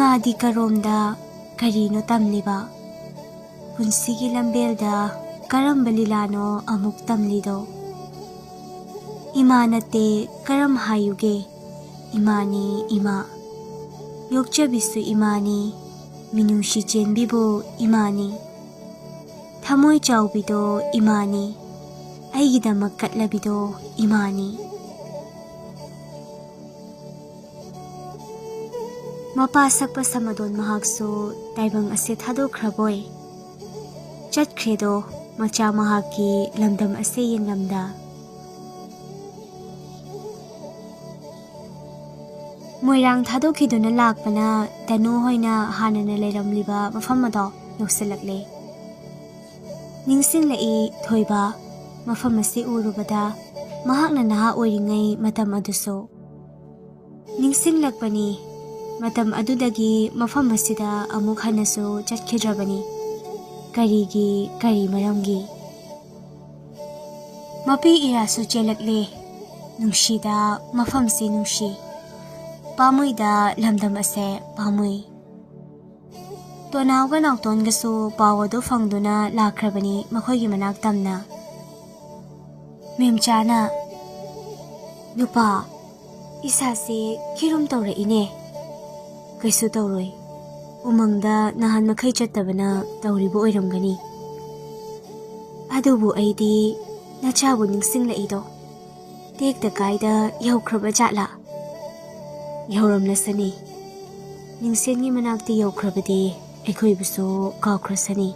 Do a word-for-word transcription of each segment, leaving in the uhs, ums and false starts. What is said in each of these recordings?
ꯏꯃꯥꯗꯤ ꯀꯔꯣꯝꯗ ꯀꯔꯤꯅꯣ ꯇꯝꯂꯤꯕ? ꯄꯨꯟꯁꯤꯒꯤ ꯂꯝꯕꯦꯜꯗ ꯀꯔꯝꯕ ꯂꯤꯂꯥꯅꯣ ꯑꯃꯨꯛ ꯇꯝꯂꯤꯗꯣ? ꯏꯃꯥ ꯅꯠꯇꯦ, ꯀꯔꯝ ꯍꯥꯏꯌꯨꯒꯦ? ꯏꯃꯥꯅꯤ ꯏꯃꯥ꯫ ꯌꯣꯛꯆꯕꯤꯁꯨ ꯏꯃꯥꯅꯤ, ꯃꯤꯅꯨꯡꯁꯤ ꯆꯦꯟꯕꯤꯕꯨ ꯏꯃꯥꯅꯤ꯫ ꯊꯃꯣꯏ ꯆꯥꯎꯕꯤꯗꯣ ꯏꯃꯥꯅꯤ, ꯑꯩꯒꯤꯗꯃꯛ ꯀꯠꯂꯕꯤꯗꯣ ꯏꯃꯥꯅꯤ꯫ ꯃꯄꯥ ꯁꯛꯄ ꯁꯃꯗꯣꯟ ꯃꯍꯥꯛꯁꯨ ꯇꯥꯏꯕꯪ ꯑꯁꯦ ꯊꯥꯗꯣꯛꯈ꯭ꯔꯕꯣꯏ? ꯆꯠꯈ꯭ꯔꯦꯗꯣ ꯃꯆꯥ ꯃꯍꯥꯛꯀꯤ ꯂꯝꯗꯝ ꯑꯁꯦ ꯌꯦꯡꯂꯝꯗ꯫ ꯃꯣꯏꯔꯥꯡ ꯊꯥꯗꯣꯛꯈꯤꯗꯨꯅ ꯂꯥꯛꯄꯅ ꯇꯅꯨ ꯍꯣꯏꯅ ꯍꯥꯟꯅꯅ ꯂꯩꯔꯝꯂꯤꯕ ꯃꯐꯝ ꯑꯗꯣ ꯌꯧꯁꯤꯜꯂꯛꯂꯦ꯫ ꯅꯤꯡꯁꯤꯡꯂꯛꯏ ꯊꯣꯏꯕ, ꯃꯐꯝ ꯑꯁꯤ ꯎꯔꯨꯕꯗ ꯃꯍꯥꯛꯅ ꯅꯍꯥ ꯑꯣꯏꯔꯤꯉꯩ ꯃꯇꯝ ꯑꯗꯨꯁꯨ꯫ ꯅꯤꯡꯁꯤꯡꯂꯛꯄꯅꯤ, ꯃꯇꯝ ꯑꯗꯨꯗꯒꯤ ꯃꯐꯝ ꯑꯁꯤꯗ ꯑꯃꯨꯛ ꯍꯟꯅꯁꯨ ꯆꯠꯈꯤꯗ꯭ꯔꯕꯅꯤ꯫ ꯀꯔꯤꯒꯤ, ꯀꯔꯤ ꯃꯔꯝꯒꯤ? ꯃꯄꯤ ꯏꯔꯥꯁꯨ ꯆꯦꯜꯂꯛꯂꯦ꯫ ꯅꯨꯡꯁꯤꯗ ꯃꯐꯝꯁꯤ ꯅꯨꯡꯁꯤ꯫ ꯄꯥꯝꯃꯨꯏꯗ ꯂꯝꯗꯝ ꯑꯁꯦ ꯄꯥꯝꯃꯨꯏ꯫ ꯇꯣꯅꯥꯎꯒ ꯅꯥꯎꯇꯣꯟꯒꯁꯨ ꯄꯥꯎ ꯑꯗꯨ ꯐꯪꯗꯨꯅ ꯂꯥꯛꯈ꯭ꯔꯕꯅꯤ ꯃꯈꯣꯏꯒꯤ ꯃꯅꯥꯛ ꯇꯝꯅ꯫ ꯃꯦꯝꯆꯥꯅ, "ꯅꯨꯄꯥ, ꯏꯁꯥꯁꯦ ꯈꯤꯔꯨꯝ ꯇꯧꯔꯛꯏꯅꯦ꯫" "ꯀꯩꯁꯨ ꯇꯧꯔꯣꯏ꯫ ꯎꯃꯪꯗ ꯅꯍꯥꯟ ꯃꯈꯩ ꯆꯠꯇꯕꯅ ꯇꯧꯔꯤꯕ ꯑꯣꯏꯔꯝꯒꯅꯤ꯫ ꯑꯗꯨꯕꯨ ꯑꯩꯗꯤ ꯅꯆꯥꯕꯨ ꯅꯤꯡꯁꯤꯡꯂꯛꯏꯗꯣ꯫ ꯇꯦꯛꯇ ꯀꯥꯏꯗ ꯌꯧꯈ꯭ꯔꯕ ꯖꯥꯠꯂꯥ?" "ꯌꯧꯔꯝꯂꯁꯅꯤ꯫ ꯅꯤꯡꯁꯦꯟꯒꯤ ꯃꯅꯥꯛꯇ ꯌꯧꯈ꯭ꯔꯕꯗꯤ ꯑꯩꯈꯣꯏꯕꯨꯁꯨ ꯀꯥꯎꯈ꯭ꯔꯁꯅꯤ꯫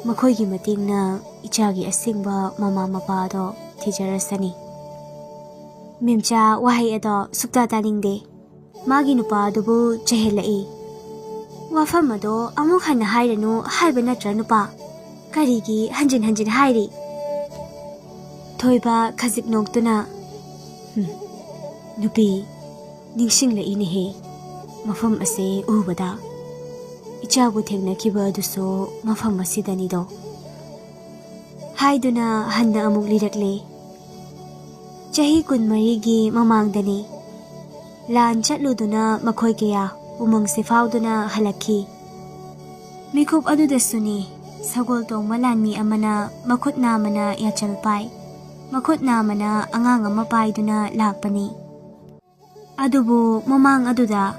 ꯃꯈꯣꯏꯒꯤ ꯃꯇꯦꯡꯅ ꯏꯆꯥꯒꯤ ꯑꯁꯦꯡꯕ ꯃꯃꯥ ꯃꯄꯥꯗꯣ ꯊꯤꯖꯔꯁꯅꯤ꯫" ꯃꯦꯝꯆꯥ ꯋꯥꯍꯩ ꯑꯗꯣ ꯁꯨꯛꯇꯥ ꯇꯥꯅꯤꯡꯗꯦ꯫ ꯃꯥꯒꯤ ꯅꯨꯄꯥ ꯑꯗꯨꯕꯨ ꯆꯩꯍꯜꯂꯛꯏ꯫ "ꯋꯥꯐꯝ ꯑꯗꯣ ꯑꯃꯨꯛ ꯍꯟꯅ ꯍꯥꯏꯔꯅꯨ ꯍꯥꯏꯕ ꯅꯠꯇ꯭ꯔꯥ ꯅꯨꯄꯥ? ꯀꯔꯤꯒꯤ ꯍꯟꯖꯤꯟ ꯍꯟꯖꯤꯟ ꯍꯥꯏꯔꯤ?" ꯊꯣꯏꯕ ꯈꯖꯤꯛ ꯅꯣꯛꯇꯨꯅ, "ꯍꯨꯝ, ꯅꯨꯄꯤ, ꯅꯤꯡꯁꯤꯡꯂꯛꯏꯅꯦꯍꯦ, ꯃꯐꯝ ꯑꯁꯦ ꯎꯕꯗ꯫ ꯏꯆꯥꯕꯨ ꯊꯦꯡꯅꯈꯤꯕ ꯑꯗꯨꯁꯨ ꯃꯐꯝ ꯑꯁꯤꯗꯅꯤꯗꯣ꯫" ꯍꯥꯏꯗꯨꯅ ꯍꯟꯅ ꯑꯃꯨꯛ ꯂꯤꯔꯛꯂꯦ꯫ ꯆꯍꯤ ꯀꯨꯟꯃꯔꯤꯒꯤ ꯃꯃꯥꯡꯗꯅꯤ꯫ ꯂꯥꯟ ꯆꯠꯂꯨꯗꯨꯅ ꯃꯈꯣꯏ ꯀꯌꯥ ꯎꯃꯪꯁꯤ ꯐꯥꯎꯗꯨꯅ ꯍꯜꯂꯛꯈꯤ꯫ ꯃꯤꯀꯨꯞ ꯑꯗꯨꯗꯁꯨꯅꯤ, ꯁꯒꯣꯜ ꯇꯣꯡꯕ ꯂꯥꯟꯃꯤ ꯑꯃꯅ ꯃꯈꯨꯠ ꯅꯥꯝꯃꯅ ꯌꯥꯆꯜ ꯄꯥꯏ, ꯃꯈꯨꯠ ꯅꯥꯝꯃꯅ ꯑꯉꯥꯡ ꯑꯃ ꯄꯥꯏꯗꯨꯅ ꯂꯥꯛꯄꯅꯤ꯫ ꯑꯗꯨꯕꯨ ꯃꯃꯥꯡ ꯑꯗꯨꯗ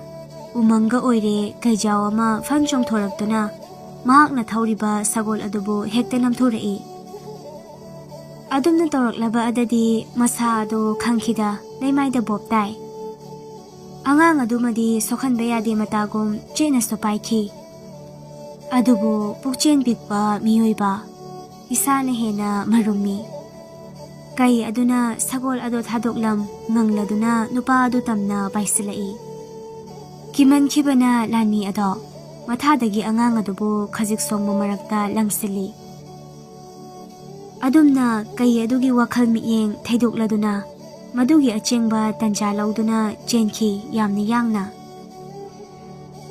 ꯎꯃꯪꯒ ꯑꯣꯏꯔꯦ ꯀꯩꯖꯥꯎ ꯑꯃ ꯐꯟ ꯆꯣꯡꯊꯣꯔꯛꯇꯨꯅ ꯃꯍꯥꯛꯅ ꯊꯧꯔꯤꯕ ꯁꯒꯣꯜ ꯑꯗꯨꯕꯨ ꯍꯦꯛꯇ ꯅꯝꯊꯨꯔꯛꯏ꯫ ꯑꯗꯨꯝꯅ ꯇꯧꯔꯛꯂꯕ ꯑꯗꯗꯤ ꯃꯁꯥ ꯑꯗꯨ ꯈꯪꯈꯤꯗ ꯂꯩꯃꯥꯏꯗ ꯕꯣꯞ ꯇꯥꯏ꯫ ꯑꯉꯥꯡ ꯑꯗꯨꯃꯗꯤ ꯁꯣꯛꯍꯟꯕ ꯌꯥꯗꯦ ꯃꯇꯥꯒꯨꯝ ꯆꯦꯠꯅꯁꯨ ꯄꯥꯏꯈꯤ꯫ ꯑꯗꯨꯕꯨ ꯄꯨꯛꯆꯦꯟ ꯄꯤꯛꯄ ꯃꯤꯑꯣꯏꯕ ꯏꯁꯥꯅ ꯍꯦꯟꯅ ꯃꯔꯨꯝꯃꯤ꯫ ꯀꯩ ꯑꯗꯨꯅ ꯁꯒꯣꯜ ꯑꯗꯨ ꯊꯥꯗꯣꯛꯂꯝ ꯉꯪꯂꯗꯨꯅ ꯅꯨꯄꯥ ꯑꯗꯨ ꯇꯝꯅ ꯄꯥꯏꯁꯤꯜꯂꯛꯏ꯫ ꯀꯤꯃꯟꯈꯤꯕꯅ ꯂꯥꯟꯃꯤ ꯑꯗꯣ ꯃꯊꯥꯗꯒꯤ ꯑꯉꯥꯡ ꯑꯗꯨꯕꯨ ꯈꯖꯤꯛ ꯁꯣꯡꯕ ꯃꯔꯛꯇ ꯂꯪꯁꯤꯜꯂꯤ꯫ ꯑꯗꯨꯝꯅ ꯀꯩ ꯑꯗꯨꯒꯤ ꯋꯥꯈꯜ ꯃꯤꯠꯌꯦꯡ ꯊꯩꯗꯣꯛꯂꯗꯨꯅ ꯃꯗꯨꯒꯤ ꯑꯆꯦꯡꯕ ꯇꯟꯖꯥ ꯂꯧꯗꯨꯅ ꯆꯦꯟꯈꯤ ꯌꯥꯝꯅ ꯌꯥꯡꯅ꯫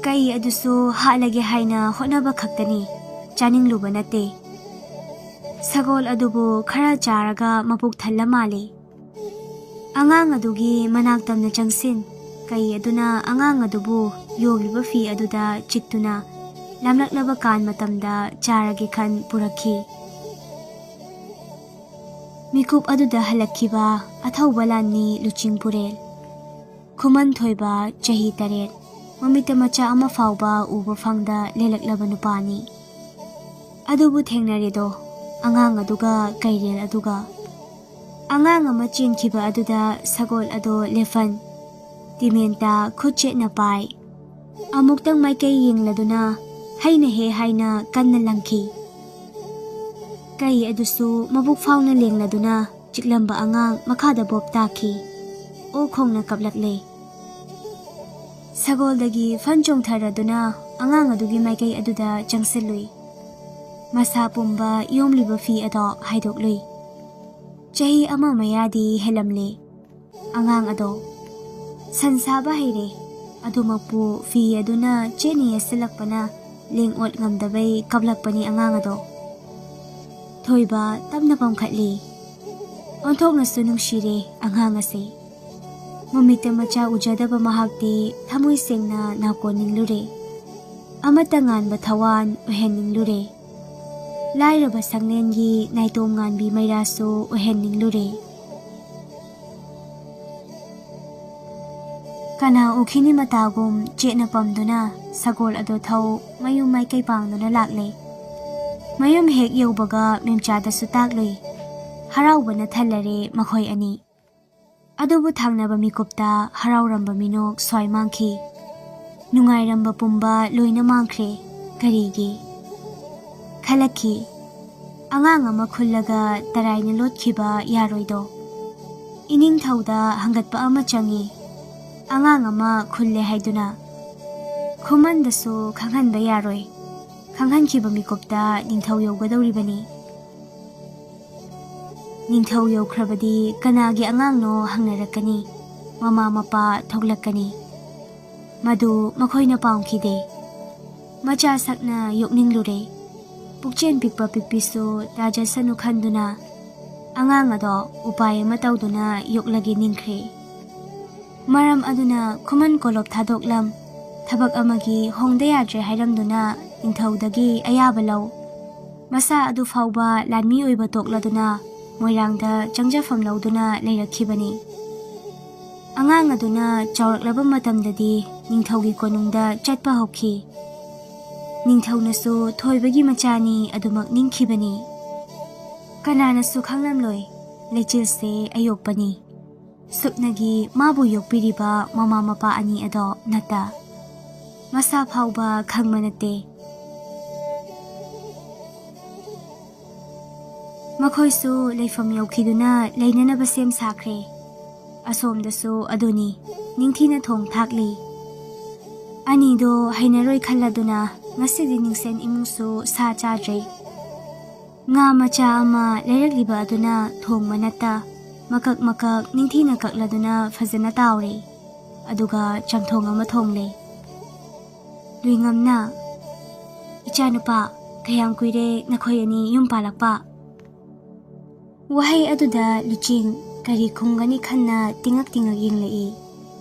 ꯀꯩ ꯑꯗꯨꯁꯨ ꯍꯥꯠꯂꯒꯦ ꯍꯥꯏꯅ ꯍꯣꯠꯅꯕ ꯈꯛꯇꯅꯤ, ꯆꯥꯅꯤꯡꯂꯨꯕ ꯅꯠꯇꯦ꯫ ꯁꯒꯣꯜ ꯑꯗꯨꯕꯨ ꯈꯔ ꯆꯥꯔꯒ ꯃꯄꯨꯛ ꯊꯜꯂ ꯃꯥꯜꯂꯤ꯫ ꯑꯉꯥꯡ ꯑꯗꯨꯒꯤ ꯃꯅꯥꯛ ꯇꯝꯅ ꯆꯪꯁꯤꯟ꯫ ꯀꯩ ꯑꯗꯨꯅ ꯑꯉꯥꯡ ꯑꯗꯨꯕꯨ ꯌꯣꯜꯂꯤꯕ ꯐꯤ ꯑꯗꯨꯗ ꯆꯤꯛꯇꯨꯅ ꯂꯥꯝꯂꯛꯂꯕ ꯀꯥꯟ ꯃꯇꯝꯗ ꯆꯥꯔꯒꯦ ꯈꯟ ꯄꯨꯔꯛꯈꯤ꯫ ꯃꯤꯀꯨꯞ ꯑꯗꯨꯗ ꯍꯜꯂꯛꯈꯤꯕ ꯑꯊꯧꯕ ꯂꯥꯟꯃꯤ ꯂꯨꯆꯤꯡ ꯄꯨꯔꯦꯜ꯫ ꯈꯨꯃꯟ ꯊꯣꯏꯕ, ꯆꯍꯤ ꯇꯔꯦꯠ, ꯃꯃꯤꯠꯇ ꯃꯆꯥ ꯑꯃ ꯐꯥꯎꯕ ꯎꯕ ꯐꯪꯗ ꯂꯦꯜꯂꯛꯂꯕ ꯅꯨꯄꯥꯅꯤ꯫ ꯑꯗꯨꯕꯨ ꯊꯦꯡꯅꯔꯦꯗꯣ, ꯑꯉꯥꯡ ꯑꯗꯨꯒ ꯀꯩꯔꯦꯜ ꯑꯗꯨꯒ꯫ ꯑꯉꯥꯡ ꯑꯃ ꯆꯦꯟꯈꯤꯕ ꯑꯗꯨꯗ ꯁꯒꯣꯜ ꯑꯗꯣ ꯂꯦꯐꯟ ꯇꯤꯃꯦꯟꯇ ꯈꯨꯠ ꯆꯦꯠꯅ ꯄꯥꯏ꯫ ꯑꯃꯨꯛꯇꯪ ꯃꯥꯏꯀꯩ ꯌꯦꯡꯂꯗꯨꯅ ꯍꯩꯅ ꯍꯦ ꯍꯥꯏꯅ ꯀꯟꯅ ꯂꯪꯈꯤ꯫ ꯀꯩ ꯑꯗꯨꯁꯨ ꯃꯕꯨꯛ ꯐꯥꯎꯅ ꯂꯦꯡꯂꯗꯨꯅ ꯆꯤꯛꯂꯝꯕ ꯑꯉꯥꯡ ꯃꯈꯥꯗ ꯕꯣꯞ ꯇꯥꯈꯤ꯫ ꯑꯣ ꯈꯣꯡꯅ ꯀꯞꯂꯛꯂꯦ꯫ ꯁꯒꯣꯜꯗꯒꯤ ꯐꯟ ꯆꯣꯡꯊꯔꯗꯨꯅ ꯑꯉꯥꯡ ꯑꯗꯨꯒꯤ ꯃꯥꯏꯀꯩ ꯑꯗꯨꯗ ꯆꯪꯁꯤꯜꯂꯨꯏ꯫ ꯃꯁꯥ ꯄꯨꯝꯕ ꯌꯣꯝꯂꯤꯕ ꯐꯤ ꯑꯗꯣ ꯍꯥꯏꯗꯣꯛꯂꯨꯏ꯫ ꯆꯍꯤ ꯑꯃ ꯃꯌꯥꯗꯤ ꯍꯦꯜꯂꯝꯂꯦ꯫ ꯑꯉꯥꯡ ꯑꯗꯣ ꯁꯟ ꯁꯥꯕ ꯍꯩꯔꯦ꯫ ꯑꯗꯨꯃꯛꯄꯨ ꯐꯤ ꯑꯗꯨꯅ ꯆꯦꯠꯅ ꯌꯦꯠꯁꯤꯜꯂꯛꯄꯅ ꯂꯦꯡ ꯑꯣꯠ ꯉꯝꯗꯕꯩ ꯀꯞꯂꯛꯄꯅꯤ ꯑꯉꯥꯡ ꯑꯗꯣ꯫ ꯊꯣꯏꯕ ꯇꯞꯅ ꯄꯝꯈꯠꯂꯤ꯫ ꯑꯣꯟꯊꯣꯛꯅꯁꯨ ꯅꯨꯡꯁꯤꯔꯦ ꯑꯉꯥꯡ ꯑꯁꯦ꯫ ꯃꯃꯤꯠꯇ ꯃꯆꯥ ꯎꯖꯗꯕ ꯃꯍꯥꯛꯇꯤ ꯊꯃꯣꯏ ꯁꯦꯡꯅ ꯅꯥꯀꯣꯟꯅꯤꯡꯂꯨꯔꯦ꯫ ꯑꯃꯠꯇ ꯉꯥꯟꯕ ꯊꯋꯥꯟ ꯑꯣꯏꯍꯟꯅꯤꯡꯂꯨꯔꯦ꯫ ꯂꯥꯏꯔꯕ ꯁꯪꯂꯦꯟꯒꯤ ꯅꯥꯏꯇꯣꯝ ꯉꯥꯟꯕꯤ ꯃꯩꯔꯥꯁꯨ ꯑꯣꯏꯍꯟꯅꯤꯡꯂꯨꯔꯦ꯫ ꯀꯅꯥ ꯎꯈꯤꯅꯤ ꯃꯇꯥꯒꯨꯝ ꯆꯦꯠꯅ ꯄꯝꯗꯨꯅ ꯁꯒꯣꯜ ꯑꯗꯣ ꯊꯧ ꯃꯌꯨꯝ ꯃꯥꯏꯀꯩ ꯄꯥꯡꯗꯨꯅ ꯂꯥꯛꯂꯦ꯫ ꯃꯌꯨꯝ ꯍꯦꯛ ꯌꯧꯕꯒ ꯃꯦꯝꯆꯥꯗꯁꯨ ꯇꯥꯛꯂꯨꯏ꯫ ꯍꯔꯥꯎꯕꯅ ꯊꯜꯂꯔꯦ ꯃꯈꯣꯏ ꯑꯅꯤ꯫ ꯑꯗꯨꯕꯨ ꯊꯥꯡꯅꯕ ꯃꯤꯀꯨꯞꯇ ꯍꯔꯥꯎꯔꯝꯕ ꯃꯤꯅꯣꯛ ꯁ꯭ꯋꯥꯏ ꯃꯥꯡꯈꯤ꯫ ꯅꯨꯡꯉꯥꯏꯔꯝꯕ ꯄꯨꯝꯕ ꯂꯣꯏꯅ ꯃꯥꯡꯈ꯭ꯔꯦ꯫ ꯀꯔꯤꯒꯤ? ꯈꯜꯂꯛꯈꯤ꯫ ꯑꯉꯥꯡ ꯑꯃ ꯈꯨꯜꯂꯒ ꯇꯔꯥꯏꯅ ꯂꯣꯠꯈꯤꯕ ꯌꯥꯔꯣꯏꯗꯣ꯫ ꯏꯅꯤꯡꯊꯧꯗ ꯍꯪꯒꯠꯄ ꯑꯃ ꯆꯪꯏ꯫ ꯑꯉꯥꯡ ꯑꯃ ꯈꯨꯜꯂꯦ ꯍꯥꯏꯗꯨꯅ꯫ ꯈꯨꯃꯟꯗꯁꯨ ꯈꯪꯍꯟꯕ ꯌꯥꯔꯣꯏ꯫ ꯈꯪꯍꯟꯈꯤꯕ ꯃꯤꯀꯨꯞꯇ ꯅꯤꯡꯊꯧ ꯌꯧꯒꯗꯧꯔꯤꯕꯅꯤ꯫ ꯅꯤꯡꯊꯧ ꯌꯧꯈ꯭ꯔꯕꯗꯤ ꯀꯅꯥꯒꯤ ꯑꯉꯥꯡꯅꯣ ꯍꯪꯅꯔꯛꯀꯅꯤ꯫ ꯃꯃꯥ ꯃꯄꯥ ꯊꯣꯛꯂꯛꯀꯅꯤ꯫ ꯃꯗꯨ ꯃꯈꯣꯏꯅ ꯄꯥꯝꯈꯤꯗꯦ꯫ ꯃꯆꯥ ꯁꯛꯅ ꯌꯣꯛꯅꯤꯡꯂꯨꯔꯦ꯫ ꯄꯨꯛꯆꯦꯟ ꯄꯤꯛꯄ ꯄꯤꯛꯄꯤꯁꯨ ꯇꯥꯖꯁꯅꯨ ꯈꯟꯗꯨꯅ ꯑꯉꯥꯡ ꯑꯗꯣ ꯎꯄꯥꯏ ꯑꯃ ꯇꯧꯗꯨꯅ ꯌꯣꯛꯂꯒꯦ ꯅꯤꯡꯈ꯭ꯔꯦ꯫ ꯃꯔꯝ ꯑꯗꯨꯅ ꯈꯨꯃꯟ ꯀꯣꯂꯣꯞ ꯊꯥꯗꯣꯛꯂꯝ꯫ ꯊꯕꯛ ꯑꯃꯒꯤ ꯍꯣꯡꯗ ꯌꯥꯗ꯭ꯔꯦ ꯍꯥꯏꯔꯝꯗꯨꯅ ꯅꯤꯡꯊꯧꯗꯒꯤ ꯑꯌꯥꯕ ꯂꯧ꯫ ꯃꯁꯥ ꯑꯗꯨ ꯐꯥꯎꯕ ꯂꯥꯟꯃꯤ ꯑꯣꯏꯕ ꯇꯣꯛꯂꯗꯨꯅ ꯃꯣꯏꯔꯥꯡꯗ ꯆꯪꯖꯐꯝ ꯂꯧꯗꯨꯅ ꯂꯩꯔꯛꯈꯤꯕꯅꯤ꯫ ꯑꯉꯥꯡ ꯑꯗꯨꯅ ꯆꯥꯎꯔꯛꯂꯕ ꯃꯇꯝꯗꯗꯤ ꯅꯤꯡꯊꯧꯒꯤ ꯀꯣꯅꯨꯡꯗ ꯆꯠꯄ ꯍꯧꯈꯤ꯫ ꯅꯤꯡꯊꯧꯅꯁꯨ ꯊꯣꯏꯕꯒꯤ ꯃꯆꯥꯅꯤ ꯑꯗꯨꯃꯛ ꯅꯤꯡꯈꯤꯕꯅꯤ꯫ ꯀꯅꯥꯅꯁꯨ ꯈꯪꯂꯝꯂꯣꯏ, ꯂꯩꯆꯤꯜꯁꯦ ꯑꯌꯣꯛꯄꯅꯤ꯫ ꯁꯨꯞꯅꯒꯤ ꯃꯥꯕꯨ ꯌꯣꯛꯄꯤꯔꯤꯕ ꯃꯃꯥ ꯃꯄꯥ ꯑꯅꯤ ꯑꯗꯣ ꯅꯠꯇ꯫ ꯃꯁꯥ ꯐꯥꯎꯕ ꯈꯪꯕ ꯅꯠꯇꯦ꯫ ꯃꯈꯣꯏꯁꯨ ꯂꯩꯐꯝ ꯌꯧꯈꯤꯗꯨꯅ ꯂꯩꯅꯅꯕ ꯁꯦꯝ ꯁꯥꯈ꯭ꯔꯦ꯫ ꯑꯁꯣꯝꯗꯁꯨ ꯑꯗꯨꯅꯤ, ꯅꯤꯡꯊꯤꯅ ꯊꯣꯡ ꯊꯥꯛꯂꯤ꯫ ꯑꯅꯤꯗꯣ ꯍꯩꯅꯔꯣꯏ ꯈꯜꯂꯗꯨꯅ ꯉꯁꯤꯗꯤ ꯅꯤꯡꯁꯦꯟ ꯏꯃꯨꯡꯁꯨ ꯁꯥ ꯆꯥꯗ꯭ꯔꯦ꯫ ꯉꯥ ꯃꯆꯥ ꯑꯃ ꯂꯩꯔꯛꯂꯤꯕ ꯑꯗꯨꯅ ꯊꯣꯡꯕ ꯅꯠꯇ, ꯃꯀꯛ ꯃꯀꯛ ꯅꯤꯡꯊꯤꯅ ꯀꯛꯂꯗꯨꯅ ꯐꯖꯅ ꯇꯥꯎꯔꯦ꯫ ꯑꯗꯨꯒ ꯆꯝꯊꯣꯡ ꯑꯃ ꯊꯣꯡꯂꯦ꯫ ꯂꯨꯏꯉꯝꯅ, "ꯏꯆꯥꯅꯨꯄꯥ, ꯀꯌꯥꯝ ꯀꯨꯏꯔꯦ ꯅꯈꯣꯏ ꯑꯅꯤ ꯌꯨꯝ ꯄꯥꯜꯂꯛꯄ?" ꯋꯥꯍꯩ ꯑꯗꯨꯗ ꯂꯨꯆꯤꯡ ꯀꯔꯤ ꯈꯨꯝꯒꯅꯤ ꯈꯟꯅ ꯇꯤꯡꯉꯛ ꯇꯤꯡꯉꯛ ꯌꯦꯡꯂꯛꯏ꯫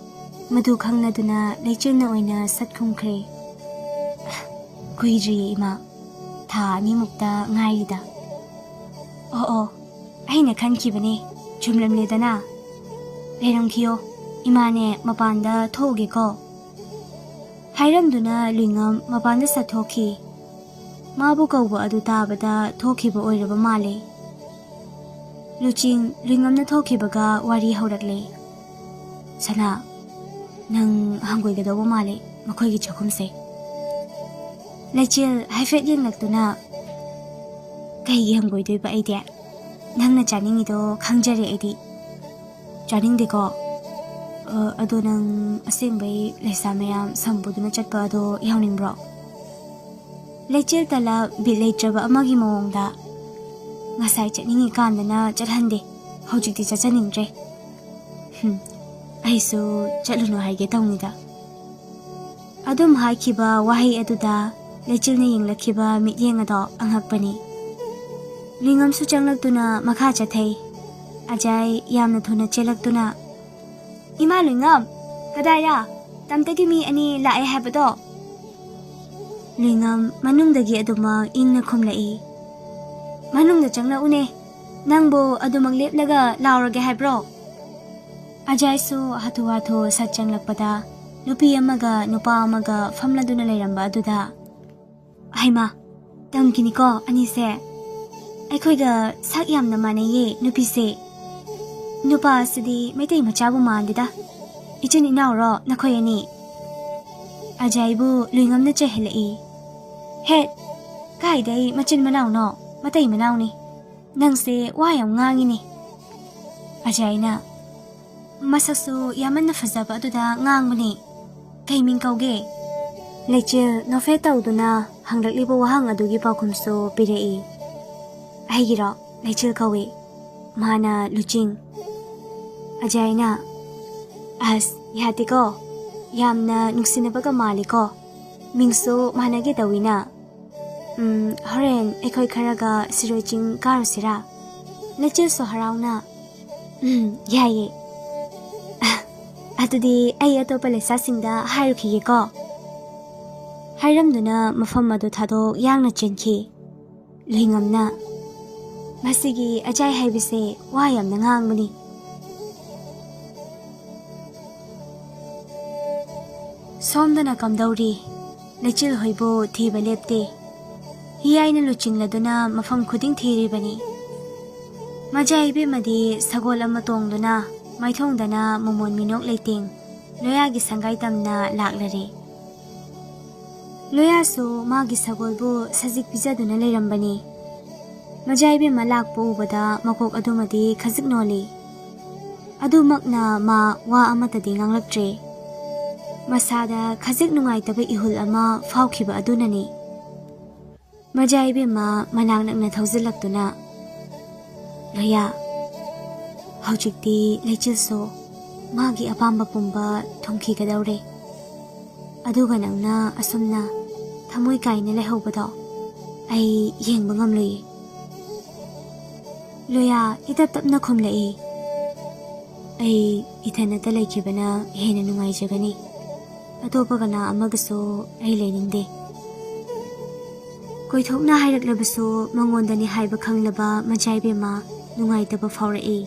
ꯃꯗꯨ ꯈꯪꯂꯗꯨꯅ ꯂꯩꯆꯤꯜꯅ ꯑꯣꯏꯅ ꯁꯠ ꯈꯨꯝꯈ꯭ꯔꯦ꯫ ꯀꯨꯏꯗ꯭ꯔꯤꯌꯦ ꯏꯃꯥ, ꯊꯥ ꯑꯅꯤꯃꯨꯛꯇ ꯉꯥꯏꯔꯤꯗ꯫ ꯑꯣ ꯑꯣ, ꯑꯩꯅ ꯈꯟꯈꯤꯕꯅꯦ, ꯆꯨꯝꯂꯝꯂꯦꯗꯅ꯫ ꯂꯩꯔꯝꯈꯤꯌꯣ, ꯏꯃꯥꯅꯦ ꯃꯄꯥꯟꯗ ꯊꯣꯛꯎꯒꯦꯀꯣ꯫ ꯍꯥꯏꯔꯝꯗꯨꯅ ꯂꯨꯏꯉꯝ ꯃꯄꯥꯟꯗ ꯆꯠꯊꯣꯛꯈꯤ꯫ ꯃꯥꯕꯨ ꯀꯧꯕ ꯑꯗꯨ ꯇꯥꯕꯗ ꯊꯣꯛꯈꯤꯕ ꯑꯣꯏꯔꯕ ꯃꯥꯜꯂꯦ꯫ ꯂꯨꯆꯤꯡ ꯂꯨꯏꯉꯝꯅ ꯊꯣꯛꯈꯤꯕꯒ ꯋꯥꯔꯤ ꯍꯧꯔꯛꯂꯦ꯫ "ꯁꯅꯥ, ꯅꯪ ꯍꯪꯒꯣꯏꯒꯗꯧꯕ ꯃꯥꯜꯂꯦ ꯃꯈꯣꯏꯒꯤ ꯆꯥꯛꯈꯨꯝꯁꯦ꯫" ꯂꯩꯆꯤꯜ ꯍꯥꯏꯐꯦꯠ ꯌꯦꯡꯂꯛꯇꯨꯅ, "ꯀꯩꯒꯤ ꯍꯪꯒꯣꯏꯗꯣꯏꯕ ꯑꯩꯗꯤ? ꯅꯪꯅ ꯆꯥꯅꯤꯡꯉꯤꯗꯣ ꯈꯪꯖꯔꯦ ꯑꯩꯗꯤ꯫" "ꯆꯥꯅꯤꯡꯗꯦꯀꯣ? ꯑ, ꯑꯗꯣ ꯅꯪ ꯑꯁꯦꯡꯕꯩ ꯂꯩꯁꯥ ꯃꯌꯥꯝ ꯁꯝꯄꯨꯗꯨꯅ ꯆꯠꯄ ꯑꯗꯣ ꯌꯥꯎꯅꯤꯡꯕ꯭ꯔꯣ?" ꯂꯩꯆꯤꯜ ꯇꯂꯞ ꯕꯤꯠ ꯂꯩꯇ꯭ꯔꯕ ꯑꯃꯒꯤ ꯃꯑꯣꯡꯗ, "ꯉꯁꯥꯏ ꯆꯠꯅꯤꯡꯉꯤꯀꯥꯟꯗꯅ ꯆꯠꯍꯟꯗꯦ, ꯍꯧꯖꯤꯛꯇꯤ ꯆꯠꯆꯅꯤꯡꯗ꯭ꯔꯦ꯫" "ꯍꯨꯝ, ꯑꯩꯁꯨ ꯆꯠꯂꯨꯅꯨ ꯍꯥꯏꯒꯦ ꯇꯧꯅꯤꯗ꯫" ꯑꯗꯨꯝ ꯍꯥꯏꯈꯤꯕ ꯋꯥꯍꯩ ꯑꯗꯨꯗ ꯂꯩꯆꯤꯜꯅ ꯌꯦꯡꯂꯛꯈꯤꯕ ꯃꯤꯠꯌꯦꯡ ꯑꯗꯣ ꯑꯉꯛꯄꯅꯤ꯫ ꯂꯨꯏꯉꯝꯁꯨ ꯆꯪꯂꯛꯇꯨꯅ ꯃꯈꯥ ꯆꯠꯊꯩ꯫ ꯑꯖꯥꯏ ꯌꯥꯝꯅ ꯊꯨꯅ ꯆꯦꯜꯂꯛꯇꯨꯅ, "ꯏꯃꯥ ꯂꯨꯏꯉꯝ, ꯀꯗꯥꯏꯗ? ꯇꯝꯇꯒꯤ ꯃꯤ ꯑꯅꯤ ꯂꯥꯛꯑꯦ ꯍꯥꯏꯕꯗꯣ?" ꯂꯨꯏꯉꯝ ꯃꯅꯨꯡꯗꯒꯤ ꯑꯗꯨꯃꯛ ꯏꯪꯅ ꯈꯨꯝꯂꯛꯏ꯫ "ꯃꯅꯨꯡꯗ ꯆꯪꯂꯛꯎꯅꯦ, ꯅꯪꯕꯨ ꯑꯗꯨꯃꯛ ꯂꯦꯞꯂꯒ ꯂꯥꯎꯔꯒꯦ ꯍꯥꯏꯕ꯭ꯔꯣ?" ꯑꯖꯥꯏꯁꯨ ꯍꯥꯊꯨ ꯍꯥꯊꯨ ꯁꯠ ꯆꯪꯂꯛꯄꯗ ꯅꯨꯄꯤ ꯑꯃꯒ ꯅꯨꯄꯥ ꯑꯃꯒ ꯐꯝꯂꯗꯨꯅ ꯂꯩꯔꯝꯕ ꯑꯗꯨꯗ, "ꯍꯩꯃꯥ, ꯇꯝꯒꯤꯅꯤꯀꯣ ꯑꯅꯤꯁꯦ꯫ ꯑꯩꯈꯣꯏꯒ ꯁꯛ ꯌꯥꯝꯅ ꯃꯥꯟꯅꯩꯌꯦ ꯅꯨꯄꯤꯁꯦ꯫ ꯅꯨꯄꯥ ꯑꯁꯤꯗꯤ ꯃꯩꯇꯩ ꯃꯆꯥꯕꯨ ꯃꯥꯟꯗꯦꯗ꯫ ꯏꯆꯤꯟ ꯏꯅꯥꯎꯔꯣ ꯅꯈꯣꯏ ꯑꯅꯤ?" ꯑꯖꯥꯏꯕꯨ ꯂꯨꯏꯉꯝꯅ ꯆꯩꯍꯜꯂꯛꯏ꯫ "ꯍꯦꯠ, ꯀꯥꯏꯗꯩ ꯃꯆꯤꯟ ꯃꯅꯥꯎꯅꯣ? ꯃꯇꯩ ꯃꯅꯥꯎꯅꯤ꯫ ꯅꯪꯁꯦ ꯋꯥ ꯌꯥꯝ ꯉꯥꯡꯉꯤꯅꯦ꯫" ꯑꯖꯥꯏꯅ, "ꯃꯁꯛꯁꯨ ꯌꯥꯝꯃꯟꯅ ꯐꯖꯕ ꯑꯗꯨꯗ ꯉꯥꯡꯕꯅꯤ꯫ ꯀꯩ ꯃꯤꯡ ꯀꯧꯒꯦ?" ꯂꯩꯆꯤꯜ ꯅꯣꯛꯐꯦꯠ ꯇꯧꯗꯨꯅ ꯍꯪꯂꯛꯂꯤꯕ ꯋꯥꯍꯪ ꯑꯗꯨꯒꯤ ꯄꯥꯎꯈꯨꯝꯁꯨ ꯄꯤꯔꯛꯏ꯫ "ꯑꯩꯒꯤꯔꯣ? ꯂꯩꯆꯤꯜ ꯀꯧꯏ꯫ ꯃꯥꯅ ꯂꯨꯆꯤꯡ꯫" ꯑꯖꯥꯏꯅ, "ꯑꯁ, ꯌꯥꯗꯦꯀꯣ꯫ ꯌꯥꯝꯅ ꯅꯨꯡꯁꯤꯅꯕꯒ ꯃꯥꯜꯂꯤꯀꯣ꯫ ꯃꯤꯡꯁꯨ ꯃꯥꯟꯅꯒꯦ ꯇꯧꯏꯅ꯫ ꯎꯝ, ꯍꯣꯔꯦꯟ ꯑꯩꯈꯣꯏ ꯈꯔꯒ ꯁꯤꯔꯣꯏ ꯆꯤꯡ ꯀꯥꯔꯨꯁꯤꯔꯥ?" ꯂꯩꯆꯤꯜꯁꯨ ꯍꯔꯥꯎꯅ, ꯎꯝ, ꯌꯥꯏꯌꯦ꯫ ꯑꯗꯨꯗꯤ ꯑꯩ ꯑꯇꯣꯞꯄ ꯂꯩꯁꯥꯁꯤꯡꯗ ꯍꯥꯏꯔꯨꯈꯤꯒꯦꯀꯣ꯫ ꯍꯥꯏꯔꯝꯗꯨꯅ ꯃꯐꯝ ꯑꯗꯨ ꯊꯥꯗꯣꯛ ꯌꯥꯡꯅ ꯆꯦꯟꯈꯤ꯫ ꯂꯣꯏꯉꯝꯅ, "ꯃꯁꯤꯒꯤ ꯑꯖꯥꯏ ꯍꯥꯏꯕꯁꯦ ꯋꯥ ꯌꯥꯝꯅ ꯉꯥꯡꯕꯅꯤ꯫ ꯁꯣꯝꯗꯅ ꯀꯝꯗꯧꯔꯤ? ꯂꯩꯆꯤꯜ ꯍꯣꯏꯕꯨ ꯊꯤꯕ ꯂꯦꯞꯇꯦ꯫ ꯍꯤꯌꯥꯏꯅ ꯂꯨꯆꯤꯡꯂꯗꯨꯅ ꯃꯐꯝ ꯈꯨꯗꯤꯡ ꯊꯤꯔꯤꯕꯅꯤ꯫ ꯃꯖꯥ ꯏꯕꯦꯝꯃꯗꯤ ꯁꯒꯣꯜ ꯑꯃ ꯇꯣꯡꯗꯨꯅ ꯃꯥꯏꯊꯣꯡꯗꯅ ꯃꯃꯣꯟ ꯃꯤꯅꯣꯛ ꯂꯩꯇꯦꯡ ꯂꯣꯌꯥꯒꯤ ꯁꯪꯒꯥꯏ ꯇꯝꯅ ꯂꯥꯛꯂꯔꯦ꯫ ꯂꯣꯌꯥꯁꯨ ꯃꯥꯒꯤ ꯁꯒꯣꯜꯕꯨ ꯁꯖꯤꯛ ꯄꯤꯖꯗꯨꯅ ꯂꯩꯔꯝꯕꯅꯤ꯫ ꯃꯖꯥ ꯏꯕꯦꯝꯃ ꯂꯥꯛꯄ ꯎꯕꯗ ꯃꯀꯣꯛ ꯑꯗꯨꯃꯗꯤ ꯈꯖꯤꯛ ꯅꯣꯜꯂꯤ꯫ ꯑꯗꯨꯃꯛꯅ ꯃꯥ ꯋꯥ ꯑꯃꯠꯇꯗꯤ ꯉꯥꯡꯂꯛꯇ꯭ꯔꯦ꯫ ꯃꯁꯥꯗ ꯈꯖꯤꯛ ꯅꯨꯡꯉꯥꯏꯇꯕ ꯏꯍꯨꯜ ꯑꯃ ꯐꯥꯎꯈꯤꯕ ꯑꯗꯨꯅꯅꯤ꯫ ꯃꯖꯥ ꯏꯕꯦꯝꯃ ꯃꯅꯥꯛ ꯅꯛꯅ ꯊꯧꯖꯤꯜꯂꯛꯇꯨꯅ, "ꯂꯣꯌꯥ, ꯍꯧꯖꯤꯛꯇꯤ ꯂꯩꯆꯤꯜꯁꯨ ꯃꯥꯒꯤ ꯑꯄꯥꯝꯕ ꯄꯨꯝꯕ ꯊꯨꯡꯈꯤꯒꯗꯧꯔꯦ꯫ ꯑꯗꯨꯒ ꯅꯪꯅ ꯑꯁꯨꯝꯅ ꯊꯃꯣꯏ ꯀꯥꯏꯅ ꯂꯩꯍꯧꯕꯗꯣ ꯑꯩ ꯌꯦꯡꯕ ꯉꯝꯂꯣꯏꯌꯦ꯫" ꯂꯣꯌꯥ ꯏꯇꯞ ꯇꯞꯅ ꯈꯨꯝꯂꯛꯏ, "ꯑꯩ ꯏꯊꯟꯅꯇ ꯂꯩꯈꯤꯕꯅ ꯍꯦꯟꯅ ꯅꯨꯡꯉꯥꯏꯖꯒꯅꯤ꯫ ꯑꯇꯣꯞꯄ ꯀꯅꯥ ꯑꯃꯒꯁꯨ ꯑꯩ ꯂꯩꯅꯤꯡꯗꯦ꯫" ꯀꯣꯏꯊꯣꯛꯅ ꯍꯥꯏꯔꯛꯂꯕꯁꯨ ꯃꯉꯣꯟꯗꯅꯤ ꯍꯥꯏꯕ ꯈꯪꯂꯕ ꯃꯖꯥ ꯏꯕꯦꯝꯃ ꯅꯨꯡꯉꯥꯏꯇꯕ ꯐꯥꯎꯔꯛꯏ꯫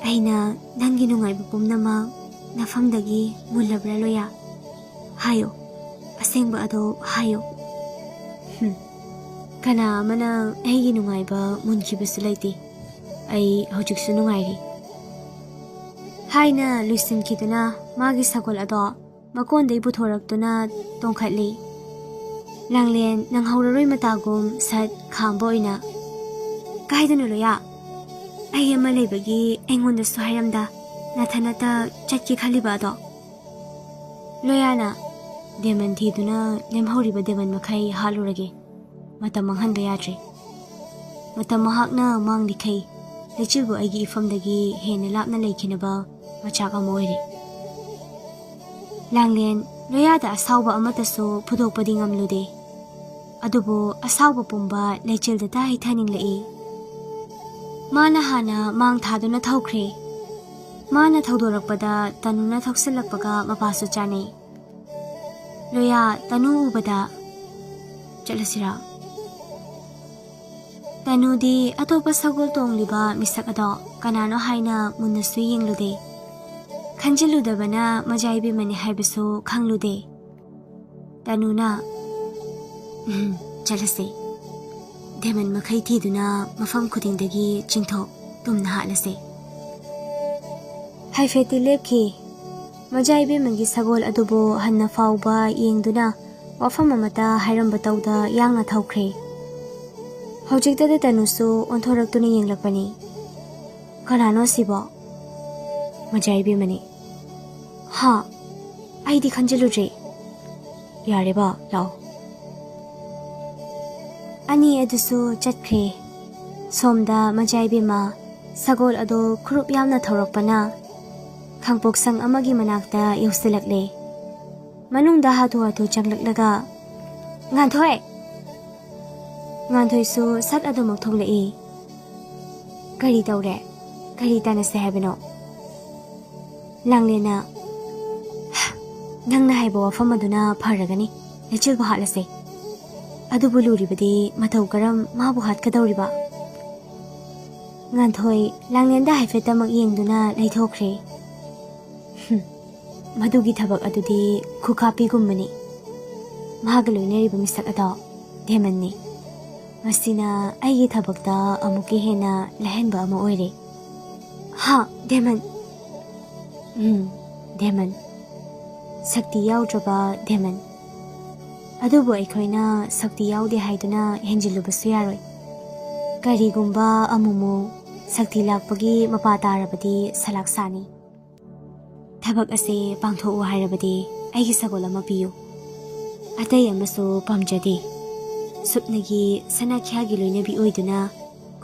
"ꯑꯩꯅ ꯅꯪꯒꯤ ꯅꯨꯡꯉꯥꯏꯕ ꯄꯨꯝꯅꯃꯛ ꯅꯐꯝꯗꯒꯤ ꯃꯨꯜꯂꯕ꯭ꯔꯥ ꯂꯣꯌꯥ? ꯍꯥꯏꯌꯨ, ꯑꯁꯦꯡꯕ ꯑꯗꯣ ꯍꯥꯏꯌꯨ꯫" "ꯍꯨꯝ, ꯀꯅꯥ ꯑꯃꯅ ꯑꯩꯒꯤ ꯅꯨꯡꯉꯥꯏꯕ ꯃꯨꯟꯈꯤꯕꯁꯨ ꯂꯩꯇꯦ꯫ ꯑꯩ ꯍꯧꯖꯤꯛꯁꯨ ꯅꯨꯡꯉꯥꯏꯔꯤ꯫" ꯍꯥꯏꯅ ꯂꯣꯏꯁꯤꯟꯈꯤꯗꯨꯅ ꯃꯥꯒꯤ ꯁꯒꯣꯜ ꯑꯗꯣ ꯃꯀꯣꯟꯗꯩ ꯄꯨꯊꯣꯔꯛꯇꯨꯅ ꯇꯣꯡꯈꯠꯂꯤ꯫ ꯂꯥꯡꯂꯦꯟ ꯅꯪꯍꯧꯔꯔꯣꯏ ꯃꯇꯥꯒꯨꯝ ꯁꯠ ꯈꯥꯝꯕ ꯑꯣꯏꯅ, "ꯀꯥꯏꯗꯅꯣ ꯂꯣꯌꯥ? ꯑꯩ ꯑꯃ ꯂꯩꯕꯒꯤ ꯑꯩꯉꯣꯟꯗꯁꯨ ꯍꯥꯏꯔꯝꯗ ꯅꯊꯟꯅꯇ ꯆꯠꯀꯦ ꯈꯜꯂꯤꯕ ꯑꯗꯣ?" ꯂꯣꯌꯥꯅ, "ꯗꯦꯃꯟ ꯊꯤꯗꯨꯅ ꯂꯦꯝꯍꯧꯔꯤꯕ ꯗꯦꯃꯟ ꯃꯈꯩ ꯍꯥꯠꯂꯨꯔꯒꯦ꯫ ꯃꯇꯝ ꯃꯥꯡꯍꯟꯕ ꯌꯥꯗ꯭ꯔꯦ꯫ ꯃꯇꯝ ꯃꯍꯥꯛꯅ ꯃꯥꯡꯂꯤꯈꯩ ꯂꯩꯆꯤꯜꯕꯨ ꯑꯩꯒꯤ ꯏꯐꯝꯗꯒꯤ ꯍꯦꯟꯅ ꯂꯥꯞꯅ ꯂꯩꯈꯤꯅꯕ ꯃꯆꯥꯛ ꯑꯃ ꯑꯣꯏꯔꯦ꯫" ꯂꯥꯡꯂꯦꯟ ꯂꯣꯌꯥꯗ ꯑꯁꯥꯎꯕ ꯑꯃꯠꯇꯁꯨ ꯐꯨꯗꯣꯛꯄꯗꯤ ꯉꯝꯂꯨꯗꯦ꯫ ꯑꯗꯨꯕꯨ ꯑꯁꯥꯎꯕ ꯄꯨꯝꯕ ꯂꯩꯆꯤꯜꯗꯇ ꯍꯩꯊꯅꯤꯡꯂꯛꯏ꯫ ꯃꯥꯅ ꯍꯥꯟꯅ ꯃꯥꯡ ꯊꯥꯗꯨꯅ ꯊꯧꯈ꯭ꯔꯦ꯫ ꯃꯥꯅ ꯊꯧꯗꯣꯔꯛꯄꯗ ꯇꯅꯨꯅ ꯊꯧꯁꯤꯜꯂꯛꯄꯒ ꯃꯄꯥꯁꯨ ꯆꯥꯅꯩ꯫ ꯂꯣꯌꯥ, ꯇꯅꯨ ꯎꯕꯗ ꯆꯠꯂꯁꯤꯔꯥ? ꯇꯅꯨꯗꯤ ꯑꯇꯣꯞꯄ ꯁꯒꯣꯜ ꯇꯣꯡꯂꯤꯕ ꯃꯤꯁꯛ ꯑꯗꯣ ꯀꯅꯥꯅꯣ ꯍꯥꯏꯅ ꯃꯨꯟꯅꯁꯨ ꯌꯦꯡꯂꯨꯗꯦ꯫ ꯈꯟꯖꯤꯜꯂꯨꯗꯕꯅ ꯃꯖꯥ ꯏꯕꯦꯝꯃꯅꯤ ꯍꯥꯏꯕꯁꯨ ꯈꯪꯂꯨꯗꯦ꯫ ꯇꯅꯨꯅ, "ꯎꯝ, ꯆꯠꯂꯁꯦ꯫ ꯗꯦꯃꯟ ꯃꯈꯩ ꯊꯤꯗꯨꯅ ꯃꯐꯝ ꯈꯨꯗꯤꯡꯗꯒꯤ ꯆꯤꯡꯊꯣꯛ ꯇꯨꯝꯅ ꯍꯥꯠꯂꯁꯦ"꯫ ꯍꯥꯏꯐꯦꯠꯇꯤ ꯂꯦꯞꯈꯤ꯫ ꯃꯖꯥ ꯏꯕꯦꯝꯃꯒꯤ ꯁꯒꯣꯜ ꯑꯗꯨꯕꯨ ꯍꯟꯅ ꯐꯥꯎꯕ ꯌꯦꯡꯗꯨꯅ ꯋꯥꯐꯝ ꯑꯃꯠꯇ ꯍꯥꯏꯔꯝꯕ ꯇꯧꯗ ꯌꯥꯡꯅ ꯊꯧꯈ꯭ꯔꯦ꯫ ꯍꯧꯖꯤꯛꯇꯗ ꯇꯅꯨꯁꯨ ꯑꯣꯟꯊꯣꯔꯛꯇꯨꯅ ꯌꯦꯡꯂꯛꯄꯅꯤ꯫ "ꯀꯅꯥꯅꯣ ꯁꯤꯕꯣ?" "ꯃꯖꯥ ꯏꯕꯦꯝꯃꯅꯤ"꯫ "ꯍꯥ? ꯑꯩꯗꯤ ꯈꯟꯖꯤꯜꯂꯨꯗ꯭ꯔꯦ"꯫ "ꯌꯥꯔꯦꯕ, ꯂꯥꯛꯑꯣ"꯫ ꯑꯅꯤ ꯑꯗꯨꯁꯨ ꯆꯠꯈ꯭ꯔꯦ꯫ ꯁꯣꯝꯗ ꯃꯖꯥ ꯏꯕꯦꯝꯃ ꯁꯒꯣꯜ ꯑꯗꯨ ꯈꯨꯔꯨꯞ ꯌꯥꯝꯅ ꯊꯧꯔꯛꯄꯅ ꯈꯥꯡꯄꯣꯛꯁꯪ ꯑꯃꯒꯤ ꯃꯅꯥꯛꯇ ꯌꯧꯁꯤꯜꯂꯛꯂꯦ꯫ ꯃꯅꯨꯡꯗ ꯍꯥꯊꯨ ꯍꯥꯊꯨ ꯆꯪꯂꯛꯂꯒ, "ꯉꯥꯟꯊꯣꯏ!" ꯉꯥꯟꯊꯣꯏꯁꯨ ꯁꯠ ꯑꯗꯨꯃꯛ ꯊꯣꯛꯂꯛꯏ꯫ "ꯀꯔꯤ ꯇꯧꯔꯦ? ꯀꯔꯤ ꯇꯥꯟꯅꯁꯦ ꯍꯥꯏꯕꯅꯣ?" ꯂꯥꯡꯂꯦꯟꯅ, "ꯅꯪꯅ ꯍꯥꯏꯕ ꯋꯥꯐꯝ ꯑꯗꯨꯅ ꯐꯔꯒꯅꯤ, ꯂꯩꯆꯤꯜꯕꯨ ꯍꯥꯠꯂꯁꯦ꯫ ꯑꯗꯨꯕꯨ ꯂꯨꯔꯤꯕꯗꯤ ꯃꯇꯧ ꯀꯔꯝ ꯃꯥꯕꯨ ꯍꯥꯠꯀꯗꯧꯔꯤꯕ?" ꯉꯥꯟꯊꯣꯏ ꯂꯥꯡꯂꯦꯟꯗ ꯍꯥꯏꯐꯦꯠꯇꯃꯛ ꯌꯦꯡꯗꯨꯅ ꯂꯩꯊꯣꯛꯈ꯭ꯔꯦ꯫ "ꯍꯨꯝ, ꯃꯗꯨꯒꯤ ꯊꯕꯛ ꯑꯗꯨꯗꯤ ꯈꯨꯀꯥꯄꯤꯒꯨꯝꯕꯅꯤ꯫ ꯃꯍꯥꯛꯀ ꯂꯣꯏꯅꯔꯤꯕ ꯃꯤꯁꯛ ꯑꯗꯣ ꯗꯦꯃꯟꯅꯤ꯫ ꯃꯁꯤꯅ ꯑꯩꯒꯤ ꯊꯕꯛꯇ ꯑꯃꯨꯛꯀ ꯍꯦꯟꯅ ꯂꯥꯏꯍꯟꯕ ꯑꯃ ꯑꯣꯏꯔꯦ"꯫ "ꯍꯥ, ꯗꯦꯃꯟ?" "ꯎꯝ, ꯗꯦꯃꯟ꯫ ꯁꯛꯇꯤ ꯌꯥꯎꯗ꯭ꯔꯕ ꯗꯦꯃꯟ꯫ ꯑꯗꯨꯕꯨ ꯑꯩꯈꯣꯏꯅ ꯁꯛꯇꯤ ꯌꯥꯎꯗꯦ ꯍꯥꯏꯗꯨꯅ ꯍꯦꯟꯖꯤꯜꯂꯨꯕꯁꯨ ꯌꯥꯔꯣꯏ꯫ ꯀꯔꯤꯒꯨꯝꯕ ꯑꯃꯨꯛꯃꯨꯛ ꯁꯛꯇꯤ ꯂꯥꯛꯄꯒꯤ ꯃꯄꯥ ꯇꯥꯔꯕꯗꯤ ꯁꯂꯥꯛ ꯁꯥꯅꯤ꯫ ꯊꯕꯛ ꯑꯁꯤ ꯄꯥꯡꯊꯣꯛꯎ ꯍꯥꯏꯔꯕꯗꯤ ꯑꯩꯒꯤ ꯁꯒꯣꯜ ꯑꯃ ꯄꯤꯌꯨ꯫ ꯑꯇꯩ ꯑꯃꯁꯨ ꯄꯥꯝꯖꯗꯦ꯫ ꯁꯨꯞꯅꯒꯤ ꯁꯅꯥꯈ꯭ꯌꯥꯒꯤ ꯂꯣꯏꯅꯕꯤ ꯑꯣꯏꯗꯨꯅ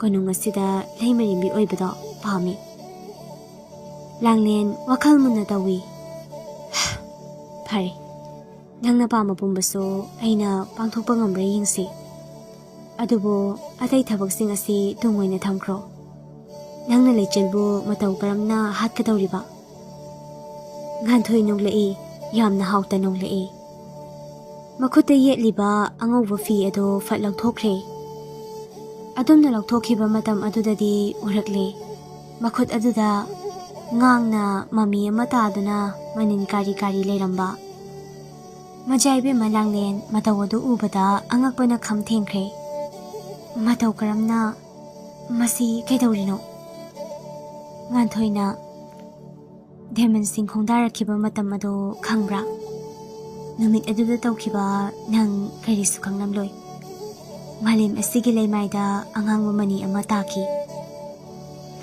ꯀꯣꯅꯨꯡ ꯑꯁꯤꯗ ꯂꯩꯃꯔꯦꯝꯕꯤ ꯑꯣꯏꯕꯗꯣ ꯄꯥꯝꯃꯤ"꯫ ꯂꯥꯡꯂꯦꯟ ꯋꯥꯈꯜ ꯃꯨꯟꯅ ꯇꯧꯏ꯫ "ꯐꯔꯦ, ꯅꯪꯅ ꯄꯥꯝꯕ ꯄꯨꯝꯕꯁꯨ ꯑꯩꯅ ꯄꯥꯡꯊꯣꯛꯄ ꯉꯝꯕ꯭ꯔꯥ ꯌꯦꯡꯁꯤ꯫ ꯑꯗꯨꯕꯨ ꯑꯇꯩ ꯊꯕꯛꯁꯤꯡ ꯑꯁꯤ ꯇꯨꯡ ꯑꯣꯏꯅ ꯊꯝꯈ꯭ꯔꯣ꯫ ꯅꯪꯅ ꯂꯩꯆꯤꯜꯕꯨ ꯃꯇꯧ ꯀꯔꯝꯅ ꯍꯥꯠꯀꯗꯧꯔꯤꯕ? ꯉꯥꯟꯊꯣꯏ ꯅꯣꯛꯂꯛꯏ, ꯌꯥꯝꯅ ꯍꯥꯎꯇ ꯅꯣꯛꯂꯛꯏ꯫ ꯃꯈꯨꯠꯇ ꯌꯦꯠꯂꯤꯕ ꯑꯉꯧꯕ ꯐꯤ ꯑꯗꯨ ꯐꯠ ꯂꯧꯊꯣꯛꯈ꯭ꯔꯦ꯫ ꯑꯗꯨꯝꯅ ꯂꯧꯊꯣꯛꯈꯤꯕ ꯃꯇꯝ ꯑꯗꯨꯗꯗꯤ ꯎꯔꯛꯂꯦ, ꯃꯈꯨꯠ ꯑꯗꯨꯗ ꯉꯥꯡꯅ ꯃꯃꯤ ꯑꯃ ꯇꯥꯗꯨꯅ ꯃꯅꯤꯟ ꯀꯥꯔꯤ ꯀꯥꯔꯤ ꯂꯩꯔꯝꯕ꯫ ꯃꯖꯥ ꯏꯕꯦꯝꯃ ꯂꯥꯡꯂꯦꯟ ꯃꯇꯧ ꯑꯗꯨ ꯎꯕꯗ ꯑꯉꯛꯄꯅ ꯈꯝ ꯊꯦꯡꯈ꯭ꯔꯦ꯫ "ꯃꯇꯧ ꯀꯔꯝꯅ? ꯃꯁꯤ ꯀꯩꯗꯧꯔꯤꯅꯣ?" ꯉꯥꯟꯊꯣꯏꯅ, "ꯗꯦꯃꯟꯁꯤꯡ ꯈꯣꯡꯗꯥꯔꯛꯈꯤꯕ ꯃꯇꯝ ꯑꯗꯨ ꯈꯪꯕ꯭ꯔꯥ? ꯅꯨꯃꯤꯠ ꯑꯗꯨꯗ ꯇꯧꯈꯤꯕ ꯅꯪ ꯀꯔꯤꯁꯨ ꯈꯪꯂꯝꯂꯣꯏ꯫ ꯃꯥꯂꯦꯝ ꯑꯁꯤꯒꯤ ꯂꯩꯃꯥꯏꯗ ꯑꯉꯥꯡꯕ ꯃꯅꯤ ꯑꯃ ꯇꯥꯈꯤ꯫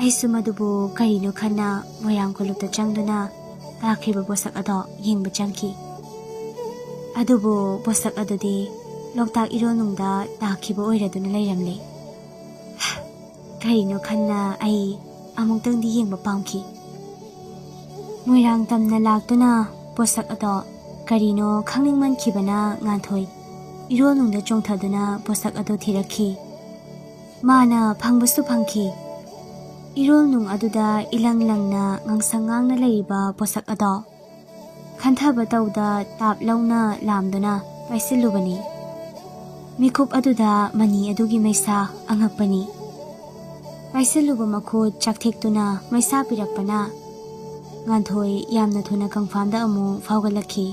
ꯑꯩꯁꯨ ꯃꯗꯨꯕꯨ ꯀꯔꯤꯅꯣ ꯈꯟꯅ ꯃꯣꯏꯔꯥꯡ ꯀꯣꯂꯨꯞꯇ ꯆꯪꯗꯨꯅ ꯇꯥꯈ꯭ꯔꯤꯕ ꯄꯣꯠꯁꯛ ꯑꯗꯣ ꯌꯦꯡꯕ ꯆꯪꯈꯤ꯫ ꯑꯗꯨꯕꯨ ꯄꯣꯠꯁꯛ ꯑꯗꯨꯗꯤ ꯂꯣꯛꯇꯥꯛ ꯏꯔꯣꯜꯅꯨꯡꯗ ꯇꯥꯈꯤꯕ ꯑꯣꯏꯔꯗꯨꯅ ꯂꯩꯔꯝꯂꯦ꯫ ꯀꯔꯤꯅꯣ ꯈꯟꯅ ꯑꯩ ꯑꯃꯨꯛꯇꯪꯗꯤ ꯌꯦꯡꯕ ꯄꯥꯝꯈꯤ꯫" ꯃꯣꯏꯔꯥꯡ ꯇꯝꯅ ꯂꯥꯛꯇꯨꯅ ꯄꯣꯠꯁꯛ ꯑꯗꯣ ꯀꯔꯤꯅꯣ ꯈꯪꯅꯤꯡꯃꯟꯈꯤꯕꯅ ꯉꯥꯟꯊꯣꯏ ꯏꯔꯣꯜꯅꯨꯡꯗ ꯆꯣꯡꯊꯗꯨꯅ ꯄꯣꯠꯁꯛ ꯑꯗꯨ ꯊꯤꯔꯛꯈꯤ꯫ ꯃꯥꯅ ꯐꯪꯕꯁꯨ ꯐꯪꯈꯤ꯫ ꯏꯔꯣꯜꯅꯨꯡ ꯑꯗꯨꯗ ꯏꯂꯪ ꯂꯪꯅ ꯉꯥꯡꯁꯪ ꯉꯥꯡꯅ ꯂꯩꯔꯤꯕ ꯄꯣꯠꯁꯛ ꯑꯗꯣ ꯈꯟꯊꯕ ꯇꯧꯗ ꯇꯥꯞ ꯂꯧꯅ ꯂꯥꯝꯗꯨꯅ ꯄꯥꯏꯁꯤꯜꯂꯨꯕꯅꯤ꯫ ꯃꯤꯀꯨꯞ ꯑꯗꯨꯗ ꯃꯅꯤ ꯑꯗꯨꯒꯤ ꯃꯩꯁꯥ ꯑꯉꯛꯄꯅꯤ꯫ ꯄꯥꯏꯁꯤꯜꯂꯨꯕ ꯃꯈꯨꯠ ꯆꯥꯛꯊꯦꯛꯇꯨꯅ ꯃꯩꯁꯥ ꯄꯤꯔꯛꯄꯅ ꯉꯥꯟꯊꯣꯏ ꯌꯥꯝꯅ ꯊꯨꯅ ꯀꯪꯐꯥꯝꯗ ꯑꯃꯨꯛ ꯐꯥꯎꯒꯠꯂꯛꯈꯤ꯫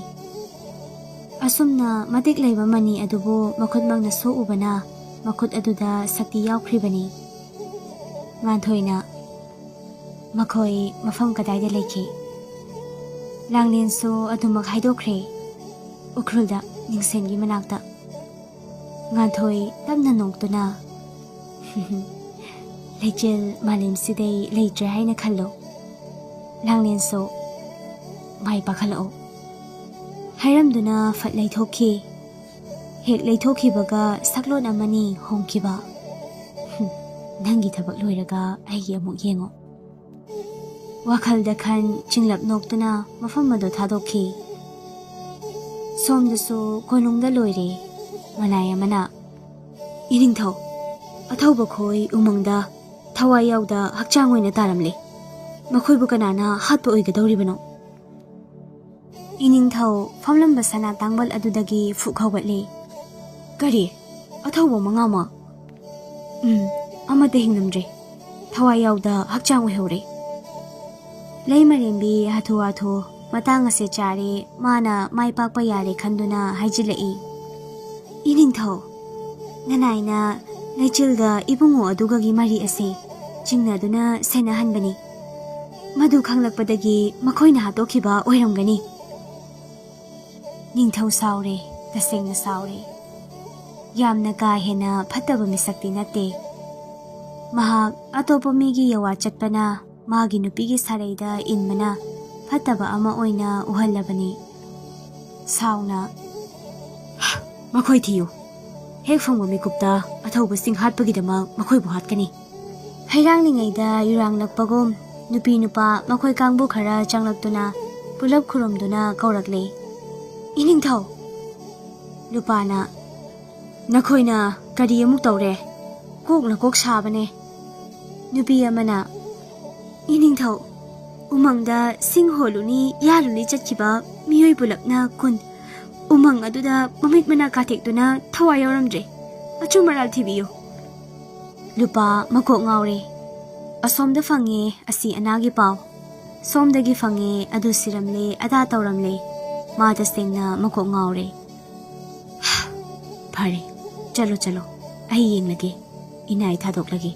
ꯑꯁꯨꯝꯅ ꯃꯇꯤꯛ ꯂꯩꯕ ꯃꯅꯤ ꯑꯗꯨꯕꯨ ꯃꯈꯨꯠꯃꯛꯅ ꯁꯣꯛꯎꯕꯅ ꯃꯈꯨꯠ ꯑꯗꯨꯗ ꯁꯛꯇꯤ ꯌꯥꯎꯈ꯭ꯔꯤꯕꯅꯤ꯫ ꯉꯥꯟꯊꯣꯏꯅ, "ꯃꯈꯣꯏ ꯃꯐꯝ ꯀꯗꯥꯏꯗ ꯂꯩꯈꯤ?" ꯂꯥꯡꯂꯦꯟꯁꯨ ꯑꯗꯨꯃꯛ ꯍꯥꯏꯗꯣꯛꯈ꯭ꯔꯦ, "ꯎꯈ꯭ꯔꯨꯜꯗ, ꯅꯤꯡꯁꯦꯟꯒꯤ ꯃꯅꯥꯛꯇ꯫" ꯉꯥꯟꯊꯣꯏ ꯇꯞꯅ ꯅꯣꯛꯇꯨꯅ, "ꯂꯩꯆꯤꯜ ꯃꯥꯂꯦꯝꯁꯤꯗꯩ ꯂꯩꯇ꯭ꯔꯦ ꯍꯥꯏꯅ ꯈꯜꯂꯨ꯫ ꯂꯥꯡꯂꯦꯟꯁꯨ ꯃꯥꯏ ꯄꯥꯛꯍꯜꯂꯛꯎ꯫" ꯍꯥꯏꯔꯝꯗꯨꯅ ꯐꯠ ꯂꯩꯊꯣꯛꯈꯤ꯫ ꯍꯦꯛ ꯂꯩꯊꯣꯛꯈꯤꯕꯒ ꯁꯛꯂꯣꯟ ꯑꯃꯅꯤ ꯍꯣꯡꯈꯤꯕ꯫ "ꯅꯪꯒꯤ ꯊꯕꯛ ꯂꯣꯏꯔꯒ ꯑꯩꯒꯤ ꯑꯃꯨꯛ ꯌꯦꯡꯉꯨ꯫" ꯋꯥꯈꯜꯗ ꯈꯟ ꯆꯤꯡꯂꯞ ꯅꯣꯛꯇꯨꯅ ꯃꯐꯝ ꯑꯗꯨ ꯊꯥꯗꯣꯛꯈꯤ꯫ ꯁꯣꯝꯗꯁꯨ ꯀꯣꯅꯨꯡꯗ ꯂꯣꯏꯔꯦ꯫ ꯃꯅꯥꯏ ꯑꯃꯅ, "ꯏꯅꯤꯡꯊꯧ, ꯑꯊꯧꯕ ꯈꯣꯏ ꯎꯃꯪꯗ ꯊꯋꯥꯏ ꯌꯥꯎꯗ ꯍꯛꯆꯥꯡ ꯑꯣꯏꯅ ꯇꯥꯔꯝꯂꯦ꯫ ꯃꯈꯣꯏꯕꯨ ꯀꯅꯥꯅ ꯍꯥꯠꯄ ꯑꯣꯏꯒꯗꯧꯔꯤꯕꯅꯣ? ꯏꯅꯤꯡꯊꯧ ꯐꯝꯂꯝꯕ ꯁꯅꯥ ꯇꯥꯡꯕꯜ ꯑꯗꯨꯗꯒꯤ ꯐꯨꯛ ꯍꯧꯒꯠꯂꯦ꯫ "ꯀꯔꯤ? ꯑꯊꯧꯕ ꯃꯉꯥꯃꯛ?" "ꯎꯝ, ꯑꯃꯠꯇ ꯍꯤꯡꯂꯝꯗ꯭ꯔꯦ꯫ ꯊꯋꯥꯏ ꯌꯥꯎꯗ ꯍꯛꯆꯥꯡ ꯑꯣꯏꯍꯧꯔꯦ꯫" ꯂꯩꯃꯔꯦꯝꯕꯤ ꯍꯥꯊꯨ ꯍꯥꯊꯨ ꯃꯇꯥꯡ ꯑꯁꯦ ꯆꯥꯔꯦ, ꯃꯥꯅ ꯃꯥꯏ ꯄꯥꯛꯄ ꯌꯥꯔꯦ ꯈꯟꯗꯨꯅ ꯍꯥꯏꯖꯤꯜꯂꯛꯏ꯫ "ꯏꯅꯤꯡꯊꯧ, ꯅꯅꯥꯏꯅ ꯂꯩꯆꯤꯜꯒ ꯏꯕꯨꯡꯉꯣ ꯑꯗꯨꯒꯒꯤ ꯃꯔꯤ ꯑꯁꯦ ꯆꯤꯡꯅꯗꯨꯅ ꯁꯦꯟꯅꯍꯟꯕꯅꯤ꯫ ꯃꯗꯨ ꯈꯪꯂꯛꯄꯗꯒꯤ ꯃꯈꯣꯏꯅ ꯍꯥꯠꯇꯣꯛꯈꯤꯕ ꯑꯣꯏꯔꯝꯒꯅꯤ꯫" ꯅꯤꯡꯊꯧ ꯁꯥꯎꯔꯦ, ꯇꯁꯦꯡꯅ ꯁꯥꯎꯔꯦ꯫ ꯌꯥꯝꯅ ꯀꯥ ꯍꯦꯟꯅ ꯐꯠꯇꯕ ꯃꯤꯁꯛꯇꯤ ꯅꯠꯇꯦ꯫ ꯃꯍꯥꯛ ꯑꯇꯣꯞꯄ ꯃꯤꯒꯤ ꯌꯋꯥ ꯆꯠꯄꯅ ꯃꯥꯒꯤ ꯅꯨꯄꯤꯒꯤ ꯁꯥꯔꯩꯗ ꯏꯟꯕꯅ ꯐꯠꯇꯕ ꯑꯃ ꯑꯣꯏꯅ ꯎꯍꯜꯂꯕꯅꯤ꯫ ꯁꯥꯎꯅ, "ꯃꯈꯣꯏ ꯊꯤꯌꯨ꯫ ꯍꯦꯛ ꯐꯪꯕ ꯃꯤꯀꯨꯞꯇ ꯑꯊꯧꯕꯁꯤꯡ ꯍꯥꯠꯄꯒꯤꯗꯃꯛ ꯃꯈꯣꯏꯕꯨ ꯍꯥꯠꯀꯅꯤ꯫" ꯍꯩꯔꯥꯡꯂꯤꯉꯩꯗ ꯌꯨꯔꯥꯡꯂꯛꯄꯒꯨꯝ ꯅꯨꯄꯤ ꯅꯨꯄꯥ ꯃꯈꯣꯏ ꯀꯥꯡꯕꯨ ꯈꯔ ꯆꯪꯂꯛꯇꯨꯅ ꯄꯨꯂꯞ ꯈꯨꯔꯨꯝꯗꯨꯅ ꯀꯧꯔꯛꯂꯦ, "ꯏꯅꯤꯡꯊꯧ!" ꯂꯨꯄꯥꯅ, "ꯅꯈꯣꯏꯅ ꯀꯔꯤ ꯑꯃꯨꯛ ꯇꯧꯔꯦ? ꯀꯣꯛꯅ ꯀꯣꯛ ꯁꯥꯕꯅꯦ꯫" ꯅꯨꯄꯤ ꯑꯃꯅ, "ꯏꯅꯤꯡꯊꯧ, ꯎꯃꯪꯗ ꯁꯤꯡ ꯍꯣꯜꯂꯨꯅꯤ, ꯌꯥꯜꯂꯨꯅꯤ ꯆꯠꯈꯤꯕ ꯃꯤꯑꯣꯏ ꯄꯨꯂꯞꯅ ꯀꯨꯟ ꯎꯃꯪ ꯑꯗꯨꯗ ꯃꯃꯤꯠ ꯃꯅꯥ ꯀꯥꯊꯦꯛꯇꯨꯅ ꯊꯋꯥꯏ ꯌꯥꯎꯔꯝꯗ꯭ꯔꯦ꯫ ꯑꯆꯨꯝ ꯑꯔꯥꯜ ꯊꯤꯕꯤꯌꯨ꯫" ꯂꯨꯄꯥ ꯃꯀꯣꯛ ꯉꯥꯎꯔꯦ꯫ ꯑꯁꯣꯝꯗ ꯐꯪꯉꯦ ꯑꯁꯤ ꯑꯅꯥꯒꯤ ꯄꯥꯎ, ꯁꯣꯝꯗꯒꯤ ꯐꯪꯉꯦ ꯑꯗꯨ ꯁꯤꯔꯝꯂꯦ, ꯑꯗꯥ ꯇꯧꯔꯝꯂꯦ꯫ ꯃꯥ ꯇꯁꯦꯡꯅ ꯃꯀꯣꯛ ꯉꯥꯎꯔꯦ꯫ "ꯐꯔꯦ, ꯆꯠꯂꯣ, ꯆꯠꯂꯣ, ꯑꯩ ꯌꯦꯡꯂꯒꯦ, ꯏꯅꯥꯏ ꯊꯥꯗꯣꯛꯂꯒꯦ꯫"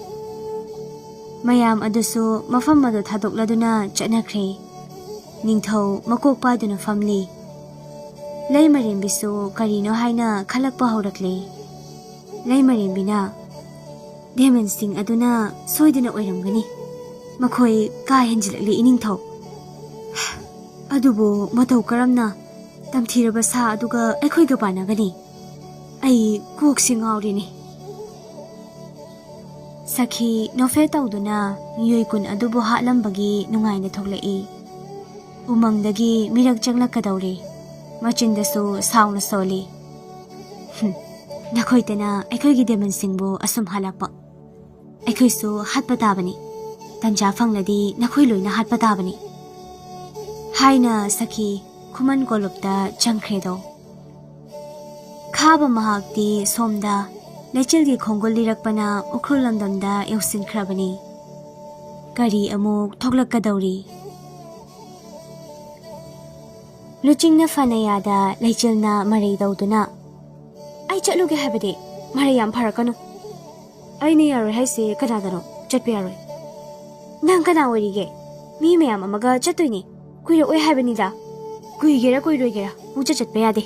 ꯃꯌꯥꯝ ꯑꯗꯨꯁꯨ ꯃꯐꯝ ꯑꯗꯨ ꯊꯥꯗꯣꯛꯂꯗꯨꯅ ꯆꯠꯅꯈ꯭ꯔꯦ꯫ ꯅꯤꯡꯊꯧ ꯃꯀꯣꯛ ꯄꯥꯏꯗꯨꯅ ꯐꯝꯂꯤ꯫ ꯂꯩꯃꯔꯦꯝꯕꯤꯁꯨ ꯀꯔꯤꯅꯣ ꯍꯥꯏꯅ ꯈꯜꯂꯛꯄ ꯍꯧꯔꯛꯂꯦ꯫ ꯂꯩꯃꯔꯦꯝꯕꯤꯅ, "ꯗꯦꯃꯟꯁꯤꯡ ꯑꯗꯨꯅ ꯁꯣꯏꯗꯅ ꯑꯣꯏꯔꯝꯒꯅꯤ꯫ ꯃꯈꯣꯏ ꯀꯥ ꯍꯦꯟꯖꯤꯜꯂꯛꯂꯤ, ꯏꯅꯤꯡꯊꯧ꯫ ꯑꯗꯨꯕꯨ ꯃꯇꯧ ꯀꯔꯝꯅ ꯇꯝꯊꯤꯔꯕ ꯁꯥ ꯑꯗꯨꯒ ꯑꯩꯈꯣꯏꯒ ꯄꯥꯟꯅꯒꯅꯤ? ꯑꯩ ꯀꯣꯛꯁꯤ ꯉꯥꯎꯔꯦꯅꯦ꯫" ꯁꯈꯤ ꯅꯣꯐꯦꯠ ꯇꯧꯗꯨꯅ ꯃꯤꯑꯣꯏ ꯀꯨꯟ ꯑꯗꯨꯕꯨ ꯍꯥꯠꯂꯝꯕꯒꯤ ꯅꯨꯡꯉꯥꯏꯅ ꯊꯣꯛꯂꯛꯏ꯫ ꯎꯃꯪꯗꯒꯤ ꯃꯤꯔꯛ ꯆꯪꯂꯛꯀꯗꯧꯔꯦ꯫ ꯃꯆꯤꯟꯗꯁꯨ ꯁꯥꯎꯅ ꯁꯣꯜꯂꯤ꯫ "ꯍꯨꯝ, ꯅꯈꯣꯏꯇꯅ ꯑꯩꯈꯣꯏꯒꯤ ꯗꯦꯃꯟꯁꯤꯡꯕꯨ ꯑꯁꯨꯝ ꯍꯥꯠꯂꯛꯄ꯫ ꯑꯩꯈꯣꯏꯁꯨ ꯍꯥꯠꯄ ꯇꯥꯕꯅꯤ꯫ ꯇꯟꯖꯥ ꯐꯪꯂꯗꯤ ꯅꯈꯣꯏ ꯂꯣꯏꯅ ꯍꯥꯠꯄ ꯇꯥꯕꯅꯤ," ꯍꯥꯏꯅ ꯁꯈꯤ ꯈꯨꯃꯟ ꯀꯣꯂꯨꯞꯇ ꯆꯪꯈ꯭ꯔꯦꯗꯣ꯫ ꯈꯥꯕ ꯃꯍꯥꯛꯇꯤ ꯁꯣꯝꯗ ꯂꯩꯆꯤꯜꯒꯤ ꯈꯣꯡꯒꯨꯜ ꯂꯤꯔꯛꯄꯅ ꯎꯈ꯭ꯔꯨꯜ ꯂꯝꯗꯝꯗ ꯌꯧꯁꯤꯟꯈ꯭ꯔꯕꯅꯤ꯫ ꯀꯔꯤ ꯑꯃꯨꯛ ꯊꯣꯛꯂꯛꯀꯗꯧꯔꯤ? ꯂꯨꯆꯤꯡꯅ ꯐꯅ ꯌꯥꯗ ꯂꯩꯆꯤꯜꯅ ꯃꯔꯩ ꯇꯧꯗꯨꯅ, "ꯑꯩ ꯆꯠꯂꯨꯒꯦ ꯍꯥꯏꯕꯗꯤ꯫ ꯃꯔꯩ ꯌꯥꯝ ꯐꯔꯛꯀꯅꯨ꯫ ꯑꯩꯅ ꯌꯥꯔꯣꯏ ꯍꯥꯏꯁꯦ ꯀꯅꯥꯗꯅꯣ? ꯆꯠꯄ ꯌꯥꯔꯣꯏ꯫ ꯅꯪ ꯀꯅꯥ ꯑꯣꯏꯔꯤꯒꯦ? ꯃꯤ ꯃꯌꯥꯝ ꯑꯃꯒ ꯆꯠꯇꯣꯏꯅꯤ꯫ ꯀꯨꯏꯔꯛꯑꯣꯏ ꯍꯥꯏꯕꯅꯤꯗ꯫ ꯀꯨꯏꯒꯦꯔꯥ ꯀꯨꯏꯔꯣꯏꯒꯦꯔꯥ ꯄꯨꯡꯆꯠ ꯆꯠꯄ ꯌꯥꯗꯦ꯫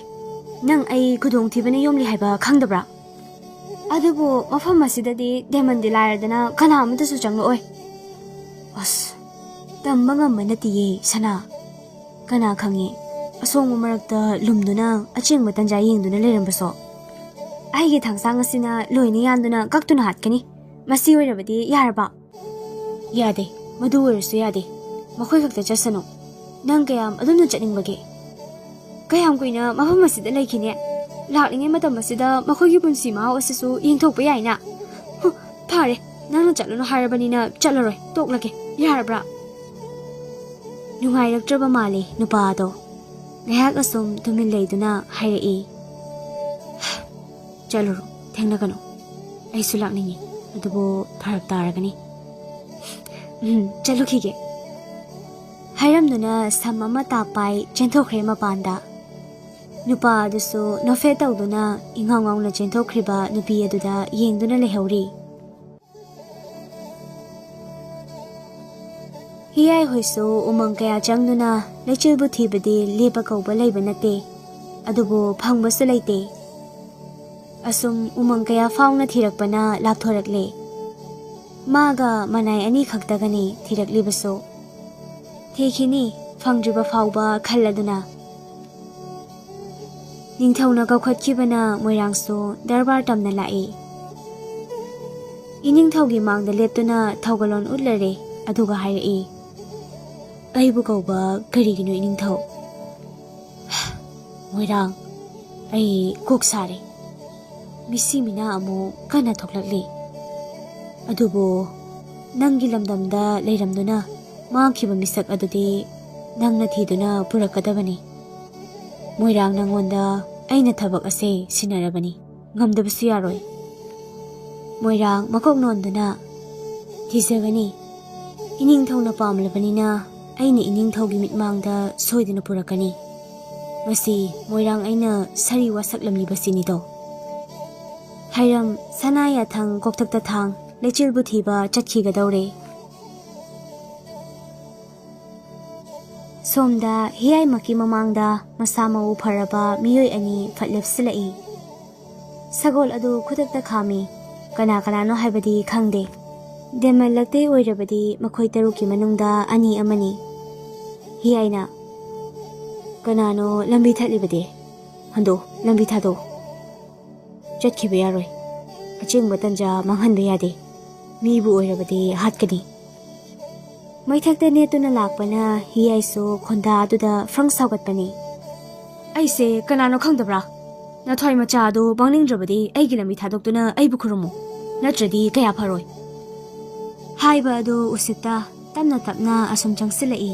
ꯅꯪ ꯑꯩ ꯈꯨꯗꯣꯡꯊꯤꯕꯅ ꯌꯣꯝꯂꯤ ꯍꯥꯏꯕ ꯈꯪꯗꯕ꯭ꯔꯥ? ꯑꯗꯨꯕꯨ ꯃꯐꯝ ꯑꯁꯤꯗꯗꯤ ꯗꯦꯃꯟꯗꯤ ꯂꯥꯏꯔꯗꯅ ꯀꯅꯥ ꯑꯃꯠꯇꯁꯨ ꯆꯪꯂꯛꯑꯣꯏ꯫" ꯑꯁ, ꯇꯝꯕ ꯉꯝꯕ ꯅꯠꯇꯤꯌꯦ, ꯁꯅꯥ꯫ ꯀꯅꯥ ꯈꯪꯉꯤ, ꯑꯁꯣꯡꯕ ꯃꯔꯛꯇ ꯂꯨꯝꯗꯨꯅ ꯑꯆꯦꯡꯕ ꯇꯟꯖꯥ ꯌꯦꯡꯗꯨꯅ ꯂꯩꯔꯝꯕꯁꯨ꯫ ꯑꯩꯒꯤ ꯊꯥꯡꯁꯥꯡ ꯑꯁꯤꯅ ꯂꯣꯏꯅ ꯌꯥꯟꯗꯨꯅ ꯀꯛꯇꯨꯅ ꯍꯥꯠꯀꯅꯤ꯫ ꯃꯁꯤ ꯑꯣꯏꯔꯕꯗꯤ ꯌꯥꯔꯕ? ꯌꯥꯗꯦ, ꯃꯗꯨ ꯑꯣꯏꯔꯁꯨ ꯌꯥꯗꯦ꯫ ꯃꯈꯣꯏ ꯈꯛꯇ ꯆꯠꯁꯅꯨ꯫ ꯅꯪ ꯀꯌꯥꯝ ꯑꯗꯨꯝꯅ ꯆꯠꯅꯤꯡꯕꯒꯦ? ꯀꯌꯥꯝ ꯀꯨꯏꯅ ꯃꯐꯝ ꯑꯁꯤꯗ ꯂꯩꯈꯤꯅꯤ? ꯂꯥꯛꯂꯤꯉꯩ ꯃꯇꯝ ꯑꯁꯤꯗ ꯃꯈꯣꯏꯒꯤ ꯄꯨꯟꯁꯤ ꯃꯍꯥꯎ ꯑꯁꯤꯁꯨ ꯌꯦꯡꯊꯣꯛꯄ ꯌꯥꯏꯅ꯫ ꯍꯨ, ꯐꯔꯦ, ꯅꯪꯅ ꯆꯠꯂꯨꯅꯨ ꯍꯥꯏꯔꯕꯅꯤꯅ ꯆꯠꯂꯔꯣꯏ, ꯇꯣꯛꯂꯒꯦ, ꯌꯥꯔꯕ꯭ꯔꯥ? ꯅꯨꯡꯉꯥꯏꯔꯛꯇ꯭ꯔꯕ ꯃꯥꯜꯂꯦ ꯅꯨꯄꯥ ꯑꯗꯣ꯫ ꯉꯥꯏꯍꯥꯛ ꯑꯁꯨꯝ ꯇꯨꯃꯤꯟ ꯂꯩꯗꯨꯅ ꯍꯥꯏꯔꯛꯏ, "ꯆꯠꯂꯨꯔꯣ, ꯊꯦꯡꯅꯒꯅꯨ꯫ ꯑꯩꯁꯨ ꯂꯥꯛꯅꯤꯡꯉꯤ, ꯑꯗꯨꯕꯨ ꯐꯔꯛ ꯇꯥꯔꯒꯅꯤ꯫ ꯎꯝ, ꯆꯠꯂꯨꯈꯤꯒꯦ," ꯍꯥꯏꯔꯝꯗꯨꯅ ꯁꯝ ꯑꯃ ꯇꯥꯞꯄꯥꯏ ꯆꯦꯟꯊꯣꯛꯈ꯭ꯔꯦ ꯃꯄꯥꯟꯗ꯫ ꯅꯨꯄꯥ ꯑꯗꯨꯁꯨ ꯅꯣꯐꯦꯠ ꯇꯧꯗꯨꯅ ꯏꯉꯥꯎ ꯉꯥꯎꯅ ꯆꯦꯟꯊꯣꯛꯈ꯭ꯔꯤꯕ ꯅꯨꯄꯤ ꯑꯗꯨꯗ ꯌꯦꯡꯗꯨꯅ ꯂꯩꯍꯧꯔꯤ꯫ ꯍꯤꯌꯥꯏ ꯍꯣꯏꯁꯨ ꯎꯃꯪ ꯀꯌꯥ ꯆꯪꯗꯨꯅ ꯂꯩꯆꯤꯜꯕꯨ ꯊꯤꯕꯗꯤ ꯂꯦꯞꯄ ꯀꯧꯕ ꯂꯩꯕ ꯅꯠꯇꯦ, ꯑꯗꯨꯕꯨ ꯐꯪꯕꯁꯨ ꯂꯩꯇꯦ꯫ ꯑꯁꯨꯝ ꯎꯃꯪ ꯀꯌꯥ ꯐꯥꯎꯅ ꯊꯤꯔꯛꯄꯅ ꯂꯥꯞꯊꯣꯔꯛꯂꯦ꯫ ꯃꯥꯒ ꯃꯅꯥꯏ ꯑꯅꯤ ꯈꯛꯇꯒꯅꯤ ꯊꯤꯔꯛꯂꯤꯕꯁꯨ꯫ ꯊꯤꯈꯤꯅꯤ, ꯐꯪꯗ꯭ꯔꯤꯕ ꯐꯥꯎꯕ ꯈꯜꯂꯗꯨꯅ꯫ ꯅꯤꯡꯊꯧꯅ ꯀꯧꯈꯠꯈꯤꯕꯅ ꯃꯣꯏꯔꯥꯡꯁꯨ ꯗꯔꯕꯥꯔ ꯇꯝꯅ ꯂꯥꯛꯏ꯫ ꯏꯅꯤꯡꯊꯧꯒꯤ ꯃꯥꯡꯗ ꯂꯦꯞꯇꯨꯅ ꯊꯧꯒꯜꯂꯣꯟ ꯎꯠꯂꯔꯦ, ꯑꯗꯨꯒ ꯍꯥꯏꯔꯛꯏ, "ꯑꯩꯕꯨ ꯀꯧꯕ ꯀꯔꯤꯒꯤꯅꯣ ꯏꯅꯤꯡꯊꯧ?" ꯃꯣꯏꯔꯥꯡ, ꯑꯩ ꯀꯣꯛ ꯁꯥꯔꯦ꯫ ꯃꯤꯁꯤ ꯃꯤꯅꯥ ꯑꯃꯨꯛ ꯀꯟꯅ ꯊꯣꯛꯂꯛꯂꯤ꯫ ꯑꯗꯨꯕꯨ ꯅꯪꯒꯤ ꯂꯝꯗꯝꯗ ꯂꯩꯔꯝꯗꯨꯅ ꯃꯥꯡꯈꯤꯕ ꯃꯤꯁꯛ ꯑꯗꯨꯗꯤ ꯅꯪꯅ ꯊꯤꯗꯨꯅ ꯄꯨꯔꯛꯀꯗꯕꯅꯤ꯫ ꯃꯣꯏꯔꯥꯡ, ꯅꯪꯉꯣꯟꯗ ꯑꯩꯅ ꯊꯕꯛ ꯑꯁꯦ ꯁꯤꯟꯅꯔꯕꯅꯤ, ꯉꯝꯗꯕꯁꯨ ꯌꯥꯔꯣꯏ꯫ ꯃꯣꯏꯔꯥꯡ, ꯃꯀꯣꯛ ꯅꯣꯟꯗꯨꯅ, ꯊꯤꯖꯒꯅꯤ꯫ ꯏꯅꯤꯡꯊꯧꯅ ꯄꯥꯝꯂꯕꯅꯤꯅ ꯑꯩꯅ ꯏꯅꯤꯡꯊꯧꯒꯤ ꯃꯤꯠꯃꯥꯡꯗ ꯁꯣꯏꯗꯅ ꯄꯨꯔꯛꯀꯅꯤ꯫ ꯃꯁꯤ ꯃꯣꯏꯔꯥꯡ ꯑꯩꯅ ꯁꯥꯔꯤ ꯋꯥꯁꯛꯂꯝꯂꯤꯕꯁꯤꯅꯤꯗꯣ꯫ ꯍꯥꯏꯔꯝ, ꯁꯅꯥ ꯌꯥꯊꯪ, ꯀꯣꯛꯊꯛꯇ ꯊꯥꯡ, ꯂꯩꯆꯤꯜꯕꯨ ꯊꯤꯕ ꯆꯠꯈꯤꯒꯗꯧꯔꯦ꯫ ꯁꯣꯝꯗ ꯍꯤꯌꯥꯏꯃꯛꯀꯤ ꯃꯃꯥꯡꯗ ꯃꯁꯥ ꯃꯎ ꯐꯔꯕ ꯃꯤꯑꯣꯏ ꯑꯅꯤ ꯐꯠ ꯂꯦꯞꯁꯤꯜꯂꯛꯏ꯫ ꯁꯒꯣꯜ ꯑꯗꯨ ꯈꯨꯗꯛꯇ ꯈꯥꯝꯃꯤ꯫ ꯀꯅꯥ ꯀꯅꯥꯅꯣ ꯍꯥꯏꯕꯗꯤ ꯈꯪꯗꯦ꯫ ꯗꯦꯃꯜ ꯂꯛꯇꯩ ꯑꯣꯏꯔꯕꯗꯤ ꯃꯈꯣꯏ ꯇꯔꯨꯛꯀꯤ ꯃꯅꯨꯡꯗ ꯑꯅꯤ ꯑꯃꯅꯤ꯫ ꯍꯤꯌꯥꯏꯅ, "ꯀꯅꯥꯅꯣ ꯂꯝꯕꯤ ꯊꯠꯂꯤꯕꯗꯤ? ꯍꯟꯗꯣ, ꯂꯝꯕꯤ ꯊꯥꯗꯣ꯫ ꯆꯠꯈꯤꯕ ꯌꯥꯔꯣꯏ꯫ ꯑꯆꯦꯡꯕ ꯇꯟꯖꯥ ꯃꯥꯡꯍꯟꯕ ꯌꯥꯗꯦ꯫ ꯃꯤꯕꯨ ꯑꯣꯏꯔꯕꯗꯤ ꯍꯥꯠꯀꯅꯤ꯫" ꯃꯩꯊꯛꯇ ꯅꯦꯠꯇꯨꯅ ꯂꯥꯛꯄꯅ ꯍꯤꯌꯥꯏꯁꯨ ꯈꯣꯟꯗꯥ ꯑꯗꯨꯗ ꯐ꯭ꯔꯪ ꯁꯥꯎꯒꯠꯄꯅꯤ꯫ "ꯑꯩꯁꯦ ꯀꯅꯥꯅꯣ ꯈꯪꯗꯕ꯭ꯔꯥ? ꯅꯊ꯭ꯋꯥꯏ ꯃꯆꯥ ꯑꯗꯨ ꯄꯥꯡꯅꯤꯡꯗ꯭ꯔꯕꯗꯤ ꯑꯩꯒꯤ ꯂꯝꯕꯤ ꯊꯥꯗꯣꯛꯇꯨꯅ ꯑꯩꯕꯨ ꯈꯨꯔꯨꯝꯃꯨ, ꯅꯠꯇ꯭ꯔꯗꯤ ꯀꯌꯥ ꯐꯔꯣꯏ꯫" ꯍꯥꯏꯕ ꯑꯗꯨ ꯎꯁꯤꯠꯇ ꯇꯞꯅ ꯇꯞꯅ ꯑꯁꯨꯝ ꯆꯪꯁꯤꯜꯂꯛꯏ꯫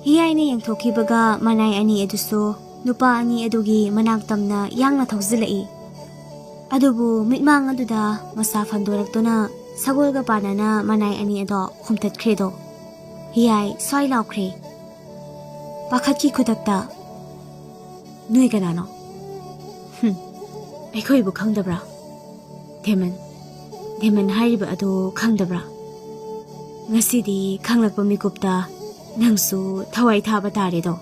ꯍꯤꯌꯥꯏꯅ ꯌꯦꯡꯊꯣꯛꯈꯤꯕꯒ ꯃꯅꯥꯏ ꯑꯅꯤ ꯑꯗꯨꯁꯨ ꯅꯨꯄꯥ ꯑꯅꯤ ꯑꯗꯨꯒꯤ ꯃꯅꯥꯛ ꯇꯝꯅ ꯌꯥꯡꯅ ꯊꯧꯖꯤꯜꯂꯛꯏ꯫ ꯑꯗꯨꯕꯨ ꯃꯤꯠꯃꯥꯡ ꯑꯗꯨꯗ ꯃꯁꯥ ꯐꯟꯗꯣꯔꯛꯇꯨꯅ ꯁꯒꯣꯜꯒ ꯄꯥꯟꯅꯅ ꯃꯅꯥꯏ ꯑꯅꯤ ꯑꯗꯣ ꯍꯨꯝꯊꯠꯈ꯭ꯔꯦꯗꯣ꯫ ꯍꯤꯌꯥꯏ ꯁ꯭ꯋꯥꯏ ꯂꯥꯎꯈ꯭ꯔꯦ꯫ ꯄꯥꯈꯠꯀꯤ ꯈꯨꯗꯛꯇ, "ꯅꯣꯏ ꯀꯅꯥꯅꯣ? ꯍꯨꯝ, ꯑꯩꯈꯣꯏꯕꯨ ꯈꯪꯗꯕ꯭ꯔꯥ? ꯗꯦꯃꯟ, ꯗꯦꯃꯟ ꯍꯥꯏꯔꯤꯕ ꯑꯗꯨ ꯈꯪꯗꯕ꯭ꯔꯥ? ꯉꯁꯤꯗꯤ ꯈꯪꯂꯛꯄ ꯃꯤꯀꯨꯞꯇ ꯅꯪꯁꯨ ꯊꯋꯥꯏ ꯊꯥꯕ ꯇꯥꯔꯦꯗꯣ꯫"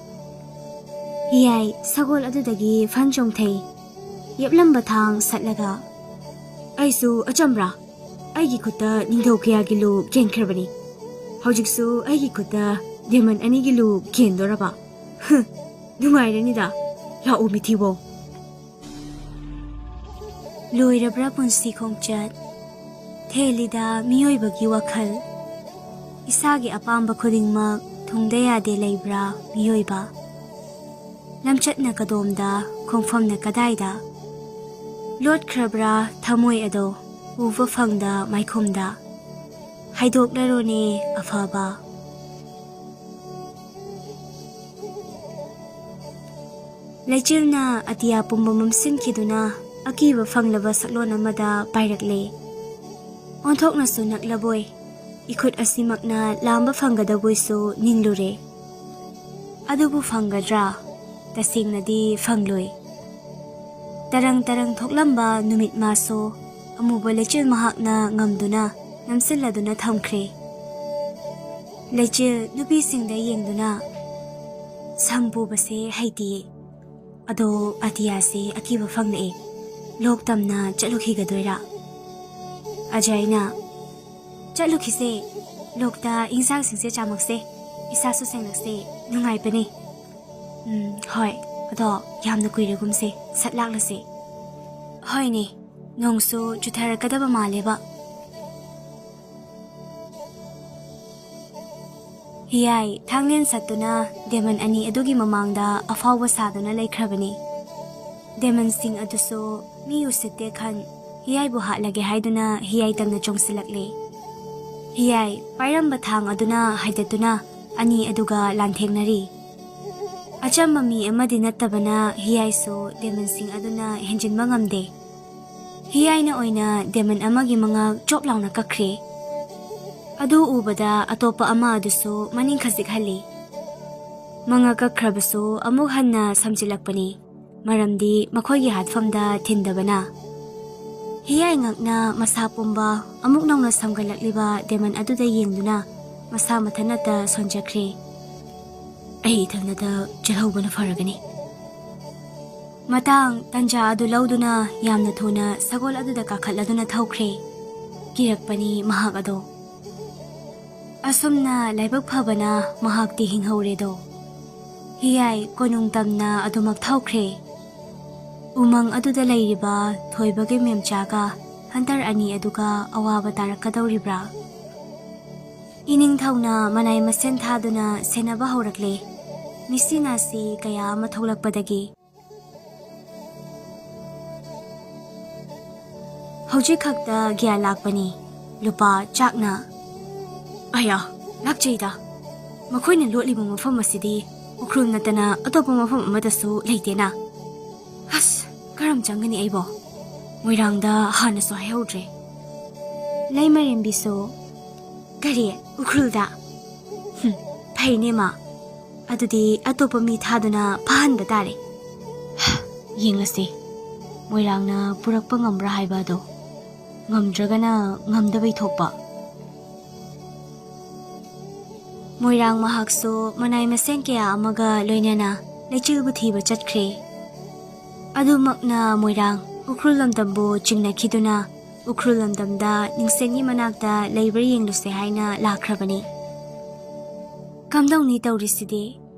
ꯍꯤꯌꯥꯏ ꯁꯒꯣꯜ ꯑꯗꯨꯗꯒꯤ ꯐꯟ ꯆꯣꯡꯊꯩ꯫ ꯌꯦꯞꯂꯝꯕ ꯊꯥꯡ ꯁꯠꯂꯒ, "ꯑꯩꯁꯨ ꯑꯆꯝꯕ꯭ꯔꯥ? ꯑꯩꯒꯤ ꯈꯨꯠꯇ ꯅꯤꯡꯊꯧ ꯀꯌꯥꯒꯤ ꯂꯨ ꯀꯦꯟꯈ꯭ꯔꯕꯅꯤ꯫ ꯍꯧꯖꯤꯛꯁꯨ ꯑꯩꯒꯤ ꯈꯨꯠꯇ ꯗꯦꯃꯟ ꯑꯅꯤꯒꯤ ꯂꯨ ꯀꯦꯟꯗꯣꯔꯕ? ꯍꯨ, ꯅꯨꯡꯉꯥꯏꯔꯅꯤꯗ꯫ ꯂꯥꯛꯑꯣ, ꯃꯤꯊꯤꯕꯣꯡ꯫" ꯂꯣꯏꯔꯕ꯭ꯔꯥ ꯄꯨꯟꯁꯤ ꯈꯣꯡꯆꯠ? ꯊꯦꯜꯂꯤꯗ ꯃꯤꯑꯣꯏꯕꯒꯤ ꯋꯥꯈꯜ꯫ ꯏꯁꯥꯒꯤ ꯑꯄꯥꯝꯕ ꯈꯨꯗꯤꯡꯃꯛ ꯊꯨꯡꯗ ꯌꯥꯗꯦ ꯂꯩꯕ꯭ꯔꯥ ꯃꯤꯑꯣꯏꯕ? ꯂꯝꯆꯠꯅ ꯀꯗꯣꯝꯗ, ꯈꯣꯡꯐꯝꯅ ꯀꯗꯥꯏꯗ? ꯂꯣꯠꯈ꯭ꯔꯕ꯭ꯔꯥ ꯊꯃꯣꯏ ꯑꯗꯣ? ꯎꯕ ꯐꯪꯗ ꯃꯥꯏꯈꯨꯝꯗ꯫ ꯍꯥꯏꯗꯣꯛꯂꯔꯣꯅꯦ ꯑꯐꯕ꯫ ꯂꯩꯆꯤꯜꯅ ꯑꯇꯤꯌꯥ ꯄꯨꯝꯕ ꯃꯝꯁꯤꯟꯈꯤꯗꯨꯅ ꯑꯀꯤꯕ ꯐꯪꯂꯕ ꯁꯛꯂꯣꯟ ꯑꯃꯗ ꯄꯥꯏꯔꯛꯂꯦ꯫ ꯑꯣꯟꯊꯣꯛꯅꯁꯨ ꯅꯛꯂꯕꯣꯏ, ꯏꯈꯨꯠ ꯑꯁꯤꯃꯛꯅ ꯂꯥꯝꯕ ꯐꯪꯒꯗꯕꯣꯏꯁꯨ ꯅꯤꯡꯂꯨꯔꯦ꯫ ꯑꯗꯨꯕꯨ ꯐꯪꯒꯗ꯭ꯔꯥ? ꯇꯁꯦꯡꯅꯗꯤ ꯐꯪꯂꯣꯏ꯫ ꯇꯔꯪ ꯇꯔꯪ ꯊꯣꯛꯂꯝꯕ ꯅꯨꯃꯤꯠ ꯃꯥꯁꯨ ꯑꯃꯨꯕ ꯂꯩꯆꯤꯜ ꯃꯍꯥꯛꯅ ꯉꯝꯗꯨꯅ ꯅꯝꯁꯤꯜꯂꯗꯨꯅ ꯊꯝꯈ꯭ꯔꯦ꯫ ꯂꯩꯆꯤꯜ ꯅꯨꯄꯤꯁꯤꯡꯗ ꯌꯦꯡꯗꯨꯅ, "ꯁꯝ ꯄꯨꯕꯁꯦ ꯍꯩꯇꯤꯌꯦ꯫ ꯑꯗꯣ ꯑꯇꯤꯌꯥꯁꯦ ꯑꯀꯤꯕ ꯐꯪꯂꯛꯑꯦ꯫ ꯂꯣꯛ ꯇꯝꯅ ꯆꯠꯂꯨꯈꯤꯒꯗꯣꯏꯔꯥ?" ꯑꯖꯌꯅ, "ꯆꯠꯂꯨꯈꯤꯁꯦ꯫ ꯂꯣꯛꯇ ꯏꯟꯁꯥꯡꯁꯤꯡꯁꯦ ꯆꯥꯃꯛꯁꯦ꯫ ꯏꯁꯥꯁꯨ ꯁꯦꯡꯂꯛꯁꯦ꯫ ꯅꯨꯡꯉꯥꯏꯕꯅꯦ꯫" "ꯎꯝ, ꯍꯣꯏ꯫ ꯑꯗꯣ ꯌꯥꯝꯅ ꯀꯨꯏꯔꯒꯨꯝꯁꯦ꯫ ꯁꯠ ꯂꯥꯛꯂꯁꯦ꯫" "ꯍꯣꯏꯅꯦ꯫ ꯅꯣꯡꯁꯨ ꯆꯨꯊꯔꯛꯀꯗꯕ ꯃꯥꯜꯂꯦꯕ꯫" ꯍꯤꯌꯥꯏ ꯊꯥꯡꯂꯦꯟ ꯁꯠꯇꯨꯅ ꯗꯦꯃꯟ ꯑꯅꯤ ꯑꯗꯨꯒꯤ ꯃꯃꯥꯡꯗ ꯑꯐꯥꯎꯕ ꯁꯥꯗꯨꯅ ꯂꯩꯈ꯭ꯔꯕꯅꯤ꯫ ꯗꯦꯃꯟꯁꯤꯡ ꯑꯗꯨꯁꯨ ꯃꯤ ꯎꯁꯤꯠꯇꯦ ꯈꯟ, ꯍꯤꯌꯥꯏꯕꯨ ꯍꯥꯠꯂꯒꯦ ꯍꯥꯏꯗꯨꯅ ꯍꯤꯌꯥꯏ ꯇꯝꯅ ꯆꯣꯡꯁꯤꯜꯂꯛꯂꯦ꯫ ꯍꯤꯌꯥꯏ ꯄꯥꯏꯔꯝꯕ ꯊꯥꯡ ꯑꯗꯨꯅ ꯍꯥꯏꯗꯠꯇꯨꯅ ꯑꯅꯤ ꯑꯗꯨꯒ ꯂꯥꯟꯊꯦꯡꯅꯔꯤ꯫ ꯑꯆꯝꯕ ꯃꯤ ꯑꯃꯗꯤ ꯅꯠꯇꯕꯅ ꯍꯤꯌꯥꯏꯁꯨ ꯗꯦꯃꯟꯁꯤꯡ ꯑꯗꯨꯅ ꯍꯦꯟꯖꯤꯟꯕ ꯉꯝꯗꯦ꯫ ꯍꯤꯌꯥꯏꯅ ꯑꯣꯏꯅ ꯗꯦꯃꯟ ꯑꯃꯒꯤ ꯃꯉꯛ ꯆꯣꯞ ꯂꯥꯎꯅ ꯀꯛꯈ꯭ꯔꯦ꯫ ꯑꯗꯨ ꯎꯕꯗ ꯑꯇꯣꯞꯄ ꯑꯃ ꯑꯗꯨꯁꯨ ꯃꯅꯤꯡ ꯈꯖꯤꯛ ꯍꯜꯂꯤ꯫ ꯃꯉꯛ ꯀꯛꯈ꯭ꯔꯕꯁꯨ ꯑꯃꯨꯛ ꯍꯟꯅ ꯁꯝꯖꯤꯜꯂꯛꯄꯅꯤ, ꯃꯔꯝꯗꯤ ꯃꯈꯣꯏꯒꯤ ꯍꯥꯠꯐꯝꯗ ꯊꯤꯟꯗꯕꯅ꯫ ꯍꯤꯌꯥꯏ ꯉꯛꯅ ꯃꯁꯥ ꯄꯨꯝꯕ ꯑꯃꯨꯛ ꯅꯧꯅ ꯁꯝꯒꯠꯂꯛꯂꯤꯕ ꯗꯦꯃꯟ ꯑꯗꯨꯗ ꯌꯦꯡꯗꯨꯅ ꯃꯁꯥ ꯃꯊꯟꯅꯇ ꯁꯣꯟꯖꯈ꯭ꯔꯦ꯫ "ꯑꯩ ꯏꯊꯟꯗꯇ ꯆꯠꯍꯧꯕꯅ ꯐꯔꯒꯅꯤ꯫" ꯃꯇꯥꯡ ꯇꯟꯖꯥ ꯑꯗꯨ ꯂꯧꯗꯨꯅ ꯌꯥꯝꯅ ꯊꯨꯅ ꯁꯒꯣꯜ ꯑꯗꯨꯗ ꯀꯥꯈꯠꯂꯗꯨꯅ ꯊꯧꯈ꯭ꯔꯦ꯫ ꯀꯤꯔꯛꯄꯅꯤ ꯃꯍꯥꯛ ꯑꯗꯣ꯫ ꯑꯁꯨꯝꯅ ꯂꯥꯏꯕꯛ ꯐꯕꯅ ꯃꯍꯥꯛꯇꯤ ꯍꯤꯡꯍꯧꯔꯦꯗꯣ꯫ ꯍꯤꯌꯥꯏ ꯀꯣꯅꯨꯡ ꯇꯝꯅ ꯑꯗꯨꯃꯛ ꯊꯧꯈ꯭ꯔꯦ꯫ ꯎꯃꯪ ꯑꯗꯨꯗ ꯂꯩꯔꯤꯕ ꯊꯣꯏꯕꯒꯤ ꯃꯦꯝꯆꯥꯒ ꯍꯟꯇꯔ ꯑꯅꯤ ꯑꯗꯨꯒ ꯑꯋꯥꯕ ꯇꯥꯔꯛꯀꯗꯧꯔꯤꯕ꯭ꯔꯥ? ꯏꯅꯤꯡꯊꯧꯅ ꯃꯅꯥꯏ ꯃꯁꯦꯟ ꯊꯥꯗꯨꯅ ꯁꯦꯟꯅꯕ ꯍꯧꯔꯛꯂꯦ꯫ ꯃꯤꯁꯤ ꯅꯥꯁꯤ ꯀꯌꯥ ꯑꯃ ꯊꯣꯛꯂꯛꯄꯗꯒꯤ꯫ ꯍꯧꯖꯤꯛ ꯈꯛꯇ ꯒ꯭ꯌꯥꯟ ꯂꯥꯛꯄꯅꯤ, ꯂꯨꯄꯥ ꯆꯥꯛꯅ꯫ ꯑꯌꯥ, ꯂꯥꯛꯆꯩꯗ꯫ ꯃꯈꯣꯏꯅ ꯂꯣꯠꯂꯤꯕ ꯃꯐꯝ ꯑꯁꯤꯗꯤ ꯎꯈ꯭ꯔꯨꯜ ꯅꯠꯇꯅ ꯑꯇꯣꯞꯄ ꯃꯐꯝ ꯑꯃꯗꯁꯨ ꯂꯩꯇꯦꯅ꯫ ꯑꯁ, ꯀꯔꯝ ꯆꯪꯒꯅꯤ ꯑꯩꯕꯣ? ꯃꯣꯏꯔꯥꯡꯗ ꯍꯥꯟꯅꯁꯨ ꯍꯥꯏꯍꯧꯗ꯭ꯔꯦ꯫ ꯂꯩꯃꯔꯦꯝꯕꯤꯁꯨ, "ꯀꯔꯤ? ꯎꯈ꯭ꯔꯨꯜꯗ? ꯍꯨꯝ, ꯐꯩꯅꯦ ꯃꯥ꯫ ꯑꯗꯨꯗꯤ ꯑꯇꯣꯞꯄ ꯃꯤ ꯊꯥꯗꯨꯅ ꯐꯥꯍꯟꯕ ꯇꯥꯔꯦ꯫ ꯌꯦꯡꯂꯁꯤ, ꯃꯣꯏꯔꯥꯡꯅ ꯄꯨꯔꯛꯄ ꯉꯝꯕ꯭ꯔꯥ ꯍꯥꯏꯕ ꯑꯗꯣ꯫ ꯉꯝꯗ꯭ꯔꯒꯅ ꯉꯝꯗꯕꯩ ꯊꯣꯛꯄ꯫" ꯃꯣꯏꯔꯥꯡ ꯃꯍꯥꯛꯁꯨ ꯃꯅꯥꯏ ꯃꯁꯦꯟ ꯀꯌꯥ ꯑꯃꯒ ꯂꯣꯏꯅꯅ ꯂꯩꯆꯤꯜꯕꯨ ꯊꯤꯕ ꯆꯠꯈ꯭ꯔꯦ꯫ ꯑꯗꯨꯃꯛꯅ ꯃꯣꯏꯔꯥꯡ ꯎꯈ꯭ꯔꯨꯜ ꯂꯝꯗꯝꯕꯨ ꯆꯤꯡꯅꯈꯤꯗꯨꯅ ꯎꯈ꯭ꯔꯨꯜ ꯂꯝꯗꯝꯗ ꯅꯤꯡꯁꯦꯟꯒꯤ ꯃꯅꯥꯛꯇ ꯂꯩꯕ꯭ꯔꯥ ꯌꯦꯡꯂꯨꯁꯦ ꯍꯥꯏꯅ ꯂꯥꯛꯈ꯭ꯔꯕꯅꯤ꯫ ꯀꯝꯗꯧꯅꯤ ꯇꯧꯔꯤꯁꯤꯗꯤ?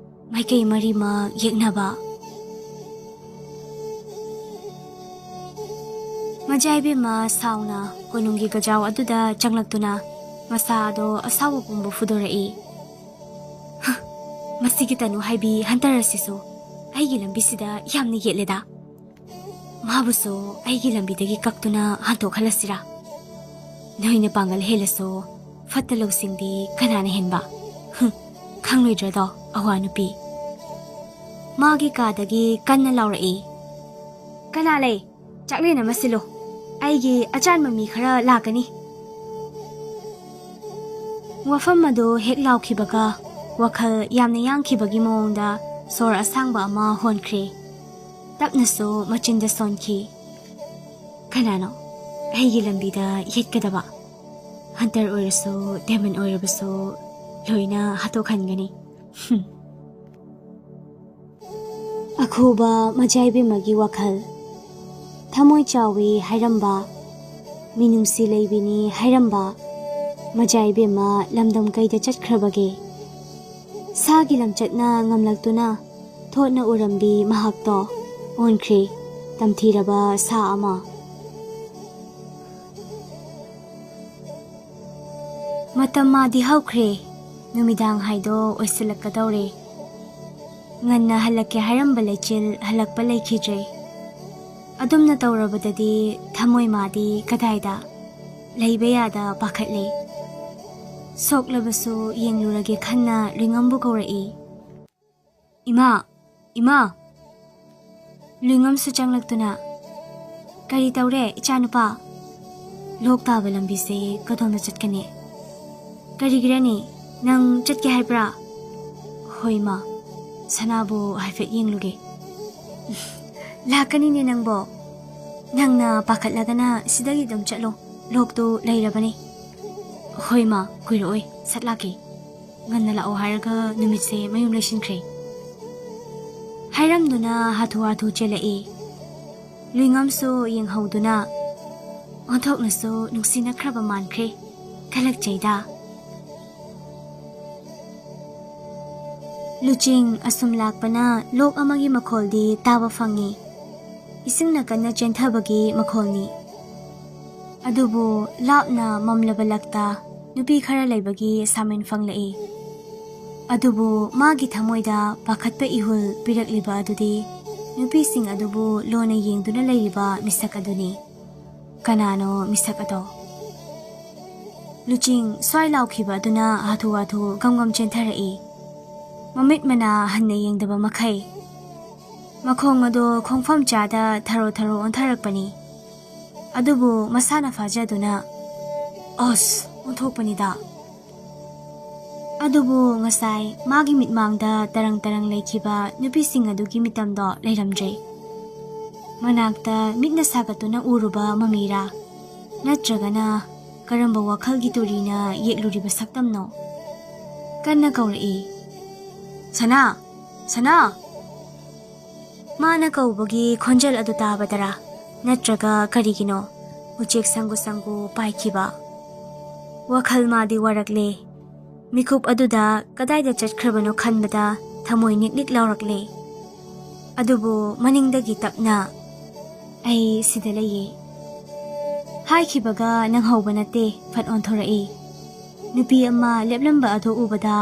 ꯃꯥꯏꯀꯩ ꯃꯔꯤꯃꯛ ꯌꯦꯛꯅꯕ꯫ ꯃꯖꯥꯏꯕꯦꯝꯃ ꯁꯥꯎꯅ ꯀꯣꯅꯨꯡꯒꯤ ꯒꯖꯥꯎ ꯑꯗꯨꯗ ꯆꯪꯂꯛꯇꯨꯅ ꯃꯁꯥ ꯑꯗꯣ ꯑꯁꯥꯎꯕ ꯄꯨꯝꯕ ꯐꯨꯗꯣꯔꯛꯏ꯫ "ꯍ, ꯃꯁꯤꯒꯤ ꯇꯅꯨ ꯍꯥꯏꯕꯤ ꯍꯟꯇꯔ ꯑꯁꯤꯁꯨ ꯑꯩꯒꯤ ꯂꯝꯕꯤꯁꯤꯗ ꯌꯥꯝꯅ ꯌꯦꯠꯂꯦꯗ꯫ ꯃꯥꯕꯨꯁꯨ ꯑꯩꯒꯤ ꯂꯝꯕꯤꯗꯒꯤ ꯀꯛꯇꯨꯅ ꯍꯟꯗꯣꯛꯍꯜꯂꯁꯤꯔꯥ? ꯅꯣꯏꯅ ꯄꯥꯡꯒꯜ ꯍꯦꯜꯂꯁꯨ ꯐꯠꯇ ꯂꯧꯁꯤꯡꯗꯤ ꯀꯅꯥꯅ ꯍꯦꯟꯕ? ꯍꯨꯝ, ꯈꯪꯂꯣꯏꯗ꯭ꯔꯗꯣ, ꯑꯋꯥ ꯅꯨꯄꯤ?" ꯃꯥꯒꯤ ꯀꯥꯗꯒꯤ ꯀꯟꯅ ꯂꯥꯎꯔꯛꯏ, "ꯀꯅꯥ ꯂꯩ? ꯆꯥꯛꯂꯦꯟ ꯑꯃ ꯁꯤꯜꯂꯨ꯫ ꯑꯩꯒꯤ ꯑꯆꯥꯟꯕ ꯃꯤ ꯈꯔ ꯂꯥꯛꯀꯅꯤ꯫" ꯋꯥꯐꯝ ꯑꯗꯨ ꯍꯦꯛ ꯂꯥꯎꯈꯤꯕꯒ ꯋꯥꯈꯜ ꯌꯥꯝꯅ ꯌꯥꯡꯈꯤꯕꯒꯤ ꯃꯑꯣꯡꯗ ꯁꯣꯔ ꯑꯁꯥꯡꯕ ꯑꯃ ꯍꯣꯟꯈ꯭ꯔꯦ꯫ ꯇꯞꯅꯁꯨ ꯃꯆꯤꯟꯗ ꯁꯣꯟꯈꯤ, "ꯀꯅꯥꯅꯣ ꯑꯩꯒꯤ ꯂꯝꯕꯤꯗ ꯌꯦꯠꯀꯗꯕ? ꯍꯟꯇꯔ ꯑꯣꯏꯔꯁꯨ ꯗꯦꯃꯟ ꯑꯣꯏꯔꯕꯁꯨ ꯂꯣꯏꯅ ꯍꯥꯠꯇꯣꯛꯍꯟꯒꯅꯤ꯫" ꯍꯨꯝ꯫ ꯑꯈꯨꯕ ꯃꯖꯥꯏꯕꯦꯝꯃꯒꯤ ꯋꯥꯈꯜ꯫ ꯊꯃꯣꯏ ꯆꯥꯎꯏ ꯍꯥꯏꯔꯝꯕ, ꯃꯤꯅꯨꯡꯁꯤ ꯂꯩꯕꯤꯅꯤ ꯍꯥꯏꯔꯝꯕ ꯃꯖꯥꯏꯕꯦꯝꯃ ꯂꯝꯗꯝ ꯀꯩꯗ ꯆꯠꯈ꯭ꯔꯕꯒꯦ? ꯁꯥꯒꯤ ꯂꯝꯆꯠꯅ ꯉꯝꯂꯛꯇꯨꯅ ꯊꯣꯠꯅ ꯎꯔꯝꯕꯤ ꯃꯍꯥꯛꯇꯣ ꯑꯣꯟꯈ꯭ꯔꯦ ꯇꯝꯊꯤꯔꯕ ꯁꯥ ꯑꯃ꯫ ꯃꯇꯝ ꯃꯥꯗꯤ ꯍꯧꯈ꯭ꯔꯦ꯫ ꯅꯨꯃꯤꯗꯥꯡ ꯍꯥꯏꯗꯣ ꯑꯣꯏꯁꯤꯜꯂꯛꯀꯗꯧꯔꯦ꯫ ꯉꯟꯅ ꯍꯜꯂꯛꯀꯦ ꯍꯥꯏꯔꯝꯕ ꯂꯩꯆꯤꯜ ꯍꯜꯂꯛꯄ ꯂꯩꯈꯤꯗ꯭ꯔꯦ꯫ ꯑꯗꯨꯝꯅ ꯇꯧꯔꯕꯗꯗꯤ ꯊꯃꯣꯏ ꯃꯥꯗꯤ ꯀꯗꯥꯏꯗ? ꯂꯩꯕ ꯌꯥꯗ ꯄꯥꯈꯠꯂꯦ꯫ ꯁꯣꯛꯂꯕꯁꯨ ꯌꯦꯡꯂꯨꯔꯒꯦ ꯈꯟꯅ ꯂꯨꯏꯉꯝꯕꯨ ꯀꯧꯔꯛꯏ꯫ "ꯏꯃꯥ! ꯏꯃꯥ!" ꯂꯨꯏꯉꯝꯁꯨ ꯆꯪꯂꯛꯇꯨꯅ, "ꯀꯔꯤ ꯇꯧꯔꯦ, ꯏꯆꯥꯅꯨꯄꯥ? ꯂꯣꯛ ꯇꯥꯕ ꯂꯝꯕꯤꯁꯦ ꯀꯗꯣꯝꯗ ꯆꯠꯀꯅꯤ? ꯀꯔꯤꯒꯤꯔꯅꯤ? ꯅꯪ ꯆꯠꯀꯦ ꯍꯥꯏꯕ꯭ꯔꯥ?" "ꯍꯣꯏ, ꯃꯥ꯫ ꯁꯅꯥꯕꯨ ꯍꯥꯏꯐꯦꯠ ꯌꯦꯡꯂꯨꯒꯦ꯫" "ꯂꯥꯛꯀꯅꯤꯅꯦ ꯅꯪꯕꯣ꯫ ꯅꯪꯅ ꯄꯥꯈꯠꯂꯒꯅ ꯁꯤꯗꯒꯤ ꯑꯗꯨꯝ ꯆꯠꯂꯣ꯫ ꯂꯣꯛꯇꯨ ꯂꯩꯔꯕꯅꯤ꯫" "ꯍꯣꯏ, ꯃꯥ, ꯀꯨꯏꯔꯛꯑꯣꯏ꯫ ꯁꯠ ꯂꯥꯛꯀꯦ꯫ ꯉꯟꯅ ꯂꯥꯛꯑꯣ ꯍꯥꯏꯔꯒ ꯅꯨꯃꯤꯠꯁꯦ ꯃꯌꯨꯝ ꯂꯩꯁꯤꯟꯈ꯭ꯔꯦ꯫" ꯍꯥꯏꯔꯝꯗꯨꯅ ꯍꯥꯊꯨ ꯍꯥꯊꯨ ꯆꯦꯜꯂꯛꯏ꯫ ꯂꯨꯏꯉꯝꯁꯨ ꯌꯦꯡꯍꯧꯗꯨꯅ ꯑꯣꯟꯊꯣꯛꯅꯁꯨ ꯅꯨꯡꯁꯤꯅꯈ꯭ꯔꯕ ꯃꯥꯟꯈ꯭ꯔꯦ꯫ ꯈꯜꯂꯛꯆꯩꯗ꯫ ꯂꯨꯆꯤꯡ ꯑꯁꯨꯝ ꯂꯥꯛꯄꯅ ꯂꯣꯛ ꯑꯃꯒꯤ ꯃꯈꯣꯜꯗꯤ ꯇꯥꯕ ꯐꯪꯉꯤ꯫ ꯏꯁꯤꯡꯅ ꯀꯟꯅ ꯆꯦꯟꯊꯕꯒꯤ ꯃꯈꯣꯜꯅꯤ꯫ ꯑꯗꯨꯕꯨ ꯂꯥꯞꯅ ꯃꯝꯂꯕ ꯂꯛꯇ ꯅꯨꯄꯤ ꯈꯔ ꯂꯩꯕꯒꯤ ꯁꯥꯃꯤꯟ ꯐꯪꯂꯛꯏ꯫ ꯑꯗꯨꯕꯨ ꯃꯥꯒꯤ ꯊꯃꯣꯏꯗ ꯄꯥꯈꯠꯄ ꯏꯍꯨꯜ ꯄꯤꯔꯛꯂꯤꯕ ꯑꯗꯨꯗꯤ ꯅꯨꯄꯤꯁꯤꯡ ꯑꯗꯨꯕꯨ ꯂꯣꯟꯅ ꯌꯦꯡꯗꯨꯅ ꯂꯩꯔꯤꯕ ꯃꯤꯁꯛ ꯑꯗꯨꯅꯤ꯫ ꯀꯅꯥꯅꯣ ꯃꯤꯁꯛ ꯑꯗꯣ? ꯂꯨꯆꯤꯡ ꯁ꯭ꯋꯥꯏ ꯂꯥꯎꯈꯤꯕ ꯑꯗꯨꯅ ꯍꯥꯊꯨ ꯍꯥꯊꯨ ꯒꯝ ꯒꯝ ꯆꯦꯟꯊꯔꯛꯏ꯫ ꯃꯃꯤꯠ ꯃꯅꯥ ꯍꯟꯅ ꯌꯦꯡꯗꯕ ꯃꯈꯩ꯫ ꯃꯈꯣꯡ ꯑꯗꯣ ꯈꯣꯡꯐꯝ ꯆꯥꯗ ꯊꯔꯣ ꯊꯔꯣ ꯑꯣꯟꯊꯔꯛꯄꯅꯤ꯫ ꯑꯗꯨꯕꯨ ꯃꯁꯥꯅ ꯐꯥꯖꯗꯨꯅ, "ꯑꯁ, ꯑꯣꯟꯊꯣꯛꯄꯅꯤꯗ!" ꯑꯗꯨꯕꯨ ꯉꯁꯥꯏ ꯃꯥꯒꯤ ꯃꯤꯠꯃꯥꯡꯗ ꯇꯔꯪ ꯇꯔꯪ ꯂꯩꯈꯤꯕ ꯅꯨꯄꯤꯁꯤꯡ ꯑꯗꯨꯒꯤ ꯃꯤꯇꯝꯗꯣ ꯂꯩꯔꯝꯗ꯭ꯔꯦ꯫ ꯃꯅꯥꯛꯇ ꯃꯤꯠꯅ ꯁꯥꯒꯠꯇꯨꯅ ꯎꯔꯨꯕ ꯃꯃꯤꯔꯥ? ꯅꯠꯇ꯭ꯔꯒꯅ ꯀꯔꯝꯕ ꯋꯥꯈꯜꯒꯤ ꯇꯨꯔꯤꯅ ꯌꯦꯛꯂꯨꯔꯤꯕ ꯁꯛꯇꯝꯅꯣ? ꯀꯟꯅ ꯀꯧꯔꯛꯏ, "ꯁꯅꯥ! ꯁꯅꯥ!" ꯃꯥꯅ ꯀꯧꯕꯒꯤ ꯈꯣꯟꯖꯦꯜ ꯑꯗꯨ ꯇꯥꯕꯗꯔꯥ? ꯅꯠꯇ꯭ꯔꯒ ꯀꯔꯤꯒꯤꯅꯣ ꯎꯆꯦꯛ ꯁꯪꯒꯨ ꯁꯪꯒꯨ ꯄꯥꯏꯈꯤꯕ? ꯋꯥꯈꯜ ꯃꯥꯗꯤ ꯋꯥꯔꯛꯂꯦ꯫ ꯃꯤꯀꯨꯞ ꯑꯗꯨꯗ ꯀꯗꯥꯏꯗ ꯆꯠꯈ꯭ꯔꯕꯅꯣ ꯈꯟꯕꯗ ꯊꯃꯣꯏ ꯅꯤꯛ ꯅꯤꯛ ꯂꯥꯎꯔꯛꯂꯦ꯫ ꯑꯗꯨꯕꯨ ꯃꯅꯤꯡꯗꯒꯤ ꯇꯞꯅ, "ꯑꯩ ꯁꯤꯗ ꯂꯩꯌꯦ" ꯍꯥꯏꯈꯤꯕꯒ ꯅꯪꯍꯧꯕ ꯅꯠꯇꯦ, ꯐꯠ ꯑꯣꯟꯊꯣꯔꯛꯏ꯫ ꯅꯨꯄꯤ ꯑꯃ ꯂꯦꯞꯂꯝꯕ ꯑꯗꯨ ꯎꯕꯗ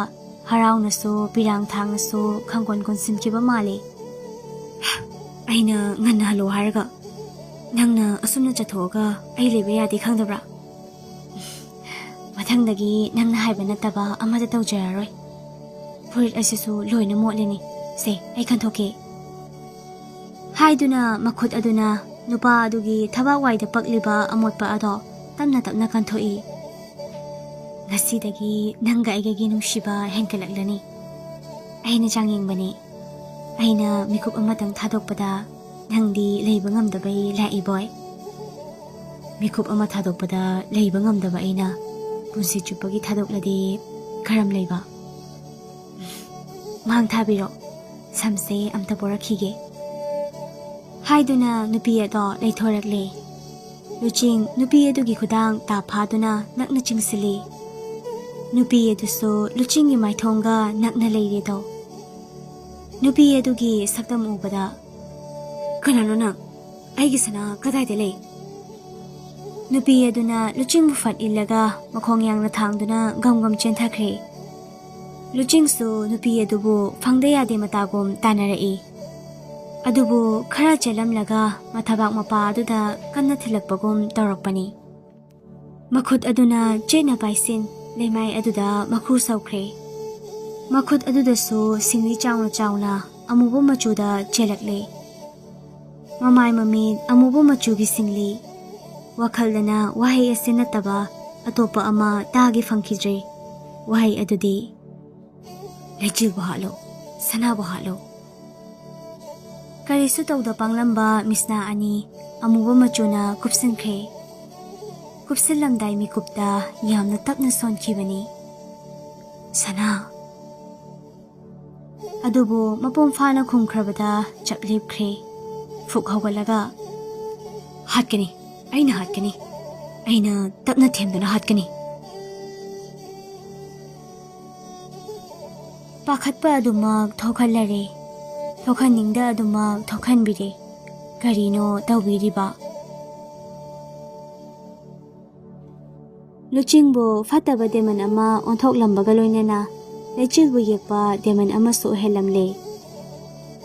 ꯍꯔꯥꯎꯅꯁꯨ ꯄꯤꯔꯥꯡ ꯊꯥꯡꯅꯁꯨ ꯈꯪꯒꯣꯟ ꯀꯣꯟꯁꯤꯟꯈꯤꯕ ꯃꯥꯜꯂꯤ꯫ "ꯑꯩꯅ ꯉꯟꯅ ꯍꯜꯂꯣ ꯍꯥꯏꯔꯒ "ꯅꯪꯅ ꯑꯁꯨꯝꯅ ꯆꯠꯊꯣꯛꯑꯒ ꯑꯩ ꯂꯩꯕ ꯌꯥꯗꯦ ꯈꯪꯗꯕ꯭ꯔꯥ? ꯃꯊꯪꯗꯒꯤ ꯅꯪꯅ ꯍꯥꯏꯕ ꯅꯠꯇꯕ ꯑꯃꯠꯇ ꯇꯧꯖꯔꯔꯣꯏ꯫ ꯐꯨꯔꯤꯠ ꯑꯁꯤꯁꯨ ꯂꯣꯏꯅ ꯃꯣꯠꯂꯅꯤ꯫ ꯁꯦ, ꯑꯩ ꯀꯟꯊꯣꯛꯀꯦ" ꯍꯥꯏꯗꯨꯅ ꯃꯈꯨꯠ ꯑꯗꯨꯅ ꯅꯨꯄꯥ ꯑꯗꯨꯒꯤ ꯊꯕꯥꯛ ꯋꯥꯏꯗ ꯄꯛꯂꯤꯕ ꯑꯃꯣꯠꯄ ꯑꯗꯣ ꯇꯞꯅ ꯇꯞꯅ ꯀꯟꯊꯣꯛꯏ꯫ "ꯉꯁꯤꯗꯒꯤ ꯅꯪꯒ ꯑꯩꯒꯒꯤ ꯅꯨꯡꯁꯤꯕ ꯍꯦꯟꯒꯠꯂꯛꯂꯅꯤ꯫ ꯑꯩꯅ ꯆꯥꯡꯌꯦꯡꯕꯅꯤ꯫ ꯑꯩꯅ ꯃꯤꯀꯨꯞ ꯑꯃꯇꯪ ꯊꯥꯗꯣꯛꯄꯗ ꯅꯪꯗꯤ ꯂꯩꯕ ꯉꯝꯗꯕꯩ ꯂꯥꯛꯏꯕꯣꯏ꯫ ꯃꯤꯀꯨꯞ ꯑꯃ ꯊꯥꯗꯣꯛꯄꯗ ꯂꯩꯕ ꯉꯝꯗꯕ ꯑꯩꯅ ꯄꯨꯟꯁꯤ ꯆꯨꯞꯄꯒꯤ ꯊꯥꯗꯣꯛꯂꯗꯤ ꯀꯔꯝ ꯂꯩꯕ? ꯃꯥꯡ ꯊꯥꯕꯤꯔꯣ, ꯁꯝꯁꯦ ꯑꯝꯇ ꯄꯣꯔꯛꯈꯤꯒꯦ" ꯍꯥꯏꯗꯨꯅ ꯅꯨꯄꯤ ꯑꯗꯣ ꯂꯩꯊꯣꯔꯛꯂꯦ꯫ ꯂꯨꯆꯤꯡ ꯅꯨꯄꯤ ꯑꯗꯨꯒꯤ ꯈꯨꯗꯥꯡ ꯇꯥꯞ ꯐꯥꯗꯨꯅ ꯅꯛꯅ ꯆꯤꯡꯁꯤꯜꯂꯤ꯫ ꯅꯨꯄꯤ ꯑꯗꯨꯁꯨ ꯂꯨꯆꯤꯡꯒꯤ ꯃꯥꯏꯊꯣꯡꯒ ꯅꯛꯅ ꯂꯩꯔꯦꯗꯣ꯫ ꯅꯨꯄꯤ ꯑꯗꯨꯒꯤ ꯁꯛꯇꯝ ꯎꯕꯗ, "ꯀꯅꯥꯅꯣ ꯅꯪ? ꯑꯩꯒꯤ ꯁꯅꯥ ꯀꯗꯥꯏꯗ ꯂꯩ?" ꯅꯨꯄꯤ ꯑꯗꯨꯅ ꯂꯨꯆꯤꯡꯕꯨ ꯐꯠ ꯏꯜꯂꯒ ꯃꯈꯣꯡ ꯌꯥꯡꯅ ꯊꯥꯡꯗꯨꯅ ꯒꯝ ꯒꯝ ꯆꯦꯟꯊꯈ꯭ꯔꯦ꯫ ꯂꯨꯆꯤꯡꯁꯨ ꯅꯨꯄꯤ ꯑꯗꯨꯕꯨ ꯐꯪꯗ ꯌꯥꯗꯦ ꯃꯇꯥꯒꯨꯝ ꯇꯥꯟꯅꯔꯛꯏ꯫ ꯑꯗꯨꯕꯨ ꯈꯔ ꯆꯦꯜꯂꯝꯂꯒ ꯃꯊꯕꯥꯛ ꯃꯄꯥ ꯑꯗꯨꯗ ꯀꯟꯅ ꯊꯤꯜꯂꯛꯄꯒꯨꯝ ꯇꯧꯔꯛꯄꯅꯤ꯫ ꯃꯈꯨꯠ ꯑꯗꯨꯅ ꯆꯦꯠꯅ ꯄꯥꯏꯁꯤꯟ ꯂꯩꯃꯥꯏ ꯑꯗꯨꯗ ꯃꯈꯨ ꯁꯧꯈ꯭ꯔꯦ꯫ ꯃꯈꯨꯠ ꯑꯗꯨꯗꯁꯨ ꯁꯤꯡꯂꯤ ꯆꯥꯎꯅ ꯆꯥꯎꯅ ꯑꯃꯨꯕ ꯃꯆꯨꯗ ꯆꯦꯜꯂꯛꯂꯦ꯫ ꯃꯃꯥꯏ ꯃꯃꯤꯠ ꯑꯃꯨꯕ ꯃꯆꯨꯒꯤ ꯁꯤꯡꯂꯤ꯫ ꯋꯥꯈꯜꯗꯅ ꯋꯥꯍꯩ ꯑꯁꯤ ꯅꯠꯇꯕ ꯑꯇꯣꯞꯄ ꯑꯃ ꯇꯥꯒꯦ ꯐꯪꯈꯤꯗ꯭ꯔꯦ꯫ ꯋꯥꯍꯩ ꯑꯗꯨꯗꯤ, "ꯂꯩꯆꯤꯜꯕꯨ ꯍꯥꯠꯂꯣ, ꯁꯅꯥꯕꯨ ꯍꯥꯠꯂꯣ"꯫ ꯀꯔꯤꯁꯨ ꯇꯧꯗ ꯄꯥꯡꯂꯝꯕ ꯃꯤꯁꯅꯥ ꯑꯅꯤ ꯑꯃꯨꯕ ꯃꯆꯨꯅ ꯀꯨꯞꯁꯤꯟꯈ꯭ꯔꯦ꯫ ꯀꯨꯞꯁꯤꯜꯂꯝꯗꯥꯏ ꯃꯤꯀꯨꯞꯇ ꯌꯥꯝꯅ ꯇꯞꯅ ꯁꯣꯟꯈꯤꯕꯅꯤ꯫ "ꯁꯅꯥ"꯫ ꯑꯗꯨꯕꯨ ꯃꯄꯨꯡ ꯐꯥꯅ ꯈꯨꯝꯈ꯭ꯔꯕꯗ ꯆꯞ ꯂꯦꯞꯈ꯭ꯔꯦ꯫ ꯐꯨꯛ ꯍꯧꯒꯠꯂꯒ, "ꯍꯥꯠꯀꯅꯤ, ꯑꯩꯅ ꯍꯥꯠꯀꯅꯤ꯫ ꯑꯩꯅ ꯇꯞꯅ ꯊꯦꯝꯗꯨꯅ ꯍꯥꯠꯀꯅꯤ"꯫ ꯄꯥꯈꯠꯄ ꯑꯗꯨꯃꯛ ꯊꯣꯛꯍꯜꯂꯔꯦ꯫ ꯊꯣꯛꯍꯟꯅꯤꯡꯗ ꯑꯗꯨꯃꯛ ꯊꯣꯛꯍꯟꯕꯤꯔꯦ꯫ ꯀꯔꯤꯅꯣ ꯇꯧꯕꯤꯔꯤꯕ? ꯂꯨꯆꯤꯡꯕꯨ ꯐꯠꯇꯕ ꯗꯦꯃꯟ ꯑꯃ ꯑꯣꯟꯊꯣꯛꯂꯝꯕꯒ ꯂꯣꯏꯅꯅ ꯂꯩꯆꯤꯜꯕꯨ ꯌꯦꯛꯄ ꯗꯦꯃꯟ ꯑꯃꯁꯨ ꯑꯣꯏꯍꯜꯂꯝꯂꯦ꯫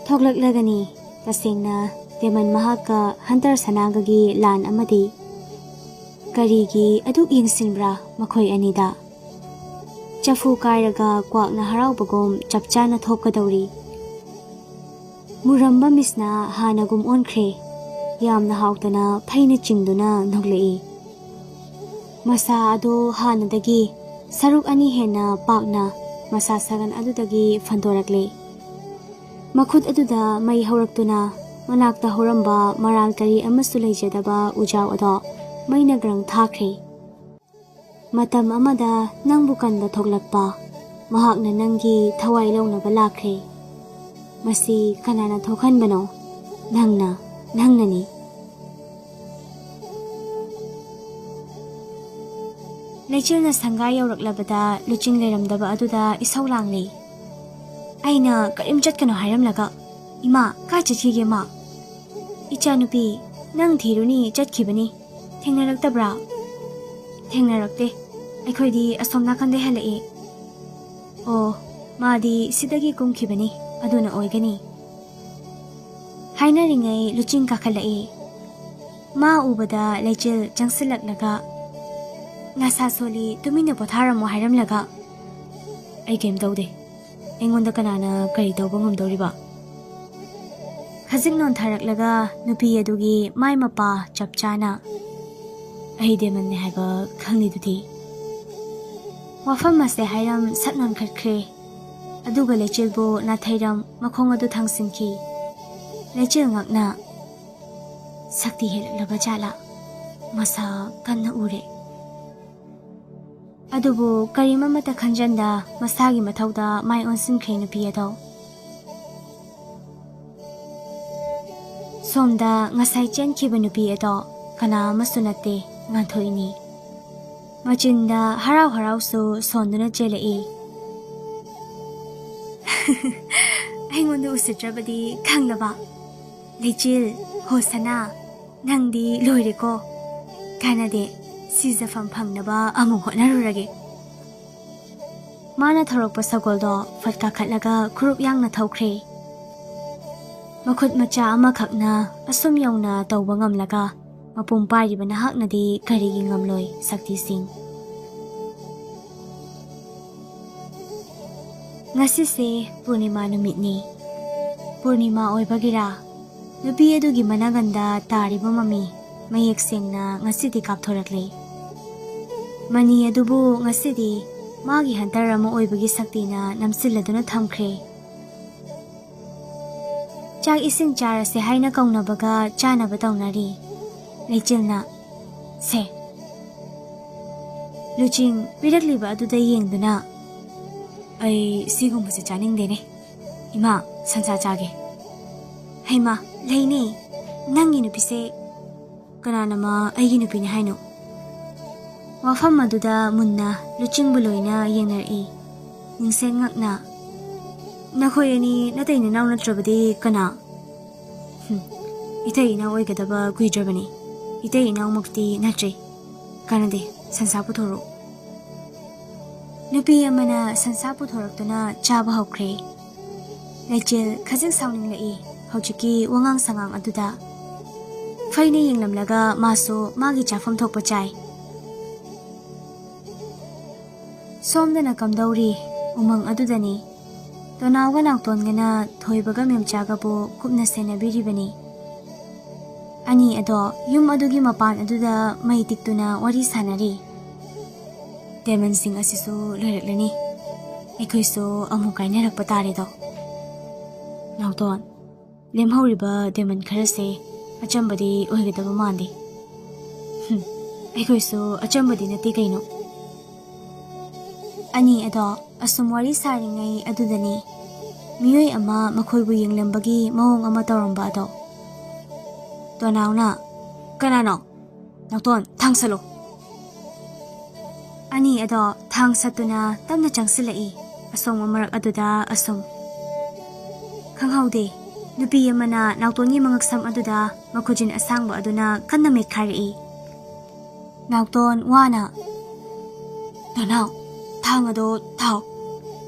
ꯊꯣꯛꯂꯛꯂꯒꯅꯤ꯫ ꯇꯁꯦꯡꯅ ꯗꯦꯃꯟ ꯃꯍꯥꯛꯀ ꯍꯟꯇꯔ ꯁꯅꯥꯒꯒꯤ ꯂꯥꯟ ꯑꯃꯗꯤ꯫ ꯀꯔꯤꯒꯤ ꯑꯗꯨꯛ ꯌꯦꯡꯁꯤꯟꯕ꯭ꯔꯥ ꯃꯈꯣꯏ ꯑꯅꯤꯗ? ꯆꯐꯨ ꯀꯥꯏꯔꯒ ꯀ꯭ꯋꯥꯛꯅ ꯍꯔꯥꯎꯕꯒꯨꯝ ꯆꯞ ꯆꯥꯅ ꯊꯣꯛꯀꯗꯧꯔꯤ꯫ ꯃꯨꯔꯝꯕ ꯃꯤꯁꯅ ꯍꯥꯟꯅꯒꯨꯝ ꯑꯣꯟꯈ꯭ꯔꯦ꯫ ꯌꯥꯝꯅ ꯍꯥꯎꯇꯅ ꯐꯩꯅ ꯆꯤꯡꯗꯨꯅ ꯅꯣꯛꯂꯛꯏ꯫ ꯃꯁꯥ ꯑꯗꯨ ꯍꯥꯟꯅꯗꯒꯤ ꯁꯔꯨꯛ ꯑꯅꯤ ꯍꯦꯟꯅ ꯄꯥꯛꯅ ꯃꯁꯥ ꯁꯥꯒꯟ ꯑꯗꯨꯗꯒꯤ ꯐꯟꯗꯣꯔꯛꯂꯦ꯫ ꯃꯈꯨꯠ ꯑꯗꯨꯗ ꯃꯩ ꯍꯧꯔꯛꯇꯨꯅ ꯃꯅꯥꯛꯇ ꯍꯧꯔꯝꯕ ꯃꯔꯥꯜ ꯀꯔꯤ ꯑꯃꯁꯨ ꯂꯩꯖꯗꯕ ꯎꯖꯥꯎ ꯑꯗꯣ ꯃꯩꯅ ꯒ꯭ꯔꯪ ꯊꯥꯈ꯭ꯔꯦ꯫ ꯃꯇꯝ ꯑꯃꯗ ꯅꯪꯕꯨ ꯀꯟꯕ ꯊꯣꯛꯂꯛꯄ, ꯃꯍꯥꯛꯅ ꯅꯪꯒꯤ ꯊꯋꯥꯏ ꯂꯧꯅꯕ ꯂꯥꯛꯈ꯭ꯔꯦ꯫ ꯃꯁꯤ ꯀꯅꯥꯅ ꯊꯣꯛꯍꯟꯕꯅꯣ? ꯅꯪꯅ, ꯅꯪꯅꯅꯤ꯫ ꯂꯩꯆꯤꯜꯅ ꯁꯪꯒꯥꯏ ꯌꯧꯔꯛꯂꯕꯗ ꯂꯨꯆꯤꯡ ꯂꯩꯔꯝꯗꯕ ꯑꯗꯨꯗ ꯏꯁꯧ ꯂꯥꯡꯂꯤ꯫ ꯑꯩꯅ ꯀꯔꯤꯝ ꯆꯠꯀꯅꯣ ꯍꯥꯏꯔꯝꯂꯒ, ꯏꯃꯥ, ꯀꯥꯏ ꯆꯠꯈꯤꯒꯦ ꯃꯥ? ꯏꯆꯥꯅꯨꯄꯤ, ꯅꯪ ꯊꯤꯔꯨꯅꯤ ꯆꯠꯈꯤꯕꯅꯤ꯫ ꯊꯦꯡꯅꯔꯛꯇꯕ꯭ꯔꯥ? ꯊꯦꯡꯅꯔꯛꯇꯦ꯫ ꯑꯩꯈꯣꯏꯗꯤ ꯑꯁꯣꯝ ꯅꯥꯀꯟꯗꯩ ꯍꯜꯂꯛꯑꯦ꯫ ꯑꯣ, ꯃꯥꯗꯤ ꯁꯤꯗꯒꯤ ꯀꯨꯝꯈꯤꯕꯅꯤ, ꯑꯗꯨꯅ ꯑꯣꯏꯒꯅꯤ꯫ ꯍꯥꯏꯅꯔꯤꯉꯩ ꯂꯨꯆꯤꯡ ꯀꯥꯈꯠꯂꯛꯏ꯫ ꯃꯥ ꯎꯕꯗ ꯂꯩꯆꯤꯜ ꯆꯪꯁꯤꯜꯂꯛꯂꯒ, "ꯅꯁꯥ ꯁꯣꯜꯂꯤ, ꯇꯨꯃꯤꯟꯅ ꯄꯣꯊꯥꯔꯝꯃꯣ" ꯍꯥꯏꯔꯝꯂꯒ, "ꯑꯩ ꯀꯩꯝ ꯇꯧꯗꯦ꯫ ꯑꯩꯉꯣꯟꯗ ꯀꯅꯥꯅ ꯀꯔꯤ ꯇꯧꯕ ꯉꯝꯗꯧꯔꯤꯕ?" ꯈꯖꯤꯛ ꯅꯣꯟꯊꯔꯛꯂꯒ ꯅꯨꯄꯤ ꯑꯗꯨꯒꯤ ꯃꯥꯏ ꯃꯄꯥ ꯆꯞ ꯆꯥꯅ, "ꯑꯩ ꯗꯦꯃꯟꯅꯦ ꯍꯥꯏꯕ ꯈꯪꯂꯤꯗꯨꯗꯤ?" ꯋꯥꯐꯝ ꯑꯁꯦ ꯍꯥꯏꯔꯝ ꯁꯠ ꯅꯣꯟꯈꯠꯈ꯭ꯔꯦ꯫ ꯑꯗꯨꯒ ꯂꯩꯆꯤꯜꯕꯨ ꯅꯥꯊꯩꯔꯝ ꯃꯈꯣꯡ ꯑꯗꯨ ꯊꯥꯡꯁꯤꯟꯈꯤ꯫ ꯂꯩꯆꯤꯜ ꯉꯛꯅ, "ꯁꯛꯇꯤ ꯍꯦꯜꯂꯛꯂꯕ ꯖꯥꯠꯂꯥ? ꯃꯁꯥ ꯀꯟꯅ ꯎꯔꯦ"꯫ ꯑꯗꯨꯕꯨ ꯀꯔꯤꯝ ꯑꯃꯠꯇ ꯈꯟꯖꯟꯗ ꯃꯁꯥꯒꯤ ꯃꯊꯧꯗ ꯃꯥꯏ ꯑꯣꯟꯁꯤꯟꯈ꯭ꯔꯦ ꯅꯨꯄꯤ ꯑꯗꯣ꯫ ꯁꯣꯝꯗ ꯉꯁꯥꯏ ꯆꯦꯟꯈꯤꯕ ꯅꯨꯄꯤ ꯑꯗꯣ ꯀꯅꯥ ꯑꯃꯁꯨ ꯅꯠꯇꯦ, ꯉꯥꯟꯊꯣꯏꯅꯤ꯫ ꯃꯆꯤꯟꯗ ꯍꯔꯥꯎ ꯍꯔꯥꯎꯁꯨ ꯁꯣꯟꯗꯨꯅ ꯆꯦꯜꯂꯛꯏ꯫ "ꯑꯩꯉꯣꯟꯗ ꯎꯁꯤꯠꯇ꯭ꯔꯕꯗꯤ ꯈꯪꯂꯕ? ꯂꯩꯆꯤꯜ, ꯍꯣ ꯁꯅꯥ, ꯅꯪꯗꯤ ꯂꯣꯏꯔꯦꯀꯣ꯫ ꯀꯥꯟꯅꯗꯦ, ꯁꯤꯖꯐꯝ ꯐꯪꯅꯕ ꯑꯃꯨꯛ ꯍꯣꯠꯅꯔꯨꯔꯒꯦ"꯫ ꯃꯥꯅ ꯊꯧꯔꯛꯄ ꯁꯒꯣꯜꯗꯣ ꯐꯠ ꯀꯥꯈꯠꯂꯒ ꯈꯨꯔꯨꯞ ꯌꯥꯡꯅ ꯊꯧꯈ꯭ꯔꯦ꯫ ꯃꯈꯨꯠ ꯃꯆꯥ ꯑꯃꯈꯛꯅ ꯑꯁꯨꯝ ꯌꯧꯅ ꯇꯧꯕ ꯉꯝꯂꯒ ꯃꯄꯨꯡ ꯄꯥꯔꯤꯕ ꯅꯍꯥꯛꯅꯗꯤ ꯀꯔꯤꯒꯤ ꯉꯝꯂꯣꯏ, ꯁꯛꯇꯤ ꯁꯤꯡ? ꯉꯁꯤꯁꯦ ꯄꯨꯔꯅꯤꯃꯥ ꯅꯨꯃꯤꯠꯅꯤ꯫ ꯄꯨꯔꯅꯤꯃꯥ ꯑꯣꯏꯕꯒꯤꯔꯥ, ꯅꯨꯄꯤ ꯑꯗꯨꯒꯤ ꯃꯅꯥꯒꯟꯗ ꯇꯥꯔꯤꯕ ꯃꯃꯤ ꯃꯌꯦꯛ ꯁꯦꯡꯅ ꯉꯁꯤꯗꯤ ꯀꯥꯞꯊꯣꯔꯛꯂꯦ꯫ ꯃꯅꯤ ꯑꯗꯨꯕꯨ ꯉꯁꯤꯗꯤ ꯃꯥꯒꯤ ꯍꯟꯇꯔ ꯑꯃ ꯑꯣꯏꯕꯒꯤ ꯁꯛꯇꯤꯅ ꯅꯝꯁꯤꯜꯂꯗꯨꯅ ꯊꯝꯈ꯭ꯔꯦ꯫ ꯆꯥꯛ ꯏꯁꯤꯡ ꯆꯥꯔꯁꯦ ꯍꯥꯏꯅ ꯀꯧꯅꯕꯒ ꯆꯥꯅꯕ ꯇꯧꯅꯔꯤ꯫ ꯂꯩꯆꯤꯜꯅ, "ꯁꯦ," ꯂꯨꯆꯤꯡ ꯄꯤꯔꯛꯂꯤꯕ ꯑꯗꯨꯗ ꯌꯦꯡꯗꯨꯅ, "ꯑꯩ ꯁꯤꯒꯨꯝꯕꯁꯦ ꯆꯥꯅꯤꯡꯗꯦꯅꯦ꯫ ꯏꯃꯥ, ꯁꯟꯁꯥ ꯆꯥꯒꯦ꯫" "ꯍꯩꯃꯥ, ꯂꯩꯅꯦ, ꯅꯪꯒꯤ ꯅꯨꯄꯤꯁꯦ ꯀꯅꯥꯅꯃ ꯑꯩꯒꯤ ꯅꯨꯄꯤꯅꯤ ꯍꯥꯏꯅꯣ?" ꯋꯥꯐꯝ ꯑꯗꯨꯗ ꯃꯨꯟꯅ ꯂꯨꯆꯤꯡꯕꯨ ꯂꯣꯏꯅ ꯌꯦꯡꯅꯔꯛꯏ꯫ ꯅꯤꯡꯁꯦꯟ ꯉꯛꯅ, "ꯅꯈꯣꯏ ꯑꯅꯤ ꯅꯇꯩ ꯅꯅꯥꯎ ꯅꯠꯇ꯭ꯔꯕꯗꯤ ꯀꯅꯥ?" "ꯍꯨꯝ, ꯏꯇꯩ ꯏꯅꯥꯎ ꯑꯣꯏꯒꯗꯕ ꯀꯨꯏꯗ꯭ꯔꯕꯅꯤ꯫ ꯏꯇꯩ ꯏꯅꯥꯎꯃꯛꯇꯤ ꯅꯠꯇ꯭ꯔꯦ꯫ ꯀꯥꯟꯅꯗꯦ, ꯁꯟꯁꯥ ꯄꯨꯊꯣꯔꯛꯎ꯫" ꯅꯨꯄꯤ ꯑꯃꯅ ꯁꯟꯁꯥ ꯄꯨꯊꯣꯔꯛꯇꯨꯅ ꯆꯥꯕ ꯍꯧꯈ꯭ꯔꯦ꯫ ꯂꯩꯆꯤꯜ ꯈꯖꯤꯛ ꯁꯥꯎꯅꯤꯡꯂꯛꯏ ꯍꯧꯖꯤꯛꯀꯤ ꯋꯥꯉꯥꯡ ꯁꯉꯥꯡ ꯑꯗꯨꯗ꯫ ꯐꯩꯅ ꯌꯦꯡꯂꯝꯂꯒ ꯃꯥꯁꯨ ꯃꯥꯒꯤ ꯆꯥꯐꯝ ꯊꯣꯛꯄ ꯆꯥꯏ꯫ ꯁꯣꯝꯗꯅ ꯀꯝꯗꯧꯔꯤ? ꯎꯃꯪ ꯑꯗꯨꯗꯅꯤ꯫ ꯇꯣꯅꯥꯎꯒ ꯅꯥꯎꯇꯣꯟꯒꯅ ꯊꯣꯏꯕꯒ ꯃꯦꯝꯆꯥꯒꯕꯨ ꯀꯨꯞꯅ ꯁꯦꯟꯅꯕꯤꯔꯤꯕꯅꯤ꯫ ꯑꯅꯤ ꯑꯗꯣ ꯌꯨꯝ ꯑꯗꯨꯒꯤ ꯃꯄꯥꯟ ꯑꯗꯨꯗ ꯃꯩ ꯇꯤꯛꯇꯨꯅ ꯋꯥꯔꯤ ꯁꯥꯟꯅꯔꯤ꯫ "ꯗꯦꯃꯟꯁꯤꯡ ꯑꯁꯤꯁꯨ ꯂꯣꯏꯔꯛꯂꯅꯤ꯫ ꯑꯩꯈꯣꯏꯁꯨ ꯑꯃꯨꯛ ꯀꯥꯏꯅꯔꯛꯄ ꯇꯥꯔꯦꯗꯣ꯫" ꯅꯥꯎꯇꯣꯟ, "ꯂꯦꯝꯍꯧꯔꯤꯕ ꯗꯦꯃꯟ ꯈꯔꯁꯦ ꯑꯆꯝꯕꯗꯤ ꯑꯣꯏꯒꯗꯕ ꯃꯥꯟꯗꯦ꯫" "ꯍꯨꯝ, ꯑꯩꯈꯣꯏꯁꯨ ꯑꯆꯝꯕꯗꯤ ꯅꯠꯇꯦ ꯀꯩꯅꯣ꯫" ꯑꯅꯤ ꯑꯗꯣ ꯑꯁꯨꯝ ꯋꯥꯔꯤ ꯁꯥꯔꯤꯉꯩ ꯑꯗꯨꯗꯅꯤ ꯃꯤꯑꯣꯏ ꯑꯃ ꯃꯈꯣꯏꯕꯨ ꯌꯦꯡꯂꯝꯕꯒꯤ ꯃꯑꯣꯡ ꯑꯃ ꯇꯧꯔꯝꯕ ꯑꯗꯣ꯫ ꯇꯣꯅꯥꯎꯅ, "ꯀꯅꯥꯅꯣ? ꯅꯥꯎꯇꯣꯟ, ꯊꯥꯡꯁꯠꯂꯣ꯫" ꯑꯅꯤ ꯑꯗꯣ ꯊꯥꯡ ꯁꯠꯇꯨꯅ ꯇꯞꯅ ꯆꯪꯁꯤꯜꯂꯛꯏ꯫ ꯑꯁꯣꯡꯕ ꯃꯔꯛ ꯑꯗꯨꯗ ꯑꯁꯨꯝ ꯈꯪꯍꯧꯗꯦ, ꯅꯨꯄꯤ ꯑꯃꯅ ꯅꯥꯎꯇꯣꯟꯒꯤ ꯃꯉꯛꯁꯝ ꯑꯗꯨꯗ ꯃꯈꯨꯖꯤꯟ ꯑꯁꯥꯡꯕ ꯑꯗꯨꯅ ꯀꯟꯅ ꯃꯦꯠꯈꯥꯏꯔꯛꯏ꯫ ꯅꯥꯎꯇꯣꯟ ꯋꯥꯅ, "ꯇꯣꯅꯥꯎ, ꯊꯥꯡ ꯑꯗꯣ ꯊꯥꯎ꯫"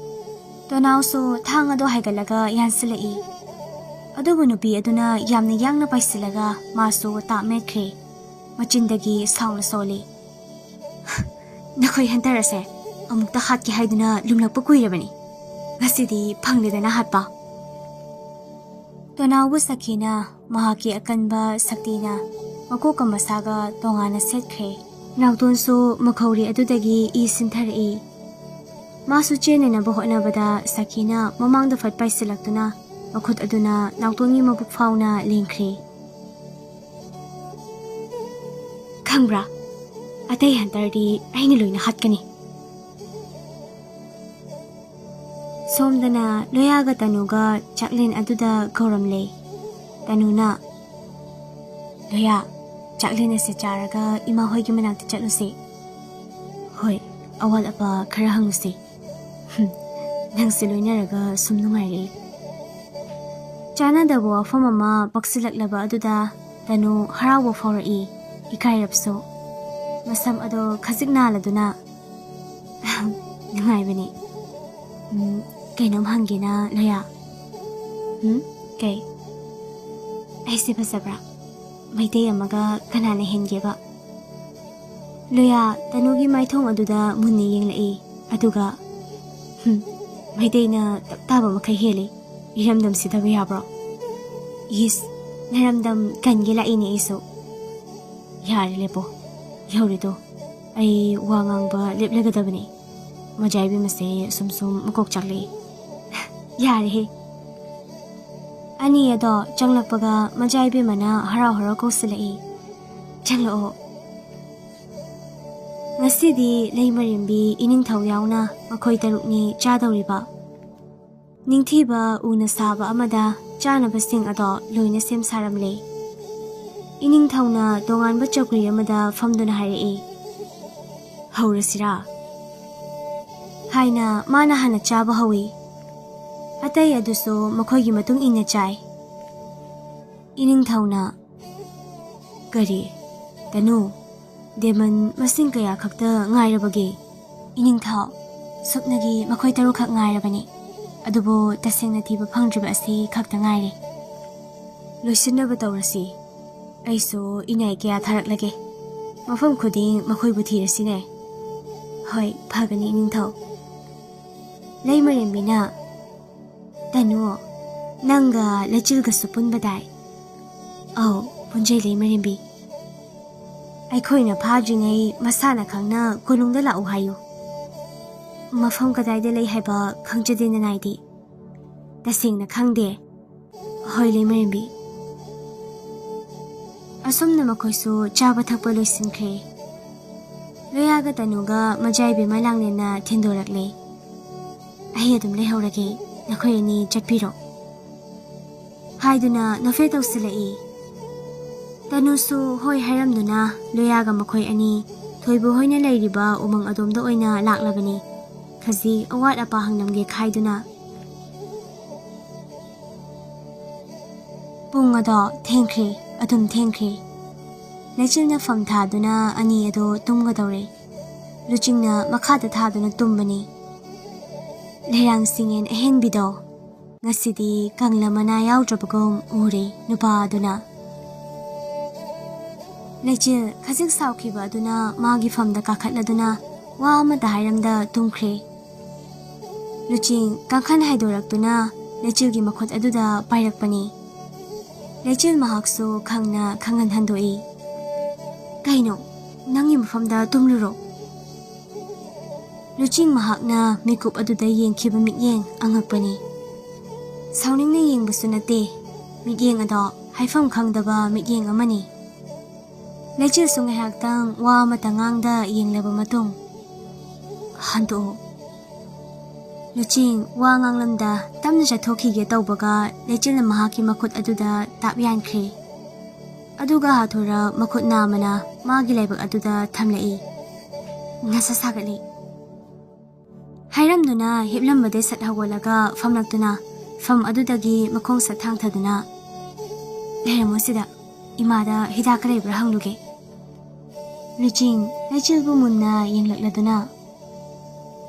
ꯇꯣꯅꯥꯎꯁꯨ ꯊꯥꯡ ꯑꯗꯣ ꯍꯥꯏꯒꯠꯂꯒ ꯌꯥꯟꯁꯤꯜꯂꯛꯏ꯫ ꯑꯗꯨꯕꯨ ꯅꯨꯄꯤ ꯑꯗꯨꯅ ꯌꯥꯝꯅ ꯌꯥꯡꯅ ꯄꯥꯏꯁꯤꯜꯂꯒ ꯃꯥꯁꯨ ꯇꯥꯞ ꯃꯦꯠꯈ꯭ꯔꯦ꯫ ꯃꯆꯤꯟꯗꯒꯤ ꯁꯥꯎꯅ ꯁꯣꯜꯂꯤ꯫ "ꯅꯈꯣꯏ ꯍꯟꯇꯔ ꯑꯁꯦ ꯑꯃꯨꯛꯇ ꯍꯥꯠꯀꯦ ꯍꯥꯏꯗꯨꯅ ꯂꯨꯝꯂꯛꯄ ꯀꯨꯏꯔꯕꯅꯤ꯫ ꯉꯁꯤꯗꯤ ꯐꯪꯂꯦꯗꯅ ꯍꯥꯠꯄ꯫" ꯇꯣꯅꯥꯎꯕꯨ ꯁꯈꯤꯅ ꯃꯍꯥꯛꯀꯤ ꯑꯀꯟꯕ ꯁꯛꯇꯤꯅ ꯃꯀꯣꯛꯀ ꯃꯁꯥꯒ ꯇꯣꯉꯥꯟꯅ ꯁꯦꯠꯈ꯭ꯔꯦ꯫ ꯅꯥꯎꯇꯣꯟꯁꯨ ꯃꯈꯧꯔꯤ ꯑꯗꯨꯗꯒꯤ ꯏ ꯁꯤꯟꯊꯔꯛꯏ꯫ ꯃꯥꯁꯨ ꯆꯦꯟꯅꯅꯕ ꯍꯣꯠꯅꯕꯗ ꯁꯈꯤꯅ ꯃꯃꯥꯡꯗ ꯐꯠ ꯄꯥꯏꯁꯤꯜꯂꯛꯇꯨꯅ ꯃꯈꯨꯠ ꯑꯗꯨꯅ ꯅꯥꯎꯇꯣꯟꯒꯤ ꯃꯕꯨꯛ ꯐꯥꯎꯅ ꯂꯦꯡꯈ꯭ꯔꯦ꯫ "ꯈꯪꯕ꯭ꯔꯥ, ꯑꯇꯩ ꯍꯟꯇꯔꯗꯤ ꯑꯩꯅ ꯂꯣꯏꯅ ꯍꯥꯠꯀꯅꯤ꯫" ꯁꯣꯝꯗꯅ ꯂꯣꯌꯥꯒ ꯇꯅꯨꯒ ꯆꯥꯛꯂꯦꯟ ꯑꯗꯨꯗ ꯀꯧꯔꯝꯂꯦ꯫ ꯇꯅꯨꯅ, "ꯂꯣꯌꯥ, ꯆꯥꯛꯂꯦꯟ ꯑꯁꯤ ꯆꯥꯔꯒ ꯏꯃꯥ ꯍꯣꯏꯒꯤ ꯃꯅꯥꯛꯇ ꯆꯠꯂꯨꯁꯤ꯫ ꯍꯣꯏ, ꯑꯋꯥꯠ ꯑꯄꯥ ꯈꯔ ꯍꯪꯉꯨꯁꯤ꯫ ꯍꯨꯝ, ꯅꯪꯁꯦ ꯂꯣꯏꯅꯔꯒ ꯁꯨꯝ ꯅꯨꯡꯉꯥꯏꯔꯛꯏ꯫" ꯆꯥꯟꯅꯗꯕ ꯋꯥꯐꯝ ꯑꯃ ꯄꯛꯁꯤꯜꯂꯛꯂꯕ ꯑꯗꯨꯗ ꯇꯅꯨ ꯍꯔꯥꯎꯕ ꯐꯥꯎꯔꯛꯏ, ꯏꯀꯥꯏꯔꯞꯁꯨ꯫ ꯃꯁꯝ ꯑꯗꯣ ꯈꯖꯤꯛ ꯅꯥꯜꯂꯗꯨꯅ, "ꯅꯨꯡꯉꯥꯏꯕꯅꯤ꯫ ꯎꯝ, ꯀꯩꯅꯣꯝ ꯍꯪꯒꯦꯅ, ꯂꯣꯌꯥ꯫" "ꯎꯝ? ꯀꯩ?" "ꯑꯩꯁꯦ ꯐꯖꯕ꯭ꯔꯥ? ꯃꯩꯇꯩ ꯑꯃꯒ ꯀꯅꯥꯅ ꯍꯦꯟꯒꯦꯕ?" ꯂꯣꯌꯥ ꯇꯅꯨꯒꯤ ꯃꯥꯏꯊꯣꯡ ꯑꯗꯨꯗ ꯃꯨꯟꯅ ꯌꯦꯡꯂꯛꯏ, ꯑꯗꯨꯒ, "ꯍꯨꯝ, ꯃꯩꯇꯩꯅ ꯇꯞ ꯇꯥꯕ ꯃꯈꯩ ꯍꯦꯜꯂꯤ꯫ ꯏꯔꯝꯗꯝ ꯁꯤꯊꯕ ꯌꯥꯕ꯭ꯔꯣ? ꯏꯁ, ꯅꯔꯝꯗꯝ ꯀꯟꯒꯦ ꯂꯥꯛꯏꯅꯦ ꯑꯩꯁꯨ꯫" "ꯌꯥꯔꯦ, ꯂꯦꯞꯄꯣ꯫ ꯌꯧꯔꯦꯗꯣ꯫ ꯑꯩ ꯋꯥ ꯉꯥꯡꯕ ꯂꯦꯞꯂꯒꯗꯕꯅꯤ꯫ ꯃꯖꯥ ꯏꯕꯦꯝꯃꯁꯦ ꯁꯨꯝ ꯁꯨꯝ ꯃꯀꯣꯛ ꯆꯥꯛꯂꯛꯏ꯫" "ꯌꯥꯔꯦꯍꯦ꯫" ꯑꯅꯤ ꯑꯗꯣ ꯆꯪꯂꯛꯄꯒ ꯃꯖꯥ ꯏꯕꯦꯝꯃꯅ ꯍꯔꯥꯎ ꯍꯔꯥꯎ ꯀꯧꯁꯤꯜꯂꯛꯏ, "ꯆꯪꯂꯛꯑꯣ꯫" ꯉꯁꯤꯗꯤ ꯂꯩꯃꯔꯦꯝꯕꯤ, ꯏꯅꯤꯡꯊꯧ ꯌꯥꯎꯅ ꯃꯈꯣꯏ ꯇꯔꯨꯛꯅꯤ ꯆꯥꯗꯧꯔꯤꯕ꯫ ꯅꯤꯡꯊꯤꯕ ꯎꯅ ꯁꯥꯕ ꯑꯃꯗ ꯆꯥꯅꯕꯁꯤꯡ ꯑꯗꯣ ꯂꯣꯏꯅ ꯁꯦꯝ ꯁꯥꯔꯝꯂꯦ꯫ ꯏꯅꯤꯡꯊꯧꯅ ꯇꯣꯉꯥꯟꯕ ꯆꯧꯀ꯭ꯔꯤ ꯑꯃꯗ ꯐꯝꯗꯨꯅ ꯍꯥꯏꯔꯛꯏ, "ꯍꯧꯔꯁꯤꯔꯥ?" ꯍꯥꯏꯅ ꯃꯥꯅ ꯍꯥꯟꯅ ꯆꯥꯕ ꯍꯧꯏ꯫ ꯑꯇꯩ ꯑꯗꯨꯁꯨ ꯃꯈꯣꯏꯒꯤ ꯃꯇꯨꯡ ꯏꯟꯅ ꯆꯥꯏ꯫ ꯏꯅꯤꯡꯊꯧꯅ, "ꯀꯔꯤ, ꯇꯅꯨ, ꯗꯦꯃꯟ ꯃꯁꯤꯡ ꯀꯌꯥ ꯈꯛꯇ ꯉꯥꯏꯔꯕꯒꯦ?" "ꯏꯅꯤꯡꯊꯧ, ꯁꯨꯞꯅꯒꯤ ꯃꯈꯣꯏ ꯇꯔꯨꯛꯈꯛ ꯉꯥꯏꯔꯕꯅꯤ꯫ ꯑꯗꯨꯕꯨ ꯇꯁꯦꯡꯅ ꯊꯤꯕ ꯐꯪꯗ꯭ꯔꯤꯕ ꯑꯁꯤ ꯈꯛꯇ ꯉꯥꯏꯔꯦ꯫" ꯂꯣꯏꯁꯤꯟꯅꯕ ꯇꯧꯔꯁꯤ꯫ ꯑꯩꯁꯨ ꯏꯅꯥꯏ ꯀꯌꯥ ꯊꯥꯔꯛꯂꯒꯦ꯫ ꯃꯐꯝ ꯈꯨꯗꯤꯡ ꯃꯈꯣꯏꯕꯨ ꯊꯤꯔꯁꯤꯅꯦ꯫ ꯍꯣꯏ, ꯐꯒꯅꯤ, ꯏꯅꯤꯡꯊꯧ꯫ ꯂꯩꯃꯔꯦꯝꯕꯤꯅ, "ꯇꯅꯨ, ꯅꯪꯒ ꯂꯩꯆꯤꯜꯒꯁꯨ ꯄꯨꯟꯕꯗꯥꯏ?" "ꯑꯧ, ꯄꯨꯟꯖꯩ, ꯂꯩꯃꯔꯦꯝꯕꯤ꯫ ꯑꯩꯈꯣꯏꯅ ꯐꯥꯗ꯭ꯔꯤꯉꯩ ꯃꯁꯥꯅ ꯈꯪꯅ ꯀꯣꯅꯨꯡꯗ ꯂꯥꯛꯎ ꯍꯥꯏꯌꯨ꯫ ꯃꯐꯝ ꯀꯗꯥꯏꯗ ꯂꯩ ꯍꯥꯏꯕ ꯈꯪꯖꯗꯦ ꯅꯅꯥꯏꯗꯤ?" "ꯇꯁꯦꯡꯅ ꯈꯪꯗꯦ꯫" "ꯍꯣꯏ, ꯂꯩꯃꯔꯦꯝꯕꯤ꯫" ꯑꯁꯨꯝꯅ ꯃꯈꯣꯏꯁꯨ ꯆꯥꯕ ꯊꯛꯄ ꯂꯣꯏꯁꯤꯟꯈ꯭ꯔꯦ꯫ ꯂꯣꯌꯥꯒ ꯇꯅꯨꯒ ꯃꯖꯥꯏꯕꯤ ꯃꯂꯥꯡꯂꯦꯟꯅ ꯊꯤꯟꯗꯣꯔꯛꯂꯦ꯫ "ꯑꯩ ꯑꯗꯨꯝ ꯂꯩꯍꯧꯔꯒꯦ, ꯅꯈꯣꯏ ꯑꯅꯤ ꯆꯠꯄꯤꯔꯣ" ꯍꯥꯏꯗꯨꯅ ꯅꯣꯐꯦ ꯇꯧꯁꯤꯜꯂꯛꯏ꯫ ꯇꯅꯨꯁꯨ ꯍꯣꯏ ꯍꯥꯏꯔꯝꯗꯨꯅ ꯂꯣꯌꯥꯒ ꯃꯈꯣꯏ ꯑꯅꯤ ꯊꯣꯏꯕ ꯍꯣꯏꯅ ꯂꯩꯔꯤꯕ ꯎꯃꯪ ꯑꯗꯣꯝꯗ ꯑꯣꯏꯅ ꯂꯥꯛꯂꯕꯅꯤ꯫ ꯈꯖꯤꯛ ꯑꯋꯥꯠ ꯑꯄꯥ ꯍꯪꯂꯝꯒꯦ ꯈꯥꯏꯗꯨꯅ꯫ ꯄꯨꯡ ꯑꯗꯣ ꯊꯦꯡꯈ꯭ꯔꯦ, ꯑꯗꯨꯝ ꯊꯦꯡꯈ꯭ꯔꯦ꯫ ꯂꯩꯆꯤꯜꯅ ꯐꯝ ꯊꯥꯗꯨꯅ ꯑꯅꯤ ꯑꯗꯣ ꯇꯨꯝꯒꯗꯧꯔꯦ꯫ ꯂꯨꯆꯤꯡꯅ ꯃꯈꯥꯗ ꯊꯥꯗꯨꯅ ꯇꯨꯝꯕꯅꯤ꯫ ꯂꯩꯔꯥꯡ ꯁꯤꯡꯌꯦꯟ ꯑꯍꯦꯟꯕꯤꯗꯣ ꯉꯁꯤꯗꯤ ꯀꯪꯂ ꯃꯅꯥ ꯌꯥꯎꯗ꯭ꯔꯕꯒꯨꯝ ꯎꯔꯦ ꯅꯨꯄꯥ ꯑꯗꯨꯅ꯫ ꯂꯩꯆꯤꯜ ꯈꯖꯤꯛ ꯁꯥꯎꯈꯤꯕ ꯑꯗꯨꯅ ꯃꯥꯒꯤ ꯐꯝꯗ ꯀꯥꯈꯠꯂꯗꯨꯅ ꯋꯥ ꯑꯃꯠꯇ ꯍꯥꯏꯔꯝꯗ ꯇꯨꯝꯈ꯭ꯔꯦ꯫ ꯂꯨꯆꯤꯡ ꯀꯥꯡꯈꯟ ꯍꯥꯏꯗꯣꯔꯛꯇꯨꯅ ꯂꯩꯆꯤꯜꯒꯤ ꯃꯈꯨꯠ ꯑꯗꯨꯗ ꯄꯥꯏꯔꯛꯄꯅꯤ꯫ ꯂꯩꯆꯤꯜ ꯃꯍꯥꯛꯁꯨ ꯈꯪꯅ ꯈꯪꯍꯟ ꯍꯟꯗꯣꯛꯏ꯫ "ꯀꯩꯅꯣ, ꯅꯪꯒꯤ ꯃꯐꯝꯗ ꯇꯨꯝꯂꯨꯔꯣ꯫" ꯂꯨꯆꯤꯡ ꯃꯍꯥꯛꯅ ꯃꯤꯀꯨꯞ ꯑꯗꯨꯗ ꯌꯦꯡꯈꯤꯕ ꯃꯤꯠꯌꯦꯡ ꯑꯉꯛꯄꯅꯤ꯫ ꯁꯥꯎꯅꯤꯡꯅ ꯌꯦꯡꯕꯁꯨ ꯅꯠꯇꯦ, ꯃꯤꯠꯌꯦꯡ ꯑꯗꯣ ꯍꯥꯏꯐꯝ ꯈꯪꯗꯕ ꯃꯤꯠꯌꯦꯡ ꯑꯃꯅꯤ꯫ ꯂꯩꯆꯤꯜꯁꯨ ꯉꯥꯏꯍꯥꯛꯇꯪ ꯋꯥ ꯑꯃꯠꯇ ꯉꯥꯡꯗ ꯌꯦꯡꯂꯕ ꯃꯇꯨꯡ, "ꯍꯟꯗꯣꯛꯎ꯫" ꯂꯨꯆꯤꯡ ꯋꯥ ꯉꯥꯡꯂꯝꯗ ꯇꯞꯅ ꯆꯠꯊꯣꯛꯈꯤꯒꯦ ꯇꯧꯕꯒ ꯂꯩꯆꯤꯜꯅ ꯃꯍꯥꯛꯀꯤ ꯃꯈꯨꯠ ꯑꯗꯨꯗ ꯇꯥꯞ ꯌꯥꯟꯈ꯭ꯔꯦ꯫ ꯑꯗꯨꯒ ꯍꯥꯊꯨꯔ ꯃꯈꯨꯠ ꯅꯥꯝꯃꯅ ꯃꯥꯒꯤ ꯂꯥꯏꯕꯛ ꯑꯗꯨꯗ ꯊꯝꯂꯛꯏ꯫ ꯅꯁꯥ ꯁꯥꯒꯠꯂꯤ꯫ ꯍꯥꯏꯔꯝꯗꯨꯅ ꯍꯤꯞꯂꯝꯕꯗꯩ ꯁꯠ ꯍꯧꯒꯠꯂꯒ ꯐꯝꯂꯛꯇꯨꯅ ꯐꯝ ꯑꯗꯨꯗꯒꯤ ꯃꯈꯣꯡ ꯁꯠ ꯊꯥꯡꯊꯗꯨꯅ, "ꯂꯩꯔꯝꯃꯣ ꯁꯤꯗ, ꯏꯃꯥꯗ ꯍꯤꯗꯥꯛꯀ ꯂꯩꯕ꯭ꯔꯥ ꯍꯪꯂꯨꯒꯦ꯫" ꯂꯨꯆꯤꯡ ꯂꯩꯆꯤꯜꯕꯨ ꯃꯨꯟꯅ ꯌꯦꯡꯂꯛꯂꯗꯨꯅ,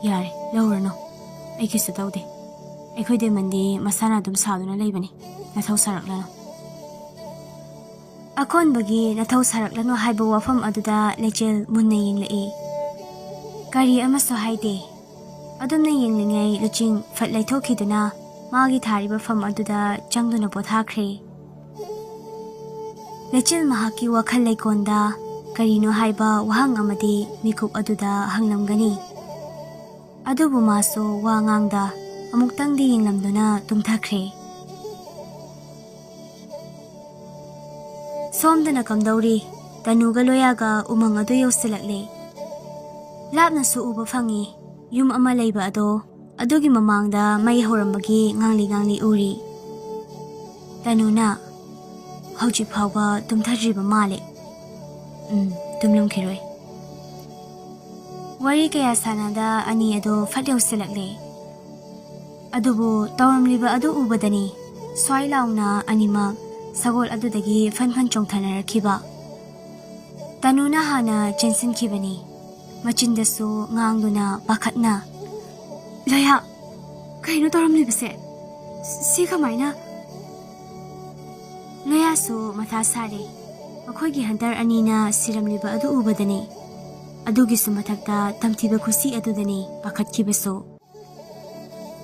"ꯌꯥꯔꯦ, ꯂꯧꯔꯅꯨ꯫ ꯑꯩ ꯀꯩꯁꯨ ꯇꯧꯗꯦ꯫ ꯑꯩꯈꯣꯏ ꯗꯦꯃꯟꯗꯤ ꯃꯁꯥꯅ ꯑꯗꯨꯝ ꯁꯥꯗꯨꯅ ꯂꯩꯕꯅꯤ꯫ ꯅꯊꯧ ꯁꯥꯔꯛꯂꯅꯨ꯫" ꯑꯀꯣꯟꯕꯒꯤ "ꯅꯊꯧ ꯁꯥꯔꯛꯂꯅꯨ" ꯍꯥꯏꯕ ꯋꯥꯐꯝ ꯑꯗꯨꯗ ꯂꯩꯆꯤꯜ ꯃꯨꯟꯅ ꯌꯦꯡꯂꯛꯏ꯫ ꯀꯔꯤ ꯑꯃꯁꯨ ꯍꯥꯏꯗꯦ꯫ ꯑꯗꯨꯝꯅ ꯌꯦꯡꯂꯤꯉꯩ ꯂꯨꯆꯤꯡ ꯐꯠ ꯂꯩꯊꯣꯛꯈꯤꯗꯨꯅ ꯃꯥꯒꯤ ꯊꯥꯔꯤꯕ ꯐꯝ ꯑꯗꯨꯗ ꯆꯪꯗꯨꯅ ꯄꯣꯊꯥꯈ꯭ꯔꯦ꯫ ꯂꯩꯆꯤꯜ ꯃꯍꯥꯛꯀꯤ ꯋꯥꯈꯜ ꯂꯩꯀꯣꯟꯗ ꯀꯔꯤꯅꯣ ꯍꯥꯏꯕ ꯋꯥꯍꯪ ꯑꯃꯗꯤ ꯃꯤꯀꯨꯞ ꯑꯗꯨꯗ ꯍꯪꯂꯝꯒꯅꯤ꯫ ꯑꯗꯨꯕꯨ ꯃꯥꯁꯨ ꯋꯥ ꯉꯥꯡꯗ ꯑꯃꯨꯛꯇꯪꯗꯤ ꯌꯦꯡꯂꯝꯗꯨꯅ ꯇꯨꯝꯊꯈ꯭ꯔꯦ꯫ ꯁꯣꯝꯗꯅ ꯀꯝꯗꯧꯔꯤ? ꯇꯅꯨꯒ ꯂꯣꯌꯥꯒ ꯎꯃꯪ ꯑꯗꯨ ꯌꯧꯁꯤꯜꯂꯛꯂꯦ꯫ ꯂꯥꯞꯅꯁꯨ ꯎꯕ ꯐꯪꯏ꯫ ꯌꯨꯝ ꯑꯃ ꯂꯩꯕ ꯑꯗꯣ ꯑꯗꯨꯒꯤ ꯃꯃꯥꯡꯗ ꯃꯩ ꯍꯧꯔꯝꯕꯒꯤ ꯉꯥꯡꯂꯤ ꯉꯥꯡꯂꯤ ꯎꯔꯤ꯫ ꯇꯅꯨꯅ, "ꯍꯧꯖꯤꯛ ꯐꯥꯎꯕ ꯇꯨꯝꯊꯗ꯭ꯔꯤꯕ ꯃꯥꯜꯂꯦ꯫" ꯎꯝ, ꯇꯨꯝꯂꯝꯈꯤꯔꯣꯏ꯫ ꯋꯥꯔꯤ ꯀꯌꯥ ꯁꯥꯟꯅꯗ ꯑꯅꯤ ꯑꯗꯨ ꯐꯠ ꯌꯧꯁꯤꯜꯂꯛꯂꯦ꯫ ꯑꯗꯨꯕꯨ ꯇꯧꯔꯝꯂꯤꯕ ꯑꯗꯨ ꯎꯕꯗꯅꯤ ꯁ꯭ꯋꯥꯏ ꯂꯥꯎꯅ ꯑꯅꯤꯃꯛ ꯁꯒꯣꯜ ꯑꯗꯨꯗꯒꯤ ꯐꯟ ꯐꯟ ꯆꯣꯡꯊꯅꯔꯛꯈꯤꯕ꯫ ꯇꯅꯨꯅ ꯍꯥꯟꯅ ꯆꯦꯟꯁꯤꯟꯈꯤꯕꯅꯤ꯫ ꯃꯆꯤꯟꯗꯁꯨ ꯉꯥꯡꯗꯨꯅ ꯄꯥꯈꯠꯅ, "ꯂꯣꯌꯥ, ꯀꯩꯅꯣ ꯇꯧꯔꯝꯂꯤꯕꯁꯦ? ꯁꯤ ꯀꯃꯥꯏꯅ?" ꯂꯣꯌꯥꯁꯨ ꯃꯊꯥ ꯁꯥꯔꯦ꯫ ꯃꯈꯣꯏꯒꯤ ꯍꯟꯇꯔ ꯑꯅꯤꯅ ꯁꯤꯔꯝꯂꯤꯕ ꯑꯗꯨ ꯎꯕꯗꯅꯤ꯫ ꯑꯗꯨꯒꯤꯁꯨ ꯃꯊꯛꯇ ꯇꯝꯊꯤꯕ ꯈꯨꯠꯁꯤ ꯑꯗꯨꯗꯅꯤ ꯄꯥꯈꯠꯈꯤꯕꯁꯨ꯫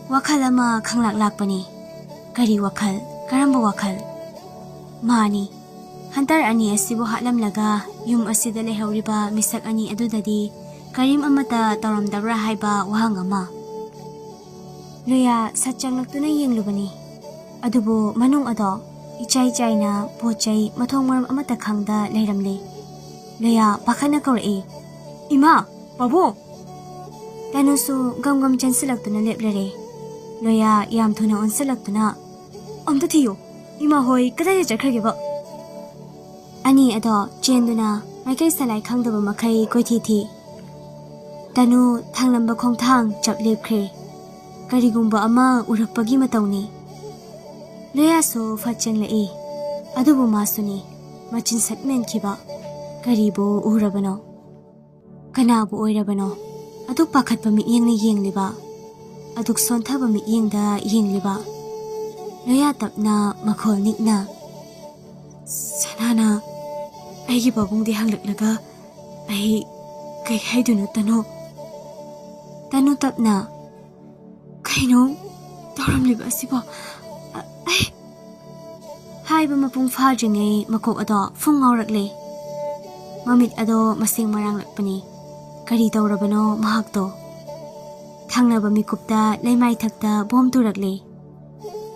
ꯋꯥꯈꯜ ꯑꯃ ꯈꯪꯂꯥꯛ ꯂꯥꯛꯄꯅꯤ꯫ ꯀꯔꯤ ꯋꯥꯈꯜ? ꯀꯔꯝꯕ ꯋꯥꯈꯜ? ꯃꯥꯅꯤ, ꯍꯟꯇꯔ ꯑꯅꯤ ꯑꯁꯤꯕꯨ ꯍꯥꯠꯂꯝꯂꯒ ꯌꯨꯝ ꯑꯁꯤꯗ ꯂꯩꯍꯧꯔꯤꯕ ꯃꯤꯁꯛ ꯑꯅꯤ ꯑꯗꯨꯗꯗꯤ ꯀꯔꯤꯝ ꯑꯃꯠꯇ ꯇꯧꯔꯝꯗꯕ꯭ꯔꯥ ꯍꯥꯏꯕ ꯋꯥꯍꯪ ꯑꯃ꯫ ꯂꯣꯌꯥ ꯁꯠ ꯆꯪꯂꯛꯇꯨꯅ ꯌꯦꯡꯂꯨꯕꯅꯤ꯫ ꯑꯗꯨꯕꯨ ꯃꯅꯨꯡ ꯑꯗꯣ ꯏꯆꯥꯏ ꯆꯥꯏꯅ ꯄꯣꯠ ꯆꯩ ꯃꯊꯣꯡ ꯃꯔꯝ ꯑꯃꯠꯇ ꯈꯪꯗ ꯂꯩꯔꯝꯂꯦ꯫ ꯂꯣꯌꯥ ꯄꯥꯈꯠꯅ ꯀꯧꯔꯛꯏ, "ꯏꯃꯥ! ꯄꯥꯕꯨꯡ!" ꯇꯅꯨꯁꯨ ꯒꯝ ꯒꯝ ꯆꯦꯟꯁꯤꯜꯂꯛꯇꯨꯅ ꯂꯦꯞꯂꯔꯦ꯫ ꯂꯣꯌꯥ ꯌꯥꯝ ꯊꯨꯅ ꯑꯣꯟꯁꯤꯜꯂꯛꯇꯨꯅ, "ꯑꯝꯇ ꯊꯤꯌꯨ, ꯏꯃꯥ ꯍꯣꯏ ꯀꯗꯥꯏꯗ ꯆꯠꯈ꯭ꯔꯒꯦꯕ?" ꯑꯅꯤ ꯑꯗꯣ ꯆꯦꯟꯗꯨꯅ ꯃꯥꯏꯀꯩ ꯁꯂꯥꯏ ꯈꯪꯗꯕ ꯃꯈꯩ ꯀꯣꯏꯊꯤ ꯊꯤ꯫ ꯇꯅꯨ ꯊꯥꯡꯂꯝꯕ ꯈꯣꯡꯊꯥꯡ ꯆꯞ ꯂꯦꯞꯈ꯭ꯔꯦ꯫ ꯀꯔꯤꯒꯨꯝꯕ ꯑꯃ ꯎꯔꯛꯄꯒꯤ ꯃꯇꯧꯅꯤ꯫ ꯂꯣꯌꯥꯁꯨ ꯐꯠ ꯆꯦꯟꯂꯛꯏ꯫ ꯑꯗꯨꯕꯨ ꯃꯥꯁꯨꯅꯤ, ꯃꯆꯤꯟ ꯁꯠ ꯃꯦꯟꯈꯤꯕ꯫ ꯀꯔꯤꯕꯨ ꯎꯔꯕꯅꯣ? ꯀꯅꯥꯕꯨ ꯑꯣꯏꯔꯕꯅꯣ? ꯑꯗꯨꯛ ꯄꯥꯈꯠꯄ ꯃꯤꯠꯌꯦꯡꯅ ꯌꯦꯡꯂꯤꯕ, ꯑꯗꯨꯛ ꯁꯣꯟꯊꯕ ꯃꯤꯠꯌꯦꯡꯗ ꯌꯦꯡꯂꯤꯕ꯫ ꯂꯣꯌꯥ ꯇꯞꯅ ꯃꯈꯣꯜ ꯅꯤꯛꯅ, ꯁꯅꯥꯅ ꯑꯩꯒꯤ ꯄꯥꯕꯨꯡꯗꯤ ꯍꯪꯂꯛꯂꯒ ꯑꯩ ꯀꯩ ꯍꯥꯏꯗꯣꯏꯅꯣ, ꯇꯅꯨ? ꯇꯅꯨ ꯇꯞꯅ, "ꯀꯩꯅꯣ ꯇꯧꯔꯝꯂꯤꯕ ꯑꯁꯤꯕꯣ? ꯑ-, ꯑꯩ" ꯍꯥꯏꯕ ꯃꯄꯨꯡ ꯐꯥꯗ꯭ꯔꯤꯉꯩ ꯃꯀꯣꯛ ꯑꯗꯣ ꯐꯨꯡ ꯉꯥꯎꯔꯛꯂꯦ꯫ ꯃꯃꯤꯠ ꯑꯗꯣ ꯃꯁꯦꯡ ꯃꯔꯥꯡꯂꯛꯄꯅꯤ꯫ ꯀꯔꯤ ꯇꯧꯔꯕꯅꯣ ꯃꯍꯥꯛꯇꯣ? ꯊꯪꯅꯕ ꯃꯤꯀꯨꯞꯇ ꯂꯩꯃꯥꯏꯊꯛꯇ ꯕꯣꯝ ꯇꯨꯔꯛꯂꯦ꯫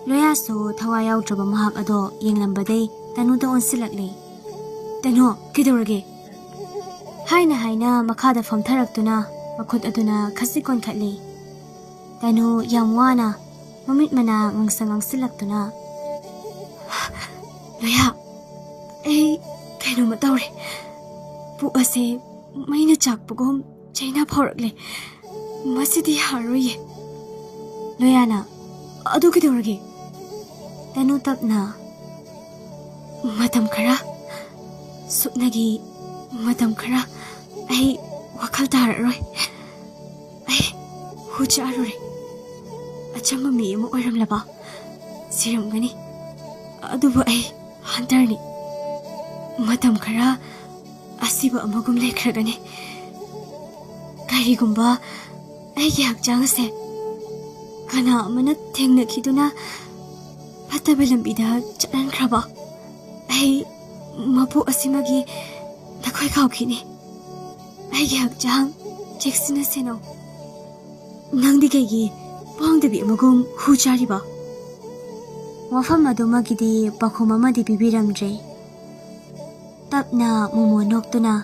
ꯂꯣꯌꯥꯁꯨ ꯊꯋꯥꯏ ꯌꯥꯎꯗ꯭ꯔꯕ ꯃꯍꯥꯛ ꯑꯗꯣ ꯌꯦꯡꯂꯝꯕꯗꯩ ꯇꯅꯨꯗ ꯑꯣꯟꯁꯤꯜꯂꯛꯂꯦ꯫ "ꯇꯅꯨ, ꯀꯩꯗꯧꯔꯒꯦ?" ꯍꯥꯏꯅ ꯍꯥꯏꯅ ꯃꯈꯥꯗ ꯐꯝꯊꯔꯛꯇꯨꯅ ꯃꯈꯨꯠ ꯑꯗꯨꯅ ꯈꯖꯤꯛ ꯀꯣꯟꯈꯠꯂꯤ꯫ ꯇꯅꯨ ꯌꯥꯝ ꯋꯥꯅ ꯃꯃꯤꯠ ꯃꯅꯥ ꯉꯥꯡꯁꯪ ꯉꯥꯡꯁꯤꯜꯂꯛꯇꯨꯅ, "ꯂꯣꯌꯥ, ꯑꯩ ꯀꯩꯅꯣꯝꯃ ꯇꯧꯔꯦ꯫ ꯄꯨꯛ ꯑꯁꯦ ꯃꯩꯅ ꯆꯥꯛꯄꯒꯨꯝ ꯆꯩꯅ ꯐꯥꯎꯔꯛꯂꯦ꯫ ꯃꯁꯤꯗꯤ ꯌꯥꯔꯔꯣꯏꯌꯦ꯫" ꯂꯣꯌꯥꯅ, "ꯑꯗꯨ ꯀꯩꯗꯧꯔꯒꯦ?" ꯇꯅꯨ ꯇꯞꯅ, "ꯃꯇꯝ ꯈꯔ, ꯁꯨꯞꯅꯒꯤ ꯃꯇꯝ ꯈꯔ ꯑꯩ ꯋꯥꯈꯜ ꯇꯥꯔꯔꯣꯏ꯫ ꯑꯩ ꯍꯨ ꯆꯥꯔꯨꯔꯦ꯫ ꯑꯆꯝꯕ ꯃꯤ ꯑꯃ ꯑꯣꯏꯔꯝꯂꯕ ꯁꯤꯔꯝꯒꯅꯤ꯫ ꯑꯗꯨꯕꯨ ꯑꯩ ꯍꯟꯇꯔꯅꯤ꯫ ꯃꯇꯝ ꯈꯔ ꯑꯁꯤꯕ ꯑꯃꯒꯨꯝ ꯂꯩꯈ꯭ꯔꯒꯅꯤ꯫ ꯀꯔꯤꯒꯨꯝꯕ ꯑꯩꯒꯤ ꯍꯛꯆꯥꯡ ꯑꯁꯦ ꯀꯅꯥ ꯑꯃꯅ ꯊꯦꯡꯅꯈꯤꯗꯨꯅ ꯐꯠꯇꯕ ꯂꯝꯕꯤꯗ ꯆꯠꯍꯟꯈ꯭ꯔꯕ, ꯑꯩ ꯃꯄꯨ ꯑꯁꯤꯃꯒꯤ ꯅꯈꯣꯏ ꯀꯥꯎꯈꯤꯅꯤ꯫ ꯑꯩꯒꯤ ꯍꯛꯆꯥꯡ ꯆꯦꯛꯁꯤꯟꯅ ꯁꯦꯟꯅꯧ꯫ ꯅꯪꯗꯤ ꯀꯩꯒꯤ ꯄꯥꯡꯗꯕꯤ ꯑꯃꯒꯨꯝ ꯍꯨ ꯆꯥꯔꯤꯕ?" ꯋꯥꯐꯝ ꯑꯗꯨꯃꯒꯤꯗꯤ ꯄꯥꯎꯈꯨꯝ ꯑꯃꯗꯤ ꯄꯤꯕꯤꯔꯝꯗ꯭ꯔꯦ꯫ ꯇꯞꯅ ꯃꯣꯃꯣ ꯅꯣꯛꯇꯨꯅ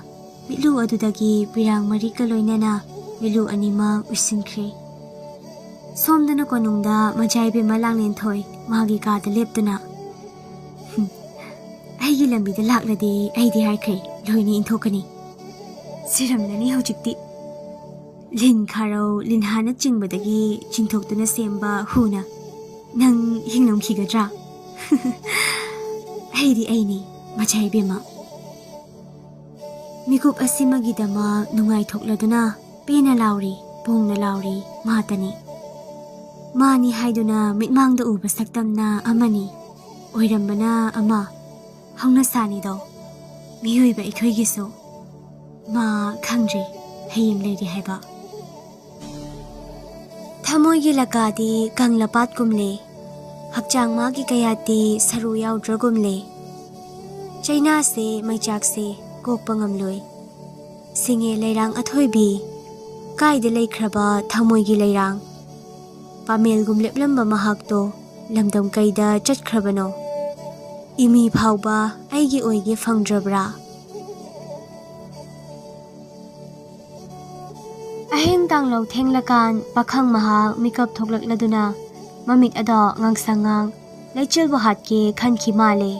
ꯃꯤꯠꯂꯨ ꯑꯗꯨꯗꯒꯤ ꯄꯤꯔꯥꯡ ꯃꯔꯤꯒ ꯂꯣꯏꯅꯅ ꯃꯤꯠꯂꯨ ꯑꯅꯤꯃꯛ ꯎꯏꯁꯤꯟꯈ꯭ꯔꯦ꯫ ꯁꯣꯝꯗꯅ ꯀꯣꯅꯨꯡꯗ ꯃꯖꯥ ꯏꯕꯦꯝꯃ ꯂꯥꯡꯂꯦꯟꯊꯣꯏ ꯃꯥꯒꯤ ꯀꯥꯗ ꯂꯦꯞꯇꯨꯅ, "ꯍꯨꯝ, ꯑꯩꯒꯤ ꯂꯝꯕꯤꯗ ꯂꯥꯛꯂꯗꯤ ꯑꯩꯗꯤ ꯍꯥꯏꯈ꯭ꯔꯦ, ꯂꯣꯏꯅ ꯏꯟꯊꯣꯛꯀꯅꯤ꯫ ꯁꯤꯔꯝꯂꯅꯤ ꯍꯧꯖꯤꯛꯇꯤ꯫ ꯂꯤꯟ ꯈꯥꯔꯧ, ꯂꯤꯟꯍꯥꯅꯆꯤꯡꯕꯗꯒꯤ ꯆꯤꯡꯊꯣꯛꯇꯨꯅ ꯁꯦꯝꯕ ꯍꯨꯅ ꯅꯪ ꯍꯤꯡꯂꯝꯈꯤꯒꯗ꯭ꯔꯥ?" "ꯑꯩꯗꯤ ꯑꯩꯅꯤ, ꯃꯖꯥ ꯏꯕꯦꯝꯃ꯫" ꯃꯤꯀꯨꯞ ꯑꯁꯤꯃꯒꯤꯗꯃꯛ ꯅꯨꯡꯉꯥꯏꯊꯣꯛꯂꯗꯨꯅ ꯄꯦꯟꯅ ꯂꯥꯎꯔꯤ, ꯄꯣꯡꯅ ꯂꯥꯎꯔꯤ ꯃꯥꯇꯅꯤ꯫ ꯃꯥꯅꯤ ꯍꯥꯏꯗꯨꯅ ꯃꯤꯠꯃꯥꯡꯗ ꯎꯕ ꯁꯛꯇꯝꯅ ꯑꯃꯅꯤ, ꯑꯣꯏꯔꯝꯕꯅ ꯑꯃ꯫ ꯍꯧꯅꯁꯥꯅꯤꯗꯣ, ꯃꯤꯑꯣꯏꯕ ꯑꯩꯈꯣꯏꯒꯤꯁꯨ꯫ ꯃꯥ ꯈꯪꯗ꯭ꯔꯤ ꯍꯌꯦꯡ ꯂꯩꯔꯤ ꯍꯥꯏꯕ꯫ ꯊꯃꯣꯏꯒꯤ ꯂꯀꯥꯗꯤ ꯀꯪꯂꯄꯥꯠꯀꯨꯝꯂꯦ, ꯍꯛꯆꯥꯡ ꯃꯥꯒꯤ ꯀꯌꯥꯠꯇꯤ ꯁꯔꯨ ꯌꯥꯎꯗ꯭ꯔꯒꯨꯝꯂꯦ꯫ ꯆꯩꯅꯥꯁꯦ ꯃꯩꯆꯥꯛꯁꯦ ꯀꯣꯛꯄ ꯉꯝꯂꯣꯏ꯫ ꯁꯤꯡꯉꯦ ꯂꯩꯔꯥꯡ ꯑꯊꯣꯏꯕꯤ, ꯀꯥꯏꯗ ꯂꯩꯈ꯭ꯔꯕ ꯊꯃꯣꯏꯒꯤ ꯂꯩꯔꯥꯡ? ꯄꯥꯃꯦꯜꯒꯨꯝ ꯂꯦꯞꯂꯝꯕ ꯃꯍꯥꯛꯇꯣ ꯂꯝꯗꯝ ꯀꯩꯗ ꯆꯠꯈ꯭ꯔꯕꯅꯣ? ꯏꯃꯤ ꯐꯥꯎꯕ ꯑꯩꯒꯤ ꯑꯣꯏꯒꯦ ꯐꯪꯗ꯭ꯔꯕ꯭ꯔꯥ? ꯑꯍꯤꯡ ꯇꯥꯡꯂꯧ ꯊꯦꯡꯂꯀꯥꯟ ꯄꯥꯈꯪ ꯃꯍꯥꯛ ꯃꯤꯀꯞ ꯊꯣꯛꯂꯛꯂꯗꯨꯅ ꯃꯃꯤꯠ ꯑꯗꯣ ꯉꯥꯡꯁꯪ ꯉꯥꯡ ꯂꯩꯆꯤꯜꯕꯨ ꯍꯥꯠꯀꯦ ꯈꯟꯈꯤ ꯃꯥꯜꯂꯦ꯫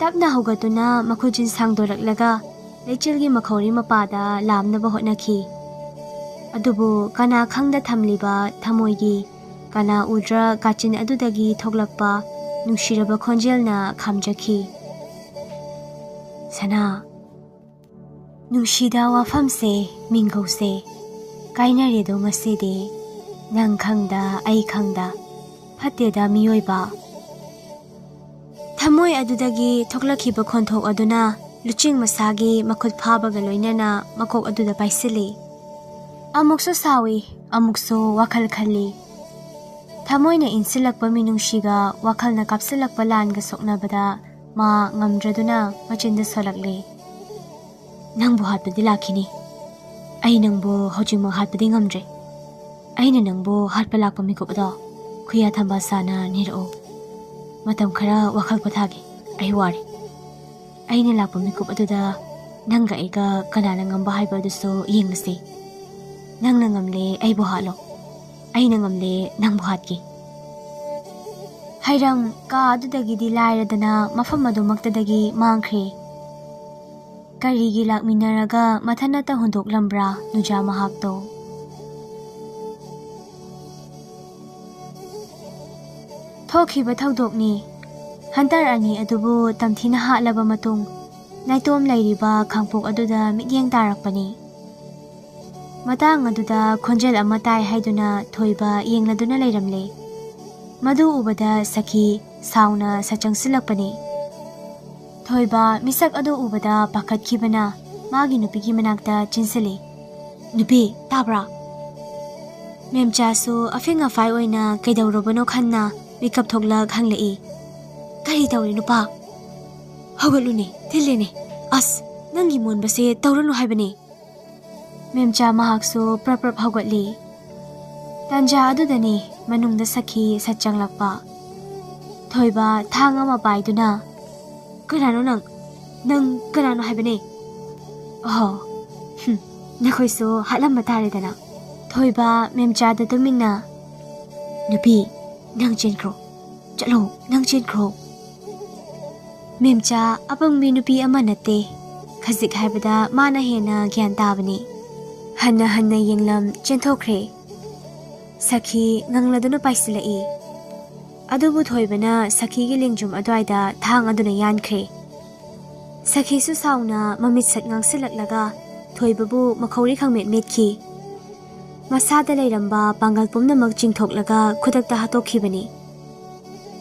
ꯇꯞꯅ ꯍꯧꯒꯠꯇꯨꯅ ꯃꯈꯨꯠꯁꯤꯟ ꯁꯥꯡꯗꯣꯔꯛꯂꯒ ꯂꯩꯆꯤꯜꯒꯤ ꯃꯈꯧꯔꯤ ꯃꯄꯥꯗ ꯂꯥꯝꯅꯕ ꯍꯣꯠꯅꯈꯤ꯫ ꯑꯗꯨꯕꯨ ꯀꯅꯥ ꯈꯪꯗ ꯊꯝꯂꯤꯕ ꯊꯃꯣꯏꯒꯤ ꯀꯅꯥ ꯎꯗ꯭ꯔ ꯀꯥꯆꯤꯟ ꯑꯗꯨꯗꯒꯤ ꯊꯣꯛꯂꯛꯄ ꯅꯨꯡꯁꯤꯔꯕ ꯈꯣꯟꯖꯦꯜꯅ ꯈꯥꯝꯖꯈꯤ꯫ "ꯁꯅꯥ, ꯅꯨꯡꯁꯤꯗ ꯋꯥꯐꯝꯁꯦ, ꯃꯤꯡꯒꯧꯁꯦ, ꯀꯥꯏꯅꯔꯦꯗꯣ ꯉꯁꯤꯗꯤ, ꯅꯪ ꯈꯪꯗ ꯑꯩ ꯈꯪꯗ, ꯐꯠꯇꯦꯗ ꯃꯤꯑꯣꯏꯕ"꯫ ꯊꯃꯣꯏ ꯑꯗꯨꯗꯒꯤ ꯊꯣꯛꯂꯛꯈꯤꯕ ꯈꯣꯟꯊꯣꯛ ꯑꯗꯨꯅ ꯂꯨꯆꯤꯡ ꯃꯁꯥꯒꯤ ꯃꯈꯨꯠ ꯐꯥꯕꯒ ꯂꯣꯏꯅꯅ ꯃꯀꯣꯛ ꯑꯗꯨꯗ ꯄꯥꯏꯁꯤꯜꯂꯤ꯫ ꯑꯃꯨꯛꯁꯨ ꯁꯥꯎꯏ, ꯑꯃꯨꯛꯁꯨ ꯋꯥꯈꯜ ꯈꯜꯂꯤ꯫ ꯊꯃꯣꯏꯅ ꯏꯟꯁꯤꯜꯂꯛꯄ ꯃꯤꯅꯨꯡꯁꯤꯒ ꯋꯥꯈꯜꯅ ꯀꯥꯞꯁꯤꯜꯂꯛꯄ ꯂꯥꯟꯒ ꯁꯣꯛꯅꯕꯗ ꯃꯥ ꯉꯝꯗ꯭ꯔꯗꯨꯅ ꯃꯆꯤꯟꯗ ꯁꯣꯜꯂꯛꯂꯦ꯫ "ꯅꯪꯕꯨ ꯍꯥꯠꯄꯗꯤ ꯂꯥꯛꯈꯤꯅꯤ꯫ ꯑꯩ ꯅꯪꯕꯨ ꯍꯧꯖꯤꯛꯃꯛ ꯍꯥꯠꯄꯗꯤ ꯉꯝꯗ꯭ꯔꯦ꯫ ꯑꯩꯅ ꯅꯪꯕꯨ ꯍꯥꯠꯄ ꯂꯥꯛꯄ ꯃꯤꯀꯨꯞ ꯑꯗꯣ ꯈꯨꯌꯥ ꯊꯝꯕꯥꯜ ꯁꯥꯅ ꯅꯤꯔꯛꯎ꯫ ꯃꯇꯝ ꯈꯔ ꯋꯥꯈꯜ ꯄꯣꯊꯥꯒꯦ꯫ ꯑꯩ ꯋꯥꯔꯦ꯫ ꯑꯩꯅ ꯂꯥꯛꯄ ꯃꯤꯀꯨꯞ ꯑꯗꯨꯗ ꯅꯪꯒ ꯑꯩꯒ ꯀꯅꯥꯅ ꯉꯝꯕ ꯍꯥꯏꯕ ꯑꯗꯨꯁꯨ ꯌꯦꯡꯂꯁꯤ꯫ ꯅꯪꯅ ꯉꯝꯂꯦ, ꯑꯩꯕꯨ ꯍꯥꯠꯂꯣ꯫ ꯑꯩꯅ ꯉꯝꯂꯦ, ꯅꯪꯕꯨ ꯍꯥꯠꯀꯦ"꯫ ꯍꯩꯔꯝ ꯀꯥ ꯑꯗꯨꯗꯒꯤꯗꯤ ꯂꯥꯏꯔꯗꯅ ꯃꯐꯝ ꯑꯗꯨꯃꯛꯇꯗꯒꯤ ꯃꯥꯡꯈ꯭ꯔꯦ꯫ ꯀꯔꯤꯒꯤ ꯂꯥꯛꯃꯤꯟꯅꯔꯒ ꯃꯊꯟꯅꯇ ꯍꯨꯟꯗꯣꯛꯂꯝꯕ꯭ꯔꯥ ꯅꯨꯖꯥ ꯃꯍꯥꯛꯇꯣ? ꯊꯣꯛꯈꯤꯕ ꯊꯧꯗꯣꯛꯅꯤ꯫ ꯍꯟꯇꯔ ꯑꯅꯤ ꯑꯗꯨꯕꯨ ꯇꯝꯊꯤꯅ ꯍꯥꯠꯂꯕ ꯃꯇꯨꯡ, ꯅꯥꯏꯇꯣꯝ ꯂꯩꯔꯤꯕ ꯈꯥꯡꯄꯣꯛ ꯑꯗꯨꯗ ꯃꯤꯠꯌꯦꯡ ꯇꯥꯔꯛꯄꯅꯤ꯫ ꯃꯇꯥꯡ ꯑꯗꯨꯗ ꯈꯣꯟꯖꯦꯜ ꯑꯃ ꯇꯥꯏ ꯍꯥꯏꯗꯨꯅ ꯊꯣꯏꯕ ꯌꯦꯡꯂꯗꯨꯅ ꯂꯩꯔꯝꯂꯦ꯫ ꯃꯗꯨ ꯎꯕꯗ ꯁꯈꯤ ꯁꯥꯎꯅ ꯁꯠ ꯆꯪꯁꯤꯜꯂꯛꯄꯅꯤ꯫ ꯊꯣꯏꯕ ꯃꯤꯁꯛ ꯑꯗꯨ ꯎꯕꯗ ꯄꯥꯈꯠꯈꯤꯕꯅ ꯃꯥꯒꯤ ꯅꯨꯄꯤꯒꯤ ꯃꯅꯥꯛꯇ ꯆꯦꯟꯁꯤꯜꯂꯤ꯫ "ꯅꯨꯄꯤ, ꯇꯥꯕ꯭ꯔꯥ?" ꯃꯦꯝꯆꯥꯁꯨ ꯑꯐꯤꯡ ꯑꯐꯥꯏ ꯑꯣꯏꯅ ꯀꯩꯗꯧꯔꯕꯅꯣ ꯈꯟꯅ ꯃꯤꯀꯞ ꯊꯣꯛꯂꯛ ꯍꯪꯂꯛꯏ꯫ "ꯀꯔꯤ ꯇꯧꯔꯦ ꯅꯨꯄꯥ? ꯍꯧꯒꯠꯂꯨꯅꯦ, ꯊꯤꯜꯂꯦꯅꯦ꯫ ꯑꯁ, ꯅꯪꯒꯤ ꯃꯣꯟꯕꯁꯦ ꯇꯧꯔꯅꯨ ꯍꯥꯏꯕꯅꯦ꯫" ꯃꯦꯝꯆꯥ ꯃꯍꯥꯛꯁꯨ ꯄ꯭ꯔꯞ ꯄ꯭ꯔꯞ ꯍꯧꯒꯠꯂꯤ꯫ ꯇꯥꯟꯖꯥ ꯑꯗꯨꯗꯅꯤ ꯃꯅꯨꯡꯗ ꯁꯈꯤ ꯁꯠ ꯆꯪꯂꯛꯄ꯫ ꯊꯣꯏꯕ ꯊꯥꯡ ꯑꯃ ꯄꯥꯏꯗꯨꯅ, "ꯀꯅꯥꯅꯣ ꯅꯪ? ꯅꯪ ꯀꯅꯥꯅꯣ ꯍꯥꯏꯕꯅꯦ?" "ꯑꯣꯍꯣ, ꯍꯨꯝ, ꯅꯈꯣꯏꯁꯨ ꯍꯥꯠꯂꯝꯕ ꯇꯥꯔꯦꯗꯅ꯫" ꯊꯣꯏꯕ ꯃꯦꯝꯆꯥꯗ ꯇꯨꯃꯤꯟꯅ, "ꯅꯨꯄꯤ, ꯅꯪ ꯆꯦꯟꯈ꯭ꯔꯣ꯫ ꯆꯠꯂꯣ, ꯅꯪ ꯆꯦꯟꯈ꯭ꯔꯣ꯫" ꯃꯦꯝꯆꯥ ꯑꯄꯪꯕꯤ ꯅꯨꯄꯤ ꯑꯃ ꯅꯠꯇꯦ꯫ ꯈꯖꯤꯛ ꯍꯥꯏꯕꯗ ꯃꯥꯅ ꯍꯦꯟꯅ ꯒ꯭ꯌꯥꯟ ꯇꯥꯕꯅꯤ꯫ ꯍꯟꯅ ꯍꯟꯅ ꯌꯦꯡꯂꯝ ꯆꯦꯟꯊꯣꯛꯈ꯭ꯔꯦ꯫ ꯁꯈꯤ ꯉꯪꯂꯗꯨꯅ ꯄꯥꯏꯁꯤꯜꯂꯛꯏ꯫ ꯑꯗꯨꯕꯨ ꯊꯣꯏꯕꯅ ꯁꯈꯤꯒꯤ ꯂꯦꯡꯖꯨꯝ ꯑꯗꯨꯋꯥꯏꯗ ꯊꯥꯡ ꯑꯗꯨꯅ ꯌꯥꯟꯈ꯭ꯔꯦ꯫ ꯁꯈꯤꯁꯨ ꯁꯥꯎꯅ ꯃꯃꯤꯠ ꯁꯠ ꯉꯥꯡꯁꯤꯜꯂꯛꯂꯒ ꯊꯣꯏꯕꯕꯨ ꯃꯈꯧꯔꯤ ꯈꯪꯃꯦꯠ ꯃꯦꯠꯈꯤ꯫ ꯃꯁꯥꯗ ꯂꯩꯔꯝꯕ ꯄꯥꯡꯒꯜ ꯄꯨꯝꯅꯃꯛ ꯆꯤꯡꯊꯣꯛꯂꯒ ꯈꯨꯗꯛꯇ ꯍꯥꯠꯇꯣꯛꯈꯤꯕꯅꯤ꯫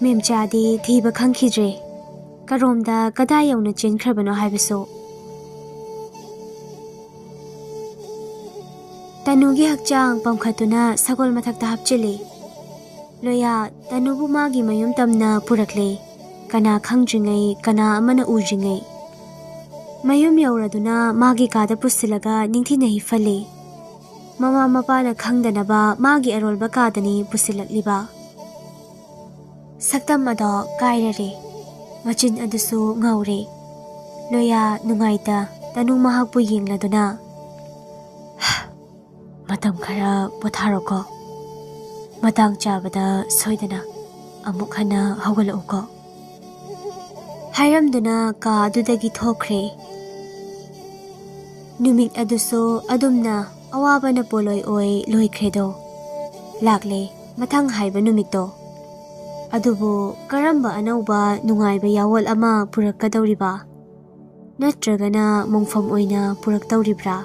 ꯃꯦꯝꯆꯥꯗꯤ ꯊꯤꯕ ꯈꯪꯈꯤꯗ꯭ꯔꯦ꯫ ꯀꯔꯣꯝꯗ ꯀꯗꯥꯏ ꯌꯧꯅ ꯆꯦꯟꯈ꯭ꯔꯕꯅꯣ ꯍꯥꯏꯕꯁꯨ꯫ ꯇꯅꯨꯒꯤ ꯍꯛꯆꯥꯡ ꯄꯝꯈꯠꯇꯨꯅ ꯁꯒꯣꯜ ꯃꯊꯛꯇ ꯍꯥꯞꯆꯤꯜꯂꯤ꯫ ꯂꯣꯌꯥ, ꯇꯅꯨꯕꯨ ꯃꯥꯒꯤ ꯃꯌꯨꯝ ꯇꯝꯅ ꯄꯨꯔꯛꯂꯦ꯫ ꯀꯅꯥ ꯈꯪꯗ꯭ꯔꯤꯉꯩ, ꯀꯅꯥ ꯑꯃꯅ ꯎꯗ꯭ꯔꯤꯉꯩ꯫ ꯃꯌꯨꯝ ꯌꯧꯔꯗꯨꯅ ꯃꯥꯒꯤ ꯀꯥꯗ ꯄꯨꯁꯤꯜꯂꯒ ꯅꯤꯡꯊꯤꯅ ꯍꯤꯞꯍꯜꯂꯤ꯫ ꯃꯃꯥ ꯃꯄꯥꯅ ꯈꯪꯗꯅꯕ ꯃꯥꯒꯤ ꯑꯔꯣꯜꯕ ꯀꯥꯗꯅꯤ ꯄꯨꯁꯤꯜꯂꯛꯂꯤꯕ꯫ ꯁꯛꯇꯝ ꯑꯗꯣ ꯀꯥꯏꯔꯔꯦ꯫ ꯃꯆꯤꯟ ꯑꯗꯨꯁꯨ ꯉꯧꯔꯦ꯫ ꯂꯣꯌꯥ ꯅꯨꯡꯉꯥꯏꯇ ꯇꯅꯨ ꯃꯍꯥꯛꯄꯨ ꯌꯦꯡꯂꯗꯨꯅ, "ꯃꯇꯝ ꯈꯔ ꯄꯣꯊꯥꯔꯣꯀꯣ꯫ ꯃꯇꯥꯡ ꯆꯥꯕꯗ ꯁꯣꯏꯗꯅ ꯑꯃꯨꯛ ꯍꯟꯅ ꯍꯧꯒꯠꯂꯛꯎꯀꯣ," ꯍꯥꯏꯔꯝꯗꯨꯅ ꯀꯥ ꯑꯗꯨꯗꯒꯤ ꯊꯣꯛꯈ꯭ꯔꯦ꯫ ꯅꯨꯃꯤꯠ ꯑꯗꯨꯁꯨ ꯑꯗꯨꯝꯅ ꯑꯋꯥꯕꯅ ꯄꯣꯂꯣꯏ ꯑꯣꯏ ꯂꯣꯏꯈ꯭ꯔꯦꯗꯣ꯫ ꯂꯥꯛꯂꯦ ꯃꯊꯪ ꯍꯥꯏꯕ ꯅꯨꯃꯤꯠꯇꯣ꯫ ꯑꯗꯨꯕꯨ ꯀꯔꯝꯕ ꯑꯅꯧꯕ ꯅꯨꯡꯉꯥꯏꯕ ꯌꯥꯋꯣꯜ ꯑꯃ ꯄꯨꯔꯛꯀꯗꯧꯔꯤꯕ? ꯅꯠꯇ꯭ꯔꯒꯅ ꯃꯣꯡꯐꯝ ꯑꯣꯏꯅ ꯄꯨꯔꯛꯇꯧꯔꯤꯕ꯭ꯔꯥ?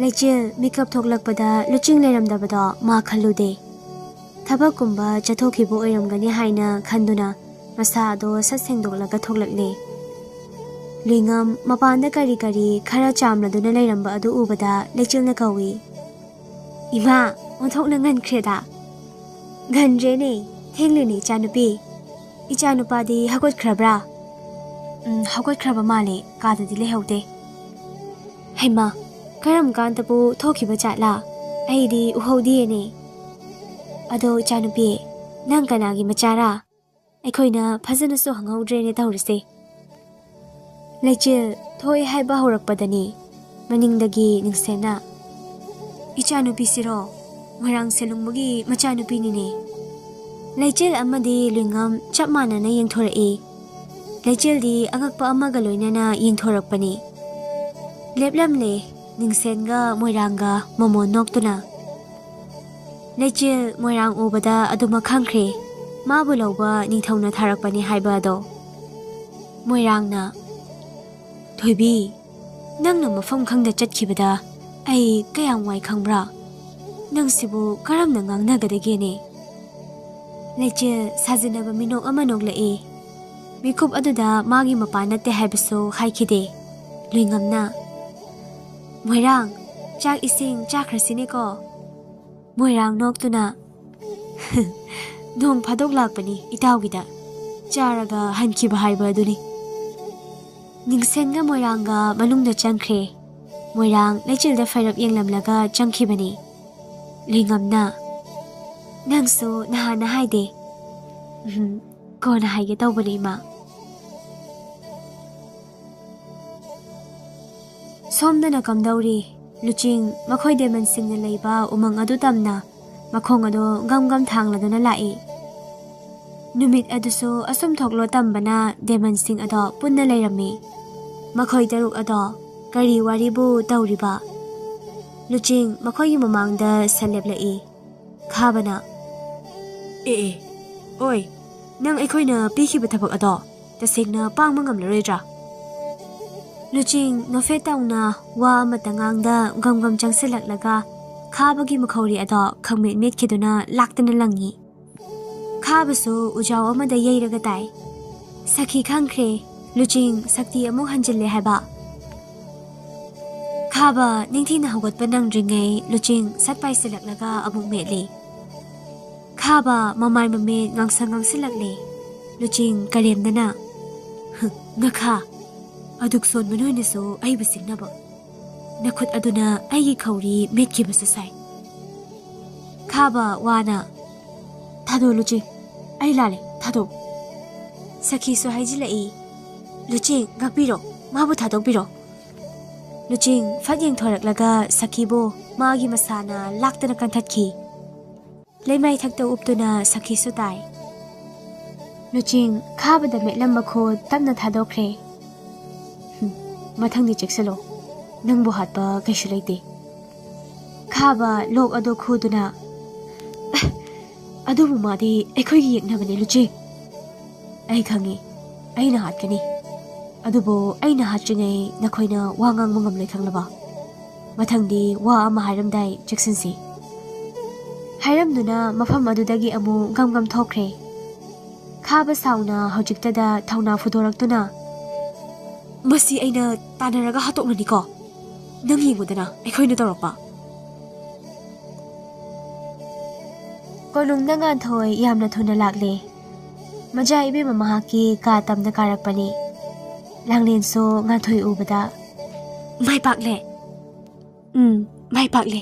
ꯂꯩꯆꯤꯜ ꯃꯤꯀꯞ ꯊꯣꯛꯂꯛꯄꯗ ꯂꯨꯆꯤꯡ ꯂꯩꯔꯝꯗꯕꯗꯣ ꯃꯥ ꯈꯜꯂꯨꯗꯦ꯫ ꯊꯕꯛꯀꯨꯝꯕ ꯆꯠꯊꯣꯛꯈꯤꯕ ꯑꯣꯏꯔꯝꯒꯅꯤ ꯍꯥꯏꯅ ꯈꯟꯗꯨꯅ ꯃꯁꯥꯗꯣ ꯁꯠ ꯁꯦꯡꯗꯣꯛꯂꯒ ꯊꯣꯛꯂꯛꯂꯦ꯫ ꯂꯨꯏꯉꯝ ꯃꯄꯥꯟꯗ ꯀꯔꯤ ꯀꯔꯤ ꯈꯔ ꯆꯥꯝꯂꯗꯨꯅ ꯂꯩꯔꯝꯕ ꯑꯗꯨ ꯎꯕꯗ ꯂꯩꯆꯤꯜꯅ ꯀꯧꯏ, "ꯏꯃꯥ, ꯑꯣꯟꯊꯣꯛꯅ ꯉꯟꯈ꯭ꯔꯦꯗ!" "ꯉꯟꯗ꯭ꯔꯦꯅꯦ, ꯊꯦꯡꯂꯦꯅꯦ ꯏꯆꯥꯅꯨꯄꯤ꯫ ꯏꯆꯥꯅꯨꯄꯥꯗꯤ ꯍꯧꯒꯠꯈ꯭ꯔꯕ꯭ꯔꯥ?" "ꯎꯝ, ꯍꯧꯒꯠꯈ꯭ꯔꯕ ꯃꯥꯜꯂꯦ, ꯀꯥꯗꯗꯤ ꯂꯩꯍꯧꯗꯦ꯫" "ꯍꯩꯃꯥ, ꯀꯔꯝ ꯀꯥꯟꯗꯕꯨ ꯊꯣꯛꯈꯤꯕ ꯖꯥꯠꯂꯥ? ꯑꯩꯗꯤ ꯎꯍꯧꯗꯤꯌꯦꯅꯦ꯫ ꯑꯗꯣ ꯏꯆꯥꯅꯨꯄꯤ, ꯅꯪ ꯀꯅꯥꯒꯤ ꯃꯆꯥꯔꯥ? ꯑꯩꯈꯣꯏꯅ ꯐꯖꯅꯁꯨ ꯍꯪꯍꯧꯗ꯭ꯔꯦꯅꯦ ꯇꯧꯔꯤꯁꯦ꯫" ꯂꯩꯆꯤꯜ ꯊꯣꯛꯑꯦ ꯍꯥꯏꯕ ꯍꯧꯔꯛꯄꯗꯅꯤ ꯃꯅꯤꯡꯗꯒꯤ ꯅꯤꯡꯁꯦꯟꯅ, "ꯏꯆꯥꯅꯨꯄꯤꯁꯤꯔꯣ? ꯃꯣꯏꯔꯥꯡ ꯁꯦꯂꯨꯡꯕꯒꯤ ꯃꯆꯥꯅꯨꯄꯤꯅꯤꯅꯦ꯫" ꯂꯩꯆꯤꯜ ꯑꯃꯗꯤ ꯂꯨꯏꯉꯝ ꯆꯞ ꯃꯥꯟꯅꯅ ꯌꯦꯡꯊꯣꯔꯛꯏ꯫ ꯂꯩꯆꯤꯜꯗꯤ ꯑꯉꯛꯄ ꯑꯃꯒ ꯂꯣꯏꯅꯅ ꯌꯦꯡꯊꯣꯔꯛꯄꯅꯤ꯫ ꯂꯦꯞꯂꯝꯂꯦ ꯅꯤꯡꯁꯦꯟꯒ ꯃꯣꯏꯔꯥꯡꯒ ꯃꯃꯣꯟ ꯅꯣꯛꯇꯨꯅ꯫ ꯂꯩꯆꯤꯜ ꯃꯣꯏꯔꯥꯡ ꯎꯕꯗ ꯑꯗꯨꯃꯛ ꯈꯪꯈ꯭ꯔꯦ, ꯃꯥꯕꯨ ꯂꯧꯕ ꯅꯤꯡꯊꯧꯅ ꯊꯥꯔꯛꯄꯅꯤ ꯍꯥꯏꯕ ꯑꯗꯣ꯫ ꯃꯣꯏꯔꯥꯡꯅ, "ꯊꯣꯏꯕꯤ, ꯅꯪꯅ ꯃꯐꯝ ꯈꯪꯗ ꯆꯠꯈꯤꯕꯗ ꯑꯩ ꯀꯌꯥꯝ ꯋꯥꯏ ꯈꯪꯕ꯭ꯔꯥ? ꯅꯪꯁꯤꯕꯨ ꯀꯔꯝꯅ ꯉꯥꯡꯅꯒꯗꯒꯦꯅꯦ?" ꯂꯩꯆꯤꯜ ꯁꯥꯖꯤꯟꯅꯕ ꯃꯤꯅꯣꯛ ꯑꯃ ꯅꯣꯛꯂꯛꯏ꯫ ꯃꯤꯀꯨꯞ ꯑꯗꯨꯗ ꯃꯥꯒꯤ ꯃꯄꯥ ꯅꯠꯇꯦ ꯍꯥꯏꯕꯁꯨ ꯍꯥꯏꯈꯤꯗꯦ꯫ ꯂꯨꯏꯉꯝꯅ, "ꯃꯣꯏꯔꯥꯡ, ꯆꯥꯛ ꯏꯁꯤꯡ ꯆꯥꯈ꯭ꯔꯁꯤꯅꯦꯀꯣ?" ꯃꯣꯏꯔꯥꯡ ꯅꯣꯛꯇꯨꯅ, "ꯅꯣꯡ ꯐꯥꯗꯣꯛ ꯂꯥꯛꯄꯅꯤ ꯏꯇꯥꯎꯒꯤꯗ, ꯆꯥꯔꯒ ꯍꯟꯈꯤꯕ ꯍꯥꯏꯕ ꯑꯗꯨꯅꯤ꯫" ꯅꯤꯡꯁꯦꯟꯒ ꯃꯣꯏꯔꯥꯡꯒ ꯃꯅꯨꯡꯗ ꯆꯪꯈ꯭ꯔꯦ꯫ ꯃꯣꯏꯔꯥꯡ ꯂꯩꯆꯤꯜꯗ ꯐꯩꯔꯞ ꯌꯦꯡꯂꯝꯂꯒ ꯆꯪꯈꯤꯕꯅꯤ꯫ ꯂꯨꯏꯉꯝꯅ, "ꯅꯪꯁꯨ ꯅꯍꯥꯟꯅ ꯍꯥꯏꯗꯦ꯫" "ꯎꯝ, ꯀꯣꯟꯅ ꯍꯥꯏꯒꯦ ꯇꯧꯕꯅꯤ, ꯏꯃꯥ꯫" ꯁꯣꯝꯗꯅ ꯀꯝꯗꯧꯔꯤ? ꯂꯨꯆꯤꯡ ꯃꯈꯣꯏ ꯗꯦꯃꯟꯁꯤꯡꯅ ꯂꯩꯕ ꯎꯃꯪ ꯑꯗꯨ ꯇꯝꯅ ꯃꯈꯣꯡ ꯑꯗꯨ ꯒꯝ ꯒꯝ ꯊꯥꯡꯂꯗꯨꯅ ꯂꯥꯛꯏ꯫ ꯅꯨꯃꯤꯠ ꯑꯗꯨꯁꯨ ꯑꯁꯨꯝ ꯊꯣꯛꯂꯣ ꯇꯝꯕꯅ ꯗꯦꯃꯟꯁꯤꯡ ꯑꯗꯣ ꯄꯨꯟꯅ ꯂꯩꯔꯝꯃꯤ꯫ ꯃꯈꯣꯏ ꯇꯔꯨꯛ ꯑꯗꯣ ꯀꯔꯤ ꯋꯥꯔꯤꯕꯨ ꯇꯧꯔꯤꯕ? ꯂꯨꯆꯤꯡ ꯃꯈꯣꯏꯒꯤ ꯃꯃꯥꯡꯗ ꯁꯟ ꯂꯦꯞꯂꯛꯏ꯫ ꯈꯥꯕꯅ, "ꯑꯦ ꯑꯦ, ꯑꯣꯏ, ꯅꯪ ꯑꯩꯈꯣꯏꯅ ꯄꯤꯈꯤꯕ ꯊꯕꯛ ꯑꯗꯣ ꯇꯁꯦꯡꯅ ꯄꯥꯡꯕ ꯉꯝꯂꯔꯣꯏꯗ꯭ꯔꯥ?" ꯂꯨꯆꯤꯡ ꯅꯣꯐꯦꯠ ꯇꯧꯅ ꯋꯥ ꯑꯃꯇ ꯉꯥꯡꯗ ꯒꯝ ꯒꯝ ꯆꯪꯁꯤꯜꯂꯛꯂꯒ ꯈꯥꯕꯒꯤ ꯃꯈꯧꯔꯤ ꯑꯗꯣ ꯈꯪꯃꯦꯠ ꯃꯦꯠꯈꯤꯗꯨꯅ ꯂꯥꯛꯇꯅ ꯂꯪꯉꯤ꯫ ꯈꯥꯕꯁꯨ ꯎꯖꯥꯎ ꯑꯃꯗ ꯌꯩꯔꯒ ꯇꯥꯏ꯫ ꯁꯈꯤ ꯈꯪꯈ꯭ꯔꯦ, ꯂꯨꯆꯤꯡ ꯁꯛꯇꯤ ꯑꯃꯨꯛ ꯍꯟꯖꯤꯜꯂꯦ ꯍꯥꯏꯕ꯫ ꯈꯥꯕ ꯅꯤꯡꯊꯤꯅ ꯍꯧꯒꯠꯄ ꯅꯪꯗ꯭ꯔꯤꯉꯩ ꯂꯨꯆꯤꯡ ꯁꯠ ꯄꯥꯏꯁꯤꯜꯂꯛꯂꯒ ꯑꯃꯨꯛ ꯃꯦꯠꯂꯤ꯫ ꯈꯥꯕ ꯃꯃꯥꯏ ꯃꯃꯤꯠ ꯉꯥꯡꯁꯪ ꯉꯥꯡꯁꯤꯜꯂꯛꯂꯦ꯫ ꯂꯨꯆꯤꯡ ꯀꯔꯦꯝꯗꯅ, "ꯍꯨꯝ, ꯉꯈꯥ, ꯑꯗꯨꯛ ꯁꯣꯟꯕ ꯅꯣꯏꯅꯁꯨ ꯑꯩꯕꯨ ꯁꯤꯡꯅꯕ? ꯅꯈꯨꯠ ꯑꯗꯨꯅ ꯑꯩꯒꯤ ꯈꯧꯔꯤ ꯃꯦꯠꯈꯤꯕꯁꯨ ꯁꯥꯏ꯫" ꯈꯥꯕ ꯋꯥꯅ, "ꯊꯥꯗꯣꯛ ꯂꯨꯆꯤꯡ, ꯑꯩ ꯂꯥꯜꯂꯦ, ꯊꯥꯗꯣꯛ꯫" ꯁꯈꯤꯁꯨ ꯍꯥꯏꯖꯤꯜꯂꯛꯏ, "ꯂꯨꯆꯤꯡ, ꯉꯥꯛꯄꯤꯔꯣ, ꯃꯥꯕꯨ ꯊꯥꯗꯣꯛꯄꯤꯔꯣ꯫" ꯂꯨꯆꯤꯡ ꯐꯠ ꯌꯦꯡꯊꯣꯔꯛꯂꯒ ꯁꯈꯤꯕꯨ ꯃꯥꯒꯤ ꯃꯁꯥꯅ ꯂꯥꯛꯇꯅ ꯀꯟꯊꯠꯈꯤ꯫ ꯂꯩꯃꯥꯏ ꯊꯛꯇ ꯎꯞꯇꯨꯅ ꯁꯈꯤꯁꯨ ꯇꯥꯏ꯫ ꯂꯨꯆꯤꯡ ꯈꯥꯕꯗ ꯃꯦꯠꯂꯝꯕ ꯈꯨꯠ ꯇꯞꯅ ꯊꯥꯗꯣꯛꯈ꯭ꯔꯦ꯫ "ꯍꯨꯝ, ꯃꯊꯪꯗꯤ ꯆꯦꯛꯁꯤꯜꯂꯣ, ꯅꯪꯕꯨ ꯍꯥꯠꯄ ꯀꯩꯁꯨ ꯂꯩꯇꯦ꯫" ꯈꯥꯕ ꯂꯣꯛ ꯑꯗꯨ ꯈꯨꯗꯨꯅ, "ꯑꯦ, ꯑꯗꯨꯕꯨ ꯃꯥꯗꯤ ꯑꯩꯈꯣꯏꯒꯤ ꯌꯦꯛꯅꯕꯅꯦ ꯂꯨꯆꯤꯡ꯫ ꯑꯩ ꯈꯪꯉꯤ, ꯑꯩꯅ ꯍꯥꯠꯀꯅꯤ꯫ ꯑꯗꯨꯕꯨ ꯑꯩꯅ ꯍꯥꯠꯇ꯭ꯔꯤꯉꯩ ꯅꯈꯣꯏꯅ ꯋꯥ ꯉꯥꯡꯕ ꯉꯝꯂꯣꯏ, ꯈꯪꯂꯕ? ꯃꯊꯪꯗꯤ ꯋꯥ ꯑꯃ ꯍꯥꯏꯔꯝꯗꯥꯏ ꯆꯦꯛꯁꯤꯟꯁꯤ꯫" ꯍꯥꯏꯔꯝꯗꯨꯅ ꯃꯐꯝ ꯑꯗꯨꯗꯒꯤ ꯑꯃꯨꯛ ꯒꯝ ꯒꯝ ꯊꯣꯛꯈ꯭ꯔꯦ꯫ ꯈꯥꯕ ꯁꯥꯎꯅ ꯍꯧꯖꯤꯛꯇꯗ ꯊꯧꯅꯥ ꯐꯨꯗꯣꯔꯛꯇꯨꯅ, "ꯃꯁꯤ ꯑꯩꯅ ꯇꯥꯟꯅꯔꯒ ꯍꯥꯠꯇꯣꯛꯂꯅꯤꯀꯣ꯫ ꯅꯪ ꯌꯦꯡꯉꯨꯗꯅ, ꯑꯩꯈꯣꯏꯅ ꯇꯧꯔꯛꯄ꯫" ꯀꯣꯅꯨꯡꯗ ꯉꯥꯟꯊꯣꯏ ꯌꯥꯝꯅ ꯊꯨꯅ ꯂꯥꯛꯂꯦ꯫ ꯃꯖꯥ ꯏꯕꯦꯝꯃ ꯃꯍꯥꯛꯀꯤ ꯀꯥ ꯇꯝꯗ ꯀꯥꯔꯛꯄꯅꯤ꯫ ꯂꯥꯡꯂꯦꯟꯁꯨ ꯉꯥꯟꯊꯣꯏ ꯎꯕꯗ, "ꯃꯥꯏ ꯄꯥꯛꯂꯦ꯫" "ꯎꯝ, ꯃꯥꯏ ꯄꯥꯛꯂꯦ꯫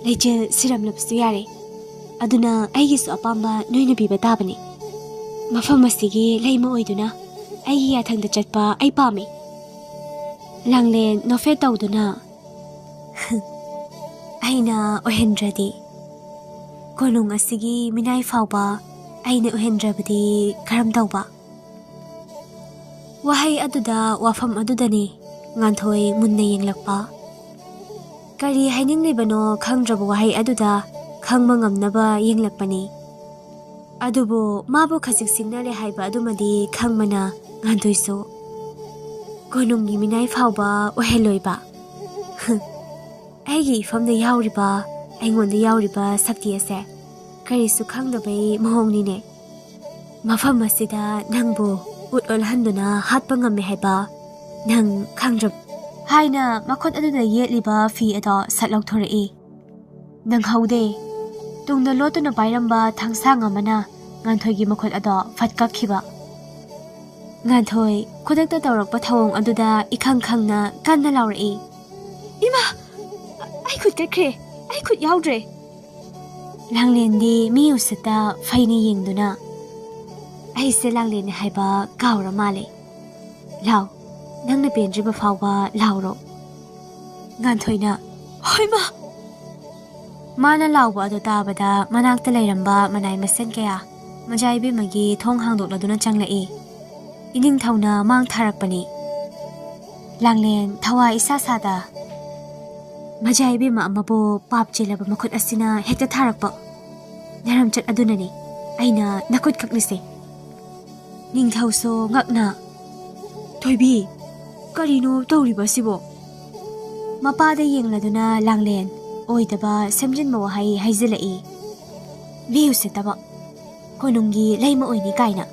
ꯂꯩꯆꯤꯜ ꯁꯤꯔꯝꯂꯕꯁꯨ ꯌꯥꯔꯦ꯫ ꯑꯗꯨꯅ ꯑꯩꯒꯤꯁꯨ ꯑꯄꯥꯝꯕ ꯅꯣꯏꯅ ꯄꯤꯕ ꯇꯥꯕꯅꯤ꯫ ꯃꯐꯝ ꯑꯁꯤꯒꯤ ꯂꯩꯃ ꯑꯣꯏꯗꯨꯅ ꯑꯩꯒꯤ ꯌꯥꯊꯪꯗ ꯆꯠꯄ ꯑꯩ ꯄꯥꯝꯃꯤ꯫" ꯂꯥꯡꯂꯦꯟ ꯅꯣꯛꯐꯦꯠ ꯇꯧꯗꯨꯅ, "ꯑꯩꯅ ꯑꯣꯏꯍꯟꯗ꯭ꯔꯗꯤ? ꯀꯣꯅꯨꯡ ꯑꯁꯤꯒꯤ ꯃꯤꯅꯥꯏ ꯐꯥꯎꯕ ꯑꯩꯅ ꯑꯣꯏꯍꯟꯗ꯭ꯔꯕꯗꯤ ꯀꯔꯝ ꯇꯧꯕ?" ꯋꯥꯍꯩ ꯑꯗꯨꯗ, ꯋꯥꯐꯝ ꯑꯗꯨꯗꯅꯤ ꯉꯥꯟꯊꯣꯏ ꯃꯨꯟꯅ ꯌꯦꯡꯂꯛꯄ꯫ ꯀꯔꯤ ꯍꯥꯏꯅꯤꯡꯂꯤꯕꯅꯣ ꯈꯪꯗ꯭ꯔꯕ ꯋꯥꯍꯩ ꯑꯗꯨꯗ ꯈꯪꯕ ꯉꯝꯅꯕ ꯌꯦꯡꯂꯛꯄꯅꯤ꯫ ꯑꯗꯨꯕꯨ ꯃꯥꯕꯨ ꯈꯖꯤꯛ ꯁꯤꯡꯅꯔꯦ ꯍꯥꯏꯕ ꯑꯗꯨꯃꯗꯤ ꯈꯪꯕꯅ ꯉꯥꯟꯊꯣꯏꯁꯨ ꯀꯣꯅꯨꯡꯒꯤ ꯃꯤꯅꯥꯏ ꯐꯥꯎꯕ ꯑꯣꯏꯍꯜꯂꯣꯏꯕ꯫ ꯑꯩꯒꯤ ꯏꯐꯝꯗ ꯌꯥꯎꯔꯤꯕ ꯑꯩꯉꯣꯟꯗ ꯌꯥꯎꯔꯤꯕ ꯁꯛꯇꯤ ꯑꯁꯦ ꯀꯔꯤꯁꯨ ꯈꯪꯗꯕꯩ ꯃꯑꯣꯡꯅꯤꯅꯦ꯫ ꯃꯐꯝ ꯑꯁꯤꯗ ꯅꯪꯕꯨ ꯎꯠ ꯑꯣꯜꯍꯟꯗꯨꯅ ꯍꯥꯠꯄ ꯉꯝꯃꯦ ꯍꯥꯏꯕ ꯅꯪ ꯈꯪꯗ꯭ꯔꯕ? ꯍꯥꯏꯅ ꯃꯈꯨꯠ ꯑꯗꯨꯗ ꯌꯦꯠꯂꯤꯕ ꯐꯤ ꯑꯗꯣ ꯁꯠ ꯂꯧꯊꯣꯔꯛꯏ꯫ ꯅꯪꯍꯧꯗꯦ꯫ ꯇꯨꯡꯗ ꯂꯣꯠꯇꯨꯅ ꯄꯥꯏꯔꯝꯕ ꯊꯥꯡꯁꯥꯡ ꯑꯃꯅ ꯉꯥꯟꯊꯣꯏꯒꯤ ꯃꯈꯨꯠ ꯑꯗꯣ ꯐꯠ ꯀꯛꯈꯤꯕ꯫ ꯉꯥꯟꯊꯣꯏ ꯈꯨꯗꯛꯇ ꯇꯧꯔꯛꯄ ꯊꯧꯑꯣꯡ ꯑꯗꯨꯗ ꯏꯈꯪ ꯈꯪꯅ ꯀꯟꯅ ꯂꯥꯎꯔꯛꯏ, "ꯏꯃꯥ! ꯑꯩ ꯈꯨꯠ ꯀꯛꯈ꯭ꯔꯦ! ꯑꯩ ꯈꯨꯠ ꯌꯥꯎꯗ꯭ꯔꯦ!" ꯂꯥꯡꯂꯦꯟꯗꯤ ꯃꯤ ꯎꯁꯤꯠꯇ ꯐꯩꯅ ꯌꯦꯡꯗꯨꯅ, "ꯑꯩꯁꯦ ꯂꯥꯡꯂꯦꯟꯅꯤ ꯍꯥꯏꯕ ꯀꯥꯎꯔ ꯃꯥꯜꯂꯦ꯫ ꯂꯥꯎ, ꯅꯪꯅ ꯄꯦꯟꯗ꯭ꯔꯤꯕ ꯐꯥꯎꯕ ꯂꯥꯎꯔꯣ꯫" ꯉꯥꯟꯊꯣꯏꯅ, "ꯍꯣꯏ ꯃꯥ!" ꯃꯥꯅ ꯂꯥꯎꯕ ꯑꯗꯨ ꯇꯥꯕꯗ ꯃꯅꯥꯛꯇ ꯂꯩꯔꯝꯕ ꯃꯅꯥꯏ ꯃꯁꯤꯟ ꯀꯌꯥ ꯃꯖꯥ ꯏꯕꯦꯝꯃꯒꯤ ꯊꯣꯡ ꯍꯥꯡꯗꯣꯛꯂꯗꯨꯅ ꯆꯪꯂꯛꯏ꯫ ꯏꯅꯤꯡꯊꯧꯅ ꯃꯥꯡ ꯊꯥꯔꯛꯄꯅꯤ꯫ ꯂꯥꯡꯂꯦꯟ ꯊꯋꯥꯏ ꯏꯁꯥ ꯁꯥꯗ, "ꯃꯖꯥ ꯏꯕꯦꯝꯃ ꯑꯃꯕꯨ ꯄꯥꯞ ꯆꯦꯜꯂꯕ ꯃꯈꯨꯠ ꯑꯁꯤꯅ ꯍꯦꯛꯇ ꯊꯥꯔꯛꯄ ꯅꯔꯝꯆꯠ ꯑꯗꯨꯅꯅꯤ ꯑꯩꯅ ꯅꯈꯨꯠ ꯀꯛꯂꯤꯁꯦ꯫" ꯅꯤꯡꯊꯧꯁꯨ ꯉꯛꯅ, "ꯊꯣꯏꯕꯤ, ꯀꯔꯤꯅꯣ ꯇꯧꯔꯤꯕ ꯑꯁꯤꯕꯣ?" ꯃꯄꯥꯗ ꯌꯦꯡꯂꯗꯨꯅ ꯂꯥꯡꯂꯦꯟ ꯑꯣꯏꯗꯕ ꯁꯦꯝꯖꯤꯟꯕ ꯋꯥꯍꯩ ꯍꯥꯏꯖꯤꯜꯂꯛꯏ꯫ "ꯃꯤ ꯎꯁꯤꯠꯇꯕ, ꯀꯣꯅꯨꯡꯒꯤ ꯂꯩꯃ ꯑꯣꯏꯅꯤ ꯀꯥꯏꯅ꯫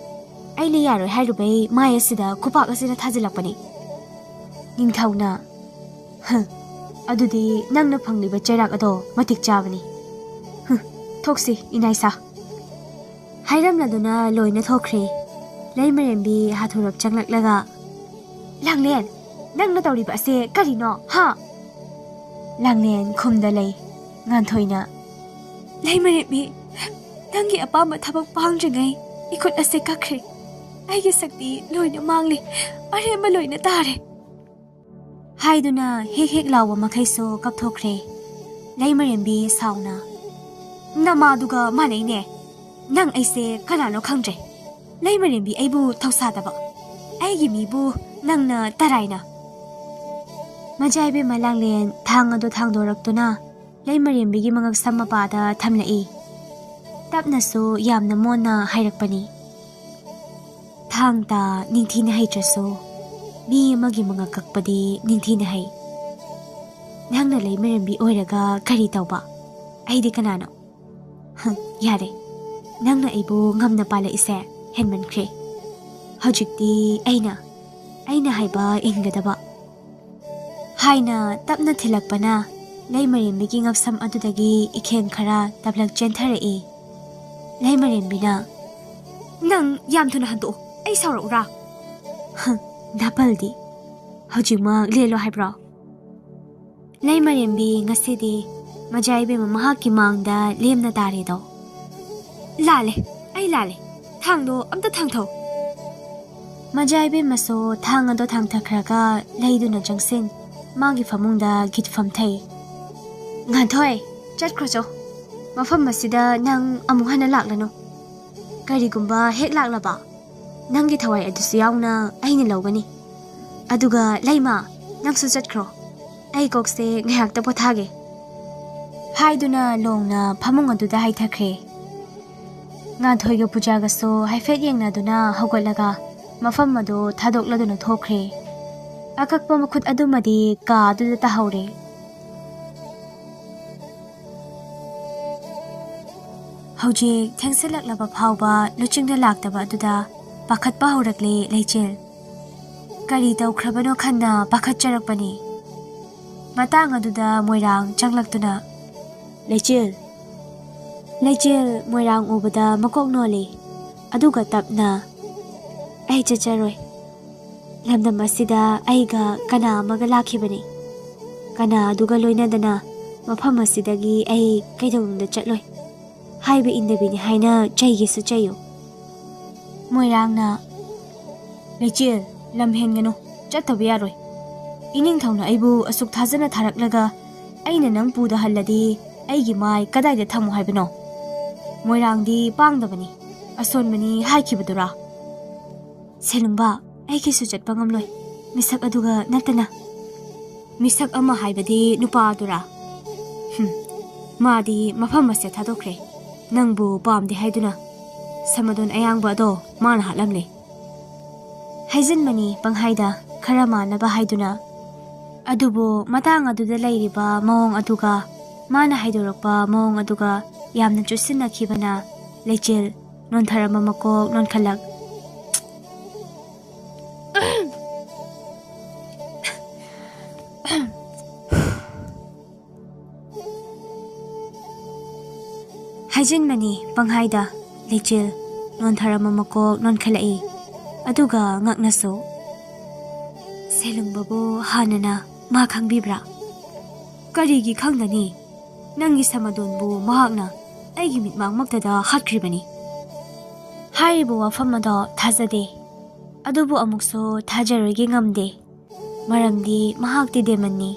ꯑꯩꯅ ꯌꯥꯔꯣꯏ ꯍꯥꯏꯔꯨꯕꯩ ꯃꯥꯏ ꯑꯁꯤꯗ ꯈꯨꯄꯥꯛ ꯑꯁꯤꯅ ꯊꯥꯖꯤꯜꯂꯛꯄꯅꯤ꯫" ꯅꯤꯡꯊꯧꯅ, "ꯍ, ꯑꯗꯨꯗꯤ ꯅꯪꯅ ꯐꯪꯂꯤꯕ ꯆꯩꯔꯥꯛ ꯑꯗꯣ ꯃꯇꯤꯛ ꯆꯥꯕꯅꯤ꯫ ꯍ, ꯊꯣꯛꯁꯤ, ꯏꯅꯥꯏꯁꯥ꯫" ꯍꯥꯏꯔꯝꯂꯗꯨꯅ ꯂꯣꯏꯅ ꯊꯣꯛꯈ꯭ꯔꯦ꯫ ꯂꯩꯃꯔꯦꯝꯕꯤ ꯍꯥꯊꯨꯔꯞ ꯆꯪꯂꯛꯂꯒ, "ꯂꯥꯡꯂꯦꯟ, ꯅꯪꯅ ꯇꯧꯔꯤꯕ ꯑꯁꯦ ꯀꯔꯤꯅꯣ, ꯍꯥ?" ꯂꯥꯡꯂꯦꯟ ꯈꯨꯝꯗ ꯂꯩ꯫ ꯉꯥꯟꯊꯣꯏꯅ, "ꯂꯩꯃꯔꯦꯝꯕꯤ, ꯅꯪꯒꯤ ꯑꯄꯥꯝꯕ ꯊꯕꯛ ꯄꯥꯡꯗ꯭ꯔꯤꯉꯩ ꯏꯈꯨꯠ ꯑꯁꯦ ꯀꯛꯈ꯭ꯔꯦ꯫ ꯑꯩꯒꯤ ꯁꯛꯇꯤ ꯂꯣꯏꯅ ꯃꯥꯡꯂꯦ, ꯑꯔꯦꯝꯕ ꯂꯣꯏꯅ ꯇꯥꯔꯦ꯫" ꯍꯥꯏꯗꯨꯅ ꯍꯦꯛ ꯍꯦꯛ ꯂꯥꯎꯕ ꯃꯈꯩꯁꯨ ꯀꯞꯊꯣꯛꯈ꯭ꯔꯦ꯫ ꯂꯩꯃꯔꯦꯝꯕꯤ ꯁꯥꯎꯅ, "ꯅꯃꯥꯗꯨꯒ ꯃꯥꯟꯅꯩꯅꯦ꯫ ꯅꯪ ꯑꯩꯁꯦ ꯀꯅꯥꯅꯣ ꯈꯪꯗ꯭ꯔꯦ꯫ ꯂꯩꯃꯔꯦꯝꯕꯤ ꯑꯩꯕꯨ ꯊꯧꯁꯥꯗꯕ, ꯑꯩꯒꯤ ꯃꯤꯕꯨ ꯅꯪꯅ ꯇꯔꯥꯏꯅ꯫" ꯃꯖꯥ ꯏꯕꯦꯝꯃ ꯂꯥꯡꯂꯦꯟ ꯊꯥꯡ ꯑꯗꯨ ꯊꯥꯡꯗꯣꯔꯛꯇꯨꯅ ꯂꯩꯃꯔꯦꯝꯕꯤꯒꯤ ꯃꯉꯛꯁꯝ ꯃꯄꯥꯗ ꯊꯝꯂꯛꯏ꯫ ꯇꯞꯅꯁꯨ ꯌꯥꯝꯅ ꯃꯣꯟꯅ ꯍꯥꯏꯔꯛꯄꯅꯤ, "ꯊꯥꯡ ꯇꯥ ꯅꯤꯡꯊꯤꯅ ꯍꯩꯇ꯭ꯔꯁꯨ ꯃꯤ ꯑꯃꯒꯤ ꯃꯉꯛ ꯀꯛꯄꯗꯤ ꯅꯤꯡꯊꯤꯅ ꯍꯩ꯫ ꯅꯪꯅ ꯂꯩꯃꯔꯦꯝꯕꯤ ꯑꯣꯏꯔꯒ ꯀꯔꯤ ꯇꯧꯕ? ꯑꯩꯗꯤ ꯀꯅꯥꯅꯣ? ꯍꯝ, ꯌꯥꯔꯦ꯫ ꯅꯪꯅ ꯑꯩꯕꯨ ꯉꯝꯅ ꯄꯥꯜꯂꯛꯏꯁꯦ ꯍꯦꯟꯃꯟꯈ꯭ꯔꯦ꯫ ꯍꯧꯖꯤꯛꯇꯤ ꯑꯩꯅ, ꯑꯩꯅ ꯍꯥꯏꯕ ꯏꯟꯒꯗꯕ꯫ ꯍꯥꯏꯅ ꯇꯞꯅ ꯊꯤꯜꯂꯛꯄꯅ ꯂꯩꯃꯔꯦꯝꯕꯤꯒꯤ ꯉꯛꯁꯝ ꯑꯗꯨꯗꯒꯤ ꯏꯈꯦꯟ ꯈꯔ ꯇꯞꯂꯛ ꯆꯦꯟꯊꯔꯛꯏ꯫ ꯂꯩꯃꯔꯦꯝꯕꯤꯅ, "ꯅꯪ ꯌꯥꯝ ꯊꯨꯅ ꯍꯟꯗꯣꯛꯑꯣ, ꯑꯩ ꯁꯥꯎꯔꯛꯎꯔꯥ?" "ꯍꯝ, ꯅꯥꯄꯜꯗꯤ꯫ ꯍꯧꯖꯤꯛꯃꯛ ꯂꯦꯜꯂꯣ ꯍꯥꯏꯕ꯭ꯔꯣ?" ꯂꯩꯃꯔꯦꯝꯕꯤ ꯉꯁꯤꯗꯤ ꯃꯖꯥ ꯏꯕꯦꯝꯃ ꯃꯍꯥꯛꯀꯤ ꯃꯥꯡꯗ ꯂꯦꯝꯅ ꯇꯥꯔꯦꯗꯣ꯫ "ꯂꯥꯜꯂꯦ, ꯑꯩ ꯂꯥꯜꯂꯦ꯫ ꯊꯥꯡꯗꯣ ꯑꯝꯇ ꯊꯥꯡꯊꯧ꯫" ꯃꯖꯥ ꯏꯕꯦꯝꯃꯁꯨ ꯊꯥꯡ ꯑꯗꯣ ꯊꯥꯡꯊꯈ꯭ꯔꯒ ꯂꯩꯗꯨꯅ ꯆꯪꯁꯤꯟ ꯃꯥꯒꯤ ꯐꯃꯨꯡꯗ ꯒꯤꯠ ꯐꯝꯊꯩ꯫ "ꯉꯥꯟꯊꯣꯏ, ꯆꯠꯈ꯭ꯔꯣ ꯆꯣ꯫ ꯃꯐꯝ ꯑꯁꯤꯗ ꯅꯪ ꯑꯃꯨꯛ ꯍꯟꯅ ꯂꯥꯛꯂꯅꯨ꯫ ꯀꯔꯤꯒꯨꯝꯕ ꯍꯦꯛ ꯂꯥꯛꯂꯕ, ꯅꯪꯒꯤ ꯊꯋꯥꯏ ꯑꯗꯨꯁꯨ ꯌꯥꯎꯅ ꯑꯩꯅ ꯂꯧꯒꯅꯤ꯫ ꯑꯗꯨꯒ ꯂꯩꯃ, ꯅꯪꯁꯨ ꯆꯠꯈ꯭ꯔꯣ꯫ ꯑꯩ ꯀꯣꯛꯁꯦ ꯉꯥꯏꯍꯥꯛꯇ ꯄꯣꯊꯥꯒꯦ꯫" ꯍꯥꯏꯗꯨꯅ ꯂꯣꯡꯅ ꯐꯃꯨꯡ ꯑꯗꯨꯗ ꯍꯥꯏꯊꯈ꯭ꯔꯦ꯫ ꯉꯥꯟꯊꯣꯏꯒ ꯄꯨꯖꯥꯒꯁꯨ ꯍꯥꯏꯐꯦꯠ ꯌꯦꯡꯅꯗꯨꯅ ꯍꯧꯒꯠꯂꯒ ꯃꯐꯝ ꯑꯗꯨ ꯊꯥꯗꯣꯛꯂꯗꯨꯅ ꯊꯣꯛꯈ꯭ꯔꯦ꯫ ꯑꯀꯛꯄ ꯃꯈꯨꯠ ꯑꯗꯨꯃꯗꯤ ꯀꯥ ꯑꯗꯨꯗ ꯇꯥꯍꯧꯔꯦ꯫ ꯍꯧꯖꯤꯛ ꯊꯦꯡꯁꯤꯜꯂꯛꯂꯕ ꯐꯥꯎꯕ ꯂꯨꯆꯤꯡꯅ ꯂꯥꯛꯇꯕ ꯑꯗꯨꯗ ꯄꯥꯈꯠꯄ ꯍꯧꯔꯛꯂꯦ ꯂꯩꯆꯤꯜ꯫ ꯀꯔꯤ ꯇꯧꯈ꯭ꯔꯕꯅꯣ ꯈꯟꯅ ꯄꯥꯈꯠꯆꯔꯛꯄꯅꯤ꯫ ꯃꯇꯥꯡ ꯑꯗꯨꯗ ꯃꯣꯏꯔꯥꯡ ꯆꯪꯂꯛꯇꯨꯅ, "ꯂꯩꯆꯤꯜ!" ꯂꯩꯆꯤꯜ ꯃꯣꯏꯔꯥꯡ ꯎꯕꯗ ꯃꯀꯣꯛ ꯅꯣꯜꯂꯤ꯫ ꯑꯗꯨꯒ ꯇꯞꯅ, "ꯑꯩ ꯆꯠꯆꯔꯣꯏ꯫ ꯂꯝꯗꯝ ꯑꯁꯤꯗ ꯑꯩꯒ ꯀꯅꯥ ꯑꯃꯒ ꯂꯥꯛꯈꯤꯕꯅꯤ꯫ ꯀꯅꯥ ꯑꯗꯨꯒ ꯂꯣꯏꯅꯗꯅ ꯃꯐꯝ ꯑꯁꯤꯗꯒꯤ ꯑꯩ ꯀꯩꯗꯧꯅꯨꯡꯗ ꯆꯠꯂꯣꯏ꯫ ꯍꯥꯏꯕ ꯏꯟꯗꯕꯤꯅꯤ ꯍꯥꯏꯅ ꯆꯩꯒꯦꯁꯨ ꯆꯩꯌꯨ꯫" ꯃꯣꯏꯔꯥꯡꯅ, "ꯂꯩꯆꯤꯜ, ꯂꯝ ꯍꯦꯟꯒꯅꯨ, ꯆꯠꯇꯕ ꯌꯥꯔꯣꯏ꯫ ꯏꯅꯤꯡꯊꯧꯅ ꯑꯩꯕꯨ ꯑꯁꯨꯛ ꯊꯥꯖꯅ ꯊꯥꯔꯛꯂꯒ ꯑꯩꯅ ꯅꯪ ꯄꯨꯗ ꯍꯜꯂꯗꯤ ꯑꯩꯒꯤ ꯃꯥꯏ ꯀꯗꯥꯏꯗ ꯊꯝꯃꯨ ꯍꯥꯏꯕꯅꯣ? ꯃꯣꯏꯔꯥꯡꯗꯤ ꯄꯥꯡꯗꯕꯅꯤ, ꯑꯁꯣꯟꯕꯅꯤ ꯍꯥꯏꯈꯤꯕꯗꯨꯔꯥ?" "ꯁꯦꯂꯨꯡꯕ, ꯑꯩꯒꯤꯁꯨ ꯆꯠꯄ ꯉꯝꯂꯣꯏ, ꯃꯤꯁꯛ ꯑꯗꯨꯒ ꯅꯠꯇꯅ꯫" "ꯃꯤꯁꯛ ꯑꯃ ꯍꯥꯏꯕꯗꯤ ꯅꯨꯄꯥ ꯑꯗꯨꯔꯥ?" "ꯍꯨꯝ, ꯃꯥꯗꯤ ꯃꯐꯝ ꯑꯁꯦ ꯊꯥꯗꯣꯛꯈ꯭ꯔꯦ, ꯅꯪꯕꯨ ꯄꯥꯝꯗꯦ ꯍꯥꯏꯗꯨꯅ꯫ ꯁꯃꯗꯣꯟ ꯑꯌꯥꯡꯕ ꯑꯗꯣ ꯃꯥꯅ ꯍꯥꯠꯂꯝꯂꯦ꯫" ꯍꯥꯏꯖꯤꯟꯕꯅꯤ ꯄꯪꯍꯥꯏꯗ, ꯈꯔ ꯃꯥꯟꯅꯕ ꯍꯥꯏꯗꯨꯅ꯫ ꯑꯗꯨꯕꯨ ꯃꯇꯥꯡ ꯑꯗꯨꯗ ꯂꯩꯔꯤꯕ ꯃꯑꯣꯡ ꯑꯗꯨꯒ ꯃꯥꯅ ꯍꯥꯏꯗꯣꯔꯛꯄ ꯃꯑꯣꯡ ꯑꯗꯨꯒ ꯌꯥꯝꯅ ꯆꯨꯁꯤꯟꯅꯈꯤꯕꯅ ꯂꯩꯆꯤꯜ ꯅꯣꯟꯊꯔꯝꯕ ꯃꯀꯣꯛ ꯅꯣꯟꯈꯠꯂꯛ꯫ ꯍꯥꯏꯖꯤꯟꯕꯅꯤ ꯄꯪꯍꯥꯏꯗ꯫ ꯂꯩꯆꯤꯜ ꯅꯣꯟꯊꯔꯝꯕ ꯃꯀꯣꯛ ꯅꯣꯟꯈꯠꯂꯛꯏ, ꯑꯗꯨꯒ ꯉꯛꯅꯁꯨ꯫ ꯁꯦꯂꯨꯡꯕꯕꯨ ꯍꯥꯟꯅꯅ ꯃꯥ ꯈꯪꯕꯤꯕ꯭ꯔꯥ? ꯀꯔꯤꯒꯤ ꯈꯪꯗꯅꯤ? ꯅꯪꯒꯤ ꯁꯃꯗꯣꯟꯕꯨ ꯃꯍꯥꯛꯅ ꯑꯩꯒꯤ ꯃꯤꯠꯃꯥꯡꯃꯛꯇꯗ ꯍꯥꯠꯈ꯭ꯔꯤꯕꯅꯤ꯫ ꯍꯥꯏꯔꯤꯕ ꯋꯥꯐꯝ ꯑꯗꯣ ꯊꯥꯖꯗꯦ, ꯑꯗꯨꯕꯨ ꯑꯃꯨꯛꯁꯨ ꯊꯥꯖꯔꯣꯏꯒꯦ ꯉꯝꯗꯦ꯫ ꯃꯔꯝꯗꯤ ꯃꯍꯥꯛꯇꯤ ꯗꯦꯃꯟꯅꯤ,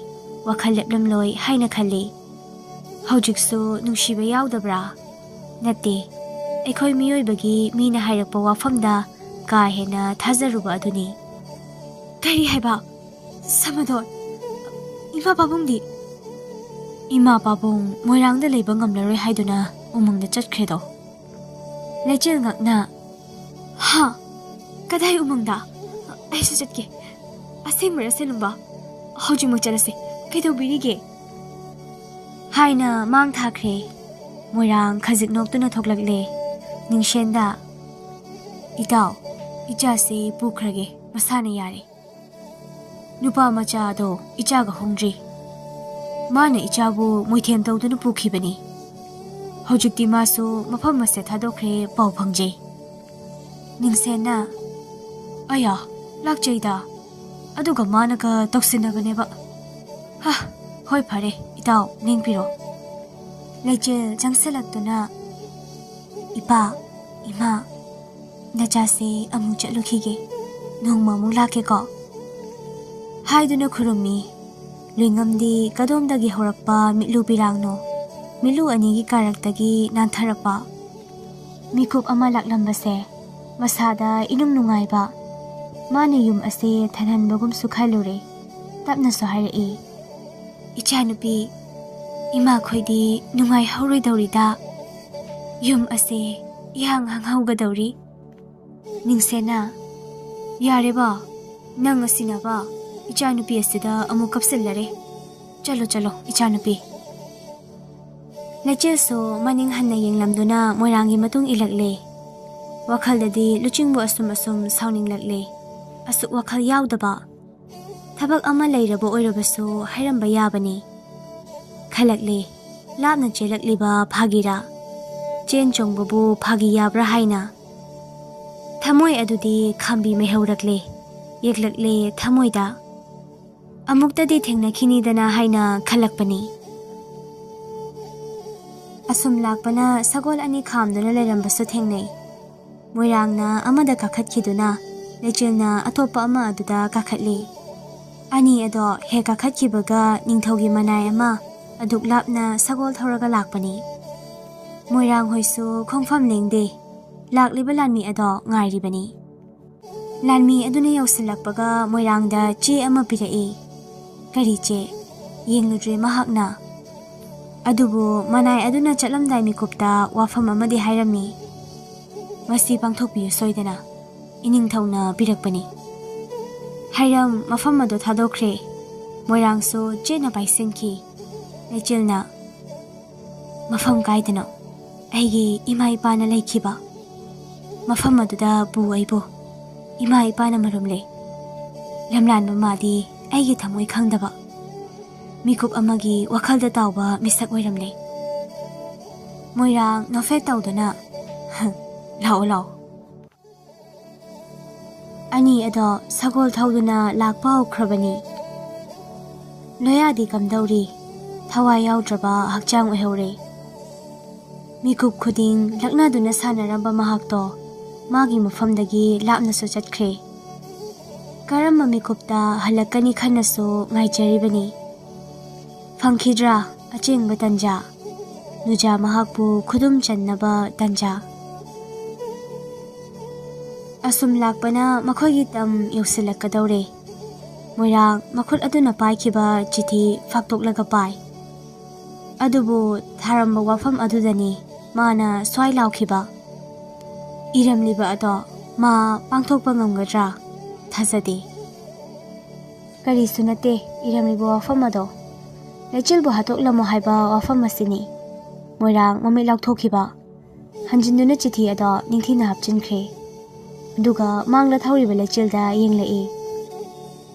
ꯋꯥꯈꯜ ꯂꯦꯞꯂꯝꯂꯣꯏ ꯍꯥꯏꯅ ꯈꯜꯂꯤ꯫ ꯍꯧꯖꯤꯛꯁꯨ ꯅꯨꯡꯁꯤꯕ ꯌꯥꯎꯗꯕ꯭ꯔꯥ? ꯅꯠꯇꯦ, ꯑꯩꯈꯣꯏ ꯃꯤꯑꯣꯏꯕꯒꯤ ꯃꯤꯅ ꯍꯥꯏꯔꯛꯄ ꯋꯥꯐꯝꯗ ꯀꯥ ꯍꯦꯟꯅ ꯊꯥꯖꯔꯨꯕ ꯑꯗꯨꯅꯤ꯫ ꯀꯔꯤ ꯍꯥꯏꯕ? ꯁꯃꯗꯣꯟ? ꯏꯃꯥ ꯄꯥꯕꯨꯡꯗꯤ? ꯏꯃꯥ ꯄꯥꯕꯨꯡ ꯃꯣꯏꯔꯥꯡꯗ ꯂꯩꯕ ꯉꯝꯂꯔꯣꯏ ꯍꯥꯏꯗꯨꯅ ꯎꯃꯪꯗ ꯆꯠꯈ꯭ꯔꯦꯗꯣ꯫ ꯂꯩꯆꯤꯜ ꯉꯛꯅ, ꯍꯥ? ꯀꯗꯥꯏ ꯎꯃꯪꯗ? ꯑꯩꯁꯨ ꯆꯠꯀꯦ꯫ ꯑꯁꯦꯡꯕꯔ ꯁꯦꯂꯨꯡꯕ? ꯍꯧꯖꯤꯛꯃꯛ ꯆꯠꯂꯁꯦ꯫ ꯀꯩꯗꯧꯕꯤꯔꯤꯒꯦ? ꯍꯥꯏꯅ ꯃꯥꯡ ꯊꯥꯈ꯭ꯔꯦ꯫ ꯃꯣꯏꯔꯥꯡ ꯈꯖꯤꯛ ꯅꯣꯛꯇꯨꯅ ꯊꯣꯛꯂꯛꯂꯦ꯫ ꯅꯤꯡꯁꯦꯟꯗ, ꯏꯇꯥꯎ, ꯏꯆꯥꯁꯦ ꯄꯨꯈ꯭ꯔꯒꯦ, ꯃꯁꯥꯅ ꯌꯥꯔꯦ꯫ ꯅꯨꯄꯥ ꯃꯆꯥꯗꯣ ꯏꯆꯥꯒ ꯍꯣꯡꯗ꯭ꯔꯤ꯫ ꯃꯥꯅ ꯏꯆꯥꯕꯨ ꯃꯣꯏꯊꯦꯝ ꯇꯧꯗꯨꯅ ꯄꯨꯈꯤꯕꯅꯤ꯫ ꯍꯧꯖꯤꯛꯇꯤ ꯃꯥꯁꯨ ꯃꯐꯝ ꯑꯁꯦ ꯊꯥꯗꯣꯛꯈ꯭ꯔꯦ ꯄꯥꯎ ꯐꯪꯖꯩ꯫ ꯅꯤꯡꯁꯦꯟꯅ, ꯑꯌꯥ, ꯂꯥꯛꯆꯩꯗ꯫ ꯑꯗꯨꯒ ꯃꯥꯅꯒ ꯇꯧꯁꯤꯟꯅꯕꯅꯦꯕ꯫ ꯍꯥ, ꯍꯣꯏ ꯐꯔꯦ, ꯏꯇꯥꯎ, ꯂꯦꯡꯕꯤꯔꯣ꯫ ꯂꯩꯆꯤꯜ ꯆꯪꯁꯤꯜꯂꯛꯇꯨꯅ, ꯏꯄꯥ, ꯏꯃꯥ, ꯅꯆꯥꯁꯦ ꯑꯃꯨꯛ ꯆꯠꯂꯨꯈꯤꯒꯦ, ꯅꯣꯡꯃ ꯑꯃꯨꯛ ꯂꯥꯛꯀꯦꯀꯣ ꯍꯥꯏꯗꯨꯅ ꯈꯨꯔꯨꯝꯃꯤ꯫ ꯂꯣꯏꯉꯝꯗꯤ ꯀꯗꯣꯝꯗꯒꯤ ꯍꯧꯔꯛꯄ ꯃꯤꯠꯂꯨ ꯄꯤꯔꯥꯡꯅꯣ? ꯃꯤꯠꯂꯨ ꯑꯅꯤꯒꯤ ꯀꯥꯔꯛꯇꯒꯤ ꯅꯥꯟꯊꯔꯛꯄ ꯃꯤꯀꯨꯞ ꯑꯃ ꯂꯥꯛꯂꯝꯕꯁꯦ ꯃꯁꯥꯗ ꯏꯅꯨꯡ ꯅꯨꯡꯉꯥꯏꯕ, ꯃꯥꯅ ꯌꯨꯝ ꯑꯁꯦ ꯊꯟꯍꯟꯕꯒꯨꯝꯁꯨ ꯈꯜꯂꯨꯔꯦ꯫ ꯇꯞꯅꯁꯨ ꯍꯥꯏꯔꯛꯏ, "ꯏꯆꯥꯅꯨꯄꯤ, ꯏꯃꯥꯈꯣꯏꯗꯤ ꯅꯨꯡꯉꯥꯏꯍꯧꯔꯣꯏꯗꯧꯔꯤꯗ꯫ ꯌꯨꯝ ꯑꯁꯦ ꯏꯍꯥꯡ ꯍꯥꯡꯍꯧꯒꯗꯧꯔꯤ꯫" ꯅꯤꯡꯁꯦꯟꯅ, "ꯌꯥꯔꯦꯕ, ꯅꯪ ꯑꯁꯤꯅꯕ ꯏꯆꯥꯅꯨꯄꯤ ꯑꯁꯤꯗ ꯑꯃꯨꯛ ꯀꯞꯁꯤꯜꯂꯔꯦ꯫ ꯆꯠꯂꯣ, ꯆꯠꯂꯣ, ꯏꯆꯥꯅꯨꯄꯤ꯫" ꯂꯩꯆꯤꯜꯁꯨ ꯃꯅꯤꯡ ꯍꯟꯅ ꯌꯦꯡꯂꯝꯗꯨꯅ ꯃꯣꯏꯔꯥꯡꯒꯤ ꯃꯇꯨꯡ ꯏꯜꯂꯛꯂꯦ꯫ ꯋꯥꯈꯜꯗꯗꯤ ꯂꯨꯆꯤꯡꯕꯨ ꯑꯁꯨꯝ ꯑꯁꯨꯝ ꯁꯥꯎꯅꯤꯡꯂꯛꯂꯦ꯫ ꯑꯁꯨꯛ ꯋꯥꯈꯜ ꯌꯥꯎꯗꯕ꯫ ꯊꯕꯛ ꯑꯃ ꯂꯩꯔꯕ ꯑꯣꯏꯔꯕꯁꯨ ꯍꯥꯏꯔꯝꯕ ꯌꯥꯕꯅꯤ꯫ ꯈꯜꯂꯛꯂꯦ, ꯂꯥꯞꯅ ꯆꯦꯜꯂꯛꯂꯤꯕ ꯐꯥꯒꯤꯔꯥ? ꯆꯦꯟ ꯆꯣꯡꯕꯕꯨ ꯐꯥꯒꯤ ꯌꯥꯕ꯭ꯔꯥ ꯍꯥꯏꯅ꯫ ꯊꯃꯣꯏ ꯑꯗꯨꯗꯤ ꯈꯥꯝꯕꯤ ꯃꯩꯍꯧꯔꯛꯂꯦ, ꯌꯦꯛꯂꯛꯂꯦ ꯊꯃꯣꯏꯗ꯫ ꯑꯃꯨꯛꯇꯗꯤ ꯊꯦꯡꯅꯈꯤꯅꯤꯗꯅ ꯍꯥꯏꯅ ꯈꯜꯂꯛꯄꯅꯤ꯫ ꯑꯁꯨꯝ ꯂꯥꯛꯄꯅ ꯁꯒꯣꯜ ꯑꯅꯤ ꯈꯥꯝꯗꯨꯅ ꯂꯩꯔꯝꯕꯁꯨ ꯊꯦꯡꯅꯩ꯫ ꯃꯣꯏꯔꯥꯡꯅ ꯑꯃꯗ ꯀꯥꯈꯠꯈꯤꯗꯨꯅ ꯂꯩꯆꯤꯜꯅ ꯑꯇꯣꯞꯄ ꯑꯃ ꯑꯗꯨꯗ ꯀꯥꯈꯠꯂꯤ꯫ ꯑꯅꯤ ꯑꯗꯣ ꯍꯦꯛ ꯀꯥꯈꯠꯈꯤꯕꯒ ꯅꯤꯡꯊꯧꯒꯤ ꯃꯅꯥꯏ ꯑꯃ ꯑꯗꯨꯛ ꯂꯥꯞꯅ ꯁꯒꯣꯜ ꯊꯧꯔꯒ ꯂꯥꯛꯄꯅꯤ꯫ ꯃꯣꯏꯔꯥꯡ ꯍꯣꯏꯁꯨ ꯈꯣꯡꯐꯝ ꯂꯦꯡꯗꯦ꯫ ꯂꯥꯛꯂꯤꯕ ꯂꯥꯟꯃꯤ ꯑꯗꯣ ꯉꯥꯏꯔꯤꯕꯅꯤ꯫ ꯂꯥꯟꯃꯤ ꯑꯗꯨꯅ ꯌꯧꯁꯤꯜꯂꯛꯄꯒ ꯃꯣꯏꯔꯥꯡꯗ ꯆꯦ ꯑꯃ ꯄꯤꯔꯛꯏ꯫ ꯀꯔꯤ ꯆꯦ? ꯌꯦꯡꯂꯨꯗ꯭ꯔꯦ ꯃꯍꯥꯛꯅ꯫ ꯑꯗꯨꯕꯨ ꯃꯅꯥꯏ ꯑꯗꯨꯅ ꯆꯠꯂꯝꯗꯥꯏ ꯃꯤꯀꯨꯞꯇ ꯋꯥꯐꯝ ꯑꯃꯗꯤ ꯍꯥꯏꯔꯝꯃꯤ꯫ ꯃꯁꯤ ꯄꯥꯡꯊꯣꯛꯄꯤꯌꯨ ꯁꯣꯏꯗꯅ꯫ ꯏꯅꯤꯡꯊꯧꯅ ꯄꯤꯔꯛꯄꯅꯤ꯫ ꯍꯥꯏꯔꯝ ꯃꯐꯝ ꯑꯗꯨ ꯊꯥꯗꯣꯛꯈ꯭ꯔꯦ꯫ ꯃꯣꯏꯔꯥꯡꯁꯨ ꯆꯦꯠꯅ ꯄꯥꯏꯁꯤꯟꯈꯤ꯫ ꯂꯩꯆꯤꯜꯅ, "ꯃꯐꯝ ꯀꯥꯏꯗꯅꯣ? ꯑꯩꯒꯤ ꯏꯃꯥ ꯏꯄꯥꯅ ꯂꯩꯈꯤꯕ ꯃꯐꯝ ꯑꯗꯨꯗ ꯄꯨ ꯑꯩꯕꯨ꯫ ꯏꯃꯥ ꯏꯄꯥꯅ ꯃꯔꯨꯝꯂꯦ꯫ ꯂꯝꯂꯥꯟꯕ ꯃꯥꯗꯤ ꯑꯩꯒꯤ ꯊꯃꯣꯏ ꯈꯪꯗꯕ꯫ ꯃꯤꯀꯨꯞ ꯑꯃꯒꯤ ꯋꯥꯈꯜꯗ ꯇꯥꯎꯕ ꯃꯤꯁꯛ ꯑꯣꯏꯔꯝꯂꯦ꯫" ꯃꯣꯏꯔꯥꯡ ꯅꯣꯐꯦꯠ ꯇꯧꯗꯨꯅ, "ꯂꯥꯛꯑꯣ, ꯂꯥꯛꯑꯣ꯫" ꯑꯅꯤ ꯑꯗꯣ ꯁꯒꯣꯜ ꯊꯧꯗꯨꯅ ꯂꯥꯛꯄ ꯍꯧꯈ꯭ꯔꯕꯅꯤ꯫ ꯂꯣꯌꯥꯗꯤ ꯀꯝꯗꯧꯔꯤ? ꯊꯋꯥꯏ ꯌꯥꯎꯗ꯭ꯔꯕ ꯍꯛꯆꯥꯡ ꯑꯣꯏꯍꯧꯔꯦ꯫ ꯃꯤꯀꯨꯞ ꯈꯨꯗꯤꯡ ꯂꯛꯅꯗꯨꯅ ꯁꯥꯟꯅꯔꯝꯕ ꯃꯍꯥꯛꯇꯣ ꯃꯥꯒꯤ ꯃꯐꯝꯗꯒꯤ ꯂꯥꯞꯅꯁꯨ ꯆꯠꯈ꯭ꯔꯦ꯫ ꯀꯔꯝꯕ ꯃꯤꯀꯨꯞꯇ ꯍꯜꯂꯛꯀꯅꯤ ꯈꯟꯅꯁꯨ ꯉꯥꯏꯖꯔꯤꯕꯅꯤ꯫ ꯐꯪꯈꯤꯗ꯭ꯔꯥ ꯑꯆꯦꯡꯕ ꯇꯟꯖꯥ? ꯅꯨꯖꯥ ꯃꯍꯥꯛꯄꯨ ꯈꯨꯗꯨꯝ ꯆꯟꯅꯕ ꯇꯟꯖꯥ꯫ ꯑꯁꯨꯝ ꯂꯥꯛꯄꯅ ꯃꯈꯣꯏꯒꯤ ꯇꯝ ꯌꯧꯁꯤꯜꯂꯛꯀꯗꯧꯔꯦ꯫ ꯃꯣꯏꯔꯥꯡ ꯃꯈꯨꯠ ꯑꯗꯨꯅ ꯄꯥꯏꯈꯤꯕ ꯆꯤꯊꯤ ꯐꯥꯛꯇꯣꯛꯂꯒ ꯄꯥꯏ꯫ ꯑꯗꯨꯕꯨ ꯊꯥꯔꯝꯕ ꯋꯥꯐꯝ ꯑꯗꯨꯗꯅꯤ ꯃꯥꯅ ꯁ꯭ꯋꯥꯏ ꯂꯥꯎꯈꯤꯕ꯫ ꯏꯔꯝꯂꯤꯕ ꯑꯗꯣ ꯃꯥ ꯄꯥꯡꯊꯣꯛꯄ ꯉꯝꯒꯗ꯭ꯔꯥ? ꯊꯥꯖꯗꯦ꯫ ꯀꯔꯤꯁꯨ ꯅꯠꯇꯦ, ꯏꯔꯝꯂꯤꯕ ꯋꯥꯐꯝ ꯑꯗꯣ꯫ ꯂꯩꯆꯤꯜꯕꯨ ꯍꯥꯠꯇꯣꯛꯂꯝꯃꯣ ꯍꯥꯏꯕ ꯋꯥꯐꯝ ꯑꯁꯤꯅꯤ꯫ ꯃꯣꯏꯔꯥꯡ ꯃꯃꯤꯠ ꯂꯥꯎꯊꯣꯛꯈꯤꯕ꯫ ꯍꯟꯖꯤꯟꯗꯨꯅ ꯆꯤꯊꯤ ꯑꯗꯣ ꯅꯤꯡꯊꯤꯅ ꯍꯥꯞꯆꯤꯟꯈ꯭ꯔꯦ꯫ ꯑꯗꯨꯒ ꯃꯥꯡꯗ ꯊꯧꯔꯤꯕ ꯂꯩꯆꯤꯜꯗ ꯌꯦꯡꯂꯛꯏ꯫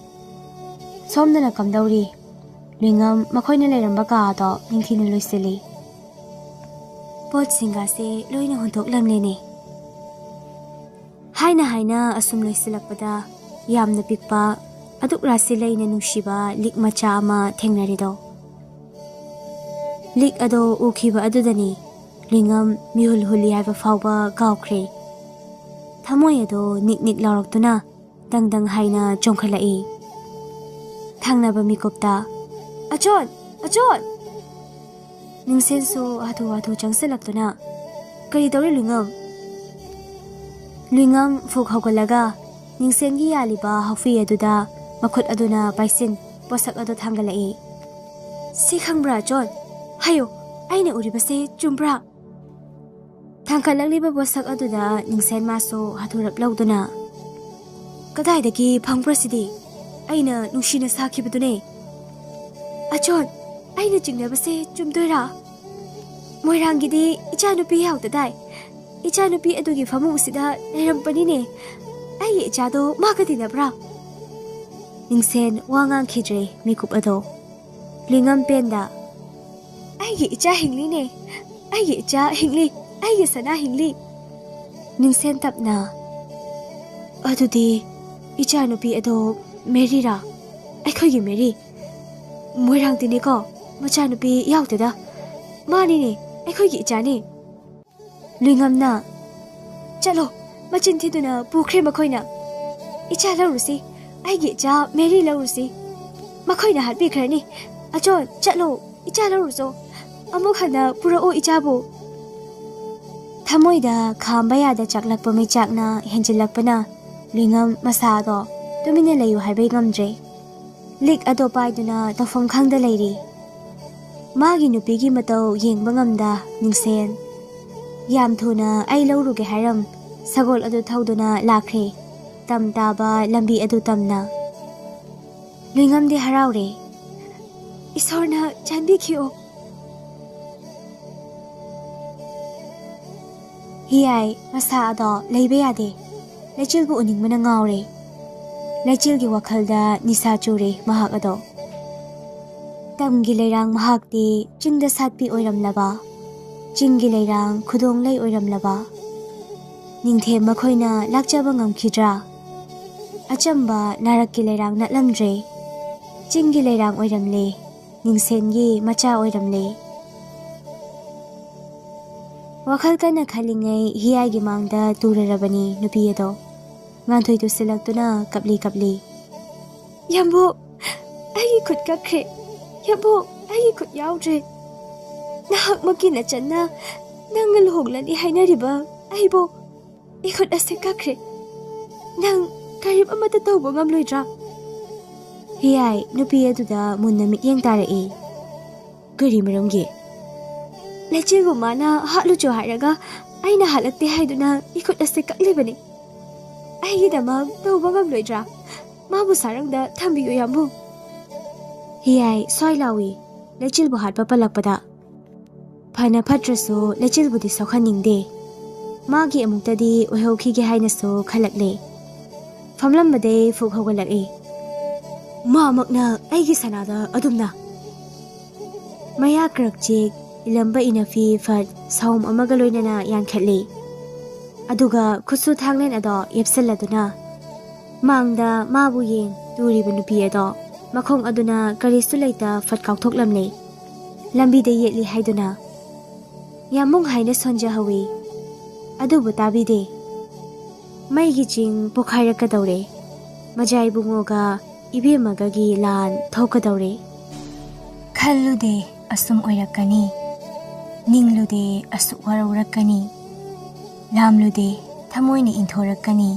"ꯁꯣꯝꯗꯅ ꯀꯝꯗꯧꯔꯤ?" ꯂꯨꯏꯉꯝ ꯃꯈꯣꯏꯅ ꯂꯩꯔꯝꯕ ꯀꯥ ꯑꯗꯣ ꯅꯤꯡꯊꯤꯅ ꯂꯣꯏꯁꯤꯜꯂꯤ꯫ "ꯄꯣꯠꯁꯤꯡꯒꯁꯦ ꯂꯣꯏꯅ ꯍꯨꯟꯗꯣꯛꯂꯝꯂꯦꯅꯦ꯫" ꯍꯥꯏꯅ ꯍꯥꯏꯅ ꯑꯁꯨꯝ ꯂꯣꯏꯁꯤꯜꯂꯛꯄꯗ, ꯌꯥꯝꯅ ꯄꯤꯛꯄ, ꯑꯗꯨꯛ ꯔꯥꯁꯤ ꯂꯩꯅ ꯅꯨꯡꯁꯤꯕ ꯂꯤꯛ ꯃꯆꯥ ꯑꯃ ꯊꯦꯡꯅꯔꯦꯗꯣ꯫ ꯂꯤꯛ ꯑꯗꯣ ꯎꯈꯤꯕ ꯑꯗꯨꯗꯅꯤ ꯂꯨꯏꯉꯝ ꯃꯤꯍꯨꯜ ꯍꯨꯜꯂꯤ ꯍꯥꯏꯕ ꯐꯥꯎꯕ ꯀꯥꯎꯈ꯭ꯔꯦ꯫ ꯊꯃꯣꯏ ꯑꯗꯣ ꯅꯤꯛ ꯅꯤꯛ ꯂꯥꯎꯔꯛꯇꯨꯅ ꯗꯪ ꯗꯪ ꯍꯥꯏꯅ ꯆꯣꯡꯈꯠꯂꯛꯏ꯫ ꯊꯪꯅꯕ ꯃꯤꯀꯨꯞꯇ, "ꯑꯆꯣꯟ! ꯑꯆꯣꯟ!" ꯅꯤꯡꯁꯦꯟꯁꯨ ꯍꯥꯊꯨ ꯍꯥꯊꯨ ꯆꯪꯁꯤꯜꯂꯛꯇꯨꯅ, "ꯀꯔꯤ ꯇꯧꯔꯦ ꯂꯨꯏꯉꯝ?" ꯂꯨꯏꯉꯝ ꯐꯨꯛ ꯍꯧꯒꯠꯂꯒ ꯅꯤꯡꯁꯦꯟꯒꯤ ꯌꯥꯜꯂꯤꯕ ꯍꯥꯎꯐꯤ ꯑꯗꯨꯗ ꯃꯈꯨꯠ ꯑꯗꯨꯅ ꯄꯥꯏꯁꯤꯟ ꯄꯣꯠꯁꯛ ꯑꯗꯨ ꯊꯥꯡꯒꯠꯂꯛꯏ꯫ "ꯁꯤ ꯈꯪꯕ꯭ꯔꯥ, ꯑꯆꯣꯟ? ꯍꯥꯏꯌꯨ, ꯑꯩꯅ ꯎꯔꯤꯕꯁꯦ ꯆꯨꯝꯕ꯭ꯔꯥ?" ꯊꯥꯡꯒꯠꯂꯛꯂꯤꯕ ꯄꯣꯠꯁꯛ ꯑꯗꯨꯗ ꯅꯤꯡꯁꯦꯟ ꯃꯥꯁꯨ ꯍꯥꯊꯨꯔꯛ ꯂꯧꯗꯨꯅ, "ꯀꯗꯥꯏꯗꯒꯤ ꯐꯪꯕ꯭ꯔꯥ ꯁꯤꯗꯤ? ꯑꯩꯅ ꯅꯨꯡꯁꯤꯅ ꯁꯥꯈꯤꯕꯗꯨꯅꯦ꯫ ꯑꯆꯣꯟ, ꯑꯩꯅ ꯆꯤꯡꯅꯕꯁꯦ ꯆꯨꯝꯗꯣꯏꯔꯥ? ꯃꯣꯏꯔꯥꯡꯒꯤꯗꯤ ꯏꯆꯥꯅꯨꯄꯤ ꯌꯥꯎꯗꯗꯥꯏ? ꯏꯆꯥꯅꯨꯄꯤ ꯑꯗꯨꯒꯤ ꯐꯃꯨꯡꯁꯤꯗ ꯂꯩꯔꯝꯕꯅꯤꯅꯦ꯫ ꯑꯩꯒꯤ ꯏꯆꯥꯗꯣ ꯃꯥꯒ ꯇꯤꯟꯅꯕ꯭ꯔꯥ?" ꯅꯤꯡꯁꯦꯟ ꯋꯥ ꯉꯥꯡꯈꯤꯗ꯭ꯔꯦ ꯃꯤꯀꯨꯞ ꯑꯗꯣ꯫ ꯂꯨꯏꯉꯝ ꯄꯦꯟꯗ, "ꯑꯩꯒꯤ ꯏꯆꯥ ꯍꯤꯡꯂꯤꯅꯦ, ꯑꯩꯒꯤ ꯏꯆꯥ ꯍꯤꯡꯂꯤ, ꯑꯩꯒꯤ ꯁꯅꯥ ꯍꯤꯡꯂꯤ꯫" ꯅꯤꯡꯁꯦꯟ ꯇꯞꯅ, "ꯑꯗꯨꯗꯤ ꯏꯆꯥꯅꯨꯄꯤ ꯑꯗꯣ ꯃꯦꯔꯤꯔꯥ? ꯑꯩꯈꯣꯏꯒꯤ ꯃꯦꯔꯤ? ꯃꯣꯏꯔꯥꯡꯗꯤꯅꯦꯀꯣ, ꯃꯆꯥꯅꯨꯄꯤ ꯌꯥꯎꯗꯦꯗ꯫ ꯃꯥꯅꯤꯅꯦ, ꯑꯩꯈꯣꯏꯒꯤ ꯏꯆꯥꯅꯦ꯫" ꯂꯨꯏꯉꯝꯅ, "ꯆꯠꯂꯣ, ꯃꯆꯤꯟ ꯊꯤꯗꯨꯅ ꯄꯨꯈ꯭ꯔꯦ ꯃꯈꯣꯏꯅ꯫ ꯏꯆꯥ ꯂꯧꯔꯨꯁꯤ, ꯑꯩꯒꯤ ꯏꯆꯥ ꯃꯦꯔꯤ ꯂꯧꯔꯨꯁꯤ꯫ ꯃꯈꯣꯏꯅ ꯍꯥꯠꯄꯤꯈ꯭ꯔꯅꯤ꯫ ꯑꯆꯣꯟ, ꯆꯠꯂꯣ, ꯏꯆꯥ ꯂꯧꯔꯨꯆꯣ꯫ ꯑꯃꯨꯛ ꯍꯟꯅ ꯄꯨꯔꯛꯎ ꯏꯆꯥꯕꯨ꯫" ꯊꯃꯣꯏꯗ ꯈꯥꯝꯕ ꯌꯥꯗ ꯆꯥꯛꯂꯛꯄ ꯃꯩꯆꯥꯛꯅ ꯍꯦꯟꯖꯤꯜꯂꯛꯄꯅ ꯂꯨꯏꯉꯝ ꯃꯁꯥꯗꯣ ꯇꯨꯃꯤꯟꯅ ꯂꯩꯌꯨ ꯍꯥꯏꯕ ꯉꯝꯗ꯭ꯔꯦ꯫ ꯂꯤꯛ ꯑꯗꯣ ꯄꯥꯏꯗꯨꯅ ꯇꯧꯐꯝ ꯈꯪꯗ ꯂꯩꯔꯤ꯫ ꯃꯥꯒꯤ ꯅꯨꯄꯤꯒꯤ ꯃꯇꯧ ꯌꯦꯡꯕ ꯉꯝꯗ ꯅꯤꯡꯁꯦꯟ, "ꯌꯥꯝ ꯊꯨꯅ ꯑꯩ ꯂꯧꯔꯨꯒꯦ ꯍꯥꯏꯔꯝ, ꯁꯒꯣꯜ ꯑꯗꯨ ꯊꯧꯗꯨꯅ ꯂꯥꯛꯈ꯭ꯔꯦ, ꯇꯝ ꯇꯥꯕ ꯂꯝꯕꯤ ꯑꯗꯨ ꯇꯝꯅ꯫" ꯂꯨꯏꯉꯝꯗꯤ ꯍꯔꯥꯎꯔꯦ꯫ "ꯏꯁꯣꯔꯅ ꯆꯥꯟꯕꯤꯈꯤꯑꯣ꯫" ꯍꯤꯌꯥꯏ ꯃꯁꯥ ꯑꯗꯣ ꯂꯩꯕ ꯌꯥꯗꯦ꯫ ꯂꯩꯆꯤꯜꯕꯨ ꯎꯅꯤꯡꯕꯅ ꯉꯥꯎꯔꯦ꯫ ꯂꯩꯆꯤꯜꯒꯤ ꯋꯥꯈꯜꯗ ꯅꯤꯁꯥ ꯆꯨꯔꯦ ꯃꯍꯥꯛ ꯑꯗꯣ꯫ ꯇꯝꯒꯤ ꯂꯩꯔꯥꯡ ꯃꯍꯥꯛꯇꯤ ꯆꯤꯡꯗ ꯁꯥꯠꯄꯤ ꯑꯣꯏꯔꯝꯂꯕ, ꯆꯤꯡꯒꯤ ꯂꯩꯔꯥꯡ ꯈꯨꯗꯣꯡꯂꯩ ꯑꯣꯏꯔꯝꯂꯕ, ꯅꯤꯡꯊꯦꯝ ꯃꯈꯣꯏꯅ ꯂꯥꯛꯆꯕ ꯉꯝꯈꯤꯗ꯭ꯔꯥ? ꯑꯆꯝꯕ ꯅꯥꯔꯛꯀꯤ ꯂꯩꯔꯥꯡ ꯅꯠꯂꯝꯗ꯭ꯔꯦ꯫ ꯆꯤꯡꯒꯤ ꯂꯩꯔꯥꯡ ꯑꯣꯏꯔꯝꯂꯦ꯫ ꯅꯤꯡꯁꯦꯟꯒꯤ ꯃꯆꯥ ꯑꯣꯏꯔꯝꯂꯦ꯫ ꯋꯥꯈꯜ ꯀꯟꯅ ꯈꯜꯂꯤꯉꯩ ꯍꯤꯌꯥꯏꯒꯤ ꯃꯥꯡꯗ ꯇꯨꯔꯔꯕꯅꯤ ꯅꯨꯄꯤ ꯑꯗꯣ꯫ ꯉꯥꯟꯊꯣꯏ ꯇꯨꯁꯤꯜꯂꯛꯇꯨꯅ ꯀꯞꯂꯤ ꯀꯞꯂꯤ꯫ "ꯌꯥꯝꯕꯨ, ꯑꯩꯒꯤ ꯈꯨꯠ ꯀꯛꯈ꯭ꯔꯦ꯫ ꯌꯥꯝꯕꯨ, ꯑꯩꯒꯤ ꯈꯨꯠ ꯌꯥꯎꯗ꯭ꯔꯦ꯫ ꯅꯍꯥꯛꯃꯛꯀꯤ ꯅꯆꯟꯅ ꯅꯪꯒ ꯂꯨꯍꯣꯡꯂꯅꯤ ꯍꯥꯏꯅꯔꯤꯕ ꯑꯩꯕꯨ ꯏꯈꯨꯠ ꯑꯁꯤ ꯀꯛꯈ꯭ꯔꯦ꯫ ꯅꯪ ꯀꯔꯤꯝ ꯑꯃꯠꯇ ꯇꯧꯕ ꯉꯝꯂꯣꯏꯗ꯭ꯔꯥ?" ꯍꯤꯌꯥꯏ ꯅꯨꯄꯤ ꯑꯗꯨꯗ ꯃꯨꯟꯅ ꯃꯤꯠꯌꯦꯡ ꯇꯥꯔꯛꯏ꯫ "ꯀꯔꯤ ꯃꯔꯝꯒꯤ?" "ꯂꯩꯆꯤꯜꯕꯨ ꯃꯥꯅ ꯍꯥꯠꯂꯨꯆꯣ ꯍꯥꯏꯔꯒ ꯑꯩꯅ ꯍꯥꯠꯂꯛꯇꯦ ꯍꯥꯏꯗꯨꯅ ꯏꯈꯨꯠ ꯑꯁꯤ ꯀꯛꯂꯤꯕꯅꯤ꯫ ꯑꯩꯒꯤꯗꯃꯛ ꯇꯧꯕ ꯉꯝꯂꯣꯏꯗ꯭ꯔꯥ? ꯃꯥꯕꯨ ꯁꯥꯔꯪꯗ ꯊꯝꯕꯤꯌꯨ ꯌꯥꯝꯕꯨ꯫" ꯍꯤꯌꯥꯏ ꯁ꯭ꯋꯥꯏ ꯂꯥꯎꯏ꯫ ꯂꯩꯆꯤꯜꯕꯨ ꯍꯥꯠꯄ ꯄꯜꯂꯛꯄꯗ꯫ ꯐꯅ ꯐꯠꯇ꯭ꯔꯁꯨ ꯂꯩꯆꯤꯜꯕꯨꯗꯤ ꯁꯣꯛꯍꯟꯅꯤꯡꯗꯦ꯫ ꯃꯥꯒꯤ ꯑꯃꯨꯛꯇꯗꯤ ꯑꯣꯏꯍꯧꯈꯤꯒꯦ ꯍꯥꯏꯅꯁꯨ ꯈꯜꯂꯛꯂꯦ꯫ ꯐꯝꯂꯝꯕꯗꯩ ꯐꯨꯛ ꯍꯧꯒꯠꯂꯛꯏ꯫ "ꯃꯥꯃꯛꯅ ꯑꯩꯒꯤ ꯁꯅꯥꯗ ꯑꯗꯨꯝꯅ!" ꯃꯌꯥ ꯀ꯭ꯔꯛ ꯆꯤꯛ ꯏꯂꯝꯕ ꯏꯅꯐꯤ ꯐꯠ ꯁꯥꯎꯝ ꯑꯃꯒ ꯂꯣꯏꯅꯅ ꯌꯥꯟꯈꯠꯂꯤ꯫ ꯑꯗꯨꯒ ꯈꯨꯠꯁꯨ ꯊꯥꯡꯂꯦꯟ ꯑꯗꯣ ꯌꯦꯞꯁꯤꯜꯂꯗꯨꯅ ꯃꯥꯡꯗ ꯃꯥꯕꯨ ꯌꯦꯡ ꯇꯨꯔꯤꯕ ꯅꯨꯄꯤ ꯑꯗꯣ ꯃꯈꯣꯡ ꯑꯗꯨꯅ ꯀꯔꯤꯁꯨ ꯂꯩꯇ ꯐꯠ ꯀꯥꯎꯊꯣꯛꯂꯝꯂꯦ꯫ ꯂꯝꯕꯤꯗ ꯌꯦꯠꯂꯤ ꯍꯥꯏꯗꯨꯅ ꯌꯥꯝꯕꯨꯡ ꯍꯥꯏꯅ ꯁꯣꯟꯖꯍꯧꯏ꯫ ꯑꯗꯨꯕꯨ ꯇꯥꯕꯤꯗꯦ꯫ ꯃꯩꯒꯤ ꯆꯤꯡ ꯄꯣꯈꯥꯏꯔꯛꯀꯗꯧꯔꯦ꯫ ꯃꯖꯥꯏ ꯏꯕꯨꯡꯉꯣꯒ ꯏꯕꯦꯝꯃꯒꯒꯤ ꯂꯥꯟ ꯊꯣꯛꯀꯗꯧꯔꯦ꯫ ꯈꯜꯂꯨꯗꯦ ꯑꯁꯨꯝ ꯑꯣꯏꯔꯛꯀꯅꯤ꯫ ꯅꯤꯡꯂꯨꯗꯦ ꯑꯁꯨꯛ ꯋꯥꯔꯧꯔꯛꯀꯅꯤ꯫ ꯂꯥꯝꯂꯨꯗꯦ ꯊꯃꯣꯏꯅ ꯏꯟꯊꯣꯔꯛꯀꯅꯤ꯫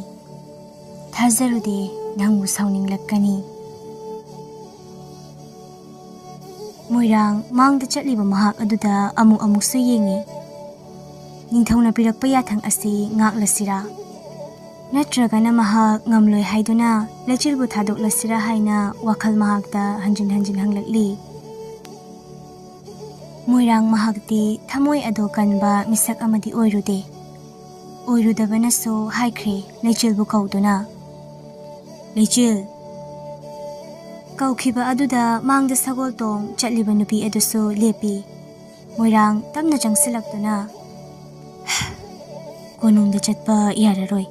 ꯊꯥꯖꯔꯨꯗꯦ ꯅꯪꯕꯨ ꯁꯥꯎꯅꯤꯡꯂꯛꯀꯅꯤ꯫ ꯃꯣꯏꯔꯥꯡ ꯃꯥꯡꯗ ꯆꯠꯂꯤꯕ ꯃꯍꯥꯛ ꯑꯗꯨꯗ ꯑꯃꯨꯛ ꯑꯃꯨꯛꯁꯨ ꯌꯦꯡꯉꯤ꯫ ꯅꯤꯡꯊꯧꯅ ꯄꯤꯔꯛꯄ ꯌꯥꯊꯪ ꯑꯁꯤ ꯉꯥꯛꯂꯁꯤꯔꯥ? ꯅꯠꯇ꯭ꯔꯒꯅ ꯃꯍꯥꯛ ꯉꯝꯂꯣꯏ ꯍꯥꯏꯗꯨꯅ ꯂꯩꯆꯤꯜꯕꯨ ꯊꯥꯗꯣꯛꯂꯁꯤꯔꯥ ꯍꯥꯏꯅ ꯋꯥꯈꯜ ꯃꯍꯥꯛꯇ ꯍꯟꯖꯤꯟ ꯍꯟꯖꯤꯟ ꯍꯪꯂꯛꯂꯤ꯫ ꯃꯣꯏꯔꯥꯡ ꯃꯍꯥꯛꯇꯤ ꯊꯃꯣꯏ ꯑꯗꯣ ꯀꯟꯕ ꯃꯤꯁꯛ ꯑꯃꯗꯤ ꯑꯣꯏꯔꯨꯗꯦ꯫ ꯑꯣꯏꯔꯨꯗꯕꯅꯁꯨ ꯍꯥꯏꯈ꯭ꯔꯦ ꯂꯩꯆꯤꯜꯕꯨ ꯀꯧꯗꯨꯅ꯫ "ꯂꯩꯆꯤꯜ!" ꯀꯧꯈꯤꯕ ꯑꯗꯨꯗ ꯃꯥꯡꯗ ꯁꯒꯣꯜ ꯇꯣꯡ ꯆꯠꯂꯤꯕ ꯅꯨꯄꯤ ꯑꯗꯨꯁꯨ ꯂꯦꯞꯄꯤ꯫ ꯃꯣꯏꯔꯥꯡ ꯇꯞꯅ ꯆꯪꯁꯤꯜꯂꯛꯇꯨꯅ, "ꯀꯣꯅꯨꯡꯗ ꯆꯠꯄ ꯌꯥꯔꯔꯣꯏ꯫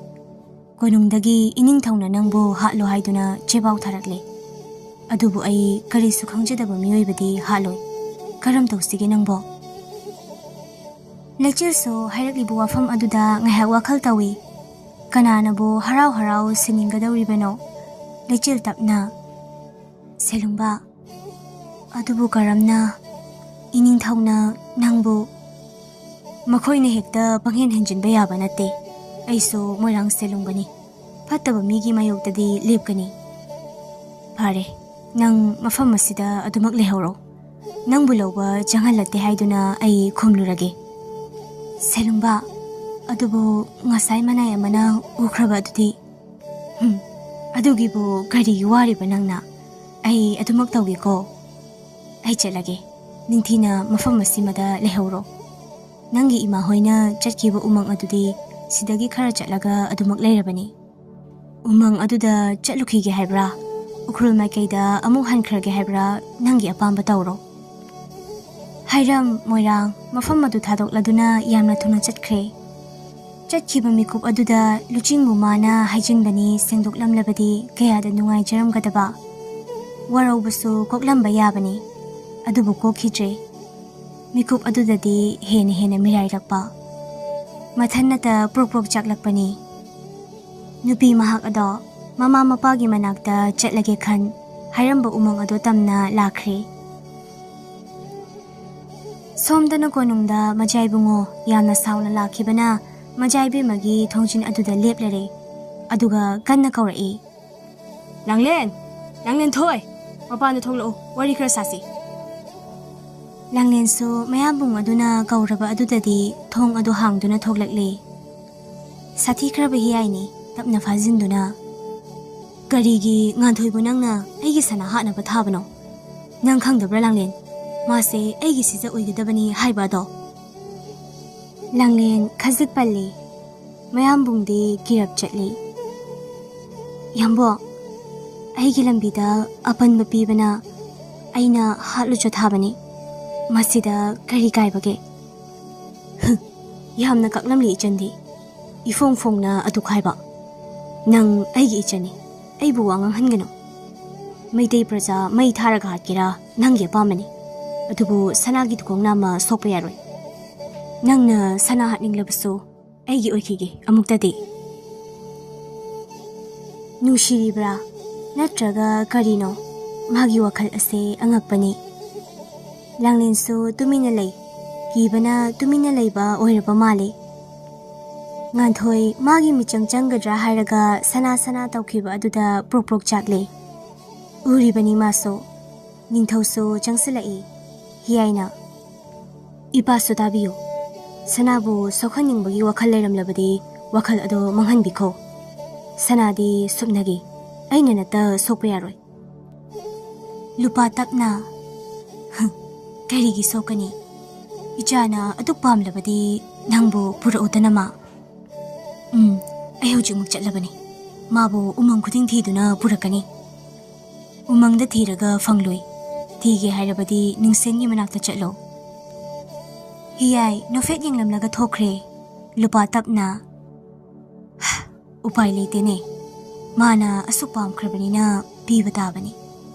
ꯀꯣꯅꯨꯡꯗꯒꯤ ꯏꯅꯤꯡꯊꯧꯅ ꯅꯪꯕꯨ ꯍꯥꯠꯂꯣ ꯍꯥꯏꯗꯨꯅ ꯆꯦꯕꯥꯎ ꯊꯥꯔꯛꯂꯦ꯫ ꯑꯗꯨꯕꯨ ꯑꯩ ꯀꯔꯤꯁꯨ ꯈꯪꯖꯗꯕ ꯃꯤꯑꯣꯏꯕꯗꯤ ꯍꯥꯠꯂꯣꯏ꯫ ꯀꯔꯝ ꯇꯧꯁꯤꯒꯦ ꯅꯪꯕꯣ?" ꯂꯩꯆꯤꯜꯁꯨ ꯍꯥꯏꯔꯛꯂꯤꯕ ꯋꯥꯐꯝ ꯑꯗꯨꯗ ꯉꯥꯏꯍꯥꯛ ꯋꯥꯈꯜ ꯇꯧꯏ꯫ ꯀꯅꯥꯅꯕꯨ ꯍꯔꯥꯎ ꯍꯔꯥꯎ ꯁꯤꯅꯤꯡꯒꯗꯧꯔꯤꯕꯅꯣ? ꯂꯩꯆꯤꯜ ꯇꯞꯅ, "ꯁꯦꯂꯨꯡꯕ, ꯑꯗꯨꯕꯨ ꯀꯔꯝꯅ ꯏꯅꯤꯡꯊꯧꯅ ꯅꯪꯕꯨ?" "ꯃꯈꯣꯏꯅ ꯍꯦꯛꯇ ꯄꯪꯍꯦꯟ ꯍꯦꯟꯖꯤꯟꯕ ꯌꯥꯕ ꯅꯠꯇꯦ꯫ ꯑꯩꯁꯨ ꯃꯣꯏꯔꯥꯡ ꯁꯦꯂꯨꯡꯕꯅꯤ꯫ ꯐꯠꯇꯕ ꯃꯤꯒꯤ ꯃꯥꯌꯣꯛꯇꯗꯤ ꯂꯦꯞꯀꯅꯤ꯫ ꯐꯔꯦ, ꯅꯪ ꯃꯐꯝ ꯑꯁꯤꯗ ꯑꯗꯨꯃꯛ ꯂꯩꯍꯧꯔꯣ꯫ ꯅꯪꯕꯨ ꯂꯧꯕ ꯆꯪꯍꯜꯂꯛꯇꯦ ꯍꯥꯏꯗꯨꯅ ꯑꯩ ꯈꯨꯝꯂꯨꯔꯒꯦ꯫" "ꯁꯦꯂꯨꯡꯕ, ꯑꯗꯨꯕꯨ ꯉꯁꯥꯏ ꯃꯅꯥꯏ ꯑꯃꯅ ꯎꯈ꯭ꯔꯕ ꯑꯗꯨꯗꯤ?" "ꯍꯨꯝ, ꯑꯗꯨꯒꯤꯕꯨ ꯀꯔꯤꯒꯤ ꯋꯥꯔꯤꯕ ꯅꯪꯅ? ꯑꯩ ꯑꯗꯨꯃꯛ ꯇꯧꯒꯦꯀꯣ꯫ ꯑꯩ ꯆꯠꯂꯒꯦ꯫ ꯅꯤꯡꯊꯤꯅ ꯃꯐꯝ ꯑꯁꯤꯃꯗ ꯂꯩꯍꯧꯔꯣ꯫ ꯅꯪꯒꯤ ꯏꯃꯥ ꯍꯣꯏꯅ ꯆꯠꯈꯤꯕ ꯎꯃꯪ ꯑꯗꯨꯗꯤ ꯁꯤꯗꯒꯤ ꯈꯔ ꯆꯠꯂꯒ ꯑꯗꯨꯃꯛ ꯂꯩꯔꯕꯅꯤ꯫ ꯎꯃꯪ ꯑꯗꯨꯗ ꯆꯠꯂꯨꯈꯤꯒꯦ ꯍꯥꯏꯕ꯭ꯔꯥ? ꯎꯈ꯭ꯔꯨꯜ ꯃꯥꯏꯀꯩꯗ ꯑꯃꯨꯛ ꯍꯟꯈ꯭ꯔꯒꯦ ꯍꯥꯏꯕ꯭ꯔꯥ? ꯅꯪꯒꯤ ꯑꯄꯥꯝꯕ ꯇꯧꯔꯣ꯫" ꯍꯥꯏꯔꯝ ꯃꯣꯏꯔꯥꯡ ꯃꯐꯝ ꯑꯗꯨ ꯊꯥꯗꯣꯛꯂꯗꯨꯅ ꯌꯥꯝꯅ ꯊꯨꯅ ꯆꯠꯈ꯭ꯔꯦ꯫ ꯆꯠꯈꯤꯕ ꯃꯤꯀꯨꯞ ꯑꯗꯨꯗ ꯂꯨꯆꯤꯡ ꯃꯃꯥꯅ ꯍꯥꯏꯖꯤꯟꯕꯅꯤ ꯁꯦꯡꯗꯣꯛꯂꯝꯂꯕꯗꯤ ꯀꯌꯥꯗ ꯅꯨꯡꯉꯥꯏꯖꯔꯝꯒꯗꯕ꯫ ꯋꯥꯔꯧꯕꯁꯨ ꯀꯣꯛꯂꯝꯕ ꯌꯥꯕꯅꯤ, ꯑꯗꯨꯕꯨ ꯀꯣꯛꯈꯤꯗ꯭ꯔꯦ꯫ ꯃꯤꯀꯨꯞ ꯑꯗꯨꯗꯗꯤ ꯍꯦꯟꯅ ꯍꯦꯟꯅ ꯃꯤꯔꯥꯏꯔꯛꯄ꯫ ꯃꯊꯟꯅꯇ ꯄ꯭ꯔꯣꯛ ꯄ꯭ꯔꯣꯛ ꯆꯥꯛꯂꯛꯄꯅꯤ꯫ ꯅꯨꯄꯤ ꯃꯍꯥꯛ ꯑꯗꯣ ꯃꯃꯥ ꯃꯄꯥꯒꯤ ꯃꯅꯥꯛꯇ ꯆꯠꯂꯒꯦ ꯈꯟ ꯍꯥꯏꯔꯝꯕ ꯎꯃꯪ ꯑꯗꯣ ꯇꯝꯅ ꯂꯥꯛꯈ꯭ꯔꯦ꯫ ꯁꯣꯝꯗꯅ ꯀꯣꯅꯨꯡꯗ ꯃꯖꯥꯏꯕꯨꯡꯉꯣ ꯌꯥꯝꯅ ꯁꯥꯎꯅ ꯂꯥꯛꯈꯤꯕꯅ ꯃꯖꯥꯏꯕꯦꯝꯃꯒꯤ ꯊꯣꯡꯖꯤꯟ ꯑꯗꯨꯗ ꯂꯦꯞꯂꯔꯦ꯫ ꯑꯗꯨꯒ ꯀꯟꯅ ꯀꯧꯔꯛꯏ, "ꯂꯥꯡꯂꯦꯟ! ꯂꯥꯡꯂꯦꯟ ꯊꯣꯏ! ꯃꯄꯥꯟꯗ ꯊꯣꯛꯂꯛꯎ, ꯋꯥꯔꯤ ꯈꯔ ꯁꯥꯁꯤ꯫" ꯂꯥꯡꯂꯦꯟꯁꯨ ꯃꯌꯥꯝꯕꯨꯡ ꯑꯗꯨꯅ ꯀꯧꯔꯕ ꯑꯗꯨꯗꯗꯤ ꯊꯣꯡ ꯑꯗꯨ ꯍꯥꯡꯗꯨꯅ ꯊꯣꯛꯂꯛꯂꯦ꯫ ꯁꯥꯊꯤꯈ꯭ꯔꯕ ꯍꯤꯌꯥꯏꯅꯤ ꯇꯞꯅ ꯐꯥꯖꯤꯟꯗꯨꯅ, "ꯀꯔꯤꯒꯤ ꯉꯥꯟꯊꯣꯏꯕꯨ ꯅꯪꯅ ꯑꯩꯒꯤ ꯁꯅꯥ ꯍꯥꯠꯅꯕ ꯊꯥꯕꯅꯣ? ꯅꯪ ꯈꯪꯗꯕ꯭ꯔꯥ ꯂꯥꯡꯂꯦꯟ? ꯃꯥꯁꯦ ꯑꯩꯒꯤ ꯁꯤꯖ ꯑꯣꯏꯒꯗꯕꯅꯤ ꯍꯥꯏꯕ ꯑꯗꯣ?" ꯂꯥꯡꯂꯦꯟ ꯈꯖꯤꯛ ꯄꯜꯂꯤ꯫ ꯃꯌꯥꯝꯕꯨꯡꯗꯤ ꯀꯤꯔꯞ ꯆꯠꯂꯤ꯫ "ꯌꯥꯝꯕꯣ, ꯑꯩꯒꯤ ꯂꯝꯕꯤꯗ ꯑꯄꯟꯕ ꯄꯤꯕꯅ ꯑꯩꯅ ꯍꯥꯠꯂꯨ ꯆꯣꯊꯥꯕꯅꯤ꯫ ꯃꯁꯤꯗ ꯀꯔꯤ ꯀꯥꯏꯕꯒꯦ?" "ꯍꯨꯝ, ꯌꯥꯝꯅ ꯀꯛꯂꯝꯂꯤ ꯏꯆꯟꯗꯤ꯫ ꯏꯐꯣꯡ ꯐꯣꯡꯅ ꯑꯗꯨꯛ ꯍꯥꯏꯕ꯫ ꯅꯪ ꯑꯩꯒꯤ ꯏꯆꯟꯅꯤ, ꯑꯩꯕꯨ ꯋꯥ ꯉꯥꯡꯍꯟꯒꯅꯨ꯫ ꯃꯩꯇꯩ ꯄ꯭ꯔꯖꯥ ꯃꯩ ꯊꯥꯔꯒ ꯍꯥꯠꯀꯦꯔꯥ, ꯅꯪꯒꯤ ꯑꯄꯥꯝꯕꯅꯤ꯫ ꯑꯗꯨꯕꯨ ꯁꯅꯥꯒꯤ ꯊꯨꯒꯣꯡꯅ ꯑꯃ ꯁꯣꯛꯄ ꯌꯥꯔꯣꯏ꯫ ꯅꯪꯅ ꯁꯅꯥ ꯍꯥꯠꯅꯤꯡꯂꯕꯁꯨ ꯑꯩꯒꯤ ꯑꯣꯏꯈꯤꯒꯦ ꯑꯃꯨꯛꯇꯗꯤ꯫" ꯅꯨꯡꯁꯤꯔꯤꯕ꯭ꯔꯥ? ꯅꯠꯇ꯭ꯔꯒ ꯀꯔꯤꯅꯣ? ꯃꯥꯒꯤ ꯋꯥꯈꯜ ꯑꯁꯦ ꯑꯉꯛꯄꯅꯤ꯫ ꯂꯥꯡꯂꯦꯟꯁꯨ ꯇꯨꯃꯤꯟꯅ ꯂꯩ꯫ ꯀꯤꯕꯅ ꯇꯨꯃꯤꯟꯅ ꯂꯩꯕ ꯑꯣꯏꯔꯕ ꯃꯥꯜꯂꯤ꯫ ꯉꯥꯟꯊꯣꯏ ꯃꯥꯒꯤ ꯃꯤꯆꯪ ꯆꯪꯒꯗ꯭ꯔꯥ ꯍꯥꯏꯔꯒ ꯁꯅꯥ ꯁꯅꯥ ꯇꯧꯈꯤꯕ ꯑꯗꯨꯗ ꯄ꯭ꯔꯣꯛ ꯄ꯭ꯔꯣꯛ ꯆꯥꯛꯂꯦ꯫ ꯎꯔꯤꯕꯅꯤ ꯃꯥꯁꯨ꯫ ꯅꯤꯡꯊꯧꯁꯨ ꯆꯪꯁꯤꯜꯂꯛꯏ꯫ ꯍꯤꯌꯥꯏꯅ, "ꯏꯄꯥꯁꯨ ꯇꯥꯕꯤꯌꯨ꯫ ꯁꯅꯥꯕꯨ ꯁꯣꯛꯍꯟꯅꯤꯡꯕꯒꯤ ꯋꯥꯈꯜ ꯂꯩꯔꯝꯂꯕꯗꯤ ꯋꯥꯈꯜ ꯑꯗꯨ ꯃꯥꯡꯍꯟꯕꯤꯈꯣ꯫ ꯁꯅꯥꯗꯤ ꯁꯨꯞꯅꯒꯤ ꯑꯩꯅ ꯅꯠꯇ ꯁꯣꯛꯄ ꯌꯥꯔꯣꯏ꯫" ꯂꯨꯄꯥ ꯇꯞꯅ, "ꯍꯪ, ꯀꯔꯤꯒꯤ ꯁꯣꯛꯀꯅꯤ? ꯏꯆꯥꯅ ꯑꯗꯨꯛ ꯄꯥꯝꯂꯕꯗꯤ ꯅꯪꯕꯨ ꯄꯨꯔꯛꯎꯗꯅ ꯃꯥ꯫" "ꯎꯝ, ꯑꯩ ꯍꯧꯖꯤꯛꯃꯛ ꯆꯠꯂꯕꯅꯤ꯫ ꯃꯥꯕꯨ ꯎꯃꯪ ꯈꯨꯗꯤꯡ ꯊꯤꯗꯨꯅ ꯄꯨꯔꯛꯀꯅꯤ꯫ ꯎꯃꯪꯗ ꯊꯤꯔꯒ ꯐꯪꯂꯣꯏ꯫ ꯊꯤꯒꯦ ꯍꯥꯏꯔꯕꯗꯤ ꯅꯤꯡꯁꯦꯟꯒꯤ ꯃꯅꯥꯛꯇ ꯆꯠꯂꯣ꯫" ꯍꯤꯌꯥꯏ ꯅꯣꯐꯦꯠ ꯌꯦꯡꯂꯝꯂꯒ ꯊꯣꯛꯈ꯭ꯔꯦ꯫ ꯂꯨꯄꯥ ꯇꯞꯅ, "ꯎꯄꯥꯏ ꯂꯩꯇꯦꯅꯦ꯫ ꯃꯥꯅ ꯑꯁꯨꯛ ꯄꯥꯝꯈ꯭ꯔꯕꯅꯤꯅ ꯄꯤꯕ ꯇꯥꯕꯅꯤ꯫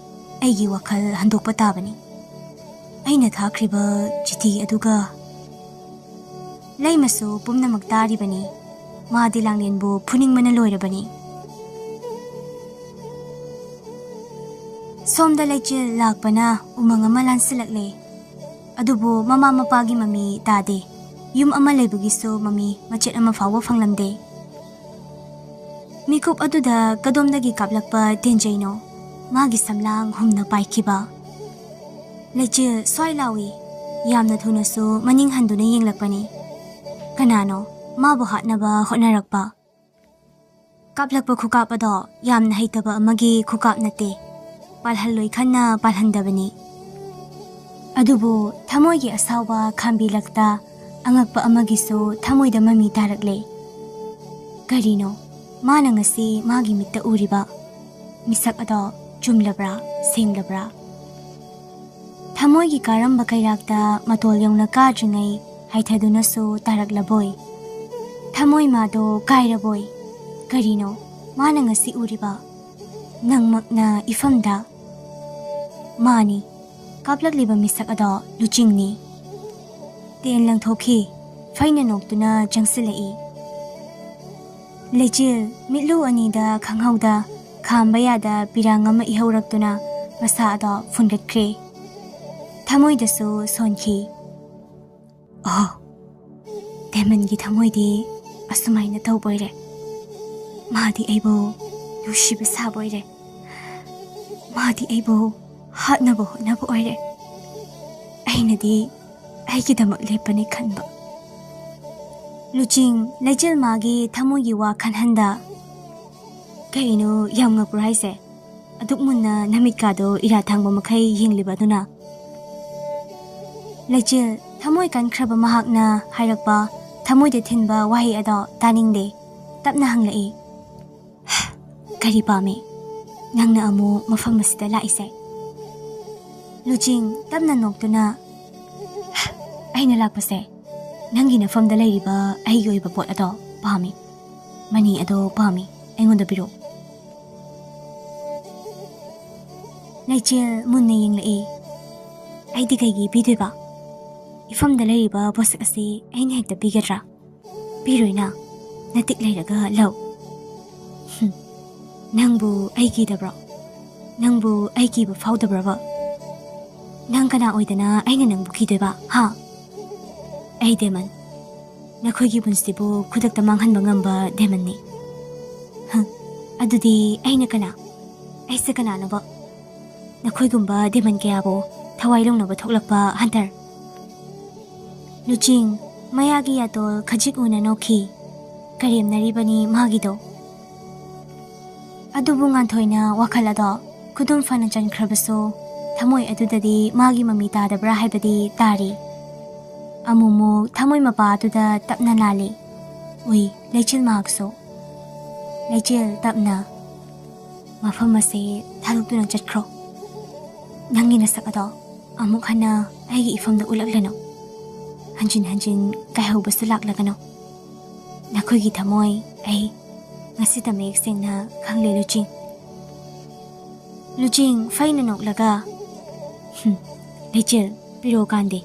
ꯑꯩꯒꯤ ꯋꯥꯈꯜ ꯍꯟꯗꯣꯛꯄ ꯇꯥꯕꯅꯤ꯫ ꯑꯩꯅ ꯊꯥꯈ꯭ꯔꯤꯕ ꯆꯤꯊꯤ ꯑꯗꯨꯒ꯫" ꯂꯩꯃꯁꯨ ꯄꯨꯝꯅꯃꯛ ꯇꯥꯔꯤꯕꯅꯤ꯫ ꯃꯥꯗꯤ ꯂꯥꯡꯂꯦꯟꯕꯨ ꯐꯨꯅꯤꯡꯕꯅ ꯂꯣꯏꯔꯕꯅꯤ꯫ ꯁꯣꯝꯗ ꯂꯩꯆꯤꯜ ꯂꯥꯛꯄꯅ ꯎꯃꯪ ꯑꯃ ꯂꯥꯟꯁꯤꯜꯂꯛꯂꯦ꯫ ꯑꯗꯨꯕꯨ ꯃꯃꯥ ꯃꯄꯥꯒꯤ ꯃꯃꯤ ꯇꯥꯗꯦ꯫ ꯌꯨꯝ ꯑꯃ ꯂꯩꯕꯒꯤꯁꯨ ꯃꯃꯤ ꯃꯆꯦꯠ ꯑꯃ ꯐꯥꯎꯕ ꯐꯪꯂꯝꯗꯦ꯫ ꯃꯤꯀꯨꯞ ꯑꯗꯨꯗ ꯀꯗꯣꯝꯗꯒꯤ ꯀꯥꯞꯂꯛꯄ ꯇꯦꯟꯖꯩꯅꯣ? ꯃꯥꯒꯤ ꯁꯝꯂꯥꯡ ꯍꯨꯝꯅ ꯄꯥꯏꯈꯤꯕ꯫ ꯂꯩꯆꯤꯜ ꯁ꯭ꯋꯥꯏ ꯂꯥꯎꯏ꯫ ꯌꯥꯝꯅ ꯊꯨꯅꯁꯨ ꯃꯅꯤꯡ ꯍꯟꯗꯨꯅ ꯌꯦꯡꯂꯛꯄꯅꯤ꯫ ꯀꯅꯥꯅꯣ ꯃꯥꯕꯨ ꯍꯥꯠꯅꯕ ꯍꯣꯠꯅꯔꯛꯄ? ꯀꯥꯞꯂꯛꯄ ꯈꯨꯀꯥꯞ ꯑꯗꯣ ꯌꯥꯝꯅ ꯍꯩꯇꯕ ꯑꯃꯒꯤ ꯈꯨꯀꯥꯞ ꯅꯠꯇꯦ꯫ ꯄꯥꯜꯍꯜꯂꯣꯏ ꯈꯟꯅ ꯄꯥꯜꯍꯟꯗꯕꯅꯤ꯫ ꯑꯗꯨꯕꯨ ꯊꯃꯣꯏꯒꯤ ꯑꯁꯥꯎꯕ ꯈꯥꯝꯕꯤꯂꯛꯇ ꯑꯉꯛꯄ ꯑꯃꯒꯤꯁꯨ ꯊꯃꯣꯏꯗ ꯃꯃꯤ ꯇꯥꯔꯛꯂꯦ꯫ ꯀꯔꯤꯅꯣ ꯃꯥꯅ ꯉꯁꯤ ꯃꯥꯒꯤ ꯃꯤꯠꯇ ꯎꯔꯤꯕ? ꯃꯤꯁꯛ ꯑꯗꯣ ꯆꯨꯝꯂꯕ꯭ꯔꯥ, ꯁꯦꯡꯂꯕ꯭ꯔꯥ? ꯊꯃꯣꯏꯒꯤ ꯀꯥꯔꯝꯕ ꯀꯩꯔꯥꯛꯇ ꯃꯇꯣꯜ ꯌꯧꯅ ꯀꯥꯗ꯭ꯔꯤꯉꯩ ꯍꯥꯏꯊꯗꯨꯅꯁꯨ ꯇꯥꯔꯛꯂꯕꯣꯏ꯫ ꯊꯃꯣꯏ ꯃꯥꯗꯣ ꯀꯥꯏꯔꯕꯣꯏ꯫ ꯀꯔꯤꯅꯣ ꯃꯥꯅ ꯉꯁꯤ ꯎꯔꯤꯕ? ꯅꯪꯃꯛꯅ ꯏꯐꯝꯗ? ꯃꯥꯅꯤ, ꯀꯥꯞꯂꯛꯂꯤꯕ ꯃꯤꯁꯛ ꯑꯗꯣ ꯂꯨꯆꯤꯡꯅꯤ꯫ ꯇꯦꯟ ꯂꯪꯊꯣꯛꯈꯤ꯫ ꯐꯩꯅ ꯅꯣꯛꯇꯨꯅ ꯆꯪꯁꯤꯜꯂꯛꯏ꯫ ꯂꯩꯆꯤꯜ ꯃꯤꯠꯂꯨ ꯑꯅꯤꯗ ꯈꯪꯍꯧꯗ ꯈꯥꯝꯕ ꯌꯥꯗ ꯄꯤꯔꯥꯡ ꯑꯃ ꯏꯍꯧꯔꯛꯇꯨꯅ ꯃꯁꯥ ꯑꯗꯣ ꯐꯨꯟꯒꯠꯈ꯭ꯔꯦ꯫ ꯊꯃꯣꯏꯗꯁꯨ ꯁꯣꯟꯈꯤ꯫ ꯑꯣ, ꯗꯦꯃꯟꯒꯤ ꯊꯃꯣꯏꯗꯤ ꯑꯁꯨꯃꯥꯏꯅ ꯇꯧꯕꯣꯏꯔꯦ꯫ ꯃꯥꯗꯤ ꯑꯩꯕꯨ ꯅꯨꯡꯁꯤꯕ ꯁꯥꯕꯣꯏꯔꯦ꯫ ꯃꯥꯗꯤ ꯑꯩꯕꯨ ꯍꯥꯠꯅꯕ ꯍꯣꯠꯅꯕ ꯑꯣꯏꯔꯦ꯫ ꯑꯩꯅꯗꯤ ꯑꯩꯒꯤꯗꯃꯛ ꯂꯦꯞꯄꯅꯤ ꯈꯟꯕ꯫ ꯂꯨꯆꯤꯡ ꯂꯩꯆꯤꯜ ꯃꯥꯒꯤ ꯊꯃꯣꯏꯒꯤ ꯋꯥ ꯈꯟꯍꯟꯗ꯫ ꯀꯩꯅꯣ ꯌꯥꯝ ꯉꯛꯄ꯭ꯔꯣ ꯍꯥꯏꯁꯦ? ꯑꯗꯨꯛ ꯃꯨꯟꯅ ꯅꯃꯤꯠꯀꯥꯗꯣ ꯏꯔꯥ ꯊꯥꯡꯕ ꯃꯈꯩ ꯌꯦꯡꯂꯤꯕ ꯑꯗꯨꯅ꯫ ꯂꯩꯆꯤꯜ ꯊꯃꯣꯏ ꯀꯟꯈ꯭ꯔꯕ ꯃꯍꯥꯛꯅ ꯍꯥꯏꯔꯛꯄ ꯊꯃꯣꯏꯗ ꯊꯤꯟꯕ ꯋꯥꯍꯩ ꯑꯗꯣ ꯇꯥꯅꯤꯡꯗꯦ꯫ ꯇꯞꯅ ꯍꯪꯂꯛꯏ꯫ ꯀꯔꯤ ꯄꯥꯝꯃꯤ? ꯅꯪꯅ ꯑꯃꯨꯛ ꯃꯐꯝ ꯑꯁꯤꯗ ꯂꯥꯛꯏꯁꯦ? ꯂꯨꯆꯤꯡ ꯇꯞꯅ ꯅꯣꯛꯇꯨꯅ, ꯑꯩꯅ ꯂꯥꯛꯄꯁꯦ ꯅꯪꯒꯤ ꯅꯐꯝꯗ ꯂꯩꯔꯤꯕ ꯑꯩꯒꯤ ꯑꯣꯏꯕ ꯄꯣꯠ ꯑꯗꯣ ꯄꯥꯝꯃꯤ꯫ ꯃꯅꯤ ꯑꯗꯣ ꯄꯥꯝꯃꯤ꯫ ꯑꯩꯉꯣꯟꯗ ꯄꯤꯔꯛꯎ꯫ ꯂꯩꯆꯤꯜ ꯃꯨꯟꯅ ꯌꯦꯡꯂꯛꯏ꯫ ꯑꯩꯗꯤ ꯀꯩꯒꯤ ꯄꯤꯗꯣꯏꯕ? ꯏꯐꯝꯗ ꯂꯩꯔꯤꯕ ꯄꯣꯠꯁꯛ ꯑꯁꯤ ꯑꯩꯅ ꯍꯦꯛꯇ ꯄꯤꯒꯗ꯭ꯔꯥ? ꯄꯤꯔꯣꯏꯅ꯫ ꯅꯇꯤꯛ ꯂꯩꯔꯒ ꯂꯧ꯫ ꯍꯨꯝ꯫ ꯅꯪꯕꯨ ꯑꯩ ꯀꯤꯗꯕ꯭ꯔꯣ? ꯅꯪꯕꯨ ꯑꯩ ꯀꯤꯕ ꯐꯥꯎꯗꯕ꯭ꯔꯕ? ꯅꯪ ꯀꯅꯥ ꯑꯣꯏꯗꯅ ꯑꯩꯅ ꯅꯪꯕꯨ ꯀꯤꯗꯣꯏꯕ, ꯍꯥ? ꯑꯩ ꯗꯦꯃꯟ꯫ ꯅꯈꯣꯏꯒꯤ ꯄꯨꯟꯁꯤꯕꯨ ꯈꯨꯗꯛꯇ ꯃꯥꯡꯍꯟꯕ ꯉꯝꯕ ꯗꯦꯃꯟꯅꯤ꯫ ꯍ, ꯑꯗꯨꯗꯤ ꯑꯩꯅ ꯀꯅꯥ? ꯑꯩꯁꯦ ꯀꯅꯥꯅꯣꯕ? ꯅꯈꯣꯏꯒꯨꯝꯕ ꯗꯦꯃꯟ ꯀꯌꯥꯕꯨ ꯊꯋꯥꯏ ꯂꯧꯅꯕ ꯊꯣꯛꯂꯛꯄ ꯍꯟꯇꯔ꯫ ꯂꯨꯆꯤꯡ ꯃꯌꯥꯒꯤ ꯌꯥꯇꯣꯜ ꯈꯖꯤꯛ ꯎꯅ ꯅꯣꯛꯈꯤ꯫ ꯀꯔꯦꯝꯅꯔꯤꯕꯅꯤ ꯃꯥꯒꯤꯗꯣ꯫ ꯑꯗꯨꯕꯨ ꯉꯥꯟꯊꯣꯏꯅ ꯋꯥꯈꯜ ꯑꯗꯣ ꯈꯨꯗꯨꯝ ꯐꯅ ꯆꯟꯈ꯭ꯔꯕꯁꯨ ꯊꯃꯣꯏ ꯑꯗꯨꯗꯗꯤ ꯃꯥꯒꯤ ꯃꯃꯤ ꯇꯥꯗꯕ꯭ꯔꯥ ꯍꯥꯏꯕꯗꯤ ꯇꯥꯔꯤ꯫ ꯑꯃꯨꯛꯃꯨꯛ ꯊꯃꯣꯏ ꯃꯄꯥ ꯑꯗꯨꯗ ꯇꯞꯅ ꯂꯥꯜꯂꯤ꯫ ꯎꯏ, ꯂꯩꯆꯤꯜ ꯃꯍꯥꯛꯁꯨ꯫ ꯂꯩꯆꯤꯜ, ꯇꯞꯅ ꯃꯐꯝ ꯑꯁꯤ ꯊꯥꯗꯣꯛꯇꯨꯅ ꯆꯠꯈ꯭ꯔꯣ꯫ ꯅꯪꯒꯤ ꯅꯁꯛ ꯑꯗꯣ ꯑꯃꯨꯛ ꯍꯟꯅ ꯑꯩꯒꯤ ꯏꯐꯝꯗ ꯎꯠꯂꯛꯂꯅꯨ꯫ ꯍꯟꯖꯤꯟ ꯍꯟꯖꯤꯟ ꯀꯥꯏꯍꯧꯕꯁꯨ ꯂꯥꯛꯂꯒꯅꯨ꯫ ꯅꯈꯣꯏꯒꯤ ꯊꯃꯣꯏ ꯑꯩ ꯉꯁꯤꯗ ꯃꯌꯦꯛ ꯁꯦꯡꯅ ꯈꯪꯂꯦ, ꯂꯨꯆꯤꯡ꯫ ꯂꯨꯆꯤꯡ ꯐꯩꯅ ꯅꯣꯛꯂꯒ, "ꯍꯨꯝ, ꯂꯩꯆꯤꯜ, ꯄꯤꯔꯛꯑꯣ ꯀꯥꯟꯗꯦ꯫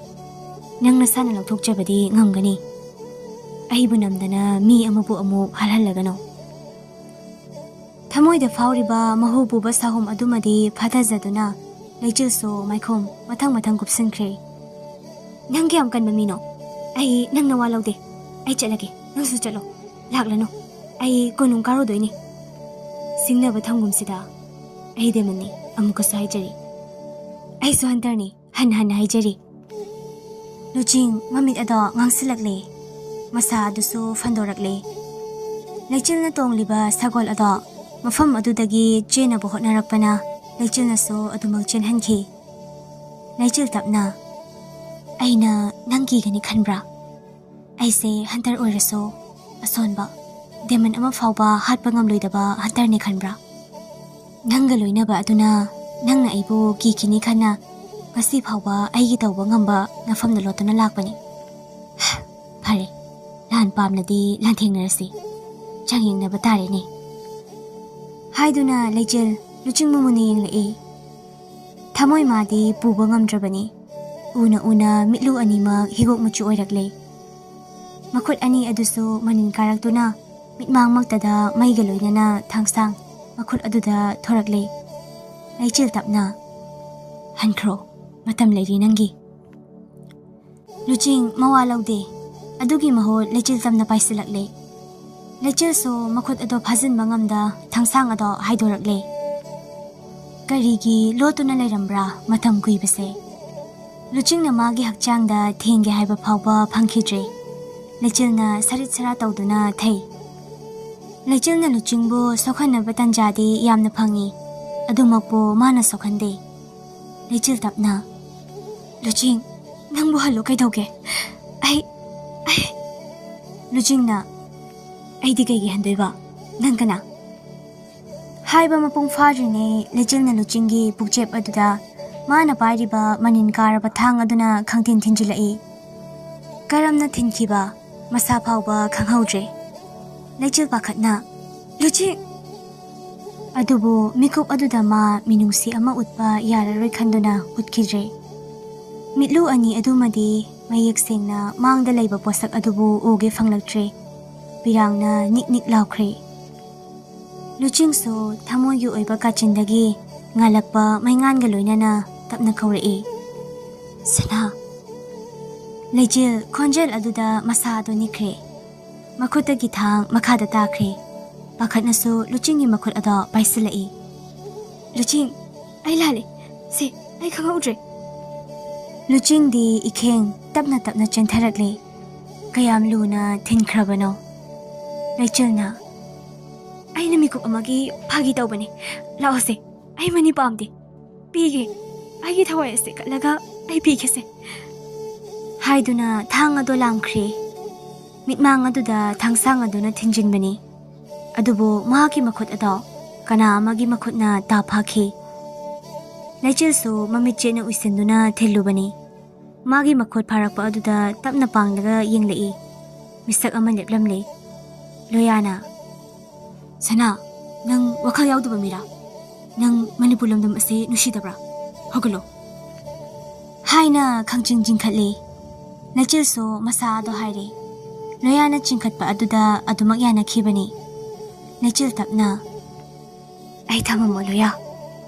ꯅꯪ ꯅꯁꯥꯅ ꯂꯧꯊꯣꯛꯆꯕꯗꯤ ꯉꯝꯒꯅꯤ꯫ ꯑꯩꯕꯨ ꯅꯝꯗꯅ ꯃꯤ ꯑꯃꯕꯨ ꯑꯃꯨꯛ ꯍꯜꯍꯜꯂꯒꯅꯨ"꯫ ꯊꯃꯣꯏꯗ ꯐꯥꯎꯔꯤꯕ ꯃꯍꯨ ꯄꯨꯕ ꯁꯥꯍꯨꯝ ꯑꯗꯨꯃꯗꯤ ꯐꯥꯊꯖꯗꯨꯅ ꯂꯩꯆꯤꯜꯁꯨ ꯃꯥꯏꯈꯨꯝ ꯃꯊꯪ ꯃꯊꯪ ꯀꯨꯞꯁꯤꯟꯈ꯭ꯔꯦ꯫ "ꯅꯪ ꯀꯌꯥꯝ ꯀꯟꯕ ꯃꯤꯅꯣ? ꯑꯩ ꯅꯪꯅ ꯋꯥ ꯂꯧꯗꯦ꯫ ꯑꯩ ꯆꯠꯂꯒꯦ, ꯅꯪꯁꯨ ꯆꯠꯂꯣ꯫ ꯂꯥꯛꯂꯅꯨ꯫ ꯑꯩ ꯀꯣꯅꯨꯡ ꯀꯥꯔꯨꯗꯣꯏꯅꯤ꯫ ꯁꯤꯡꯅꯕ ꯊꯝꯒꯨꯝꯁꯤꯗ꯫ ꯑꯩ ꯗꯦꯃꯟꯅꯤ, ꯑꯃꯨꯛꯀꯁꯨ ꯍꯥꯏꯖꯔꯤ꯫ ꯑꯩꯁꯨ ꯍꯟꯇꯔꯅꯤ, ꯍꯟꯅ ꯍꯟꯅ ꯍꯥꯏꯖꯔꯤ"꯫ ꯂꯨꯆꯤꯡ ꯃꯃꯤꯠ ꯑꯗꯣ ꯉꯥꯡꯁꯤꯜꯂꯛꯂꯦ꯫ ꯃꯁꯥ ꯑꯗꯨꯁꯨ ꯐꯟꯗꯣꯔꯛꯂꯦ꯫ ꯂꯩꯆꯤꯜꯅ ꯇꯣꯡꯂꯤꯕ ꯁꯒꯣꯜ ꯑꯗꯣ ꯃꯐꯝ ꯑꯗꯨꯗꯒꯤ ꯆꯦꯟꯅꯕ ꯍꯣꯠꯅꯔꯛꯄꯅ ꯂꯩꯆꯤꯜꯅꯁꯨ ꯑꯗꯨꯃꯛ ꯆꯦꯟꯍꯟꯈꯤ꯫ ꯂꯩꯆꯤꯜ, ꯇꯞꯅ, "ꯑꯩꯅ ꯅꯪ ꯀꯤꯒꯅꯤ ꯈꯟꯕ꯭ꯔꯥ? ꯑꯩꯁꯦ ꯍꯟꯇꯔ ꯑꯣꯏꯔꯁꯨ ꯑꯁꯣꯟꯕ, ꯗꯦꯃꯟ ꯑꯃ ꯐꯥꯎꯕ ꯍꯥꯠꯄ ꯉꯝꯂꯣꯏꯗꯕ ꯍꯟꯇꯔꯅꯤ ꯈꯟꯕ꯭ꯔꯥ? ꯅꯪꯒ ꯂꯣꯏꯅꯕ ꯑꯗꯨꯅ ꯅꯪꯅ ꯑꯩꯕꯨ ꯀꯤꯈꯤꯅꯤ ꯈꯟꯅ ꯉꯁꯤ ꯐꯥꯎꯕ ꯑꯩꯒꯤ ꯇꯧꯕ ꯉꯝꯕ ꯅꯐꯝꯗ ꯂꯣꯠꯇꯨꯅ ꯂꯥꯛꯄꯅꯤ꯫ ꯐꯔꯦ, ꯂꯥꯟ ꯄꯥꯝꯂꯗꯤ ꯂꯥꯟꯊꯦꯡꯅꯔꯁꯤ꯫ ꯆꯥꯡꯌꯦꯡꯅꯕ ꯇꯥꯔꯦꯅꯦ"꯫ ꯍꯥꯏꯗꯨꯅ ꯂꯩꯆꯤꯜ ꯂꯨꯆꯤꯡꯕ ꯃꯨꯟꯅ ꯌꯦꯡꯂꯛꯏ꯫ ꯊꯃꯣꯏ ꯃꯥꯗꯤ ꯄꯨꯕ ꯉꯝꯗ꯭ꯔꯕꯅꯤ꯫ ꯎꯅ ꯎꯅ ꯃꯤꯠꯂꯨ ꯑꯅꯤꯃꯛ ꯍꯤꯒꯣꯛ ꯃꯆꯨ ꯑꯣꯏꯔꯛꯂꯦ꯫ ꯃꯈꯨꯠ ꯑꯅꯤ ꯑꯗꯨꯁꯨ ꯃꯅꯤꯟ ꯀꯥꯔꯛꯇꯨꯅ ꯃꯤꯠꯃꯥꯡꯃꯛꯇꯗ ꯃꯩꯒ ꯂꯣꯏꯅꯅ ꯊꯥꯡꯁꯥꯡ ꯃꯈꯨꯠ ꯑꯗꯨꯗ ꯊꯣꯔꯛꯂꯦ꯫ ꯂꯩꯆꯤꯜ, ꯇꯞꯅ, "ꯍꯟꯈ꯭ꯔꯣ, ꯃꯇꯝ ꯂꯩꯔꯤ ꯅꯪꯒꯤ"꯫ ꯂꯨꯆꯤꯡ ꯃꯋꯥ ꯂꯧꯗꯦ꯫ ꯑꯗꯨꯒꯤ ꯃꯍꯨꯠ ꯂꯩꯆꯤꯜ ꯇꯝꯅ ꯄꯥꯏꯁꯤꯜꯂꯛꯂꯦ꯫ ꯂꯩꯆꯤꯜꯁꯨ ꯃꯈꯨꯠ ꯑꯗꯣ ꯐꯥꯖꯤꯟꯕ ꯉꯝꯗ ꯊꯥꯡꯁꯥꯡ ꯑꯗꯣ ꯍꯥꯏꯗꯣꯔꯛꯂꯦ꯫ ꯀꯔꯤꯒꯤ ꯂꯣꯠꯇꯨꯅ ꯂꯩꯔꯝꯕ꯭ꯔꯥ ꯃꯇꯝ ꯀꯨꯏꯕꯁꯦ? ꯂꯨꯆꯤꯡꯅ ꯃꯥꯒꯤ ꯍꯛꯆꯥꯡꯗ ꯊꯦꯡꯒꯦ ꯍꯥꯏꯕ ꯐꯥꯎꯕ ꯐꯪꯈꯤꯗ꯭ꯔꯦ꯫ ꯂꯩꯆꯤꯜꯅ ꯁꯔꯤꯠ ꯁꯔꯥ ꯇꯧꯗꯨꯅ ꯊꯩ꯫ ꯂꯩꯆꯤꯜꯅ ꯂꯨꯆꯤꯡꯕꯨ ꯁꯣꯛꯍꯟꯅꯕ ꯇꯟꯖꯥꯗꯤ ꯌꯥꯝꯅ ꯐꯪꯏ꯫ ꯑꯗꯨꯃꯛꯄꯨ ꯃꯥꯅ ꯁꯣꯛꯍꯟꯗꯦ꯫ ꯂꯩꯆꯤꯜ, ꯇꯞꯅ, "ꯂꯨꯆꯤꯡ, ꯅꯪꯕꯨ ꯍꯜꯂꯨ ꯀꯩꯗꯧꯒꯦ? ꯑꯩ, ꯑꯩ"꯫ ꯂꯨꯆꯤꯡꯅ, ꯑꯩꯗꯤ ꯀꯩꯒꯤ ꯍꯟꯗꯣꯏꯕ? ꯅꯪ ꯀꯅꯥ? ꯍꯥꯏꯕ ꯃꯄꯨꯡ ꯐꯥꯗ꯭ꯔꯤꯉꯩ ꯂꯩꯆꯤꯜꯅ ꯂꯨꯆꯤꯡꯒꯤ ꯄꯨꯛꯆꯦꯞ ꯑꯗꯨꯗ ꯃꯥꯅ ꯄꯥꯏꯔꯤꯕ ꯃꯅꯤꯟ ꯀꯥꯔꯕ ꯊꯥꯡ ꯑꯗꯨꯅ ꯈꯪꯊꯤꯟ ꯊꯤꯟꯖꯤꯜꯂꯛꯏ꯫ ꯀꯔꯝꯅ ꯊꯤꯟꯈꯤꯕ ꯃꯁꯥ ꯐꯥꯎꯕ ꯈꯪꯍꯧꯗ꯭ꯔꯦ꯫ ꯂꯩꯆꯤꯜ ꯄꯥꯈꯠꯅ, "ꯂꯨꯆꯤꯡ!" ꯑꯗꯨꯕꯨ ꯃꯤꯀꯨꯞ ꯑꯗꯨꯗ ꯃꯥ ꯃꯤꯅꯨꯡꯁꯤ ꯑꯃ ꯎꯠꯄ ꯌꯥꯔꯔꯣꯏ ꯈꯟꯗꯨꯅ ꯎꯠꯈꯤꯗ꯭ꯔꯦ꯫ ꯃꯤꯠꯂꯨ ꯑꯅꯤ ꯑꯗꯨꯃꯗꯤ ꯃꯌꯦꯛ ꯁꯦꯡꯅ ꯃꯥꯡꯗ ꯂꯩꯕ ꯄꯣꯠꯁꯛ ꯑꯗꯨꯕꯨ ꯎꯒꯦ ꯐꯪꯂꯛꯇ꯭ꯔꯦ꯫ ꯄꯤꯔꯥꯡꯅ ꯅꯤꯛ ꯅꯤꯛ ꯂꯥꯎꯈ꯭ꯔꯦ꯫ ꯂꯨꯆꯤꯡꯁꯨ ꯊꯃꯣꯏꯒꯤ ꯑꯣꯏꯕ ꯀꯥꯆꯤꯟꯗꯒꯤ ꯉꯥꯜꯂꯛꯄ ꯃꯩꯉꯥꯟꯒ ꯂꯣꯏꯅꯅ ꯇꯞꯅ ꯀꯧꯔꯛꯏ, "ꯁꯅꯥ!" ꯂꯩꯆꯤꯜ ꯈꯣꯟꯖꯦꯜ ꯑꯗꯨꯗ ꯃꯁꯥ ꯑꯗꯨ ꯅꯤꯛꯈ꯭ꯔꯦ꯫ ꯃꯈꯨꯠꯇꯒꯤ ꯊꯥꯡ ꯃꯈꯥꯗ ꯇꯥꯈ꯭ꯔꯦ꯫ ꯄꯥꯈꯠꯅꯁꯨ ꯂꯨꯆꯤꯡꯒꯤ ꯃꯈꯨꯠ ꯑꯗꯣ ꯄꯥꯏꯁꯤꯜꯂꯛꯏ꯫ "ꯂꯨꯆꯤꯡ, ꯑꯩ ꯂꯥꯜꯂꯦ꯫ ꯁꯦ, ꯑꯩ ꯈꯪꯍꯧꯗ꯭ꯔꯦ꯫" ꯂꯨꯆꯤꯡꯗꯤ ꯏꯈꯦꯡ ꯇꯞꯅ ꯇꯞꯅ ꯆꯦꯟꯊꯔꯛꯂꯦ꯫ ꯀꯌꯥꯝ ꯂꯨꯅ ꯊꯤꯟꯈ꯭ꯔꯕꯅꯣ? ꯂꯩꯆꯤꯜꯅ, "ꯑꯩꯅ ꯃꯤꯀꯨꯞ ꯑꯃꯒꯤ ꯐꯥꯒꯤ ꯇꯧꯕꯅꯦ꯫ ꯂꯥꯛꯑꯣꯁꯦ, ꯑꯩ ꯃꯅꯤ ꯄꯥꯝꯗꯦ꯫ ꯄꯤꯒꯦ꯫ ꯑꯩꯒꯤ ꯊꯋꯥꯏ ꯑꯁꯦ ꯀꯠꯂꯒ ꯑꯩ ꯄꯤꯒꯦꯁꯦ꯫" ꯍꯥꯏꯗꯨꯅ ꯊꯥꯡ ꯑꯗꯣ ꯂꯥꯝꯈ꯭ꯔꯦ꯫ ꯃꯤꯠꯃꯥꯡ ꯑꯗꯨꯗ ꯊꯥꯡꯁꯥꯡ ꯑꯗꯨꯅ ꯊꯤꯟꯖꯤꯟꯕꯅꯤ꯫ ꯑꯗꯨꯕꯨ ꯃꯍꯥꯛꯀꯤ ꯃꯈꯨꯠ ꯑꯗꯣ ꯀꯅꯥ ꯑꯃꯒꯤ ꯃꯈꯨꯠꯅ ꯇꯥ ꯐꯥꯈꯤ꯫ ꯂꯩꯆꯤꯜꯁꯨ ꯃꯃꯤꯠ ꯆꯦꯠꯅ ꯎꯏꯁꯤꯟꯗꯨꯅ ꯊꯤꯜꯂꯨꯕꯅꯤ꯫ ꯃꯥꯒꯤ ꯃꯈꯨꯠ ꯐꯥꯔꯛꯄ ꯑꯗꯨꯗ ꯇꯞꯅ ꯄꯥꯡꯂꯒ ꯌꯦꯡꯂꯛꯏ꯫ ꯃꯤꯁꯛ ꯑꯃ ꯂꯦꯞꯂꯝꯂꯦ꯫ ꯂꯣꯌꯥꯅ, "ꯁꯅꯥ, ꯅꯪ ꯋꯥꯈꯜ ꯌꯥꯎꯗꯕ ꯃꯤꯔꯥ? ꯅꯪ ꯃꯅꯤꯄꯨꯔ ꯂꯝꯗꯝ ꯑꯁꯤ ꯅꯨꯡꯁꯤꯗꯕ꯭ꯔꯥ? ꯍꯧꯒꯠꯂꯣ꯫" ꯍꯥꯏꯅ ꯈꯪꯆꯤꯡ ꯆꯤꯡꯈꯠꯂꯤ꯫ ꯂꯩꯆꯤꯜꯁꯨ ꯃꯁꯥ ꯑꯗꯣ ꯍꯥꯏꯔꯦ꯫ ꯂꯣꯌꯥꯅ ꯆꯤꯡꯈꯠꯄ ꯑꯗꯨꯗ ꯑꯗꯨꯃꯛ ꯌꯥꯅꯈꯤꯕꯅꯤ꯫ ꯂꯩꯆꯤꯜ ꯇꯞꯅ, "ꯑꯩ ꯊꯝꯃꯝꯃꯣ ꯂꯣꯌꯥ꯫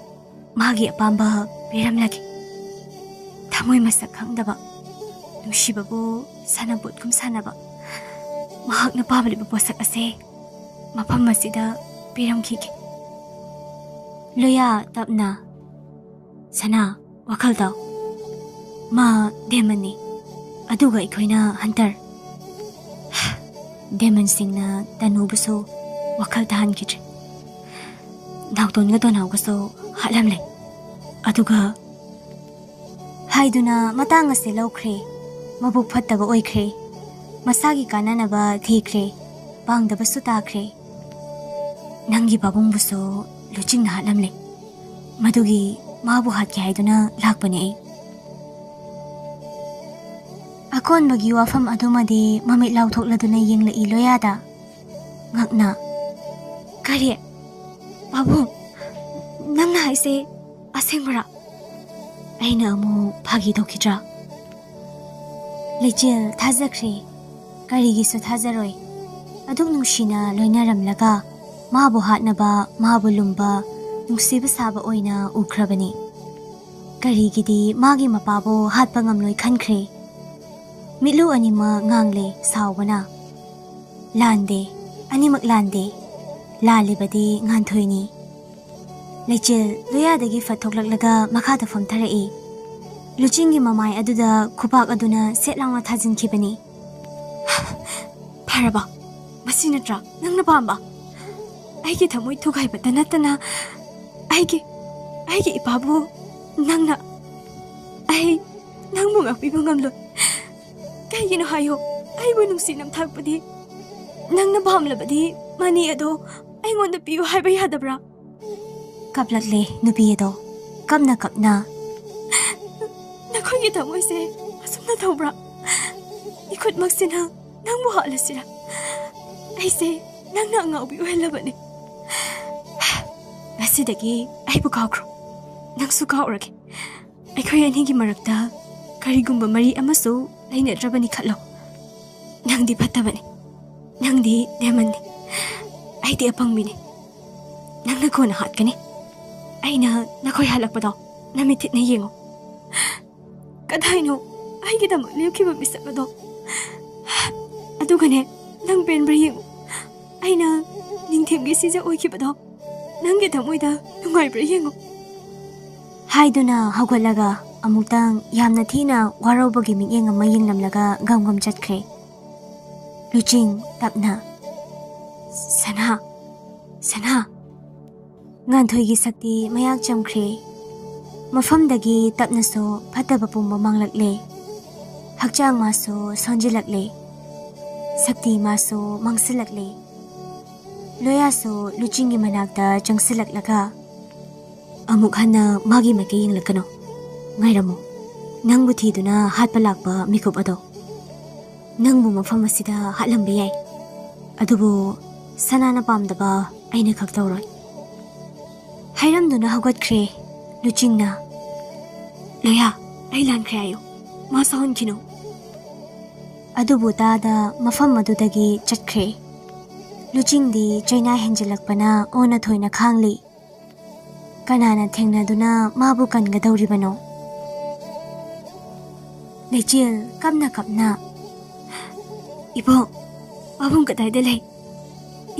ꯃꯥꯒꯤ ꯑꯄꯥꯝꯕ ꯄꯤꯔꯝꯂꯒꯦ꯫ ꯊꯃꯣꯏ ꯃꯁꯛ ꯈꯪꯗꯕ, ꯅꯨꯡꯁꯤꯕꯕꯨ ꯁꯥꯟꯅꯄꯣꯠꯀꯨꯝ ꯁꯥꯟꯅꯕ, ꯃꯍꯥꯛꯅ ꯄꯥꯝꯂꯤꯕ ꯄꯣꯠꯁꯛ ꯑꯁꯦ ꯃꯐꯝ ꯑꯁꯤꯗ ꯄꯤꯔꯝꯈꯤꯒꯦ꯫" ꯂꯣꯌꯥ ꯇꯞꯅ, "ꯁꯅꯥ, ꯋꯥꯈꯜ ꯇꯥꯎ꯫ ꯃꯥ ꯗꯦꯃꯟꯅꯤ, ꯑꯗꯨꯒ ꯑꯩꯈꯣꯏꯅ ꯍꯟꯇꯔ꯫" ꯗꯦꯃꯟꯁꯤꯡꯅ ꯇꯅꯨꯕꯨꯁꯨ ꯋꯥꯈꯜ ꯇꯥꯍꯟꯈꯤꯗ꯭ꯔꯦ꯫ ꯅꯥꯎꯇꯣꯟꯒ ꯇꯣꯅꯥꯎꯒꯁꯨ ꯍꯥꯠꯂꯝꯂꯦ꯫ ꯑꯗꯨꯒ ꯍꯥꯏꯗꯨꯅ ꯃꯇꯥꯡ ꯑꯁꯦ ꯂꯧꯈ꯭ꯔꯦ꯫ ꯃꯕꯨꯛ ꯐꯠꯇꯕ ꯑꯣꯏꯈ꯭ꯔꯦ꯫ ꯃꯁꯥꯒꯤ ꯀꯥꯟꯅꯅꯕ ꯊꯤꯈ꯭ꯔꯦ꯫ ꯄꯥꯡꯗꯕꯁꯨ ꯇꯥꯈ꯭ꯔꯦ꯫ ꯅꯪꯒꯤ ꯄꯥꯕꯨꯡꯕꯨꯁꯨ ꯂꯨꯆꯤꯡꯅ ꯍꯥꯠꯂꯝꯂꯦ꯫ ꯃꯗꯨꯒꯤ ꯃꯥꯕꯨ ꯍꯥꯠꯀꯦ ꯍꯥꯏꯗꯨꯅ ꯂꯥꯛꯄꯅꯦ ꯑꯩ꯫ ꯑꯀꯣꯟꯕꯒꯤ ꯋꯥꯐꯝ ꯑꯗꯨꯃꯗꯤ ꯃꯃꯤꯠ ꯂꯥꯎꯊꯣꯛꯂꯗꯨꯅ ꯌꯦꯡꯂꯛꯏ ꯂꯣꯌꯥꯗ꯫ ꯉꯛꯅ, "ꯀꯔꯤ? ꯄꯥꯕꯨꯡ, ꯅꯪꯅ ꯍꯥꯏꯁꯦ ꯑꯁꯦꯡꯕꯔꯥ?" ꯑꯩꯅ ꯑꯃꯨꯛ ꯐꯥꯒꯤ ꯇꯧꯈꯤꯗ꯭ꯔꯥ? ꯂꯩꯆꯤꯜ ꯊꯥꯖꯈ꯭ꯔꯦ꯫ ꯀꯔꯤꯒꯤꯁꯨ ꯊꯥꯖꯔꯣꯏ? ꯑꯗꯨꯛ ꯅꯨꯡꯁꯤꯅ ꯂꯣꯏꯅꯔꯝꯂꯒ ꯃꯥꯕꯨ ꯍꯥꯠꯅꯕ, ꯃꯥꯕꯨ ꯂꯨꯝꯕ, ꯅꯨꯡꯁꯤꯕ ꯁꯥꯕ ꯑꯣꯏꯅ ꯎꯈ꯭ꯔꯕꯅꯤ꯫ ꯀꯔꯤꯒꯤꯗꯤ ꯃꯥꯒꯤ ꯃꯄꯥꯕꯨ ꯍꯥꯠꯄ ꯉꯝꯂꯣꯏ ꯈꯟꯈ꯭ꯔꯦ꯫ ꯃꯤꯠꯂꯨ ꯑꯅꯤꯃꯛ ꯉꯥꯡꯂꯦ ꯁꯥꯎꯕꯅ꯫ "ꯂꯥꯟꯗꯦ, ꯑꯅꯤꯃꯛ ꯂꯥꯟꯗꯦ꯫ ꯂꯥꯜꯂꯤꯕꯗꯤ ꯉꯥꯟꯊꯣꯏꯅꯤ꯫" ꯂꯩꯆꯤꯜ ꯂꯣꯌꯥꯗꯒꯤ ꯐꯠ ꯊꯣꯛꯂꯛꯂꯒ ꯃꯈꯥꯗ ꯐꯝꯊꯔꯛꯏ꯫ ꯂꯨꯆꯤꯡꯒꯤ ꯃꯃꯥꯏ ꯑꯗꯨꯗ ꯈꯨꯄꯥꯛ ꯑꯗꯨꯅ ꯁꯦꯠ ꯂꯥꯎꯅ ꯊꯥꯖꯤꯟꯈꯤꯕꯅꯤ꯫ "ꯐꯔꯕ? ꯃꯁꯤ ꯅꯠꯇ꯭ꯔꯥ ꯅꯪꯅ ꯄꯥꯝꯕ? ꯑꯩꯒꯤ ꯊꯃꯣꯏ ꯊꯨꯒꯥꯏꯕꯇ ꯅꯠꯇꯅ ꯑꯩꯒꯤ, ꯑꯩꯒꯤ ꯏꯄꯥꯕꯨ ꯅꯪꯅ, ꯑꯩ ꯅꯪꯕꯨ ꯉꯥꯛꯄꯤꯕ ꯉꯝꯂꯣꯏ꯫ ꯀꯩꯒꯤꯅꯣ ꯍꯥꯏꯌꯣ, ꯑꯩꯕꯨ ꯅꯨꯡꯁꯤ ꯅꯝꯊꯥꯛꯄꯗꯤ ꯅꯪꯅ ꯄꯥꯝꯂꯕꯗꯤ ꯃꯅꯤ ꯑꯗꯣ ꯑꯩꯉꯣꯟꯗ ꯄꯤꯌꯨ ꯍꯥꯏꯕ ꯌꯥꯗꯕ꯭ꯔꯥ?" ꯀꯞꯂꯛꯂꯦ ꯅꯨꯄꯤ ꯑꯗꯣ ꯀꯞꯅ ꯀꯞꯅ꯫ "ꯅꯈꯣꯏꯒꯤ ꯊꯃꯣꯏꯁꯦ ꯑꯁꯨꯝꯅ ꯇꯧꯕ꯭ꯔꯥ? ꯏꯈꯨꯠꯃꯛꯁꯤꯅ ꯅꯪꯕꯨ ꯍꯥꯠꯂꯁꯤꯔꯥ? ꯑꯩꯁꯦ ꯅꯪꯅ ꯑꯉꯥꯎꯕꯤ ꯑꯣꯏꯍꯜꯂꯕꯅꯤ꯫ ꯉꯁꯤꯗꯒꯤ ꯑꯩꯕꯨ ꯀꯥꯎꯈ꯭ꯔꯣ꯫ ꯅꯪꯁꯨ ꯀꯥꯎꯔꯒꯦ꯫ ꯑꯩꯈꯣꯏ ꯑꯅꯤꯒꯤ ꯃꯔꯛꯇ ꯀꯔꯤꯒꯨꯝꯕ ꯃꯔꯤ ꯑꯃꯁꯨ ꯂꯩꯅꯗ꯭ꯔꯕꯅꯤ ꯈꯜꯂꯣ꯫ ꯅꯪꯗꯤ ꯐꯠꯇꯕꯅꯤ꯫ ꯅꯪꯗꯤ ꯗꯦꯃꯟꯅꯤ꯫ ꯑꯩꯗꯤ ꯑꯄꯪꯕꯤꯅꯤ꯫ ꯅꯪꯅ ꯀꯣꯟꯅ ꯍꯥꯠꯀꯅꯤ꯫ ꯑꯩꯅ ꯅꯈꯣꯏ ꯍꯜꯂꯛꯄꯗꯣ ꯅꯃꯤꯠ ꯊꯤꯠꯅ ꯌꯦꯡꯉꯨ꯫ ꯀꯗꯥꯏꯅꯣ ꯑꯩꯒꯤꯗꯃꯛ ꯂꯦꯞꯈꯤꯕ ꯃꯤꯁꯛ ꯑꯗꯣ? ꯑꯗꯨꯒꯅꯦ, ꯅꯪ ꯄꯦꯟꯕ꯭ꯔꯥ ꯌꯦꯡꯉꯨ꯫ ꯑꯩꯅ ꯅꯤꯡꯊꯦꯝꯒꯤ ꯁꯤꯖ ꯑꯣꯏꯈꯤꯕꯗꯣ ꯅꯪꯒꯤ ꯊꯃꯣꯏꯗ ꯅꯨꯡꯉꯥꯏꯕ꯭ꯔꯥ ꯌꯦꯡꯉꯨ꯫" ꯍꯥꯏꯗꯨꯅ ꯍꯧꯒꯠꯂꯒ ꯑꯃꯨꯛꯇꯪ ꯌꯥꯝꯅ ꯊꯤꯅ ꯋꯥꯔꯧꯕꯒꯤ ꯃꯤꯠꯌꯦꯡ ꯑꯃ ꯌꯦꯡꯂꯝꯂꯒ ꯒꯝ ꯒꯝ ꯆꯠꯈ꯭ꯔꯦ꯫ ꯂꯨꯆꯤꯡ ꯇꯞꯅ, "ꯁꯅꯥ, ꯁꯅꯥ!" ꯉꯥꯟꯊꯣꯏꯒꯤ ꯁꯛꯇꯤ ꯃꯌꯥꯛ ꯆꯝꯈ꯭ꯔꯦ꯫ ꯃꯐꯝꯗꯒꯤ ꯇꯞꯅꯁꯨ ꯐꯠꯇꯕ ꯄꯨꯝꯕ ꯃꯥꯡꯂꯛꯂꯦ꯫ ꯍꯛꯆꯥꯡ ꯃꯥꯁꯨ ꯁꯣꯟꯖꯤꯜꯂꯛꯂꯦ꯫ ꯁꯛꯇꯤ ꯃꯥꯁꯨ ꯃꯥꯡꯁꯤꯜꯂꯛꯂꯦ꯫ ꯂꯣꯌꯥꯁꯨ ꯂꯨꯆꯤꯡꯒꯤ ꯃꯅꯥꯛꯇ ꯆꯪꯁꯤꯜꯂꯛꯂꯒ, "ꯑꯃꯨꯛ ꯍꯟꯅ ꯃꯥꯒꯤ ꯃꯥꯏꯀꯩ ꯌꯦꯡꯂꯛꯀꯅꯨ꯫ ꯉꯥꯏꯔꯝꯃꯨ꯫ ꯅꯪꯕꯨ ꯊꯤꯗꯨꯅ ꯍꯥꯠꯄ ꯂꯥꯛꯄ ꯃꯤꯀꯨꯞ ꯑꯗꯣ ꯅꯪꯕꯨ ꯃꯐꯝ ꯑꯁꯤꯗ ꯍꯥꯠꯂꯝꯕ ꯌꯥꯏ, ꯑꯗꯨꯕꯨ ꯁꯅꯥꯅ ꯄꯥꯝꯗꯕ ꯑꯩꯅ ꯈꯛ ꯇꯧꯔꯣꯏ꯫" ꯍꯥꯏꯔꯝꯗꯨꯅ ꯍꯧꯒꯠꯈ꯭ꯔꯦ ꯂꯨꯆꯤꯡꯅ꯫ "ꯂꯣꯌꯥ, ꯑꯩ ꯂꯥꯟꯈ꯭ꯔꯦ ꯍꯥꯏꯌꯨ, ꯃꯥ ꯁꯥꯎꯍꯟꯈꯤꯅꯨ꯫" ꯑꯗꯨꯕꯨ ꯇꯥꯗ ꯃꯐꯝ ꯑꯗꯨꯗꯒꯤ ꯆꯠꯈ꯭ꯔꯦ꯫ ꯂꯨꯆꯤꯡꯗꯤ ꯆꯩꯅꯥ ꯍꯦꯟꯖꯤꯜꯂꯛꯄꯅ ꯑꯣꯟꯅ ꯊꯣꯏꯅ ꯈꯥꯡꯂꯤ꯫ ꯀꯅꯥꯅ ꯊꯦꯡꯅꯗꯨꯅ ꯃꯥꯕꯨ ꯀꯟꯒꯗꯧꯔꯤꯕꯅꯣ? ꯂꯩꯆꯦꯜ ꯀꯞꯅ ꯀꯞꯅ, "ꯏꯕꯣ, ꯄꯥꯕꯨꯡ ꯀꯗꯥꯏꯗ ꯂꯩ?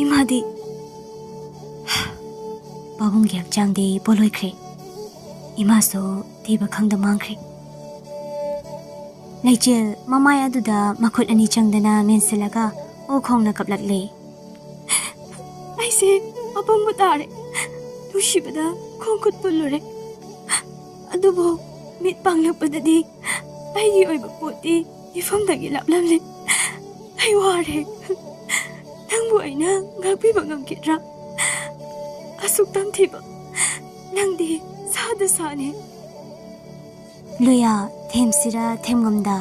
ꯏꯃꯥꯗꯤ?" ꯄꯥꯕꯨꯡꯒꯤ ꯍꯛꯆꯥꯡꯗꯤ ꯄꯣꯂꯣꯏꯈ꯭ꯔꯦ꯫ ꯏꯃꯥꯁꯨ ꯊꯤꯕ ꯈꯪꯗ ꯃꯥꯡꯈ꯭ꯔꯦ꯫ ꯂꯩꯆꯦꯜ ꯃꯃꯥꯏ ꯑꯗꯨꯗ ꯃꯈꯨꯠ ꯑꯅꯤ ꯆꯪꯗꯅ ꯃꯦꯟꯁꯤꯜꯂꯒ ꯑꯣ ꯈꯣꯡꯅ ꯀꯞꯂꯛꯂꯦ꯫ "ꯑꯩꯁꯦ ꯑꯄꯪꯕ ꯇꯥꯔꯦ꯫ ꯅꯨꯡꯁꯤꯕꯗ ꯈꯣꯡ ꯈꯨꯠ ꯄꯨꯜꯂꯨꯔꯦ꯫ ꯑꯗꯨꯕꯨ ꯃꯤꯠ ꯄꯥꯡꯂꯛꯄꯗꯗꯤ ꯑꯩꯒꯤ ꯑꯣꯏꯕ ꯄꯣꯠꯇꯤ ꯃꯤꯐꯝꯗꯒꯤ ꯂꯥꯞꯂꯝꯂꯦ꯫ ꯑꯩ ꯋꯥꯔꯦ꯫ ꯅꯪꯕꯨ ꯑꯩꯅ ꯉꯥꯛꯄꯤꯕ ꯉꯝꯈꯤꯗ꯭ꯔꯥ? ꯑꯁꯨꯛ ꯇꯝꯊꯤꯕ ꯅꯪꯗꯤ ꯁꯥꯗ ꯁꯥꯅꯤ꯫" ꯂꯣꯌꯥ ꯊꯦꯝꯁꯤꯔ ꯊꯦꯝꯉꯝꯗ,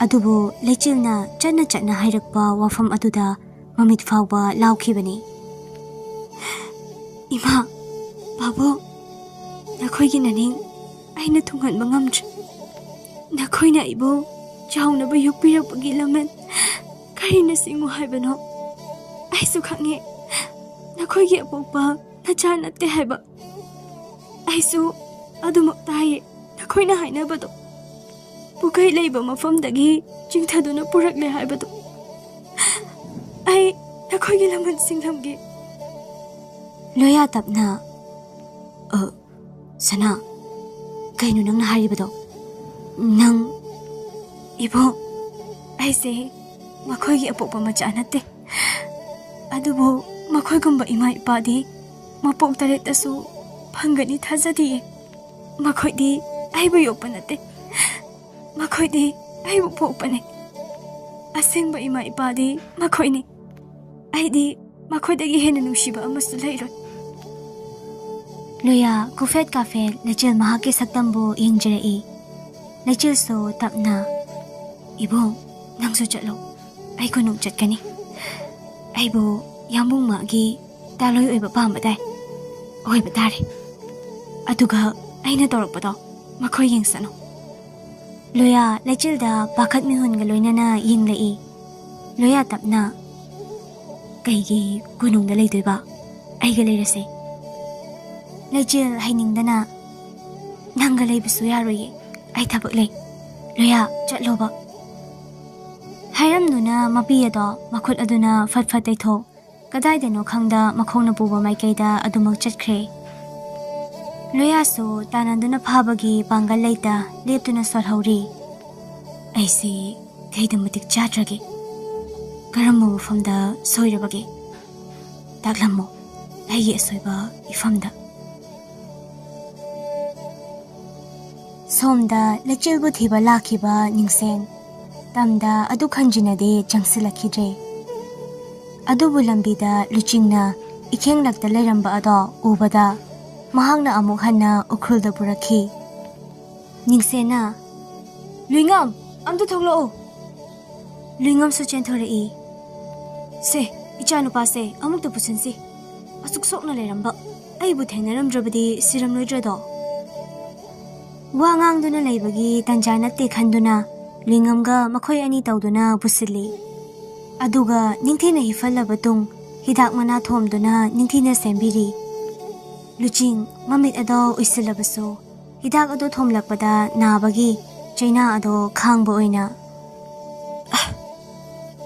ꯑꯗꯨꯕꯨ ꯂꯩꯆꯤꯜꯅ ꯆꯠꯅ ꯆꯠꯅ ꯍꯥꯏꯔꯛꯄ ꯋꯥꯐꯝ ꯑꯗꯨꯗ ꯃꯃꯤꯠ ꯐꯥꯎꯕ ꯂꯥꯎꯈꯤꯕꯅꯤ꯫ "ꯏꯃꯥ, ꯄꯥꯕꯨꯡ, ꯅꯈꯣꯏꯒꯤ ꯅꯅꯤꯡ ꯑꯩꯅ ꯊꯨꯡꯍꯟꯕ ꯉꯝꯗ꯭ꯔꯦ꯫ ꯅꯈꯣꯏꯅ ꯑꯩꯕꯨ ꯆꯥꯎꯅꯕ ꯌꯣꯛꯄꯤꯔꯛꯄꯒꯤ ꯂꯃꯟ ꯀꯔꯤꯅ ꯁꯤꯡꯉꯨ ꯍꯥꯏꯕꯅꯣ? ꯑꯩꯁꯨ ꯈꯪꯉꯦ, ꯅꯈꯣꯏꯒꯤ ꯑꯄꯣꯛꯄ ꯅꯆꯥ ꯅꯠꯇꯦ ꯍꯥꯏꯕ꯫ ꯑꯩꯁꯨ ꯑꯗꯨꯃꯛ ꯇꯥꯏꯌꯦ, ꯅꯈꯣꯏꯅ ꯍꯥꯏꯅꯕꯗꯣ꯫ ꯄꯨꯈꯩ ꯂꯩꯕ ꯃꯐꯝꯗꯒꯤ ꯆꯤꯡꯊꯗꯨꯅ ꯄꯨꯔꯛꯂꯦ ꯍꯥꯏꯕꯗꯣ꯫ ꯑꯩ ꯅꯈꯣꯏꯒꯤ ꯂꯃꯟ ꯁꯤꯡꯂꯝꯒꯦ꯫" ꯂꯣꯌꯥ ꯇꯞꯅ, "ꯑ, ꯁꯅꯥ, ꯀꯩꯅꯣ ꯅꯪꯅ ꯍꯥꯏꯔꯤꯕꯗꯣ? ꯅꯪ?" "ꯏꯕꯣ, ꯑꯩꯁꯦ ꯃꯈꯣꯏꯒꯤ ꯑꯄꯣꯛꯄ ꯃꯆꯥ ꯅꯠꯇꯦ꯫ ꯑꯗꯨꯕꯨ ꯃꯈꯣꯏꯒꯨꯝꯕ ꯏꯃꯥ ꯏꯄꯥꯗꯤ ꯃꯄꯣꯛ ꯇꯔꯦꯠꯇꯁꯨ ꯐꯪꯒꯅꯤ ꯊꯥꯖꯗꯤꯌꯦ꯫ ꯃꯈꯣꯏꯗꯤ ꯑꯩꯕꯨ ꯌꯣꯛꯄ ꯅꯠꯇꯦ꯫ ꯃꯈꯣꯏꯗꯤ ꯑꯩꯕꯨ ꯄꯣꯛꯄꯅꯦ꯫" ꯑꯁꯦꯡꯕ ꯏꯃꯥ ꯏꯄꯥꯗꯤ ꯃꯈꯣꯏꯅꯤ꯫ ꯑꯩꯗꯤ ꯃꯈꯣꯏꯗꯒꯤ ꯍꯦꯟꯅ ꯅꯨꯡꯁꯤꯕ ꯑꯃꯁꯨ ꯂꯩꯔꯣꯏ꯫ ꯂꯣꯌꯥ ꯀꯨꯐꯦꯠ ꯀꯥꯐꯦꯠ ꯂꯩꯆꯤꯜ ꯃꯍꯥꯛꯀꯤ ꯁꯛꯇꯝꯕꯨ ꯌꯦꯡꯖꯔꯛꯏ꯫ ꯂꯩꯆꯤꯜꯁꯨ ꯇꯞꯅ, "ꯏꯕꯨꯡ, ꯅꯪꯁꯨ ꯆꯠꯂꯣ꯫ ꯑꯩ ꯀꯣꯅꯨꯡ ꯆꯠꯀꯅꯤ꯫ ꯑꯩꯕꯨ ꯌꯥꯝꯕꯨꯡ ꯃꯥꯒꯤ ꯇꯥꯂꯣꯏ ꯑꯣꯏꯕ ꯄꯥꯝꯕ ꯇꯥꯏ꯫ ꯑꯣꯏꯕ ꯇꯥꯔꯦ꯫ ꯑꯗꯨꯒ ꯑꯩꯅ ꯇꯧꯔꯛꯄꯗꯣ ꯃꯈꯣꯏ ꯌꯦꯡꯁꯅꯨ꯫" ꯂꯣꯌꯥ ꯂꯩꯆꯤꯜꯗ ꯄꯥꯈꯠ ꯃꯤꯍꯨꯟꯒ ꯂꯣꯏꯅꯅ ꯌꯦꯡꯂꯛꯏ꯫ ꯂꯣꯌꯥ ꯇꯞꯅ, "ꯀꯩꯒꯤ ꯀꯣꯅꯨꯡꯗ ꯂꯩꯗꯣꯏꯕ? ꯑꯩꯒ ꯂꯩꯔꯁꯦ꯫" ꯂꯩꯆꯤꯜ ꯍꯩꯅꯤꯡꯗꯅ, "ꯅꯪꯒ ꯂꯩꯕꯁꯨ ꯌꯥꯔꯣꯏꯌꯦ꯫ ꯑꯩ ꯊꯕꯛ ꯂꯩ꯫ ꯂꯣꯌꯥ, ꯆꯠꯂꯣꯕ꯫" ꯍꯥꯏꯔꯝꯗꯨꯅ ꯃꯄꯤ ꯑꯗꯣ ꯃꯈꯨꯠ ꯑꯗꯨꯅ ꯐꯠ ꯐꯠ ꯇꯩꯊꯣꯛ, ꯀꯗꯥꯏꯗꯅꯣ ꯈꯪꯗ ꯃꯈꯣꯡꯅ ꯄꯨꯕ ꯃꯥꯏꯀꯩꯗ ꯑꯗꯨꯃꯛ ꯆꯠꯈ꯭ꯔꯦ꯫ ꯂꯣꯌꯥꯁꯨ ꯇꯥꯟꯅꯗꯨꯅ ꯐꯥꯕꯒꯤ ꯄꯥꯡꯒꯜ ꯂꯩꯇ ꯂꯦꯞꯇꯨꯅ ꯁꯣꯜꯍꯧꯔꯤ꯫ "ꯑꯩꯁꯤ ꯀꯩꯗ ꯃꯇꯤꯛ ꯆꯥꯗ꯭ꯔꯒꯦ? ꯀꯔꯝꯕ ꯃꯐꯝꯗ ꯁꯣꯏꯔꯕꯒꯦ? ꯇꯥꯛꯂꯝꯃꯣ, ꯑꯩꯒꯤ ꯑꯁꯣꯏꯕ ꯏꯐꯝꯗ꯫" ꯁꯣꯝꯗ ꯂꯩꯆꯤꯜꯕꯨ ꯊꯤꯕ ꯂꯥꯛꯈꯤꯕ ꯅꯤꯡꯁꯦꯟ ꯇꯝꯗ ꯑꯗꯨ ꯈꯟꯖꯤꯟꯅꯗꯦ ꯆꯪꯁꯤꯜꯂꯛꯈꯤꯗ꯭ꯔꯦ꯫ ꯑꯗꯨꯕꯨ ꯂꯝꯕꯤꯗ ꯂꯨꯆꯤꯡꯅ ꯏꯈꯦꯡꯂꯛꯇ ꯂꯩꯔꯝꯕ ꯑꯗꯣ ꯎꯕꯗ ꯃꯍꯥꯛꯅ ꯑꯃꯨꯛ ꯍꯟꯅ ꯎꯈ꯭ꯔꯨꯜꯗ ꯄꯨꯔꯛꯈꯤ꯫ ꯅꯤꯡꯁꯦꯟꯅ, "ꯂꯨꯏꯉꯝ, ꯑꯝꯇ ꯊꯣꯛꯂꯛꯑꯣ꯫" ꯂꯨꯏꯉꯝꯁꯨ ꯆꯦꯟꯊꯣꯔꯛꯏ꯫ "ꯁꯦ, ꯏꯆꯥꯅꯨꯄꯥꯁꯦ ꯑꯃꯨꯛꯇ ꯄꯨꯁꯤꯟꯁꯤ꯫ ꯑꯁꯨꯛ ꯁꯣꯛꯅ ꯂꯩꯔꯝꯕ ꯑꯩꯕꯨ ꯊꯦꯡꯅꯔꯝꯗ꯭ꯔꯕꯗꯤ ꯁꯤꯔꯝꯂꯣꯏꯗ꯭ꯔꯗꯣ?" ꯋꯥ ꯉꯥꯡꯗꯨꯅ ꯂꯩꯕꯒꯤ ꯇꯟꯖꯥ ꯅꯠꯇꯦ ꯈꯟꯗꯨꯅ ꯂꯨꯏꯉꯝꯒ ꯃꯈꯣꯏ ꯑꯅꯤ ꯇꯧꯗꯨꯅ ꯄꯨꯁꯤꯜꯂꯤ꯫ ꯑꯗꯨꯒ ꯅꯤꯡꯊꯤꯅ ꯍꯤꯐꯜꯂꯕ ꯇꯨꯡ ꯍꯤꯗꯥꯛ ꯃꯅꯥ ꯊꯣꯝꯗꯨꯅ ꯅꯤꯡꯊꯤꯅ ꯁꯦꯝꯕꯤꯔꯤ꯫ ꯂꯨꯆꯤꯡ ꯃꯃꯤꯠ ꯑꯗꯣ ꯎꯏꯁꯤꯜꯂꯕꯁꯨ ꯍꯤꯗꯥꯛ ꯑꯗꯣ ꯊꯣꯝꯂꯛꯄꯗ ꯅꯥꯕꯒꯤ ꯆꯩꯅꯥ ꯑꯗꯣ ꯈꯥꯡꯕ ꯑꯣꯏꯅ, "ꯑꯥ,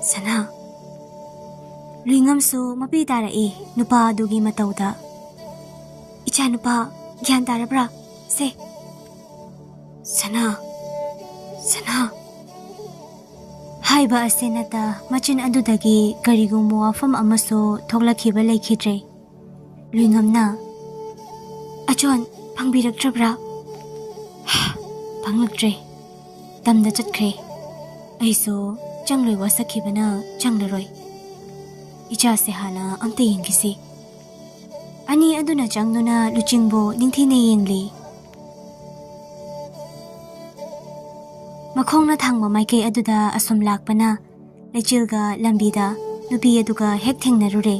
ꯁꯅꯥ!" ꯂꯨꯏꯉꯝꯁꯨ ꯃꯄꯤ ꯇꯥꯔꯛꯏ ꯅꯨꯄꯥ ꯑꯗꯨꯒꯤ ꯃꯇꯧꯗ꯫ "ꯏꯆꯥꯅꯨꯄꯥ, ꯒ꯭ꯌꯥꯟ ꯇꯥꯔꯕ꯭ꯔꯥ? ꯁꯦ꯫" "ꯁꯅꯥ, ꯁꯅꯥ!" ꯍꯥꯏꯕ ꯑꯁꯤ ꯅꯠꯇ ꯃꯆꯤꯟ ꯑꯗꯨꯗꯒꯤ ꯀꯔꯤꯒꯨꯝꯕ ꯋꯥꯐꯝ ꯑꯃꯁꯨ ꯊꯣꯛꯂꯛꯈꯤꯕ ꯂꯩꯈꯤꯗ꯭ꯔꯦ꯫ ꯂꯨꯏꯉꯝꯅ, "ꯑꯆꯣꯟ ꯐꯪꯕꯤꯔꯛꯇ꯭ꯔꯕ꯭ꯔꯥ?" "ꯐꯪꯂꯛꯇ꯭ꯔꯦ꯫ ꯇꯝꯗ ꯆꯠꯈ꯭ꯔꯦ꯫ ꯑꯩꯁꯨ ꯆꯪꯂꯣꯏ ꯋꯥꯁꯛꯈꯤꯕꯅ ꯆꯪꯂꯔꯣꯏ꯫ ꯏꯆꯥꯁꯦ ꯍꯥꯟꯅ ꯑꯝꯇ ꯌꯦꯡꯈꯤꯁꯤ꯫ ꯑꯅꯤ ꯑꯗꯨꯅ ꯆꯪꯗꯨꯅ ꯂꯨꯆꯤꯡꯕꯨ ꯅꯤꯡꯊꯤꯅ ꯌꯦꯡꯂꯤ꯫ ꯃꯈꯣꯡꯅ ꯊꯥꯡꯕ ꯃꯥꯏꯀꯩ ꯑꯗꯨꯗ ꯑꯁꯨꯝ ꯂꯥꯛꯄꯅ ꯂꯩꯆꯤꯜꯒ ꯂꯝꯕꯤꯗ ꯅꯨꯄꯤ ꯑꯗꯨꯒ ꯍꯦꯛ ꯊꯦꯡꯅꯔꯨꯔꯦ꯫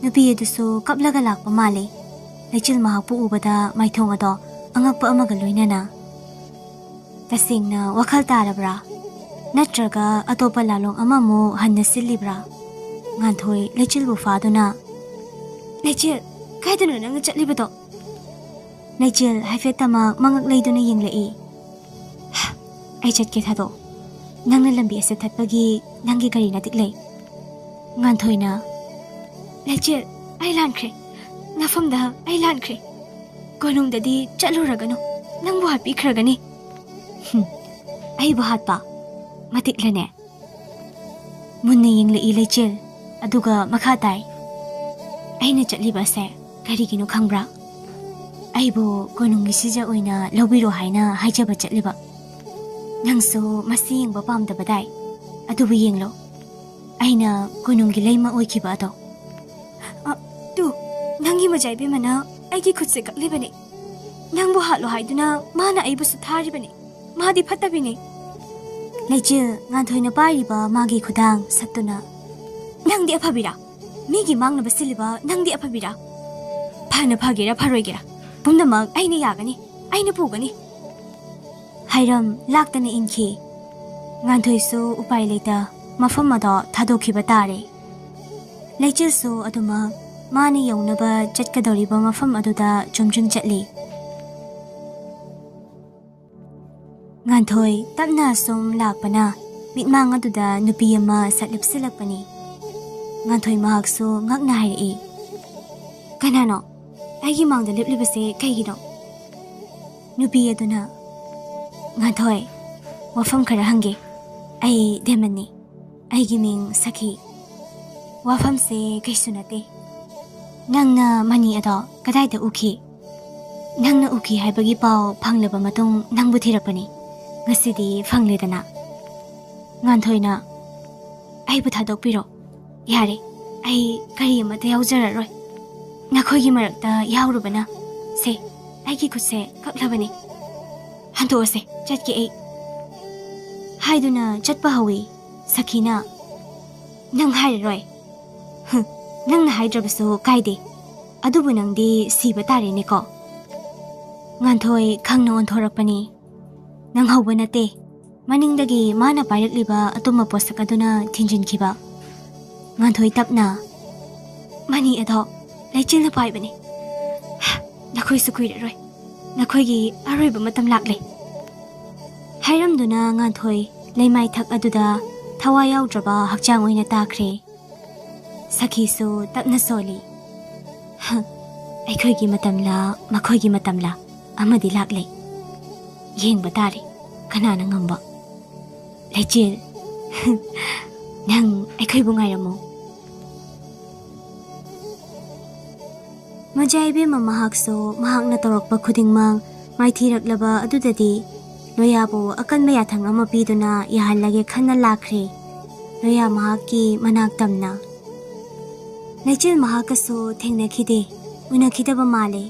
ꯅꯨꯄꯤ ꯑꯗꯨꯁꯨ ꯀꯞꯂꯒ ꯂꯥꯛꯄ ꯃꯥꯜꯂꯦ꯫ ꯂꯩꯆꯤꯜ ꯃꯍꯥꯛꯄꯨ ꯎꯕꯗ ꯃꯥꯏꯊꯣꯡ ꯑꯗꯣ ꯑꯉꯛꯄ ꯑꯃꯒ ꯂꯣꯏꯅꯅ꯫ "ꯇꯁꯦꯡꯅ ꯋꯥꯈꯜ ꯇꯥꯔꯕ꯭ꯔꯥ? ꯅꯠꯇ꯭ꯔꯒ ꯑꯇꯣꯞꯄ ꯂꯥꯂꯣꯡ ꯑꯃꯃꯨꯛ ꯍꯟꯅ ꯁꯤꯜꯂꯤꯕ꯭ꯔꯥ?" ꯉꯥꯟꯊꯣꯏ ꯂꯩꯆꯤꯜꯕꯨ ꯐꯥꯗꯨꯅ, "ꯂꯩꯆꯤꯜ, ꯀꯥꯏꯗꯅꯣ ꯅꯪꯅ ꯆꯠꯂꯤꯕꯗꯣ?" ꯂꯩꯆꯤꯜ ꯍꯥꯏꯐꯦꯠꯇꯃꯛ ꯃꯉꯛ ꯂꯩꯗꯨꯅ ꯌꯦꯡꯂꯛꯏ꯫ "ꯑꯩ ꯆꯠꯀꯦ ꯊꯥꯗꯣꯛ꯫ ꯅꯪꯅ ꯂꯝꯕꯤ ꯑꯁꯦ ꯊꯠꯄꯒꯤ ꯅꯪꯒꯤ ꯀꯔꯤ ꯅꯇꯤꯛ ꯂꯩ?" ꯉꯥꯟꯊꯣꯏꯅ, "ꯂꯩꯆꯤꯜ, ꯑꯩ ꯂꯥꯟꯈ꯭ꯔꯦ꯫ ꯃꯐꯝꯗ ꯑꯩ ꯂꯥꯟꯈ꯭ꯔꯦ꯫ ꯀꯣꯅꯨꯡꯗꯗꯤ ꯆꯠꯂꯨꯔꯒꯅꯨ꯫ ꯅꯪꯕꯨ ꯍꯥꯠꯄꯤꯈ꯭ꯔꯒꯅꯤ꯫" "ꯍꯨꯝ, ꯑꯩꯕꯨ ꯍꯥꯠꯄ? ꯃꯇꯤꯛꯂꯅꯦ?" ꯃꯨꯟꯅ ꯌꯦꯡꯂꯛꯏ ꯂꯩꯆꯤꯜ, ꯑꯗꯨꯒ ꯃꯈꯥ ꯇꯥꯏ꯫ "ꯑꯩꯅ ꯆꯠꯂꯤꯕ ꯑꯁꯦ ꯀꯔꯤꯒꯤꯅꯣ ꯈꯪꯕ꯭ꯔꯥ? ꯑꯩꯕꯨ ꯀꯣꯅꯨꯡꯒꯤ ꯁꯤꯖ ꯑꯣꯏꯅ ꯂꯧꯕꯤꯔꯣ ꯍꯥꯏꯅ ꯍꯥꯏꯖꯕ ꯆꯠꯂꯤꯕ꯫ ꯅꯪꯁꯨ ꯃꯁꯤ ꯌꯦꯡꯕ ꯄꯥꯝꯗꯕꯗꯥꯏ? ꯑꯗꯨꯕꯨ ꯌꯦꯡꯂꯣ, ꯑꯩꯅ ꯀꯣꯅꯨꯡꯒꯤ ꯂꯩꯃ ꯑꯣꯏꯈꯤꯕ ꯑꯗꯣ꯫" "ꯑ, ꯇꯨ, ꯅꯪꯒꯤ ꯃꯖꯥ ꯏꯕꯦꯝꯃꯅ ꯑꯩꯒꯤ ꯈꯨꯠꯁꯦ ꯀꯛꯂꯤꯕꯅꯦ꯫ ꯅꯪꯕꯨ ꯍꯥꯠꯂꯣ ꯍꯥꯏꯗꯨꯅ ꯃꯥꯅ ꯑꯩꯕꯨꯁꯨ ꯊꯥꯔꯤꯕꯅꯦ꯫ ꯃꯥꯗꯤ ꯐꯠꯇꯕꯤꯅꯦ꯫" ꯂꯩꯆꯤꯜ, ꯉꯥꯟꯊꯣꯏꯅ ꯄꯥꯏꯔꯤꯕ ꯃꯥꯒꯤ ꯈꯨꯗꯥꯡ ꯁꯠꯇꯨꯅ, "ꯅꯪꯗꯤ ꯑꯐꯕꯤꯔꯥ? ꯃꯤꯒꯤ ꯃꯥꯡꯅꯕ ꯁꯤꯜꯂꯤꯕ ꯅꯪꯗꯤ ꯑꯐꯕꯤꯔꯥ? ꯐꯅ ꯐꯒꯦꯔꯥ ꯐꯔꯣꯏꯒꯦꯔꯥ, ꯄꯨꯝꯅꯃꯛ ꯑꯩꯅ ꯌꯥꯒꯅꯤ, ꯑꯩꯅ ꯄꯨꯒꯅꯤ꯫" ꯍꯥꯏꯔꯝ ꯂꯥꯛꯇꯅ ꯏꯟꯈꯤ꯫ ꯉꯥꯟꯊꯣꯏꯁꯨ ꯎꯄꯥꯏ ꯂꯩꯇ ꯃꯐꯝ ꯑꯗꯣ ꯊꯥꯗꯣꯛꯈꯤꯕ ꯇꯥꯔꯦ꯫ ꯂꯩꯆꯤꯜꯁꯨ ꯑꯗꯨꯃꯛ ꯃꯥꯅ ꯌꯧꯅꯕ ꯆꯠꯀꯗꯧꯔꯤꯕ ꯃꯐꯝ ꯑꯗꯨꯗ ꯆꯨꯝꯗ꯭ꯔꯤꯡ ꯆꯠꯂꯤ꯫ ꯉꯥꯟꯊꯣꯏ ꯇꯞꯅ ꯁꯨꯝ ꯂꯥꯛꯄꯅ ꯃꯤꯠꯃꯥꯡ ꯑꯗꯨꯗ ꯅꯨꯄꯤ ꯑꯃ ꯁꯠ ꯂꯦꯞꯁꯤꯜꯂꯛꯄꯅꯤ꯫ ꯉꯥꯟꯊꯣꯏ ꯃꯍꯥꯛꯁꯨ ꯉꯛꯅ ꯍꯥꯏꯔꯛꯏ, "ꯀꯅꯥꯅꯣ? ꯑꯩꯒꯤ ꯃꯥꯡꯗ ꯂꯦꯞꯂꯤꯕꯁꯦ ꯀꯩꯒꯤꯅꯣ?" ꯅꯨꯄꯤ ꯑꯗꯨꯅ, "ꯉꯥꯟꯊꯣꯏ, ꯋꯥꯐꯝ ꯈꯔ ꯍꯪꯒꯦ꯫ ꯑꯩ ꯗꯦꯃꯟꯅꯤ꯫ ꯑꯩꯒꯤ ꯃꯤꯡ ꯁꯈꯤ꯫ ꯋꯥꯐꯝꯁꯦ ꯀꯩꯁꯨ ꯅꯠꯇꯦ꯫ ꯅꯪꯅ ꯃꯅꯤ ꯑꯗꯣ ꯀꯗꯥꯏꯗ ꯎꯈꯤ? ꯅꯪꯅ ꯎꯈꯤ ꯍꯥꯏꯕꯒꯤ ꯄꯥꯎ ꯐꯪꯂꯕ ꯃꯇꯨꯡ ꯅꯪꯕꯨ ꯊꯤꯔꯛꯄꯅꯤ꯫ ꯉꯁꯤꯗꯤ ꯐꯪꯂꯦꯗꯅ꯫" ꯉꯥꯟꯊꯣꯏꯅ, "ꯑꯩꯕꯨ ꯊꯥꯗꯣꯛꯄꯤꯔꯣ꯫ ꯌꯥꯔꯦ, ꯑꯩ ꯀꯔꯤ ꯑꯃꯠꯇ ꯌꯥꯎꯖꯔꯔꯣꯏ꯫ ꯅꯈꯣꯏꯒꯤ ꯃꯔꯛꯇ ꯌꯥꯎꯔꯨꯕꯅ꯫ ꯁꯦ, ꯑꯩꯒꯤ ꯈꯨꯠꯁꯦ ꯀꯛꯂꯕꯅꯤ꯫ ꯍꯟꯗꯣꯛꯑꯁꯦ, ꯆꯠꯀꯦ ꯑꯩ" ꯍꯥꯏꯗꯨꯅ ꯆꯠꯄ ꯍꯧꯏ꯫ ꯁꯈꯤꯅ, "ꯅꯪ ꯍꯥꯏꯔꯔꯣꯏ꯫ ꯍꯨꯝ, ꯅꯪꯅ ꯍꯥꯏꯗ꯭ꯔꯕꯁꯨ ꯀꯥꯏꯗꯦ꯫ ꯑꯗꯨꯕꯨ ꯅꯪꯗꯤ ꯁꯤꯕ ꯇꯥꯔꯦꯅꯦꯀꯣ"꯫ ꯉꯥꯟꯊꯣꯏ ꯈꯪꯅ ꯑꯣꯟꯊꯣꯔꯛꯄꯅꯤ꯫ ꯅꯪꯍꯧꯕ ꯅꯠꯇꯦ꯫ ꯃꯅꯤꯡꯗꯒꯤ ꯃꯥꯅ ꯄꯥꯏꯔꯛꯂꯤꯕ ꯑꯇꯨꯝꯕ ꯄꯣꯠꯁꯛ ꯑꯗꯨꯅ ꯊꯤꯟꯖꯤꯟꯈꯤꯕ꯫ ꯉꯥꯟꯊꯣꯏ ꯇꯞꯅ, "ꯃꯅꯤ ꯑꯗꯣ ꯂꯩꯆꯤꯜꯅ ꯄꯥꯏꯕꯅꯤ꯫ ꯅꯈꯣꯏꯁꯨ ꯀꯨꯏꯔꯔꯣꯏ꯫ ꯅꯈꯣꯏꯒꯤ ꯑꯔꯣꯏꯕ ꯃꯇꯝ ꯂꯥꯛꯂꯦ" ꯍꯥꯏꯔꯝꯗꯨꯅ ꯉꯥꯟꯊꯣꯏ ꯂꯩꯃꯥꯏꯊꯛ ꯑꯗꯨꯗ ꯊꯋꯥꯏ ꯌꯥꯎꯗ꯭ꯔꯕ ꯍꯛꯆꯥꯡ ꯑꯣꯏꯅ ꯇꯥꯈ꯭ꯔꯦ꯫ ꯁꯈꯤꯁꯨ ꯇꯞꯅ ꯁꯣꯜꯂꯤ꯫ "ꯍ, ꯑꯩꯈꯣꯏꯒꯤ ꯃꯇꯝꯂꯥ, ꯃꯈꯣꯏꯒꯤ ꯃꯇꯝꯂꯥ ꯑꯃꯗꯤ ꯂꯥꯛꯂꯦ꯫ ꯌꯦꯡꯕ ꯇꯥꯔꯦ ꯀꯅꯥꯅ ꯉꯝꯕ꯫ ꯂꯩꯆꯤꯜ, ꯅꯪ ꯑꯩꯈꯣꯏꯕꯨ ꯉꯥꯏꯔꯝꯃꯨ"꯫ ꯃꯖꯥ ꯏꯕꯦꯝꯃ ꯃꯍꯥꯛꯁꯨ ꯃꯍꯥꯛꯅ ꯇꯧꯔꯛꯄ ꯈꯨꯗꯤꯡꯃꯛ ꯃꯥꯏꯊꯤꯔꯛꯂꯕ ꯑꯗꯨꯗꯗꯤ ꯂꯣꯌꯥꯕꯨ ꯑꯀꯟꯕ ꯌꯥꯊꯪ ꯑꯃ ꯄꯤꯗꯨꯅ ꯌꯥꯍꯜꯂꯒꯦ ꯈꯟꯅ ꯂꯥꯛꯈ꯭ꯔꯦ꯫ ꯂꯣꯌꯥ ꯃꯍꯥꯛꯀꯤ ꯃꯅꯥꯛ ꯇꯝꯅ꯫ ꯂꯩꯆꯤꯜ ꯃꯍꯥꯛꯀꯁꯨ ꯊꯦꯡꯅꯈꯤꯗꯦ, ꯎꯅꯈꯤꯗꯕ ꯃꯥꯜꯂꯦ꯫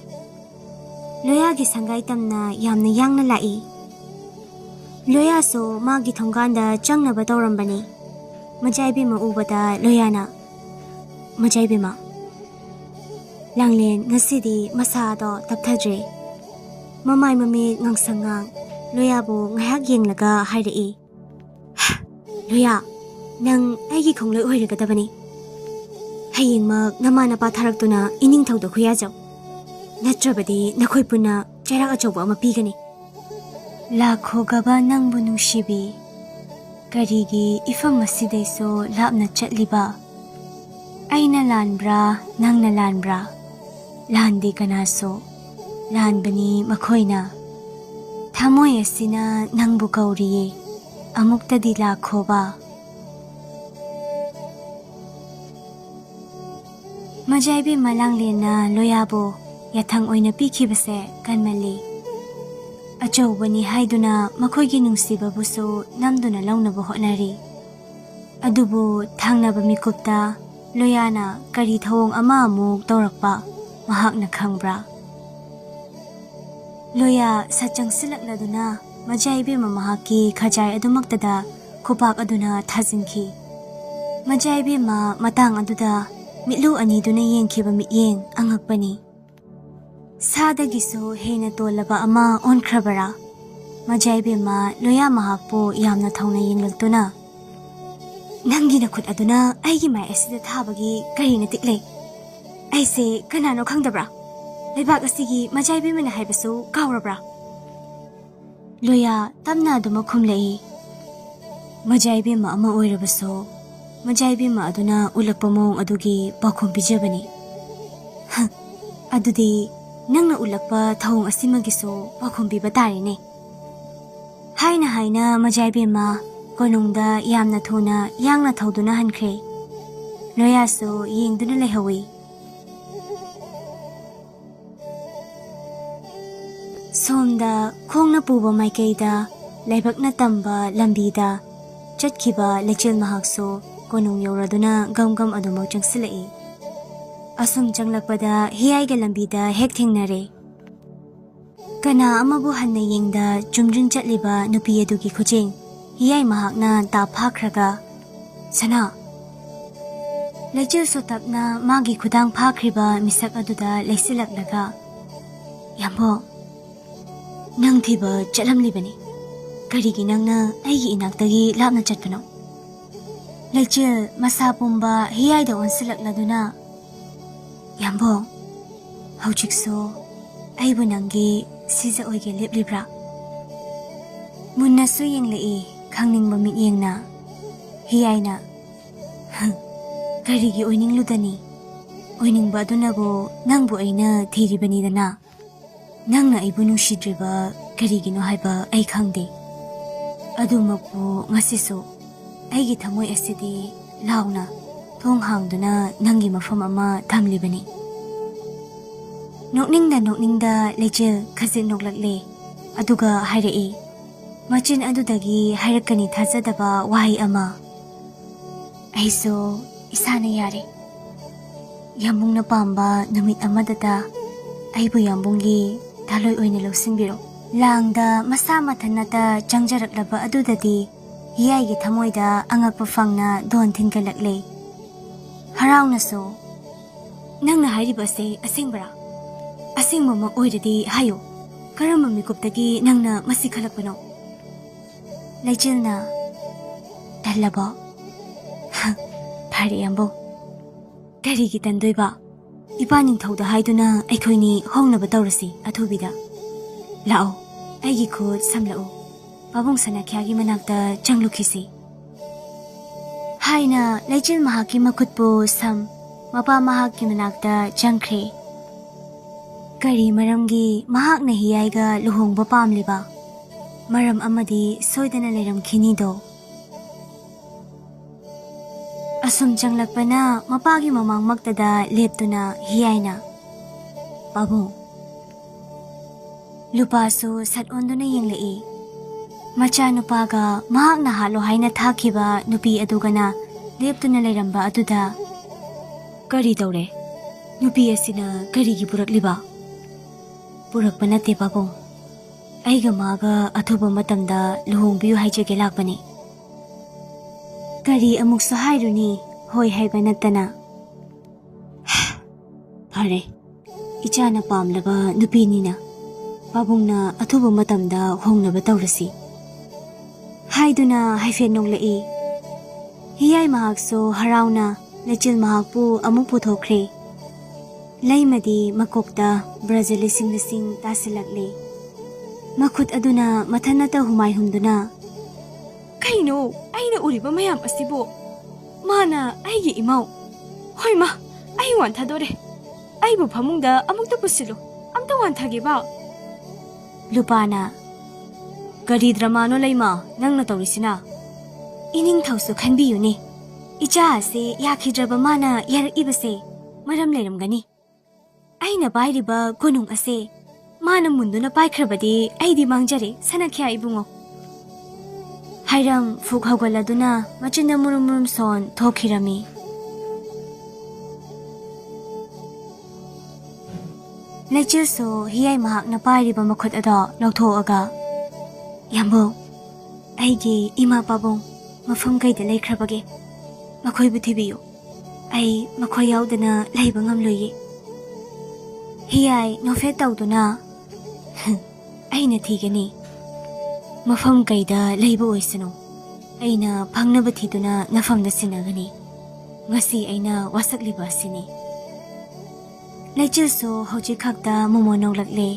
ꯂꯣꯌꯥꯒꯤ ꯁꯪꯒꯥꯏ ꯇꯝꯅ ꯌꯥꯝꯅ ꯌꯥꯡꯅ ꯂꯥꯛꯏ꯫ ꯂꯣꯌꯥꯁꯨ ꯃꯥꯒꯤ ꯊꯣꯡꯒꯥꯟꯗ ꯆꯪꯅꯕ ꯇꯧꯔꯝꯕꯅꯤ꯫ ꯃꯖꯥ ꯏꯕꯦꯝꯃ ꯎꯕꯗ ꯂꯣꯌꯥꯅ, "ꯃꯖꯥ ꯏꯕꯦꯝꯃ"꯫ ꯂꯥꯡꯂꯦꯟ ꯉꯁꯤꯗꯤ ꯃꯁꯥꯗꯣ ꯇꯞꯊꯗ꯭ꯔꯦ꯫ ꯃꯃꯥꯏ ꯃꯃꯤꯠ ꯉꯥꯡꯁꯪ ꯉꯥꯡ ꯂꯣꯌꯥꯕꯨ ꯉꯥꯏꯍꯥꯛ ꯌꯦꯡꯂꯒ ꯍꯥꯏꯔꯛꯏ, "ꯂꯣꯌꯥ, ꯅꯪ ꯑꯩꯒꯤ ꯈꯣꯡꯂꯣꯏ ꯑꯣꯏꯔꯒꯗꯕꯅꯤ꯫ ꯍꯌꯦꯡꯃꯛ ꯅꯃꯥ ꯅꯄꯥ ꯊꯥꯔꯛꯇꯨꯅ ꯏꯅꯤꯡꯊꯧꯗ ꯈꯨꯌꯥꯖꯧ꯫ ꯅꯠꯇ꯭ꯔꯕꯗꯤ ꯅꯈꯣꯏ ꯄꯨꯟꯅ ꯆꯩꯔꯥꯛ ꯑꯆꯧꯕ ꯑꯃ ꯄꯤꯒꯅꯤ"꯫ ꯂꯥꯛꯈꯣꯒꯕ ꯅꯪꯕꯨ ꯅꯨꯡꯁꯤꯕꯤ꯫ ꯀꯔꯤꯒꯤ ꯏꯐꯝ ꯑꯁꯤꯗꯩꯁꯨ ꯂꯥꯞꯅ ꯆꯠꯂꯤꯕ? ꯑꯩꯅ ꯂꯥꯟꯕ꯭ꯔꯥ, ꯅꯪꯅ ꯂꯥꯟꯕ꯭ꯔꯥ? ꯂꯥꯟꯗꯦ ꯀꯅꯥꯁꯨ꯫ ꯂꯥꯟꯕꯅꯤ ꯃꯈꯣꯏꯅ꯫ ꯊꯃꯣꯏ ꯑꯁꯤꯅ ꯅꯪꯕꯨ ꯀꯧꯔꯤꯌꯦ꯫ ꯑꯃꯨꯛꯇꯗꯤ ꯂꯥꯛꯈꯣꯕ꯫ ꯃꯖꯥꯏꯕꯤ ꯃꯂꯥꯡꯂꯦꯟꯅ ꯂꯣꯌꯥꯕꯨ ꯌꯥꯊꯪ ꯑꯣꯏꯅ ꯄꯤꯈꯤꯕꯁꯦ ꯀꯟꯃꯜꯂꯤ꯫ ꯑꯆꯧꯕꯅꯤ ꯍꯥꯏꯗꯨꯅ ꯃꯈꯣꯏꯒꯤ ꯅꯨꯡꯁꯤꯕꯕꯨꯁꯨ ꯅꯝꯗꯨꯅ ꯂꯧꯅꯕ ꯍꯣꯠꯅꯔꯤ꯫ ꯑꯗꯨꯕꯨ ꯊꯪꯅꯕ ꯃꯤꯀꯨꯞꯇ ꯂꯣꯌꯥꯅ ꯀꯔꯤ ꯊꯧꯑꯣꯡ ꯑꯃ ꯑꯃꯨꯛ ꯇꯧꯔꯛꯄ ꯃꯍꯥꯛꯅ ꯈꯪꯕ꯭ꯔꯥ? ꯂꯣꯌꯥ ꯁꯠ ꯆꯪꯁꯤꯜꯂꯛꯂꯗꯨꯅ ꯃꯖꯥ ꯏꯕꯦꯝꯃ ꯃꯍꯥꯛꯀꯤ ꯈꯖꯥꯏ ꯑꯗꯨꯃꯛꯇꯗ ꯈꯨꯄꯥꯛ ꯑꯗꯨꯅ ꯊꯥꯖꯤꯟꯈꯤ꯫ ꯃꯖꯥ ꯏꯕꯦꯝꯃ ꯃꯇꯥꯡ ꯑꯗꯨꯗ ꯃꯤꯠꯂꯨ ꯑꯅꯤꯗꯨꯅ ꯌꯦꯡꯈꯤꯕ ꯃꯤꯠꯌꯦꯡ ꯑꯉꯛꯄꯅꯤ꯫ ꯁꯥꯗꯒꯤꯁꯨ ꯍꯦꯟꯅ ꯇꯣꯜꯂꯕ ꯑꯃ ꯑꯣꯟꯈ꯭ꯔꯕꯔꯥ? ꯃꯖꯥ ꯏꯕꯦꯝꯃ ꯂꯣꯌꯥ ꯃꯍꯥꯛꯄꯨ ꯌꯥꯝꯅ ꯊꯧꯅ ꯌꯦꯡꯂꯛꯇꯨꯅ, "ꯅꯪꯒꯤ ꯅꯈꯨꯠ ꯑꯗꯨꯅ ꯑꯩꯒꯤ ꯃꯥꯏ ꯑꯁꯤꯗ ꯊꯥꯕꯒꯤ ꯀꯔꯤ ꯅꯇꯤꯛ ꯂꯩ? ꯑꯩꯁꯦ ꯀꯅꯥꯅꯣ ꯈꯪꯗꯕ꯭ꯔꯥ? ꯂꯩꯕꯥꯛ ꯑꯁꯤꯒꯤ ꯃꯖꯥ ꯏꯕꯦꯝꯃꯅ ꯍꯥꯏꯕꯁꯨ ꯀꯥꯎꯔꯕ꯭ꯔꯥ?" ꯂꯣꯌꯥ ꯇꯞꯅ ꯑꯗꯨꯃꯛ ꯈꯨꯝꯂꯛꯏ꯫ ꯃꯖꯥ ꯏꯕꯦꯝꯃ ꯑꯃ ꯑꯣꯏꯔꯕꯁꯨ, ꯃꯖꯥ ꯏꯕꯦꯝꯃ ꯑꯗꯨꯅ ꯎꯠꯂꯛꯄ ꯃꯑꯣꯡ ꯑꯗꯨꯒꯤ ꯄꯥꯎꯈꯨꯝ ꯄꯤꯖꯕꯅꯤ꯫ "ꯍ, ꯑꯗꯨꯗꯤ ꯅꯪꯅ ꯎꯠꯂꯛꯄ ꯊꯧꯑꯣꯡ ꯑꯁꯤꯃꯒꯤꯁꯨ ꯄꯥꯎꯈꯨꯝ ꯄꯤꯕ ꯇꯥꯔꯦꯅꯦ"꯫ ꯍꯥꯏꯅ ꯍꯥꯏꯅ ꯃꯖꯥ ꯏꯕꯦꯝꯃ ꯀꯣꯅꯨꯡꯗ ꯌꯥꯝꯅ ꯊꯨꯅ ꯌꯥꯡꯅ ꯊꯧꯗꯨꯅ ꯍꯟꯈ꯭ꯔꯦ꯫ ꯂꯣꯌꯥꯁꯨ ꯌꯦꯡꯗꯨꯅ ꯂꯩꯍꯧꯏ꯫ ꯁꯣꯝꯗ ꯈꯣꯡꯅ ꯄꯨꯕ ꯃꯥꯏꯀꯩꯗ ꯂꯥꯏꯕꯛꯅ ꯇꯝꯕ ꯂꯝꯕꯤꯗ ꯆꯠꯈꯤꯕ ꯂꯩꯆꯤꯜ ꯃꯍꯥꯛꯁꯨ ꯀꯣꯅꯨꯡ ꯌꯧꯔꯗꯨꯅ ꯒꯝ ꯒꯝ ꯑꯗꯨꯃꯛ ꯆꯪꯁꯤꯜꯂꯛꯏ꯫ ꯑꯁꯨꯝ ꯆꯪꯂꯛꯄꯗ ꯍꯤꯌꯥꯏꯒ ꯂꯝꯕꯤꯗ ꯍꯦꯛ ꯊꯦꯡꯅꯔꯦ꯫ ꯀꯅꯥ ꯑꯃꯕꯨ ꯍꯟꯅ ꯌꯦꯡꯗ ꯆꯨꯝꯗ꯭ꯔꯤꯡ ꯆꯠꯂꯤꯕ ꯅꯨꯄꯤ ꯑꯗꯨꯒꯤ ꯈꯨꯖꯦꯡ ꯍꯤꯌꯥꯏ ꯃꯍꯥꯛꯅ ꯇꯥꯞ ꯐꯥꯈ꯭ꯔꯒ, "ꯁꯅꯥ!" ꯂꯩꯆꯤꯜ ꯁꯣꯇꯞꯅ ꯃꯥꯒꯤ ꯈꯨꯗꯥꯡ ꯐꯥꯈ꯭ꯔꯤꯕ ꯃꯤꯁꯛ ꯑꯗꯨꯗ ꯂꯩꯁꯤꯜꯂꯛꯂꯒ, "ꯌꯥꯝꯕꯣ, ꯅꯪ ꯊꯤꯕ ꯆꯠꯂꯝꯂꯤꯕꯅꯤ꯫ ꯀꯔꯤꯒꯤ ꯅꯪꯅ ꯑꯩꯒꯤ ꯏꯅꯥꯛꯇꯒꯤ ꯂꯥꯞꯅ ꯆꯠꯄꯅꯣ?" ꯂꯩꯆꯤꯜ ꯃꯁꯥ ꯄꯨꯝꯕ ꯍꯤꯌꯥꯏꯗ ꯑꯣꯟꯁꯤꯜꯂꯛꯂꯗꯨꯅ, "ꯌꯥꯝꯕꯣ, ꯍꯧꯖꯤꯛꯁꯨ ꯑꯩꯕꯨ ꯅꯪꯒꯤ ꯁꯤꯖ ꯑꯣꯏꯒꯦ ꯂꯦꯞꯂꯤꯕ꯭ꯔꯥ?" ꯃꯨꯟꯅꯁꯨ ꯌꯦꯡꯂꯛꯏ ꯈꯪꯅꯤꯡꯕ ꯃꯤꯠꯌꯦꯡꯅ꯫ ꯍꯤꯌꯥꯏꯅ, "ꯍ, ꯀꯔꯤꯒꯤ ꯑꯣꯏꯅꯤꯡꯂꯨꯗꯅꯤ? ꯑꯣꯏꯅꯤꯡꯕ ꯑꯗꯨꯅꯕꯨ ꯅꯪꯕꯨ ꯑꯩꯅ ꯊꯤꯔꯤꯕꯅꯤꯗꯅ꯫ ꯅꯪꯅ ꯑꯩꯕꯨ ꯅꯨꯡꯁꯤꯗ꯭ꯔꯤꯕ ꯀꯔꯤꯒꯤꯅꯣ ꯍꯥꯏꯕ ꯑꯩ ꯈꯪꯗꯦ꯫ ꯑꯗꯨꯃꯛꯄꯨ ꯉꯁꯤꯁꯨ ꯑꯩꯒꯤ ꯊꯃꯣꯏ ꯑꯁꯤꯗꯤ ꯂꯥꯎꯅ ꯊꯣꯡ ꯍꯥꯡꯗꯨꯅ ꯅꯪꯒꯤ ꯃꯐꯝ ꯑꯃ ꯊꯝꯂꯤꯕꯅꯤ"꯫ ꯅꯣꯛꯅꯤꯡꯗ ꯅꯣꯛꯅꯤꯡꯗ ꯂꯩꯆꯤꯜ ꯈꯖꯤꯛ ꯅꯣꯛꯂꯛꯂꯦ꯫ ꯑꯗꯨꯒ ꯍꯥꯏꯔꯛꯏ꯫ ꯃꯆꯤꯟ ꯑꯗꯨꯗꯒꯤ ꯍꯥꯏꯔꯛꯀꯅꯤ ꯊꯥꯖꯗꯕ ꯋꯥꯍꯩ ꯑꯃ꯫ ꯑꯩꯁꯨ ꯏꯁꯥꯅ ꯌꯥꯔꯦ꯫ ꯌꯥꯝꯕꯨꯡꯅ ꯄꯥꯝꯕ ꯅꯨꯃꯤꯠ ꯑꯃꯗꯇ ꯑꯩꯕꯨ ꯌꯥꯝꯕꯨꯡꯒꯤ ꯊꯥꯂꯣꯏ ꯑꯣꯏꯅ ꯂꯧꯁꯤꯟꯕꯤꯔꯣ꯫ ꯂꯥꯡꯗ ꯃꯁꯥ ꯃꯊꯟꯅꯇ ꯆꯪꯖꯔꯛꯂꯕ ꯑꯗꯨꯗꯗꯤ ꯍꯤꯌꯥꯏꯒꯤ ꯊꯃꯣꯏꯗ ꯑꯉꯛꯄ ꯐꯪꯅ ꯗꯣꯟ ꯊꯤꯟꯒꯠꯂꯛꯂꯦ꯫ ꯍꯔꯥꯎꯅꯁꯨ, "ꯅꯪꯅ ꯍꯥꯏꯔꯤꯕ ꯑꯁꯦ ꯑꯁꯦꯡꯕꯔꯥ? ꯑꯁꯦꯡꯕꯃꯛ ꯑꯣꯏꯔꯗꯤ ꯍꯥꯏꯌꯨ, ꯀꯔꯝꯕ ꯃꯤꯀꯨꯞꯇꯒꯤ ꯅꯪꯅ ꯃꯁꯤ ꯈꯜꯂꯛꯄꯅꯣ?" ꯂꯩꯆꯤꯜꯅ, "ꯇꯜꯂꯕꯣ? ꯐꯔꯦ ꯌꯥꯝꯕꯨꯡ, ꯀꯔꯤꯒꯤ ꯇꯟꯗꯣꯏꯕ? ꯏꯄꯥ ꯅꯤꯡꯊꯧꯗ ꯍꯥꯏꯗꯨꯅ ꯑꯩꯈꯣꯏꯅꯤ ꯍꯣꯡꯅꯕ ꯇꯧꯔꯁꯤ ꯑꯊꯨꯕꯤꯗ꯫ ꯂꯥꯛꯑꯣ, ꯑꯩꯒꯤ ꯈꯨꯠ ꯁꯝꯂꯛꯎ꯫ ꯄꯥꯕꯨꯡ ꯁꯅꯥꯈ꯭ꯌꯥꯒꯤ ꯃꯅꯥꯛꯇ ꯆꯪꯂꯨꯈꯤꯁꯤ꯫" ꯍꯥꯏꯅ ꯂꯩꯆꯤꯜ ꯃꯍꯥꯛꯀꯤ ꯃꯈꯨꯠꯄꯨ ꯁꯝ, ꯃꯄꯥ ꯃꯍꯥꯛꯀꯤ ꯃꯅꯥꯛꯇ ꯆꯪꯈ꯭ꯔꯦ꯫ ꯀꯔꯤ ꯃꯔꯝꯒꯤ ꯃꯍꯥꯛꯅ ꯍꯤꯌꯥꯏꯒ ꯂꯨꯍꯣꯡꯕ ꯄꯥꯝꯂꯤꯕ? ꯃꯔꯝ ꯑꯃꯗꯤ ꯁꯣꯏꯗꯅ ꯂꯩꯔꯝꯈꯤꯅꯤꯗꯣ꯫ ꯑꯁꯨꯝ ꯆꯪꯂꯛꯄꯅ ꯃꯄꯥꯒꯤ ꯃꯃꯥꯡꯃꯛꯇꯗ ꯂꯦꯞꯇꯨꯅ ꯍꯤꯌꯥꯏꯅ, "ꯄꯥꯕꯨꯡ꯫" ꯂꯨꯄꯥꯁꯨ ꯁꯠ ꯑꯣꯟꯗꯨꯅ ꯌꯦꯡꯂꯛꯏ꯫ ꯃꯆꯥꯅꯨꯄꯥꯒ ꯃꯍꯥꯛꯅ ꯍꯥꯠꯂꯣ ꯍꯥꯏꯅ ꯊꯥꯈꯤꯕ ꯅꯨꯄꯤ ꯑꯗꯨꯒꯅ ꯂꯦꯞꯇꯨꯅ ꯂꯩꯔꯝꯕ ꯑꯗꯨꯗ, "ꯀꯔꯤ ꯇꯧꯔꯦ? ꯅꯨꯄꯤ ꯑꯁꯤꯅ ꯀꯔꯤꯒꯤ ꯄꯨꯔꯛꯂꯤꯕ?" "ꯄꯨꯔꯛꯄ ꯅꯠꯇꯦ ꯄꯥꯕꯨꯡ꯫ ꯑꯩꯒ ꯃꯥꯒ ꯑꯊꯨꯕ ꯃꯇꯝꯗ ꯂꯨꯍꯣꯡꯕꯤꯌꯨ ꯍꯥꯏꯖꯒꯦ ꯂꯥꯛꯄꯅꯤ꯫" ꯀꯔꯤ ꯑꯃꯨꯛꯁꯨ ꯍꯥꯏꯔꯨꯅꯤ, ꯍꯣꯏ ꯍꯥꯏꯕ ꯅꯠꯇꯅ꯫ "ꯐꯔꯦ, ꯏꯆꯥꯅ ꯄꯥꯝꯂꯕ ꯅꯨꯄꯤꯅꯤꯅ ꯄꯥꯕꯨꯡꯅ ꯑꯊꯨꯕ ꯃꯇꯝꯗ ꯍꯣꯡꯅꯕ ꯇꯧꯔꯁꯤ," ꯍꯥꯏꯗꯨꯅ ꯍꯥꯏꯐꯦꯠ ꯅꯣꯛꯂꯛꯏ꯫ ꯍꯤꯌꯥꯏ ꯃꯍꯥꯛꯁꯨ ꯍꯔꯥꯎꯅ ꯂꯩꯆꯤꯜ ꯃꯍꯥꯛꯄꯨ ꯑꯃꯨꯛ ꯄꯨꯊꯣꯛꯈ꯭ꯔꯦ꯫ ꯂꯩꯃꯗꯤ ꯃꯀꯣꯛꯇ ꯕ꯭ꯔꯖ ꯂꯤꯁꯤꯡ ꯂꯤꯁꯤꯡ ꯇꯥꯁꯤꯜꯂꯛꯂꯦ꯫ ꯃꯈꯨꯠ ꯑꯗꯨꯅ ꯃꯊꯟꯅꯇ ꯍꯨꯃꯥꯏ ꯍꯨꯝꯗꯨꯅ, "ꯀꯩꯅꯣ ꯑꯩꯅ ꯎꯔꯤꯕ ꯃꯌꯥꯝ ꯑꯁꯤꯕꯨ? ꯃꯥꯅ ꯑꯩꯒꯤ ꯏꯃꯧ? ꯍꯣꯏ ꯃꯥ, ꯑꯩ ꯋꯥꯟꯊꯗꯣꯔꯦ꯫ ꯑꯩꯕꯨ ꯐꯃꯨꯡꯗ ꯑꯃꯨꯛꯇ ꯄꯨꯁꯤꯜꯂꯨ, ꯑꯝꯇ ꯋꯥꯟꯊꯒꯦꯕ꯫" ꯂꯨꯄꯥꯅ, "ꯀꯔꯤ ꯗ꯭ꯔꯃꯥꯅꯣ ꯂꯩꯃ ꯅꯪꯅ ꯇꯧꯔꯤꯁꯤꯅ? ꯏꯅꯤꯡꯊꯧꯁꯨ ꯈꯟꯕꯤꯌꯨꯅꯦ, ꯏꯆꯥ ꯑꯁꯦ ꯌꯥꯈꯤꯗ꯭ꯔꯕ ꯃꯥꯅ ꯌꯥꯔꯛꯏꯕꯁꯦ ꯃꯔꯝ ꯂꯩꯔꯝꯒꯅꯤ꯫ ꯑꯩꯅ ꯄꯥꯏꯔꯤꯕ ꯀꯣꯅꯨꯡ ꯑꯁꯦ ꯃꯥꯅ ꯃꯨꯟꯗꯨꯅ ꯄꯥꯏꯈ꯭ꯔꯕꯗꯤ ꯑꯩꯗꯤ ꯃꯥꯡꯖꯔꯦ, ꯁꯅꯥꯈ꯭ꯌꯥ ꯏꯕꯨꯡꯉꯣ꯫ ꯍꯥꯏꯔꯝ ꯐꯨꯛ ꯍꯧꯒꯠꯂꯗꯨꯅ ꯃꯆꯤꯟꯗ ꯃꯨꯔꯨꯝ ꯃꯨꯔꯨꯝ ꯁꯣꯟ ꯊꯣꯛꯈꯤꯔꯝꯃꯤ꯫ ꯂꯩꯆꯤꯜꯁꯨ ꯍꯤꯌꯥꯏ ꯃꯍꯥꯛꯅ ꯄꯥꯏꯔꯤꯕ ꯃꯈꯨꯠ ꯑꯗꯣ ꯂꯧꯊꯣꯛꯑꯒ, "ꯌꯥꯝꯕꯨꯡ, ꯑꯩꯒꯤ ꯏꯃꯥ ꯄꯥꯕꯨꯡ ꯃꯐꯝ ꯀꯩꯗ ꯂꯩꯈ꯭ꯔꯕꯒꯦ? ꯃꯈꯣꯏꯕꯨ ꯊꯤꯕꯤꯌꯨ꯫ ꯑꯩ ꯃꯈꯣꯏ ꯌꯥꯎꯗꯅ ꯂꯩꯕ ꯉꯝꯂꯣꯏꯌꯦ꯫" ꯍꯤꯌꯥꯏ ꯅꯣꯛꯐꯦꯠ ꯇꯧꯗꯨꯅ, "ꯑꯩꯅ ꯊꯤꯒꯅꯤ꯫ ꯃꯐꯝ ꯀꯩꯗ ꯂꯩꯕ ꯑꯣꯏꯁꯅꯨ, ꯑꯩꯅ ꯐꯪꯅꯕ ꯊꯤꯗꯨꯅ ꯅꯐꯝꯗ ꯁꯤꯟꯅꯒꯅꯤ꯫ ꯉꯁꯤ ꯑꯩꯅ ꯋꯥꯁꯛꯂꯤꯕ ꯑꯁꯤꯅꯤ꯫" ꯂꯩꯆꯤꯜꯁꯨ ꯍꯧꯖꯤꯛ ꯈꯛꯇ ꯃꯣꯃꯣꯟ ꯅꯣꯛꯂꯛꯂꯦ꯫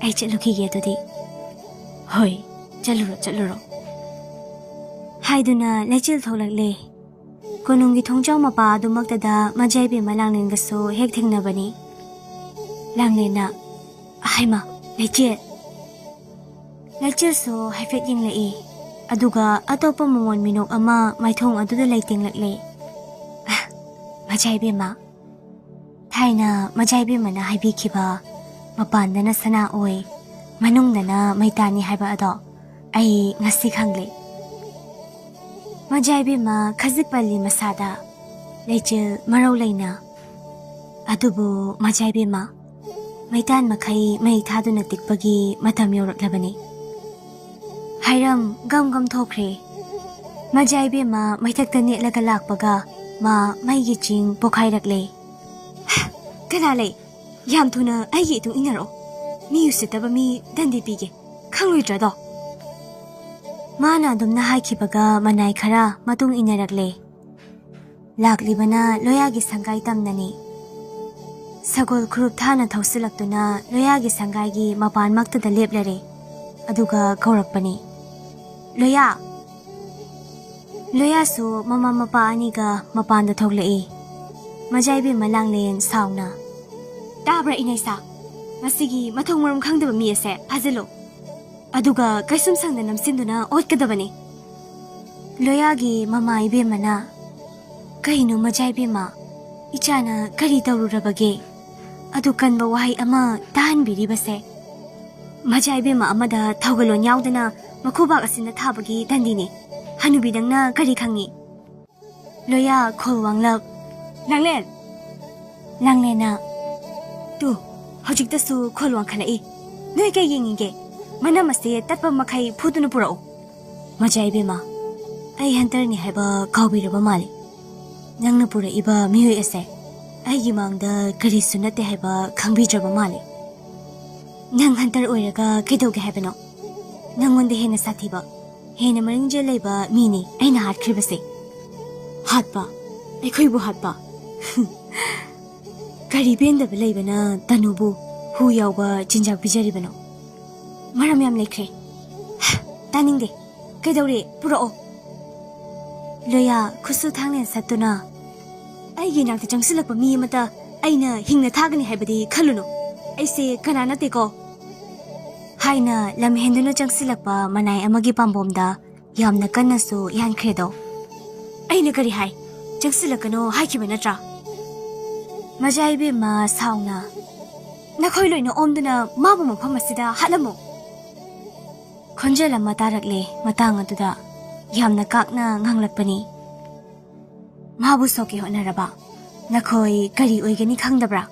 "ꯑꯩ ꯆꯠꯂꯨꯈꯤꯒꯦ ꯑꯗꯨꯗꯤ꯫" "ꯍꯣꯏ, ꯆꯠꯂꯨꯔꯣ, ꯆꯠꯂꯨꯔꯣ꯫" ꯍꯥꯏꯗꯨꯅ ꯂꯩꯆꯤꯜ ꯊꯣꯛꯂꯛꯂꯦ꯫ ꯀꯣꯅꯨꯡꯒꯤ ꯊꯣꯡꯖꯥꯎ ꯃꯄꯥ ꯑꯗꯨꯃꯛꯇꯗ ꯃꯖꯥꯏꯕꯦꯝꯃ ꯂꯥꯡꯂꯦꯟꯒꯁꯨ ꯍꯦꯛ ꯊꯦꯡꯅꯕꯅꯤ꯫ ꯂꯥꯡꯂꯦꯟꯅ, "ꯍꯩꯃꯥ, ꯂꯩꯆꯤꯜ!" ꯂꯩꯆꯤꯜꯁꯨ ꯍꯥꯏꯐꯦꯠ ꯌꯦꯡꯂꯛꯏ꯫ ꯑꯗꯨꯒ ꯑꯇꯣꯞꯄ ꯃꯃꯣꯟ ꯃꯤꯅꯣꯛ ꯑꯃ ꯃꯥꯏꯊꯣꯡ ꯑꯗꯨꯗ ꯂꯩꯇꯦꯡꯂꯛꯂꯦ꯫ "ꯑ, ꯃꯖꯥꯏꯕꯦꯝꯃ, ꯊꯥꯏꯅ ꯃꯖꯥꯏꯕꯦꯝꯃꯅ ꯍꯥꯏꯕꯤꯈꯤꯕ, ꯃꯄꯥꯟꯗꯅ ꯁꯅꯥ ꯑꯣꯏ, ꯃꯅꯨꯡꯗꯅ ꯃꯩꯇꯥꯟꯅꯤ ꯍꯥꯏꯕ ꯑꯗꯣ ꯑꯩ ꯉꯁꯤ ꯈꯪꯂꯦ꯫" ꯃꯖꯥꯏꯕꯦꯝꯃ ꯈꯖꯤꯛ ꯄꯜꯂꯤ ꯃꯁꯥꯗ꯫ ꯂꯩꯆꯤꯜ ꯃꯔꯧ ꯂꯩꯅ, "ꯑꯗꯨꯕꯨ ꯃꯖꯥꯏꯕꯦꯝꯃ, ꯃꯩꯇꯥꯟ ꯃꯈꯩ ꯃꯩ ꯊꯥꯗꯨꯅ ꯇꯤꯛꯄꯒꯤ ꯃꯇꯝ ꯌꯧꯔꯛꯂꯕꯅꯤ꯫" ꯍꯥꯏꯔꯝ ꯒꯝ ꯒꯝ ꯊꯣꯛꯈ꯭ꯔꯦ꯫ ꯃꯖꯥꯏꯕꯦꯝꯃ ꯃꯩꯊꯛꯇ ꯅꯦꯠꯂꯒ ꯂꯥꯛꯄꯒ ꯃꯥ ꯃꯩꯒꯤ ꯆꯤꯡ ꯄꯣꯈꯥꯏꯔꯛꯂꯦ꯫ "ꯀꯅꯥ ꯂꯩ? ꯌꯥꯝ ꯊꯨꯅ ꯑꯩꯒꯤ ꯏꯇꯨꯡ ꯏꯟꯅꯔꯛꯑꯣ꯫ ꯃꯤ ꯎꯁꯤꯠꯇꯕ ꯃꯤ ꯗꯟꯗꯤ ꯄꯤꯒꯦ꯫ ꯈꯪꯂꯣꯏꯗ꯭ꯔꯗꯣ?" ꯃꯥꯅ ꯑꯗꯨꯝꯅ ꯍꯥꯏꯈꯤꯕꯒ ꯃꯅꯥꯏ ꯈꯔ ꯃꯇꯨꯡ ꯏꯟꯅꯔꯛꯂꯦ꯫ ꯂꯥꯛꯂꯤꯕꯅ ꯂꯣꯌꯥꯒꯤ ꯁꯪꯒꯥꯏ ꯇꯝꯅꯅꯤ꯫ ꯁꯒꯣꯜ ꯈꯨꯔꯨꯞ ꯊꯥꯅ ꯊꯧꯁꯤꯜꯂꯛꯇꯨꯅ ꯂꯣꯌꯥꯒꯤ ꯁꯪꯒꯥꯏꯒꯤ ꯃꯄꯥꯟꯃꯛꯇꯗ ꯂꯦꯞꯂꯔꯦ꯫ ꯑꯗꯨꯒ ꯀꯧꯔꯛꯄꯅꯤ, "ꯂꯣꯌꯥ!" ꯂꯣꯌꯥꯁꯨ ꯃꯃꯥ ꯃꯄꯥ ꯑꯅꯤꯒ ꯃꯄꯥꯟꯗ ꯊꯣꯛꯂꯛꯏ꯫ ꯃꯖꯥꯏꯕꯦꯝꯃ ꯂꯥꯡꯂꯦꯟ ꯁꯥꯎꯅ, "ꯇꯥꯕ꯭ꯔꯥ ꯏꯅꯩꯁꯥ? ꯃꯁꯤꯒꯤ ꯃꯊꯣꯡ ꯃꯔꯝ ꯈꯪꯗꯕ ꯃꯤ ꯑꯁꯦ ꯐꯥꯖꯤꯜꯂꯨ꯫ ꯑꯗꯨꯒ ꯀꯩꯁꯨꯝ ꯁꯪꯗ ꯅꯝꯁꯤꯟꯗꯨꯅ ꯑꯣꯠꯀꯗꯕꯅꯤ꯫" ꯂꯣꯌꯥꯒꯤ ꯃꯃꯥ ꯏꯕꯦꯝꯃꯅ, "ꯀꯩꯅꯣ ꯃꯖꯥꯏꯕꯦꯝꯃ? ꯏꯆꯥꯅ ꯀꯔꯤ ꯇꯧꯔꯨꯔꯕꯒꯦ?" ꯑꯗꯨ ꯀꯟꯕ ꯋꯥꯍꯩ ꯑꯃ ꯇꯥꯍꯟꯕꯤꯔꯤꯕꯁꯦ꯫ ꯃꯖꯥ ꯏꯕꯦꯝꯃ ꯑꯃꯗ ꯊꯧꯒꯜꯂꯣꯟ ꯌꯥꯎꯗꯅ ꯃꯈꯨꯕꯥꯛ ꯑꯁꯤꯅ ꯊꯥꯕꯒꯤ ꯗꯟꯗꯤꯅꯤ꯫ ꯍꯅꯨꯕꯤ ꯅꯪꯅ ꯀꯔꯤ ꯈꯪꯉꯤ? ꯂꯣꯌꯥ ꯈꯣꯜ ꯋꯥꯡꯂꯞ꯫ ꯂꯥꯡꯂꯦꯟ! ꯂꯥꯡꯂꯦꯟꯅ, ꯇꯨ, ꯍꯧꯖꯤꯛꯇꯁꯨ ꯈꯣꯜ ꯋꯥꯡꯈꯠꯂꯛꯏ꯫ ꯅꯣꯏ ꯀꯩ ꯌꯦꯡꯉꯤꯒꯦ? ꯃꯅꯝ ꯑꯁꯦ ꯇꯠꯄ ꯃꯈꯩ ꯐꯨꯗꯨꯅ ꯄꯨꯔꯛꯎ꯫ ꯃꯖꯥ ꯏꯕꯦꯝꯃ, ꯑꯩ ꯍꯟꯇꯔꯅꯤ ꯍꯥꯏꯕ ꯀꯥꯎꯕꯤꯔꯕ ꯃꯥꯜꯂꯤ꯫ ꯅꯪꯅ ꯄꯨꯔꯛꯏꯕ ꯃꯤꯑꯣꯏ ꯑꯁꯦ ꯑꯩꯒꯤ ꯃꯥꯡꯗ ꯀꯔꯤꯁꯨ ꯅꯠꯇꯦ ꯍꯥꯏꯕ ꯈꯪꯕꯤꯗ꯭ꯔꯕ ꯃꯥꯜꯂꯤ꯫ ꯅꯪ ꯍꯟꯇꯔ ꯑꯣꯏꯔꯒ ꯀꯩꯗꯧꯒꯦ ꯍꯥꯏꯕꯅꯣ? ꯅꯪꯉꯣꯟꯗ ꯍꯦꯟꯅ ꯁꯥꯊꯤꯕ, ꯍꯦꯟꯅ ꯃꯔꯤꯡꯖꯦꯜ ꯂꯩꯕ ꯃꯤꯅꯤ ꯑꯩꯅ ꯍꯥꯠꯈ꯭ꯔꯤꯕꯁꯦ꯫ ꯍꯥꯠꯄ? ꯑꯩꯈꯣꯏꯕꯨ ꯍꯥꯠꯄ? ꯀꯔꯤ ꯄꯦꯟꯗꯕ ꯂꯩꯕꯅ ꯇꯅꯨꯕꯨ ꯍꯨ ꯌꯥꯎꯕ ꯆꯤꯟꯖꯥꯛ ꯄꯤꯖꯔꯤꯕꯅꯣ? ꯃꯔꯝ ꯌꯥꯝ ꯂꯩꯈ꯭ꯔꯦ꯫ ꯇꯥꯅꯤꯡꯗꯦ꯫ ꯀꯩꯗꯧꯔꯦ? ꯄꯨꯔꯛꯑꯣ꯫ ꯂꯣꯌꯥ ꯈꯨꯠꯁꯨ ꯊꯥꯡꯅ ꯁꯠꯇꯨꯅ, ꯑꯩꯒꯤ ꯏꯅꯥꯛꯇ ꯆꯪꯁꯤꯜꯂꯛꯄ ꯃꯤ ꯑꯃꯇ ꯑꯩꯅ ꯍꯤꯡꯅ ꯊꯥꯒꯅꯤ ꯍꯥꯏꯕꯗꯤ ꯈꯜꯂꯨꯅꯨ꯫ ꯑꯩꯁꯦ ꯀꯅꯥ ꯅꯠꯇꯦꯀꯣ꯫ ꯍꯥꯏꯅ ꯂꯝ ꯍꯦꯟꯗꯨꯅ ꯆꯪꯁꯤꯜꯂꯛꯄ ꯃꯅꯥꯏ ꯑꯃꯒꯤ ꯄꯥꯝꯕꯣꯝꯗ ꯌꯥꯝꯅ ꯀꯟꯅꯁꯨ ꯌꯥꯟꯈ꯭ꯔꯦꯗꯣ꯫ ꯑꯩꯅ ꯀꯔꯤ ꯍꯥꯏ? ꯆꯪꯁꯤꯜꯂꯛꯀꯅꯣ ꯍꯥꯏꯈꯤꯕ ꯅꯠꯇ꯭ꯔꯥ? ꯃꯖꯥ ꯏꯕꯦꯝꯃ ꯁꯥꯎꯅ, ꯅꯈꯣꯏ ꯂꯣꯏꯅ ꯑꯣꯝꯗꯨꯅ ꯃꯥꯕꯨ ꯃꯐꯝ ꯑꯁꯤꯗ ꯍꯥꯠꯂꯝꯃꯨ꯫ ꯈꯣꯟꯖꯦꯜ ꯑꯃ ꯇꯥꯔꯛꯂꯦ ꯃꯇꯥꯡ ꯑꯗꯨꯗ꯫ ꯌꯥꯝꯅ ꯀꯥꯛꯅ ꯉꯥꯡꯂꯛꯄꯅꯤ꯫ ꯃꯥꯕꯨ ꯁꯣꯛꯀꯦ ꯍꯣꯠꯅꯔꯕ ꯅꯈꯣꯏ ꯀꯔꯤ ꯑꯣꯏꯒꯅꯤ ꯈꯪꯗꯕ꯭ꯔꯥ?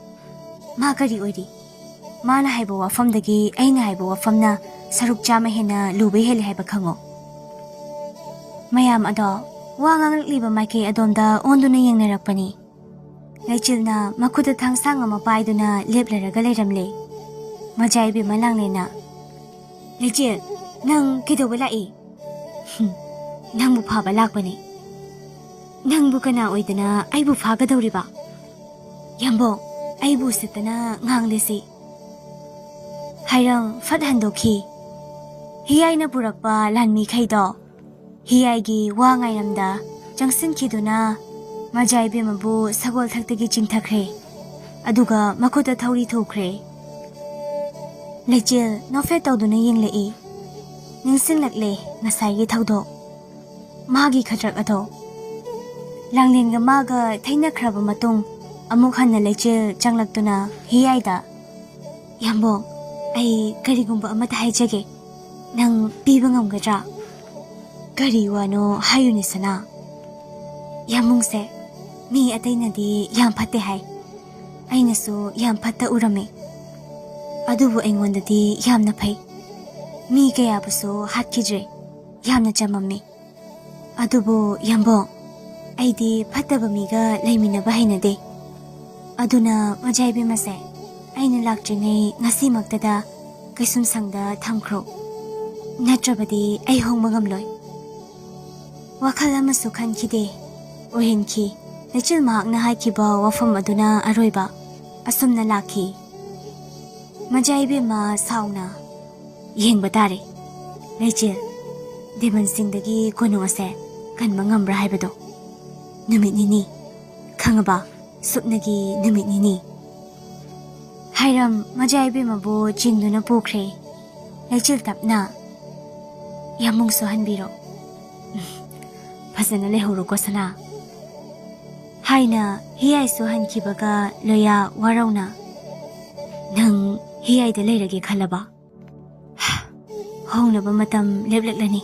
ꯃꯥ ꯀꯔꯤ ꯑꯣꯏꯔꯤ? ꯃꯥꯅ ꯍꯥꯏꯕ ꯋꯥꯐꯝꯗꯒꯤ ꯑꯩꯅ ꯍꯥꯏꯕ ꯋꯥꯐꯝꯅ ꯁꯔꯨꯛ ꯆꯥꯝꯃ ꯍꯦꯟꯅ ꯂꯨꯕ ꯍꯦꯜꯂꯤ ꯍꯥꯏꯕ ꯈꯪꯉꯨ꯫ ꯃꯌꯥꯝ ꯑꯗꯣ ꯋꯥ ꯉꯥꯡꯂꯛꯂꯤꯕ ꯃꯥꯏꯀꯩ ꯑꯗꯣꯝꯗ ꯑꯣꯟꯗꯨꯅ ꯌꯦꯡꯅꯔꯛꯄꯅꯤ꯫ ꯂꯩꯆꯤꯜꯅ ꯃꯈꯨꯠꯇ ꯊꯥꯡꯁꯥꯡ ꯑꯃ ꯄꯥꯏꯗꯨꯅ ꯂꯦꯞꯂꯔꯒ ꯂꯩꯔꯝꯂꯦ꯫ ꯃꯖꯥ ꯏꯕꯦꯝꯃ ꯂꯥꯡꯂꯦꯟꯅ, "ꯂꯩꯆꯤꯜ, ꯅꯪ ꯀꯩꯗꯧꯕ ꯂꯥꯛꯏ?" "ꯍꯨꯝ, ꯅꯪꯕꯨ ꯐꯥꯕ ꯂꯥꯛꯄꯅꯦ꯫ ꯅꯪꯕꯨ ꯀꯅꯥ ꯑꯣꯏꯗꯅ ꯑꯩꯕꯨ ꯐꯥꯒꯗꯧꯔꯤꯕ?" ꯌꯥꯝꯕꯣꯡ, ꯑꯩꯕꯨ ꯎꯁꯤꯠꯇꯅ ꯉꯥꯡꯂꯦꯁꯤ꯫ ꯍꯥꯏꯔꯪ ꯐꯠ ꯍꯟꯗꯣꯛꯈꯤ꯫ ꯍꯤꯌꯥꯏꯅ ꯄꯨꯔꯛꯄ ꯂꯥꯟꯃꯤꯈꯩꯗꯣ ꯍꯤꯌꯥꯏꯒꯤ ꯋꯥ ꯉꯥꯏꯔꯝꯗ ꯆꯪꯁꯤꯟꯈꯤꯗꯨꯅ ꯃꯖꯥ ꯏꯕꯦꯝꯃꯕꯨ ꯁꯒꯣꯜ ꯊꯛꯇꯒꯤ ꯆꯤꯡꯊꯈ꯭ꯔꯦ꯫ ꯑꯗꯨꯒ ꯃꯈꯨꯠꯇ ꯊꯧꯔꯤ ꯊꯨꯈ꯭ꯔꯦ꯫ ꯂꯩꯆꯤꯜ ꯅꯣꯛꯐꯦꯠ ꯇꯧꯗꯨꯅ ꯌꯦꯡꯂꯛꯏ꯫ ꯅꯤꯡꯁꯤꯡꯂꯛꯂꯦ ꯉꯁꯥꯏꯒꯤ ꯊꯧꯗꯣꯛ꯫ ꯃꯥꯒꯤ ꯈꯗ꯭ꯔꯛ ꯑꯗꯣ꯫ ꯂꯥꯡꯂꯦꯟꯒ ꯃꯥꯒ ꯊꯩꯅꯈ꯭ꯔꯕ ꯃꯇꯨꯡ ꯑꯃꯨꯛ ꯍꯟꯅ ꯂꯩꯆꯤꯜ ꯆꯪꯂꯛꯇꯨꯅ ꯍꯤꯌꯥꯏꯗ, "ꯌꯥꯝꯕꯣꯡ, ꯑꯩ ꯀꯔꯤꯒꯨꯝꯕ ꯑꯃꯇ ꯍꯥꯏꯖꯒꯦ, ꯅꯪ ꯄꯤꯕ ꯉꯝꯒꯗ꯭ꯔꯥ?" "ꯀꯔꯤ ꯋꯥꯅꯣ ꯍꯥꯏꯌꯨꯅꯦ ꯁꯅꯥ?" "ꯌꯥꯝꯕꯨꯡꯁꯦ, ꯃꯤ ꯑꯇꯩꯅꯗꯤ ꯌꯥꯝ ꯐꯠꯇꯦ ꯍꯥꯏ, ꯑꯩꯅꯁꯨ ꯌꯥꯝ ꯐꯠꯇ ꯎꯔꯝꯃꯤ, ꯑꯗꯨꯕꯨ ꯑꯩꯉꯣꯟꯗꯗꯤ ꯌꯥꯝꯅ ꯐꯩ꯫ ꯃꯤ ꯀꯌꯥꯕꯨꯁꯨ ꯍꯥꯠꯈꯤꯗ꯭ꯔꯦ, ꯌꯥꯝꯅ ꯆꯝꯃꯝꯃꯤ꯫ ꯑꯗꯨꯕꯨ ꯌꯥꯝꯕꯣꯡ, ꯑꯩꯗꯤ ꯐꯠꯇꯕ ꯃꯤꯒ ꯂꯩꯃꯤꯟꯅꯕ ꯍꯩꯅꯗꯦ꯫ ꯑꯗꯨꯅ ꯃꯖꯥ ꯏꯕꯦꯝꯃꯁꯦ, ꯑꯩꯅ ꯂꯥꯛꯇ꯭ꯔꯤꯉꯩ ꯉꯁꯤꯃꯛꯇꯗ ꯀꯩꯁꯨꯝꯁꯪꯗ ꯊꯝꯈ꯭ꯔꯣ, ꯅꯠꯇ꯭ꯔꯕꯗꯤ ꯑꯩ ꯍꯣꯡꯕ ꯉꯝꯂꯣꯏ꯫" ꯋꯥꯈꯜ ꯑꯃꯁꯨ ꯈꯟꯈꯤꯗꯦ, ꯑꯣꯏꯍꯟꯈꯤ꯫ ꯂꯩꯆꯤꯜ ꯃꯍꯥꯛꯅ ꯍꯥꯏꯈꯤꯕ ꯋꯥꯐꯝ ꯑꯗꯨꯅ ꯑꯔꯣꯏꯕ꯫ ꯑꯁꯨꯝꯅ ꯂꯥꯛꯈꯤ꯫ ꯃꯖꯥ ꯏꯕꯦꯝꯃ ꯁꯥꯎꯅ, "ꯌꯦꯡꯕ ꯇꯥꯔꯦ, ꯂꯩꯆꯤꯜ, ꯗꯦꯃꯟꯁꯤꯡꯗꯒꯤ ꯀꯣꯅꯨꯡ ꯑꯁꯦ ꯀꯟꯕ ꯉꯝꯕ꯭ꯔꯥ ꯍꯥꯏꯕꯗꯣ꯫ ꯅꯨꯃꯤꯠ ꯅꯤꯅꯤ, ꯈꯪꯉꯕ? ꯁꯨꯞꯅꯒꯤ ꯅꯨꯃꯤꯠ ꯅꯤꯅꯤ꯫" ꯍꯥꯏꯔꯝ ꯃꯖꯥ ꯏꯕꯦꯝꯃꯕꯨ ꯆꯤꯡꯗꯨꯅ ꯄꯨꯈ꯭ꯔꯦ꯫ ꯂꯩꯆꯤꯜ ꯇꯞꯅ, "ꯌꯥꯝꯕꯨꯡꯁꯨ ꯍꯟꯕꯤꯔꯣ꯫ ꯐꯖꯅ ꯂꯩꯍꯧꯔꯣꯀꯣ ꯁꯅꯥ" ꯍꯥꯏꯅ ꯍꯤꯌꯥꯏꯁꯨ ꯍꯟꯈꯤꯕꯒ ꯂꯣꯌꯥ ꯋꯥꯔꯧꯅ, "ꯅꯪ ꯍꯤꯌꯥꯏꯗ ꯂꯩꯔꯒꯦ ꯈꯜꯂꯕ? ꯍꯣꯡꯅꯕ ꯃꯇꯝ ꯂꯦꯞꯂꯛꯂꯅꯤ꯫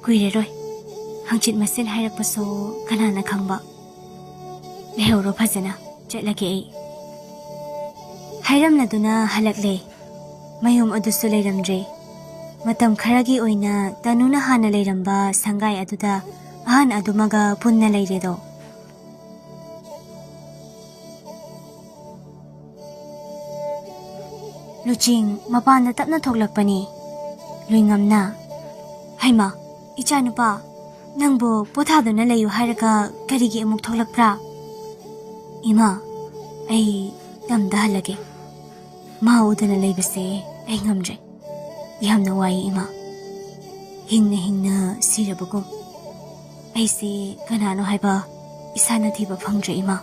ꯀꯨꯏꯔꯔꯣꯏ꯫ ꯍꯪꯆꯤꯠ ꯃꯁꯦꯟ ꯍꯥꯏꯔꯛꯄꯁꯨ ꯀꯅꯥꯅ ꯈꯪꯕ꯫ ꯂꯩꯍꯧꯔꯣ ꯐꯖꯅ, ꯆꯠꯂꯒꯦ ꯑꯩ꯫" ꯍꯥꯏꯔꯝꯂꯗꯨꯅ ꯍꯜꯂꯛꯂꯦ꯫ ꯃꯌꯨꯝ ꯑꯗꯨꯁꯨ ꯂꯩꯔꯝꯗ꯭ꯔꯦ꯫ ꯃꯇꯝ ꯈꯔꯒꯤ ꯑꯣꯏꯅ ꯇꯅꯨꯅ ꯍꯥꯟꯅ ꯂꯩꯔꯝꯕ ꯁꯪꯒꯥꯏ ꯑꯗꯨꯗ ꯑꯍꯟ ꯑꯗꯨꯃꯒ ꯄꯨꯟꯅ ꯂꯩꯔꯦꯗꯣ꯫ ꯂꯨꯆꯤꯡ ꯃꯄꯥꯟꯗ ꯇꯞꯅ ꯊꯣꯛꯂꯛꯄꯅꯤ꯫ ꯂꯨꯏꯉꯝꯅ, "ꯍꯩꯃꯥ, ꯏꯆꯥꯅꯨꯄꯥ, ꯅꯪꯕꯨ ꯄꯣꯊꯥꯗꯨꯅ ꯂꯩꯌꯨ ꯍꯥꯏꯔꯒ ꯀꯔꯤꯒꯤ ꯑꯃꯨꯛ ꯊꯣꯛꯂꯛꯄ꯭ꯔꯥ?" "ꯏꯃꯥ, ꯑꯩ ꯇꯝꯗ ꯍꯜꯂꯒꯦ꯫ ꯃꯥ ꯎꯗꯅ ꯂꯩꯕꯁꯦ ꯑꯩ ꯉꯝꯗ꯭ꯔꯦ꯫ ꯌꯥꯝꯅ ꯋꯥꯏ ꯏꯃꯥ꯫ ꯍꯤꯡꯅ ꯍꯤꯡꯅ ꯁꯤꯔꯕꯒꯨꯝ꯫ ꯑꯩꯁꯦ ꯀꯅꯥꯅꯣ ꯍꯥꯏꯕ ꯏꯁꯥꯅ ꯊꯤꯕ ꯐꯪꯗ꯭ꯔꯦ ꯏꯃꯥ꯫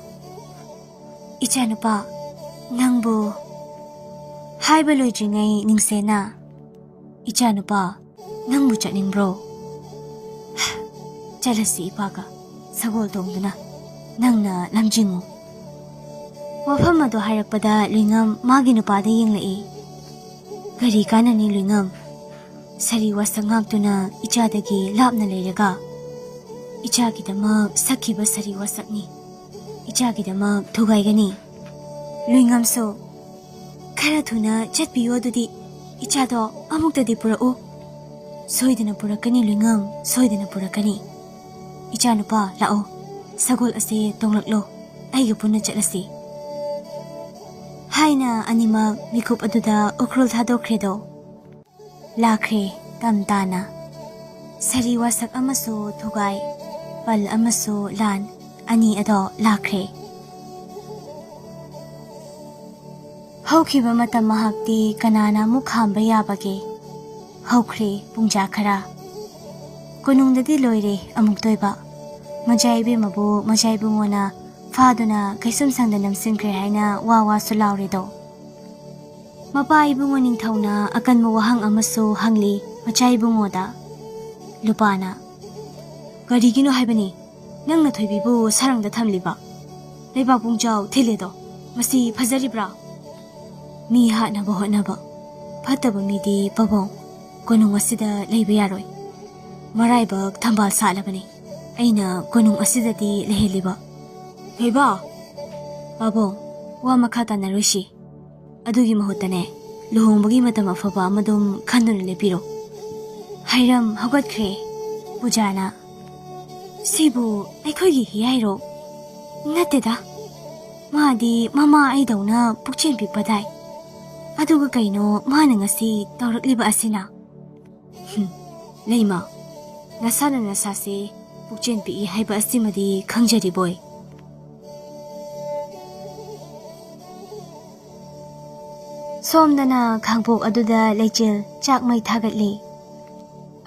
ꯏꯆꯥꯅꯨꯄꯥ, ꯅꯪꯕꯨ" ꯍꯥꯏꯕ ꯂꯣꯏꯗ꯭ꯔꯤꯉꯩ ꯅꯤꯡꯁꯦꯅ, "ꯏꯆꯥꯅꯨꯄꯥ, ꯅꯪꯕꯨ ꯆꯠꯅꯤꯡꯕ꯭ꯔꯣ? ꯆꯠꯂꯁꯤ ꯏꯄꯥꯒ ꯁꯒꯣꯜ ꯇꯣꯡꯗꯨꯅ, ꯅꯪꯅ ꯂꯝꯖꯤꯡꯉꯨ꯫ ꯋꯥꯐꯝ ꯑꯗꯨ ꯍꯥꯏꯔꯛꯄꯗ ꯂꯨꯏꯉꯝ ꯃꯥꯒꯤ ꯅꯨꯄꯥꯗ ꯌꯦꯡꯂꯛꯏ꯫ "ꯀꯔꯤ ꯀꯥꯟꯅꯅꯤ ꯂꯨꯏꯉꯝ? ꯁꯥꯔꯤ ꯋꯥꯁꯛ ꯉꯥꯛꯇꯨꯅ ꯏꯆꯥꯗꯒꯤ ꯂꯥꯞꯅ ꯂꯩꯔꯒ ꯏꯆꯥꯒꯤꯗꯃꯛ ꯁꯛꯈꯤꯕ ꯁꯥꯔꯤ ꯋꯥꯁꯛꯅꯤ꯫ ꯏꯆꯥꯒꯤꯗꯃꯛ ꯊꯨꯒꯥꯏꯒꯅꯤ꯫ ꯂꯨꯏꯉꯝꯁꯨ ꯈꯔ ꯊꯨꯅ ꯆꯠꯄꯤꯌꯨ꯫ ꯑꯗꯨꯗꯤ ꯏꯆꯥꯗꯣ ꯑꯃꯨꯛꯇꯗꯤ ꯄꯨꯔꯛꯎ꯫" "ꯁꯣꯏꯗꯅ ꯄꯨꯔꯛꯀꯅꯤ ꯂꯨꯏꯉꯝ, ꯁꯣꯏꯗꯅ ꯄꯨꯔꯛꯀꯅꯤ꯫ ꯏꯆꯥꯅꯨꯄꯥ, ꯂꯥꯛꯑꯣ, ꯁꯒꯣꯜ ꯑꯁꯦ ꯇꯣꯡꯂꯛꯂꯣ, ꯑꯩꯒ ꯄꯨꯟꯅ ꯆꯠꯂꯁꯤ꯫" ꯍꯥꯏꯅ ꯑꯅꯤꯃꯛ ꯃꯤꯀꯨꯞ ꯑꯗꯨꯗ ꯎꯈ꯭ꯔꯨꯜ ꯊꯥꯗꯣꯛꯈ꯭ꯔꯦꯗꯣ꯫ ꯂꯥꯛꯈ꯭ꯔꯦ ꯇꯝ ꯇꯥꯅ꯫ ꯁꯥꯔꯤ ꯋꯥꯁꯛ ꯑꯃꯁꯨ ꯊꯨꯒꯥꯏ, ꯄꯜ ꯑꯃꯁꯨ ꯂꯥꯟ, ꯑꯅꯤ ꯑꯗꯣ ꯂꯥꯛꯈ꯭ꯔꯦ꯫ ꯍꯧꯈꯤꯕ ꯃꯇꯝ ꯃꯍꯥꯛꯇꯤ ꯀꯅꯥꯅ ꯑꯃꯨꯛ ꯈꯥꯝꯕ ꯌꯥꯕꯒꯦ? ꯍꯧꯈ꯭ꯔꯦ ꯄꯨꯡꯖꯥ ꯈꯔ꯫ ꯀꯣꯅꯨꯡꯗꯗꯤ ꯂꯣꯏꯔꯦ ꯑꯃꯨꯛꯇꯣꯏꯕ꯫ ꯃꯆꯥ ꯏꯕꯦꯝꯃꯕꯨ ꯃꯆꯥ ꯏꯕꯨꯡꯉꯣꯅ ꯐꯥꯗꯨꯅ ꯀꯩꯁꯨꯝ ꯁꯪꯗ ꯅꯝꯁꯤꯟꯈ꯭ꯔꯦ ꯍꯥꯏꯅ ꯋꯥ ꯋꯥꯁꯨ ꯂꯥꯎꯔꯦꯗꯣ꯫ ꯃꯄꯥ ꯏꯕꯨꯡꯉꯣ ꯅꯤꯡꯊꯧꯅ ꯑꯀꯟꯕ ꯋꯥꯍꯪ ꯑꯃꯁꯨ ꯍꯪꯂꯤ ꯃꯆꯥ ꯏꯕꯨꯡꯉꯣꯗ꯫ ꯂꯨꯄꯥꯅ, "ꯀꯔꯤꯒꯤꯅꯣ ꯍꯥꯏꯕꯅꯤ ꯅꯪꯅ ꯊꯣꯏꯕꯤꯕꯨ ꯁꯔꯪꯗ ꯊꯝꯂꯤꯕ? ꯂꯩꯕꯥꯛ ꯄꯨꯡꯖꯥꯎ ꯊꯤꯜꯂꯦꯗꯣ, ꯃꯁꯤ ꯐꯖꯔꯤꯕ꯭ꯔꯥ?" "ꯃꯤ ꯍꯥꯠꯅꯕ ꯍꯣꯠꯅꯕ ꯐꯠꯇꯕ ꯃꯤꯗꯤ ꯄꯥꯕꯨꯡ, ꯀꯣꯅꯨꯡ ꯑꯁꯤꯗ ꯂꯩꯕ ꯌꯥꯔꯣꯏ꯫ ꯃꯔꯥꯏꯕꯛ ꯊꯝꯕꯥꯜ ꯁꯥꯠꯂꯕꯅꯤ ꯑꯩꯅ ꯀꯣꯅꯨꯡ ꯑꯁꯤꯗꯗꯤ ꯂꯩꯍꯜꯂꯤꯕ꯫" "ꯊꯣꯏꯕ!" "ꯄꯥꯕꯨꯡ, ꯋꯥ ꯃꯈꯥ ꯇꯥꯅꯔꯣꯏꯁꯤ꯫ ꯑꯗꯨꯒꯤ ꯃꯍꯨꯠꯇꯅꯦ, ꯂꯨꯍꯣꯡꯕꯒꯤ ꯃꯇꯝ ꯑꯐꯕ ꯑꯃꯗꯨꯝ ꯈꯟꯗꯨꯅ ꯂꯦꯞꯄꯤꯔꯣ꯫" ꯍꯥꯏꯔꯝ ꯍꯧꯒꯠꯈ꯭ꯔꯦ ꯄꯨꯖꯥꯅ꯫ "ꯁꯤꯕꯨ ꯑꯩꯈꯣꯏꯒꯤ ꯍꯤ ꯍꯥꯏꯔꯣ? ꯅꯠꯇꯦꯗ, ꯃꯥꯗꯤ ꯃꯃꯥ ꯑꯩꯗꯧꯅ ꯄꯨꯛꯆꯦꯜ ꯄꯤꯛꯄꯗꯥꯏ꯫ ꯑꯗꯨꯒ ꯀꯩꯅꯣ ꯃꯥꯅ ꯉꯁꯤ ꯇꯧꯔꯛꯂꯤꯕ ꯑꯁꯤꯅ?" "ꯍꯨꯝ, ꯂꯩꯃ, ꯅꯁꯥꯅ ꯅꯁꯥꯁꯦ ꯄꯨꯛꯆꯦꯜ ꯄꯤꯛꯏ ꯍꯥꯏꯕ ꯑꯁꯤꯃꯗꯤ ꯈꯪꯖꯔꯤꯕꯣꯏ꯫" ꯁꯣꯝꯗꯅ ꯈꯥꯡꯄꯣꯛ ꯑꯗꯨꯗ ꯂꯩꯆꯤꯜ ꯆꯥꯛꯃꯩ ꯊꯥꯒꯠꯂꯤ꯫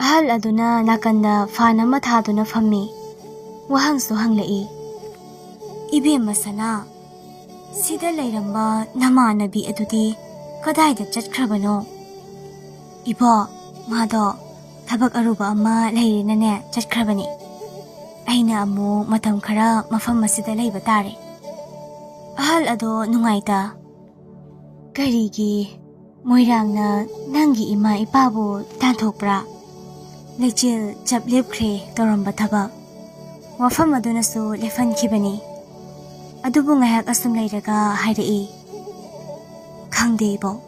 ꯑꯍꯜ ꯑꯗꯨꯅ ꯅꯥꯀꯟꯗ ꯐꯥꯟ ꯑꯃ ꯊꯥꯗꯨꯅ ꯐꯝꯃꯤ꯫ ꯋꯥꯍꯪꯁꯨ ꯍꯪꯂꯛꯏ꯫ "ꯏꯕꯦꯝꯃ ꯁꯅꯥ, ꯁꯤꯗ ꯂꯩꯔꯝꯕ ꯅꯃꯥꯟꯅꯕꯤ ꯑꯗꯨꯗꯤ ꯀꯗꯥꯏꯗ ꯆꯠꯈ꯭ꯔꯕꯅꯣ?" "ꯏꯕꯣ, ꯃꯥꯗꯣ ꯊꯕꯛ ꯑꯔꯨꯕ ꯑꯃ ꯂꯩꯔꯦꯅꯅꯦ ꯆꯠꯈ꯭ꯔꯕꯅꯤ꯫ ꯑꯩꯅ ꯑꯃꯨꯛ ꯃꯇꯝ ꯈꯔ ꯃꯐꯝ ꯑꯁꯤꯗ ꯂꯩꯕ ꯇꯥꯔꯦ꯫" ꯑꯍꯜ ꯑꯗꯣ ꯅꯨꯡꯉꯥꯏꯇ꯫ "ꯀꯔꯤꯒꯤ ꯃꯣꯏꯔꯥꯡꯅ ꯅꯪꯒꯤ ꯏꯃꯥ ꯏꯄꯥꯕꯨ ꯇꯥꯟꯊꯣꯛꯄ꯭ꯔꯥ?" ꯂꯩꯆꯤꯜ ꯆꯞ ꯂꯦꯞꯈ꯭ꯔꯦ ꯇꯧꯔꯝꯕ ꯊꯕꯛ꯫ ꯋꯥꯐꯝ ꯑꯗꯨꯅꯁꯨ ꯂꯦꯞꯍꯟꯈꯤꯕꯅꯤ꯫ ꯑꯗꯨꯕꯨ ꯉꯥꯏꯍꯥꯛ ꯑꯁꯨꯝ ꯂꯩꯔꯒ ꯍꯥꯏꯔꯛꯏ, "ꯈꯪꯗꯦ ꯏꯕꯣꯛ,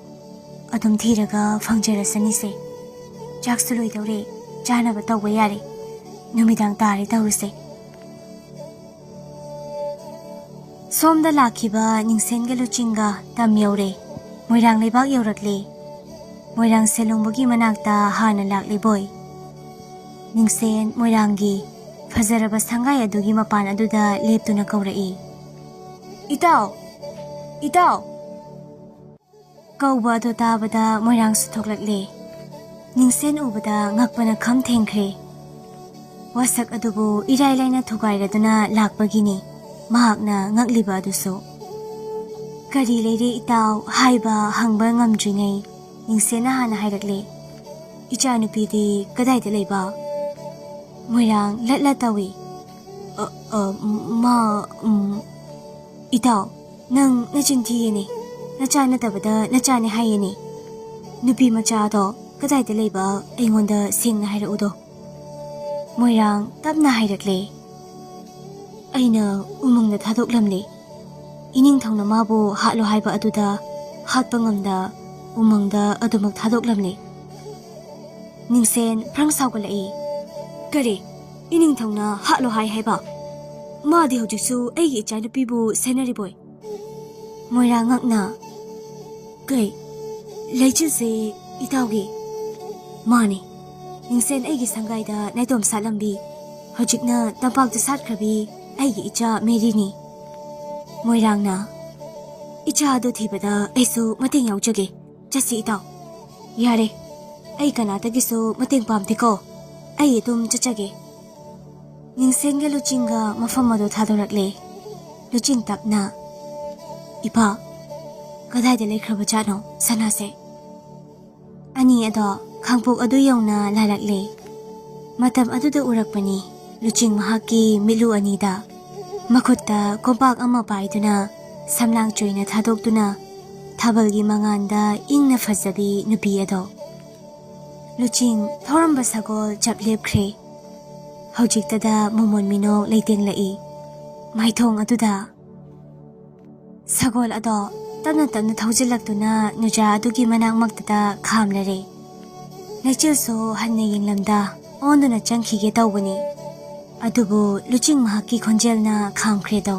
ꯑꯗꯨꯝ ꯊꯤꯔꯒ ꯐꯪꯖꯔꯁꯅꯤꯁꯦ꯫ ꯆꯥꯛꯁꯨ ꯂꯣꯏꯗꯧꯔꯦ, ꯆꯥꯅꯕ ꯇꯧꯕ ꯌꯥꯔꯦ꯫ ꯅꯨꯃꯤꯗꯥꯡ ꯇꯥꯔꯦ ꯇꯧꯔꯤꯁꯦ꯫" ꯁꯣꯝꯗ ꯂꯥꯛꯈꯤꯕ ꯅꯤꯡꯁꯦꯟꯒ ꯂꯨꯆꯤꯡꯒ ꯇꯝ ꯌꯧꯔꯦ꯫ ꯃꯣꯏꯔꯥꯡ ꯂꯩꯕꯥꯛ ꯌꯧꯔꯛꯂꯦ꯫ ꯃꯣꯏꯔꯥꯡ ꯁꯦꯂꯣꯡꯕꯒꯤ ꯃꯅꯥꯛꯇ ꯍꯥꯟꯅ ꯂꯥꯛꯂꯤꯕꯣꯏ꯫ ꯅꯤꯡꯁꯦꯟ ꯃꯣꯏꯔꯥꯡꯒꯤ ꯐꯖꯔꯕ ꯁꯪꯒꯥꯏ ꯑꯗꯨꯒꯤ ꯃꯄꯥꯟ ꯑꯗꯨꯗ ꯂꯦꯞꯇꯨꯅ ꯀꯧꯔꯛꯏ, "ꯏꯇꯥꯎ! ꯏꯇꯥꯎ!" ꯀꯧꯕ ꯑꯗꯨ ꯇꯥꯕꯗ ꯃꯣꯏꯔꯥꯡꯁꯨ ꯊꯣꯛꯂꯛꯂꯦ꯫ ꯅꯤꯡꯁꯦꯟ ꯎꯕꯗ ꯉꯛꯄꯅ ꯈꯝ ꯊꯦꯡꯈ꯭ꯔꯦ꯫ ꯋꯥꯁꯛ ꯑꯗꯨꯕꯨ ꯏꯔꯥꯏ ꯂꯥꯏꯅ ꯊꯨꯒꯥꯏꯔꯗꯨꯅ ꯂꯥꯛꯄꯒꯤꯅꯤ ꯃꯍꯥꯛꯅ ꯉꯛꯂꯤꯕ ꯑꯗꯨꯁꯨ꯫ "ꯀꯔꯤ ꯂꯩꯔꯦ ꯏꯇꯥꯎ?" ꯍꯥꯏꯕ ꯍꯪꯕ ꯉꯝꯗ꯭ꯔꯤꯉꯩ ꯅꯤꯡꯁꯦꯟꯅ ꯍꯥꯟꯅ ꯍꯥꯏꯔꯛꯂꯦ, "ꯏꯆꯥꯅꯨꯄꯤꯗꯤ ꯀꯗꯥꯏꯗ ꯂꯩꯕ?" ꯃꯣꯏꯔꯥꯡ ꯂꯠ ꯂꯠ ꯇꯧꯏ꯫ "ꯑ, ꯑ, ꯃꯥ, ꯎꯝ, ꯏꯇꯥꯎ, ꯅꯪ ꯅꯆꯤꯟ ꯊꯤꯌꯦꯅꯦ꯫ ꯅꯆꯥ ꯅꯠꯇꯕꯗ ꯅꯆꯥꯅꯦ ꯍꯥꯏꯌꯦꯅꯦ꯫ ꯅꯨꯄꯤ ꯃꯆꯥꯗꯣ ꯀꯗꯥꯏꯗ ꯂꯩꯕ ꯑꯩꯉꯣꯟꯗ ꯁꯦꯡꯅ ꯍꯥꯏꯔꯛꯎꯗꯣ꯫" ꯃꯣꯏꯔꯥꯡ ꯇꯞꯅ ꯍꯥꯏꯔꯛꯂꯦ, "ꯑꯩꯅ ꯎꯃꯪꯗ ꯊꯥꯗꯣꯛꯂꯝꯂꯦ꯫ ꯏꯅꯤꯡꯊꯧꯅ ꯃꯥꯕꯨ ꯍꯥꯠꯂꯣ ꯍꯥꯏꯕ ꯑꯗꯨꯗ ꯍꯥꯠꯄ ꯉꯝꯗ ꯎꯃꯪꯗ ꯑꯗꯨꯃꯛ ꯊꯥꯗꯣꯛꯂꯝꯂꯦ꯫" ꯅꯤꯡꯁꯦꯟ ꯐ꯭ꯔꯪ ꯁꯥꯎꯒꯠꯂꯛꯏ꯫ "ꯀꯔꯤ? ꯏꯅꯤꯡꯊꯧꯅ ꯍꯥꯠꯂꯣ ꯍꯥꯏ ꯍꯥꯏꯕ? ꯃꯥꯗꯤ ꯍꯧꯖꯤꯛꯁꯨ ꯑꯩꯒꯤ ꯏꯆꯥꯅꯨꯄꯤꯕꯨ ꯁꯦꯟꯅꯔꯤꯕꯣꯏ?" ꯃꯣꯏꯔꯥꯡ ꯉꯛꯅ, "ꯀꯩ? ꯂꯩꯆꯤꯜꯁꯦ ꯏꯇꯥꯎꯒꯤ?" "ꯃꯥꯅꯤ꯫ ꯅꯤꯡꯁꯦꯟ ꯑꯩꯒꯤ ꯁꯪꯒꯥꯏꯗ ꯅꯥꯏꯇꯣꯝ ꯁꯥꯠꯂꯝꯕꯤ, ꯍꯧꯖꯤꯛꯅ ꯇꯝꯄꯥꯛꯇ ꯁꯥꯠꯈ꯭ꯔꯕꯤ ꯑꯩꯒꯤ ꯏꯆꯥ ꯃꯦꯔꯤꯅꯤ꯫" ꯃꯣꯏꯔꯥꯡꯅ, "ꯏꯆꯥ ꯑꯗꯨ ꯊꯤꯕꯗ ꯑꯩꯁꯨ ꯃꯇꯦꯡ ꯌꯥꯎꯖꯒꯦ꯫ ꯆꯠꯁꯤ ꯏꯇꯥꯎ꯫" "ꯌꯥꯔꯦ, ꯑꯩ ꯀꯅꯥꯗꯒꯤꯁꯨ ꯃꯇꯦꯡ ꯄꯥꯝꯗꯦꯀꯣ꯫ ꯑꯩ ꯑꯗꯨꯝ ꯆꯠꯆꯒꯦ꯫" ꯅꯤꯡꯁꯦꯟꯒ ꯂꯨꯆꯤꯡꯒ ꯃꯐꯝ ꯑꯗꯨ ꯊꯥꯗꯣꯔꯛꯂꯦ꯫ ꯂꯨꯆꯤꯡ ꯇꯞꯅ, "ꯏꯄꯥ, ꯀꯗꯥꯏꯗ ꯂꯩꯈ꯭ꯔꯕꯖꯥꯠꯅꯣ ꯁꯅꯥꯁꯦ?" ꯑꯅꯤ ꯑꯗꯣ ꯈꯥꯡꯄꯣꯛ ꯑꯗꯨ ꯌꯧꯅ ꯂꯥꯜꯂꯛꯂꯦ꯫ ꯃꯇꯝ ꯑꯗꯨꯗ ꯎꯔꯛꯄꯅꯤ ꯂꯨꯆꯤꯡ ꯃꯍꯥꯛꯀꯤ ꯃꯤꯠꯂꯨ ꯑꯅꯤꯗ꯫ ꯃꯈꯨꯠꯇ ꯀꯣꯝꯄꯥꯛ ꯑꯃ ꯄꯥꯏꯗꯨꯅ ꯁꯝꯂꯥꯡ ꯆꯣꯏꯅ ꯊꯥꯗꯣꯛꯇꯨꯅ ꯊꯥꯕꯜꯒꯤ ꯃꯉꯥꯟꯗ ꯏꯪꯅ ꯐꯖꯕꯤ ꯅꯨꯄꯤ ꯑꯗꯣ꯫ ꯂꯨꯆꯤꯡ ꯊꯧꯔꯝꯕ ꯁꯒꯣꯜ ꯆꯞ ꯂꯦꯞꯈ꯭ꯔꯦ꯫ ꯍꯧꯖꯤꯛꯇꯗ ꯃꯣꯃꯣꯟ ꯃꯤꯅꯣꯛ ꯂꯩꯇꯦꯡꯂꯛꯏ꯫ ꯃꯥꯏꯊꯣꯡ ꯑꯗꯨꯗ ꯁꯒꯣꯜ ꯑꯗꯣ ꯇꯞꯅ ꯇꯞꯅ ꯊꯧꯖꯤꯜꯂꯛꯇꯨꯅ ꯅꯨꯖꯥ ꯑꯗꯨꯒꯤ ꯃꯅꯥꯛꯃꯛꯇꯗ ꯈꯥꯝꯂꯔꯦ꯫ ꯂꯩꯆꯤꯜꯁꯨ ꯍꯟꯅ ꯌꯦꯡꯂꯝꯗ ꯑꯣꯟꯗꯨꯅ ꯆꯪꯈꯤꯒꯦ ꯇꯧꯕꯅꯤ꯫ ꯑꯗꯨꯕꯨ ꯂꯨꯆꯤꯡ ꯃꯍꯥꯛꯀꯤ ꯈꯣꯟꯖꯦꯜꯅ ꯈꯥꯝꯈ꯭ꯔꯦꯗꯣ꯫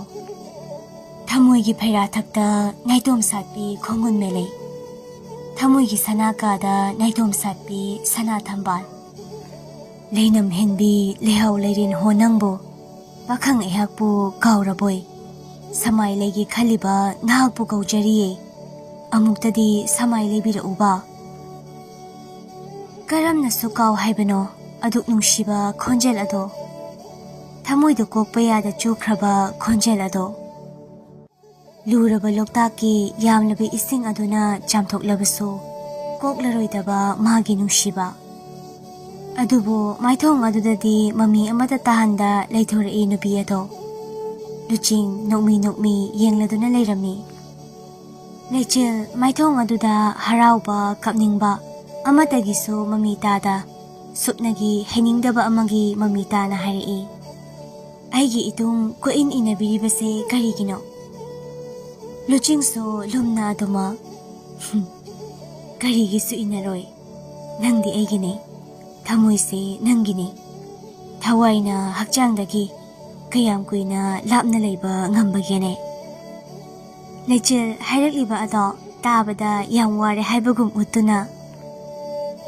ꯊꯃꯣꯏꯒꯤ ꯐꯩꯔꯥꯊꯛꯇ ꯅꯥꯏꯇꯣꯝ ꯁꯥꯠꯄꯤ ꯈꯣꯡꯒꯨꯟ ꯃꯦꯂꯩ꯫ ꯊꯃꯣꯏꯒꯤ ꯁꯅꯥ ꯀꯥꯗ ꯅꯥꯏꯇꯣꯝ ꯁꯥꯠꯄꯤ ꯁꯅꯥ ꯊꯝꯕꯥꯜ꯫ ꯂꯩꯅꯝ ꯍꯦꯟꯕꯤ ꯂꯩꯍꯥꯎ ꯂꯩꯔꯦꯟ ꯍꯣ ꯅꯪꯕꯨ꯫ ꯄꯥꯈꯪ ꯑꯩꯍꯥꯛꯄꯨ ꯀꯥꯎꯔꯕꯣꯏ꯫ ꯁꯃꯥꯏ ꯂꯩꯒꯦ ꯈꯜꯂꯤꯕ ꯅꯍꯥꯛꯄꯨ ꯀꯧꯖꯔꯤꯌꯦ꯫ ꯑꯃꯨꯛꯇꯗꯤ ꯁꯃꯥꯏ ꯂꯩꯕꯤꯔꯛꯎꯕ꯫ ꯀꯔꯝꯅꯁꯨ ꯀꯥꯎ ꯍꯥꯏꯕꯅꯣ ꯑꯗꯨꯛ ꯅꯨꯡꯁꯤꯕ ꯈꯣꯟꯖꯦꯜ ꯑꯗꯣ꯫ ꯊꯃꯣꯏꯗ ꯀꯣꯛꯄ ꯌꯥꯗ ꯆꯨꯈ꯭ꯔꯕ ꯈꯣꯟꯖꯦꯜ ꯑꯗꯣ꯫ ꯂꯨꯔꯕ ꯂꯣꯛꯇꯥꯛꯀꯤ ꯌꯥꯝꯂꯕ ꯏꯁꯤꯡ ꯑꯗꯨꯅ ꯆꯥꯝꯊꯣꯛꯂꯕꯁꯨ ꯀꯣꯛꯂꯔꯣꯏꯗꯕ ꯃꯥꯒꯤ ꯅꯨꯡꯁꯤꯕ꯫ ꯑꯗꯨꯕꯨ ꯃꯥꯏꯊꯣꯡ ꯑꯗꯨꯗꯗꯤ ꯃꯃꯤ ꯑꯃꯠꯇ ꯇꯥꯍꯟꯗ ꯂꯩꯊꯣꯔꯛꯏ ꯅꯨꯄꯤ ꯑꯗꯣ꯫ ꯂꯨꯆꯤꯡ ꯅꯣꯛꯃꯤ ꯅꯣꯛꯃꯤ ꯌꯦꯡꯂꯗꯨꯅ ꯂꯩꯔꯝꯃꯤ꯫ ꯂꯩꯆꯤꯜ ꯃꯥꯏꯊꯣꯡ ꯑꯗꯨꯗ ꯍꯔꯥꯎꯕ, ꯀꯞꯅꯤꯡꯕ ꯑꯃꯠꯇꯒꯤꯁꯨ ꯃꯃꯤ ꯇꯥꯗ ꯁꯨꯞꯅꯒꯤ ꯍꯩꯅꯤꯡꯗꯕ ꯑꯃꯒꯤ ꯃꯃꯤ ꯇꯥꯅ ꯍꯥꯏꯔꯛꯏ, "ꯑꯩꯒꯤ ꯏꯇꯨꯡ ꯀꯣꯏꯏꯟ ꯏꯟꯅꯕꯤꯔꯤꯕꯁꯦ ꯀꯔꯤꯒꯤꯅꯣ?" ꯂꯨꯆꯤꯡꯁꯨ ꯂꯨꯝꯅ ꯑꯗꯨꯃꯛ, "ꯀꯔꯤꯒꯤꯁꯨ ꯏꯟꯅꯔꯣꯏ? ꯅꯪꯗꯤ ꯑꯩꯒꯤꯅꯦ, ꯊꯃꯣꯏꯁꯦ ꯅꯪꯒꯤꯅꯦ꯫ ꯊꯋꯥꯏꯅ ꯍꯛꯆꯥꯡꯗꯒꯤ ꯀꯌꯥꯝ ꯀꯨꯏꯅ ꯂꯥꯞꯅ ꯂꯩꯕ ꯉꯝꯕꯒꯦꯅꯦ?" ꯂꯩꯆꯤꯜ ꯍꯥꯏꯔꯛꯂꯤꯕ ꯑꯗꯣ ꯇꯥꯕꯗ ꯌꯥꯝ ꯋꯥꯔꯦ ꯍꯥꯏꯕꯒꯨꯝ ꯎꯠꯇꯨꯅ,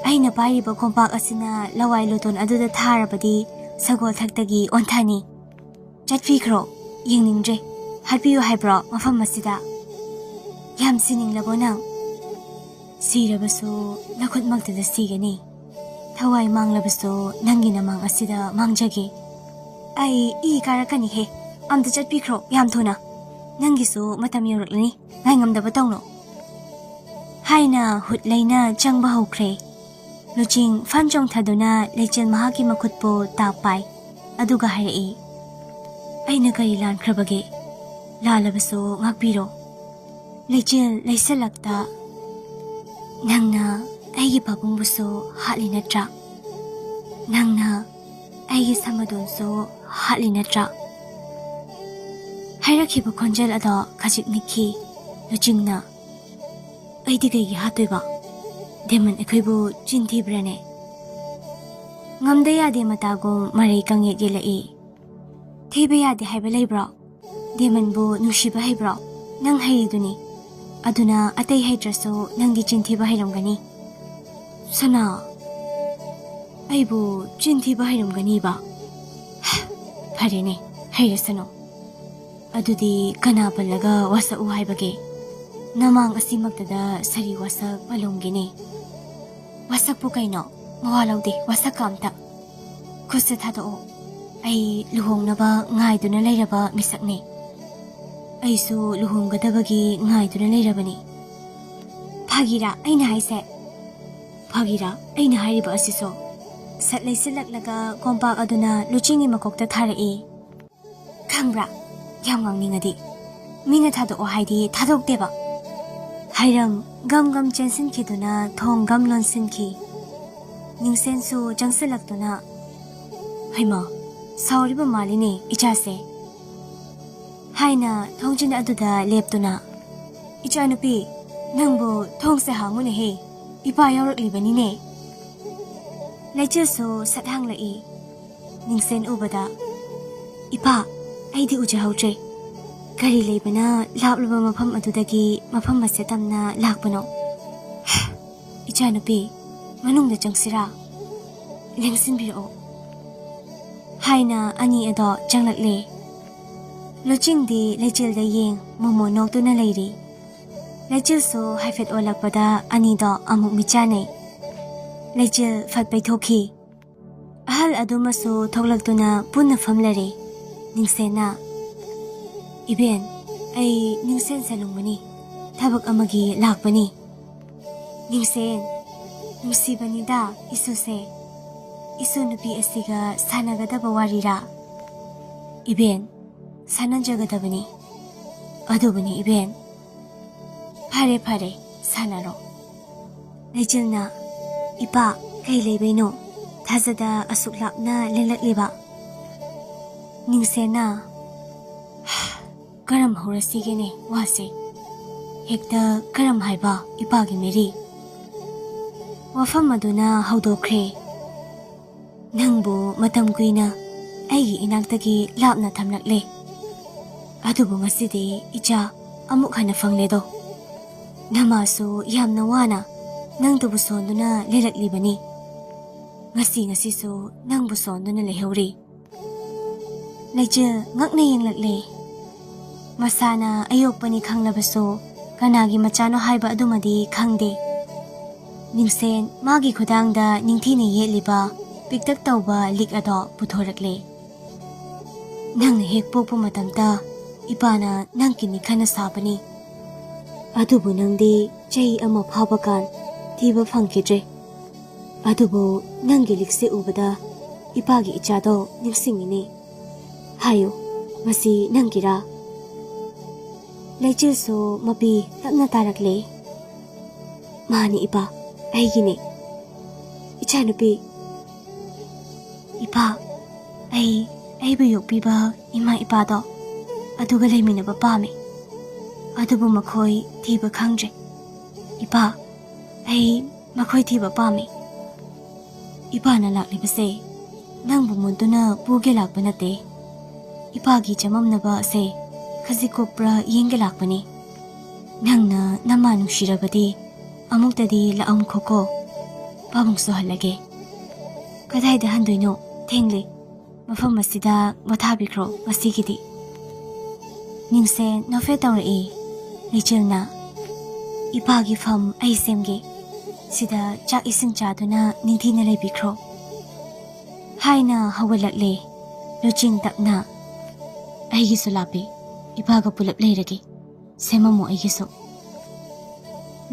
"ꯑꯩꯅ ꯄꯥꯏꯔꯤꯕ ꯀꯣꯝꯄꯥꯛ ꯑꯁꯤꯅ ꯂꯋꯥꯏ ꯂꯣꯇꯣꯟ ꯑꯗꯨꯗ ꯊꯥꯔꯕꯗꯤ ꯁꯒꯣꯜ ꯊꯛꯇꯒꯤ ꯑꯣꯟꯊꯅꯤ꯫ ꯆꯠꯄꯤꯈ꯭ꯔꯣ, ꯌꯦꯡꯅꯤꯡꯗ꯭ꯔꯦ꯫ ꯍꯥꯠꯄꯤꯌꯨ ꯍꯥꯏꯕ꯭ꯔꯣ ꯃꯐꯝ ꯑꯁꯤꯗ? ꯌꯥꯝ ꯁꯤꯅꯤꯡꯂꯕꯣ ꯅꯪ? ꯁꯤꯔꯕꯁꯨ ꯅꯈꯨꯠꯃꯛꯇꯗ ꯁꯤꯒꯅꯤ꯫ ꯊꯋꯥꯏ ꯃꯥꯡꯂꯕꯁꯨ ꯅꯪꯒꯤ ꯅꯃꯥꯡ ꯑꯁꯤꯗ ꯃꯥꯡꯖꯒꯦ꯫ ꯑꯩ ꯏ ꯀꯥꯔꯛꯀꯅꯤꯍꯦ꯫ ꯑꯝꯇ ꯆꯠꯄꯤꯈ꯭ꯔꯣ ꯌꯥꯝ ꯊꯨꯅ꯫ ꯅꯪꯒꯤꯁꯨ ꯃꯇꯝ ꯌꯧꯔꯛꯂꯅꯤ꯫ ꯉꯥꯏꯉꯝꯗꯕ ꯇꯧꯅꯨ," ꯍꯥꯏꯅ ꯍꯨꯠ ꯂꯩꯅ ꯆꯪꯕ ꯍꯧꯈ꯭ꯔꯦ꯫ ꯂꯨꯆꯤꯡ ꯐꯟ ꯆꯣꯡꯊꯗꯨꯅ ꯂꯩꯆꯤꯜ ꯃꯍꯥꯛꯀꯤ ꯃꯈꯨꯠꯄꯨ ꯇꯥꯞ ꯄꯥꯏ꯫ ꯑꯗꯨꯒ ꯍꯥꯏꯔꯛꯏ, "ꯑꯩꯅ ꯀꯔꯤ ꯂꯥꯟꯈ꯭ꯔꯕꯒꯦ? ꯂꯥꯜꯂꯕꯁꯨ ꯉꯥꯛꯄꯤꯔꯣ꯫ ꯂꯩꯆꯤꯜ ꯂꯩꯁꯜꯂꯛꯇ ꯅꯪꯅ ꯑꯩꯒꯤ ꯄꯥꯕꯨꯡꯕꯨꯁꯨ ꯍꯥꯠꯂꯤ ꯅꯠꯇ꯭ꯔꯥ? ꯅꯪꯅ ꯑꯩꯒꯤ ꯁꯃꯗꯣꯟꯁꯨ ꯍꯥꯠꯂꯤ ꯅꯠꯇ꯭ꯔꯥ? ꯍꯥꯏꯔꯛꯈꯤꯕ ꯈꯣꯟꯖꯦꯜ ꯑꯗꯣ ꯈꯖꯤꯛ ꯅꯤꯛꯈꯤ ꯂꯨꯆꯤꯡꯅ꯫ "ꯑꯩꯗꯤ ꯀꯩꯒꯤ ꯍꯥꯠꯇꯣꯏꯕ? ꯗꯦꯃꯟ ꯑꯩꯈꯣꯏꯕꯨ ꯆꯤꯟ ꯊꯤꯕ꯭ꯔꯥꯅꯦ?" ꯉꯝꯗ ꯌꯥꯗꯦ ꯃꯇꯥꯒꯨꯝ ꯃꯔꯩ ꯀꯪꯌꯦꯠ ꯌꯦꯠꯂꯛꯏ꯫ "ꯊꯤꯕ ꯌꯥꯗꯦ ꯍꯥꯏꯕ ꯂꯩꯕ꯭ꯔꯣ? ꯗꯦꯃꯟꯕꯨ ꯅꯨꯡꯁꯤꯕ ꯍꯩꯕ꯭ꯔꯣ? ꯅꯪ ꯍꯩꯔꯤꯗꯨꯅꯤ꯫ ꯑꯗꯨꯅ ꯑꯇꯩ ꯍꯩꯇ꯭ꯔꯁꯨ ꯅꯪꯗꯤ ꯆꯤꯟ ꯊꯤꯕ ꯍꯩꯔꯝꯒꯅꯤ꯫" "ꯁꯅꯥ, ꯑꯩꯕꯨ ꯆꯤꯟ ꯊꯤꯕ ꯍꯩꯔꯝꯒꯅꯤꯕ? ꯐꯔꯦꯅꯦ, ꯍꯩꯔꯁꯅꯨ꯫ ꯑꯗꯨꯗꯤ ꯀꯅꯥ ꯄꯜꯂꯒ ꯋꯥꯁꯛꯎ ꯍꯥꯏꯕꯒꯦ? ꯅꯃꯥꯡ ꯑꯁꯤꯃꯛꯇꯗ ꯁꯥꯔꯤ ꯋꯥꯁꯛ ꯄꯜꯂꯣꯡꯒꯤꯅꯤ꯫" "ꯋꯥꯁꯛꯄꯨ ꯀꯩꯅꯣ? ꯃꯋꯥ ꯂꯧꯗꯦ ꯋꯥꯁꯛꯀ ꯑꯝꯇ꯫ ꯈꯨꯠꯁꯦ ꯊꯥꯗꯣꯛꯑꯣ꯫ ꯑꯩ ꯂꯨꯍꯣꯡꯅꯕ ꯉꯥꯏꯗꯨꯅ ꯂꯩꯔꯕ ꯃꯤꯁꯛꯅꯤ꯫ ꯑꯩꯁꯨ ꯂꯨꯍꯣꯡꯒꯗꯕꯒꯤ ꯉꯥꯏꯗꯨꯅ ꯂꯩꯔꯕꯅꯤ꯫" "ꯐꯥꯒꯤꯔꯥ ꯑꯩꯅ ꯍꯥꯏꯁꯦ?" "ꯐꯥꯒꯤꯔꯥ ꯑꯩꯅ ꯍꯥꯏꯔꯤꯕ ꯑꯁꯤꯁꯨ?" ꯁꯠ ꯂꯩꯁꯤꯜꯂꯛꯂꯒ ꯀꯣꯝꯄꯥꯛ ꯑꯗꯨꯅ ꯂꯨꯆꯤꯡꯒꯤ ꯃꯀꯣꯛꯇ ꯊꯥꯔꯛꯏ꯫ "ꯈꯪꯕ꯭ꯔꯥ, ꯌꯥꯝ ꯉꯥꯡꯅꯤꯡꯉꯗꯤ ꯃꯤꯅ ꯊꯥꯗꯣꯛꯑꯣ ꯍꯥꯏꯗꯤ ꯊꯥꯗꯣꯛꯇꯦꯕ꯫" ꯍꯥꯏꯔꯝ ꯒꯝ ꯒꯝ ꯆꯦꯟꯁꯤꯟꯈꯤꯗꯨꯅ ꯊꯣꯡ ꯒꯝ ꯂꯣꯟꯁꯤꯟꯈꯤ꯫ ꯅꯤꯡꯁꯦꯟꯁꯨ ꯆꯪꯁꯤꯜꯂꯛꯇꯨꯅ, "ꯍꯩꯃꯥ, ꯁꯥꯎꯔꯤꯕ ꯃꯥꯜꯂꯤꯅꯦ ꯏꯆꯥꯁꯦ" ꯍꯥꯏꯅ ꯊꯣꯡꯖꯤꯟ ꯑꯗꯨꯗ ꯂꯦꯞꯇꯨꯅ, "ꯏꯆꯥꯅꯨꯄꯤ, ꯅꯪꯕꯨ ꯊꯣꯡꯁꯦ ꯍꯥꯡꯉꯨꯅꯦꯍꯦ, ꯏꯄꯥ ꯌꯥꯎꯔꯛꯂꯤꯕꯅꯤꯅꯦ꯫" ꯂꯩꯆꯤꯜꯁꯨ ꯁꯠ ꯍꯥꯡꯂꯛꯏ꯫ ꯅꯤꯡꯁꯦꯟ ꯎꯕꯗ, "ꯏꯄꯥ, ꯑꯩꯗꯤ ꯎꯖꯍꯧꯗ꯭ꯔꯦ꯫ ꯀꯔꯤ ꯂꯩꯕꯅ ꯂꯥꯞꯂꯕ ꯃꯐꯝ ꯑꯗꯨꯗꯒꯤ ꯃꯐꯝ ꯑꯁꯦ ꯇꯝꯅ ꯂꯥꯛꯄꯅꯣ?" "ꯏꯆꯥꯅꯨꯄꯤ, ꯃꯅꯨꯡꯗ ꯆꯪꯁꯤꯔꯥ? ꯂꯦꯡꯁꯤꯟꯕꯤꯔꯛꯑꯣ" ꯍꯥꯏꯅ ꯑꯅꯤ ꯑꯗꯣ ꯆꯪꯂꯛꯂꯦ꯫ ꯂꯨꯆꯤꯡꯗꯤ ꯂꯩꯆꯤꯜꯗ ꯌꯦꯡ ꯃꯣꯃꯣ ꯅꯣꯛꯇꯨꯅ ꯂꯩꯔꯤ꯫ ꯂꯩꯆꯤꯜꯁꯨ ꯍꯥꯏꯐꯦꯠ ꯑꯣꯜꯂꯛꯄꯗ ꯑꯅꯤꯗꯣ ꯑꯃꯨꯛ ꯃꯤꯠꯆꯥꯟꯅꯩ꯫ ꯂꯩꯆꯤꯜ ꯐꯠ ꯄꯩꯊꯣꯛꯈꯤ꯫ ꯑꯍꯜ ꯑꯗꯨꯃꯁꯨ ꯊꯣꯛꯂꯛꯇꯨꯅ ꯄꯨꯟꯅ ꯐꯝꯂꯔꯦ꯫ ꯅꯤꯡꯁꯦꯟꯅ, "ꯏꯕꯦꯟ, ꯑꯩ ꯅꯤꯡꯁꯦꯟ ꯁꯦꯂꯨꯡꯕꯅꯤ, ꯊꯕꯛ ꯑꯃꯒꯤ ꯂꯥꯛꯄꯅꯤ꯫" "ꯅꯤꯡꯁꯦꯟ, ꯅꯨꯡꯁꯤꯕꯅꯤꯗ ꯏꯁꯨꯁꯦ꯫ ꯏꯁꯨ ꯅꯨꯄꯤ ꯑꯁꯤꯒ ꯁꯥꯟꯅꯒꯗꯕ ꯋꯥꯔꯤꯔꯥ?" "ꯏꯕꯦꯟ, ꯁꯥꯟꯅꯖꯒꯗꯕꯅꯤ꯫ ꯑꯗꯨꯕꯨꯅꯤ ꯏꯕꯦꯟ꯫ ꯐꯔꯦ, ꯐꯔꯦ, ꯁꯥꯟꯅꯔꯣ꯫ ꯂꯩꯆꯤꯜꯅ, "ꯏꯄꯥ, ꯀꯩ ꯂꯩꯕꯩꯅꯣ? ꯊꯥꯖꯗ ꯑꯁꯨꯛ ꯂꯥꯞꯅ ꯂꯦꯡꯂꯛꯂꯤꯕ?" ꯅꯤꯡꯁꯦꯟꯅ, "ꯀꯔꯝ ꯍꯧꯔꯁꯤꯒꯦꯅꯦ ꯋꯥꯁꯦ? ꯍꯦꯛꯇ ꯀꯔꯝ ꯍꯥꯏꯕ ꯏꯄꯥꯒꯤ ꯃꯦꯔꯤ?" ꯋꯥꯐꯝ ꯑꯗꯨꯅ ꯍꯧꯗꯣꯛꯈ꯭ꯔꯦ꯫ "ꯅꯪꯕꯨ ꯃꯇꯝ ꯀꯨꯏꯅ ꯑꯩꯒꯤ ꯏꯅꯥꯛꯇꯒꯤ ꯂꯥꯞꯅ ꯊꯝꯂꯛꯂꯦ꯫ ꯑꯗꯨꯕꯨ ꯉꯁꯤꯗꯤ ꯏꯆꯥ ꯑꯃꯨꯛ ꯍꯟꯅ ꯐꯪꯂꯦꯗꯣ꯫ ꯅꯃꯥꯁꯨ ꯌꯥꯝꯅ ꯋꯥꯅ ꯅꯪꯗꯨꯕꯨ ꯁꯣꯟꯗꯨꯅ ꯂꯩꯔꯛꯂꯤꯕꯅꯤ꯫ ꯉꯁꯤ ꯉꯁꯤꯁꯨ ꯅꯪꯕꯨ ꯁꯣꯟꯗꯨꯅ ꯂꯩꯍꯧꯔꯤ꯫" ꯂꯩꯆꯤꯜ ꯉꯛꯅ ꯌꯦꯡꯂꯛꯂꯦ꯫ ꯃꯁꯥꯅ ꯑꯌꯣꯛꯄꯅꯤ ꯈꯪꯂꯕꯁꯨ ꯀꯅꯥꯒꯤ ꯃꯆꯥꯅꯣ ꯍꯥꯏꯕ ꯑꯗꯨꯃꯗꯤ ꯈꯪꯗꯦ꯫ ꯅꯤꯡꯁꯦꯟ ꯃꯥꯒꯤ ꯈꯨꯗꯥꯡꯗ ꯅꯤꯡꯊꯤꯅ ꯌꯦꯠꯂꯤꯕ ꯄꯤꯛꯇꯛ ꯇꯧꯕ ꯂꯤꯛ ꯑꯗꯣ ꯄꯨꯊꯣꯔꯛꯂꯦ꯫ "ꯅꯪꯅ ꯍꯦꯛ ꯄꯣꯛꯄ ꯃꯇꯝꯗ ꯏꯄꯥꯅ ꯅꯪ ꯀꯤꯅꯤ ꯈꯟꯅ ꯁꯥꯕꯅꯤ꯫ ꯑꯗꯨꯕꯨ ꯅꯪꯗꯤ ꯆꯍꯤ ꯑꯃ ꯐꯥꯕ ꯀꯥꯟ ꯊꯤꯕ ꯐꯪꯈꯤꯗ꯭ꯔꯦ꯫ ꯑꯗꯨꯕꯨ ꯅꯪꯒꯤ ꯂꯤꯛꯁꯦ ꯎꯕꯗ ꯏꯄꯥꯒꯤ ꯏꯆꯥꯗꯣ ꯅꯤꯡꯁꯤꯡꯉꯤꯅꯦ꯫ ꯍꯥꯏꯌꯨ, ꯃꯁꯤ ꯅꯪꯒꯤꯔꯥ?" ꯂꯩꯆꯤꯜꯁꯨ ꯃꯄꯤ ꯇꯞꯅ ꯇꯥꯔꯛꯂꯦ꯫ "ꯃꯥꯅꯤ ꯏꯄꯥ, ꯑꯩꯒꯤꯅꯦ꯫ ꯏꯆꯥꯅꯨꯄꯤ꯫" "ꯏꯄꯥ, ꯑꯩ, ꯑꯩꯕꯨ ꯌꯣꯛꯄꯤꯕ ꯏꯃꯥ ꯏꯄꯥꯗꯣ ꯑꯗꯨꯒ ꯂꯩꯃꯤꯟꯅꯕ ꯄꯥꯝꯃꯤ꯫ ꯑꯗꯨꯕꯨ ꯃꯈꯣꯏ ꯊꯤꯕ ꯈꯪꯗ꯭ꯔꯦ꯫ ꯏꯄꯥ, ꯑꯩ ꯃꯈꯣꯏ ꯊꯤꯕ ꯄꯥꯝꯃꯤ꯫" "ꯏꯄꯥꯅ ꯂꯥꯛꯂꯤꯕꯁꯦ ꯅꯪꯕꯨ ꯃꯨꯟꯗꯨꯅ ꯄꯨꯒꯦ ꯂꯥꯛꯄ ꯅꯠꯇꯦ꯫ ꯏꯄꯥꯒꯤ ꯆꯃꯝꯅꯕ ꯑꯁꯦ ꯈꯖꯤꯛ ꯀꯣꯛꯄ꯭ꯔꯥ ꯌꯦꯡꯒꯦ ꯂꯥꯛꯄꯅꯤ꯫ ꯅꯪꯅ ꯅꯃꯥ ꯅꯨꯡꯁꯤꯔꯕꯗꯤ ꯑꯃꯨꯛꯇꯗꯤ ꯂꯥꯛꯑꯝꯈꯣꯀꯣ꯫ ꯄꯥꯕꯨꯡꯁꯨ ꯍꯜꯂꯒꯦ꯫" "ꯀꯗꯥꯏꯗ ꯍꯟꯗꯣꯏꯅꯣ? ꯊꯦꯡꯂꯦ꯫ ꯃꯐꯝ ꯑꯁꯤꯗ ꯄꯣꯊꯥꯕꯤꯈ꯭ꯔꯣ ꯉꯁꯤꯒꯤꯗꯤ꯫" ꯅꯤꯡꯁꯦꯟ ꯅꯣꯛꯐꯦꯠ ꯇꯧꯔꯛꯏ꯫ ꯂꯩꯆꯤꯜꯅ, "ꯏꯄꯥꯒꯤ ꯐꯝ ꯑꯩ ꯁꯦꯝꯒꯦ꯫ ꯁꯤꯗ ꯆꯥꯛ ꯏꯁꯤꯡ ꯆꯥꯗꯨꯅ ꯅꯤꯡꯊꯤꯅ ꯂꯩꯕꯤꯈ꯭ꯔꯣ꯫" ꯍꯥꯏꯅ ꯍꯧꯒꯠꯂꯛꯂꯦ꯫ ꯂꯨꯆꯤꯡ ꯇꯞꯅ, "ꯑꯩꯒꯤꯁꯨ ꯂꯥꯛꯄꯤ, ꯏꯄꯥꯒ ꯄꯨꯂꯞ ꯂꯩꯔꯒꯦ꯫ ꯁꯦꯝꯃꯝꯃꯣ ꯑꯩꯒꯤꯁꯨ꯫"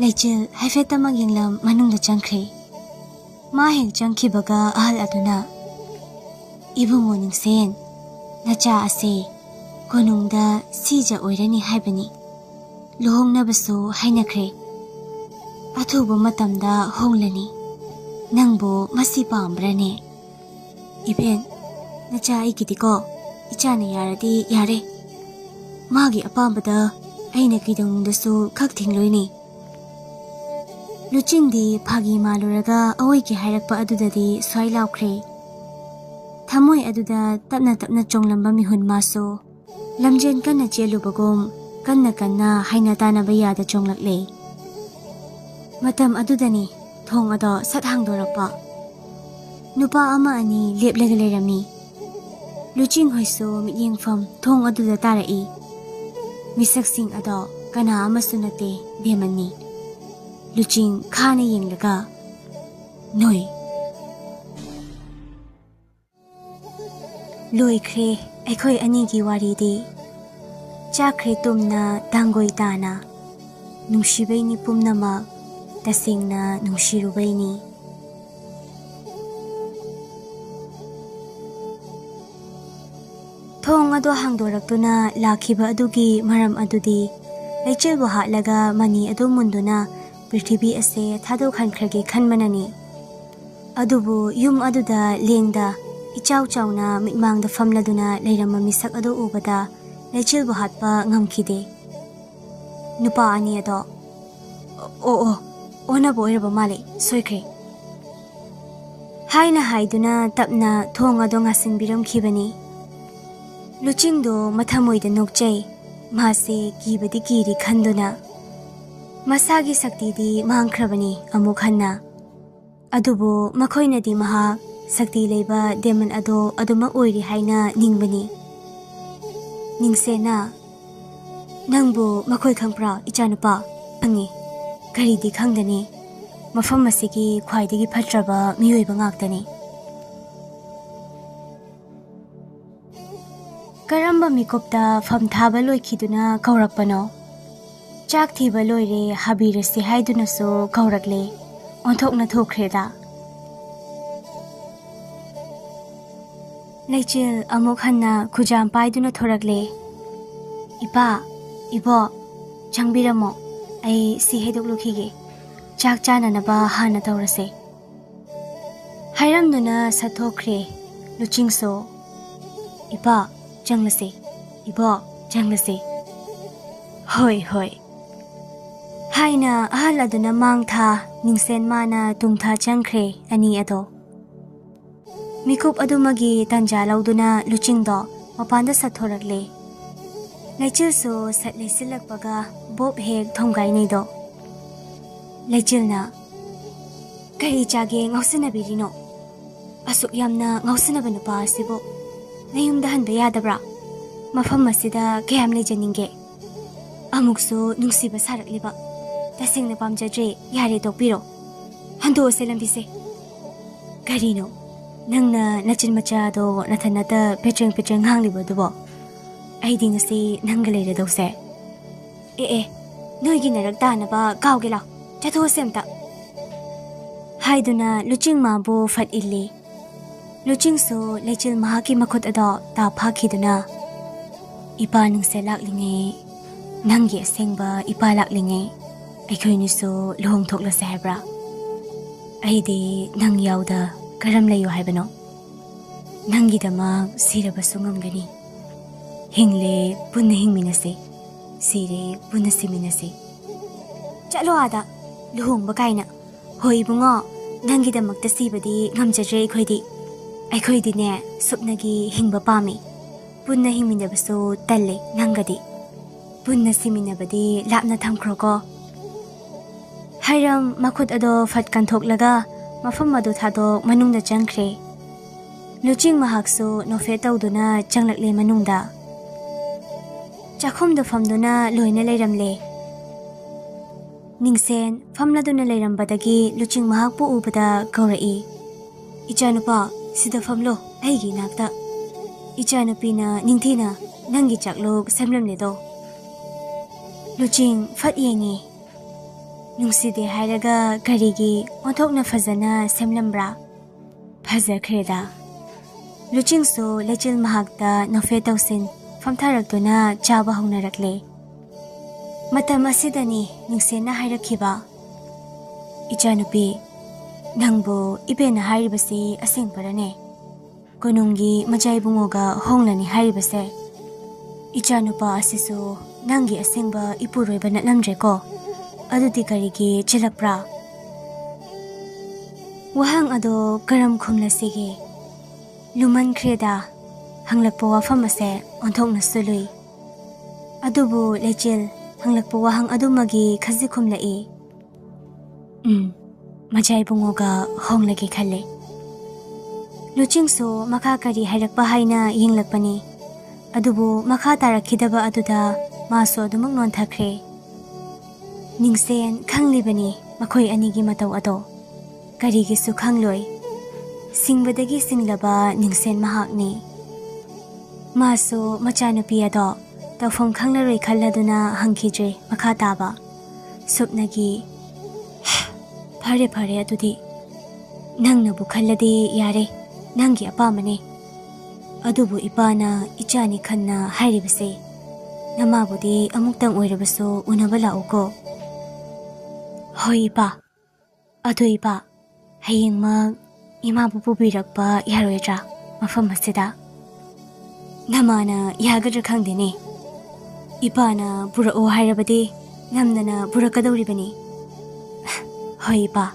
ꯂꯩꯆꯤꯜ ꯍꯥꯏꯐꯦꯠꯇꯃꯛ ꯌꯦꯡꯂꯝ ꯃꯅꯨꯡꯗ ꯆꯪꯈ꯭ꯔꯦ꯫ ꯃꯥ ꯍꯦꯛ ꯆꯪꯈꯤꯕꯒ ꯑꯍꯜ ꯑꯗꯨꯅ, "ꯏꯕꯨꯡꯉꯣ ꯅꯤꯡꯁꯦꯟ, ꯅꯆꯥ ꯑꯁꯦ ꯀꯣꯅꯨꯡꯗ ꯁꯤꯖ ꯑꯣꯏꯔꯅꯤ ꯍꯥꯏꯕꯅꯤ꯫ ꯂꯨꯍꯣꯡꯅꯕꯁꯨ ꯍꯥꯏꯅꯈ꯭ꯔꯦ꯫ ꯑꯊꯨꯕ ꯃꯇꯝꯗ ꯍꯣꯡꯂꯅꯤ꯫ ꯅꯪꯕꯨ ꯃꯁꯤ ꯄꯥꯝꯕ꯭ꯔꯅꯦ? ꯏꯕꯦꯟ, ꯅꯆꯥ ꯑꯩꯒꯤꯗꯤꯀꯣ, ꯏꯆꯥꯅ ꯌꯥꯔꯗꯤ ꯌꯥꯔꯦ꯫ ꯃꯥꯒꯤ ꯑꯄꯥꯝꯕꯗ ꯑꯩꯅ ꯀꯩꯗꯧꯅꯨꯡꯗꯁꯨ ꯈꯛ ꯊꯤꯡꯂꯣꯏꯅꯦ꯫ ꯂꯨꯆꯤꯡꯗꯤ ꯐꯥꯒꯤ ꯃꯥꯜꯂꯨꯔꯒ ꯑꯑꯣꯏꯒꯤ ꯍꯥꯏꯔꯛꯄ ꯑꯗꯨꯗꯗꯤ ꯁ꯭ꯋꯥꯏ ꯂꯥꯎꯈ꯭ꯔꯦ꯫ ꯊꯃꯣꯏ ꯑꯗꯨꯗ ꯇꯞꯅ ꯇꯞꯅ ꯆꯣꯡꯂꯝꯕ ꯃꯤꯍꯨꯟ ꯃꯥꯁꯨ ꯂꯝꯖꯦꯟ ꯀꯟꯅ ꯆꯦꯜꯂꯨꯕꯒꯨꯝ ꯀꯟꯅ ꯀꯟꯅ ꯍꯥꯏꯅ ꯇꯥꯅꯕ ꯌꯥꯗ ꯆꯣꯡꯂꯛꯂꯦ꯫ ꯃꯇꯝ ꯑꯗꯨꯗꯅꯤ ꯊꯣꯡ ꯑꯗꯣ ꯁꯠ ꯍꯥꯡꯗꯣꯔꯛꯄ꯫ ꯅꯨꯄꯥ ꯑꯃ ꯑꯅꯤ ꯂꯦꯞꯂꯒ ꯂꯩꯔꯝꯃꯤ꯫ ꯂꯨꯆꯤꯡ ꯍꯣꯏꯁꯨ ꯃꯤꯠꯌꯦꯡꯐꯝ ꯊꯣꯡ ꯑꯗꯨꯗ ꯇꯥꯔꯛꯏ꯫ ꯃꯤꯁꯛꯁꯤꯡ ꯑꯗꯣ ꯀꯅꯥ ꯑꯃꯁꯨ ꯅꯠꯇꯦ, ꯗꯦꯃꯟꯅꯤ꯫ ꯂꯨꯆꯤꯡ ꯈꯥꯅ ꯌꯦꯡꯂꯒ, "ꯅꯣꯏ"꯫ ꯂꯣꯏꯈ꯭ꯔꯦ ꯑꯩꯈꯣꯏ ꯑꯅꯤꯒꯤ ꯋꯥꯔꯤꯗꯤ꯫ ꯆꯥꯈ꯭ꯔꯦ ꯇꯨꯝꯅ ꯇꯥꯡꯒꯣꯏ ꯇꯥꯅ꯫ ꯅꯨꯡꯁꯤꯕꯩꯅꯤ ꯄꯨꯝꯅꯃꯛ, ꯇꯁꯦꯡꯅ ꯅꯨꯡꯁꯤꯔꯨꯕꯩꯅꯤ꯫ ꯊꯣꯡ ꯑꯗꯨ ꯍꯥꯡꯗꯣꯔꯛꯇꯨꯅ ꯂꯥꯛꯈꯤꯕ ꯑꯗꯨꯒꯤ ꯃꯔꯝ ꯑꯗꯨꯗꯤ ꯂꯩꯆꯤꯜꯕꯨ ꯍꯥꯠꯂꯒ ꯃꯅꯤ ꯑꯗꯨ ꯃꯨꯟꯗꯨꯅ ꯄ꯭ꯔꯤꯊꯤꯕꯤ ꯑꯁꯦ ꯊꯥꯗꯣꯛꯍꯟꯈ꯭ꯔꯒꯦ ꯈꯟꯕꯅꯅꯤ꯫ ꯑꯗꯨꯕꯨ ꯌꯨꯝ ꯑꯗꯨꯗ ꯂꯦꯡꯗ ꯏꯆꯥꯎ ꯆꯥꯎꯅ ꯃꯤꯠꯃꯥꯡꯗ ꯐꯝꯂꯗꯨꯅ ꯂꯩꯔꯝꯕ ꯃꯤꯁꯛ ꯑꯗꯨ ꯎꯕꯗ ꯂꯩꯆꯤꯜꯕꯨ ꯍꯥꯠꯄ ꯉꯝꯈꯤꯗꯦ꯫ ꯅꯨꯄꯥ ꯑꯅꯤ ꯑꯗꯣ, "ꯑꯣ, ꯑꯣ, ꯑꯣꯟꯅꯕ ꯑꯣꯏꯔꯕ ꯃꯥꯜꯂꯦ, ꯁꯣꯏꯈ꯭ꯔꯦ" ꯍꯥꯏꯅ ꯍꯥꯏꯗꯨꯅ ꯇꯞꯅ ꯊꯣꯡ ꯑꯗꯣ ꯉꯥꯁꯤꯟꯕꯤꯔꯝꯈꯤꯕꯅꯤ꯫ ꯂꯨꯆꯤꯡꯗꯣ ꯃꯊꯃꯣꯏꯗ ꯅꯣꯛꯆꯩ꯫ ꯃꯥꯁꯦ ꯀꯤꯕꯗꯤ ꯀꯤꯔꯤ ꯈꯟꯗꯨꯅ꯫ ꯃꯁꯥꯒꯤ ꯁꯛꯇꯤꯗꯤ ꯃꯥꯡꯈ꯭ꯔꯕꯅꯤ ꯑꯃꯨꯛ ꯍꯟꯅ꯫ ꯑꯗꯨꯕꯨ ꯃꯈꯣꯏꯅꯗꯤ ꯃꯍꯥꯛ ꯁꯛꯇꯤ ꯂꯩꯕ ꯗꯦꯃꯟ ꯑꯗꯣ ꯑꯗꯨꯃꯛ ꯑꯣꯏꯔꯤ ꯍꯥꯏꯅ ꯅꯤꯡꯕꯅꯤ꯫ ꯅꯤꯡꯁꯦꯅ, "ꯅꯪꯕꯨ ꯃꯈꯣꯏ ꯈꯪꯕ꯭ꯔꯥ, ꯏꯆꯥꯅꯨꯄꯥ?" "ꯈꯪꯉꯤ꯫ ꯀꯔꯤꯗꯤ ꯈꯪꯗꯅꯤ? ꯃꯐꯝ ꯑꯁꯤꯒꯤ ꯈ꯭ꯋꯥꯏꯗꯒꯤ ꯐꯠꯇ꯭ꯔꯕ ꯃꯤꯑꯣꯏꯕ ꯉꯥꯛꯇꯅꯤ"꯫ ꯀꯔꯝꯕ ꯃꯤꯀꯨꯞꯇ ꯐꯝ ꯊꯥꯕ ꯂꯣꯏꯈꯤꯗꯨꯅ ꯀꯧꯔꯛꯄꯅꯣ? "ꯆꯥꯛ ꯊꯤꯕ ꯂꯣꯏꯔꯦ, ꯍꯥꯕꯤꯔꯁꯤ" ꯍꯥꯏꯗꯨꯅꯁꯨ ꯀꯧꯔꯛꯂꯦ꯫ ꯑꯣꯟꯊꯣꯛꯅ ꯊꯣꯛꯈ꯭ꯔꯦꯗ꯫ ꯂꯩꯆꯤꯜ ꯑꯃꯨꯛ ꯍꯟꯅ ꯈꯨꯖꯥꯝ ꯄꯥꯏꯗꯨꯅ ꯊꯣꯔꯛꯂꯦ꯫ "ꯏꯄꯥ, ꯏꯕꯣꯛ, ꯆꯪꯕꯤꯔꯝꯃꯣ꯫ ꯑꯩ ꯁꯤ ꯍꯩꯗꯣꯛꯂꯨꯈꯤꯒꯦ꯫ ꯆꯥꯛ ꯆꯥꯅꯅꯕ ꯍꯥꯟꯅ ꯇꯧꯔꯁꯦ" ꯍꯥꯏꯔꯝꯗꯨꯅ ꯁꯠꯊꯣꯛꯈ꯭ꯔꯦ꯫ ꯂꯨꯆꯤꯡꯁꯨ, "ꯏꯄꯥ, ꯆꯪꯂꯁꯤ꯫ ꯏꯕꯣꯛ, ꯆꯪꯂꯁꯤ꯫ ꯍꯣꯏ, ꯍꯣꯏ" ꯍꯥꯏꯅ ꯑꯍꯜ ꯑꯗꯨꯅ ꯃꯥꯡ ꯊꯥ, ꯅꯤꯡꯁꯦꯟ ꯃꯥꯅ ꯇꯨꯡ ꯊꯥ ꯆꯪꯈ꯭ꯔꯦ ꯑꯅꯤ ꯑꯗꯣ꯫ ꯃꯤꯀꯨꯞ ꯑꯗꯨꯃꯒꯤ ꯇꯥꯟꯖꯥ ꯂꯧꯗꯨꯅ ꯂꯨꯆꯤꯡꯗꯣ ꯃꯄꯥꯟꯗ ꯁꯠꯊꯣꯔꯛꯂꯦ꯫ ꯂꯩꯆꯤꯜꯁꯨ ꯁꯠ ꯂꯩꯁꯤꯜꯂꯛꯄꯒ ꯕꯣꯞ ꯍꯦꯛ ꯊꯣꯡꯒꯥꯏꯅꯩꯗꯣ꯫ ꯂꯩꯆꯤꯜꯅ, "ꯀꯔꯤ ꯆꯥꯒꯦ ꯉꯥꯎꯁꯤꯟꯅꯕꯤꯔꯤꯅꯣ? ꯑꯁꯨꯛ ꯌꯥꯝꯅ ꯉꯥꯎꯁꯤꯟꯅꯕ ꯅꯨꯄꯥ ꯑꯁꯤꯕꯨ ꯅꯌꯨꯝꯗ ꯍꯟꯕ ꯌꯥꯗꯕ꯭ꯔꯥ? ꯃꯐꯝ ꯑꯁꯤꯗ ꯀꯌꯥꯝ ꯂꯩꯖꯅꯤꯡꯒꯦ? ꯑꯃꯨꯛꯁꯨ ꯅꯨꯡꯁꯤꯕ ꯁꯥꯔꯛꯂꯤꯕ꯫ ꯇꯁꯦꯡꯅ ꯄꯥꯝꯖꯗ꯭ꯔꯦ, ꯌꯥꯔꯦ ꯇꯣꯛꯄꯤꯔꯣ꯫ ꯍꯟꯗꯣꯛꯑꯁꯦ ꯂꯝꯕꯤꯁꯦ꯫ ꯀꯔꯤꯅꯣ? ꯅꯪꯅ ꯅꯆꯤꯟ ꯃꯆꯥꯗꯣ ꯅꯊꯟꯅꯇ ꯄꯦꯇ꯭ꯔꯦꯡ ꯄꯦꯇ꯭ꯔꯦꯡ ꯉꯥꯡꯂꯤꯕꯗꯨꯕꯣ? ꯑꯩꯗꯤ ꯉꯁꯤ ꯅꯪꯒ ꯂꯩꯔꯗꯧꯁꯦ꯫ ꯑꯦ ꯑꯦ, ꯅꯣꯏꯒꯤ ꯅꯔꯛ ꯇꯥꯅꯕ ꯀꯥꯎꯒꯦ ꯂꯥꯎ, ꯆꯠꯊꯣꯛꯑꯁꯦ ꯑꯝꯇ" ꯍꯥꯏꯗꯨꯅ ꯂꯨꯆꯤꯡ ꯃꯥꯕꯨ ꯐꯠ ꯏꯜꯂꯤ꯫ ꯂꯨꯆꯤꯡꯁꯨ ꯂꯩꯆꯤꯜ ꯃꯍꯥꯛꯀꯤ ꯃꯈꯨꯠ ꯑꯗꯣ ꯇꯥ ꯐꯥꯈꯤꯗꯨꯅ, "ꯏꯄꯥ ꯅꯨꯡꯁꯦ ꯂꯥꯛꯂꯤꯉꯩ, ꯅꯪꯒꯤ ꯑꯁꯦꯡꯕ ꯏꯄꯥ ꯂꯥꯛꯂꯤꯉꯩ ꯑꯩꯈꯣꯏꯅꯤꯁꯨ ꯂꯨꯍꯣꯡꯊꯣꯛꯂꯁꯦ ꯍꯥꯏꯕ꯭ꯔꯥ? ꯑꯩꯗꯤ ꯅꯪ ꯌꯥꯎꯗ ꯀꯔꯝ ꯂꯩꯌꯨ ꯍꯥꯏꯕꯅꯣ? ꯅꯪꯒꯤꯗꯃꯛ ꯁꯤꯔꯕꯁꯨ ꯉꯝꯒꯅꯤ꯫ ꯍꯤꯡꯂꯦ, ꯄꯨꯟꯅ ꯍꯤꯡꯃꯤꯟꯅꯁꯤ꯫ ꯁꯤꯔꯦ, ꯄꯨꯟꯅ ꯁꯤꯃꯤꯟꯅꯁꯤ꯫ ꯆꯠꯂꯣ ꯑꯥꯗ, ꯂꯨꯍꯣꯡꯕ ꯀꯥꯏꯅ꯫ ꯍꯣꯏ ꯏꯕꯨꯡꯉꯣ, ꯅꯪꯒꯤꯗꯃꯛꯇ ꯁꯤꯕꯗꯤ ꯉꯝꯖꯗ꯭ꯔꯦ ꯑꯩꯈꯣꯏꯗꯤ꯫ ꯑꯩꯈꯣꯏꯗꯤꯅꯦ, ꯁꯨꯞꯅꯒꯤ ꯍꯤꯡꯕ ꯄꯥꯝꯃꯤ꯫ ꯄꯨꯟꯅ ꯍꯤꯡꯃꯤꯟꯅꯕꯁꯨ ꯇꯜꯂꯦ ꯅꯪꯒꯗꯤ꯫ ꯄꯨꯟꯅ ꯁꯤꯃꯤꯟꯅꯕꯗꯤ ꯂꯥꯞꯅ ꯊꯝꯈ꯭ꯔꯣꯀꯣ" ꯍꯥꯏꯔꯝ ꯃꯈꯨꯠ ꯑꯗꯣ ꯐꯠ ꯀꯟꯊꯣꯛꯂꯒ ꯃꯐꯝ ꯑꯗꯨ ꯊꯥꯗꯣꯛ ꯃꯅꯨꯡꯗ ꯆꯪꯈ꯭ꯔꯦ꯫ ꯂꯨꯆꯤꯡ ꯃꯍꯥꯛꯁꯨ ꯅꯣꯛꯐꯦꯠ ꯇꯧꯗꯨꯅ ꯆꯪꯂꯛꯂꯦ ꯃꯅꯨꯡꯗ꯫ ꯆꯥꯛꯈꯨꯝꯗ ꯐꯝꯗꯨꯅ ꯂꯣꯏꯅ ꯂꯩꯔꯝꯂꯦ꯫ ꯅꯤꯡꯁꯦꯟ ꯐꯝꯂꯗꯨꯅ ꯂꯩꯔꯝꯕꯗꯒꯤ ꯂꯨꯆꯤꯡ ꯃꯍꯥꯛꯄꯨ ꯎꯕꯗ ꯀꯧꯔꯛꯏ, "ꯏꯆꯥꯅꯨꯄꯥ, ꯁꯤꯗ ꯐꯝꯂꯣ, ꯑꯩꯒꯤ ꯏꯅꯥꯛꯇ꯫ ꯏꯆꯥꯅꯨꯄꯤꯅ ꯅꯤꯡꯊꯤꯅ ꯅꯪꯒꯤ ꯆꯥꯛꯂꯨꯛ ꯁꯦꯝꯂꯝꯂꯦꯗꯣ"꯫ ꯂꯨꯆꯤꯡ ꯐꯠ ꯌꯦꯡꯉꯤ꯫ ꯅꯨꯡꯁꯤꯗꯦ ꯍꯥꯏꯔꯒ ꯀꯔꯤꯒꯤ ꯑꯣꯟꯊꯣꯛꯅ ꯐꯖꯅ ꯁꯦꯝꯂꯝꯕ꯭ꯔꯥ? ꯐꯖꯈ꯭ꯔꯦꯗ꯫ ꯂꯨꯆꯤꯡꯁꯨ ꯂꯩꯆꯤꯜ ꯃꯍꯥꯛꯇ ꯅꯣꯛꯐꯦꯠ ꯇꯧꯁꯤꯟ ꯐꯝꯊꯔꯛꯇꯨꯅ ꯆꯥꯕ ꯍꯧꯅꯔꯛꯂꯦ꯫ ꯃꯇꯝ ꯑꯁꯤꯗꯅꯤ ꯅꯤꯡꯁꯦꯟꯅ ꯍꯥꯏꯔꯛꯈꯤꯕ, "ꯏꯆꯥꯅꯨꯄꯤ, ꯅꯪꯕꯨ ꯏꯕꯦꯟꯅ ꯍꯥꯏꯔꯤꯕꯁꯤ ꯑꯁꯦꯡꯕꯔꯅꯦ? ꯀꯣꯅꯨꯡꯒꯤ ꯃꯆꯥ ꯏꯕꯨꯡꯉꯣꯒ ꯍꯣꯡꯂꯅꯤ ꯍꯥꯏꯔꯤꯕꯁꯦ? ꯏꯆꯥꯅꯨꯄꯥ ꯑꯁꯤꯁꯨ ꯅꯪꯒꯤ ꯑꯁꯦꯡꯕ ꯏꯄꯨꯔꯣꯏꯕ ꯅꯠꯂꯝꯗ꯭ꯔꯦꯀꯣ꯫ ꯑꯗꯨꯗꯤ ꯀꯔꯤꯒꯤ ꯆꯦꯜꯂꯛꯄ꯭ꯔꯥ?" ꯋꯥꯍꯪ ꯑꯗꯣ ꯀꯔꯝ ꯈꯨꯝꯂꯁꯤꯒꯦ? ꯂꯨꯃꯟꯈ꯭ꯔꯦꯗ, ꯍꯪꯂꯛꯄ ꯋꯥꯐꯝ ꯑꯁꯦ ꯑꯣꯟꯊꯣꯛꯅꯁꯨ ꯂꯨꯏ꯫ ꯑꯗꯨꯕꯨ ꯂꯩꯆꯤꯜ ꯍꯪꯂꯛꯄ ꯋꯥꯍꯪ ꯑꯗꯨꯃꯒꯤ ꯈꯖꯤꯛ ꯈꯨꯝꯂꯛꯏ꯫ "ꯎꯝ, ꯃꯆꯥ ꯏꯕꯨꯡꯉꯣꯒ ꯍꯣꯡꯂꯒꯦ ꯈꯜꯂꯦ꯫" ꯂꯨꯆꯤꯡꯁꯨ ꯃꯈꯥ ꯀꯔꯤ ꯍꯥꯏꯔꯛꯄ ꯍꯥꯏꯅ ꯌꯦꯡꯂꯛꯄꯅꯤ꯫ ꯑꯗꯨꯕꯨ ꯃꯈꯥ ꯇꯥꯔꯛꯈꯤꯗꯕ ꯑꯗꯨꯗ ꯃꯥꯁꯨ ꯑꯗꯨꯃꯛ ꯅꯣꯟꯊꯈ꯭ꯔꯦ꯫ ꯅꯤꯡꯁꯦꯟ ꯈꯪꯂꯤꯕꯅꯤ ꯃꯈꯣꯏ ꯑꯅꯤꯒꯤ ꯃꯇꯧ ꯑꯗꯣ꯫ ꯀꯔꯤꯒꯤꯁꯨ ꯈꯪꯂꯣꯏ꯫ ꯁꯤꯡꯕꯗꯒꯤ ꯁꯤꯡꯂꯕ ꯅꯤꯡꯁꯦꯟ ꯃꯍꯥꯛꯅꯤ꯫ ꯃꯥꯁꯨ ꯃꯆꯥꯅꯨꯄꯤ ꯑꯗꯣ ꯇꯧꯐꯝ ꯈꯪꯂꯔꯣꯏ ꯈꯜꯂꯗꯨꯅ ꯍꯪꯈꯤꯗ꯭ꯔꯦ ꯃꯈꯥ ꯇꯥꯕ꯫ ꯁꯨꯞꯅꯒꯤ, "ꯐꯔꯦ, ꯐꯔꯦ, ꯑꯗꯨꯗꯤ ꯅꯪꯅꯕꯨ ꯈꯜꯂꯗꯤ ꯌꯥꯔꯦ, ꯅꯪꯒꯤ ꯑꯄꯥꯝꯕꯅꯤ꯫ ꯑꯗꯨꯕꯨ ꯏꯄꯥꯅ ꯏꯆꯥꯅꯤ ꯈꯟꯅ ꯍꯥꯏꯔꯤꯕꯁꯦ, ꯅꯃꯥꯕꯨꯗꯤ ꯑꯃꯨꯛꯇꯪ ꯑꯣꯏꯔꯕꯁꯨ ꯎꯅꯕ ꯂꯥꯛꯎꯀꯣ꯫" "ꯍꯣꯏ ꯏꯄꯥ꯫ ꯑꯗꯣ ꯏꯄꯥ, ꯍꯌꯦꯡꯃꯛ ꯏꯃꯥꯕꯨ ꯄꯨꯕꯤꯔꯛꯄ ꯌꯥꯔꯣꯏꯗ꯭ꯔꯥ ꯃꯐꯝ ꯑꯁꯤꯗ?" "ꯅꯃꯥꯅ ꯌꯥꯒꯗ꯭ꯔꯥ ꯈꯪꯗꯦꯅꯦ꯫ ꯏꯄꯥꯅ ꯄꯨꯔꯛꯑꯣ ꯍꯥꯏꯔꯕꯗꯤ ꯅꯝꯗꯅ ꯄꯨꯔꯛꯀꯗꯧꯔꯤꯕꯅꯤ꯫" "ꯍꯣꯏ ꯏꯄꯥ꯫"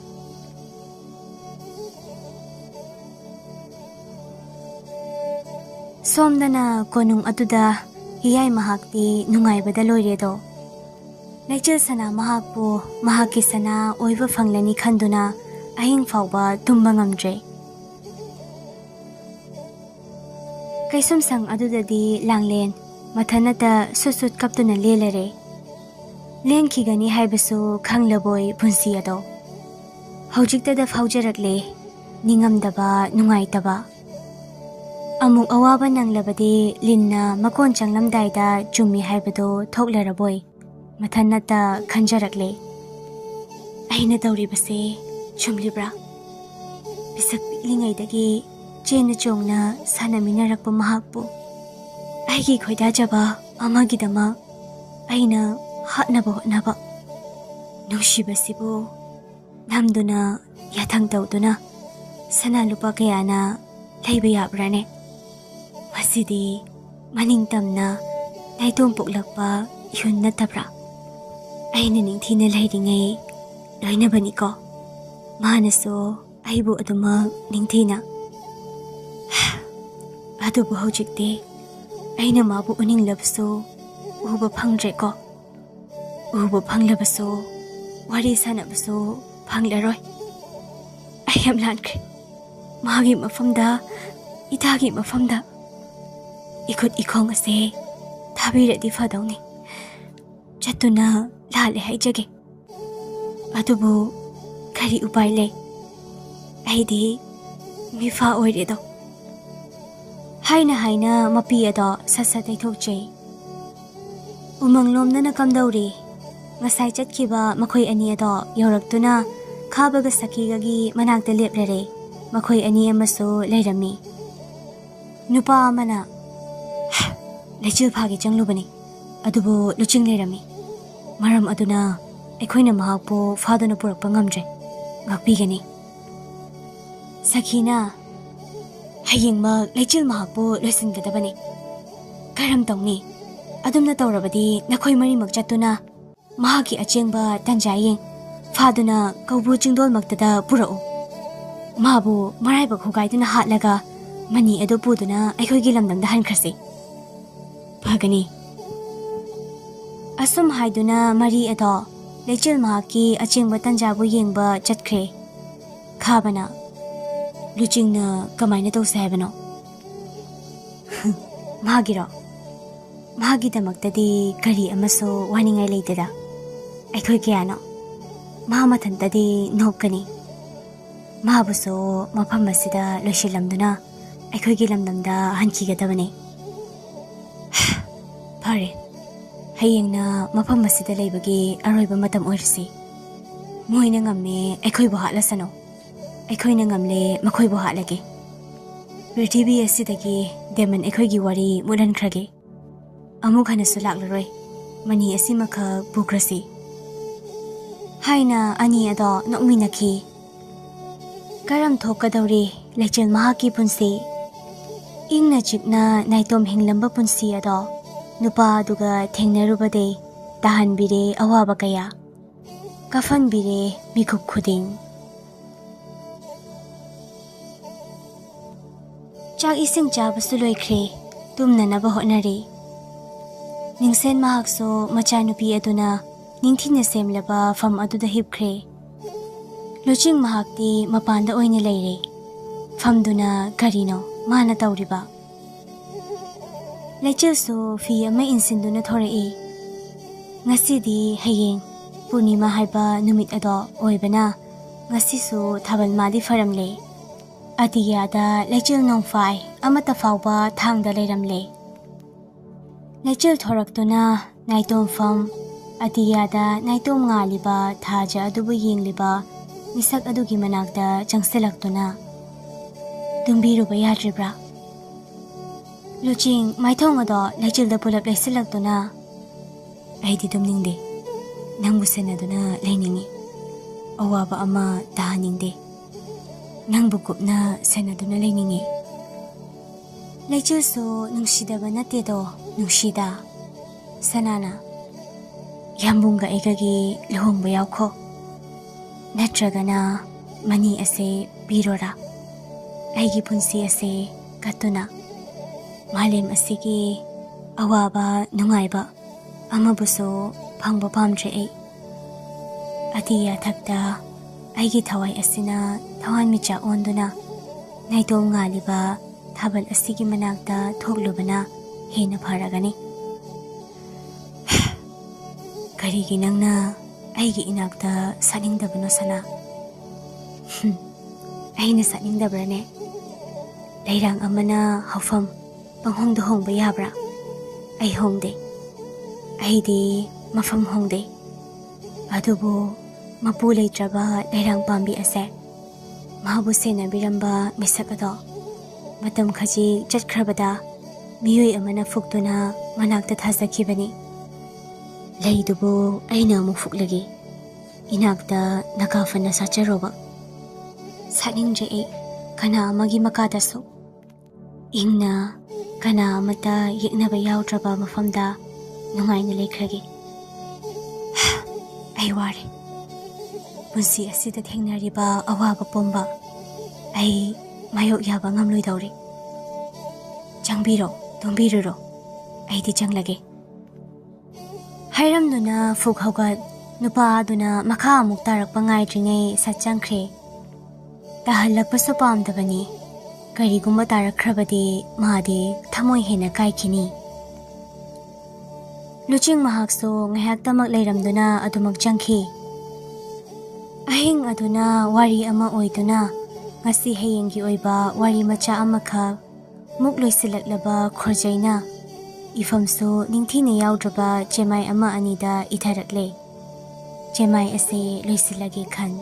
ꯁꯣꯝꯗꯅ ꯀꯣꯅꯨꯡ ꯑꯗꯨꯗ ꯍꯤꯌꯥꯏ ꯃꯍꯥꯛꯇꯤ ꯅꯨꯡꯉꯥꯏꯕꯗ ꯂꯣꯏꯔꯦꯗꯣ꯫ ꯂꯩꯆꯤꯜ ꯁꯅꯥ ꯃꯍꯥꯛꯄꯨ ꯃꯍꯥꯛꯀꯤ ꯁꯅꯥ ꯑꯣꯏꯕ ꯐꯪꯂꯅꯤ ꯈꯟꯗꯨꯅ ꯑꯍꯤꯡ ꯐꯥꯎꯕ ꯇꯨꯝꯕ ꯉꯝꯗ꯭ꯔꯦ꯫ ꯀꯩꯁꯨꯝꯁꯪ ꯑꯗꯨꯗꯗꯤ ꯂꯥꯡꯂꯦꯟ ꯃꯊꯟꯅꯇ ꯁꯨꯠ ꯁꯨꯠ ꯀꯞꯇꯨꯅ ꯂꯦꯜꯂꯔꯦ꯫ ꯂꯦꯟꯈꯤꯒꯅꯤ ꯍꯥꯏꯕꯁꯨ ꯈꯪꯂꯕꯣꯏ ꯄꯨꯟꯁꯤ ꯑꯗꯣ꯫ ꯍꯧꯖꯤꯛꯇꯗ ꯐꯥꯎꯖꯔꯛꯂꯦ ꯅꯤꯡꯉꯝꯗꯕ, ꯅꯨꯡꯉꯥꯏꯇꯕ꯫ ꯑꯃꯨꯛ ꯑꯋꯥꯕ ꯅꯪꯂꯕꯗꯤ ꯂꯤꯟꯅ ꯃꯀꯣꯟ ꯆꯪꯂꯝꯗꯥꯏꯗ ꯆꯨꯝꯃꯤ ꯍꯥꯏꯕꯗꯣ ꯊꯣꯛꯂꯔꯕꯣꯏ ꯃꯊꯟꯅꯇ ꯈꯟꯖꯔꯛꯂꯦ꯫ ꯑꯩꯅ ꯇꯧꯔꯤꯕꯁꯦ ꯆꯨꯝꯂꯤꯕ꯭ꯔꯥ? ꯄꯤꯁꯛ ꯄꯤꯛꯂꯤꯉꯩꯗꯒꯤ ꯆꯦꯟꯅ ꯆꯣꯡꯅ ꯁꯥꯟꯅꯃꯤꯟꯅꯔꯛꯄ ꯃꯍꯥꯛꯄꯨ ꯑꯩꯒꯤ ꯈꯣꯏꯗꯥꯖꯕ ꯑꯃꯒꯤꯗꯃꯛ ꯑꯩꯅ ꯍꯥꯠꯅꯕ ꯍꯣꯠꯅꯕ꯫ ꯅꯨꯡꯁꯤꯕꯁꯤꯕꯨ ꯅꯝꯗꯨꯅ, ꯌꯥꯊꯪ ꯇꯧꯗꯨꯅ ꯁꯅꯥ ꯂꯨꯄꯥ ꯀꯌꯥꯅ ꯂꯩꯕ ꯌꯥꯕ꯭ꯔꯥꯅꯦ? ꯃꯁꯤꯗꯤ ꯃꯅꯤꯡ ꯇꯝꯅ ꯅꯥꯏꯇꯣꯝ ꯄꯣꯛꯂꯛꯄ ꯏꯍꯨꯟ ꯅꯠꯇꯕ꯭ꯔꯥ? ꯑꯩꯅ ꯅꯤꯡꯊꯤꯅ ꯂꯩꯔꯤꯉꯩ ꯂꯣꯏꯅꯕꯅꯤꯀꯣ꯫ ꯃꯥꯅꯁꯨ ꯑꯩꯕꯨ ꯑꯗꯨꯃꯛ ꯅꯤꯡꯊꯤꯅ꯫ ꯑꯗꯨꯕꯨ ꯍꯧꯖꯤꯛꯇꯤ ꯑꯩꯅ ꯃꯥꯕꯨ ꯎꯅꯤꯡꯂꯕꯁꯨ ꯎꯕ ꯐꯪꯗ꯭ꯔꯦꯀꯣ꯫ ꯎꯕ ꯐꯪꯂꯕꯁꯨ ꯋꯥꯔꯤ ꯁꯥꯟꯅꯕꯁꯨ ꯐꯪꯂꯔꯣꯏ꯫ ꯑꯩ ꯌꯥꯝ ꯂꯥꯟꯈ꯭ꯔꯦ꯫ ꯃꯥꯒꯤ ꯃꯐꯝꯗ, ꯏꯇꯥꯒꯤ ꯃꯐꯝꯗ ꯏꯈꯨꯠ ꯏꯈꯣꯡ ꯑꯁꯦ ꯊꯥꯕꯤꯔꯗꯤ ꯐꯗꯧꯅꯤ꯫ ꯆꯠꯇꯨꯅ ꯂꯥꯜꯂꯦ ꯍꯥꯏꯖꯒꯦ꯫ ꯑꯗꯨꯕꯨ ꯀꯔꯤ ꯎꯄꯥꯏ ꯂꯩ? ꯑꯩꯗꯤ ꯃꯤꯐꯥ ꯑꯣꯏꯔꯦꯗꯣ꯫ ꯍꯥꯏꯅ ꯍꯥꯏꯅ ꯃꯄꯤ ꯑꯗꯣ ꯁꯠ ꯁꯠ ꯇꯩꯊꯣꯛꯆꯩ꯫ ꯎꯃꯪꯂꯣꯝꯗꯅ ꯀꯝꯗꯧꯔꯤ? ꯉꯁꯥꯏ ꯆꯠꯈꯤꯕ ꯃꯈꯣꯏ ꯑꯅꯤ ꯑꯗꯣ ꯌꯧꯔꯛꯇꯨꯅ ꯈꯥꯕꯒ ꯁꯈꯤꯒꯒꯤ ꯃꯅꯥꯛꯇ ꯂꯦꯞꯂꯔꯦ꯫ ꯃꯈꯣꯏ ꯑꯅꯤ ꯑꯃꯁꯨ ꯂꯩꯔꯝꯃꯤ꯫ ꯅꯨꯄꯥ ꯑꯃꯅ ꯂꯩꯆꯤꯜ ꯐꯥꯒꯦ ꯆꯪꯂꯨꯕꯅꯤ, ꯑꯗꯨꯕꯨ ꯂꯨꯆꯤꯡ ꯂꯩꯔꯝꯃꯤ꯫ ꯃꯔꯝ ꯑꯗꯨꯅ ꯑꯩꯈꯣꯏꯅ ꯃꯍꯥꯛꯄꯨ ꯐꯥꯗꯨꯅ ꯄꯨꯔꯛꯄ ꯉꯝꯗ꯭ꯔꯦ꯫ ꯉꯥꯛꯄꯤꯒꯅꯤ꯫ ꯁꯈꯤꯅ, ꯍꯌꯦꯡꯃꯛ ꯂꯩꯆꯤꯜ ꯃꯍꯥꯛꯄꯨ ꯂꯣꯏꯁꯤꯟꯒꯗꯕꯅꯤ꯫ ꯀꯔꯝ ꯇꯧꯅꯤ? ꯑꯗꯨꯝꯅ ꯇꯧꯔꯕꯗꯤ ꯅꯈꯣꯏ ꯃꯔꯤꯃꯛ ꯆꯠꯇꯨꯅ ꯃꯍꯥꯛꯀꯤ ꯑꯆꯦꯡꯕ ꯇꯟꯖꯥ ꯌꯦꯡ ꯐꯥꯗꯨꯅ ꯀꯧꯕ꯭ꯔꯨ ꯆꯤꯡꯗꯣꯜꯃꯛꯇꯗ ꯄꯨꯔꯛꯎ꯫ ꯃꯥꯕꯨ ꯃꯔꯥꯏꯕꯛ ꯍꯨꯒꯥꯏꯗꯨꯅ ꯍꯥꯠꯂꯒ ꯃꯅꯤ ꯑꯗꯨ ꯄꯨꯗꯨꯅ ꯑꯩꯈꯣꯏꯒꯤ ꯂꯝꯗꯝꯗ ꯍꯟꯈ꯭ꯔꯁꯤ꯫ ꯐꯒꯅꯤ꯫ ꯑꯁꯨꯝ ꯍꯥꯏꯗꯨꯅ ꯃꯔꯤ ꯑꯗꯣ ꯂꯩꯆꯤꯜ ꯃꯍꯥꯛꯀꯤ ꯑꯆꯦꯡꯕ ꯇꯟꯖꯥꯕꯨ ꯌꯦꯡꯕ ꯆꯠꯈ꯭ꯔꯦ꯫ ꯈꯥꯕꯅ, ꯂꯨꯆꯤꯡꯅ ꯀꯃꯥꯏꯅ ꯇꯧꯁꯦ ꯍꯥꯏꯕꯅꯣ? ꯃꯥꯒꯤꯔꯣ? ꯃꯥꯒꯤꯗꯃꯛꯇꯗꯤ ꯀꯔꯤ ꯑꯃꯁꯨ ꯋꯥꯅꯤꯡꯉꯥꯏ ꯂꯩꯇꯦꯗ꯫ ꯑꯩꯈꯣꯏ ꯀꯌꯥꯅꯣ? ꯃꯥ ꯃꯊꯟꯇꯗꯤ ꯅꯣꯞꯀꯅꯤ꯫ ꯃꯥꯕꯨꯁꯨ ꯃꯐꯝ ꯑꯁꯤꯗ ꯂꯣꯏꯁꯤꯜꯂꯝꯗꯨꯅ ꯑꯩꯈꯣꯏꯒꯤ ꯂꯝꯗꯝꯗ ꯍꯟꯈꯤꯒꯗꯕꯅꯤ꯫ ꯐꯔꯦ, ꯍꯌꯦꯡꯅ ꯃꯐꯝ ꯑꯁꯤꯗ ꯂꯩꯕꯒꯤ ꯑꯔꯣꯏꯕ ꯃꯇꯝ ꯑꯣꯏꯔꯁꯤ꯫ ꯃꯣꯏꯅ ꯉꯝꯃꯦ, ꯑꯩꯈꯣꯏꯕꯨ ꯍꯥꯠꯂꯁꯅꯨ꯫ ꯑꯩꯈꯣꯏꯅ ꯉꯝꯂꯦ, ꯃꯈꯣꯏꯕꯨ ꯍꯥꯠꯂꯒꯦ꯫ ꯄ꯭ꯔꯤꯊꯤꯕꯤ ꯑꯁꯤꯗꯒꯤ ꯗꯦꯃꯟ ꯑꯩꯈꯣꯏꯒꯤ ꯋꯥꯔꯤ ꯃꯨꯠꯍꯟꯈ꯭ꯔꯒꯦ꯫ ꯑꯃꯨꯛ ꯍꯟꯅꯁꯨ ꯂꯥꯛꯂꯔꯣꯏ꯫ ꯃꯅꯤ ꯑꯁꯤꯃꯈꯛ ꯄꯨꯈ꯭ꯔꯁꯤ꯫ ꯍꯥꯏꯅ ꯑꯅꯤ ꯑꯗꯣ ꯅꯣꯛꯃꯤꯟꯅꯈꯤ꯫ ꯀꯔꯝ ꯊꯣꯛꯀꯗꯧꯔꯤ ꯂꯩꯆꯤꯜ ꯃꯍꯥꯛꯀꯤ ꯄꯨꯟꯁꯤ? ꯏꯪꯅ ꯆꯤꯛꯅ ꯅꯥꯏꯇꯣꯝ ꯍꯤꯡꯂꯝꯕ ꯄꯨꯟꯁꯤ ꯑꯗꯣ ꯅꯨꯄꯥꯗꯨꯒ ꯊꯦꯡꯅꯔꯨꯕꯗꯩ ꯇꯥꯍꯟꯕꯤꯔꯦ ꯑꯋꯥꯕ ꯀꯌꯥ, ꯀꯥꯐꯟꯕꯤꯔꯦ ꯃꯤꯀꯨꯞ ꯈꯨꯗꯤꯡ꯫ ꯆꯥꯛ ꯏꯁꯤꯡ ꯆꯥꯕꯁꯨ ꯂꯣꯏꯈ꯭ꯔꯦ, ꯇꯨꯝꯅꯅꯕ ꯍꯣꯠꯅꯔꯦ꯫ ꯅꯤꯡꯁꯦꯟ ꯃꯍꯥꯛꯁꯨ ꯃꯆꯥꯅꯨꯄꯤ ꯑꯗꯨꯅ ꯅꯤꯡꯊꯤꯅ ꯁꯦꯝꯂꯕ ꯐꯝ ꯑꯗꯨꯗ ꯍꯤꯞꯈ꯭ꯔꯦ꯫ ꯂꯨꯆꯤꯡ ꯃꯍꯥꯛꯇꯤ ꯃꯄꯥꯟꯗ ꯑꯣꯏꯅ ꯂꯩꯔꯦ꯫ ꯐꯝꯗꯨꯅ ꯀꯔꯤꯅꯣ ꯃꯥꯅ ꯇꯧꯔꯤꯕ? ꯂꯩꯆꯤꯜꯁꯨ ꯐꯤ ꯑꯃ ꯏꯟꯁꯤꯟꯗꯨꯅ ꯊꯣꯔꯛꯏ꯫ ꯉꯁꯤꯗꯤ ꯍꯌꯦꯡ ꯄꯨꯔꯅꯤꯃꯥ ꯍꯥꯏꯕ ꯅꯨꯃꯤꯠ ꯑꯗꯣ ꯑꯣꯏꯕꯅ ꯉꯁꯤꯁꯨ ꯊꯥꯕꯜ ꯃꯥꯗꯤ ꯐꯔꯝꯂꯦ꯫ ꯑꯇꯤꯌꯥꯗ ꯂꯩꯆꯤꯜ ꯅꯣꯡꯐꯥꯏ ꯑꯃꯠꯇ ꯐꯥꯎꯕ ꯊꯥꯡꯗ ꯂꯩꯔꯝꯂꯦ꯫ ꯂꯩꯆꯤꯜ ꯊꯣꯔꯛꯇꯨꯅ ꯅꯥꯏꯇꯣꯝꯐꯝ ꯑꯇꯤꯌꯥꯗ ꯅꯥꯏꯇꯣꯝ ꯉꯥꯜꯂꯤꯕ ꯊꯥꯖ ꯑꯗꯨꯕꯨ ꯌꯦꯡꯂꯤꯕ ꯃꯤꯁꯛ ꯑꯗꯨꯒꯤ ꯃꯅꯥꯛꯇ ꯆꯪꯁꯤꯜꯂꯛꯇꯨꯅ, "ꯇꯨꯝꯕꯤꯔꯨꯕ ꯌꯥꯗ꯭ꯔꯤꯕ꯭ꯔꯥ?" ꯂꯨꯆꯤꯡ ꯃꯥꯏꯊꯣꯡ ꯑꯗꯣ ꯂꯩꯆꯤꯜꯗ ꯄꯨꯂꯞ ꯂꯩꯁꯤꯜꯂꯛꯇꯨꯅ, "ꯑꯩꯗꯤ ꯇꯨꯝꯅꯤꯡꯗꯦ꯫ ꯅꯪꯕꯨ ꯁꯦꯟꯅꯗꯨꯅ ꯂꯩꯅꯤꯡꯏ꯫ ꯑꯋꯥꯕ ꯑꯃ ꯇꯥꯍꯟꯅꯤꯡꯗꯦ꯫ ꯅꯪꯕꯨ ꯀꯨꯞꯅ ꯁꯦꯟꯅꯗꯨꯅ ꯂꯩꯅꯤꯡꯏ꯫" ꯂꯩꯆꯤꯜꯁꯨ ꯅꯨꯡꯁꯤꯗꯕ ꯅꯠꯇꯦꯗꯣ, ꯅꯨꯡꯁꯤꯗ꯫ ꯁꯅꯥꯅ, "ꯌꯥꯝꯕꯨꯡꯒ ꯑꯩꯒꯒꯤ ꯂꯨꯍꯣꯡꯕ ꯌꯥꯎꯈꯣ꯫ ꯅꯠꯇ꯭ꯔꯒꯅ ꯃꯅꯤ ꯑꯁꯦ ꯄꯤꯔꯣꯔꯥ? ꯑꯩꯒꯤ ꯄꯨꯟꯁꯤ ꯑꯁꯦ ꯀꯠꯇꯨꯅ꯫ ꯃꯥꯂꯦꯝ ꯑꯁꯤꯒꯤ ꯑꯋꯥꯕ ꯅꯨꯡꯉꯥꯏꯕ ꯑꯃꯕꯨꯁꯨ ꯐꯪꯕ ꯄꯥꯝꯗ꯭ꯔꯦ ꯑꯩ꯫ ꯑꯇꯤꯌꯥꯊꯛꯇ ꯑꯩꯒꯤ ꯊꯋꯥꯏ ꯑꯁꯤꯅ ꯊꯋꯥꯟꯃꯤꯆꯥꯛ ꯑꯣꯟꯗꯨꯅ ꯅꯥꯏꯇꯣꯝ ꯉꯥꯜꯂꯤꯕ ꯊꯥꯕꯜ ꯑꯁꯤꯒꯤ ꯃꯅꯥꯛꯇ ꯊꯣꯛꯂꯨꯕꯅ ꯍꯦꯟꯅ ꯐꯔꯒꯅꯤ꯫" "ꯀꯔꯤꯒꯤ ꯅꯪꯅ ꯑꯩꯒꯤ ꯏꯅꯥꯛꯇ ꯁꯥꯅꯤꯡꯗꯕꯅꯣ, ꯁꯅꯥ?" "ꯍꯨꯝ, ꯑꯩꯅ ꯁꯥꯅꯤꯡꯗꯕ꯭ꯔꯥꯅꯦ? ꯂꯩꯔꯥꯡ ꯑꯃꯅ ꯍꯧꯐꯝ ꯄꯪꯍꯣꯡꯗ ꯍꯣꯡꯕ ꯌꯥꯕ꯭ꯔꯥ? ꯑꯩ ꯍꯣꯡꯗꯦ꯫ ꯑꯩꯗꯤ ꯃꯐꯝ ꯍꯣꯡꯗꯦ꯫ ꯑꯗꯨꯕꯨ ꯃꯄꯨ ꯂꯩꯇ꯭ꯔꯕ ꯂꯩꯔꯥꯡ ꯄꯥꯝꯕꯤ ꯑꯁꯦ, ꯃꯥꯕꯨ ꯁꯦꯟꯅꯕꯤꯔꯝꯕ ꯃꯤꯁꯛ ꯑꯗꯣ, ꯃꯇꯝ ꯈꯖꯤꯛ ꯆꯠꯈ꯭ꯔꯕꯗ ꯃꯤꯑꯣꯏ ꯑꯃꯅ ꯐꯨꯛꯇꯨꯅ ꯃꯅꯥꯛꯇ ꯊꯥꯖꯈꯤꯕꯅꯤ꯫ "ꯂꯩꯗꯨꯕꯨ ꯑꯩꯅ ꯑꯃꯨꯛ ꯐꯨꯛꯂꯒꯦ꯫ ꯏꯅꯥꯛꯇ ꯅꯀꯥ ꯐꯅ ꯁꯥꯠꯆꯔꯣꯕ꯫" ꯁꯥꯠꯅꯤꯡꯗ꯭ꯔꯦ ꯑꯩ ꯀꯅꯥ ꯑꯃꯒꯤ ꯃꯈꯥꯗꯁꯨ꯫ ꯏꯪꯅ ꯀꯅꯥ ꯑꯃꯠꯇ ꯌꯦꯛꯅꯕ ꯌꯥꯎꯗ꯭ꯔꯕ ꯃꯐꯝꯗ ꯅꯨꯡꯉꯥꯏꯅ ꯂꯩꯈ꯭ꯔꯒꯦ꯫ ꯑꯩ ꯋꯥꯔꯦ꯫ ꯄꯨꯟꯁꯤ ꯑꯁꯤꯗ ꯊꯦꯡꯅꯔꯤꯕ ꯑꯋꯥꯕ ꯄꯨꯝꯕ ꯑꯩ ꯃꯥꯌꯣꯛ ꯌꯥꯕ ꯉꯝꯂꯣꯏꯗꯧꯔꯦ꯫ ꯆꯪꯕꯤꯔꯣ, ꯇꯨꯝꯕꯤꯔꯨꯔꯣ, ꯑꯩꯗꯤ ꯆꯪꯂꯒꯦ꯫ ꯍꯥꯏꯔꯝꯗꯨꯅ ꯐꯨꯛ ꯍꯧꯒꯠ ꯅꯨꯄꯥ ꯑꯗꯨꯅ ꯃꯈꯥ ꯑꯃꯨꯛ ꯇꯥꯔꯛꯄ ꯉꯥꯏꯗ꯭ꯔꯤꯉꯩ ꯁꯠ ꯆꯪꯈ꯭ꯔꯦ꯫ ꯇꯥꯍꯜꯂꯛꯄꯁꯨ ꯄꯥꯝꯗꯕꯅꯤ꯫ ꯀꯔꯤꯒꯨꯝꯕ ꯇꯥꯔꯛꯈ꯭ꯔꯕꯗꯤ ꯃꯥꯗꯤ ꯊꯃꯣꯏ ꯍꯦꯟꯅ ꯀꯥꯏꯈꯤꯅꯤ꯫ ꯂꯨꯆꯤꯡ ꯃꯍꯥꯛꯁꯨ ꯉꯥꯏꯍꯥꯛꯇꯃꯛ ꯂꯩꯔꯝꯗꯨꯅ ꯑꯗꯨꯃꯛ ꯆꯪꯈꯤ꯫ ꯑꯍꯤꯡ ꯑꯗꯨꯅ ꯋꯥꯔꯤ ꯑꯃ ꯑꯣꯏꯗꯨꯅ ꯉꯁꯤ ꯍꯌꯦꯡꯒꯤ ꯑꯣꯏꯕ ꯋꯥꯔꯤ ꯃꯆꯥ ꯑꯃꯈꯛ ꯃꯨꯛ ꯂꯣꯏꯁꯤꯜꯂꯛꯂꯕ ꯈꯣꯔꯖꯩꯅ ꯏꯐꯝꯁꯨ ꯅꯤꯡꯊꯤꯅ ꯌꯥꯎꯗ꯭ꯔꯕ ꯆꯦꯃꯥꯏ ꯑꯃ ꯑꯅꯤꯗ ꯏꯊꯔꯛꯂꯦ꯫ ꯆꯦꯃꯥꯏ ꯑꯁꯤ ꯂꯣꯏꯁꯤꯜꯂꯒꯦ ꯈꯟ꯫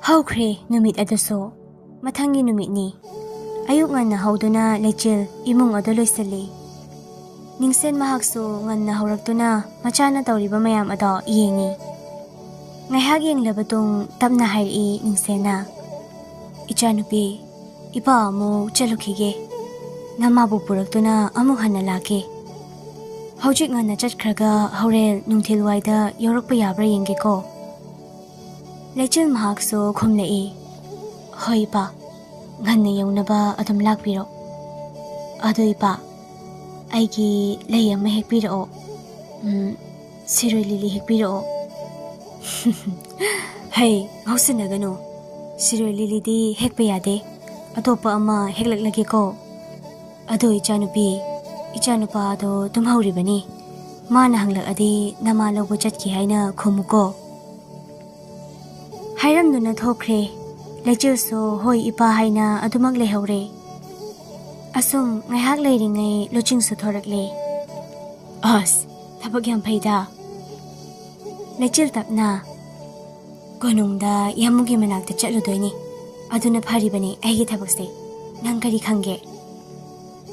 ꯍꯧꯈ꯭ꯔꯦ ꯅꯨꯃꯤꯠ ꯑꯗꯨꯁꯨ꯫ ꯃꯊꯪꯒꯤ ꯅꯨꯃꯤꯠꯅꯤ꯫ ꯑꯌꯨꯛ ꯉꯟꯅ ꯍꯧꯗꯨꯅ ꯂꯩꯆꯤꯜ ꯏꯃꯨꯡ ꯑꯗꯨ ꯂꯣꯏꯁꯤꯜꯂꯤ꯫ ꯅꯤꯡꯁꯦꯟ ꯃꯍꯥꯛꯁꯨ ꯉꯟꯅ ꯍꯧꯔꯛꯇꯨꯅ ꯃꯆꯥꯅ ꯇꯧꯔꯤꯕ ꯃꯌꯥꯝ ꯑꯗꯣ ꯌꯦꯡꯉꯤ꯫ ꯉꯥꯏꯍꯥꯛ ꯌꯦꯡꯂꯕ ꯇꯨꯡ ꯇꯞꯅ ꯍꯥꯏꯔꯛꯏ ꯅꯤꯡꯁꯦꯟꯅ, "ꯏꯆꯥꯅꯨꯄꯤ, ꯏꯄꯥ ꯑꯃꯨꯛ ꯆꯠꯂꯨꯈꯤꯒꯦ꯫ ꯅꯃꯥꯕꯨ ꯄꯨꯔꯛꯇꯨꯅ ꯑꯃꯨꯛ ꯍꯟꯅ ꯂꯥꯛꯀꯦ꯫ ꯍꯧꯖꯤꯛ ꯉꯟꯅ ꯆꯠꯈ꯭ꯔꯒ ꯍꯣꯔꯦꯟ ꯅꯨꯡꯊꯤꯜꯋꯥꯏꯗ ꯌꯧꯔꯛꯄ ꯌꯥꯕ꯭ꯔꯥ ꯌꯦꯡꯒꯦꯀꯣ꯫" ꯂꯩꯆꯤꯜ ꯃꯍꯥꯛꯁꯨ ꯈꯨꯝꯂꯛꯏ, "ꯍꯣꯏ ꯏꯄꯥ, ꯉꯟꯅ ꯌꯧꯅꯕ ꯑꯗꯨꯝ ꯂꯥꯛꯄꯤꯔꯣ꯫ ꯑꯗꯣ ꯏꯄꯥ, ꯑꯩꯒꯤ ꯂꯩ ꯑꯃ ꯍꯦꯛꯄꯤꯔꯛꯑꯣ꯫ ꯎꯝ, ꯁꯤꯔꯣꯏ ꯂꯤꯂꯤ ꯍꯦꯛꯄꯤꯔꯛꯑꯣ꯫" "ꯍꯩ, ꯉꯥꯎꯁꯤꯟꯅꯒꯅꯨ꯫ ꯁꯤꯔꯣꯏ ꯂꯤꯂꯤꯗꯤ ꯍꯦꯛꯄ ꯌꯥꯗꯦ꯫ ꯑꯇꯣꯞꯄ ꯑꯃ ꯍꯦꯛꯂꯛꯂꯒꯦꯀꯣ꯫ ꯑꯗꯣ ꯏꯆꯥꯅꯨꯄꯤ, ꯏꯆꯥꯅꯨꯄꯥꯗꯣ ꯇꯨꯝꯍꯧꯔꯤꯕꯅꯤ꯫ ꯃꯥꯅ ꯍꯪꯂꯛꯑꯗꯤ ꯅꯃꯥ ꯂꯧꯕ ꯆꯠꯈꯤ ꯍꯥꯏꯅ ꯈꯨꯝꯃꯨꯀꯣ꯫" ꯍꯥꯏꯔꯝꯗꯨꯅ ꯊꯣꯛꯈ꯭ꯔꯦ꯫ ꯂꯩꯆꯤꯜꯁꯨ "ꯍꯣꯏ ꯏꯄꯥ" ꯍꯥꯏꯅ ꯑꯗꯨꯃꯛ ꯂꯩꯍꯧꯔꯦ꯫ ꯑꯁꯨꯝ ꯉꯥꯏꯍꯥꯛ ꯂꯩꯔꯤꯉꯩ ꯂꯨꯆꯤꯡꯁꯨ ꯊꯣꯔꯛꯂꯦ꯫ "ꯑꯁ, ꯊꯕꯛ ꯌꯥꯝ ꯐꯩꯗ꯫" ꯂꯩꯆꯤꯜ ꯇꯞꯅ, ꯀꯣꯅꯨꯡꯗ ꯌꯥꯝꯕꯨꯡꯒꯤ ꯃꯅꯥꯛꯇ ꯆꯠꯂꯨꯗꯣꯏꯅꯤ꯫ ꯑꯗꯨꯅ ꯐꯔꯤꯕꯅꯤ ꯑꯩꯒꯤ ꯊꯕꯛꯁꯦ꯫ ꯅꯪ ꯀꯔꯤ ꯈꯪꯒꯦ?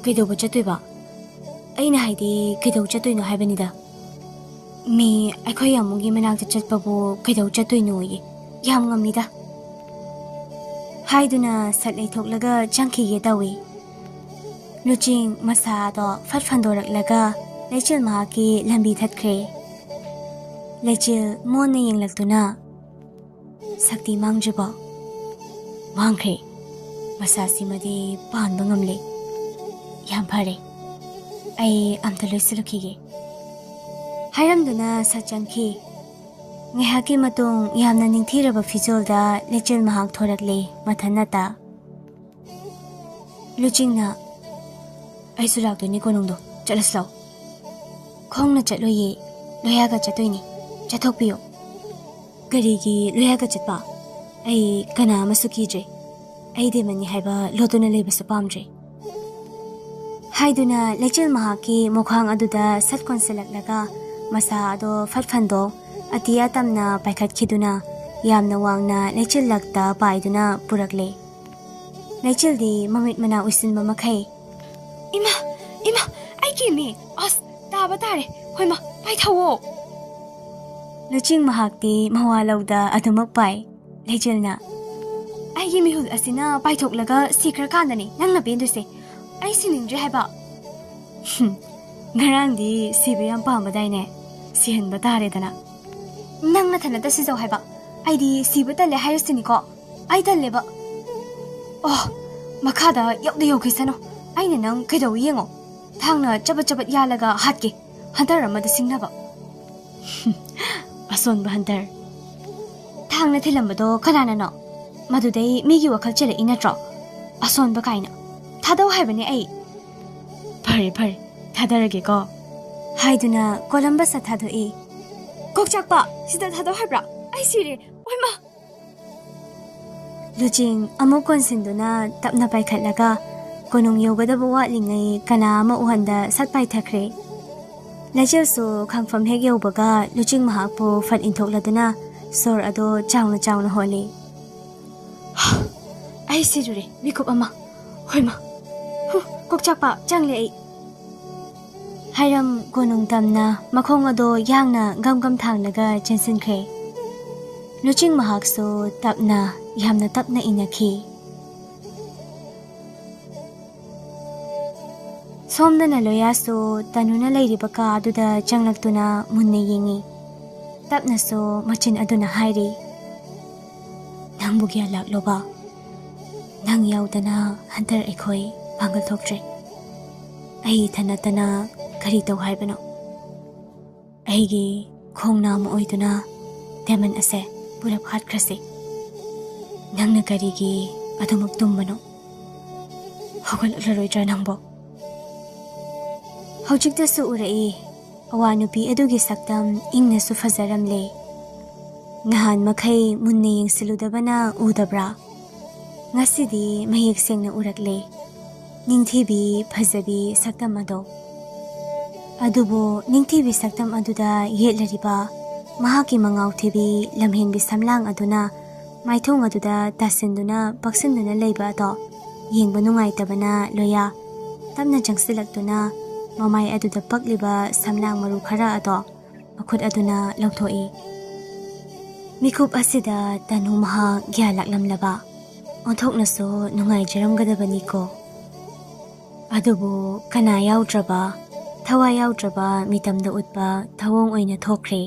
ꯀꯩꯗꯧꯕ ꯆꯠꯇꯣꯏꯕ? ꯑꯩꯅ ꯍꯥꯏꯗꯤ, ꯀꯩꯗꯧ ꯆꯠꯇꯣꯏꯅꯣ ꯍꯥꯏꯕꯅꯤꯗ꯫ ꯃꯤ ꯑꯩꯈꯣꯏ ꯌꯥꯝꯕꯨꯡꯒꯤ ꯃꯅꯥꯛꯇ ꯆꯠꯄꯕꯨ ꯀꯩꯗꯧ ꯆꯠꯇꯣꯏꯅꯣꯌꯦ? ꯌꯥꯝ ꯉꯝꯃꯤꯗ꯫ ꯍꯥꯏꯗꯨꯅ ꯁꯠ ꯂꯩꯊꯣꯛꯂꯒ ꯆꯪꯈꯤꯒꯦ ꯇꯧꯏ꯫ ꯂꯨꯆꯤꯡ ꯃꯁꯥꯗꯣ ꯐꯠ ꯐꯟꯗꯣꯔꯛꯂꯒ ꯂꯩꯆꯤꯜ ꯃꯍꯥꯛꯀꯤ ꯂꯝꯕꯤ ꯊꯠꯈ꯭ꯔꯦ꯫ ꯂꯩꯆꯤꯜ ꯃꯣꯟꯅ ꯌꯦꯡꯂꯛꯇꯨꯅ, "ꯁꯛꯇꯤ ꯃꯥꯡꯗ꯭ꯔꯤꯕꯣ?" "ꯃꯥꯡꯈ꯭ꯔꯦ꯫ ꯃꯁꯥꯁꯤꯃꯗꯤ ꯄꯥꯟꯕ ꯉꯝꯂꯦ꯫ ꯌꯥꯝ ꯐꯔꯦ꯫ ꯑꯩ ꯑꯝꯇ ꯂꯣꯏꯁꯤꯜꯂꯨꯈꯤꯒꯦ" ꯍꯥꯏꯔꯝꯗꯨꯅ ꯁꯠ ꯆꯪꯈꯤ꯫ ꯉꯥꯏꯍꯥꯛꯀꯤ ꯃꯇꯨꯡ ꯌꯥꯝꯅ ꯅꯤꯡꯊꯤꯔꯕ ꯐꯤꯖꯣꯜꯗ ꯂꯩꯆꯤꯜ ꯃꯍꯥꯛ ꯊꯣꯔꯛꯂꯦ, ꯃꯊꯟꯅꯇ꯫ ꯂꯨꯆꯤꯡꯅ, "ꯑꯩꯁꯨ ꯂꯥꯛꯇꯣꯏꯅꯤ ꯀꯣꯅꯨꯡꯗꯣ, ꯆꯠꯂꯁꯤ ꯂꯥꯛꯑꯣ"꯫ "ꯈꯣꯡꯅ ꯆꯠꯂꯣꯏꯌꯦ, ꯂꯣꯌꯥꯒ ꯆꯠꯇꯣꯏꯅꯤ꯫ ꯆꯠꯊꯣꯛꯄꯤꯌꯨ"꯫ "ꯀꯔꯤꯒꯤ ꯂꯣꯌꯥꯒ ꯆꯠꯄ? ꯑꯩ ꯀꯅꯥ ꯑꯃꯁꯨ ꯀꯤꯗ꯭ꯔꯦ꯫ ꯑꯩ ꯗꯦꯃꯟꯅꯤ ꯍꯥꯏꯕ ꯂꯣꯠꯇꯨꯅ ꯂꯩꯕꯁꯨ ꯄꯥꯝꯗ꯭ꯔꯦ"꯫ ꯍꯥꯏꯗꯨꯅ ꯂꯩꯆꯤꯜ ꯃꯍꯥꯛꯀꯤ ꯃꯈ꯭ꯋꯥꯡ ꯑꯗꯨꯗ ꯁꯠ ꯀꯣꯟꯁꯤꯜꯂꯛꯂꯒ ꯃꯁꯥ ꯑꯗꯣ ꯐꯠ ꯐꯟꯗꯣꯛ, ꯑꯇꯤꯌꯥ ꯇꯝꯅ ꯄꯥꯏꯈꯠꯈꯤꯗꯨꯅ ꯌꯥꯝꯅ ꯋꯥꯡꯅ ꯂꯩꯆꯤꯜ ꯂꯛꯇ ꯄꯥꯏꯗꯨꯅ ꯄꯨꯔꯛꯂꯦ꯫ ꯂꯩꯆꯤꯜꯗꯤ ꯃꯃꯤꯠ ꯃꯅꯥ ꯎꯏꯁꯤꯟꯕ ꯃꯈꯩ, "ꯏꯃꯥ, ꯏꯃꯥ, ꯑꯩ ꯀꯤꯃꯤ! ꯑꯁ, ꯇꯥꯕ ꯇꯥꯔꯦ! ꯍꯣꯏꯃꯥ, ꯄꯥꯏꯊꯧꯋꯣ!" ꯂꯨꯆꯤꯡ ꯃꯍꯥꯛꯇꯤ ꯃꯋꯥ ꯂꯧꯗ ꯑꯗꯨꯃꯛ ꯄꯥꯏ꯫ ꯂꯩꯆꯤꯜꯅ, "ꯑꯩꯒꯤ ꯃꯤꯍꯨꯜ ꯑꯁꯤꯅ ꯄꯥꯏꯊꯣꯛꯂꯒ ꯁꯤꯈ꯭ꯔꯀꯥꯟꯗꯅꯤ ꯅꯪꯅ ꯄꯦꯟꯗꯣꯏꯁꯦ꯫ ꯑꯩ ꯁꯤꯅꯤꯡꯗ꯭ꯔꯦ ꯍꯥꯏꯕ"꯫ "ꯍꯨꯝ, ꯉꯔꯥꯡꯗꯤ ꯁꯤꯕ ꯌꯥꯝ ꯄꯥꯝꯕꯗꯥꯏꯅꯦ? ꯁꯤꯍꯟꯕ ꯇꯥꯔꯦꯗꯅ"꯫ "ꯅꯪ ꯅꯊꯟꯅꯇ ꯁꯤꯖꯧ ꯍꯥꯏꯕ꯫ ꯑꯩꯗꯤ ꯁꯤꯕ ꯇꯜꯂꯦ ꯍꯥꯏꯔꯁꯤꯅꯤꯀꯣ꯫ ꯑꯩ ꯇꯜꯂꯦꯕ꯫ ꯑꯣ, ꯃꯈꯥꯗ ꯌꯧꯗ ꯌꯧꯈꯤꯁꯅꯨ꯫ ꯑꯩꯅ ꯅꯪ ꯀꯩꯗꯧꯏ ꯌꯦꯡꯉꯣ꯫ ꯊꯥꯡꯅ ꯆꯕꯠ ꯆꯕꯠ ꯌꯥꯜꯂꯒ ꯍꯥꯠꯀꯦ, ꯍꯟꯇꯔ ꯑꯃꯗ ꯁꯤꯡꯅꯕ"꯫ "ꯑꯁꯣꯟꯕ ꯍꯟꯇꯔ"꯫ "ꯊꯥꯡꯅ ꯊꯤꯜꯂꯝꯕꯗꯣ ꯀꯅꯥꯅꯅꯣ? ꯃꯗꯨꯗꯩ ꯃꯤꯒꯤ ꯋꯥꯈꯜ ꯆꯦꯜꯂꯛꯏ ꯅꯠꯇ꯭ꯔꯣ? ꯑꯁꯣꯟꯕ ꯀꯥꯏꯅ꯫ ꯊꯥꯗꯧ ꯍꯥꯏꯕꯅꯦ ꯑꯩ"꯫ "ꯐꯔꯦ, ꯐꯔꯦ, ꯊꯥꯗꯔꯒꯦꯀꯣ"꯫ ꯍꯥꯏꯗꯨꯅ ꯀꯣꯂꯝꯕꯁꯇ ꯊꯥꯗꯣꯛꯏ꯫ "ꯀꯣꯛꯆꯥꯛꯄ, ꯁꯤꯗ ꯊꯥꯗꯧ ꯍꯥꯏꯕ꯭ꯔꯥ? ꯑꯩ ꯁꯤꯔꯦ, ꯑꯣꯏꯃꯥ!" ꯂꯨꯆꯤꯡ ꯑꯃꯨꯛ ꯀꯣꯟꯁꯤꯟꯗꯨꯅ ꯇꯞꯅ ꯄꯥꯏꯈꯠꯂꯒ ꯀꯣꯅꯨꯡ ꯌꯧꯒꯗꯕ ꯋꯥꯠꯂꯤꯉꯩ ꯀꯅꯥ ꯑꯃ ꯎꯍꯟꯗ ꯁꯠ ꯄꯥꯏꯊꯈ꯭ꯔꯦ꯫ ꯂꯩꯆꯤꯜꯁꯨ ꯈꯥꯡꯐꯝ ꯍꯦꯛ ꯌꯧꯕꯒ ꯂꯨꯆꯤꯡ ꯃꯍꯥꯛꯄꯨ ꯐꯠ ꯏꯟꯊꯣꯛꯂꯗꯨꯅ ꯁꯣꯔ ꯑꯗꯣ ꯆꯥꯎꯅ ꯆꯥꯎꯅ ꯍꯣꯜꯂꯤ꯫ "ꯑꯩ ꯁꯤꯔꯨꯔꯦ, ꯃꯤꯀꯨꯞ ꯑꯃ꯫ ꯍꯣꯏꯃ꯫ ꯍꯨ, ꯀꯣꯛꯆꯥꯛꯄ, ꯆꯪꯂꯦ ꯑꯩ"꯫ ꯍꯥꯏꯔꯝ ꯀꯣꯅꯨꯡ ꯇꯝꯅ ꯃꯈꯣꯡ ꯑꯗꯣ ꯌꯥꯡꯅ ꯒꯝ ꯒꯝ ꯊꯥꯡꯂꯒ ꯆꯦꯟꯁꯤꯟꯈ꯭ꯔꯦ꯫ ꯂꯨꯆꯤꯡ ꯃꯍꯥꯛꯁꯨ ꯇꯞꯅ, ꯌꯥꯝꯅ ꯇꯞꯅ ꯏꯟꯅꯈꯤ꯫ ꯁꯣꯝꯗꯅ ꯂꯣꯌꯥꯁꯨ ꯇꯅꯨꯅ ꯂꯩꯔꯤꯕ ꯀꯥ ꯑꯗꯨꯗ ꯆꯪꯂꯛꯇꯨꯅ ꯃꯨꯟꯅ ꯌꯦꯡꯉꯤ꯫ ꯇꯞꯅꯁꯨ ꯃꯆꯤꯟ ꯑꯗꯨꯅ ꯍꯥꯏꯔꯤ, "ꯅꯪꯕꯨ ꯒ꯭ꯌꯥꯟ ꯂꯥꯛꯂꯣꯕ? ꯅꯪ ꯌꯥꯎꯗꯅ ꯍꯟꯗꯛ ꯑꯩꯈꯣꯏ ꯄꯥꯡꯒꯜ ꯊꯣꯛꯇ꯭ꯔꯦ꯫ ꯑꯩ ꯏꯊꯟ ꯅꯠꯇꯅ ꯀꯔꯤ ꯇꯧ ꯍꯥꯏꯕꯅꯣ? ꯑꯩꯒꯤ ꯈꯣꯡꯅꯥꯝ ꯑꯣꯏꯗꯨꯅ ꯗꯦꯃꯟ ꯑꯁꯦ ꯄꯨꯂꯞ ꯍꯥꯠꯈ꯭ꯔꯁꯤ꯫ ꯅꯪꯅ ꯀꯔꯤꯒꯤ ꯑꯗꯨꯃꯛ ꯇꯨꯝꯕꯅꯣ? ꯍꯧꯒꯠꯂꯛꯂꯔꯣꯏꯗ꯭ꯔꯥ ꯅꯪꯕꯣ?" ꯍꯧꯖꯤꯛꯇꯁꯨ ꯎꯔꯛꯏ꯫ ꯑꯋꯥ ꯅꯨꯄꯤ ꯑꯗꯨꯒꯤ ꯁꯛꯇꯝ ꯏꯪꯅꯁꯨ ꯐꯖꯔꯝꯂꯦ꯫ ꯅꯍꯥꯟ ꯃꯈꯩ ꯃꯨꯟꯅ ꯌꯦꯡꯁꯤꯜꯂꯨꯗꯕꯅ ꯎꯗꯕ꯭ꯔꯥ? ꯉꯁꯤꯗꯤ ꯃꯌꯦꯛ ꯁꯦꯡꯅ ꯎꯔꯛꯂꯦ꯫ ꯅꯤꯡꯊꯤꯕꯤ, ꯐꯖꯕꯤ ꯁꯛꯇꯝ ꯑꯗꯣ꯫ ꯑꯗꯨꯕꯨ ꯅꯤꯡꯊꯤꯕꯤ ꯁꯛꯇꯝ ꯑꯗꯨꯗ ꯌꯦꯠꯂꯔꯤꯕ ꯃꯍꯥꯛꯀꯤ ꯃꯉꯥꯎ ꯊꯤꯕꯤ ꯂꯝꯍꯦꯟꯕꯤ ꯁꯝꯂꯥꯡ ꯑꯗꯨꯅ ꯃꯥꯏꯊꯣꯡ ꯑꯗꯨꯗ ꯇꯥꯁꯤꯟꯗꯨꯅ ꯄꯛꯁꯤꯟꯗꯨꯅ ꯂꯩꯕ ꯑꯗꯣ ꯌꯦꯡꯕ ꯅꯨꯡꯉꯥꯏꯇꯕꯅ ꯂꯣꯌꯥ ꯇꯞꯅ ꯆꯪꯁꯤꯜꯂꯛꯇꯨꯅ ꯃꯃꯥꯏ ꯑꯗꯨꯗ ꯄꯛꯂꯤꯕ ꯁꯝꯂꯥꯡ ꯃꯔꯨ ꯈꯔ ꯑꯗꯣ ꯃꯈꯨꯠ ꯑꯗꯨꯅ ꯂꯧꯊꯣꯛꯏ꯫ ꯃꯤꯀꯨꯞ ꯑꯁꯤꯗ ꯇꯅꯨ ꯃꯍꯥꯛ ꯒ꯭ꯌꯥꯟ ꯂꯥꯛꯂꯝꯂꯕ ꯑꯣꯟꯊꯣꯛꯅꯁꯨ ꯅꯨꯡꯉꯥꯏꯖꯔꯝꯒꯗꯕꯅꯤꯀꯣ꯫ ꯑꯗꯨꯕꯨ ꯀꯅꯥ ꯌꯥꯎꯗ꯭ꯔꯕ, ꯊꯋꯥꯏ ꯌꯥꯎꯗ꯭ꯔꯕ ꯃꯤꯇꯝꯗ ꯎꯠꯄ ꯊꯧꯑꯣꯡ ꯑꯣꯏꯅ ꯊꯣꯛꯈ꯭ꯔꯦ꯫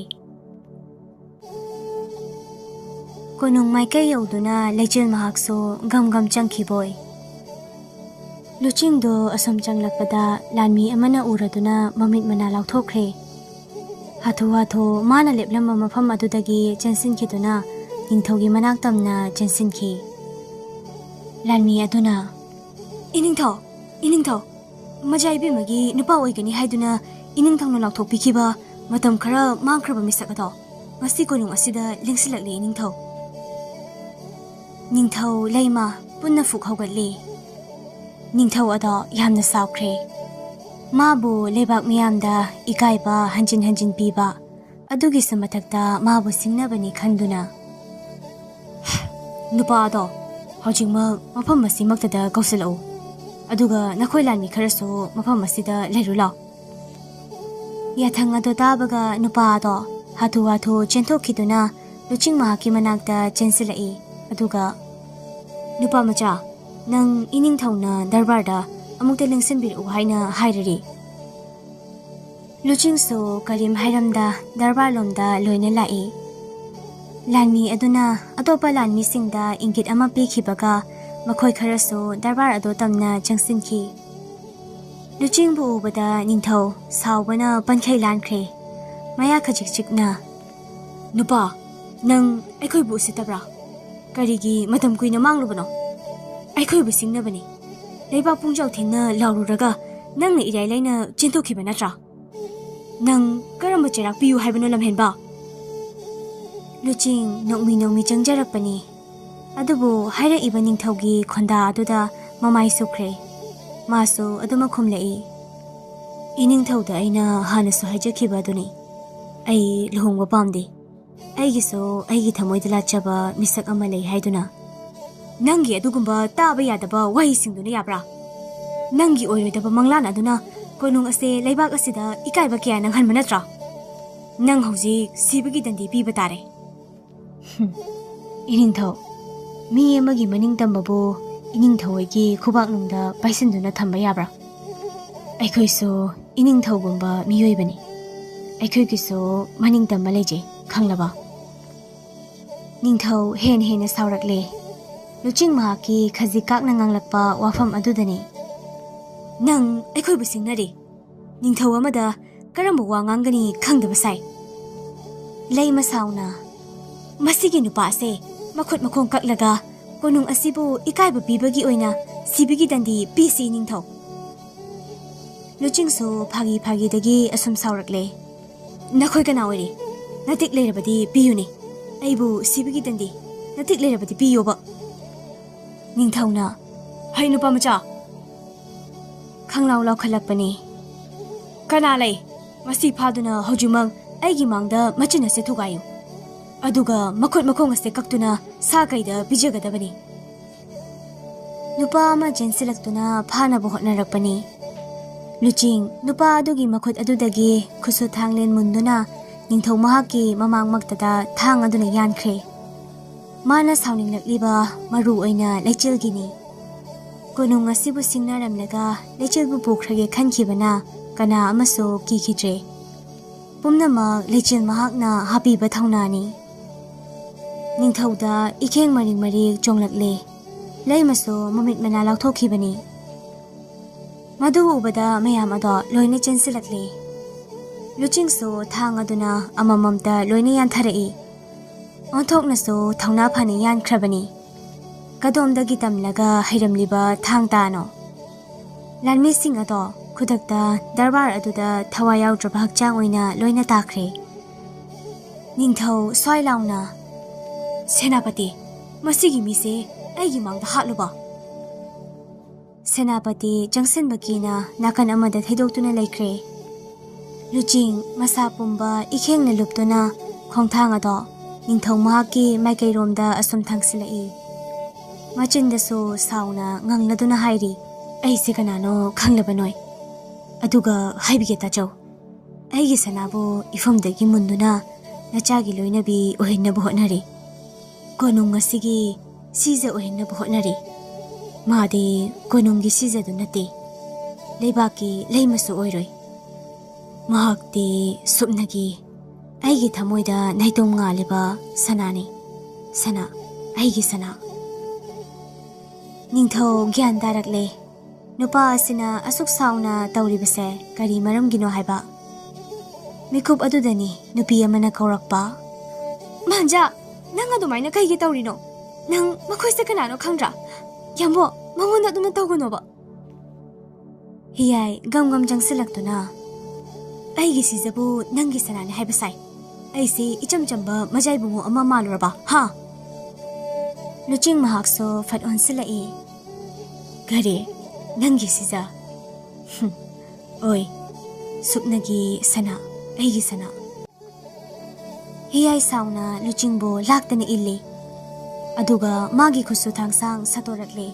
ꯀꯣꯅꯨꯡ ꯃꯥꯏꯀꯩ ꯌꯧꯗꯨꯅ ꯂꯩꯆꯤꯜ ꯃꯍꯥꯛꯁꯨ ꯒꯝ ꯒꯝ ꯆꯪꯈꯤꯕꯣꯏ꯫ ꯂꯨꯆꯤꯡꯗꯣ ꯑꯁꯨꯝ ꯆꯪꯂꯛꯄꯗ ꯂꯥꯟꯃꯤ ꯑꯃꯅ ꯎꯔꯗꯨꯅ ꯃꯃꯤꯠ ꯃꯅꯥ ꯂꯥꯎꯊꯣꯛꯈ꯭ꯔꯦ꯫ ꯍꯥꯊꯨ ꯍꯥꯊꯨ ꯃꯥꯅ ꯂꯦꯞꯂꯝꯕ ꯃꯐꯝ ꯑꯗꯨꯗꯒꯤ ꯆꯦꯟꯁꯤꯟꯈꯤꯗꯨꯅ ꯅꯤꯡꯊꯧꯒꯤ ꯃꯅꯥꯛ ꯇꯝꯅ ꯆꯦꯟꯁꯤꯟꯈꯤ꯫ ꯂꯥꯟꯃꯤ ꯑꯗꯨꯅ, "ꯏꯅꯤꯡꯊꯧ, ꯏꯅꯤꯡꯊꯧ, ꯃꯖꯥ ꯏꯕꯦꯝꯃꯒꯤ ꯅꯨꯄꯥ ꯑꯣꯏꯒꯅꯤ ꯍꯥꯏꯗꯨꯅ ꯏꯅꯤꯡꯊꯧꯅ ꯂꯥꯎꯊꯣꯛꯄꯤꯈꯤꯕ ꯃꯇꯝ ꯈꯔ ꯃꯥꯡꯈ꯭ꯔꯕ ꯃꯤꯁꯛ ꯑꯗꯣ ꯉꯁꯤ ꯀꯣꯅꯨꯡ ꯑꯁꯤꯗ ꯂꯦꯡꯁꯤꯜꯂꯛꯂꯦ ꯏꯅꯤꯡꯊꯧ"꯫ ꯅꯤꯡꯊꯧ ꯂꯩꯃ ꯄꯨꯟꯅ ꯐꯨꯛ ꯍꯧꯒꯠꯂꯤ꯫ ꯅꯤꯡꯊꯧ ꯑꯗꯣ ꯌꯥꯝꯅ ꯁꯥꯎꯈ꯭ꯔꯦ꯫ ꯃꯥꯕꯨ ꯂꯩꯕꯥꯛ ꯃꯤꯌꯥꯝꯗ ꯏꯀꯥꯏꯕ ꯍꯟꯖꯤꯟ ꯍꯟꯖꯤꯟ ꯄꯤꯕ ꯑꯗꯨꯒꯤꯁꯨ ꯃꯊꯛꯇ ꯃꯥꯕꯨ ꯁꯤꯡꯅꯕꯅꯤ ꯈꯟꯗꯨꯅ, "ꯅꯨꯄꯥꯗꯣ ꯍꯧꯖꯤꯛꯃꯛ ꯃꯐꯝ ꯑꯁꯤꯃꯛꯇꯗ ꯀꯧꯁꯤꯜꯂꯛꯎ, ꯑꯗꯨꯒ ꯅꯈꯣꯏ ꯂꯥꯟꯃꯤ ꯈꯔꯁꯨ ꯃꯐꯝ ꯑꯁꯤꯗ ꯂꯩꯔꯨ ꯂꯥꯎ꯫" ꯌꯥꯊꯪ ꯑꯗꯨ ꯇꯥꯕꯒ ꯅꯨꯄꯥ ꯑꯗꯣ ꯍꯥꯊꯨ ꯍꯥꯊꯨ ꯆꯦꯟꯊꯣꯛꯈꯤꯗꯨꯅ ꯂꯨꯆꯤꯡ ꯃꯍꯥꯛꯀꯤ ꯃꯅꯥꯛꯇ ꯆꯦꯟꯁꯤꯜꯂꯛꯏ꯫ ꯑꯗꯨꯒ, "ꯅꯨꯄꯥ ꯃꯆꯥ, ꯅꯪ ꯏꯅꯤꯡꯊꯧꯅ ꯗꯔꯕꯥꯔꯗ ꯑꯃꯨꯛꯇ ꯂꯦꯡꯁꯤꯟꯕꯤꯔꯛꯎ ꯍꯥꯏꯅ ꯍꯥꯏꯔꯔꯤ꯫" ꯂꯨꯆꯤꯡꯁꯨ ꯀꯔꯤꯝ ꯍꯥꯏꯔꯝꯗ ꯗꯔꯕꯥꯔ ꯂꯣꯝꯗ ꯂꯣꯏꯅ ꯂꯥꯛꯏ꯫ ꯂꯥꯟꯃꯤ ꯑꯗꯨꯅ ꯑꯇꯣꯞꯄ ꯂꯥꯟꯃꯤꯁꯤꯡꯗ ꯏꯪꯒꯤꯠ ꯑꯃ ꯄꯤꯈꯤꯕꯒ ꯃꯈꯣꯏ ꯈꯔꯁꯨ ꯗꯔꯕꯥꯔ ꯑꯗꯨ ꯇꯝꯅ ꯆꯪꯁꯤꯟꯈꯤ꯫ ꯂꯨꯆꯤꯡꯕꯨ ꯎꯕꯗ ꯅꯤꯡꯊꯧ ꯁꯥꯎꯕꯅ ꯄꯟꯈꯩ ꯂꯥꯟꯈ꯭ꯔꯦ꯫ ꯃꯌꯥ ꯈꯖꯤꯛ ꯆꯤꯛꯅ, "ꯅꯨꯄꯥ, ꯅꯪ ꯑꯩꯈꯣꯏꯕꯨ ꯎꯁꯤꯠꯇꯕ꯭ꯔꯥ? ꯀꯔꯤꯒꯤ ꯃꯇꯝ ꯀꯨꯏꯅ ꯃꯥꯡꯂꯨꯕꯅꯣ? ꯑꯩꯈꯣꯏꯕꯨ ꯁꯤꯡꯅꯕꯅꯤ꯫ ꯂꯩꯕꯥꯛ ꯄꯨꯡꯖꯥꯎ ꯊꯤꯟꯅ ꯂꯥꯎꯔꯨꯔꯒ ꯅꯪꯅ ꯏꯔꯥꯏ ꯂꯥꯏꯅ ꯆꯦꯟꯊꯣꯛꯈꯤꯕ ꯅꯠꯇ꯭ꯔꯥ? ꯅꯪ ꯀꯔꯝꯕ ꯆꯩꯔꯥꯛ ꯄꯤꯌꯨ ꯍꯥꯏꯕꯅꯣ, ꯂꯝꯍꯦꯟꯕ?" ꯂꯨꯆꯤꯡ ꯅꯣꯛꯃꯤ ꯅꯣꯛꯃꯤ ꯆꯪꯖꯔꯛꯄꯅꯤ꯫ ꯑꯗꯨꯕꯨ ꯍꯥꯏꯔꯛꯏꯕ ꯅꯤꯡꯊꯧꯒꯤ ꯈꯣꯟꯗꯥ ꯑꯗꯨꯗ ꯃꯃꯥꯏ ꯁꯨꯞꯈ꯭ꯔꯦ꯫ ꯃꯥꯁꯨ ꯑꯗꯨꯃꯛ ꯈꯨꯝꯂꯛꯏ, "ꯏꯅꯤꯡꯊꯧꯗ ꯑꯩꯅ ꯍꯥꯟꯅꯁꯨ ꯍꯥꯏꯖꯈꯤꯕ ꯑꯗꯨꯅꯤ, ꯑꯩ ꯂꯨꯍꯣꯡꯕ ꯄꯥꯝꯗꯦ꯫ ꯑꯩꯒꯤꯁꯨ ꯑꯩꯒꯤ ꯊꯃꯣꯏꯗ ꯂꯥꯠꯆꯕ ꯃꯤꯁꯛ ꯑꯃ ꯂꯩ ꯍꯥꯏꯗꯨꯅ꯫" "ꯅꯪꯒꯤ ꯑꯗꯨꯒꯨꯝꯕ ꯇꯥꯕ ꯌꯥꯗꯕ ꯋꯥꯍꯩꯁꯤꯡꯗꯨꯅ ꯌꯥꯕ꯭ꯔꯥ? ꯅꯪꯒꯤ ꯑꯣꯏꯔꯣꯏꯗꯕ ꯃꯪꯂꯥꯟ ꯑꯗꯨꯅ ꯀꯣꯅꯨꯡ ꯑꯁꯦ ꯂꯩꯕꯥꯛ ꯑꯁꯤꯗ ꯏꯀꯥꯏꯕ ꯀꯌꯥ ꯅꯪꯍꯟꯕ ꯅꯠꯇ꯭ꯔꯥ? ꯅꯪ ꯍꯧꯖꯤꯛ ꯁꯤꯕꯒꯤ ꯗꯟꯗꯤ ꯄꯤꯕ ꯇꯥꯔꯦ꯫" ꯍꯨꯝ, ꯏꯅꯤꯡꯊꯧ, ꯃꯤ ꯑꯃꯒꯤ ꯃꯅꯤꯡ ꯇꯝꯕꯕꯨ ꯏꯅꯤꯡꯊꯧ ꯍꯣꯏꯒꯤ ꯈꯨꯕꯥꯛꯅꯨꯡꯗ ꯄꯥꯏꯁꯤꯟꯗꯨꯅ ꯊꯝꯕ ꯌꯥꯕ꯭ꯔꯥ? ꯑꯩꯈꯣꯏꯁꯨ ꯏꯅꯤꯡꯊꯧꯒꯨꯝꯕ ꯃꯤꯑꯣꯏꯕꯅꯤ꯫ ꯑꯩꯈꯣꯏꯒꯤꯁꯨ ꯃꯅꯤꯡ ꯇꯝꯕ ꯂꯩꯖꯩ, ꯈꯪꯂꯕ? ꯅꯤꯡꯊꯧ ꯍꯦꯟꯅ ꯍꯦꯟꯅ ꯁꯥꯎꯔꯛꯂꯦ꯫ ꯂꯨꯆꯤꯡ ꯃꯍꯥꯛꯀꯤ ꯈꯖꯤꯛ ꯀꯥꯛꯅ ꯉꯥꯡꯂꯛꯄ ꯋꯥꯐꯝ ꯑꯗꯨꯗꯅꯤ꯫ "ꯅꯪ ꯑꯩꯈꯣꯏꯕꯨ ꯁꯤꯡꯅꯔꯤ꯫ ꯅꯤꯡꯊꯧ ꯑꯃꯗ ꯀꯔꯝꯕ ꯋꯥ ꯉꯥꯡꯒꯅꯤ ꯈꯪꯗꯕ ꯁꯥꯏ꯫ ꯂꯩꯃ ꯁꯥꯎꯅ, ꯃꯁꯤꯒꯤ ꯅꯨꯄꯥ ꯑꯁꯦ ꯃꯈꯨꯠ ꯃꯈꯣꯡ ꯀꯛꯂꯒ ꯀꯣꯅꯨꯡ ꯑꯁꯤꯕꯨ ꯏꯀꯥꯏꯕ ꯄꯤꯕꯒꯤ ꯑꯣꯏꯅ ꯁꯤꯕꯒꯤ ꯗꯟꯗꯤ ꯄꯤꯁꯤ, ꯏꯅꯤꯡꯊꯧ꯫" ꯂꯨꯆꯤꯡꯁꯨ ꯐꯥꯒꯤ ꯐꯥꯒꯤꯗꯒꯤ ꯑꯁꯨꯝ ꯁꯥꯎꯔꯛꯂꯦ꯫ "ꯅꯈꯣꯏ ꯀꯅꯥ ꯑꯣꯏꯔꯤ? ꯅꯇꯤꯛ ꯂꯩꯔꯕꯗꯤ ꯄꯤꯌꯨꯅꯦ꯫ ꯑꯩꯕꯨ ꯁꯤꯕꯒꯤ ꯗꯟꯗꯤ ꯅꯇꯤꯛ ꯂꯩꯔꯕꯗꯤ ꯄꯤꯌꯣꯕ꯫" ꯅꯤꯡꯊꯧꯅ, "ꯍꯩ, ꯅꯨꯄꯥ ꯃꯆꯥ!" ꯈꯪꯂꯥꯎ ꯂꯥꯎꯈꯠꯂꯛꯄꯅꯤ꯫ "ꯀꯅꯥ ꯂꯩ? ꯃꯁꯤ ꯐꯥꯗꯨꯅ ꯍꯧꯖꯤꯛꯃꯛ ꯑꯩꯒꯤ ꯃꯥꯡꯗ ꯃꯆꯤꯟ ꯑꯁꯦ ꯊꯨꯒꯥꯏꯌꯨ꯫ ꯑꯗꯨꯒ ꯃꯈꯨꯠ ꯃꯈꯣꯡ ꯑꯁꯦ ꯀꯛꯇꯨꯅ ꯁꯥ ꯀꯩꯗ ꯄꯤꯖꯒꯗꯕꯅꯤ꯫ ꯅꯨꯄꯥ ꯑꯃ ꯆꯦꯟꯁꯤꯜꯂꯛꯇꯨꯅ ꯐꯥꯅꯕ ꯍꯣꯠꯅꯔꯛꯄꯅꯤ꯫ ꯂꯨꯆꯤꯡ ꯅꯨꯄꯥ ꯑꯗꯨꯒꯤ ꯃꯈꯨꯠ ꯑꯗꯨꯗꯒꯤ ꯈꯨꯠꯁꯨ ꯊꯥꯡꯂꯦꯟ ꯃꯨꯟꯗꯨꯅ ꯅꯤꯡꯊꯧ ꯃꯍꯥꯛꯀꯤ ꯃꯃꯥꯡꯃꯛꯇꯗ ꯊꯥꯡ ꯑꯗꯨꯅ ꯌꯥꯟꯈ꯭ꯔꯦ꯫ ꯃꯥꯅ ꯁꯥꯎꯅꯤꯡꯂꯛꯂꯤꯕ ꯃꯔꯨ ꯑꯣꯏꯅ ꯂꯩꯆꯤꯜꯒꯤꯅꯤ꯫ ꯀꯣꯅꯨꯡ ꯑꯁꯤꯕꯨ ꯁꯤꯡꯅꯔꯝꯂꯒ ꯂꯩꯆꯤꯜꯕꯨ ꯄꯨꯈ꯭ꯔꯒꯦ ꯈꯟꯈꯤꯕꯅ ꯀꯅꯥ ꯑꯃꯁꯨ ꯀꯤꯈꯤꯗ꯭ꯔꯦ꯫ ꯄꯨꯝꯅꯃꯛ ꯂꯩꯆꯤꯜ ꯃꯍꯥꯛꯅ ꯍꯥꯞꯄꯤꯕ ꯊꯧꯅꯥꯅꯤ꯫ ꯅꯤꯡꯊꯧꯗ ꯏꯈꯦꯡ ꯃꯔꯤꯛ ꯃꯔꯤꯛ ꯆꯣꯡꯂꯛꯂꯦ꯫ ꯂꯩꯃꯁꯨ ꯃꯃꯤꯠ ꯃꯅꯥ ꯂꯥꯎꯊꯣꯛꯈꯤꯕꯅꯤ꯫ ꯃꯗꯨ ꯎꯕꯗ ꯃꯌꯥꯝ ꯑꯗꯣ ꯂꯣꯏꯅ ꯆꯦꯟꯁꯤꯜꯂꯛꯂꯦ꯫ ꯂꯨꯆꯤꯡꯁꯨ ꯊꯥꯡ ꯑꯗꯨꯅ ꯑꯃꯃꯝꯇ ꯂꯣꯏꯅ ꯌꯥꯟꯊꯔꯛꯏ꯫ ꯑꯣꯟꯊꯣꯛꯅꯁꯨ ꯊꯧꯅꯥ ꯐꯅ ꯌꯥꯟꯈ꯭ꯔꯕꯅꯤ꯫ ꯀꯗꯣꯝꯗꯒꯤ ꯇꯝꯂꯒ ꯍꯩꯔꯝꯂꯤꯕ ꯊꯥꯡ ꯇꯥꯅꯣ? ꯂꯥꯟꯃꯤꯁꯤꯡ ꯑꯗꯣ ꯈꯨꯗꯛꯇ ꯗꯔꯕꯥꯔ ꯑꯗꯨꯗ ꯊꯋꯥꯏ ꯌꯥꯎꯗ꯭ꯔꯕ ꯍꯛꯆꯥꯡ ꯑꯣꯏꯅ ꯂꯣꯏꯅ ꯇꯥꯈ꯭ꯔꯦ꯫ ꯅꯤꯡꯊꯧ ꯁ꯭ꯋꯥꯏ ꯂꯥꯎꯅ, "ꯁꯦꯅꯥꯄꯇꯤ, ꯃꯁꯤꯒꯤ ꯃꯤꯁꯦ ꯑꯩꯒꯤ ꯃꯥꯡꯗ ꯍꯥꯠꯂꯨꯕ!" ꯁꯦꯅꯥꯄꯇꯤ ꯆꯪꯁꯤꯟꯕ ꯀꯤꯅ ꯅꯥꯀꯟ ꯑꯃꯗ ꯊꯩꯗꯣꯛꯇꯨꯅ ꯂꯩꯈ꯭ꯔꯦ꯫ ꯂꯨꯆꯤꯡ ꯃꯁꯥ ꯄꯨꯝꯕ ꯏꯈꯦꯡꯅ ꯂꯨꯞꯇꯨꯅ ꯈꯣꯡꯊꯥꯡ ꯑꯗꯣ ꯅꯤꯡꯊꯧ ꯃꯍꯥꯛꯀꯤ ꯃꯥꯏꯀꯩꯔꯣꯝꯗ ꯑꯁꯨꯝ ꯊꯥꯡꯁꯤꯜꯂꯛꯏ꯫ ꯃꯆꯤꯟꯗꯁꯨ ꯁꯥꯎꯅ ꯉꯪꯂꯗꯨꯅ ꯍꯥꯏꯔꯤ, "ꯑꯩꯁꯦ ꯀꯅꯥꯅꯣ ꯈꯪꯂꯕ ꯅꯣꯏ? ꯑꯗꯨꯒ ꯍꯥꯏꯕꯤꯒꯦ ꯇꯥꯖꯧ꯫ ꯑꯩꯒꯤ ꯁꯅꯥꯕꯨ ꯏꯐꯝꯗꯒꯤ ꯃꯨꯟꯗꯨꯅ ꯅꯆꯥꯒꯤ ꯂꯣꯏꯅꯕꯤ ꯑꯣꯏꯍꯟꯅꯕ ꯍꯣꯠꯅꯔꯤ꯫ ꯀꯣꯅꯨꯡ ꯑꯁꯤꯒꯤ ꯁꯤꯖ ꯑꯣꯏꯍꯟꯅꯕ ꯍꯣꯠꯅꯔꯤ꯫ ꯃꯥꯗꯤ ꯀꯣꯅꯨꯡꯒꯤ ꯁꯤꯖꯗꯨ ꯅꯠꯇꯦ, ꯂꯩꯕꯥꯛꯀꯤ ꯂꯩꯃꯁꯨ ꯑꯣꯏꯔꯣꯏ꯫ ꯃꯍꯥꯛꯇꯤ ꯁꯨꯞꯅꯒꯤ ꯑꯩꯒꯤ ꯊꯃꯣꯏꯗ ꯅꯥꯏꯇꯣꯝ ꯉꯥꯜꯂꯤꯕ ꯁꯅꯥꯅꯤ꯫ ꯁꯅꯥ, ꯑꯩꯒꯤ ꯁꯅꯥ!" ꯅꯤꯡꯊꯧ ꯒ꯭ꯌꯥꯟ ꯇꯥꯔꯛꯂꯦ꯫ ꯅꯨꯄꯥ ꯑꯁꯤꯅ ꯑꯁꯨꯛ ꯁꯥꯎꯅ ꯇꯧꯔꯤꯕꯁꯦ ꯀꯔꯤ ꯃꯔꯝꯒꯤꯅꯣ ꯍꯥꯏꯕ꯫ ꯃꯤꯀꯨꯞ ꯑꯗꯨꯗꯅꯤ ꯅꯨꯄꯤ ꯑꯃꯅ ꯀꯧꯔꯛꯄ, "ꯃꯥꯟꯖꯥ, ꯅꯪ ꯑꯗꯨꯃꯥꯏꯅ ꯀꯩꯒꯤ ꯇꯧꯔꯤꯅꯣ? ꯅꯪ ꯃꯈꯣꯏꯁꯦ ꯀꯅꯥꯅꯣ ꯈꯪꯗ꯭ꯔꯥ? ꯌꯥꯝꯕꯣ, ꯃꯉꯣꯟꯗ ꯑꯗꯨꯝꯅ ꯇꯧꯒꯅꯣꯕ!" ꯍꯤꯌꯥꯏ ꯒꯝ ꯒꯝ ꯆꯪꯁꯤꯜꯂꯛꯇꯨꯅ, "ꯑꯩꯒꯤ ꯁꯤꯖꯕꯨ ꯅꯪꯒꯤ ꯁꯅꯥꯅꯤ ꯍꯥꯏꯕ ꯁꯥꯏ꯫ ꯑꯩꯁꯦ ꯏꯆꯝ ꯆꯝꯕ ꯃꯖꯥꯏꯕꯨꯡꯉꯣ ꯑꯃ ꯃꯥꯜꯂꯨꯔꯕ, ꯍꯥ?" ꯂꯨꯆꯤꯡ ꯃꯍꯥꯛꯁꯨ ꯐꯠ ꯑꯣꯟꯁꯤꯜꯂꯛꯏ꯫ "ꯀꯔꯤ? ꯅꯪꯒꯤ ꯁꯤꯖ?" "ꯍꯨꯝ, ꯑꯣꯏ, ꯁꯨꯞꯅꯒꯤ ꯁꯅꯥ, ꯑꯩꯒꯤ ꯁꯅꯥ!" ꯍꯤꯌꯥꯏ ꯁꯥꯎꯅ ꯂꯨꯆꯤꯡꯕꯨ ꯂꯥꯛꯇꯅ ꯏꯜꯂꯤ꯫ ꯑꯗꯨꯒ ꯃꯥꯒꯤ ꯈꯨꯠꯁꯨ ꯊꯥꯡꯁꯥꯡ ꯁꯠꯇꯣꯔꯛꯂꯦ꯫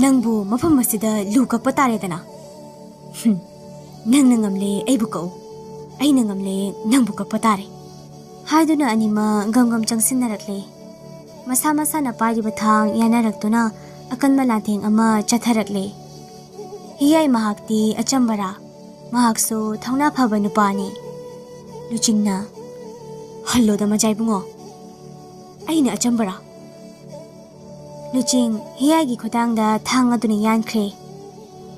"ꯅꯪꯕꯨ ꯃꯐꯝ ꯑꯁꯤꯗ ꯂꯨ ꯀꯛꯄ ꯇꯥꯔꯦꯗꯅ꯫ ꯍꯨꯝ, ꯅꯪꯅ ꯉꯝꯂꯦ ꯑꯩꯕꯨ ꯀꯛꯎ, ꯑꯩꯅ ꯉꯝꯂꯦ ꯅꯪꯕꯨ ꯀꯛꯄ ꯇꯥꯔꯦ" ꯍꯥꯏꯗꯨꯅ ꯑꯅꯤꯃꯛ ꯒꯝ ꯒꯝ ꯆꯪꯁꯤꯟꯅꯔꯛꯂꯦ꯫ ꯃꯁꯥ ꯃꯁꯥꯅ ꯄꯥꯏꯔꯤꯕ ꯊꯥꯡ ꯌꯥꯅꯔꯛꯇꯨꯅ ꯑꯀꯟꯕ ꯂꯥꯟꯊꯦꯡ ꯑꯃ ꯆꯠꯊꯔꯛꯂꯦ꯫ ꯍꯤꯌꯥꯏ ꯃꯍꯥꯛꯇꯤ ꯑꯆꯝꯕꯔꯥ? ꯃꯍꯥꯛꯁꯨ ꯊꯧꯅꯥ ꯐꯕ ꯅꯨꯄꯥꯅꯤ꯫ ꯂꯨꯆꯤꯡꯅ, "ꯍꯜꯂꯣꯗ ꯃꯖꯥ ꯏꯕꯨꯡꯉꯣ, ꯑꯩꯅ ꯑꯆꯝꯕꯔꯥ?" ꯂꯨꯆꯤꯡ ꯍꯤꯌꯥꯏꯒꯤ ꯈꯨꯗꯥꯡꯗ ꯊꯥꯡ ꯑꯗꯨꯅ ꯌꯥꯟꯈ꯭ꯔꯦ꯫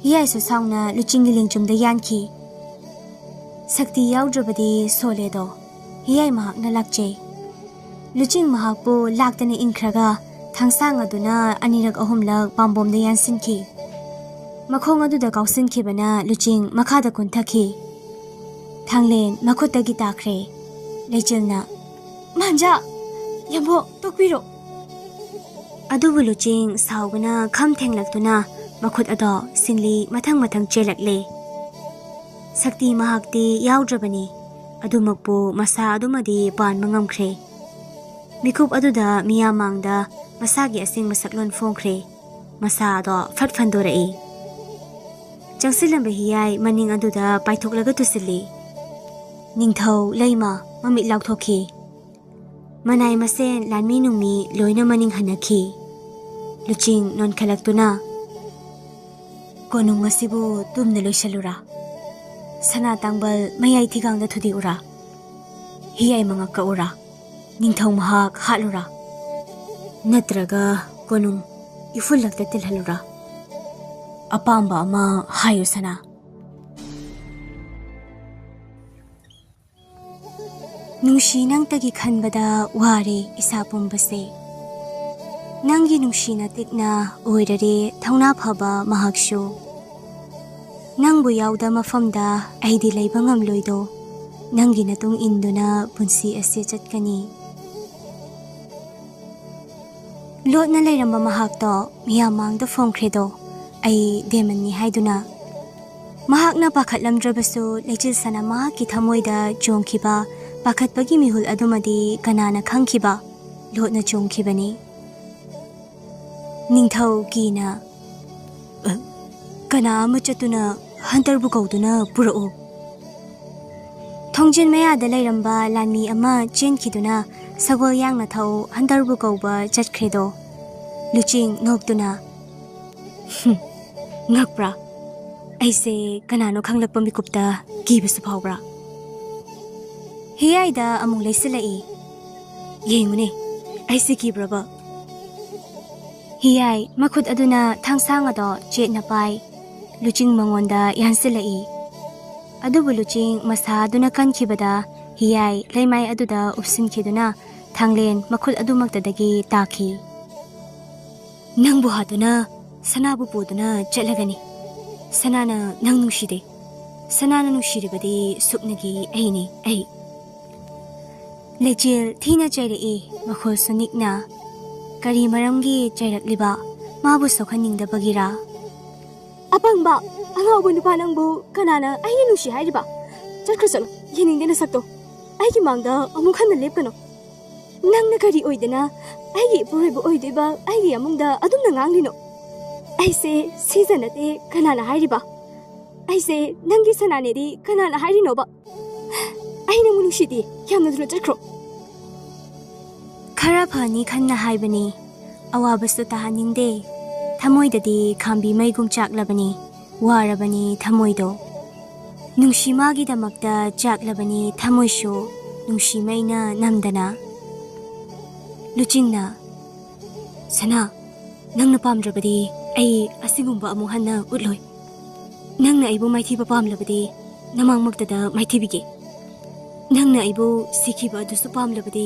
ꯍꯤꯌꯥꯏꯁꯨ ꯁꯥꯎꯅ ꯂꯨꯆꯤꯡꯒꯤ ꯂꯦꯡꯖꯨꯝꯗ ꯌꯥꯟꯈꯤ꯫ ꯁꯛꯇꯤ ꯌꯥꯎꯗ꯭ꯔꯕꯗꯤ ꯁꯣꯜꯂꯦꯗꯣ꯫ ꯍꯤꯌꯥꯏ ꯃꯍꯥꯛꯅ ꯂꯥꯛꯆꯩ꯫ ꯂꯨꯆꯤꯡ ꯃꯍꯥꯛꯄꯨ ꯂꯥꯛꯇꯅ ꯏꯟꯈ꯭ꯔꯒ ꯊꯥꯡꯁꯥꯡ ꯑꯗꯨꯅ ꯑꯅꯤꯔꯛ ꯑꯍꯨꯝꯂꯛ ꯄꯥꯝꯕꯣꯝꯗ ꯌꯥꯟꯁꯤꯟꯈꯤ꯫ ꯃꯈꯣꯡ ꯑꯗꯨꯗ ꯀꯥꯎꯁꯤꯟꯈꯤꯕꯅ ꯂꯨꯆꯤꯡ ꯃꯈꯥꯗ ꯀꯨꯟꯊꯈꯤ꯫ ꯊꯥꯡꯂꯦꯟ ꯃꯈꯨꯠꯇꯒꯤ ꯇꯥꯈ꯭ꯔꯦ꯫ ꯂꯩꯆꯤꯜꯅ, "ꯃꯥꯟꯖꯥ, ꯌꯥꯝꯕꯣ, ꯇꯣꯛꯄꯤꯔꯣ!" ꯑꯗꯨꯕꯨ ꯂꯨꯆꯤꯡ ꯁꯥꯎꯕꯅ ꯈꯝ ꯊꯦꯡꯂꯛꯇꯨꯅ ꯃꯈꯨꯠ ꯑꯗꯣ ꯁꯤꯟꯂꯤ ꯃꯊꯪ ꯃꯊꯪ ꯆꯦꯜꯂꯛꯂꯦ꯫ ꯁꯛꯇꯤ ꯃꯍꯥꯛꯇꯤ ꯌꯥꯎꯗ꯭ꯔꯕꯅꯤ, ꯑꯗꯨꯃꯛꯄꯨ ꯃꯁꯥ ꯑꯗꯨꯃꯗꯤ ꯄꯥꯟꯕ ꯉꯝꯈ꯭ꯔꯦ꯫ ꯃꯤꯀꯨꯞ ꯑꯗꯨꯗ ꯃꯤꯌꯥꯝ ꯃꯥꯡꯗ ꯃꯁꯥꯒꯤ ꯑꯁꯦꯡꯕ ꯁꯛꯂꯣꯟ ꯐꯣꯡꯈ꯭ꯔꯦ꯫ ꯃꯁꯥ ꯑꯗꯣ ꯐꯠ ꯐꯟꯗꯣꯔꯛꯏ꯫ ꯆꯪꯁꯤꯜꯂꯝꯕ ꯍꯤꯌꯥꯏ ꯃꯅꯤꯡ ꯑꯗꯨꯗ ꯄꯥꯏꯊꯣꯛꯂꯒ ꯇꯨꯁꯤꯜꯂꯤ꯫ ꯅꯤꯡꯊꯧ ꯂꯩꯃ ꯃꯃꯤꯠ ꯂꯥꯎꯊꯣꯛꯈꯤ꯫ ꯃꯅꯥꯏ ꯃꯁꯦꯟ ꯂꯥꯟꯃꯤ ꯅꯨꯡꯃꯤ ꯂꯣꯏꯅ ꯃꯅꯤꯡ ꯍꯟꯅꯈꯤ꯫ ꯂꯨꯆꯤꯡ ꯅꯣꯟꯈꯠꯂꯛꯇꯨꯅ, "ꯀꯣꯅꯨꯡ ꯑꯁꯤꯕꯨ ꯇꯨꯝꯅ ꯂꯣꯏꯁꯤꯜꯂꯨꯔꯥ? ꯁꯅꯥ ꯇꯥꯡꯕꯜ ꯃꯌꯥꯏ ꯊꯤꯒꯥꯡꯗ ꯊꯨꯗꯦꯛꯎꯔꯥ? ꯍꯤꯌꯥꯏ ꯃꯉꯛ ꯀꯛꯎꯔꯥ? ꯅꯤꯡꯊꯧ ꯃꯍꯥꯛ ꯍꯥꯠꯂꯨꯔꯥ? ꯅꯠꯇ꯭ꯔꯒ ꯀꯣꯅꯨꯡ ꯏꯐꯨꯜꯂꯛꯇ ꯇꯤꯜꯍꯜꯂꯨꯔꯥ? ꯑꯄꯥꯝꯕ ꯑꯃ ꯍꯥꯏꯌꯨ ꯁꯅꯥ꯫" ꯅꯨꯡꯁꯤ ꯅꯪꯇꯒꯤ ꯈꯟꯕꯗ ꯋꯥꯔꯦ ꯏꯁꯥ ꯄꯨꯝꯕꯁꯦ꯫ ꯅꯪꯒꯤ ꯅꯨꯡꯁꯤꯅ ꯇꯤꯛꯅ ꯑꯣꯏꯔꯔꯦ ꯊꯧꯅꯥ ꯐꯕ ꯃꯍꯥꯛꯁꯨ꯫ ꯅꯪꯕꯨ ꯌꯥꯎꯗ ꯃꯐꯝꯗ ꯑꯩꯗꯤ ꯂꯩꯕ ꯉꯝꯂꯣꯏꯗꯣ꯫ ꯅꯪꯒꯤ ꯅꯇꯨꯡ ꯏꯟꯗꯨꯅ ꯄꯨꯟꯁꯤ ꯑꯁꯤ ꯆꯠꯀꯅꯤ꯫ ꯂꯣꯠꯅ ꯂꯩꯔꯝꯕ ꯃꯍꯥꯛꯇꯣ ꯃꯤꯌꯥꯝ ꯃꯥꯡꯗ ꯐꯣꯡꯈ꯭ꯔꯦꯗꯣ, ꯑꯩ ꯗꯦꯃꯟꯅꯤ ꯍꯥꯏꯗꯨꯅ꯫ ꯃꯍꯥꯛꯅ ꯄꯥꯈꯠꯂꯝꯗ꯭ꯔꯕꯁꯨ ꯂꯩꯆꯤꯜ ꯁꯅꯥ ꯃꯍꯥꯛꯀꯤ ꯊꯃꯣꯏꯗ ꯆꯣꯡꯈꯤꯕ ꯄꯥꯈꯠꯄꯒꯤ ꯃꯤꯍꯨꯜ ꯑꯗꯨꯃꯗꯤ ꯀꯅꯥꯅ ꯈꯪꯈꯤꯕ? ꯂꯣꯠꯅ ꯆꯣꯡꯈꯤꯕꯅꯤ꯫ ꯅꯤꯡꯊꯧ ꯀꯤꯅ, "ꯑ, ꯀꯅꯥ ꯑꯃ ꯆꯠꯇꯨꯅ ꯍꯟꯇꯔꯕꯨ ꯀꯧꯗꯨꯅ ꯄꯨꯔꯛꯎ"꯫ ꯊꯣꯡꯖꯤꯟ ꯃꯌꯥꯗ ꯂꯩꯔꯝꯕ ꯂꯥꯟꯃꯤ ꯑꯃ ꯆꯦꯟꯈꯤꯗꯨꯅ ꯁꯒꯣꯜ ꯌꯥꯡꯅ ꯊꯧ ꯍꯟꯇꯔꯕꯨ ꯀꯧꯕ ꯆꯠꯈ꯭ꯔꯦꯗꯣ꯫ ꯂꯨꯆꯤꯡ ꯅꯣꯛꯇꯨꯅ, "ꯍꯨꯝ, ꯉꯛꯄ꯭ꯔꯥ? ꯑꯩꯁꯦ ꯀꯅꯥꯅꯣ ꯈꯪꯂꯛꯄ ꯃꯤꯀꯨꯞꯇ ꯀꯤꯕꯁꯨ ꯐꯥꯎꯕ꯭ꯔꯥ?" ꯍꯤꯌꯥꯏꯗ ꯑꯃꯨꯛ ꯂꯩꯁꯤꯜꯂꯛꯏ꯫ "ꯌꯦꯡꯉꯨꯅꯦ, ꯑꯩꯁꯦ ꯀꯤꯕ꯭ꯔꯕ?" ꯍꯤꯌꯥꯏ ꯃꯈꯨꯠ ꯑꯗꯨꯅ ꯊꯥꯡꯁꯥꯡ ꯑꯗꯣ ꯆꯦꯠꯅ ꯄꯥꯏ꯫ ꯂꯨꯆꯤꯡ ꯃꯉꯣꯟꯗ ꯌꯥꯟꯁꯤꯜꯂꯛꯏ꯫ ꯑꯗꯨꯕꯨ ꯂꯨꯆꯤꯡ ꯃꯁꯥ ꯑꯗꯨꯅ ꯀꯟꯈꯤꯕꯗ ꯍꯤꯌꯥꯏ ꯂꯩꯃꯥꯏ ꯑꯗꯨꯗ ꯎꯞꯁꯤꯟꯈꯤꯗꯨꯅ ꯊꯥꯡꯂꯦꯟ ꯃꯈꯨꯠ ꯑꯗꯨꯃꯛꯇꯗꯒꯤ ꯇꯥꯈꯤ꯫ "ꯅꯪꯕꯨ ꯍꯥꯠꯇꯨꯅ ꯁꯅꯥꯕꯨ ꯄꯨꯗꯨꯅ ꯆꯠꯂꯒꯅꯤ꯫ ꯁꯅꯥꯅ ꯅꯪ ꯅꯨꯡꯁꯤꯗꯦ꯫ ꯁꯅꯥꯅ ꯅꯨꯡꯁꯤꯔꯤꯕꯗꯤ ꯁꯨꯞꯅꯒꯤ ꯑꯩꯅꯤ, ꯑꯩ"꯫ ꯂꯩꯆꯤꯜ ꯊꯤꯅ ꯆꯩꯔꯛꯏ, ꯃꯈꯣꯜꯁꯨ ꯅꯤꯛꯅ꯫ ꯀꯔꯤ ꯃꯔꯝꯒꯤ ꯆꯩꯔꯛꯂꯤꯕ? ꯃꯥꯕꯨ ꯁꯣꯛꯍꯟꯅꯤꯡꯗꯕꯒꯤꯔꯥ? "ꯑꯄꯪꯕ, ꯑꯉꯥꯎꯕ ꯅꯨꯄꯥ ꯅꯪꯕꯨ ꯀꯅꯥꯅ ꯑꯩꯅ ꯅꯨꯡꯁꯤ ꯍꯥꯏꯔꯤꯕ? ꯆꯠꯈ꯭ꯔꯣ ꯆꯠꯂꯣ, ꯌꯦꯡꯅꯤꯡꯗꯦ ꯅꯁꯛꯇꯣ꯫ ꯑꯩꯒꯤ ꯃꯥꯡꯗ ꯑꯃꯨꯛ ꯍꯟꯅ ꯂꯦꯞꯀꯅꯨ꯫ ꯅꯪꯅ ꯀꯔꯤ ꯑꯣꯏꯗꯅ ꯑꯩꯒꯤ ꯏꯄꯨꯔꯣꯏꯕ ꯑꯣꯏꯗꯣꯏꯕ ꯑꯩꯒꯤ ꯏꯃꯨꯡꯗ ꯑꯗꯨꯝꯅ ꯉꯥꯡꯂꯤꯅꯣ? ꯑꯩꯁꯦ ꯁꯤꯖ ꯅꯠꯇꯦ ꯀꯅꯥꯅ ꯍꯥꯏꯔꯤꯕ? ꯑꯩꯁꯦ ꯅꯪꯒꯤ ꯁꯅꯥꯅꯦꯗꯤ ꯀꯅꯥꯅ ꯍꯥꯏꯔꯤꯅꯣꯕ? ꯑꯩ ꯅꯪꯕꯨ ꯅꯨꯡꯁꯤꯗꯦ, ꯌꯥꯝꯅ ꯊꯨꯅ ꯆꯠꯈ꯭ꯔꯣ"꯫ ꯈꯔ ꯐꯅꯤ ꯈꯟꯅ ꯍꯥꯏꯕꯅꯤ, ꯑꯋꯥꯕꯁꯨ ꯇꯥꯍꯟꯅꯤꯡꯗꯦ꯫ ꯊꯃꯣꯏꯗꯗꯤ ꯈꯥꯝꯕꯤ ꯃꯩꯒꯨꯝ ꯆꯥꯛꯂꯕꯅꯤ, ꯋꯥꯔꯕꯅꯤ ꯊꯃꯣꯏꯗꯣ꯫ ꯅꯨꯡꯁꯤ ꯃꯥꯒꯤꯗꯃꯛꯇ ꯆꯥꯛꯂꯕꯅꯤ ꯊꯃꯣꯏꯁꯨ, ꯅꯨꯡꯁꯤ ꯃꯩꯅ ꯅꯝꯗꯅ꯫ ꯂꯨꯆꯤꯡꯅ, "ꯁꯅꯥ, ꯅꯪꯅ ꯄꯥꯝꯗ꯭ꯔꯕꯗꯤ ꯑꯩ ꯑꯁꯤꯒꯨꯝꯕ ꯑꯃꯨꯛ ꯍꯟꯅ ꯎꯠꯂꯣꯏ꯫ ꯅꯪꯅ ꯑꯩꯕꯨ ꯃꯥꯏꯊꯤꯕ ꯄꯥꯝꯂꯕꯗꯤ ꯅꯃꯥꯡꯃꯛꯇꯗ ꯃꯥꯏꯊꯤꯕꯤꯒꯦ꯫ ꯅꯪꯅ ꯑꯩꯕꯨ ꯁꯤꯈꯤꯕ ꯑꯗꯨꯁꯨ ꯄꯥꯝꯂꯕꯗꯤ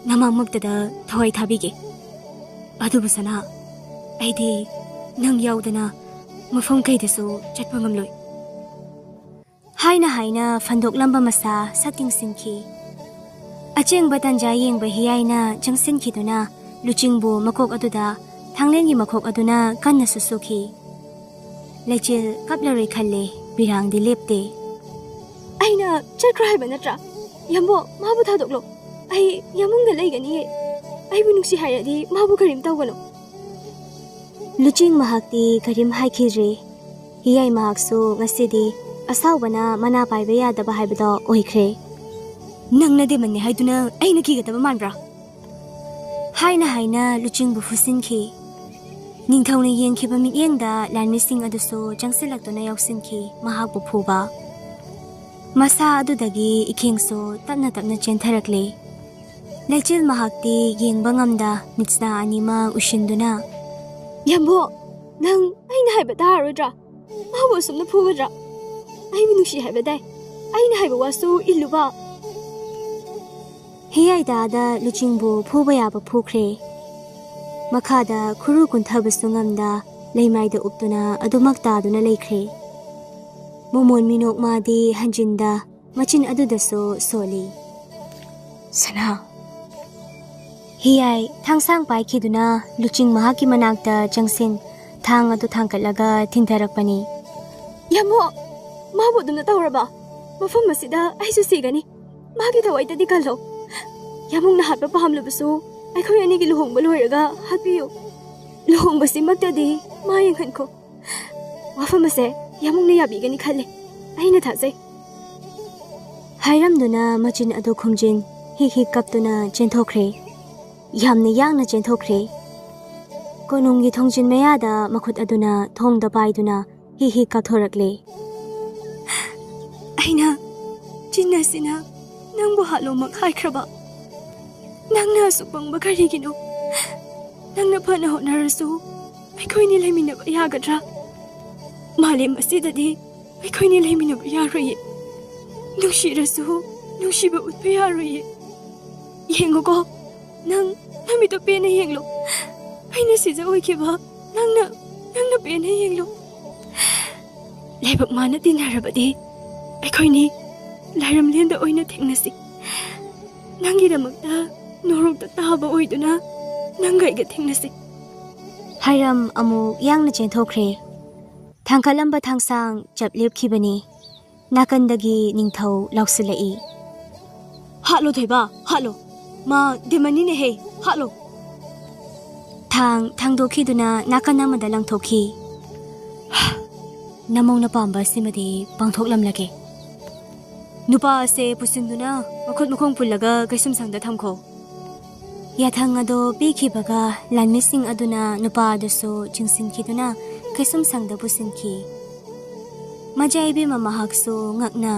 ꯅꯃꯥꯡꯃꯛꯇꯗ ꯊꯋꯥꯏ ꯊꯥꯕꯤꯒꯦ꯫ ꯑꯗꯨꯕꯨ ꯁꯅꯥ, ꯑꯩꯗꯤ ꯅꯪ ꯌꯥꯎꯗꯅ ꯃꯐꯝ ꯀꯩꯗꯁꯨ ꯆꯠꯄ ꯉꯝꯂꯣꯏ"꯫ ꯍꯥꯏꯅ ꯍꯥꯏꯅ ꯐꯟꯗꯣꯛꯂꯝꯕ ꯃꯁꯥ ꯁꯠ ꯇꯤꯡꯁꯤꯟꯈꯤ꯫ ꯑꯆꯦꯡꯕ ꯇꯟꯖꯥ ꯌꯦꯡꯕ ꯍꯤꯌꯥꯏꯅ ꯆꯪꯁꯤꯟꯈꯤꯗꯨꯅ ꯂꯨꯆꯤꯡꯕꯨ ꯃꯀꯣꯛ ꯑꯗꯨꯗ ꯊꯥꯡꯂꯦꯟꯒꯤ ꯃꯈꯣꯛ ꯑꯗꯨꯅ ꯀꯟꯅ ꯁꯨꯁꯨꯈꯤ꯫ ꯂꯩꯆꯤꯜ ꯀꯞꯂꯔꯣꯏ ꯈꯜꯂꯦ, ꯄꯤꯔꯥꯡꯗꯤ ꯂꯦꯞꯇꯦ꯫ "ꯑꯩꯅ ꯆꯠꯈ꯭ꯔꯣ ꯍꯥꯏꯕ ꯅꯠꯇ꯭ꯔꯥ? ꯌꯥꯝꯕꯣ, ꯃꯥꯕꯨ ꯊꯥꯗꯣꯛꯂꯣ꯫ ꯑꯩ ꯌꯥꯃꯨꯡꯗ ꯂꯩꯒꯅꯤꯌꯦ꯫ ꯑꯩꯕꯨ ꯅꯨꯡꯁꯤ ꯍꯥꯏꯔꯗꯤ ꯃꯥꯕꯨ ꯀꯔꯤꯝ ꯇꯧꯒꯅꯨ꯫ ꯂꯨꯆꯤꯡ ꯃꯍꯥꯛꯇꯤ ꯀꯔꯤꯝ ꯍꯥꯏꯈꯤꯗ꯭ꯔꯦ꯫ ꯍꯤꯌꯥꯏ ꯃꯍꯥꯛꯁꯨ ꯉꯁꯤꯗꯤ ꯑꯁꯥꯎꯕꯅ ꯃꯅꯥ ꯄꯥꯏꯕ ꯌꯥꯗꯕ ꯍꯥꯏꯕꯗꯣ ꯑꯣꯏꯈ꯭ꯔꯦ꯫ "ꯅꯪꯅ ꯗꯦꯃꯟꯅꯤ ꯍꯥꯏꯗꯨꯅ ꯑꯩꯅ ꯀꯤꯒꯗꯕ ꯃꯥꯟꯕ꯭ꯔꯥ?" ꯍꯥꯏꯅ ꯍꯥꯏꯅ ꯂꯨꯆꯤꯡꯕꯨ ꯐꯨꯁꯤꯟꯈꯤ꯫ ꯅꯤꯡꯊꯧꯅ ꯌꯦꯡꯈꯤꯕ ꯃꯤꯠꯌꯦꯡꯗ ꯂꯥꯟꯃꯤꯁꯤꯡ ꯑꯗꯨꯁꯨ ꯆꯪꯁꯤꯜꯂꯛꯇꯨꯅ ꯌꯥꯎꯁꯤꯟꯈꯤ ꯃꯍꯥꯛꯄꯨ ꯐꯨꯕ꯫ ꯃꯁꯥ ꯑꯗꯨꯗꯒꯤ ꯏꯈꯦꯡꯁꯨ ꯇꯞꯅ ꯇꯞꯅ ꯆꯦꯟꯊꯔꯛꯂꯦ꯫ ꯂꯩꯆꯤꯜ ꯃꯍꯥꯛꯇꯤ ꯌꯦꯡꯕ ꯉꯝꯗ ꯃꯤꯠꯁꯅꯥ ꯑꯅꯤꯃꯛ ꯎꯏꯁꯤꯟꯗꯨꯅ, "ꯌꯥꯝꯕꯣ, ꯅꯪ ꯑꯩꯅ ꯍꯥꯏꯕ ꯇꯥꯔꯣꯏꯗ꯭ꯔꯥ? ꯃꯥꯕꯨ ꯑꯁꯨꯝꯅ ꯐꯨꯒꯗ꯭ꯔꯥ? ꯑꯩꯕꯨ ꯅꯨꯡꯁꯤ ꯍꯥꯏꯕꯗꯥꯏ? ꯑꯩꯅ ꯍꯥꯏꯕ ꯋꯥꯁꯨ ꯏꯜꯂꯨꯕ꯫" ꯍꯤꯌꯥꯏꯗꯥꯗ ꯂꯨꯆꯤꯡꯕꯨ ꯐꯨꯕ ꯌꯥꯕ ꯐꯨꯈ꯭ꯔꯦ꯫ ꯃꯈꯥꯗ ꯈꯨꯔꯨ ꯀꯨꯟꯊꯕꯁꯨ ꯉꯝꯗ ꯂꯩꯃꯥꯏꯗ ꯎꯞꯇꯨꯅ ꯑꯗꯨꯃꯛ ꯇꯥꯗꯨꯅ ꯂꯩꯈ꯭ꯔꯦ꯫ ꯃꯣꯃꯣꯟ ꯃꯤꯅꯣꯛ ꯃꯥꯗꯤ ꯍꯟꯖꯤꯟꯗ ꯃꯆꯤꯟ ꯑꯗꯨꯗꯁꯨ ꯁꯣꯜꯂꯤ꯫ "ꯁꯅꯥ!" ꯍꯤꯌꯥꯏ ꯊꯥꯡꯁꯥꯡ ꯄꯥꯏꯈꯤꯗꯨꯅ ꯂꯨꯆꯤꯡ ꯃꯍꯥꯛꯀꯤ ꯃꯅꯥꯛꯇ ꯆꯪꯁꯤꯟ, ꯊꯥꯡ ꯑꯗꯨ ꯊꯥꯡꯒꯠꯂꯒ ꯊꯤꯟꯊꯔꯛꯄꯅꯤ꯫ "ꯌꯥꯃꯣ, ꯃꯥꯕꯨ ꯑꯗꯨꯝꯅ ꯇꯧꯔꯕ? ꯃꯐꯝ ꯑꯁꯤꯗ ꯑꯩꯁꯨ ꯁꯤꯒꯅꯤ꯫ ꯃꯥꯒꯤ ꯊꯋꯥꯏꯗꯗꯤ ꯀꯜꯂꯣ꯫ ꯌꯥꯃꯨꯡꯅ ꯍꯥꯠꯄ ꯄꯥꯝꯂꯕꯁꯨ ꯑꯩꯈꯣꯏ ꯑꯅꯤꯒꯤ ꯂꯨꯍꯣꯡꯕ ꯂꯣꯏꯔꯒ ꯍꯥꯠꯄꯤꯌꯨ꯫ ꯂꯨꯍꯣꯡꯕꯁꯤꯃꯛꯇꯗꯤ ꯃꯥ ꯌꯦꯡꯍꯟꯈꯣ꯫ ꯋꯥꯐꯝ ꯑꯁꯦ ꯌꯥꯃꯨꯡꯅ ꯌꯥꯕꯤꯒꯅꯤ ꯈꯜꯂꯦ꯫ ꯑꯩꯅ ꯊꯥꯖꯩ꯫" ꯍꯥꯏꯔꯝꯗꯨꯅ ꯃꯆꯤꯟ ꯑꯗꯨ ꯈꯨꯝꯖꯤꯟ, ꯍꯤꯛ ꯍꯤꯛ ꯀꯞꯇꯨꯅ ꯆꯦꯟꯊꯣꯛꯈ꯭ꯔꯦ꯫ ꯌꯥꯝꯅ ꯌꯥꯡꯅ ꯆꯦꯟꯊꯣꯛꯈ꯭ꯔꯦ꯫ ꯀꯣꯅꯨꯡꯒꯤ ꯊꯣꯡꯖꯤꯟ ꯃꯌꯥꯗ ꯃꯈꯨꯠ ꯑꯗꯨꯅ ꯊꯣꯡꯗ ꯄꯥꯏꯗꯨꯅ ꯍꯤ ꯍꯤ ꯀꯥꯞꯊꯣꯔꯛꯂꯦ꯫ "ꯑꯩꯅ ꯆꯤꯟ ꯑꯁꯤꯅ ꯅꯪꯕꯨ ꯍꯥꯠꯂꯣꯃꯛ ꯍꯥꯏꯈ꯭ꯔꯕ? ꯅꯪꯅ ꯑꯁꯨꯛ ꯄꯪꯕ ꯀꯔꯤꯒꯤꯅꯣ? ꯅꯪꯅ ꯐꯅ ꯍꯣꯠꯅꯔꯁꯨ ꯑꯩꯈꯣꯏꯅꯤ ꯂꯩꯃꯤꯟꯅꯕ ꯌꯥꯒꯗ꯭ꯔꯥ? ꯃꯥꯂꯦꯝ ꯑꯁꯤꯗꯗꯤ ꯑꯩꯈꯣꯏꯅꯤ ꯂꯩꯃꯤꯟꯅꯕ ꯌꯥꯔꯣꯏꯌꯦ꯫ ꯅꯨꯡꯁꯤꯔꯁꯨ ꯅꯨꯡꯁꯤꯕ ꯎꯠꯄ ꯌꯥꯔꯣꯏꯌꯦ꯫ ꯌꯦꯡꯉꯨꯀꯣ, ꯅꯪ ꯅꯃꯤꯠꯇꯣ ꯄꯦꯟꯅ ꯌꯦꯡꯂꯣ꯫ ꯑꯩꯅ ꯁꯤꯖ ꯑꯣꯏꯈꯤꯕ ꯅꯪꯅ, ꯅꯪꯅ ꯄꯦꯟꯅ ꯌꯦꯡꯂꯣ꯫ ꯂꯥꯏꯕꯛ ꯃꯥꯅ ꯇꯤꯟꯅꯔꯕꯗꯤ ꯑꯩꯈꯣꯏꯅꯤ ꯂꯥꯏꯔꯝꯂꯦꯟꯗ ꯑꯣꯏꯅ ꯊꯦꯡꯅꯁꯤ꯫ ꯅꯪꯒꯤꯗꯃꯛꯇ ꯅꯣꯔꯣꯛꯇ ꯇꯥꯕ ꯑꯣꯏꯗꯨꯅ ꯅꯪꯒ ꯑꯩꯒ ꯊꯦꯡꯅꯁꯤ꯫" ꯍꯥꯏꯔꯝ ꯑꯃꯨꯛ ꯌꯥꯡꯅ ꯆꯦꯟꯊꯣꯛꯈ꯭ꯔꯦ꯫ ꯊꯥꯡꯒꯠꯂꯝꯕ ꯊꯥꯡꯁꯥꯡ ꯆꯞ ꯂꯦꯞꯈꯤꯕꯅꯤ꯫ ꯅꯥꯀꯟꯗꯒꯤ ꯅꯤꯡꯊꯧ ꯂꯥꯎꯁꯤꯜꯂꯛꯏ꯫ ꯍꯥꯠꯂꯣ ꯊꯣꯏꯕ, ꯍꯥꯠꯂꯣ꯫ ꯃꯥ ꯗꯦꯃꯟꯅꯤꯅꯦꯍꯦ, ꯍꯥꯠꯂꯣ꯫ ꯊꯥꯡ ꯊꯥꯡꯗꯣꯛꯈꯤꯗꯨꯅ ꯅꯥꯀꯟ ꯑꯃꯗ ꯂꯪꯊꯣꯛꯈꯤ꯫ ꯅꯃꯧꯅ ꯄꯥꯝꯕ ꯑꯁꯤꯃꯗꯤ ꯄꯥꯡꯊꯣꯛꯂꯝꯂꯒꯦ꯫ ꯅꯨꯄꯥ ꯑꯁꯦ ꯄꯨꯁꯤꯟꯗꯨꯅ ꯃꯈꯨꯠ ꯃꯈꯣꯡ ꯄꯨꯜꯂꯒ ꯀꯩꯁꯨꯝꯁꯪꯗ ꯊꯝꯈꯣ꯫ ꯌꯥꯊꯪ ꯑꯗꯣ ꯄꯤꯈꯤꯕꯒ ꯂꯥꯟꯃꯤꯁꯤꯡ ꯑꯗꯨꯅ ꯅꯨꯄꯥ ꯑꯗꯨꯁꯨ ꯆꯤꯡꯁꯤꯟꯈꯤꯗꯨꯅ ꯀꯩꯁꯨꯝꯁꯪꯗ ꯄꯨꯁꯤꯟꯈꯤ꯫ ꯃꯖꯥ ꯏꯕꯦꯝꯃ ꯃꯍꯥꯛꯁꯨ ꯉꯛꯅ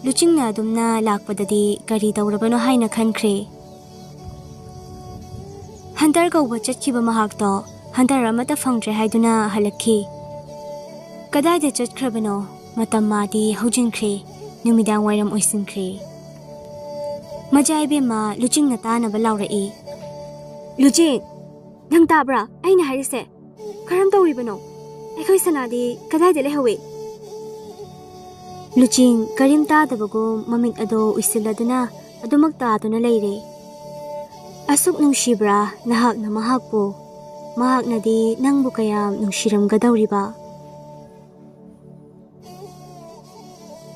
ꯂꯨꯆꯤꯡꯅ ꯑꯗꯨꯝꯅ ꯂꯥꯛꯄꯗꯗꯤ ꯀꯔꯤ ꯇꯧꯔꯕꯅꯣ ꯍꯥꯏꯅ ꯈꯟꯈ꯭ꯔꯦ꯫ ꯍꯟꯇꯔ ꯀꯧꯕ ꯆꯠꯈꯤꯕ ꯃꯍꯥꯛꯇꯣ ꯍꯟꯇꯔ ꯑꯃꯠꯇ ꯐꯪꯗ꯭ꯔꯦ ꯍꯥꯏꯗꯨꯅ ꯍꯜꯂꯛꯈꯤ꯫ ꯀꯗꯥꯏꯗ ꯆꯠꯈ꯭ꯔꯕꯅꯣ? ꯃꯇꯝ ꯃꯥꯗꯤ ꯍꯧꯖꯤꯟꯈ꯭ꯔꯦ, ꯅꯨꯃꯤꯗꯥꯡ ꯋꯥꯏꯔꯝ ꯑꯣꯏꯁꯤꯟꯈ꯭ꯔꯦ꯫ ꯃꯖꯥ ꯏꯕꯦꯝꯃ ꯂꯨꯆꯤꯡꯅ ꯇꯥꯅꯕ ꯂꯥꯎꯔꯛꯏ꯫ "ꯂꯨꯆꯤꯡ, ꯅꯪ ꯇꯥꯕ꯭ꯔꯥ ꯑꯩꯅ ꯍꯥꯏꯔꯤꯁꯦ? ꯀꯔꯝ ꯇꯧꯔꯤꯕꯅꯣ? ꯑꯩꯈꯣꯏ ꯁꯅꯥꯗꯤ ꯀꯗꯥꯏꯗ ꯂꯩꯍꯧꯏ?" ꯂꯨꯆꯤꯡ ꯀꯔꯤꯝ ꯇꯥꯗꯕꯒꯨꯝ ꯃꯃꯤꯠ ꯑꯗꯣ ꯎꯏꯁꯤꯜꯂꯗꯨꯅ ꯑꯗꯨꯃꯛ ꯇꯥꯗꯨꯅ ꯂꯩꯔꯦ꯫ ꯑꯁꯨꯛ ꯅꯨꯡꯁꯤꯕ꯭ꯔꯥ ꯅꯍꯥꯛꯅ ꯃꯍꯥꯛꯄꯨ? ꯃꯍꯥꯛꯅꯗꯤ ꯅꯪꯕꯨ ꯀꯌꯥꯝ ꯅꯨꯡꯁꯤꯔꯝꯒꯗꯧꯔꯤꯕ?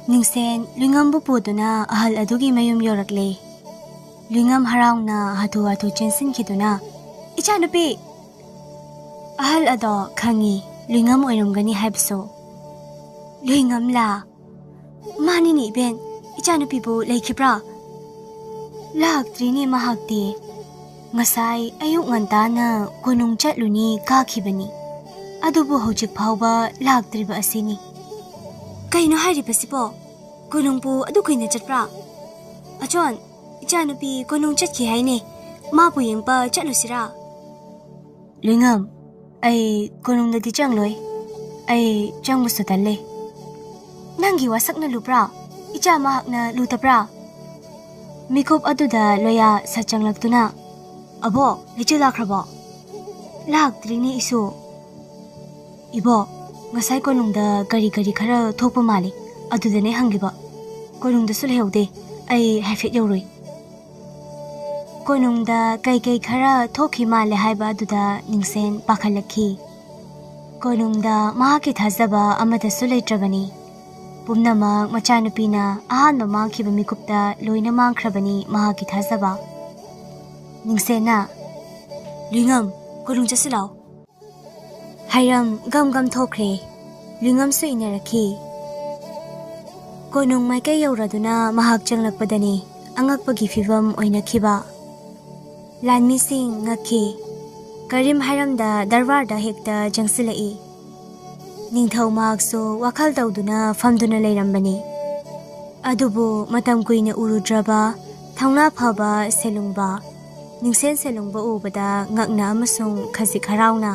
ꯅꯤꯡꯁꯦꯟ ꯂꯨꯏꯉꯝꯕꯨ ꯄꯨꯗꯨꯅ ꯑꯍꯜ ꯑꯗꯨꯒꯤ ꯃꯌꯨꯝ ꯌꯧꯔꯛꯂꯦ꯫ ꯂꯨꯏꯉꯝ ꯍꯔꯥꯎꯅ ꯍꯥꯊꯨ ꯍꯥꯊꯨ ꯆꯦꯟꯁꯤꯟꯈꯤꯗꯨꯅ, "ꯏꯆꯥꯅꯨꯄꯤ!" ꯑꯍꯜ ꯑꯗꯣ ꯈꯪꯉꯤ, ꯂꯨꯏꯉꯝ ꯑꯣꯏꯔꯝꯒꯅꯤ ꯍꯥꯏꯕꯁꯨ꯫ "ꯂꯨꯏꯉꯝꯂꯥ?" "ꯃꯥꯅꯤꯅꯦ ꯏꯕꯦꯟ, ꯏꯆꯥꯅꯨꯄꯤꯕꯨ ꯂꯩꯈꯤꯕ꯭ꯔꯥ?" "ꯂꯥꯛꯇ꯭ꯔꯤꯅꯦ ꯃꯍꯥꯛꯇꯤ꯫ ꯉꯁꯥꯏ ꯑꯌꯨꯛ ꯉꯟꯇꯥꯅ ꯀꯣꯅꯨꯡ ꯆꯠꯂꯨꯅꯤ ꯀꯥꯈꯤꯕꯅꯤ, ꯑꯗꯨꯕꯨ ꯍꯧꯖꯤꯛ ꯐꯥꯎꯕ ꯂꯥꯛꯇ꯭ꯔꯤꯕ ꯑꯁꯤꯅꯤ꯫" "ꯀꯩꯅꯣ ꯍꯥꯏꯔꯤꯕꯁꯤꯕꯣ? ꯀꯣꯅꯨꯡꯕꯨ ꯑꯗꯨ ꯀꯨꯏꯅ ꯆꯠꯄ꯭ꯔꯥ? ꯑꯆꯣꯟ, ꯏꯆꯥꯅꯨꯄꯤ ꯀꯣꯅꯨꯡ ꯆꯠꯈꯤ ꯍꯥꯏꯅꯦ, ꯃꯥꯕꯨ ꯌꯦꯡꯕ ꯆꯠꯂꯨꯁꯤꯔꯥ?" "ꯂꯨꯏꯉꯝ, ꯑꯩ ꯀꯣꯅꯨꯡꯗꯗꯤ ꯆꯪꯂꯣꯏ꯫ ꯑꯩ ꯆꯪꯕꯁꯨ ꯇꯜꯂꯦ꯫" "ꯅꯪꯒꯤ ꯋꯥꯁꯛꯅ ꯂꯨꯕ꯭ꯔꯥ? ꯏꯆꯥ ꯃꯍꯥꯛꯅ ꯂꯨꯗꯕ꯭ꯔꯥ?" ꯃꯤꯀꯨꯞ ꯑꯗꯨꯗ ꯂꯣꯌꯥ ꯁꯠ ꯆꯪꯂꯛꯇꯨꯅ, "ꯑꯕꯣꯛ, ꯂꯩꯆꯤꯜ ꯂꯥꯛꯈ꯭ꯔꯕꯣ?" "ꯂꯥꯛꯇ꯭ꯔꯤꯅꯦ ꯏꯁꯨ꯫" "ꯏꯕꯣꯛ, ꯉꯁꯥꯏ ꯀꯣꯅꯨꯡꯗ ꯀꯔꯤ ꯀꯔꯤ ꯈꯔ ꯊꯣꯛꯄ ꯃꯥꯜꯂꯤ, ꯑꯗꯨꯗꯅꯦ ꯍꯪꯂꯤꯕ꯫ ꯀꯣꯅꯨꯡꯗꯁꯨ ꯂꯩꯍꯧꯗꯦ, ꯑꯩ ꯍꯥꯏꯐꯦꯠ ꯌꯧꯔꯨꯏ꯫" ꯀꯣꯅꯨꯡꯗ ꯀꯩꯀꯩ ꯈꯔ ꯊꯣꯛꯈꯤ ꯃꯥꯜꯂꯦ ꯍꯥꯏꯕ ꯑꯗꯨꯗ ꯅꯤꯡꯁꯦꯟ ꯄꯥꯈꯠꯂꯛꯈꯤ꯫ ꯀꯣꯅꯨꯡꯗ ꯃꯍꯥꯛꯀꯤ ꯊꯥꯖꯕ ꯑꯃꯠꯇꯁꯨ ꯂꯩꯇ꯭ꯔꯕꯅꯤ꯫ ꯄꯨꯝꯅꯃꯛ ꯃꯆꯥꯅꯨꯄꯤꯅ ꯑꯍꯥꯟꯕ ꯃꯥꯡꯈꯤꯕ ꯃꯤꯀꯨꯞꯇ ꯂꯣꯏꯅ ꯃꯥꯡꯈ꯭ꯔꯕꯅꯤ ꯃꯍꯥꯛꯀꯤ ꯊꯥꯖꯕ꯫ ꯅꯤꯡꯁꯦꯟꯅ, "ꯂꯨꯏꯉꯝ, ꯀꯣꯅꯨꯡ ꯆꯠꯁꯤ ꯂꯥꯎ꯫ ꯍꯥꯏꯔꯝ ꯒꯝ ꯒꯝ ꯊꯣꯛꯈ꯭ꯔꯦ꯫ ꯂꯨꯏꯉꯝꯁꯨ ꯏꯟꯅꯔꯛꯈꯤ꯫ ꯀꯣꯅꯨꯡ ꯃꯥꯏꯀꯩ ꯌꯧꯔꯗꯨꯅ ꯃꯍꯥꯛ ꯆꯪꯂꯛꯄꯗꯅꯤ ꯑꯉꯛꯄꯒꯤ ꯐꯤꯕꯝ ꯑꯣꯏꯅꯈꯤꯕ꯫ ꯂꯥꯟꯃꯤꯁꯤꯡ ꯉꯛꯈꯤ꯫ ꯀꯔꯤꯝ ꯍꯥꯏꯔꯝꯗ ꯗꯔꯕꯥꯔꯗ ꯍꯦꯛꯇ ꯆꯪꯁꯤꯜꯂꯛꯏ꯫ ꯅꯤꯡꯊꯧ ꯃꯍꯥꯛꯁꯨ ꯋꯥꯈꯜ ꯇꯧꯗꯨꯅ ꯐꯝꯗꯨꯅ ꯂꯩꯔꯝꯕꯅꯤ꯫ ꯑꯗꯨꯕꯨ ꯃꯇꯝ ꯀꯨꯏꯅ ꯎꯔꯨꯗ꯭ꯔꯕ ꯊꯧꯅꯥ ꯐꯕ ꯁꯦꯂꯨꯡꯕ, ꯅꯤꯡꯁꯦꯟ ꯁꯦꯂꯨꯡꯕ ꯎꯕꯗ ꯉꯛꯅ ꯑꯃꯁꯨꯡ ꯈꯖꯤꯛ ꯍꯔꯥꯎꯅ,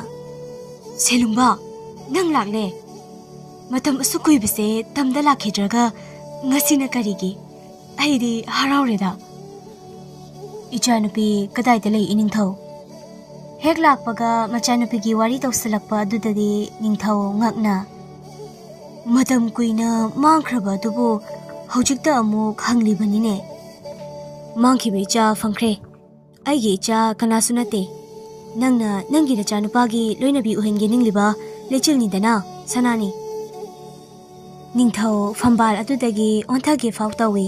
"ꯁꯦꯂꯨꯡꯕ, ꯅꯪ ꯂꯥꯛꯂꯦ꯫ ꯃꯇꯝ ꯑꯁꯨꯛ ꯀꯨꯏꯕꯁꯦ ꯇꯝꯗ ꯂꯥꯛꯈꯤꯗ꯭ꯔꯒ ꯉꯁꯤꯅ ꯀꯔꯤꯒꯤ? ꯑꯩꯗꯤ ꯍꯔꯥꯎꯔꯦꯗ꯫" "ꯏꯆꯥꯅꯨꯄꯤ ꯀꯗꯥꯏꯗ ꯂꯩ, ꯏꯅꯤꯡꯊꯧ?" ꯍꯦꯛ ꯂꯥꯛꯄꯒ ꯃꯆꯥꯅꯨꯄꯤꯒꯤ ꯋꯥꯔꯤ ꯇꯧꯁꯤꯜꯂꯛꯄ ꯑꯗꯨꯗꯗꯤ ꯅꯤꯡꯊꯧ ꯉꯛꯅ, "ꯃꯇꯝ ꯀꯨꯏꯅ ꯃꯥꯡꯈ꯭ꯔꯕ ꯑꯗꯨꯕꯨ ꯍꯧꯖꯤꯛꯇ ꯑꯃꯨꯛ ꯍꯪꯂꯤꯕꯅꯤꯅꯦ꯫" "ꯃꯥꯡꯈꯤꯕ ꯏꯆꯥ ꯐꯪꯈ꯭ꯔꯦ꯫ ꯑꯩꯒꯤ ꯏꯆꯥ ꯀꯅꯥꯁꯨ ꯅꯠꯇꯦ꯫ ꯅꯪꯅ ꯅꯪꯒꯤ ꯅꯆꯥꯅꯨꯄꯥꯒꯤ ꯂꯣꯏꯅꯕꯤ ꯑꯣꯏꯍꯟꯒꯦ ꯅꯤꯡꯂꯤꯕ ꯂꯩꯆꯤꯜꯅꯤꯗꯅ, ꯁꯅꯥꯅꯤ꯫" ꯅꯤꯡꯊꯧ ꯐꯝꯕꯥꯜ ꯑꯗꯨꯗꯒꯤ ꯑꯣꯟꯊꯒꯦ ꯐꯥꯎ ꯇꯧꯏ꯫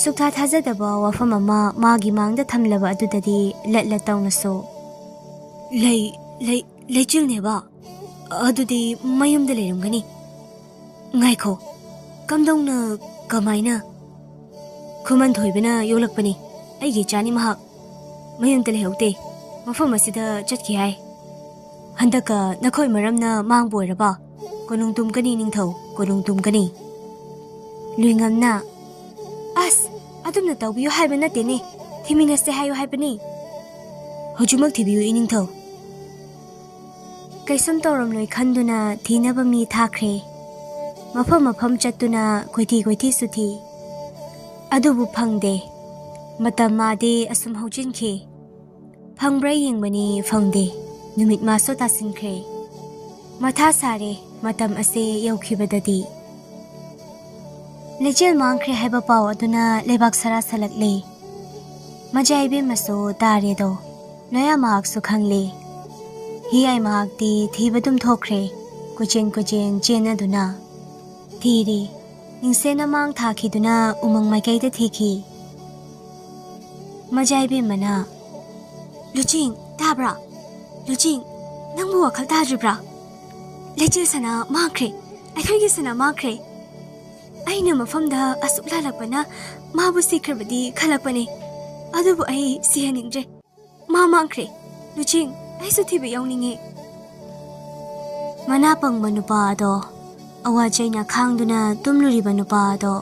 ꯁꯨꯛꯊꯥ ꯊꯥꯖꯗꯕ ꯋꯥꯐꯝ ꯑꯃ ꯃꯥꯒꯤ ꯃꯥꯡꯗ ꯊꯝꯂꯕ ꯑꯗꯨꯗꯗꯤ ꯂꯠ ꯂꯠ ꯇꯧꯅꯁꯨ, "ꯂꯩ, ꯂꯩ, ꯂꯩꯆꯤꯜꯅꯦꯕ? ꯑꯗꯨꯗꯤ ꯃꯌꯨꯝꯗ ꯂꯩꯔꯝꯒꯅꯤ꯫ ꯉꯥꯏꯈꯣ, ꯀꯝꯗꯧꯅ, ꯀꯃꯥꯏꯅ?" "ꯈꯨꯃꯟ ꯊꯣꯏꯕꯅ ꯌꯣꯛꯂꯛꯄꯅꯤ꯫ ꯑꯩꯒꯤ ꯏꯆꯥꯅꯤ ꯃꯍꯥꯛ꯫ ꯃꯌꯨꯝꯗ ꯂꯩꯍꯧꯗꯦ꯫ ꯃꯐꯝ ꯑꯁꯤꯗ ꯆꯠꯈꯤ ꯍꯥꯏ꯫ ꯍꯟꯗꯛꯀ ꯅꯈꯣꯏ ꯃꯔꯝꯅ ꯃꯥꯡꯕ ꯑꯣꯏꯔꯕ? ꯀꯣꯅꯨꯡ ꯇꯨꯝꯒꯅꯤ ꯅꯤꯡꯊꯧ, ꯀꯣꯅꯨꯡ ꯇꯨꯝꯒꯅꯤ꯫" ꯂꯨꯏꯉꯝꯅ, "ꯑꯁ, ꯑꯗꯨꯝꯅ ꯇꯧꯕꯤꯌꯨ ꯍꯥꯏꯕ ꯅꯠꯇꯦꯅꯦ꯫ ꯊꯤꯃꯤꯟꯅꯁꯦ ꯍꯥꯏꯌꯨ ꯍꯥꯏꯕꯅꯤ꯫" "ꯍꯧꯖꯤꯛꯃꯛ ꯊꯤꯕꯤꯌꯨ ꯏꯅꯤꯡꯊꯧ꯫" ꯀꯩꯁꯨꯝ ꯇꯧꯔꯝꯂꯣꯏ ꯈꯟꯗꯨꯅ ꯊꯤꯅꯕ ꯃꯤ ꯊꯥꯈ꯭ꯔꯦ꯫ ꯃꯐꯝ ꯃꯐꯝ ꯆꯠꯇꯨꯅ ꯀꯣꯏꯊꯤ ꯀꯣꯏꯊꯤꯁꯨ ꯊꯤ꯫ ꯑꯗꯨꯕꯨ ꯐꯪꯗꯦ꯫ ꯃꯇꯝ ꯃꯥꯗꯤ ꯑꯁꯨꯝ ꯍꯧꯖꯤꯟꯈꯤ꯫ ꯐꯪꯕ꯭ꯔꯥ ꯌꯦꯡꯕꯅꯤ, ꯐꯪꯗꯦ꯫ ꯅꯨꯃꯤꯠ ꯃꯥꯁꯨ ꯇꯥꯁꯤꯟꯈ꯭ꯔꯦ꯫ ꯃꯊꯥ ꯁꯥꯔꯦ, ꯃꯇꯝ ꯑꯁꯦ ꯌꯧꯈꯤꯕꯗꯗꯤ꯫ ꯂꯩꯆꯦꯜ ꯃꯥꯡꯈ꯭ꯔꯦ ꯍꯥꯏꯕ ꯄꯥꯎ ꯑꯗꯨꯅ ꯂꯩꯕꯥꯛ ꯁꯔꯥ ꯁꯥꯂꯛꯂꯦ꯫ ꯃꯖꯥ ꯏꯕꯦꯝꯃꯁꯨ ꯇꯥꯔꯦꯗꯣ꯫ ꯂꯣꯌꯥ ꯃꯍꯥꯛꯁꯨ ꯈꯪꯂꯦ꯫ ꯍꯤꯌꯥꯏ ꯃꯍꯥꯛꯇꯤ ꯊꯤꯕ ꯑꯗꯨꯝ ꯊꯣꯛꯈ꯭ꯔꯦ, ꯀꯣꯏꯆꯦꯟ ꯀꯣꯏꯆꯦꯟ ꯆꯦꯟꯅꯗꯨꯅ꯫ ꯊꯤꯔꯤ꯫ ꯅꯤꯡꯁꯦꯟꯅ ꯃꯥꯡ ꯊꯥꯈꯤꯗꯨꯅ ꯎꯃꯪ ꯃꯥꯏꯀꯩꯗ ꯊꯤꯈꯤ꯫ ꯃꯖꯥ ꯏꯕꯦꯝꯃꯅ, "ꯂꯨꯆꯤꯡ, ꯇꯥꯕ꯭ꯔꯥ? ꯂꯨꯆꯤꯡ, ꯅꯪꯕꯨ ꯋꯥꯈꯜ ꯇꯥꯗ꯭ꯔꯤꯕ꯭ꯔꯥ? ꯂꯩꯆꯤꯜ ꯁꯅꯥ ꯃꯥꯡꯈ꯭ꯔꯦ꯫ ꯑꯩꯈꯣꯏꯒꯤ ꯁꯅꯥ ꯃꯥꯡꯈ꯭ꯔꯦ꯫ ꯑꯩꯅ ꯃꯐꯝꯗ ꯑꯁꯨꯛ ꯂꯥꯜꯂꯛꯄꯅ ꯃꯥꯕꯨ ꯁꯤꯈ꯭ꯔꯕꯗꯤ ꯈꯜꯂꯛꯄꯅꯦ꯫ ꯑꯗꯨꯕꯨ ꯑꯩ ꯁꯤꯍꯟꯅꯤꯡꯗ꯭ꯔꯦ꯫ ꯃꯥ ꯃꯥꯡꯈ꯭ꯔꯦ꯫ ꯂꯨꯆꯤꯡ, ꯑꯩꯁꯨ ꯊꯤꯕ ꯌꯥꯎꯅꯤꯡꯉꯦ꯫" ꯃꯅꯥ ꯄꯪꯕ ꯅꯨꯄꯥ ꯑꯗꯣ, ꯑꯋꯥ ꯆꯩꯅ ꯈꯥꯡꯗꯨꯅ ꯇꯨꯝꯂꯨꯔꯤꯕ ꯅꯨꯄꯥ ꯑꯗꯣ,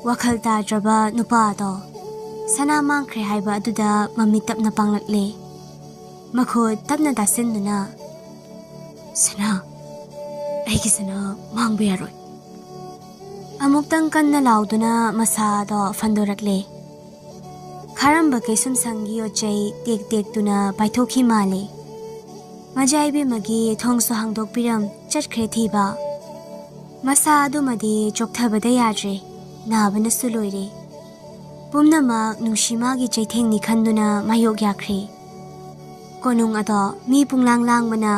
ꯋꯥꯈꯜ ꯇꯥꯗ꯭ꯔꯕ ꯅꯨꯄꯥ ꯑꯗꯣ, ꯁꯅꯥ ꯃꯥꯡꯈ꯭ꯔꯦ ꯍꯥꯏꯕ ꯑꯗꯨꯗ ꯃꯃꯤꯠ ꯇꯞꯅ ꯄꯥꯡꯂꯛꯂꯦ꯫ ꯃꯈꯨꯠ ꯇꯞꯅ ꯇꯥꯁꯤꯟꯗꯨꯅ, "ꯁꯅꯥ, ꯑꯩꯒꯤ ꯁꯅꯥ ꯃꯥꯡꯕ ꯌꯥꯔꯣꯏ꯫" ꯑꯃꯨꯛꯇꯪ ꯀꯟꯅ ꯂꯥꯎꯗꯨꯅ ꯃꯁꯥꯗꯣ ꯐꯟꯗꯣꯔꯛꯂꯦ꯫ ꯈꯥꯔꯝꯕ ꯀꯩꯁꯨꯝꯁꯪꯒꯤ ꯌꯣꯠꯆꯩ ꯇꯦꯛ ꯇꯦꯛꯇꯨꯅ ꯄꯥꯏꯊꯣꯛꯈꯤ ꯃꯥꯜꯂꯦ꯫ ꯃꯖꯥ ꯏꯕꯦꯝꯃꯒꯤ ꯊꯣꯡꯁꯨ ꯍꯥꯡꯗꯣꯛꯄꯤꯔꯝ ꯆꯠꯈ꯭ꯔꯦ ꯊꯤꯕ꯫ ꯃꯁꯥ ꯑꯗꯨꯃꯗꯤ ꯆꯣꯛꯊꯕꯗ ꯌꯥꯗ꯭ꯔꯦ, ꯅꯥꯕꯅꯁꯨ ꯂꯣꯏꯔꯦ꯫ ꯄꯨꯝꯅꯃꯛ ꯅꯨꯡꯁꯤ ꯃꯥꯒꯤ ꯆꯩꯊꯦꯡꯅꯤ ꯈꯟꯗꯨꯅ ꯃꯥꯌꯣꯛ ꯌꯥꯈ꯭ꯔꯦ꯫ ꯀꯣꯅꯨꯡ ꯑꯗꯣ ꯃꯤ ꯄꯨꯡꯂꯥꯡ ꯂꯥꯡꯕꯅ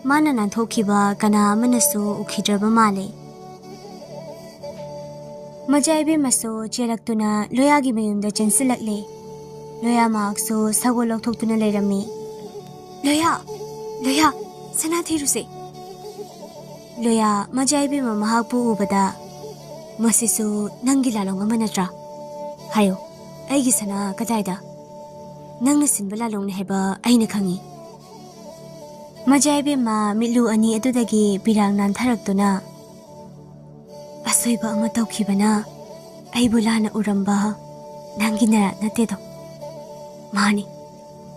ꯃꯥꯅ ꯅꯥꯟꯊꯣꯛꯈꯤꯕ ꯀꯅꯥ ꯑꯃꯅꯁꯨ ꯎꯈꯤꯗ꯭ꯔꯕ ꯃꯥꯜꯂꯦ꯫ ꯃꯖꯥ ꯏꯕꯦꯝꯃꯁꯨ ꯆꯦꯜꯂꯛꯇꯨꯅ ꯂꯣꯌꯥꯒꯤ ꯃꯌꯨꯝꯗ ꯆꯦꯟꯁꯤꯜꯂꯛꯂꯦ꯫ ꯂꯣꯌꯥ ꯃꯍꯥꯛꯁꯨ ꯁꯒꯣꯜ ꯂꯧꯊꯣꯛꯇꯨꯅ ꯂꯩꯔꯝꯃꯤ꯫ "ꯂꯣꯌꯥ! ꯂꯣꯌꯥ! ꯁꯅꯥ ꯊꯤꯔꯨꯁꯦ!" ꯂꯣꯌꯥ, ꯃꯖꯥ ꯏꯕꯦꯝꯃ ꯃꯍꯥꯛꯄꯨ ꯎꯕꯗ, "ꯃꯁꯤꯁꯨ ꯅꯪꯒꯤ ꯂꯥꯂꯣꯡ ꯑꯃ ꯅꯠꯇ꯭ꯔꯥ? ꯍꯥꯏꯌꯣ, ꯑꯩꯒꯤ ꯁꯅꯥ ꯀꯗꯥꯏꯗ? ꯅꯪꯅ ꯁꯤꯟꯕ ꯂꯥꯂꯣꯡꯅꯤ ꯍꯥꯏꯕ ꯑꯩꯅ ꯈꯪꯏ꯫" ꯃꯖꯥ ꯏꯕꯦꯝꯃ ꯃꯤꯠꯂꯨ ꯑꯅꯤ ꯑꯗꯨꯗꯒꯤ ꯄꯤꯔꯥꯡ ꯅꯥꯟꯊꯔꯛꯇꯨꯅ, "ꯑꯁꯣꯏꯕ ꯑꯃ ꯇꯧꯈꯤꯕꯅ ꯑꯩꯕꯨ ꯂꯥꯟꯅ ꯎꯔꯝꯕ ꯅꯪꯒꯤ ꯅꯔꯥ ꯅꯠꯇꯦꯗꯣ꯫ ꯃꯥꯅꯤ,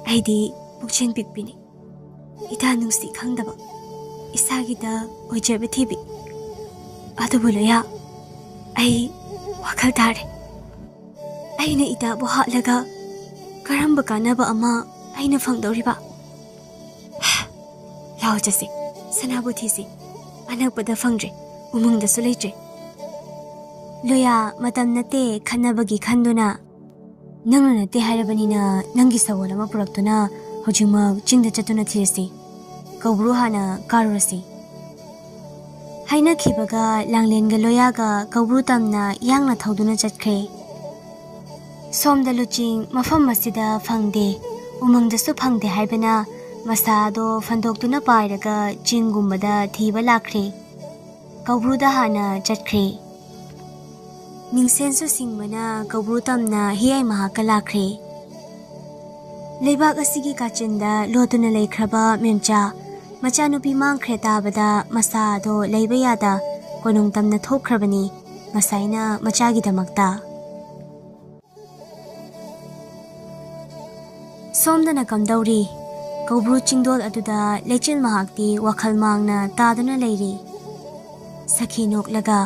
ꯑꯩꯗꯤ ꯄꯨꯛꯆꯦꯜ ꯄꯤꯛꯄꯤꯅꯤ, ꯏꯇꯥ ꯅꯨꯡꯁꯤ ꯈꯪꯗꯕ, ꯏꯁꯥꯒꯤꯗ ꯑꯣꯏꯖꯕ ꯊꯤꯕꯤ꯫ ꯑꯗꯨꯕꯨ ꯂꯣꯌꯥ, ꯑꯩ ꯋꯥꯈꯜ ꯇꯥꯔꯦ꯫ ꯑꯩꯅ ꯏꯇꯥꯕꯨ ꯍꯥꯠꯂꯒ ꯀꯔꯝꯕ ꯀꯥꯟꯅꯕ ꯑꯃ ꯑꯩꯅ ꯐꯪꯗꯧꯔꯤꯕ? ꯂꯥꯎ ꯆꯠꯁꯤ, ꯁꯅꯥꯕꯨ ꯊꯤꯁꯤ꯫ ꯑꯅꯛꯄꯗ ꯐꯪꯗ꯭ꯔꯦ, ꯎꯃꯪꯗꯁꯨ ꯂꯩꯇ꯭ꯔꯦ꯫" ꯂꯣꯌꯥ, ꯃꯇꯝ ꯅꯠꯇꯦ ꯈꯟꯅꯕꯒꯤ ꯈꯟꯗꯨꯅ, "ꯅꯪꯅ ꯅꯠꯇꯦ ꯍꯥꯏꯔꯕꯅꯤꯅ ꯅꯪꯒꯤ ꯁꯒꯣꯜ ꯑꯃ ꯄꯨꯔꯛꯇꯨꯅ ꯍꯧꯖꯤꯛꯃꯛ ꯆꯤꯡꯗ ꯆꯠꯇꯨꯅ ꯊꯤꯔꯁꯤ꯫ ꯀꯧꯕ꯭ꯔꯨ ꯍꯥꯟꯅ ꯀꯥꯔꯨꯔꯁꯤ꯫" ꯍꯥꯏꯅꯈꯤꯕꯒ ꯂꯥꯡꯂꯦꯟꯒ ꯂꯣꯌꯥꯒ ꯀꯧꯕ꯭ꯔꯨ ꯇꯝꯅ ꯌꯥꯡꯅ ꯊꯧꯗꯨꯅ ꯆꯠꯈ꯭ꯔꯦ꯫ ꯁꯣꯝꯗ ꯂꯨꯆꯤꯡ ꯃꯐꯝ ꯑꯁꯤꯗ ꯐꯪꯗꯦ, ꯎꯃꯪꯗꯁꯨ ꯐꯪꯗꯦ ꯍꯥꯏꯕꯅ ꯃꯁꯥ ꯑꯗꯣ ꯐꯟꯗꯣꯛꯇꯨꯅ ꯄꯥꯏꯔꯒ ꯆꯤꯡꯒꯨꯝꯕꯗ ꯊꯤꯕ ꯂꯥꯛꯈ꯭ꯔꯦ꯫ ꯀꯧꯕ꯭ꯔꯨꯗ ꯍꯥꯟꯅ ꯆꯠꯈ꯭ꯔꯦ꯫ ꯅꯤꯡꯁꯦꯟꯁꯨ ꯁꯤꯡꯕꯅ ꯀꯧꯕ꯭ꯔꯨ ꯇꯝꯅ ꯍꯤꯌꯥꯏ ꯃꯍꯥꯛꯀ ꯂꯥꯛꯈ꯭ꯔꯦ꯫ ꯂꯩꯕꯥꯛ ꯑꯁꯤꯒꯤ ꯀꯥꯆꯤꯟꯗ ꯂꯣꯠꯇꯨꯅ ꯂꯩꯈ꯭ꯔꯕ ꯃꯦꯝꯆꯥ ꯃꯆꯥꯅꯨꯄꯤ ꯃꯥꯡꯈ꯭ꯔꯦ ꯇꯥꯕꯗ ꯃꯁꯥ ꯑꯗꯣ ꯂꯩꯕ ꯌꯥꯗ ꯀꯣꯅꯨꯡ ꯇꯝꯅ ꯊꯣꯛꯈ꯭ꯔꯕꯅꯤ ꯉꯁꯥꯏꯅ ꯃꯆꯥꯒꯤꯗꯃꯛꯇ꯫ ꯁꯣꯝꯗꯅ ꯀꯝꯗꯧꯔꯤ? ꯀꯧꯕ꯭ꯔꯨ ꯆꯤꯡꯗꯣꯜ ꯑꯗꯨꯗ ꯂꯩꯆꯤꯜ ꯃꯍꯥꯛꯇꯤ ꯋꯥꯈꯜ ꯃꯥꯡꯅ ꯇꯥꯗꯨꯅ ꯂꯩꯔꯤ꯫ ꯁꯈꯤ ꯅꯣꯛꯂꯒ,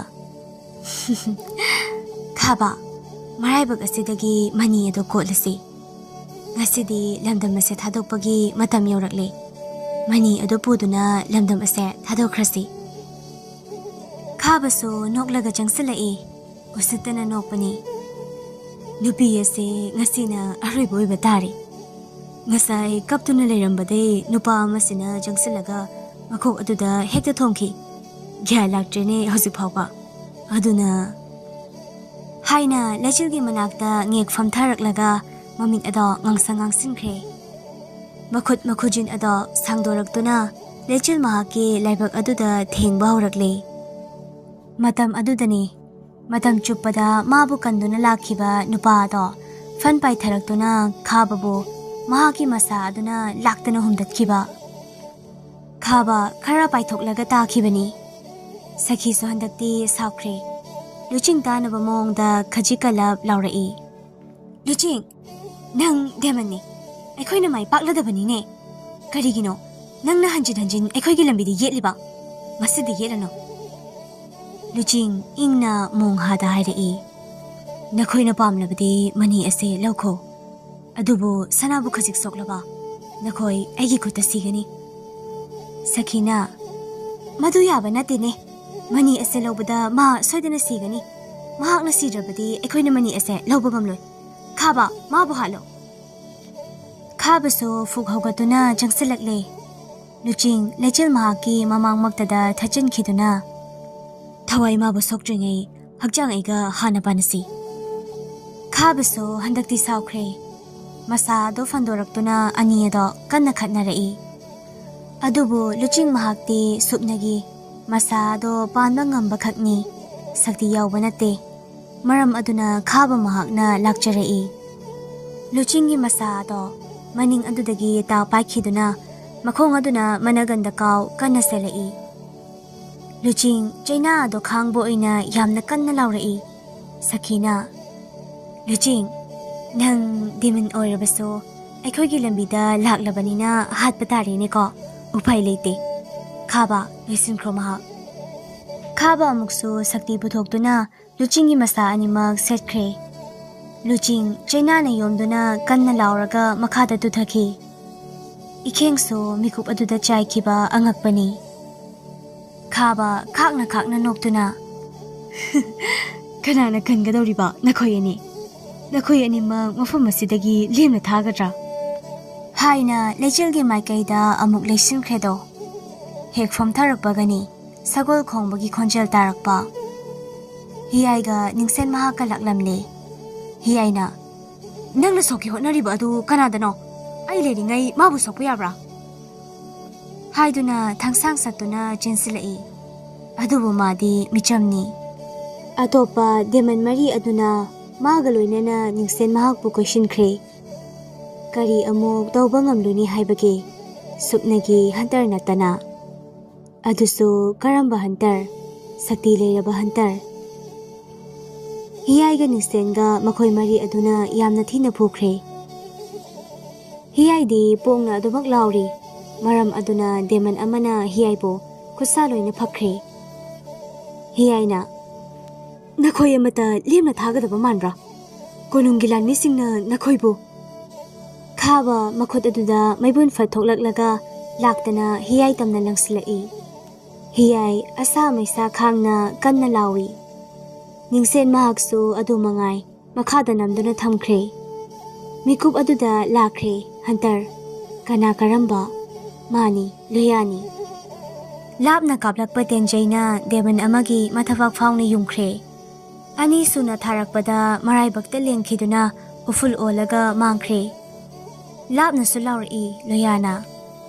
"ꯈꯥꯕ, ꯃꯔꯥꯏꯕꯛ ꯑꯁꯤꯗꯒꯤ ꯃꯅꯤ ꯑꯗꯨ ꯀꯣꯠꯂꯁꯤ꯫ ꯉꯁꯤꯗꯤ ꯂꯝꯗꯝ ꯑꯁꯦ ꯊꯥꯗꯣꯛꯄꯒꯤ ꯃꯇꯝ ꯌꯧꯔꯛꯂꯦ꯫ ꯃꯅꯤ ꯑꯗꯨ ꯄꯨꯗꯨꯅ ꯂꯝꯗꯝ ꯑꯁꯦ ꯊꯥꯗꯣꯛꯈ꯭ꯔꯁꯤ꯫" ꯈꯥꯕꯁꯨ ꯅꯣꯛꯂꯒ ꯆꯪꯁꯤꯜꯂꯛꯏ꯫ ꯎꯁꯤꯠꯇꯅ ꯅꯣꯛꯄꯅꯤ꯫ ꯅꯨꯄꯤ ꯑꯁꯦ ꯉꯁꯤꯅ ꯑꯔꯣꯏꯕ ꯑꯣꯏꯕ ꯇꯥꯔꯦ꯫ ꯉꯁꯥꯏ ꯀꯞꯇꯨꯅ ꯂꯩꯔꯝꯕꯗꯩ ꯅꯨꯄꯥ ꯑꯃꯁꯤꯅ ꯆꯪꯁꯤꯜꯂꯒ ꯃꯈꯣꯛ ꯑꯗꯨꯗ ꯍꯦꯛꯇ ꯊꯣꯝꯈꯤ꯫ ꯒ꯭ꯌꯥꯟ ꯂꯥꯛꯇ꯭ꯔꯦꯅꯦ ꯍꯧꯖꯤꯛ ꯐꯥꯎꯕ꯫ ꯑꯗꯨꯅ ꯍꯥꯏꯅ ꯂꯩꯆꯤꯜꯒꯤ ꯃꯅꯥꯛꯇ ꯉꯦꯛ ꯐꯝꯊꯔꯛꯂꯒ ꯃꯃꯤꯠ ꯑꯗꯣ ꯉꯥꯡꯁꯪ ꯉꯥꯡꯁꯤꯟꯈ꯭ꯔꯦ꯫ ꯃꯈꯨꯠ ꯃꯈꯨꯖꯤꯟ ꯑꯗꯣ ꯁꯥꯡꯗꯣꯔꯛꯇꯨꯅ ꯂꯩꯆꯤꯜ ꯃꯍꯥꯛꯀꯤ ꯂꯥꯏꯕꯛ ꯑꯗꯨꯗ ꯊꯦꯡꯕ ꯍꯧꯔꯛꯂꯦ꯫ ꯃꯇꯝ ꯑꯗꯨꯗꯅꯤ ꯃꯇꯝ ꯆꯨꯞꯄꯗ ꯃꯥꯕꯨ ꯀꯟꯗꯨꯅ ꯂꯥꯛꯈꯤꯕ ꯅꯨꯄꯥ ꯑꯗꯣ ꯐꯟ ꯄꯥꯏꯊꯔꯛꯇꯨꯅ ꯈꯥꯕꯕꯨ ꯃꯍꯥꯛꯀꯤ ꯃꯁꯥ ꯑꯗꯨꯅ ꯂꯥꯛꯇꯅ ꯍꯨꯝꯗꯠꯈꯤꯕ꯫ ꯈꯥꯕ ꯈꯔ ꯄꯥꯏꯊꯣꯛꯂꯒ ꯇꯥꯈꯤꯕꯅꯤ꯫ ꯁꯈꯤꯁꯨ ꯍꯟꯗꯛꯇꯤ ꯁꯥꯎꯈ꯭ꯔꯦ꯫ ꯂꯨꯆꯤꯡ ꯇꯥꯅꯕ ꯃꯑꯣꯡꯗ ꯈꯖꯤꯛ ꯀꯜꯂꯞ ꯂꯥꯎꯔꯛꯏ꯫ "ꯂꯨꯆꯤꯡ, ꯅꯪ ꯗꯦꯃꯟꯅꯤ꯫ ꯑꯩꯈꯣꯏꯅ ꯃꯥꯏ ꯄꯥꯛꯂꯗꯕꯅꯤꯅꯦ꯫ ꯀꯔꯤꯒꯤꯅꯣ ꯅꯪꯅ ꯍꯟꯖꯤꯟ ꯍꯟꯖꯤꯟ ꯑꯩꯈꯣꯏꯒꯤ ꯂꯝꯕꯤꯗ ꯌꯦꯠꯂꯤꯕ? ꯃꯁꯤꯗꯤ ꯌꯦꯠꯂꯅꯨ꯫" ꯂꯨꯆꯤꯡ ꯏꯪꯅ ꯃꯣꯡꯍꯥꯗ ꯍꯥꯏꯔꯛꯏ, "ꯅꯈꯣꯏꯅ ꯄꯥꯝꯂꯕꯗꯤ ꯃꯅꯤ ꯑꯁꯦ ꯂꯧꯈꯣ꯫ ꯑꯗꯨꯕꯨ ꯁꯅꯥꯕꯨ ꯈꯖꯤꯛ ꯁꯣꯛꯂꯕ ꯅꯈꯣꯏ ꯑꯩꯒꯤ ꯈꯨꯠꯇ ꯁꯤꯒꯅꯤ꯫" ꯁꯈꯤꯅ, "ꯃꯗꯨ ꯌꯥꯕ ꯅꯠꯇꯦꯅꯦ꯫ ꯃꯅꯤ ꯑꯁꯦ ꯂꯧꯕꯗ ꯃꯥ ꯁꯣꯏꯗꯅ ꯁꯤꯒꯅꯤ꯫ ꯃꯍꯥꯛꯅ ꯁꯤꯗ꯭ꯔꯕꯗꯤ ꯑꯩꯈꯣꯏꯅ ꯃꯅꯤ ꯑꯁꯦ ꯂꯧꯕ ꯉꯝꯂꯣꯏ꯫ ꯈꯥꯕ, ꯃꯥꯕꯨ ꯍꯥꯠꯂꯣ꯫" ꯈꯥꯕꯁꯨ ꯐꯨꯛ ꯍꯧꯒꯠꯇꯨꯅ ꯆꯪꯁꯤꯜꯂꯛꯂꯦ꯫ ꯂꯨꯆꯤꯡ ꯂꯩꯆꯤꯜ ꯃꯍꯥꯛꯀꯤ ꯃꯃꯥꯡꯃꯛꯇꯗ ꯊꯠꯆꯤꯟꯈꯤꯗꯨꯅ, "ꯊꯋꯥꯏ ꯏꯃꯥꯕꯨ ꯁꯣꯛꯇ꯭ꯔꯤꯉꯩ ꯍꯛꯆꯥꯡ ꯑꯩꯒ ꯍꯥꯟꯅ ꯄꯥꯟꯅꯁꯤ꯫" ꯈꯥꯕꯁꯨ ꯍꯟꯗꯛꯇꯤ ꯁꯥꯎꯈ꯭ꯔꯦ꯫ ꯃꯁꯥ ꯑꯗꯨ ꯐꯟꯗꯣꯔꯛꯇꯨꯅ ꯑꯅꯤ ꯑꯗꯣ ꯀꯟꯅ ꯈꯠꯅꯔꯛꯏ꯫ ꯑꯗꯨꯕꯨ ꯂꯨꯆꯤꯡ ꯃꯍꯥꯛꯇꯤ ꯁꯨꯞꯅꯒꯤ ꯃꯁꯥ ꯑꯗꯣ ꯄꯥꯟꯕ ꯉꯝꯕ ꯈꯛꯅꯤ, ꯁꯛꯇꯤ ꯌꯥꯎꯕ ꯅꯠꯇꯦ꯫ ꯃꯔꯝ ꯑꯗꯨꯅ ꯈꯥꯕ ꯃꯍꯥꯛꯅ ꯂꯥꯛꯆꯔꯛꯏ꯫ ꯂꯨꯆꯤꯡꯒꯤ ꯃꯁꯥ ꯑꯗꯣ ꯃꯅꯤꯡ ꯑꯗꯨꯗꯒꯤ ꯇꯥ ꯄꯥꯏꯈꯤꯗꯨꯅ ꯃꯈꯣꯡ ꯑꯗꯨꯅ ꯃꯅꯒꯟꯗ ꯀꯥꯎ ꯀꯟꯅ ꯁꯦꯜꯂꯛꯏ꯫ ꯂꯨꯆꯤꯡ ꯆꯩꯅꯥ ꯑꯗꯣ ꯈꯥꯡꯕ ꯑꯣꯏꯅ ꯌꯥꯝꯅ ꯀꯟꯅ ꯂꯥꯎꯔꯛꯏ꯫ ꯁꯈꯤꯅ, "ꯂꯨꯆꯤꯡ, ꯅꯪ ꯗꯤꯃꯟ ꯑꯣꯏꯔꯕꯁꯨ ꯑꯩꯈꯣꯏꯒꯤ ꯂꯝꯕꯤꯗ ꯂꯥꯛꯂꯕꯅꯤꯅ ꯍꯥꯠꯄ ꯇꯥꯔꯦꯅꯦꯀꯣ꯫ ꯎꯄꯥꯏ ꯂꯩꯇꯦ꯫ ꯈꯥꯕ, ꯂꯣꯏꯁꯤꯟꯈ꯭ꯔꯣ ꯃꯍꯥꯛ꯫" ꯈꯥꯕ ꯑꯃꯨꯛꯁꯨ ꯁꯛꯇꯤ ꯄꯨꯊꯣꯛꯇꯨꯅ ꯂꯨꯆꯤꯡꯒꯤ ꯃꯁꯥ ꯑꯅꯤꯃꯛ ꯁꯦꯠꯈ꯭ꯔꯦ꯫ ꯂꯨꯆꯤꯡ ꯆꯩꯅꯥꯅ ꯌꯣꯝꯗꯨꯅ ꯀꯟꯅ ꯂꯥꯎꯔꯒ ꯃꯈꯥꯗ ꯇꯨꯊꯈꯤ꯫ ꯏꯈꯦꯡꯁꯨ ꯃꯤꯀꯨꯞ ꯑꯗꯨꯗ ꯆꯥꯏꯈꯤꯕ ꯑꯉꯛꯄꯅꯤ꯫ ꯈꯥꯕ ꯈꯥꯛꯅ ꯈꯥꯛꯅ ꯅꯣꯛꯇꯨꯅ, "ꯀꯅꯥꯅ ꯀꯟꯒꯗꯧꯔꯤꯕ ꯅꯈꯣꯏ ꯑꯅꯤ? ꯅꯈꯣꯏ ꯑꯅꯤꯃꯛ ꯃꯐꯝ ꯑꯁꯤꯗꯒꯤ ꯂꯦꯝꯅ ꯊꯥꯒꯗ꯭ꯔꯥ?" ꯍꯥꯏꯅ ꯂꯩꯆꯤꯜꯒꯤ ꯃꯥꯏꯀꯩꯗ ꯑꯃꯨꯛ ꯂꯩꯁꯤꯟꯈ꯭ꯔꯦꯗꯣ꯫ ꯍꯦꯛ ꯐꯝꯊꯔꯛꯄꯒꯅꯤ ꯁꯒꯣꯜ ꯈꯣꯡꯕꯒꯤ ꯈꯣꯟꯖꯦꯜ ꯇꯥꯔꯛꯄ꯫ ꯍꯤꯌꯥꯏꯒ ꯅꯤꯡꯁꯦꯟ ꯃꯍꯥꯛꯀ ꯂꯥꯛꯂꯝꯂꯦ꯫ ꯍꯤꯌꯥꯏꯅ, "ꯅꯪꯅ ꯁꯣꯛꯀꯦ ꯍꯣꯠꯅꯔꯤꯕ ꯑꯗꯨ ꯀꯅꯥꯗꯅꯣ? ꯑꯩ ꯂꯩꯔꯤꯉꯩ ꯃꯥꯕꯨ ꯁꯣꯛꯄ ꯌꯥꯕ꯭ꯔꯥ?" ꯍꯥꯏꯗꯨꯅ ꯊꯪꯁꯥꯡ ꯁꯠꯇꯨꯅ ꯆꯦꯟꯁꯤꯜꯂꯛꯏ꯫ ꯑꯗꯨꯕꯨ ꯃꯥꯗꯤ ꯃꯤꯆꯝꯅꯤ꯫ ꯑꯇꯣꯞꯄ ꯗꯦꯃꯟ ꯃꯔꯤ ꯑꯗꯨꯅ ꯃꯥꯒ ꯂꯣꯏꯅꯅ ꯅꯤꯡꯁꯦꯟ ꯃꯍꯥꯛꯄꯨ ꯀꯣꯏꯁꯤꯟꯈ꯭ꯔꯦ꯫ ꯀꯔꯤ ꯑꯃꯨꯛ ꯇꯧꯕ ꯉꯝꯂꯨꯅꯤ ꯍꯥꯏꯕꯒꯦ? ꯁꯨꯞꯅꯒꯤ ꯍꯟꯇꯔ ꯅꯠꯇꯅ꯫ ꯑꯗꯨꯁꯨ ꯀꯔꯝꯕ ꯍꯟꯇꯔ? ꯁꯛꯇꯤ ꯂꯩꯔꯕ ꯍꯟꯇꯔ꯫ ꯍꯤꯌꯥꯏꯒ ꯅꯤꯡꯁꯦꯟꯒ ꯃꯈꯣꯏ ꯃꯔꯤ ꯑꯗꯨꯅ ꯌꯥꯝꯅ ꯊꯤꯅ ꯐꯨꯈ꯭ꯔꯦ꯫ ꯍꯤꯌꯥꯏꯗꯤ ꯄꯣꯡꯅ ꯑꯗꯨꯃꯛ ꯂꯥꯎꯔꯤ꯫ ꯃꯔꯝ ꯑꯗꯨꯅ ꯗꯦꯃꯟ ꯑꯃꯅ ꯍꯤꯌꯥꯏꯕꯨ ꯈꯨꯠꯁꯥ ꯂꯣꯏꯅ ꯐꯛꯈ꯭ꯔꯦ꯫ ꯍꯤꯌꯥꯏꯅ, "ꯅꯈꯣꯏ ꯑꯃꯠꯇ ꯂꯦꯝꯅ ꯊꯥꯒꯗꯕ ꯃꯥꯟꯕ꯭ꯔꯥ? ꯀꯣꯅꯨꯡꯒꯤ ꯂꯥꯟꯃꯤꯁꯤꯡꯅ ꯅꯈꯣꯏꯕꯨ꯫" ꯈꯥꯕ ꯃꯈꯨꯠ ꯑꯗꯨꯗ ꯃꯩꯕꯨꯟ ꯐꯠ ꯊꯣꯛꯂꯛꯂꯒ ꯂꯥꯛꯇꯅ ꯍꯤꯌꯥꯏ ꯇꯝꯅ ꯂꯪꯁꯤꯜꯂꯛꯏ꯫ ꯍꯤꯌꯥꯏ ꯑꯁꯥ ꯃꯩꯁꯥ ꯈꯥꯡꯅ ꯀꯟꯅ ꯂꯥꯎꯏ꯫ ꯅꯤꯡꯁꯦꯟ ꯃꯍꯥꯛꯁꯨ ꯑꯗꯨ ꯃꯉꯥꯏ ꯃꯈꯥꯗ ꯅꯝꯗꯨꯅ ꯊꯝꯈ꯭ꯔꯦ꯫ ꯃꯤꯀꯨꯞ ꯑꯗꯨꯗ ꯂꯥꯛꯈ꯭ꯔꯦ ꯍꯟꯇꯔ꯫ ꯀꯅꯥ ꯀꯔꯝꯕ? ꯃꯥꯅꯤ, ꯂꯨꯌꯥꯅꯤ꯫ ꯂꯥꯞꯅ ꯀꯥꯞꯂꯛꯄ ꯇꯦꯟꯖꯩꯅ ꯗꯦꯃꯟ ꯑꯃꯒꯤ ꯃꯊꯕꯥꯛ ꯐꯥꯎꯅ ꯌꯨꯡꯈ꯭ꯔꯦ꯫ ꯑꯅꯤꯁꯨꯅ ꯊꯥꯔꯛꯄꯗ ꯃꯔꯥꯏꯕꯛꯇ ꯂꯦꯡꯈꯤꯗꯨꯅ ꯎꯐꯨꯜ ꯑꯣꯜꯂꯒ ꯃꯥꯡꯈ꯭ꯔꯦ꯫ ꯂꯥꯞꯅꯁꯨ ꯂꯥꯎꯔꯛꯏ ꯂꯣꯌꯥꯅ,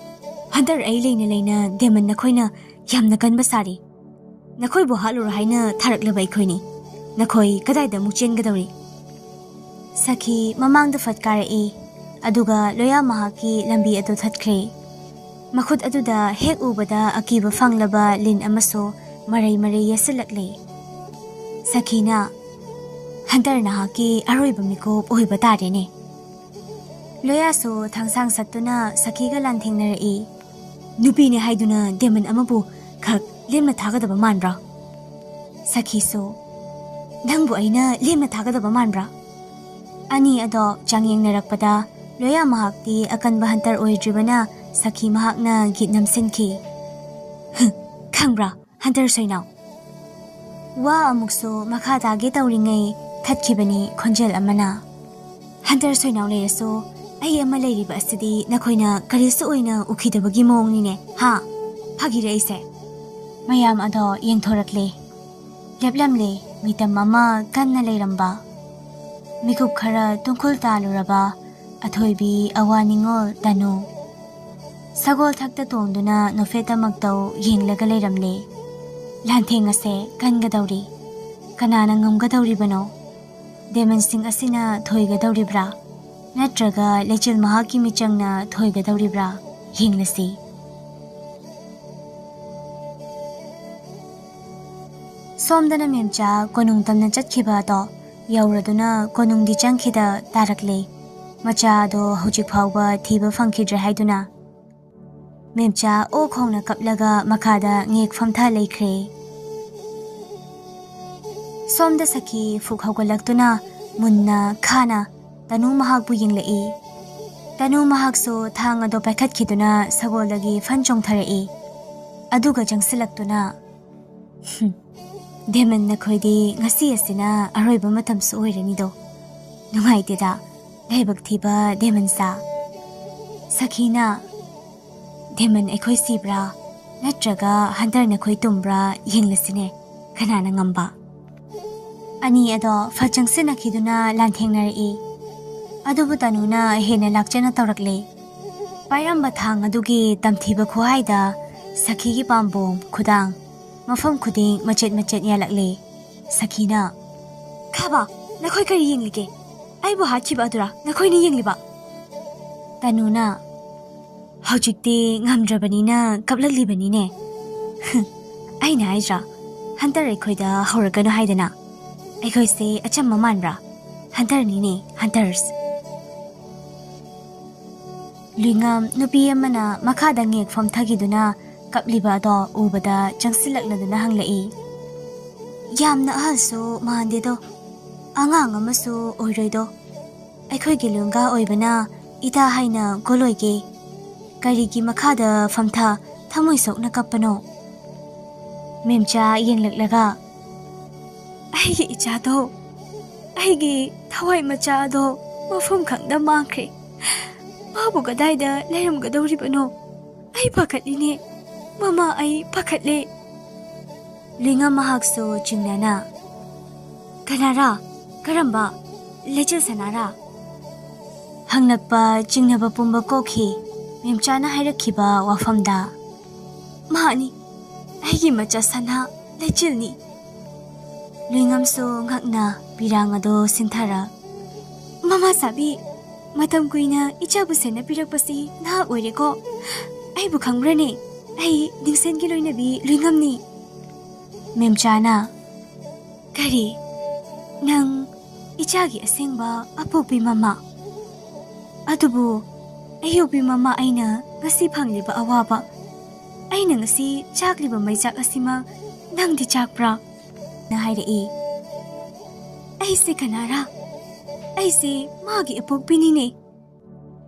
"ꯍꯟꯗꯛ ꯑꯩ ꯂꯩꯅ ꯂꯩꯅ ꯗꯦꯃꯟ ꯅꯈꯣꯏꯅ ꯌꯥꯝꯅ ꯀꯟꯕ ꯁꯥꯔꯤ꯫ ꯅꯈꯣꯏꯕꯨ ꯍꯥꯠꯂꯨꯔꯣ ꯍꯥꯏꯅ ꯊꯥꯔꯛꯂꯕ ꯑꯩꯈꯣꯏꯅꯤ꯫ ꯅꯈꯣꯏ ꯀꯗꯥꯏꯗ ꯑꯃꯨꯛ ꯆꯦꯟꯒꯗꯧꯔꯤ?" ꯁꯈꯤ ꯃꯃꯥꯡꯗ ꯐꯠ ꯀꯥꯔꯛꯏ, ꯑꯗꯨꯒ ꯂꯣꯌꯥ ꯃꯍꯥꯛꯀꯤ ꯂꯝꯕꯤ ꯑꯗꯨ ꯊꯠꯈ꯭ꯔꯦ꯫ ꯃꯈꯨꯠ ꯑꯗꯨꯗ ꯍꯦꯛ ꯎꯕꯗ ꯑꯀꯤꯕ ꯐꯪꯂꯕ ꯂꯤꯟ ꯑꯃꯁꯨ ꯃꯔꯩ ꯃꯔꯩ ꯌꯦꯠꯁꯤꯜꯂꯛꯂꯦ꯫ ꯁꯈꯤꯅ, "ꯍꯟꯗꯛ ꯅꯍꯥꯛꯀꯤ ꯑꯔꯣꯏꯕ ꯃꯤꯀꯨꯞ ꯑꯣꯏꯕ ꯇꯥꯔꯦꯅꯦ꯫" ꯂꯣꯌꯥꯁꯨ ꯊꯥꯡꯁꯥꯡ ꯁꯠꯇꯨꯅ ꯁꯈꯤꯒ ꯂꯥꯟꯊꯦꯡꯅꯔꯛꯏ꯫ "ꯅꯨꯄꯤꯅꯦ ꯍꯥꯏꯗꯨꯅ ꯗꯦꯃꯟ ꯑꯃꯕꯨ ꯈꯛ ꯂꯦꯝꯅ ꯊꯥꯒꯗꯕ ꯃꯥꯟꯕ꯭ꯔꯥ?" ꯁꯈꯤꯁꯨ, "ꯅꯪꯕꯨ ꯑꯩꯅ ꯂꯦꯝꯅ ꯊꯥꯒꯗꯕ ꯃꯥꯟꯕ꯭ꯔꯥ?" ꯑꯅꯤ ꯑꯗꯣ ꯆꯥꯡꯌꯦꯡꯅꯔꯛꯄꯗ ꯂꯣꯌꯥ ꯃꯍꯥꯛꯇꯤ ꯑꯀꯟꯕ ꯍꯟꯇꯔ ꯑꯣꯏꯗ꯭ꯔꯤꯕꯅ ꯁꯈꯤ ꯃꯍꯥꯛꯅ ꯒꯤꯠ ꯅꯝꯁꯤꯟꯈꯤ꯫ "ꯍꯨꯝ, ꯈꯪꯕ꯭ꯔꯥ, ꯍꯟꯇꯔ ꯁꯣꯏꯅꯥꯎ?" ꯋꯥ ꯑꯃꯨꯛꯁꯨ ꯃꯈꯥ ꯇꯥꯒꯦ ꯇꯧꯔꯤꯉꯩ ꯊꯠꯈꯤꯕꯅꯤ ꯈꯣꯟꯖꯦꯜ ꯑꯃꯅ꯫ "ꯍꯟꯇꯔ ꯁꯣꯏꯅꯥꯎ ꯂꯩꯔꯁꯨ ꯑꯩ ꯑꯃ ꯂꯩꯔꯤꯕ ꯑꯁꯤꯗꯤ ꯅꯈꯣꯏꯅ ꯀꯔꯤꯁꯨ ꯑꯣꯏꯅ ꯎꯈꯤꯗꯕꯒꯤ ꯃꯑꯣꯡꯅꯤꯅꯦ, ꯍꯥ? ꯐꯥꯒꯤꯔꯦ ꯑꯩꯁꯦ?" ꯃꯌꯥꯝ ꯑꯗꯣ ꯌꯦꯡꯊꯣꯔꯛꯂꯦ꯫ ꯂꯦꯞꯂꯝꯂꯦ ꯃꯤꯇꯝ ꯑꯃ ꯀꯟꯅ ꯂꯩꯔꯝꯕ꯫ ꯃꯤꯀꯨꯞ ꯈꯔ ꯇꯨꯡꯈꯨꯜ ꯇꯥꯜꯂꯨꯔꯕ ꯑꯊꯣꯏꯕꯤ ꯑꯋꯥ ꯅꯤꯡꯉꯣꯜ ꯇꯅꯨ꯫ ꯁꯒꯣꯜ ꯊꯛꯇ ꯇꯣꯡꯗꯨꯅ ꯅꯣꯐꯦꯠꯇꯃꯛꯇꯧ ꯌꯦꯡꯂꯒ ꯂꯩꯔꯝꯂꯦ꯫ "ꯂꯥꯟꯊꯦꯡ ꯑꯁꯦ ꯀꯟꯒꯗꯧꯔꯤ꯫ ꯀꯅꯥꯅ ꯉꯝꯒꯗꯧꯔꯤꯕꯅꯣ? ꯗꯦꯃꯟꯁꯤꯡ ꯑꯁꯤꯅ ꯊꯣꯏꯒꯗꯧꯔꯤꯕ꯭ꯔꯥ? ꯅꯠꯇ꯭ꯔꯒ ꯂꯩꯆꯤꯜ ꯃꯍꯥꯛꯀꯤ ꯃꯤꯆꯪꯅ ꯊꯣꯏꯒꯗꯧꯔꯤꯕ꯭ꯔꯥ? ꯌꯦꯡꯂꯁꯤ꯫" ꯁꯣꯝꯗꯅ ꯃꯦꯝꯆꯥ ꯀꯣꯅꯨꯡ ꯇꯝꯅ ꯆꯠꯈꯤꯕ ꯑꯗꯣ ꯌꯧꯔꯗꯨꯅ ꯀꯣꯅꯨꯡꯗꯤ ꯆꯪꯈꯤꯗ ꯇꯥꯔꯛꯂꯦ꯫ ꯃꯆꯥ ꯑꯗꯣ ꯍꯧꯖꯤꯛ ꯐꯥꯎꯕ ꯊꯤꯕ ꯐꯪꯈꯤꯗ꯭ꯔꯦ ꯍꯥꯏꯗꯨꯅ ꯃꯦꯝꯆꯥ ꯑꯣ ꯈꯣꯡꯅ ꯀꯞꯂꯒ ꯃꯈꯥꯗ ꯉꯦꯛ ꯐꯝꯊ ꯂꯩꯈ꯭ꯔꯦ꯫ ꯁꯣꯝꯗ ꯁꯈꯤ ꯐꯨꯛ ꯍꯧꯒꯠꯂꯛꯇꯨꯅ ꯃꯨꯟꯅ ꯈꯥꯅ ꯇꯅꯨ ꯃꯍꯥꯛꯄꯨ ꯌꯦꯡꯂꯛꯏ꯫ ꯇꯅꯨ ꯃꯍꯥꯛꯁꯨ ꯊꯥꯡ ꯑꯗꯣ ꯄꯥꯏꯈꯠꯈꯤꯗꯨꯅ ꯁꯒꯣꯜꯗꯒꯤ ꯐꯟ ꯆꯣꯡꯊꯔꯛꯏ꯫ ꯑꯗꯨꯒ ꯆꯪꯁꯤꯜꯂꯛꯇꯨꯅ, "ꯍꯨꯝ, ꯗꯦꯃꯟ ꯅꯈꯣꯏꯗꯤ ꯉꯁꯤ ꯑꯁꯤꯅ ꯑꯔꯣꯏꯕ ꯃꯇꯝꯁꯨ ꯑꯣꯏꯔꯅꯤꯗꯣ꯫ ꯅꯨꯡꯉꯥꯏꯇꯦꯗ, ꯂꯥꯏꯕꯛ ꯊꯤꯕ ꯗꯦꯃꯟ ꯆꯥ꯫" ꯁꯈꯤꯅ, ꯍꯦꯃꯟ ꯑꯩꯈꯣꯏ ꯁꯤꯕ꯭ꯔꯥ ꯅꯠꯇ꯭ꯔꯒ ꯍꯟꯗꯔ ꯅꯈꯣꯏ ꯇꯨꯝꯕ꯭ꯔꯥ ꯌꯦꯡꯂꯁꯤꯅꯦ, ꯀꯅꯥꯅ ꯉꯝꯕ? ꯑꯅꯤ ꯑꯗꯣ ꯐꯠ ꯆꯪꯁꯤꯟꯅꯈꯤꯗꯨꯅ ꯂꯥꯟꯊꯦꯡꯅꯔꯛꯏ꯫ ꯑꯗꯨꯕꯨ ꯇꯅꯨꯅ ꯍꯦꯟꯅ ꯂꯥꯛꯆꯅ ꯇꯧꯔꯛꯂꯦ꯫ ꯄꯥꯏꯔꯝꯕ ꯊꯥꯡ ꯑꯗꯨꯒꯤ ꯇꯝꯊꯤꯕ ꯈꯨꯍꯥꯏꯗ ꯁꯈꯤꯒꯤ ꯄꯥꯝꯕꯣꯝ, ꯈꯨꯗꯥꯡ, ꯃꯐꯝ ꯈꯨꯗꯤꯡ ꯃꯆꯦꯠ ꯃꯆꯦꯠ ꯌꯥꯜꯂꯛꯂꯦ꯫ ꯁꯈꯤꯅ, "ꯈꯥꯕ, ꯅꯈꯣꯏ ꯀꯔꯤ ꯌꯦꯡꯂꯤꯒꯦ? ꯑꯩꯕꯨ ꯍꯥꯠꯈꯤꯕ ꯑꯗꯨꯔꯥ ꯅꯈꯣꯏꯅ ꯌꯦꯡꯂꯤꯕ?" ꯇꯅꯨꯅ, "ꯍꯧꯖꯤꯛꯇꯤ ꯉꯝꯗ꯭ꯔꯕꯅꯤꯅ ꯀꯞꯂꯛꯂꯤꯕꯅꯤꯅꯦ꯫ ꯑꯩꯅ ꯍꯥꯏꯗ꯭ꯔꯥ, ꯍꯟꯇꯔ ꯑꯩꯈꯣꯏꯗ ꯍꯧꯔꯛꯀꯅꯨ ꯍꯥꯏꯗꯅ꯫ ꯑꯩꯈꯣꯏꯁꯦ ꯑꯆꯝꯕ ꯃꯥꯟꯕ꯭ꯔꯥ? ꯍꯟꯇꯔꯅꯤꯅꯦ, ꯍꯟꯇꯔꯁ꯫" ꯂꯨꯏꯉꯝ ꯅꯨꯄꯤ ꯑꯃꯅ ꯃꯈꯥꯗ ꯉꯦꯛ ꯐꯝꯊꯈꯤꯗꯨꯅ ꯀꯞꯂꯤꯕ ꯑꯗꯣ ꯎꯕꯗ ꯆꯪꯁꯤꯜꯂꯛꯂꯗꯨꯅ ꯍꯪꯂꯛꯏ, "ꯌꯥꯝꯅ ꯑꯍꯜꯁꯨ ꯃꯥꯟꯗꯦꯗꯣ, ꯑꯉꯥꯡ ꯑꯃꯁꯨ ꯑꯣꯏꯔꯣꯏꯗꯣ꯫ ꯑꯩꯈꯣꯏꯒꯤ ꯂꯨꯡꯒꯥ ꯑꯣꯏꯕꯅ ꯏꯇꯥ ꯍꯥꯏꯅ ꯒꯣꯂꯣꯏꯒꯦ꯫ ꯀꯔꯤꯒꯤ ꯃꯈꯥꯗ ꯐꯝꯊ ꯊꯃꯣꯏ ꯁꯣꯛꯅ ꯀꯞꯄꯅꯣ?" ꯃꯦꯝꯆꯥ ꯌꯦꯡꯂꯛꯂꯒ, "ꯑꯩꯒꯤ ꯏꯆꯥꯗꯣ, ꯑꯩꯒꯤ ꯊꯋꯥꯏ ꯃꯆꯥ ꯑꯗꯣ ꯃꯐꯝ ꯈꯪꯗ ꯃꯥꯡꯈ꯭ꯔꯦ꯫ ꯃꯥꯕꯨ ꯀꯗꯥꯏꯗ ꯂꯩꯔꯝꯒꯗꯧꯔꯤꯕꯅꯣ? ꯑꯩ ꯄꯥꯈꯠꯂꯤꯅꯦ꯫ ꯃꯃꯥ, ꯑꯩ ꯄꯥꯈꯠꯂꯦ꯫" ꯂꯤꯉꯝ ꯃꯍꯥꯛꯁꯨ ꯆꯤꯡꯅꯅ, "ꯀꯅꯥꯔꯥ? ꯀꯔꯝꯕ? ꯂꯩꯆꯤꯜ ꯁꯅꯥꯔꯥ?" ꯍꯪꯂꯛꯄ ꯆꯤꯡꯅꯕ ꯄꯨꯝꯕ ꯀꯣꯛꯈꯤ ꯃꯦꯝꯆꯥꯅ ꯍꯥꯏꯔꯛꯈꯤꯕ ꯋꯥꯐꯝꯗ꯫ "ꯃꯍꯥꯛꯅꯤ, ꯑꯩꯒꯤ ꯃꯆꯥ ꯁꯅꯥ ꯂꯩꯆꯤꯜꯅꯤ꯫" ꯂꯨꯏꯉꯝꯁꯨ ꯉꯛꯅ ꯄꯤꯔꯥꯡ ꯑꯗꯨ ꯁꯤꯟꯊꯔ, "ꯃꯃꯥ ꯁꯥꯕꯤ, ꯃꯇꯝ ꯀꯨꯏꯅ ꯏꯆꯥꯕꯨ ꯁꯦꯟꯅꯕꯤꯔꯛꯄꯁꯤ ꯅꯍꯥꯛ ꯑꯣꯏꯔꯦꯀꯣ꯫ ꯑꯩꯕꯨ ꯈꯪꯕ꯭ꯔꯅꯦ? ꯑꯩ ꯅꯤꯡꯁꯦꯟꯒꯤ ꯂꯣꯏꯅꯕꯤ ꯂꯨꯏꯉꯝꯅꯤ꯫" ꯃꯦꯝꯆꯥꯅ, "ꯀꯔꯤ? ꯅꯪ ꯏꯆꯥꯒꯤ ꯑꯁꯦꯡꯕ ꯑꯄꯣꯛꯄꯤ ꯃꯃꯥ? ꯑꯗꯨꯕꯨ ꯑꯌꯣꯛꯄꯤ ꯃꯃꯥ ꯑꯩꯅ ꯉꯁꯤ ꯐꯪꯂꯤꯕ ꯑꯋꯥꯕ, ꯑꯩꯅ ꯉꯁꯤ ꯆꯥꯛꯂꯤꯕ ꯃꯩꯆꯥꯛ ꯑꯁꯤꯃꯛ ꯅꯪꯗꯤ ꯆꯥꯛꯄ꯭ꯔꯥ?" ꯅ ꯍꯥꯏꯔꯛꯏ꯫ "ꯑꯩꯁꯦ ꯀꯅꯥꯔꯥ? ꯑꯩꯁꯦ ꯃꯥꯒꯤ ꯑꯄꯣꯛꯄꯤꯅꯤꯅꯦ꯫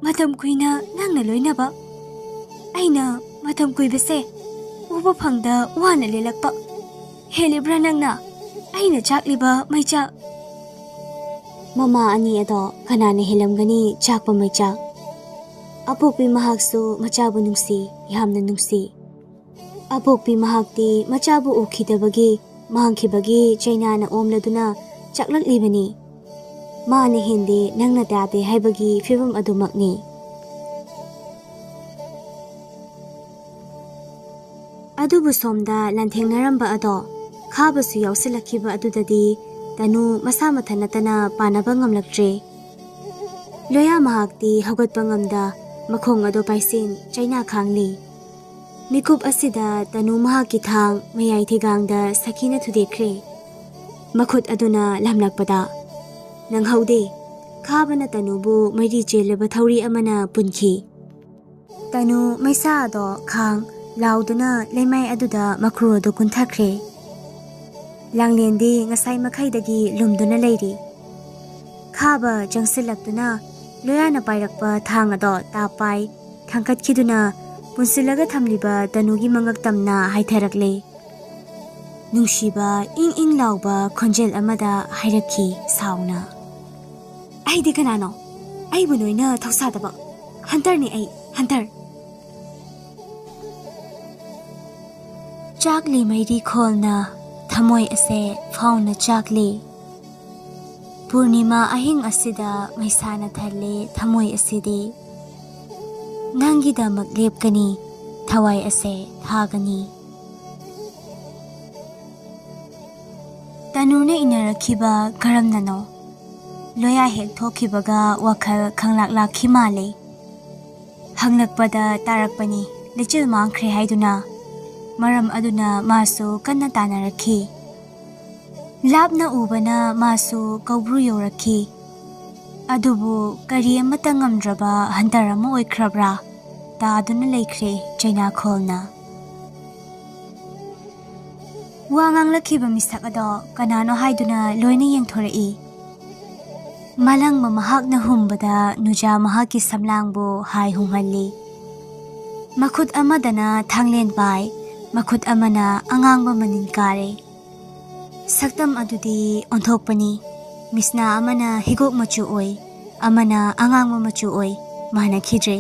ꯃꯇꯝ ꯀꯨꯏꯅ ꯅꯪꯅ ꯂꯣꯏꯅꯕ, ꯑꯩꯅ ꯃꯇꯝ ꯀꯨꯏꯕꯁꯦ ꯎꯕ ꯐꯪꯗ ꯋꯥꯅ ꯂꯦꯜꯂꯛꯄ ꯍꯦꯜꯂꯤꯕ꯭ꯔꯥ ꯅꯪꯅ ꯑꯩꯅ ꯆꯥꯛꯂꯤꯕ ꯃꯩꯆꯥꯛ?" ꯃꯃꯥ ꯑꯅꯤ ꯑꯗꯣ ꯀꯅꯥꯅ ꯍꯦꯜꯂꯝꯒꯅꯤ ꯆꯥꯛꯄ ꯃꯩꯆꯥꯛ? ꯑꯄꯣꯛꯄꯤ ꯃꯍꯥꯛꯁꯨ ꯃꯆꯥꯕꯨ ꯅꯨꯡꯁꯤ, ꯌꯥꯝꯅ ꯅꯨꯡꯁꯤ꯫ ꯑꯄꯣꯛꯄꯤ ꯃꯍꯥꯛꯇꯤ ꯃꯆꯥꯕꯨ ꯎꯈꯤꯗꯕꯒꯤ ꯃꯥꯡꯈꯤꯕꯒꯤ ꯆꯩꯅꯥꯅ ꯑꯣꯝꯂꯗꯨꯅ ꯆꯥꯛꯂꯛꯂꯤꯕꯅꯤ꯫ ꯃꯥꯅ ꯍꯦꯟꯗꯦ, ꯅꯪꯅ ꯇꯥꯗꯦ ꯍꯥꯏꯕꯒꯤ ꯐꯤꯕꯝ ꯑꯗꯨꯃꯛꯅꯤ꯫ ꯑꯗꯨꯕꯨ ꯁꯣꯝꯗ ꯂꯥꯟꯊꯦꯡꯅꯔꯝꯕ ꯑꯗꯣ ꯈꯥꯕꯁꯨ ꯌꯥꯎꯁꯤꯜꯂꯛꯈꯤꯕ ꯑꯗꯨꯗꯗꯤ ꯇꯅꯨ ꯃꯁꯥ ꯃꯊꯟ ꯅꯠꯇꯅ ꯄꯥꯟꯅꯕ ꯉꯝꯂꯛꯇ꯭ꯔꯦ꯫ ꯂꯣꯌꯥ ꯃꯍꯥꯛꯇꯤ ꯍꯧꯒꯠꯄ ꯉꯝꯗ ꯃꯈꯣꯡ ꯑꯗꯨ ꯄꯥꯏꯁꯤꯟ ꯆꯩꯅꯥ ꯈꯥꯡꯂꯤ꯫ ꯃꯤꯀꯨꯞ ꯑꯁꯤꯗ ꯇꯅꯨ ꯃꯍꯥꯛꯀꯤ ꯊꯥꯡ ꯃꯌꯥꯏ ꯊꯤꯒꯥꯡꯗ ꯁꯥꯈꯤꯅ ꯊꯨꯗꯦꯛꯈ꯭ꯔꯦ꯫ ꯃꯈꯨꯠ ꯑꯗꯨꯅ ꯂꯥꯝꯂꯛꯄꯗ ꯅꯪꯍꯧꯗꯦ꯫ ꯈꯥꯕꯅ ꯇꯅꯨꯕꯨ ꯃꯩꯔꯤ ꯆꯦꯜꯂꯕ ꯊꯧꯔꯤ ꯑꯃꯅ ꯄꯨꯟꯈꯤ꯫ ꯇꯅꯨ ꯃꯩꯁꯥ ꯑꯗꯣ ꯈꯥꯡ ꯂꯥꯎꯗꯨꯅ ꯂꯩꯃꯥꯏ ꯑꯗꯨꯗ ꯃꯈ꯭ꯔꯨ ꯑꯗꯨ ꯀꯨꯟꯊꯈ꯭ꯔꯦ꯫ ꯂꯥꯡꯂꯦꯟꯗꯤ ꯉꯁꯥꯏ ꯃꯈꯩꯗꯒꯤ ꯂꯨꯝꯗꯨꯅ ꯂꯩꯔꯤ꯫ ꯈꯥꯕ ꯆꯪꯁꯤꯜꯂꯛꯇꯨꯅ ꯂꯣꯌꯥꯅ ꯄꯥꯏꯔꯛꯄ ꯊꯥꯡ ꯑꯗꯣ ꯇꯥꯞ ꯄꯥꯏ ꯊꯥꯡꯀꯠꯈꯤꯗꯨꯅ ꯄꯨꯟꯁꯤꯜꯂꯒ ꯊꯝꯂꯤꯕ ꯇꯅꯨꯒꯤ ꯃꯉꯛ ꯇꯝꯅ ꯍꯥꯏꯊꯔꯛꯂꯦ꯫ ꯅꯨꯡꯁꯤꯕ ꯏꯪ ꯏꯪ ꯂꯥꯎꯕ ꯈꯣꯟꯖꯦꯜ ꯑꯃꯗ ꯍꯥꯏꯔꯛꯈꯤ ꯁꯥꯎꯅ, "ꯑꯩꯗꯤ ꯀꯅꯥꯅꯣ? ꯑꯩꯕꯨ ꯅꯣꯏꯅ ꯊꯧꯁꯥꯗꯕ꯫ ꯍꯟꯇꯔꯅꯤ ꯑꯩ, ꯍꯟꯇꯔ!" ꯆꯥꯛꯂꯤ ꯃꯩꯔꯤ ꯈꯣꯜꯅ ꯊꯃꯣꯏ ꯑꯁꯦ ꯐꯥꯎꯅ ꯆꯥꯛꯂꯤ꯫ ꯄꯨꯔꯅꯤꯃꯥ ꯑꯍꯤꯡ ꯑꯁꯤꯗ ꯃꯩꯁꯥꯅ ꯊꯜꯂꯦ ꯊꯃꯣꯏ ꯑꯁꯤꯗꯤ꯫ ꯅꯪꯒꯤꯗꯃꯛ ꯂꯦꯞꯀꯅꯤ, ꯊꯋꯥꯏ ꯑꯁꯦ ꯊꯥꯒꯅꯤ꯫ ꯇꯅꯨꯅ ꯏꯟꯅꯔꯛꯈꯤꯕ ꯀꯔꯝꯅꯅꯣ? ꯂꯣꯌꯥ ꯍꯦꯛ ꯊꯣꯛꯈꯤꯕꯒ ꯋꯥꯈꯜ ꯈꯪꯂꯥꯛ ꯂꯥꯛꯈꯤ ꯃꯥꯜꯂꯦ꯫ ꯍꯪꯂꯛꯄꯗ ꯇꯥꯔꯛꯄꯅꯤ, ꯂꯩꯆꯤꯜ ꯃꯥꯡꯈ꯭ꯔꯦ ꯍꯥꯏꯗꯨꯅ꯫ ꯃꯔꯝ ꯑꯗꯨꯅ ꯃꯥꯁꯨ ꯀꯟꯅ ꯇꯥꯅꯔꯛꯈꯤ꯫ ꯂꯥꯞꯅ ꯎꯕꯅ ꯃꯥꯁꯨ ꯀꯧꯕ꯭ꯔꯨ ꯌꯧꯔꯛꯈꯤ꯫ ꯑꯗꯨꯕꯨ ꯀꯔꯤ ꯑꯃꯠꯇ ꯉꯝꯗ꯭ꯔꯕ ꯍꯟꯇꯔ ꯑꯃ ꯑꯣꯏꯈ꯭ꯔꯕ꯭ꯔꯥ? ꯇꯥꯗꯨꯅ ꯂꯩꯈ꯭ꯔꯦ ꯆꯩꯅꯥꯈꯣꯜꯅ꯫ ꯋꯥ ꯉꯥꯡꯂꯛꯈꯤꯕ ꯃꯤꯁꯛ ꯑꯗꯣ ꯀꯅꯥꯅꯣ ꯍꯥꯏꯗꯨꯅ ꯂꯣꯏꯅ ꯌꯦꯡꯊꯣꯔꯛꯏ꯫ ꯃꯥꯂꯪꯕ ꯃꯍꯥꯛꯅ ꯍꯨꯝꯕꯗ ꯅꯨꯖꯥ ꯃꯍꯥꯛꯀꯤ ꯁꯝꯂꯥꯡꯕꯨ ꯍꯥꯏ ꯍꯨꯝꯍꯜꯂꯤ꯫ ꯃꯈꯨꯠ ꯑꯃꯗꯅ ꯊꯥꯡꯂꯦꯟ ꯄꯥꯏ, ꯃꯈꯨꯠ ꯑꯃꯅ ꯑꯉꯥꯡꯕ ꯃꯅꯤꯟ ꯀꯥꯔꯦ꯫ ꯁꯛꯇꯝ ꯑꯗꯨꯗꯤ ꯑꯣꯟꯊꯣꯛꯄꯅꯤ꯫ ꯃꯤꯁꯅꯥ ꯑꯃꯅ ꯍꯤꯒꯣꯛ ꯃꯆꯨ ꯑꯣꯏ, ꯑꯃꯅ ꯑꯉꯥꯡꯕ ꯃꯆꯨ ꯑꯣꯏ, ꯃꯥꯟꯅꯈꯤꯗ꯭ꯔꯦ꯫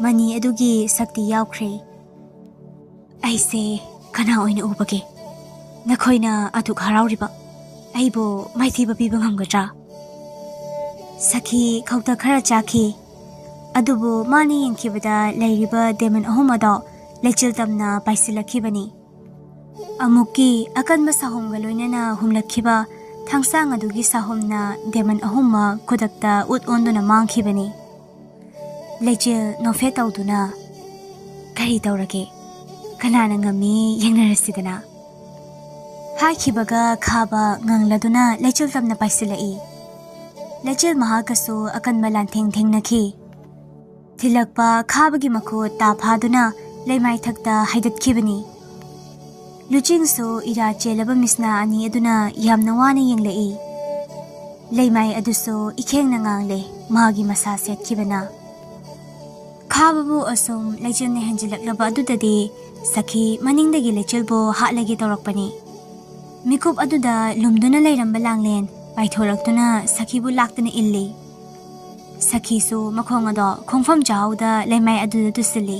ꯃꯅꯤ ꯑꯗꯨꯒꯤ ꯁꯛꯇꯤ ꯌꯥꯎꯈ꯭ꯔꯦ꯫ "ꯑꯩꯁꯦ ꯀꯅꯥ ꯑꯣꯏꯅ ꯎꯕꯒꯦ? ꯅꯈꯣꯏꯅ ꯑꯗꯨꯛ ꯍꯔꯥꯎꯔꯤꯕ ꯑꯩꯕꯨ ꯃꯥꯏꯊꯤꯕ ꯄꯤꯕ ꯉꯝꯒꯗ꯭ꯔꯥ?" ꯁꯈꯤ ꯈꯧꯇ ꯈꯔ ꯆꯥꯈꯤ꯫ ꯑꯗꯨꯕꯨ ꯃꯥꯅ ꯌꯦꯡꯈꯤꯕꯗ ꯂꯩꯔꯤꯕ ꯗꯦꯃꯟ ꯑꯍꯨꯝ ꯑꯗꯣ ꯂꯩꯆꯤꯜ ꯇꯝꯅ ꯄꯥꯏꯁꯤꯜꯂꯛꯈꯤꯕꯅꯤ꯫ ꯑꯃꯨꯛꯀꯤ ꯑꯀꯟꯕ ꯁꯥꯍꯨꯝꯒ ꯂꯣꯏꯅꯅ ꯍꯨꯝꯂꯛꯈꯤꯕ ꯊꯥꯡꯁꯥꯡ ꯑꯗꯨꯒꯤ ꯁꯥꯍꯨꯝꯅ ꯗꯦꯃꯟ ꯑꯍꯨꯝꯃꯛ ꯈꯨꯗꯛꯇ ꯎꯠ ꯑꯣꯟꯗꯨꯅ ꯃꯥꯡꯈꯤꯕꯅꯤ꯫ ꯂꯩꯆꯤꯜ ꯅꯣꯛꯐꯦꯠ ꯇꯧꯗꯨꯅ, "ꯀꯔꯤ ꯇꯧꯔꯒꯦ? ꯀꯅꯥꯅ ꯉꯝꯃꯤ ꯌꯦꯡꯅꯔꯁꯤꯗꯅ?" ꯍꯥꯏꯈꯤꯕꯒ ꯈꯥꯕ ꯉꯪꯂꯗꯨꯅ ꯂꯩꯆꯤꯜ ꯇꯝꯅ ꯄꯥꯏꯁꯤꯜꯂꯛꯏ꯫ ꯂꯩꯆꯤꯜ ꯃꯍꯥꯛꯀꯁꯨ ꯑꯀꯟꯕ ꯂꯥꯟꯊꯦꯡ ꯊꯦꯡꯅꯈꯤ꯫ ꯊꯤꯜꯂꯛꯄ ꯈꯥꯕꯒꯤ ꯃꯈꯨꯠ ꯇꯥ ꯐꯥꯗꯨꯅ ꯂꯩꯃꯥꯏꯊꯛꯇ ꯍꯥꯏꯗꯠꯈꯤꯕꯅꯤ꯫ ꯂꯨꯆꯤꯡꯁꯨ ꯏꯔꯥ ꯆꯦꯜꯂꯕ ꯃꯤꯁꯅꯥ ꯑꯅꯤ ꯑꯗꯨꯅ ꯌꯥꯝꯅ ꯋꯥꯅ ꯌꯦꯡꯂꯛꯏ꯫ ꯂꯩꯃꯥꯏ ꯑꯗꯨꯁꯨ ꯏꯈꯦꯡꯅ ꯉꯥꯡꯂꯦ, ꯃꯥꯒꯤ ꯃꯁꯥ ꯁꯦꯠꯈꯤꯕꯅ꯫ ꯈꯥꯕꯕꯨ ꯑꯁꯨꯝ ꯂꯩꯆꯤꯜꯅ ꯍꯦꯟꯖꯤꯜꯂꯛꯂꯕ ꯑꯗꯨꯗꯗꯤ ꯁꯈꯤ ꯃꯅꯤꯡꯗꯒꯤ ꯂꯩꯆꯤꯜꯕꯨ ꯍꯥꯠꯂꯒꯦ ꯇꯧꯔꯛꯄꯅꯤ꯫ ꯃꯤꯀꯨꯞ ꯑꯗꯨꯗ ꯂꯨꯝꯗꯨꯅ ꯂꯩꯔꯝꯕ ꯂꯥꯡꯂꯦꯟ ꯄꯥꯏꯊꯣꯔꯛꯇꯨꯅ ꯁꯈꯤꯕꯨ ꯂꯥꯛꯇꯨꯅ ꯏꯜꯂꯤ꯫ ꯁꯈꯤꯁꯨ ꯃꯈꯣꯡ ꯑꯗꯣ ꯈꯣꯡꯐꯝ ꯆꯥꯍꯧꯗ ꯂꯩꯃꯥꯏ ꯑꯗꯨꯗ ꯇꯨꯁꯤꯜꯂꯤ꯫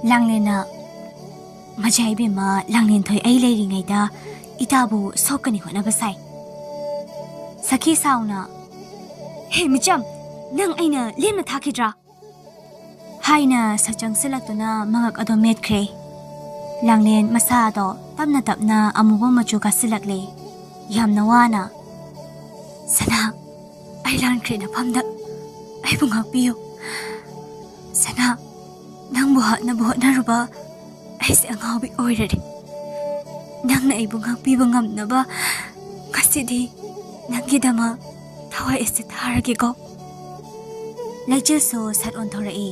ꯂꯥꯡꯂꯦꯟꯅ, "ꯃꯖꯥ ꯏꯕꯦꯝꯃ, ꯂꯥꯡꯂꯦꯟꯊꯣꯏ ꯑꯩ ꯂꯩꯔꯤꯉꯩꯗ ꯏꯇꯥꯕꯨ ꯁꯣꯛꯀꯅꯤ ꯍꯣꯠꯅꯕ ꯁꯥꯏ"꯫ ꯁꯈꯤ ꯁꯥꯎꯅ, "ꯍꯦ ꯃꯤꯆꯝ, ꯅꯪ ꯑꯩꯅ ꯂꯦꯝꯅ ꯊꯥꯈꯤꯗ꯭ꯔꯥ?" ꯍꯥꯏꯅ ꯁꯠ ꯆꯪꯁꯤꯜꯂꯛꯇꯨꯅ ꯃꯉꯛ ꯑꯗꯣ ꯃꯦꯠꯈ꯭ꯔꯦ꯫ ꯂꯥꯡꯂꯦꯟ ꯃꯁꯥ ꯑꯗꯣ ꯇꯞꯅ ꯇꯞꯅ ꯑꯃꯨꯕ ꯃꯆꯨ ꯀꯥꯁꯤꯜꯂꯛꯂꯦ꯫ ꯌꯥꯝꯅ ꯋꯥꯅ, "ꯁꯅꯥ, ꯑꯩ ꯂꯥꯟꯈ꯭ꯔꯦ ꯅꯐꯝꯗ꯫ ꯑꯩꯕꯨ ꯉꯥꯛꯄꯤꯌꯨ꯫ ꯁꯅꯥ, ꯅꯪꯕꯨ ꯍꯥꯠꯅꯕ ꯍꯣꯠꯅꯔꯨꯕ ꯑꯩꯁꯦ ꯑꯉꯥꯎꯕꯤ ꯑꯣꯏꯔꯔꯦ꯫ ꯅꯪꯅ ꯑꯩꯕꯨ ꯉꯥꯛꯄꯤꯕ ꯉꯝꯅꯕ ꯉꯁꯤꯗꯤ ꯅꯪꯒꯤꯗꯃꯛ ꯊꯋꯥꯏ ꯑꯁꯤ ꯊꯥꯔꯒꯦꯀꯣ"꯫ ꯂꯩꯆꯤꯜꯁꯨ ꯁꯠ ꯑꯣꯟꯊꯣꯔꯛꯏ꯫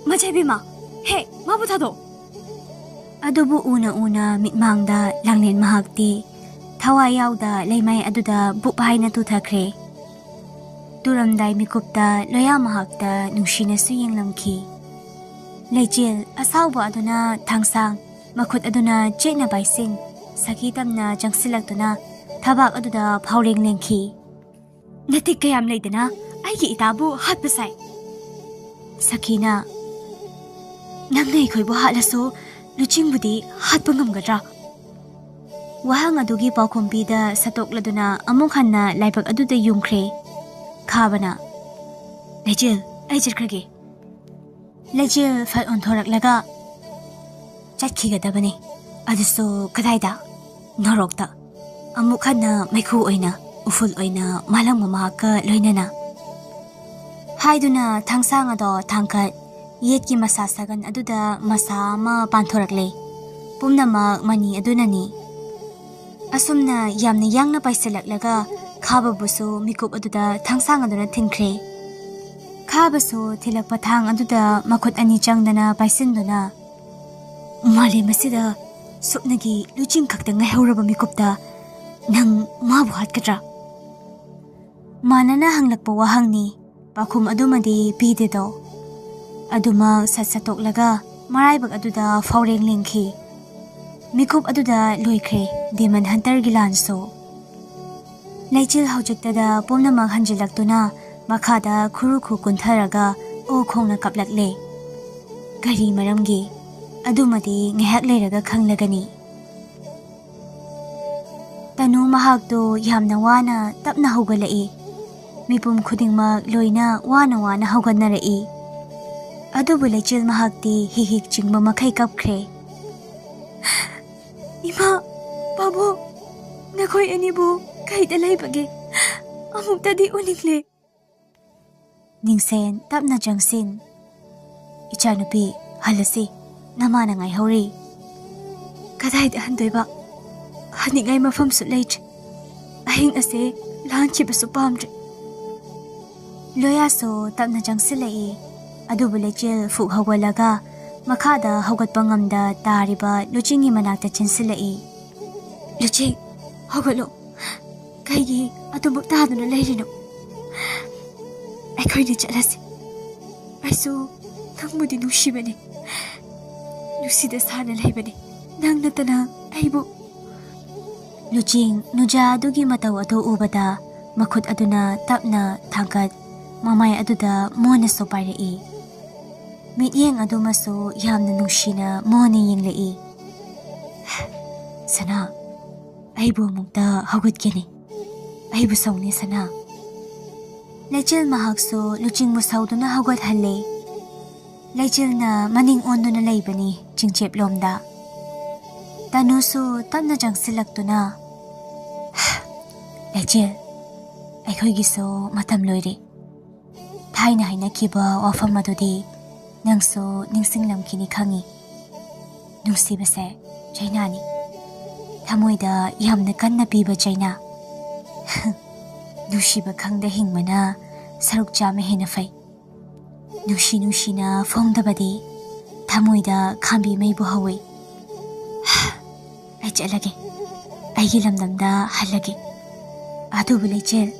"ꯃꯖꯥ ꯏꯕꯦꯝꯃ, ꯍꯦ, ꯃꯥꯕꯨ ꯊꯥꯗꯣꯛ!" ꯑꯗꯨꯕꯨ ꯎꯅ ꯎꯅ ꯃꯤꯠꯃꯥꯡꯗ ꯂꯥꯡꯂꯦꯟ ꯃꯍꯥꯛꯇꯤ ꯊꯋꯥꯏ ꯌꯥꯎꯗ ꯂꯩꯃꯥꯏ ꯑꯗꯨꯗ ꯕꯨꯞ ꯍꯥꯏꯅ ꯇꯨꯊꯈ꯭ꯔꯦ꯫ ꯇꯨꯔꯝꯗꯥꯏ ꯃꯤꯀꯨꯞꯇ ꯂꯣꯌꯥ ꯃꯍꯥꯛꯇ ꯅꯨꯡꯁꯤꯅꯁꯨ ꯌꯦꯡꯂꯝꯈꯤ꯫ ꯂꯩꯆꯤꯜ ꯑꯁꯥꯎꯕ ꯑꯗꯨꯅ ꯊꯥꯡꯁꯥꯡ ꯃꯈꯨꯠ ꯑꯗꯨꯅ ꯆꯦꯠꯅ ꯄꯥꯏꯁꯤꯟ, ꯁꯈꯤ ꯇꯝꯅ ꯆꯪꯁꯤꯜꯂꯛꯇꯨꯅ ꯊꯕꯥꯛ ꯑꯗꯨꯗ ꯐꯥꯎꯔꯦꯡ ꯂꯦꯡꯈꯤ꯫ "ꯅꯇꯤꯛ ꯀꯌꯥꯝ ꯂꯩꯗꯅ ꯑꯩꯒꯤ ꯏꯇꯥꯕꯨ ꯍꯥꯠꯄ ꯁꯥꯏ!" ꯁꯈꯤꯅ, "ꯅꯪꯅ ꯑꯩꯈꯣꯏꯕꯨ ꯍꯥꯠꯂꯁꯨ ꯂꯨꯆꯤꯡꯕꯨꯗꯤ ꯍꯥꯠꯄ ꯉꯝꯒꯗ꯭ꯔꯥ?" ꯋꯥꯍꯪ ꯑꯗꯨꯒꯤ ꯄꯥꯎꯈꯨꯝ ꯄꯤꯗ ꯁꯠꯇꯣꯛꯂꯗꯨꯅ ꯑꯃꯨꯛ ꯍꯟꯅ ꯂꯥꯏꯕꯛ ꯑꯗꯨꯗ ꯌꯨꯡꯈ꯭ꯔꯦ꯫ ꯈꯥꯕꯅ, "ꯂꯩꯆꯤꯜ, ꯑꯩ ꯆꯠꯈ꯭ꯔꯒꯦ꯫" ꯂꯩꯆꯤꯜ ꯐꯠ ꯑꯣꯟꯊꯣꯔꯛꯂꯒ, "ꯆꯠꯈꯤꯒꯗꯕꯅꯤ, ꯑꯗꯨꯁꯨ ꯀꯗꯥꯏꯗ? ꯅꯣꯔꯣꯛꯇ, ꯑꯃꯨꯛ ꯍꯟꯅ ꯃꯩꯈꯨ ꯑꯣꯏꯅ, ꯎꯐꯨꯜ ꯑꯣꯏꯅ ꯃꯥꯂꯪꯕ ꯃꯍꯥꯛꯀ ꯂꯣꯏꯅꯅ," ꯍꯥꯏꯗꯨꯅ ꯊꯥꯡꯁꯥꯡ ꯑꯗꯣ ꯊꯥꯡꯀꯠ, ꯌꯦꯠꯀꯤ ꯃꯁꯥ ꯁꯥꯒꯟ ꯑꯗꯨꯗ ꯃꯁꯥ ꯑꯃ ꯄꯥꯟꯊꯣꯔꯛꯂꯦ꯫ ꯄꯨꯝꯅꯃꯛ ꯃꯅꯤ ꯑꯗꯨꯅꯅꯤ꯫ ꯑꯁꯨꯝꯅ ꯌꯥꯝꯅ ꯌꯥꯡꯅ ꯄꯥꯏꯁꯤꯜꯂꯛꯂꯒ ꯈꯥꯕꯕꯨꯁꯨ ꯃꯤꯀꯨꯞ ꯑꯗꯨꯗ ꯊꯥꯡꯁꯥꯡ ꯑꯗꯨꯅ ꯊꯤꯟꯈ꯭ꯔꯦ꯫ ꯈꯥꯕꯁꯨ ꯊꯤꯜꯂꯛꯄ ꯊꯥꯡ ꯑꯗꯨꯗ ꯃꯈꯨꯠ ꯑꯅꯤ ꯆꯪꯗꯅ ꯄꯥꯏꯁꯤꯟꯗꯨꯅ, "ꯃꯥꯂꯦꯝ ꯑꯁꯤꯗ ꯁꯨꯞꯅꯒꯤ ꯂꯨꯆꯤꯡ ꯈꯛꯇ ꯉꯥꯏꯍꯧꯔꯕ ꯃꯤꯀꯨꯞꯇ ꯅꯪ ꯃꯥꯕꯨ ꯍꯥꯠꯀꯗ꯭ꯔꯥ?" ꯃꯥꯅꯅ ꯍꯪꯂꯛꯄ ꯋꯥꯍꯪꯅꯤ꯫ ꯄꯥꯎꯈꯨꯝ ꯑꯗꯨꯃꯗꯤ ꯄꯤꯗꯦꯗꯣ꯫ ꯑꯗꯨꯃꯛ ꯁꯠ ꯁꯠꯇꯣꯛꯂꯒ ꯃꯔꯥꯏꯕꯛ ꯑꯗꯨꯗ ꯐꯥꯎꯔꯦꯡ ꯂꯦꯡꯈꯤ꯫ ꯃꯤꯀꯨꯞ ꯑꯗꯨꯗ ꯂꯣꯏꯈ꯭ꯔꯦ ꯗꯦꯃꯟ ꯍꯟꯇꯔꯒꯤ ꯂꯥꯟꯁꯨ꯫ ꯂꯩꯆꯤꯜ ꯍꯧꯖꯤꯛꯇꯗ ꯄꯨꯝꯅꯃꯛ ꯍꯟꯖꯤꯜꯂꯛꯇꯨꯅ ꯃꯈꯥꯗ ꯈꯨꯔꯨ ꯈꯨ ꯀꯨꯟꯊꯔꯒ ꯑꯣ ꯈꯣꯡꯅ ꯀꯞꯂꯛꯂꯦ꯫ ꯀꯔꯤ ꯃꯔꯝꯒꯤ? ꯑꯗꯨꯃꯗꯤ ꯉꯥꯏꯍꯥꯛ ꯂꯩꯔꯒ ꯈꯪꯂꯒꯅꯤ꯫ ꯇꯅꯨ ꯃꯍꯥꯛꯇꯨ ꯌꯥꯝꯅ ꯋꯥꯅ ꯇꯞꯅ ꯍꯧꯒꯠꯂꯛꯏ꯫ ꯃꯤꯄꯨꯝ ꯈꯨꯗꯤꯡꯃꯛ ꯂꯣꯏꯅ ꯋꯥꯅ ꯋꯥꯅ ꯍꯧꯒꯠꯅꯔꯛꯏ꯫ ꯑꯗꯨꯕꯨ ꯂꯩꯆꯤꯜ ꯃꯍꯥꯛꯇꯤ ꯍꯤꯛ ꯍꯤꯛ ꯆꯤꯡꯕ ꯃꯈꯩ ꯀꯞꯈ꯭ꯔꯦ꯫ "ꯏꯃꯥ, ꯄꯥꯕꯨꯡ, ꯅꯈꯣꯏ ꯑꯅꯤꯕꯨ ꯀꯩꯗ ꯂꯩꯕꯒꯦ? ꯑꯃꯨꯛꯇꯗꯤ ꯎꯅꯤꯡꯂꯦ꯫" ꯅꯤꯡꯁꯦꯟ ꯇꯞꯅ ꯆꯪꯁꯤꯟ꯫ "ꯏꯆꯥꯅꯨꯄꯤ, ꯍꯜꯂꯁꯤ, ꯅꯃꯥꯅ ꯉꯥꯏꯍꯧꯔꯤ꯫" "ꯀꯗꯥꯏꯗ ꯍꯟꯗꯣꯏꯕ? ꯍꯟꯅꯤꯡꯉꯥꯏ ꯃꯐꯝꯁꯨ ꯂꯩꯇ꯭ꯔꯦ꯫ ꯑꯍꯤꯡ ꯑꯁꯦ ꯂꯥꯟꯈꯤꯕꯁꯨ ꯄꯥꯝꯗ꯭ꯔꯦ꯫" ꯂꯣꯌꯥꯁꯨ ꯇꯞꯅ ꯆꯪꯁꯤꯜꯂꯛꯏ꯫ ꯑꯗꯨꯕꯨ ꯂꯩꯆꯤꯜ ꯐꯨꯛ ꯍꯧꯒꯠꯂꯒ ꯃꯈꯥꯗ ꯍꯧꯒꯠꯄ ꯉꯝꯗ ꯇꯥꯔꯤꯕ ꯂꯨꯆꯤꯡꯒꯤ ꯃꯅꯥꯛꯇ ꯆꯦꯟꯁꯤꯜꯂꯛꯏ꯫ "ꯂꯨꯆꯤꯡ, ꯍꯧꯒꯠꯂꯣ꯫ ꯀꯩꯒꯤ ꯑꯗꯨꯃꯛ ꯇꯥꯗꯨꯅ ꯂꯩꯔꯤꯅꯣ? ꯑꯩꯈꯣꯏꯅꯤ ꯆꯠꯂꯁꯤ꯫ ꯑꯩꯁꯨ ꯅꯪꯕꯨꯗꯤ ꯅꯨꯡꯁꯤꯕꯅꯤ꯫ ꯅꯨꯡꯁꯤꯗ ꯁꯥꯅ ꯂꯩꯕꯅꯤ꯫ ꯅꯪ ꯅꯠꯇꯅ ꯑꯩꯕꯨ꯫" ꯂꯨꯆꯤꯡ ꯅꯨꯖꯥ ꯑꯗꯨꯒꯤ ꯃꯇꯧ ꯑꯗꯨ ꯎꯕꯗ ꯃꯈꯨꯠ ꯑꯗꯨꯅ ꯇꯞꯅ ꯊꯥꯡꯒꯠ, ꯃꯃꯥꯏ ꯑꯗꯨꯗ ꯃꯣꯟꯅꯁꯨ ꯄꯥꯏꯔꯛꯏ꯫ ꯃꯤꯠꯌꯦꯡ ꯑꯗꯨꯃꯁꯨ ꯌꯥꯝꯅ ꯅꯨꯡꯁꯤꯅ ꯃꯣꯟꯅ ꯌꯦꯡꯂꯛꯏ꯫ "ꯁꯅꯥ, ꯑꯩꯕꯨ ꯑꯃꯨꯛꯇ ꯍꯧꯒꯠꯀꯦꯅꯦ꯫ ꯑꯩꯕꯨ ꯁꯧꯅꯦ, ꯁꯅꯥ꯫" ꯂꯩꯆꯤꯜ ꯃꯍꯥꯛꯁꯨ ꯂꯨꯆꯤꯡꯕꯨ ꯁꯧꯗꯨꯅ ꯍꯧꯒꯠꯍꯜꯂꯦ꯫ ꯂꯩꯆꯤꯜꯅ ꯃꯅꯤꯡ ꯑꯣꯟꯗꯨꯅ ꯂꯩꯕꯅꯤ ꯆꯤꯡꯆꯦꯞꯂꯣꯝꯗ꯫ ꯇꯅꯨꯁꯨ ꯇꯞꯅ ꯆꯪꯁꯤꯜꯂꯛꯇꯨꯅ, "ꯂꯩꯆꯤꯜ, ꯑꯩꯈꯣꯏꯒꯤꯁꯨ ꯃꯇꯝ ꯂꯣꯏꯔꯦ꯫ ꯊꯥꯏꯅ ꯍꯥꯏꯅꯈꯤꯕ ꯋꯥꯐꯝ ꯑꯗꯨꯗꯤ ꯅꯪꯁꯨ ꯅꯤꯡꯁꯤꯡꯂꯝꯈꯤꯅꯤ ꯈꯪꯉꯤ꯫ ꯅꯨꯡꯁꯤꯕꯁꯦ ꯆꯩꯅꯥꯅꯤ꯫ ꯊꯃꯣꯏꯗ ꯌꯥꯝꯅ ꯀꯟꯅ ꯄꯤꯕ ꯆꯩꯅꯥ꯫ ꯅꯨꯡꯁꯤꯕ ꯈꯪꯗ ꯍꯤꯡꯕꯅ ꯁꯔꯨꯛ ꯆꯥꯝꯃ ꯍꯦꯟꯅ ꯐꯩ꯫ ꯅꯨꯡꯁꯤ ꯅꯨꯡꯁꯤꯅ ꯐꯣꯡꯗꯕꯗꯤ ꯊꯃꯣꯏꯗ ꯈꯥꯝꯕꯤ ꯃꯩꯕꯨ ꯍꯧꯏ꯫ ꯑꯩ ꯆꯠꯂꯒꯦ꯫ ꯑꯩꯒꯤ ꯂꯝꯗꯝꯗ ꯍꯜꯂꯒꯦ꯫ ꯑꯗꯨꯕꯨ ꯂꯩꯆꯤꯜ,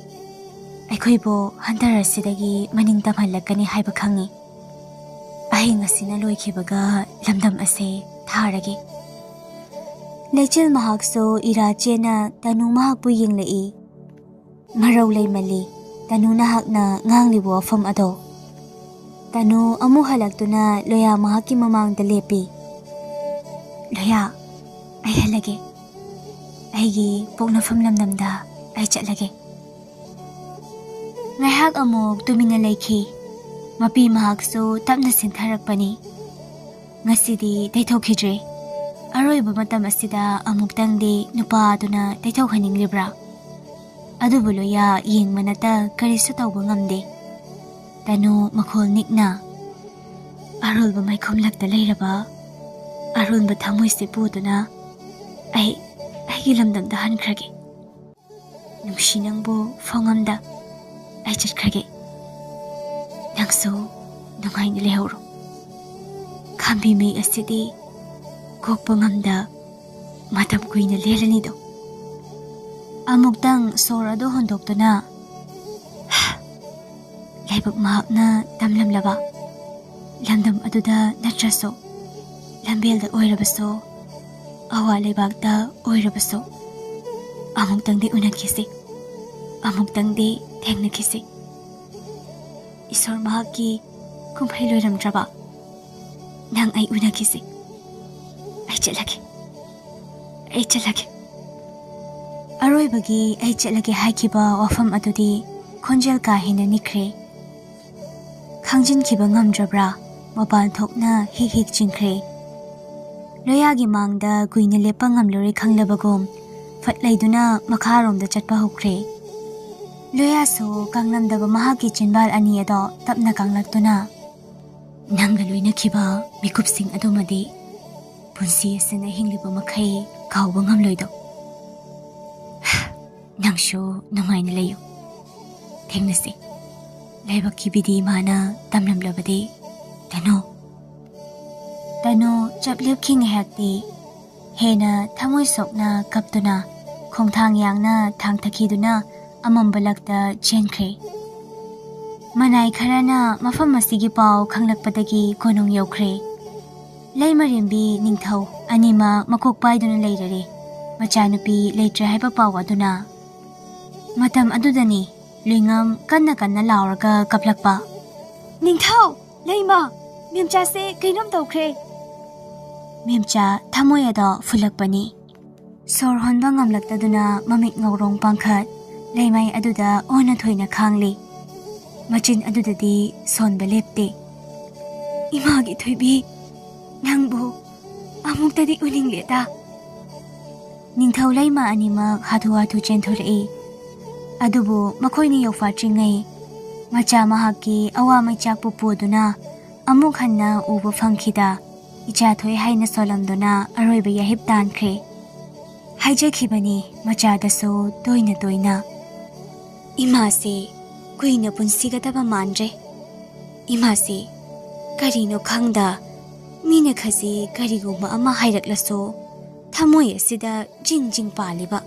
ꯑꯩꯈꯣꯏꯕꯨ ꯍꯟꯗꯔ ꯑꯁꯤꯗꯒꯤ ꯃꯅꯤꯡ ꯇꯝꯍꯜꯂꯛꯀꯅꯤ ꯍꯥꯏꯕ ꯈꯪꯉꯤ꯫ ꯑꯍꯤꯡ ꯑꯁꯤꯅ ꯂꯣꯏꯈꯤꯕꯒ ꯂꯝꯗꯝ ꯑꯁꯦ ꯊꯥꯔꯒꯦ꯫" ꯂꯩꯆꯤꯜ ꯃꯍꯥꯛꯁꯨ ꯏꯔꯥ ꯆꯦꯟꯅ ꯇꯅꯨ ꯃꯍꯥꯛꯄꯨ ꯌꯦꯡꯂꯛꯏ꯫ ꯃꯔꯧ ꯂꯩꯃꯜꯂꯤ ꯇꯅꯨ ꯅꯍꯥꯛꯅ ꯉꯥꯡꯂꯤꯕ ꯋꯥꯐꯝ ꯑꯗꯣ꯫ ꯇꯅꯨ ꯑꯃꯨꯛ ꯍꯜꯂꯛꯇꯨꯅ ꯂꯣꯌꯥ ꯃꯍꯥꯛꯀꯤ ꯃꯃꯥꯡꯗ ꯂꯦꯞꯄꯤ꯫ "ꯂꯣꯌꯥ, ꯑꯩ ꯍꯜꯂꯒꯦ꯫ ꯑꯩꯒꯤ ꯄꯣꯛꯅꯐꯝ ꯂꯝꯗꯝꯗ ꯑꯩ ꯆꯠꯂꯒꯦ꯫" ꯉꯥꯏꯍꯥꯛ ꯑꯃꯨꯛ ꯇꯨꯃꯤꯟꯅ ꯂꯩꯈꯤ꯫ ꯃꯄꯤ ꯃꯍꯥꯛꯁꯨ ꯇꯞꯅ ꯁꯤꯟꯊꯔꯛꯄꯅꯤ꯫ "ꯉꯁꯤꯗꯤ ꯇꯩꯊꯣꯛꯈꯤꯗ꯭ꯔꯦ꯫ ꯑꯔꯣꯏꯕ ꯃꯇꯝ ꯑꯁꯤꯗ ꯑꯃꯨꯛꯇꯪꯗꯤ ꯅꯨꯄꯥ ꯑꯗꯨꯅ ꯇꯩꯊꯣꯛꯍꯟꯅꯤꯡꯂꯤꯕ꯭ꯔꯥ?" ꯑꯗꯨꯕꯨ ꯂꯣꯌꯥ ꯌꯦꯡꯕ ꯅꯠꯇ ꯀꯔꯤꯁꯨ ꯇꯧꯕ ꯉꯝꯗꯦ꯫ ꯇꯅꯨ ꯃꯈꯣꯜ ꯅꯤꯛꯅ, "ꯑꯔꯣꯜꯕ ꯃꯥꯏꯈꯨꯝꯂꯛꯇ ꯂꯩꯔꯕ ꯑꯔꯣꯟꯕ ꯊꯃꯣꯏꯁꯦ ꯄꯨꯗꯨꯅ ꯑꯩ ꯑꯩꯒꯤ ꯂꯝꯗꯝꯗ ꯍꯟꯈ꯭ꯔꯒꯦ꯫ ꯅꯨꯡꯁꯤ, ꯅꯪꯕꯨ ꯐꯣꯡꯉꯝꯗ ꯑꯩ ꯆꯠꯈ꯭ꯔꯒꯦ꯫ ꯅꯪꯁꯨ ꯅꯨꯡꯉꯥꯏꯅ ꯂꯩꯍꯧꯔꯣ꯫ ꯈꯥꯝꯕꯤ ꯃꯩ ꯑꯁꯤꯗꯤ ꯀꯣꯛꯄ ꯉꯝꯗ ꯃꯇꯝ ꯀꯨꯏꯅ ꯂꯦꯜꯂꯅꯤꯗꯣ꯫" ꯑꯃꯨꯛꯇꯪ ꯁꯣꯔ ꯑꯗꯨ ꯍꯣꯟꯗꯣꯛꯇꯨꯅ, ꯂꯥꯏꯕꯛ ꯃꯍꯥꯛꯅ ꯇꯝꯂꯝꯂꯕ ꯂꯝꯗꯝ ꯑꯗꯨꯗ ꯅꯠꯇ꯭ꯔꯁꯨ, ꯂꯝꯕꯦꯜꯗ ꯑꯣꯏꯔꯕꯁꯨ, ꯑꯋꯥ ꯂꯩꯕꯥꯛꯇ ꯑꯣꯏꯔꯕꯁꯨ, ꯑꯃꯨꯛꯇꯪꯗꯤ ꯎꯅꯈꯤꯁꯤ, ꯑꯃꯨꯛꯇꯪꯗꯤ ꯊꯦꯡꯅꯈꯤꯁꯤ꯫ ꯏꯁꯣꯔ ꯃꯍꯥꯛꯀꯤ ꯀꯨꯝꯍꯩ ꯂꯣꯏꯔꯝꯗ꯭ꯔꯕ ꯅꯪ ꯑꯩ ꯎꯅꯈꯤꯁꯤ꯫ ꯑꯩ ꯆꯠꯂꯒꯦ꯫ ꯑꯩ ꯆꯠꯂꯒꯦ꯫ ꯑꯔꯣꯏꯕꯒꯤ "ꯑꯩ ꯆꯠꯂꯒꯦ" ꯍꯥꯏꯈꯤꯕ ꯋꯥꯐꯝ ꯑꯗꯨꯗꯤ ꯈꯣꯟꯖꯦꯜ ꯀꯥ ꯍꯦꯟꯅ ꯅꯤꯛꯈ꯭ꯔꯦ꯫ ꯈꯥꯡꯖꯤꯟꯈꯤꯕ ꯉꯝꯗ꯭ꯔꯕ꯭ꯔꯥ? ꯃꯄꯥꯟ ꯊꯣꯛꯅ ꯍꯤꯛ ꯍꯤꯛ ꯆꯤꯡꯈ꯭ꯔꯦ꯫ ꯂꯣꯌꯥꯒꯤ ꯃꯥꯡꯗ ꯀꯨꯏꯅ ꯂꯦꯞꯄ ꯉꯝꯂꯔꯣꯏ ꯈꯪꯂꯕꯒꯨꯝ ꯐꯠ ꯂꯩꯗꯨꯅ ꯃꯈꯥꯔꯣꯝꯗ ꯆꯠꯄ ꯍꯧꯈ꯭ꯔꯦ꯫ ꯂꯣꯌꯥꯁꯨ ꯀꯥꯡꯂꯝꯗꯕ ꯃꯍꯥꯛꯀꯤ ꯆꯤꯟꯕꯥꯜ ꯑꯅꯤ ꯑꯗꯣ ꯇꯞꯅ ꯀꯥꯡꯂꯛꯇꯨꯅ, "ꯅꯪꯒ ꯂꯣꯏꯅꯈꯤꯕ ꯃꯤꯀꯨꯞꯁꯤꯡ ꯑꯗꯨꯃꯗꯤ ꯄꯨꯟꯁꯤ ꯑꯁꯤꯅ ꯍꯤꯡꯂꯤꯕ ꯃꯈꯩ ꯀꯥꯎꯕ ꯉꯝꯂꯣꯏꯗꯣ꯫ ꯅꯪꯁꯨ ꯅꯨꯡꯉꯥꯏꯅ ꯂꯩꯌꯨ꯫ ꯊꯦꯡꯅꯁꯤ꯫ ꯂꯥꯏꯕꯛꯀꯤ ꯕꯤꯙꯤ ꯏꯃꯥꯅ ꯇꯝꯂꯝꯂꯕꯗꯤ ꯇꯅꯨ꯫" ꯇꯅꯨ ꯆꯞ ꯂꯦꯞꯈꯤ ꯉꯥꯏꯍꯥꯛꯇꯤ꯫ ꯍꯦꯟꯅ ꯊꯃꯣꯏ ꯁꯣꯛꯅ ꯀꯞꯇꯨꯅ ꯈꯣꯡꯊꯥꯡ ꯌꯥꯡꯅ ꯊꯥꯡꯊꯈꯤꯗꯨꯅ ꯑꯃꯝꯕ ꯂꯛꯇ ꯆꯦꯟꯈ꯭ꯔꯦ꯫ ꯃꯅꯥꯏ ꯈꯔꯅ ꯃꯐꯝ ꯑꯁꯤꯒꯤ ꯄꯥꯎ ꯈꯪꯂꯛꯄꯗꯒꯤ ꯀꯣꯅꯨꯡ ꯌꯧꯈ꯭ꯔꯦ꯫ ꯂꯩꯃꯔꯦꯝꯕꯤ ꯅꯤꯡꯊꯧ ꯑꯅꯤꯃꯛ ꯃꯀꯣꯛ ꯄꯥꯏꯗꯨꯅ ꯂꯩꯔꯔꯦ꯫ ꯃꯆꯥꯅꯨꯄꯤ ꯂꯩꯇ꯭ꯔꯦ ꯍꯥꯏꯕ ꯄꯥꯎ ꯑꯗꯨꯅ꯫ ꯃꯇꯝ ꯑꯗꯨꯗꯅꯤ ꯂꯨꯏꯉꯝ ꯀꯟꯅ ꯀꯟꯅ ꯂꯥꯎꯔꯒ ꯀꯞꯂꯛꯄ꯫ "ꯅꯤꯡꯊꯧ! ꯂꯩꯃ! ꯃꯦꯝꯆꯥꯁꯦ ꯀꯩꯅꯣꯝ ꯇꯧꯈ꯭ꯔꯦ!" ꯃꯦꯝꯆꯥ ꯊꯃꯣꯏ ꯑꯗꯣ ꯐꯨꯜꯂꯛꯄꯅꯤ꯫ ꯁꯣꯔ ꯍꯣꯟꯕ ꯉꯝꯂꯛꯇꯗꯨꯅ ꯃꯃꯤꯠ ꯉꯧꯔꯣꯡ ꯄꯥꯡꯈꯠ ꯂꯩꯃꯥꯏ ꯑꯗꯨꯗ ꯑꯣꯟꯅ ꯊꯣꯏꯅ ꯈꯥꯡꯂꯤ꯫ ꯃꯆꯤꯟ ꯑꯗꯨꯗꯗꯤ ꯁꯣꯟꯕ ꯂꯦꯞꯇꯦ꯫ "ꯏꯃꯥꯒꯤ ꯊꯣꯏꯕꯤ, ꯅꯪꯕꯨ ꯑꯃꯨꯛꯇꯗꯤ ꯎꯅꯤꯡꯂꯦꯗ!" ꯅꯤꯡꯊꯧ ꯂꯩꯃ ꯑꯅꯤꯃꯛ ꯍꯥꯊꯨ ꯍꯥꯊꯨ ꯆꯦꯟꯊꯣꯔꯛꯏ꯫ ꯑꯗꯨꯕꯨ ꯃꯈꯣꯏꯅ ꯌꯧꯐꯥꯠꯇ꯭ꯔꯤꯉꯩ ꯃꯆꯥ ꯃꯍꯥꯛꯀꯤ ꯑꯋꯥ ꯃꯩꯆꯥꯛꯄꯨ ꯄꯨꯗꯨꯅ ꯑꯃꯨꯛ ꯍꯟꯅ ꯎꯕ ꯐꯪꯈꯤꯗ, ꯏꯆꯥ ꯊꯣꯛꯑꯦ ꯍꯥꯏꯅ ꯁꯣꯜꯂꯝꯗꯨꯅ ꯑꯔꯣꯏꯕ ꯌꯥꯍꯤꯞ ꯇꯥꯟꯈ꯭ꯔꯦ꯫ ꯍꯥꯏꯖꯈꯤꯕꯅꯤ ꯃꯆꯥꯗꯁꯨ ꯇꯣꯏꯅ ꯇꯣꯏꯅ, "ꯏꯃꯥꯁꯦ ꯀꯨꯏꯅ ꯄꯨꯟꯁꯤꯒꯗꯕ ꯃꯥꯟꯗ꯭ꯔꯦ꯫ ꯏꯃꯥꯁꯦ ꯀꯔꯤꯅꯣ ꯈꯪꯗ, ꯃꯤꯅ ꯈꯖꯤ ꯀꯔꯤꯒꯨꯝꯕ ꯑꯃ ꯍꯥꯏꯔꯛꯂꯁꯨ ꯊꯃꯣꯏ ꯑꯁꯤꯗ ꯖꯤꯡ ꯖꯤꯡ ꯄꯥꯜꯂꯤꯕ꯫"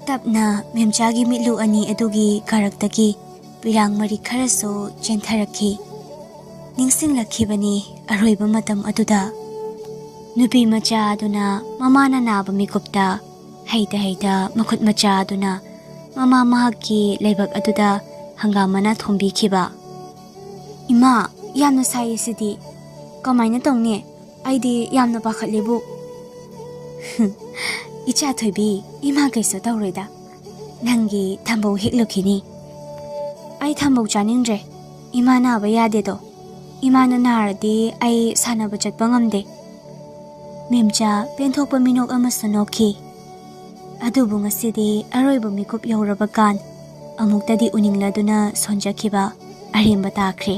ꯇꯞꯅ ꯃꯦꯝꯆꯥꯒꯤ ꯃꯤꯠꯂꯨ ꯑꯅꯤ ꯑꯗꯨꯒꯤ ꯀꯥꯔꯛꯇꯒꯤ ꯄꯤꯔꯥꯡ ꯃꯔꯤꯛ ꯈꯔꯁꯨ ꯆꯦꯟꯊꯔꯛꯈꯤ꯫ ꯅꯤꯡꯁꯤꯡꯂꯛꯈꯤꯕꯅꯤ ꯑꯔꯣꯏꯕ ꯃꯇꯝ ꯑꯗꯨꯗ꯫ ꯅꯨꯄꯤ ꯃꯆꯥ ꯑꯗꯨꯅ ꯃꯃꯥꯅ ꯅꯥꯕ ꯃꯤꯀꯨꯞꯇ ꯍꯩꯇ ꯍꯩꯇ ꯃꯈꯨꯠ ꯃꯆꯥ ꯑꯗꯨꯅ ꯃꯃꯥ ꯃꯍꯥꯛꯀꯤ ꯂꯩꯕꯛ ꯑꯗꯨꯗ ꯍꯪꯒꯥꯝ ꯃꯅꯥ ꯊꯣꯝꯕꯤꯈꯤꯕ꯫ "ꯏꯃꯥ, ꯌꯥꯝꯅ ꯁꯥꯏꯌꯦ ꯁꯤꯗꯤ꯫ ꯀꯃꯥꯏꯅ ꯇꯧꯅꯤ? ꯑꯩꯗꯤ ꯌꯥꯝꯅ ꯄꯥꯈꯠꯂꯤꯕꯨ꯫ ꯏꯆꯥ ꯊꯣꯏꯕꯤ, ꯏꯃꯥ ꯀꯩꯁꯨ ꯇꯧꯔꯣꯏꯗ꯫ ꯅꯪꯒꯤ ꯊꯝꯕꯧ ꯍꯦꯛꯂꯨꯈꯤꯅꯤ꯫ ꯑꯩ ꯊꯝꯕꯧ ꯆꯥꯅꯤꯡꯗ꯭ꯔꯦ꯫ ꯏꯃꯥ ꯅꯥꯕ ꯌꯥꯗꯦꯗꯣ꯫ ꯏꯃꯥꯅ ꯅꯥꯔꯗꯤ ꯑꯩ ꯁꯥꯟꯅꯕ ꯆꯠꯄ ꯉꯝꯗꯦ꯫ ꯃꯦꯝꯆꯥ ꯄꯦꯟꯊꯣꯛꯄ ꯃꯤꯅꯣꯛ ꯑꯃꯁꯨ ꯅꯣꯛꯈꯤ꯫ ꯑꯗꯨꯕꯨ ꯉꯁꯤꯗꯤ ꯑꯔꯣꯏꯕ ꯃꯤꯀꯨꯞ ꯌꯧꯔꯕ ꯀꯥꯟ, ꯑꯃꯨꯛꯇꯗꯤ ꯎꯅꯤꯡꯂꯗꯨꯅ ꯁꯣꯟꯖꯈꯤꯕ ꯑꯔꯦꯝꯕ ꯇꯥꯈ꯭ꯔꯦ꯫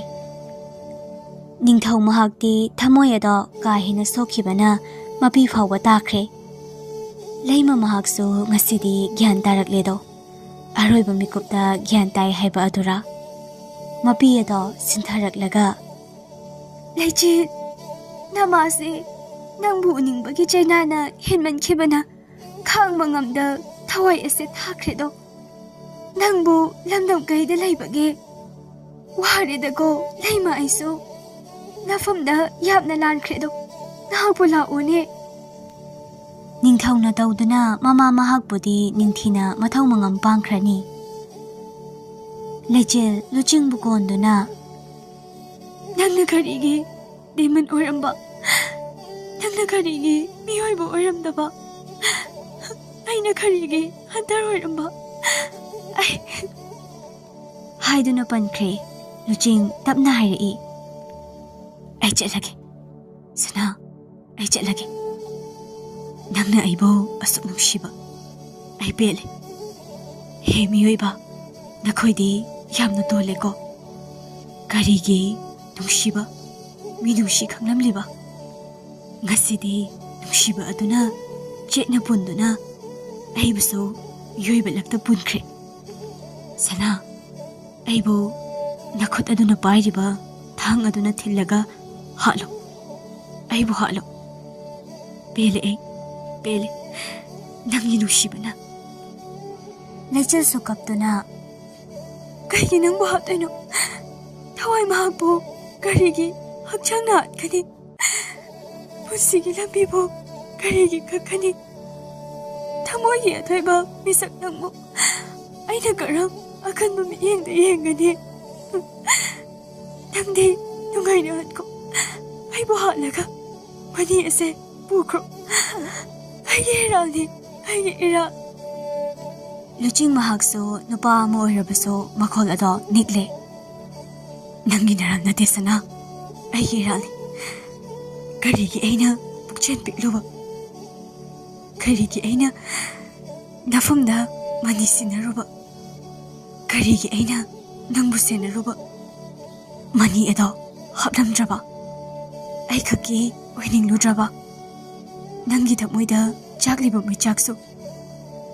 ꯅꯤꯡꯊꯧ ꯃꯍꯥꯛꯇꯤ ꯊꯃꯣꯏ ꯑꯗꯣ ꯀꯥ ꯍꯦꯟꯅ ꯁꯣꯛꯈꯤꯕꯅ ꯃꯄꯤ ꯐꯥꯎꯕ ꯇꯥꯈ꯭ꯔꯦ꯫ ꯂꯩꯃ ꯃꯍꯥꯛꯁꯨ ꯉꯁꯤꯗꯤ ꯒ꯭ꯌꯥꯟ ꯇꯥꯔꯛꯂꯦꯗꯣ꯫ ꯑꯔꯣꯏꯕ ꯃꯤꯀꯨꯞꯇ ꯒ꯭ꯌꯥꯟ ꯇꯥꯏ ꯍꯥꯏꯕ ꯑꯗꯨꯔꯥ? ꯃꯄꯤ ꯑꯗꯣ ꯁꯤꯟꯊꯔꯛꯂꯒ, "ꯂꯩꯆꯤꯜ, ꯅꯃꯥꯁꯦ ꯅꯪꯕꯨ ꯎꯅꯤꯡꯕꯒꯤ ꯆꯩꯅꯥꯅ ꯍꯦꯟꯃꯟꯈꯤꯕꯅ ꯈꯥꯡꯕ ꯉꯝꯗ ꯊꯋꯥꯏ ꯑꯁꯦ ꯊꯥꯈ꯭ꯔꯦꯗꯣ꯫ ꯅꯪꯕꯨ ꯂꯝꯗꯝ ꯀꯩꯗ ꯂꯩꯕꯒꯦ? ꯋꯥꯔꯦꯗꯀꯣ ꯂꯩꯃ ꯑꯩꯁꯨ꯫ ꯅꯐꯝꯗ ꯌꯥꯝꯅ ꯂꯥꯟꯈ꯭ꯔꯦꯗꯣ꯫ ꯅꯍꯥꯛꯄꯨ ꯂꯥꯛꯑꯣꯅꯦ꯫" ꯅꯤꯡꯊꯧꯅ ꯇꯧꯗꯨꯅ ꯃꯃꯥ ꯃꯍꯥꯛꯄꯨꯗꯤ ꯅꯤꯡꯊꯤꯅ ꯃꯊꯧ ꯃꯉꯝ ꯄꯥꯡꯈ꯭ꯔꯅꯤ꯫ ꯂꯩꯆꯤꯜ ꯂꯨꯆꯤꯡꯕꯨ ꯀꯣꯟꯗꯨꯅ, "ꯅꯪꯅ ꯀꯔꯤꯒꯤ ꯗꯦꯃꯟ ꯑꯣꯏꯔꯝꯕ? ꯅꯪꯅ ꯀꯔꯤꯒꯤ ꯃꯤꯑꯣꯏꯕ ꯑꯣꯏꯔꯝꯗꯕ? ꯑꯩꯅ ꯀꯔꯤꯒꯤ ꯍꯟꯇꯔ ꯑꯣꯏꯔꯝꯕ?" ꯑꯩ ꯍꯥꯏꯗꯨꯅ ꯄꯟꯈ꯭ꯔꯦ꯫ ꯂꯨꯆꯤꯡ ꯇꯞꯅ ꯍꯥꯏꯔꯛꯏ, "ꯑꯩ ꯆꯠꯂꯒꯦ, ꯁꯅꯥ, ꯑꯩ ꯆꯠꯂꯒꯦ꯫ ꯅꯪꯅ ꯑꯩꯕꯨ ꯑꯁꯨꯛ ꯅꯨꯡꯁꯤꯕ ꯑꯩ ꯄꯦꯜꯂꯦ꯫ ꯍꯦ ꯃꯤꯑꯣꯏꯕ, ꯅꯈꯣꯏꯗꯤ ꯌꯥꯝꯅ ꯇꯣꯜꯂꯦꯀꯣ꯫ ꯀꯔꯤꯒꯤ ꯅꯨꯡꯁꯤꯕ, ꯃꯤꯅꯨꯡꯁꯤ ꯈꯪꯂꯝꯂꯤꯕ? ꯉꯁꯤꯗꯤ ꯅꯨꯡꯁꯤꯕ ꯑꯗꯨꯅ ꯆꯦꯠꯅ ꯄꯨꯟꯗꯨꯅ ꯑꯩꯕꯨꯁꯨ ꯃꯤꯑꯣꯏꯕ ꯂꯛꯇ ꯄꯨꯟꯈ꯭ꯔꯦ꯫ ꯁꯅꯥ, ꯑꯩꯕꯨ ꯅꯈꯨꯠ ꯑꯗꯨꯅ ꯄꯥꯏꯔꯤꯕ ꯊꯥꯡ ꯑꯗꯨꯅ ꯊꯤꯜꯂꯒ ꯍꯥꯠꯂꯨ꯫ ꯑꯩꯕꯨ ꯍꯥꯠꯂꯨ꯫ ꯄꯦꯜꯂꯦ ꯑꯩ, ꯄꯦꯜꯂꯦ꯫ ꯅꯪꯒꯤ ꯅꯨꯡꯁꯤꯕꯅ꯫" ꯂꯩꯆꯤꯜꯁꯨ ꯀꯞꯇꯨꯅ, "ꯀꯩꯒꯤ ꯅꯪꯕꯨ ꯍꯥꯠꯇꯣꯏꯅꯣ? ꯊꯋꯥꯏ ꯃꯍꯥꯛꯄꯨ ꯀꯔꯤꯒꯤ ꯍꯛꯆꯥꯡꯅ ꯍꯥꯠꯀꯅꯤ? ꯄꯨꯟꯁꯤꯒꯤ ꯂꯝꯕꯤꯕꯨ ꯀꯔꯤꯒꯤ ꯀꯛꯀꯅꯤ? ꯊꯃꯣꯏꯒꯤ ꯑꯊꯣꯏꯕ ꯃꯤꯁꯛ ꯅꯪꯕꯨ ꯑꯩꯅ ꯀꯔꯝ ꯑꯀꯟꯕ ꯃꯤꯠꯌꯦꯡꯗ ꯌꯦꯡꯒꯅꯤ? ꯅꯪꯗꯤ ꯅꯨꯡꯉꯥꯏꯅ ꯍꯟꯈꯣ꯫ ꯑꯩꯕꯨ ꯍꯥꯠꯂꯒ ꯃꯅꯤ ꯑꯁꯦ ꯄꯨꯈ꯭ꯔꯣ꯫ ꯑꯩꯒꯤ ꯍꯤꯔꯥꯜꯅꯤ, ꯑꯩꯒꯤ ꯏꯔꯥꯜ꯫ ꯂꯨꯆꯤꯡ ꯃꯍꯥꯛꯁꯨ ꯅꯨꯄꯥ ꯑꯃ ꯑꯣꯏꯔꯕꯁꯨ ꯃꯈꯣꯜ ꯑꯗꯣ ꯅꯤꯛꯂꯦ꯫ "ꯅꯪꯒꯤ ꯅꯔꯥꯜ ꯅꯠꯇꯦ ꯁꯅꯥ, ꯑꯩꯒꯤ ꯏꯔꯥꯜꯅꯤ꯫ ꯀꯔꯤꯒꯤ ꯑꯩꯅ ꯄꯨꯛꯆꯦꯜ ꯄꯤꯛꯂꯨꯕ? ꯀꯔꯤꯒꯤ ꯑꯩꯅ ꯅꯐꯝꯗ ꯃꯅꯤ ꯁꯤꯟꯅꯔꯨꯕ? ꯀꯔꯤꯒꯤ ꯑꯩꯅ ꯅꯪꯕꯨ ꯁꯦꯟꯅꯔꯨꯕ? ꯃꯅꯤ ꯑꯗꯣ ꯍꯥꯞꯂꯝꯗ꯭ꯔꯕ? ꯑꯩꯈꯛꯀꯤ ꯑꯣꯏꯅꯤꯡꯂꯨꯗ꯭ꯔꯕ? ꯅꯪꯒꯤ ꯊꯃꯣꯏꯗ ꯆꯥꯛꯂꯤꯕ ꯃꯩꯆꯥꯛꯁꯨ,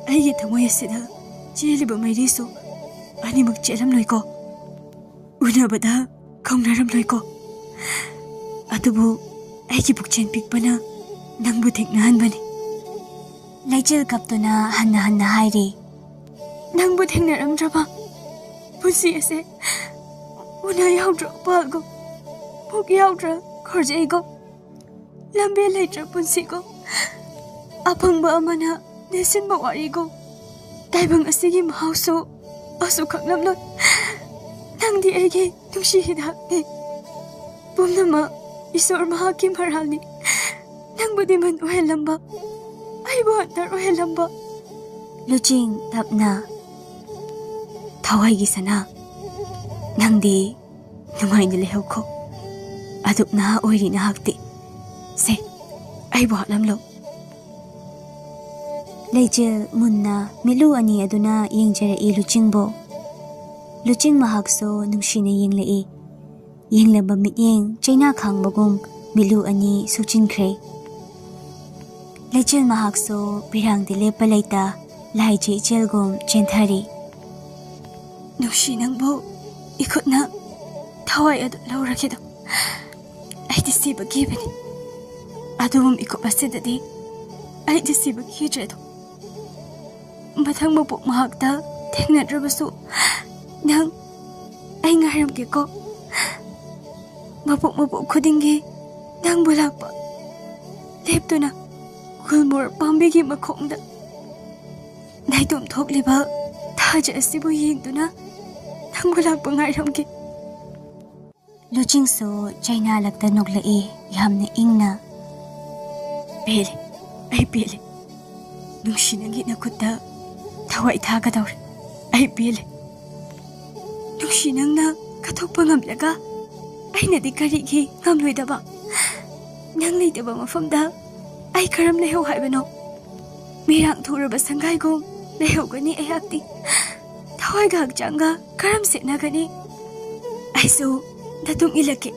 ꯑꯩꯒꯤ ꯊꯃꯣꯏ ꯑꯁꯤꯗ ꯆꯦꯜꯂꯤꯕ ꯃꯩꯔꯤꯁꯨ ꯑꯅꯤꯃꯛ ꯆꯦꯜꯂꯝꯂꯣꯏꯀꯣ? ꯎꯅꯕꯗ ꯀꯧꯅꯔꯝꯂꯣꯏꯀꯣ? ꯑꯗꯨꯕꯨ ꯑꯩꯒꯤ ꯄꯨꯛꯆꯦꯜ ꯄꯤꯛꯄꯅ ꯅꯪꯕꯨ ꯊꯦꯡꯅꯍꯟꯕꯅꯤ꯫" ꯂꯩꯆꯤꯜ ꯀꯞꯇꯨꯅ ꯍꯟꯅ ꯍꯟꯅ ꯍꯥꯏꯔꯤ꯫ "ꯅꯪꯕꯨ ꯊꯦꯡꯅꯔꯝꯗ꯭ꯔꯕ ꯄꯨꯟꯁꯤ ꯑꯁꯦ ꯎꯅ ꯌꯥꯎꯗ꯭ꯔ ꯎꯄꯥꯜꯒꯨꯝ, ꯃꯨꯛ ꯌꯥꯎꯗ꯭ꯔ ꯈꯣꯔꯖꯩꯒꯨꯝ, ꯂꯝꯕꯦꯜ ꯂꯩꯇ꯭ꯔ ꯄꯨꯟꯁꯤꯒꯨꯝ, ꯑꯄꯪꯕ ꯑꯃꯅ ꯅꯦꯠꯁꯤꯟꯕ ꯋꯥꯔꯤꯒꯨꯝ, ꯇꯥꯏꯕꯪ ꯑꯁꯤꯒꯤ ꯃꯍꯥꯎꯁꯨ ꯑꯁꯨꯛ ꯈꯪꯂꯝꯂꯣꯏ꯫ ꯅꯪꯗꯤ ꯑꯩꯒꯤ ꯅꯨꯡꯁꯤ ꯍꯤꯗꯥꯛꯅꯤ꯫ ꯄꯨꯝꯅꯃꯛ ꯏꯁꯣꯔ ꯃꯍꯥꯛꯀꯤ ꯃꯔꯥꯜꯅꯤ꯫ ꯅꯪꯕꯨꯗꯤ ꯃꯟ ꯑꯣꯏꯍꯜꯂꯝꯕ, ꯑꯩꯕꯨ ꯍꯟꯇꯔ ꯑꯣꯏꯍꯜꯂꯝꯕ꯫" ꯂꯨꯆꯤꯡ ꯇꯞꯅ, "ꯊꯋꯥꯏꯒꯤ ꯁꯅꯥ, ꯅꯪꯗꯤ ꯅꯨꯡꯉꯥꯏꯅ ꯂꯩꯍꯧꯈꯣ꯫ ꯑꯗꯨꯛ ꯅꯍꯥ ꯑꯣꯏꯔꯤ ꯅꯍꯥꯛꯇꯤ꯫ ꯁꯦ, ꯑꯩꯕꯨ ꯍꯥꯠꯂꯝꯂꯣ꯫" ꯂꯩꯆꯤꯜ ꯃꯨꯟꯅ ꯃꯤꯠꯂꯨ ꯑꯅꯤ ꯑꯗꯨꯅ ꯌꯦꯡꯖꯔꯛꯏ ꯂꯨꯆꯤꯡꯕꯨ꯫ ꯂꯨꯆꯤꯡ ꯃꯍꯥꯛꯁꯨ ꯅꯨꯡꯁꯤꯅ ꯌꯦꯡꯂꯛꯏ꯫ ꯌꯦꯡꯂꯝꯕ ꯃꯤꯠꯌꯦꯡ ꯆꯩꯅꯥ ꯈꯥꯡꯕꯒꯨꯝ ꯃꯤꯠꯂꯨ ꯑꯅꯤ ꯁꯨꯞꯆꯤꯟꯈ꯭ꯔꯦ꯫ ꯂꯩꯆꯤꯜ ꯃꯍꯥꯛꯁꯨ ꯄꯤꯔꯥꯡꯗꯤ ꯂꯦꯞꯄ ꯂꯩꯇ ꯂꯥꯏꯖ ꯏꯆꯦꯜꯒꯨꯝ ꯆꯦꯟꯊꯔꯤ꯫ "ꯅꯨꯡꯁꯤ, ꯅꯪꯕꯨ ꯏꯈꯨꯠꯅ ꯊꯋꯥꯏ ꯑꯗꯨ ꯂꯧꯔꯒꯦꯗꯣ꯫ ꯑꯩꯗꯤ ꯁꯤꯕ ꯀꯤꯕꯅꯤ꯫ ꯑꯗꯨꯕꯨ ꯃꯤꯀꯨꯞ ꯑꯁꯤꯗꯗꯤ ꯑꯩꯗꯤ ꯁꯤꯕ ꯀꯤꯗ꯭ꯔꯦꯗꯣ꯫ ꯃꯊꯪ ꯃꯄꯣꯛ ꯃꯍꯥꯛꯇ ꯊꯦꯡꯅꯗ꯭ꯔꯕꯁꯨ ꯅꯪ ꯑꯩ ꯉꯥꯏꯔꯝꯒꯦꯀꯣ꯫ ꯃꯄꯣꯛ ꯃꯄꯣꯛ ꯈꯨꯗꯤꯡꯒꯤ ꯅꯪꯕꯨ ꯂꯥꯛꯄ ꯂꯦꯞꯇꯨꯅ ꯒꯨꯜꯃꯣꯍꯔ ꯄꯥꯝꯕꯤꯒꯤ ꯃꯈꯣꯡꯗ ꯅꯥꯏꯇꯣꯝ ꯊꯣꯛꯂꯤꯕ ꯊꯥꯖ ꯑꯁꯤꯕꯨ ꯌꯦꯡꯗꯨꯅ ꯅꯪꯕꯨ ꯂꯥꯛꯄ ꯉꯥꯏꯔꯝꯒꯦ꯫" ꯂꯨꯆꯤꯡꯁꯨ ꯆꯩꯅꯥꯂꯛꯇ ꯅꯣꯛꯂꯛꯏ, ꯌꯥꯝꯅ ꯏꯪꯅ꯫ "ꯄꯦꯜꯂꯦ, ꯑꯩ ꯄꯦꯜꯂꯦ꯫ ꯅꯨꯡꯁꯤ, ꯅꯪꯒꯤ ꯅꯈꯨꯠꯇ ꯊꯋꯥꯏ ꯊꯥꯒꯗꯧꯔꯦ꯫ ꯑꯩ ꯄꯦꯜꯂꯦ꯫ ꯅꯨꯡꯁꯤ, ꯅꯪꯅ ꯀꯠꯊꯣꯛꯄ ꯉꯝꯂꯒ ꯑꯩꯅꯗꯤ ꯀꯔꯤꯒꯤ ꯉꯝꯂꯣꯏꯗꯕ? ꯅꯪ ꯂꯩꯇꯕ ꯃꯐꯝꯗ ꯑꯩ ꯀꯔꯝ ꯂꯩꯍꯧ ꯍꯥꯏꯕꯅꯣ? ꯃꯤꯔꯥꯡ ꯊꯨꯔꯕ ꯁꯪꯒꯥꯏꯒꯨꯝ ꯂꯩꯍꯧꯒꯅꯤ ꯑꯩꯍꯥꯛꯇꯤ꯫ ꯊꯋꯥꯏꯒ ꯍꯛꯆꯥꯡꯒ ꯀꯔꯝ ꯁꯦꯠꯅꯒꯅꯤ? ꯑꯩꯁꯨ ꯅꯇꯨꯡ ꯏꯜꯂꯛꯀꯦ꯫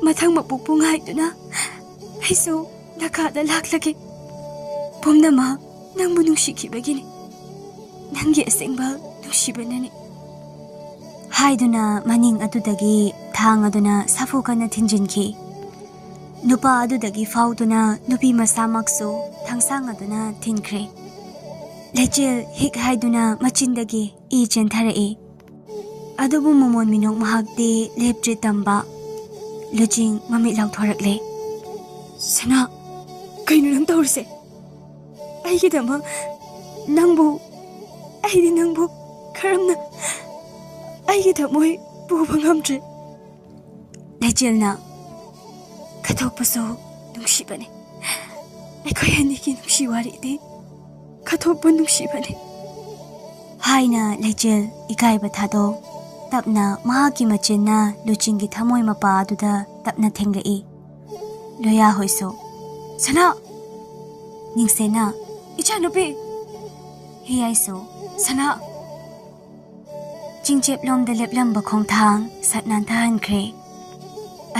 ꯃꯊꯪ ꯃꯄꯣꯛꯄꯨ ꯉꯥꯏꯗꯨꯅ ꯑꯩꯁꯨ ꯅꯀꯥꯗ ꯂꯥꯛꯂꯒꯦ꯫ ꯄꯨꯝꯅꯃꯛ ꯅꯪꯕꯨ ꯅꯨꯡꯁꯤꯈꯤꯕꯒꯤꯅꯤ꯫ ꯅꯪꯒꯤ ꯑꯁꯦꯡꯕ ꯅꯨꯡꯁꯤꯕꯅꯅꯤ" ꯍꯥꯏꯗꯨꯅ ꯃꯅꯤꯡ ꯑꯗꯨꯗꯒꯤ ꯊꯥꯡ ꯑꯗꯨꯅ ꯁꯥꯐꯨ ꯀꯟꯅ ꯊꯤꯟꯖꯤꯟꯈꯤ꯫ ꯅꯨꯄꯥ ꯑꯗꯨꯗꯒꯤ ꯐꯥꯎꯗꯨꯅ ꯅꯨꯄꯤ ꯃꯆꯥꯃꯛꯁꯨ ꯊꯥꯡꯁꯥꯡ ꯑꯗꯨꯅ ꯊꯤꯟꯈ꯭ꯔꯦ꯫ ꯂꯩꯆꯤꯜ ꯍꯤꯛ ꯍꯥꯏꯗꯨꯅ ꯃꯆꯤꯟꯗꯒꯤ ꯏ ꯆꯦꯟꯊꯔꯛꯏ꯫ ꯑꯗꯨꯕꯨ ꯃꯃꯣꯟ ꯃꯤꯅꯣꯛ ꯃꯍꯥꯛꯇꯤ ꯂꯦꯞꯇ꯭ꯔꯤ ꯇꯝꯕ꯫ ꯂꯨꯆꯤꯡ ꯃꯃꯤꯠ ꯂꯥꯎꯊꯣꯔꯛꯂꯦ꯫ "ꯁꯅꯥ, ꯀꯩꯅꯣ ꯅꯪ ꯇꯧꯔꯤꯁꯦ? ꯑꯩꯒꯤꯗꯃꯛ ꯅꯪꯕꯨ, ꯑꯩꯗꯤ ꯅꯪꯕꯨ ꯀꯔꯝꯅ, ꯑꯩꯒꯤ ꯊꯃꯣꯏ ꯄꯨꯕ ꯉꯝꯗ꯭ꯔꯦ꯫" ꯂꯩꯆꯤꯜꯅ, "ꯀꯠꯊꯣꯛꯄꯁꯨ ꯅꯨꯡꯁꯤꯕꯅꯤ꯫ ꯑꯩꯈꯣꯏ ꯑꯅꯤꯒꯤ ꯅꯨꯡꯁꯤ ꯋꯥꯔꯤꯗꯤ ꯀꯠꯊꯣꯛꯄ ꯅꯨꯡꯁꯤꯕꯅꯤ" ꯍꯥꯏꯅ ꯂꯩꯆꯤꯜ ꯏꯀꯥꯏꯕ ꯊꯥꯗꯣꯛ ꯇꯞꯅ ꯃꯍꯥꯛꯀꯤ ꯃꯆꯤꯟꯅ ꯂꯨꯆꯤꯡꯒꯤ ꯊꯃꯣꯏ ꯃꯄꯥ ꯑꯗꯨꯗ ꯇꯞꯅ ꯊꯦꯡꯂꯛꯏ꯫ ꯂꯣꯌꯥ ꯍꯣꯏꯁꯨ, "ꯁꯅꯥ!" ꯅꯤꯡꯁꯦꯅ, "ꯏꯆꯥꯅꯨꯄꯤ!" ꯍꯤꯌꯥꯏꯁꯨ, "ꯁꯅꯥ!" ꯆꯤꯡꯆꯦꯞꯂꯣꯝꯗ ꯂꯦꯞꯂꯝꯕ ꯈꯣꯡꯊꯥꯡ ꯁꯠ ꯅꯥꯟꯊꯍꯟꯈ꯭ꯔꯦ꯫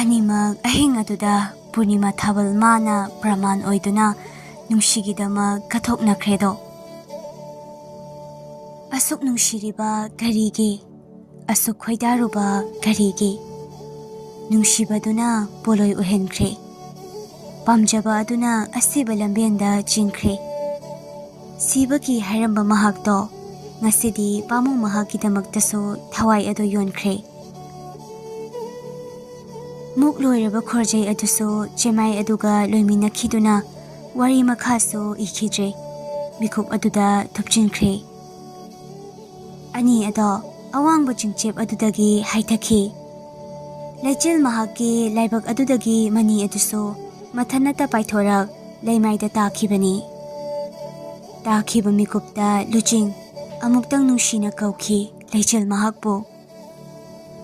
ꯑꯅꯤꯃꯛ ꯑꯍꯤꯡ ꯑꯗꯨꯗ ꯄꯨꯔꯅꯤꯃꯥ ꯊꯥꯕꯜ ꯃꯥꯅ ꯄ꯭ꯔꯃꯥꯟ ꯑꯣꯏꯗꯨꯅ ꯅꯨꯡꯁꯤꯒꯤꯗꯃꯛ ꯀꯠꯊꯣꯛꯅꯈ꯭ꯔꯦꯗꯣ꯫ ꯑꯁꯨꯛ ꯅꯨꯡꯁꯤꯔꯤꯕ ꯀꯔꯤꯒꯤ? ꯑꯁꯨꯛ ꯈꯣꯏꯗꯥꯔꯨꯕ ꯀꯔꯤꯒꯤ? ꯅꯨꯡꯁꯤꯕꯗꯨꯅ ꯄꯣꯂꯣꯏ ꯑꯣꯏꯍꯟꯈ꯭ꯔꯦ꯫ ꯄꯥꯝꯖꯕ ꯑꯗꯨꯅ ꯑꯁꯤꯕ ꯂꯝꯕꯦꯟꯗ ꯆꯤꯡꯈ꯭ꯔꯦ꯫ ꯁꯤꯕꯒꯤ ꯍꯥꯏꯔꯝꯕ ꯃꯍꯥꯛꯇꯣ ꯉꯁꯤꯗꯤ ꯄꯥꯃꯨꯡ ꯃꯍꯥꯛꯀꯤꯗꯃꯛꯇꯁꯨ ꯊꯋꯥꯏ ꯑꯗꯨ ꯌꯣꯟꯈ꯭ꯔꯦ꯫ ꯃꯨꯛ ꯂꯣꯏꯔꯕ ꯈꯣꯔꯖꯩ ꯑꯗꯨꯁꯨ ꯆꯦꯃꯥꯏ ꯑꯗꯨꯒ ꯂꯣꯏꯃꯤꯟꯅꯈꯤꯗꯨꯅ ꯋꯥꯔꯤ ꯃꯈꯥꯁꯨ ꯏꯈꯤꯗ꯭ꯔꯦ꯫ ꯃꯤꯀꯨꯞ ꯑꯗꯨꯗ ꯊꯨꯞꯆꯤꯟꯈ꯭ꯔꯦ꯫ ꯑꯅꯤ ꯑꯗꯣ ꯑꯋꯥꯡꯕ ꯆꯤꯡꯆꯦꯞ ꯑꯗꯨꯗꯒꯤ ꯍꯥꯏꯊꯈꯤ꯫ ꯂꯩꯆꯤꯜ ꯃꯍꯥꯛꯀꯤ ꯂꯥꯏꯕꯛ ꯑꯗꯨꯗꯒꯤ ꯃꯅꯤ ꯑꯗꯨꯁꯨ ꯃꯊꯟꯅꯇ ꯄꯥꯏꯊꯣꯔꯛ ꯂꯩꯃꯥꯏꯗ ꯇꯥꯈꯤꯕꯅꯤ꯫ ꯇꯥꯈꯤꯕ ꯃꯤꯀꯨꯞꯇ ꯂꯨꯆꯤꯡ ꯑꯃꯨꯛꯇꯪ ꯅꯨꯡꯁꯤꯅ ꯀꯧꯈꯤ ꯂꯩꯆꯤꯜ ꯃꯍꯥꯛꯄꯨ꯫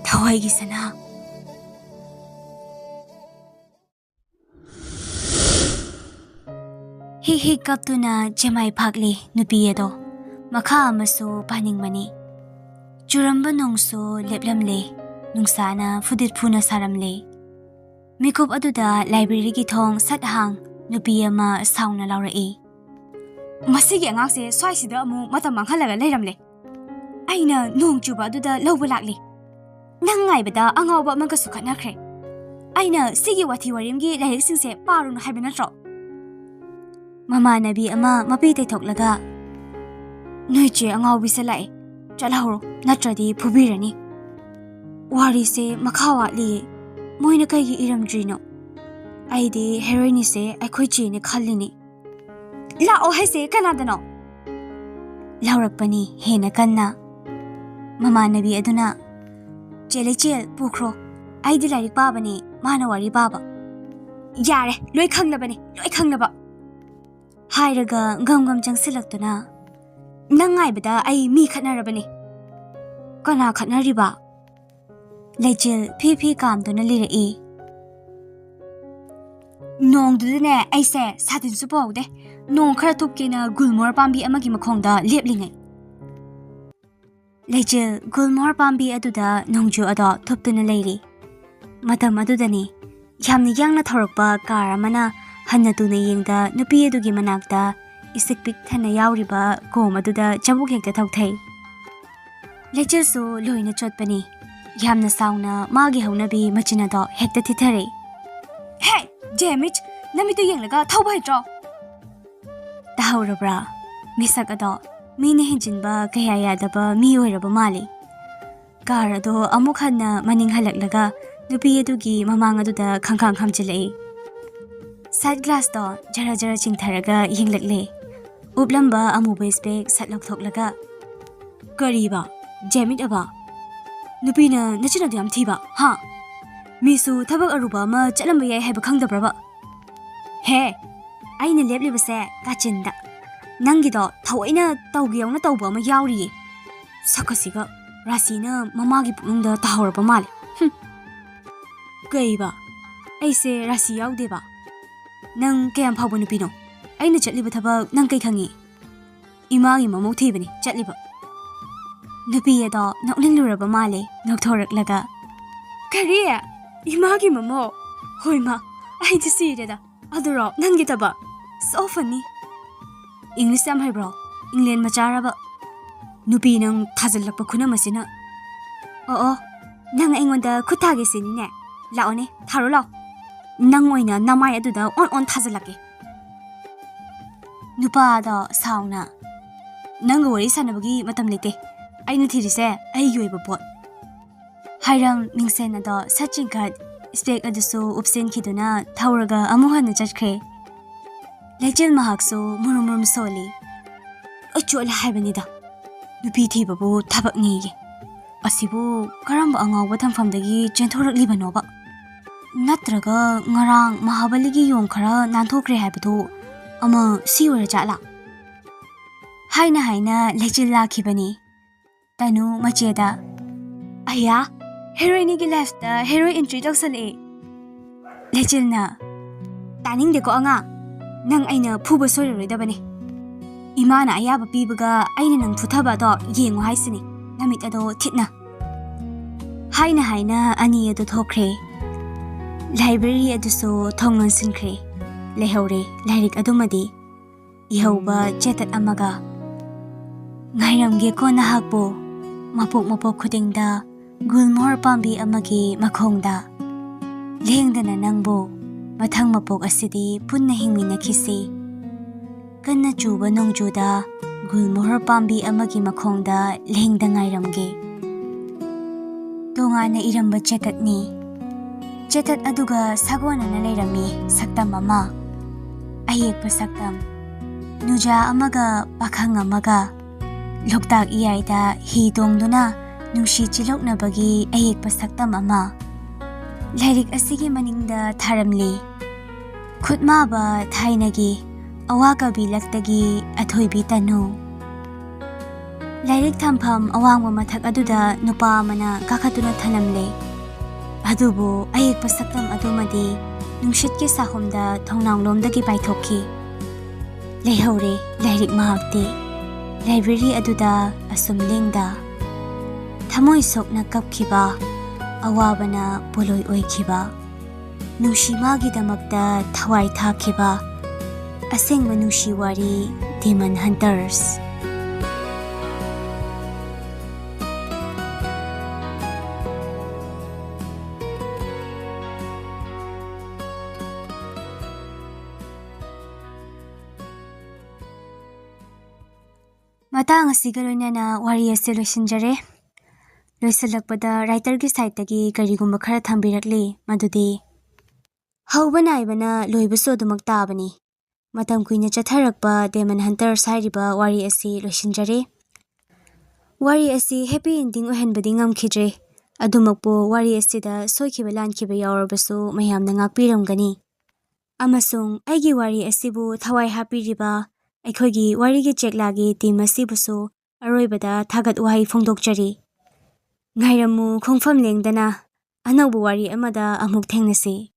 "ꯊꯋꯥꯏꯒꯤ ꯁꯅꯥ!" ꯍꯤꯛ ꯍꯤꯛ ꯀꯞꯇꯨꯅ ꯆꯦꯃꯥꯏ ꯐꯥꯛꯂꯤ ꯅꯨꯄꯤ ꯑꯗꯣ꯫ ꯃꯈꯥ ꯑꯃꯁꯨ ꯄꯥꯅꯤꯡꯕꯅꯤ꯫ ꯆꯨꯔꯝꯕ ꯅꯣꯡꯁꯨ ꯂꯦꯞꯂꯝꯂꯦ꯫ ꯅꯨꯡꯁꯥꯅ ꯐꯨꯗꯤꯠ ꯐꯨꯅ ꯁꯥꯔꯝꯂꯦ꯫ ꯃꯤꯀꯨꯞ ꯑꯗꯨꯗ ꯂꯥꯏꯕ꯭ꯔꯦꯔꯤꯒꯤ ꯊꯣꯡ ꯁꯠ ꯍꯥꯡ ꯅꯨꯄꯤ ꯑꯃ ꯁꯥꯎꯅ ꯂꯥꯎꯔꯛꯏ꯫ "ꯃꯁꯤꯒꯤ ꯑꯉꯥꯡꯁꯦ ꯁ꯭ꯋꯥꯏꯁꯤꯗ ꯑꯃꯨꯛ ꯃꯇꯝ ꯃꯥꯡꯍꯜꯂꯒ ꯂꯩꯔꯝꯂꯦ꯫ ꯑꯩꯅ ꯅꯣꯡ ꯆꯨꯕ ꯑꯗꯨꯗ ꯂꯧꯕ ꯂꯥꯛꯂꯤ꯫ ꯅꯪ ꯉꯥꯏꯕꯗ ꯑꯉꯥꯎꯕ ꯑꯃꯒꯁꯨ ꯈꯠꯅꯈ꯭ꯔꯦ꯫ ꯑꯩꯅ ꯁꯤꯒꯤ ꯋꯥꯊꯤ ꯋꯥꯔꯦꯝꯒꯤ ꯂꯥꯏꯔꯤꯛꯁꯤꯡꯁꯦ ꯄꯥꯔꯨꯅꯨ ꯍꯥꯏꯕ ꯅꯠꯇ꯭ꯔꯣ?" ꯃꯃꯥꯟꯅꯕꯤ ꯑꯃ ꯃꯄꯤ ꯇꯩꯊꯣꯛꯂꯒ, "ꯅꯣꯏ ꯆꯦ ꯑꯉꯥꯎꯕꯤꯁꯦ ꯂꯥꯛꯑꯦ, ꯆꯠꯍꯧꯔꯣ, ꯅꯠꯇ꯭ꯔꯗꯤ ꯐꯨꯕꯤꯔꯅꯤ꯫ ꯋꯥꯔꯤꯁꯦ ꯃꯈꯥ ꯋꯥꯠꯂꯤꯌꯦ, ꯃꯣꯏꯅ ꯀꯩꯒꯤ ꯏꯔꯝꯗ꯭ꯔꯤꯅꯣ? ꯑꯩꯗꯤ ꯍꯦꯔꯣꯏꯅꯤꯁꯦ ꯑꯩꯈꯣꯏ ꯆꯦꯅꯦ ꯈꯜꯂꯤꯅꯦ꯫ ꯂꯥꯛꯑꯣ ꯍꯥꯏꯁꯦ ꯀꯅꯥꯗꯅꯣ?" ꯂꯥꯎꯔꯛꯄꯅꯤ ꯍꯦꯟꯅ ꯀꯟꯅ꯫ ꯃꯃꯥꯟꯅꯕꯤ ꯑꯗꯨꯅ, "ꯆꯦ ꯂꯩꯆꯦꯜ, ꯄꯨꯈ꯭ꯔꯣ, ꯑꯩꯗꯤ ꯂꯥꯏꯔꯤꯛ ꯄꯥꯕꯅꯦ, ꯃꯥꯅ ꯋꯥꯔꯤ ꯄꯥꯕ꯫" "ꯌꯥꯔꯦ, ꯂꯣꯏ ꯈꯪꯂꯕꯅꯦ, ꯂꯣꯏ ꯈꯪꯂꯕ꯫" ꯍꯥꯏꯔꯒ ꯒꯝ ꯒꯝ ꯆꯪꯁꯤꯜꯂꯛꯇꯨꯅ, "ꯅꯪ ꯉꯥꯏꯕꯗ ꯑꯩ ꯃꯤ ꯈꯠꯅꯔꯕꯅꯦ꯫" "ꯀꯅꯥ ꯈꯠꯅꯔꯤꯕ?" ꯂꯩꯆꯤꯜ ꯐꯤ ꯐꯤ ꯀꯥꯝꯗꯨꯅ ꯂꯤꯔꯛꯏ꯫ "ꯅꯣꯡꯗꯨꯗꯅꯦ ꯑꯩꯁꯦ ꯁꯥꯇꯤꯟꯁꯨ ꯄꯨꯍꯧꯗꯦ, ꯅꯣꯡ ꯈꯔ ꯊꯨꯞꯀꯦꯅ ꯒꯨꯜꯃꯣꯍꯔ ꯄꯥꯝꯕꯤ ꯑꯃꯒꯤ ꯃꯈꯣꯡꯗ ꯂꯦꯞꯂꯤꯉꯩ꯫" ꯂꯩꯆꯤꯜ ꯒꯨꯜꯃꯣꯍꯔ ꯄꯥꯝꯕꯤ ꯑꯗꯨꯗ ꯅꯣꯡꯖꯨ ꯑꯗꯣ ꯊꯨꯞꯇꯨꯅ ꯂꯩꯔꯤ꯫ ꯃꯇꯝ ꯑꯗꯨꯗꯅꯤ ꯌꯥꯝꯅ ꯌꯥꯡꯅ ꯊꯧꯔꯛꯄ ꯀꯥꯔ ꯑꯃꯅ ꯍꯟꯅ ꯇꯨꯅ ꯌꯦꯡꯗ ꯅꯨꯄꯤ ꯑꯗꯨꯒꯤ ꯃꯅꯥꯛꯇ ꯏꯁꯤꯛ ꯄꯤꯛ ꯊꯟꯅ ꯌꯥꯎꯔꯤꯕ ꯀꯣꯝ ꯑꯗꯨꯗ ꯆꯕꯨꯛ ꯍꯦꯛꯇ ꯊꯧꯊꯩ꯫ ꯂꯩꯆꯤꯜꯁꯨ ꯂꯣꯏꯅ ꯆꯣꯠꯄꯅꯤ꯫ ꯌꯥꯝꯅ ꯁꯥꯎꯅ ꯃꯥꯒꯤ ꯍꯧꯅꯕꯤ ꯃꯆꯤꯟ ꯑꯗꯣ ꯍꯦꯛꯇ ꯊꯤꯊꯔꯦ꯫ "ꯍꯦ, ꯗꯦꯃꯤꯠ, ꯅꯃꯤꯠꯇꯨ ꯌꯦꯡꯂꯒ ꯊꯧꯕ ꯍꯩꯇ꯭ꯔꯣ?" ꯇꯥꯍꯧꯔꯕ꯭ꯔꯥ? ꯃꯤꯁꯛ ꯑꯗꯣ ꯃꯤꯅ ꯍꯦꯟꯖꯤꯟꯕ ꯀꯌꯥ ꯌꯥꯗꯕ ꯃꯤ ꯑꯣꯏꯔꯕ ꯃꯥꯜꯂꯤ꯫ ꯀꯥꯔ ꯑꯗꯣ ꯑꯃꯨꯛ ꯍꯟꯅ ꯃꯅꯤꯡ ꯍꯜꯂꯛꯂꯒ ꯅꯨꯄꯤ ꯑꯗꯨꯒꯤ ꯃꯃꯥꯡ ꯑꯗꯨꯗ ꯈꯪꯈꯥꯡ ꯈꯥꯝꯖꯤꯜꯂꯛꯏ꯫ ꯁꯟ ꯒ꯭ꯂꯥꯁꯇꯣ ꯖꯔ ꯖꯔ ꯆꯤꯡꯊꯔꯒ ꯌꯦꯡꯂꯛꯂꯦ꯫ ꯎꯞꯂꯝꯕ ꯑꯃꯨꯕ ꯏꯁꯄꯦꯛ ꯁꯠ ꯂꯧꯊꯣꯛꯂꯒ, "ꯀꯔꯤꯕ? ꯗꯦꯃꯤꯠ ꯑꯕ? ꯅꯨꯄꯤꯅ ꯅꯆꯤꯟ ꯑꯗꯨ ꯌꯥꯝ ꯊꯤꯕ, ꯍꯥ?" ꯃꯤꯁꯨ ꯊꯕꯛ ꯑꯔꯨꯕ ꯑꯃ ꯆꯠꯂꯝꯕ ꯌꯥꯏ ꯍꯥꯏꯕ ꯈꯪꯗꯕ꯭ꯔꯕ? ꯍꯦ, ꯑꯩꯅ ꯂꯦꯞꯂꯤꯕꯁꯦ ꯀꯥꯆꯤꯟꯗ꯫ ꯅꯪꯒꯤꯗꯣ ꯊꯑꯣꯏꯅ ꯇꯧꯒꯦ ꯌꯧꯅ ꯇꯧꯕ ꯑꯃ ꯌꯥꯎꯔꯤꯌꯦ꯫ ꯁꯛꯀꯁꯤꯒ ꯔꯥꯁꯤꯅ ꯃꯃꯥꯒꯤ ꯄꯨꯛꯅꯨꯡꯗ ꯇꯥꯍꯧꯔꯕ ꯃꯥꯜꯂꯦ꯫ ꯍꯨꯝ꯫ ꯀꯩꯕ? ꯑꯩꯁꯦ ꯔꯥꯁꯤ ꯌꯥꯎꯗꯦꯕ? ꯅꯪ ꯀꯌꯥꯝ ꯐꯥꯎꯕ ꯅꯨꯄꯤꯅꯣ? ꯑꯩꯅ ꯆꯠꯂꯤꯕ ꯊꯕꯛ ꯅꯪ ꯀꯩ ꯈꯪꯉꯤ? ꯏꯃꯥꯒꯤ ꯃꯃꯧ ꯊꯤꯕꯅꯤ ꯆꯠꯂꯤꯕ꯫ ꯅꯨꯄꯤ ꯑꯗꯣ ꯅꯣꯛꯅꯤꯡꯂꯨꯔꯕ ꯃꯥꯜꯂꯦ ꯅꯣꯛꯊꯣꯔꯛꯂꯒ꯫ "ꯀꯔꯤ? ꯏꯃꯥꯒꯤ ꯃꯃꯧ? ꯍꯣꯏꯃ, ꯑꯩꯗꯤ ꯁꯤꯔꯦꯗ꯫ ꯑꯗꯨꯔꯣ ꯅꯪꯒꯤ ꯊꯕꯛ? So funny꯫ English ꯌꯥꯝ ꯍꯩꯕ꯭ꯔꯣ? ꯏꯪꯂꯦꯟ ꯃꯆꯥꯔꯕ? ꯅꯨꯄꯤ ꯅꯪ ꯊꯥꯖꯤꯜꯂꯛꯄ ꯈꯨꯅꯝ ꯑꯁꯤꯅ꯫ ꯑꯣ ꯑꯣ, ꯅꯪ ꯑꯩꯉꯣꯟꯗ ꯈꯨꯠ ꯊꯥꯒꯦ ꯁꯤꯅꯤꯅꯦ꯫ ꯂꯥꯛꯑꯣꯅꯦ, ꯊꯥꯔꯣ ꯂꯥꯛꯑꯣ꯫ ꯅꯪ ꯑꯣꯏꯅ ꯅꯃꯥꯏ ꯑꯗꯨꯗ ꯑꯣꯟ ꯑꯣꯟ ꯊꯥꯖꯤꯜꯂꯛꯀꯦ꯫" ꯅꯨꯄꯥꯗꯣ ꯁꯥꯎꯅ, "ꯅꯪꯒ ꯋꯥꯔꯤ ꯁꯥꯟꯅꯕꯒꯤ ꯃꯇꯝ ꯂꯩꯇꯦ꯫ ꯑꯩꯅ ꯊꯤꯔꯤꯁꯦ ꯑꯩꯒꯤ ꯑꯣꯏꯕ ꯄꯣꯠ꯫" ꯍꯥꯏꯔꯝ ꯃꯤꯡꯁꯦꯟ ꯑꯗꯣ ꯁꯠ ꯆꯤꯡꯈꯠ, ꯏꯁꯄꯦꯛ ꯑꯗꯨꯁꯨ ꯎꯞꯁꯤꯟꯈꯤꯗꯨꯅ ꯊꯧꯔꯒ ꯑꯃꯨꯛ ꯍꯟꯅ ꯆꯠꯈ꯭ꯔꯦ꯫ ꯂꯩꯆꯤꯜ ꯃꯍꯥꯛꯁꯨ ꯃꯨꯔꯨꯝ ꯃꯨꯔꯨꯝ ꯁꯣꯜꯂꯤ꯫ "ꯑꯩ ꯆꯣꯠꯂꯦ ꯍꯥꯏꯕꯅꯤꯗ꯫ ꯅꯨꯄꯤ ꯊꯤꯕꯕꯨ ꯊꯕꯛꯅꯦꯌꯦ꯫ ꯑꯁꯤꯕꯨ ꯀꯔꯝꯕ ꯑꯉꯥꯎꯕ ꯊꯝꯐꯝꯗꯒꯤ ꯆꯦꯟꯊꯣꯔꯛꯂꯤꯕꯅꯣꯕ? ꯅꯠꯇ꯭ꯔꯒ ꯉꯔꯥꯡ ꯃꯍꯥꯕꯂꯤꯒꯤ ꯌꯣꯡ ꯈꯔ ꯅꯥꯟꯊꯣꯛꯈ꯭ꯔꯦ ꯍꯥꯏꯕꯗꯨ ꯑꯃ ꯁꯤ ꯑꯣꯏꯔ ꯖꯥꯠꯂꯥ?" ꯍꯥꯏꯅ ꯍꯥꯏꯅ ꯂꯩꯆꯤꯜ ꯂꯥꯛꯈꯤꯕꯅꯤ꯫ ꯇꯅꯨ ꯃꯆꯦꯗ, "ꯑꯌꯥ, ꯍꯦꯔꯣꯏꯅꯤꯒꯤ ꯂꯥꯏꯐꯇ ꯍꯦꯔꯣ ꯑꯦꯟꯇ꯭ꯔꯤ ꯇꯧꯁꯜꯂꯛꯑꯦ꯫" ꯂꯩꯆꯤꯜꯅ, "ꯇꯥꯅꯤꯡꯗꯦꯀꯣ ꯑꯉꯥꯡ, ꯅꯪ ꯑꯩꯅ ꯐꯨꯕ ꯁꯣꯏꯔꯔꯣꯏꯗꯕꯅꯦ꯫ ꯏꯃꯥꯅ ꯑꯌꯥꯕ ꯄꯤꯕꯒ ꯑꯩꯅ ꯅꯪ ꯐꯨꯊꯕ ꯑꯗꯣ ꯌꯦꯡꯉꯨ ꯍꯥꯏꯁꯤꯅꯤ, ꯅꯃꯤꯠ ꯑꯗꯣ ꯊꯤꯠꯅ꯫" ꯍꯥꯏꯅ ꯍꯥꯏꯅ ꯑꯅꯤ ꯑꯗꯨ ꯊꯣꯛꯈ꯭ꯔꯦ꯫ ꯂꯥꯏꯕ꯭ꯔꯦꯔꯤ ꯑꯗꯨꯁꯨ ꯊꯣꯡ ꯂꯣꯟꯁꯤꯟꯈ꯭ꯔꯦ꯫ ꯂꯩꯍꯧꯔꯦ ꯂꯥꯏꯔꯤꯛ ꯑꯗꯨꯃꯗꯤ꯫ ꯏꯍꯧꯕ ꯆꯦꯇꯠ ꯑꯃꯒ꯫ "ꯉꯥꯏꯔꯝꯒꯦꯀꯣ ꯅꯍꯥꯛꯄꯨ, ꯃꯄꯣꯛ ꯃꯄꯣꯛ ꯈꯨꯗꯤꯡꯗ ꯒꯨꯜꯃꯣꯍꯔ ꯄꯥꯝꯕꯤ ꯑꯃꯒꯤ ꯃꯈꯣꯡꯗ꯫ ꯂꯦꯡꯗꯅ ꯅꯪꯕꯨ, ꯃꯊꯪ ꯃꯄꯣꯛ ꯑꯁꯤꯗꯤ ꯄꯨꯟꯅ ꯍꯤꯡꯃꯤꯟꯅꯈꯤꯁꯤ꯫ ꯀꯟꯅ ꯆꯨꯕ ꯅꯣꯡꯖꯨꯗ ꯒꯨꯜꯃꯣꯍꯔ ꯄꯥꯝꯕꯤ ꯑꯃꯒꯤ ꯃꯈꯣꯡꯗ ꯂꯦꯡꯗ ꯉꯥꯏꯔꯝꯒꯦ꯫" ꯇꯣꯉꯥꯟꯅ ꯏꯔꯝꯕ ꯆꯦꯇꯠꯅꯤ꯫ ꯆꯦꯇꯠ ꯑꯗꯨꯒ ꯁꯥꯒꯣꯟꯅꯅ ꯂꯩꯔꯝꯃꯤ ꯁꯛꯇꯝ ꯑꯃ꯫ ꯑꯌꯦꯛꯄ ꯁꯛꯇꯝ꯫ ꯅꯨꯖꯥ ꯑꯃꯒ ꯄꯥꯈꯪ ꯑꯃꯒ꯫ ꯂꯣꯛꯇꯥꯛ ꯏꯌꯥꯏꯗ ꯍꯤ ꯇꯣꯡꯗꯨꯅ ꯅꯨꯡꯁꯤ ꯆꯤꯂꯣꯛꯅꯕꯒꯤ ꯑꯌꯦꯛꯄ ꯁꯛꯇꯝ ꯑꯃ꯫ ꯂꯥꯏꯔꯤꯛ ꯑꯁꯤꯒꯤ ꯃꯅꯤꯡꯗ ꯊꯥꯔꯝꯂꯤ꯫ ꯈꯨꯠꯃꯥꯕ ꯊꯥꯏꯅꯒꯤ ꯑꯋꯥ ꯀꯕꯤ ꯂꯛꯇꯒꯤ ꯑꯊꯣꯏꯕꯤ ꯇꯅꯨ꯫ ꯂꯥꯏꯔꯤꯛ ꯊꯝꯐꯝ ꯑꯋꯥꯡꯕ ꯃꯊꯛ ꯑꯗꯨꯗ ꯅꯨꯄꯥ ꯑꯃꯅ ꯀꯥꯈꯠꯇꯨꯅ ꯊꯅꯝꯂꯦ꯫ ꯑꯗꯨꯕꯨ ꯑꯌꯦꯛꯄ ꯁꯛꯇꯝ ꯑꯗꯨꯃꯗꯤ ꯅꯨꯡꯁꯤꯠꯀꯤ ꯁꯥꯍꯨꯝꯗ ꯊꯣꯡꯅꯥꯎꯂꯣꯝꯗꯒꯤ ꯄꯥꯏꯊꯣꯛꯈꯤ꯫ ꯂꯩꯍꯧꯔꯦ ꯂꯥꯏꯔꯤꯛ ꯃꯍꯥꯛꯇꯤ꯫ ꯂꯥꯏꯕ꯭ꯔꯦꯔꯤ ꯑꯗꯨꯗ ꯑꯁꯨꯝ ꯂꯦꯡꯗ꯫ ꯊꯃꯣꯏ ꯁꯣꯛꯅ ꯀꯞꯈꯤꯕ, ꯑꯋꯥꯕꯅ ꯄꯣꯂꯣꯏ ꯑꯣꯏꯈꯤꯕ, ꯅꯨꯡꯁꯤ ꯃꯥꯒꯤꯗꯃꯛꯇ ꯊꯋꯥꯏ ꯊꯥꯈꯤꯕ, ꯑꯁꯦꯡꯕ ꯅꯨꯡꯁꯤ ꯋꯥꯔꯤ, ꯗꯦꯃꯟ ꯍꯟꯇꯔꯁ꯫ ꯃꯇꯥꯡ ꯑꯁꯤꯒ ꯂꯣꯏꯅꯅ ꯋꯥꯔꯤ ꯑꯁꯤ ꯂꯣꯏꯁꯤꯟꯖꯔꯦ꯫ ꯂꯣꯏꯁꯤꯜꯂꯛꯄꯗ ꯔꯥꯏꯇꯔꯒꯤ ꯁꯥꯏꯠꯇꯒꯤ ꯀꯔꯤꯒꯨꯝꯕ ꯈꯔ ꯊꯝꯕꯤꯔꯛꯂꯤ, ꯃꯗꯨꯗꯤ, ꯍꯧꯕ ꯅꯥꯏꯕꯅ ꯂꯣꯏꯕꯁꯨ ꯑꯗꯨꯃꯛ ꯇꯥꯕꯅꯤ꯫ ꯃꯇꯝ ꯀꯨꯏꯅ ꯆꯠꯊꯔꯛꯄ ꯗꯦꯃꯟ ꯍꯟꯇꯔꯁ ꯍꯥꯏꯔꯤꯕ ꯋꯥꯔꯤ ꯑꯁꯤ ꯂꯣꯏꯁꯤꯟꯖꯔꯦ꯫ ꯋꯥꯔꯤ ꯑꯁꯤ ꯍꯦꯄꯤ ꯑꯦꯟꯗꯤꯡ ꯑꯣꯏꯍꯟꯕꯗꯤ ꯉꯝꯈꯤꯗ꯭ꯔꯦ꯫ ꯑꯗꯨꯃꯛꯄꯨ ꯋꯥꯔꯤ ꯑꯁꯤꯗ ꯁꯣꯏꯈꯤꯕ ꯂꯥꯟꯈꯤꯕ ꯌꯥꯎꯔꯕꯁꯨ ꯃꯌꯥꯝꯅ ꯉꯥꯛꯄꯤꯔꯝꯒꯅꯤ꯫ ꯑꯃꯁꯨꯡ ꯑꯩꯒꯤ ꯋꯥꯔꯤ ꯑꯁꯤꯕꯨ ꯊꯋꯥꯏ ꯍꯥꯞꯄꯤꯔꯤꯕ ꯑꯩꯈꯣꯏꯒꯤ ꯋꯥꯔꯤꯒꯤ ꯆꯦꯛꯂꯥꯒꯤ ꯇꯤꯝ ꯑꯁꯤꯕꯨꯁꯨ ꯑꯔꯣꯏꯕꯗ ꯊꯥꯒꯠ ꯋꯥꯍꯩ ꯐꯣꯡꯗꯣꯛꯆꯔꯤ꯫ ꯉꯥꯏꯔꯝꯃꯨ ꯈꯣꯡꯐꯝ ꯂꯦꯡꯗꯅ, ꯑꯅꯧꯕ ꯋꯥꯔꯤ ꯑꯃꯗ ꯑꯃꯨꯛ ꯊꯦꯡꯅꯁꯤ꯫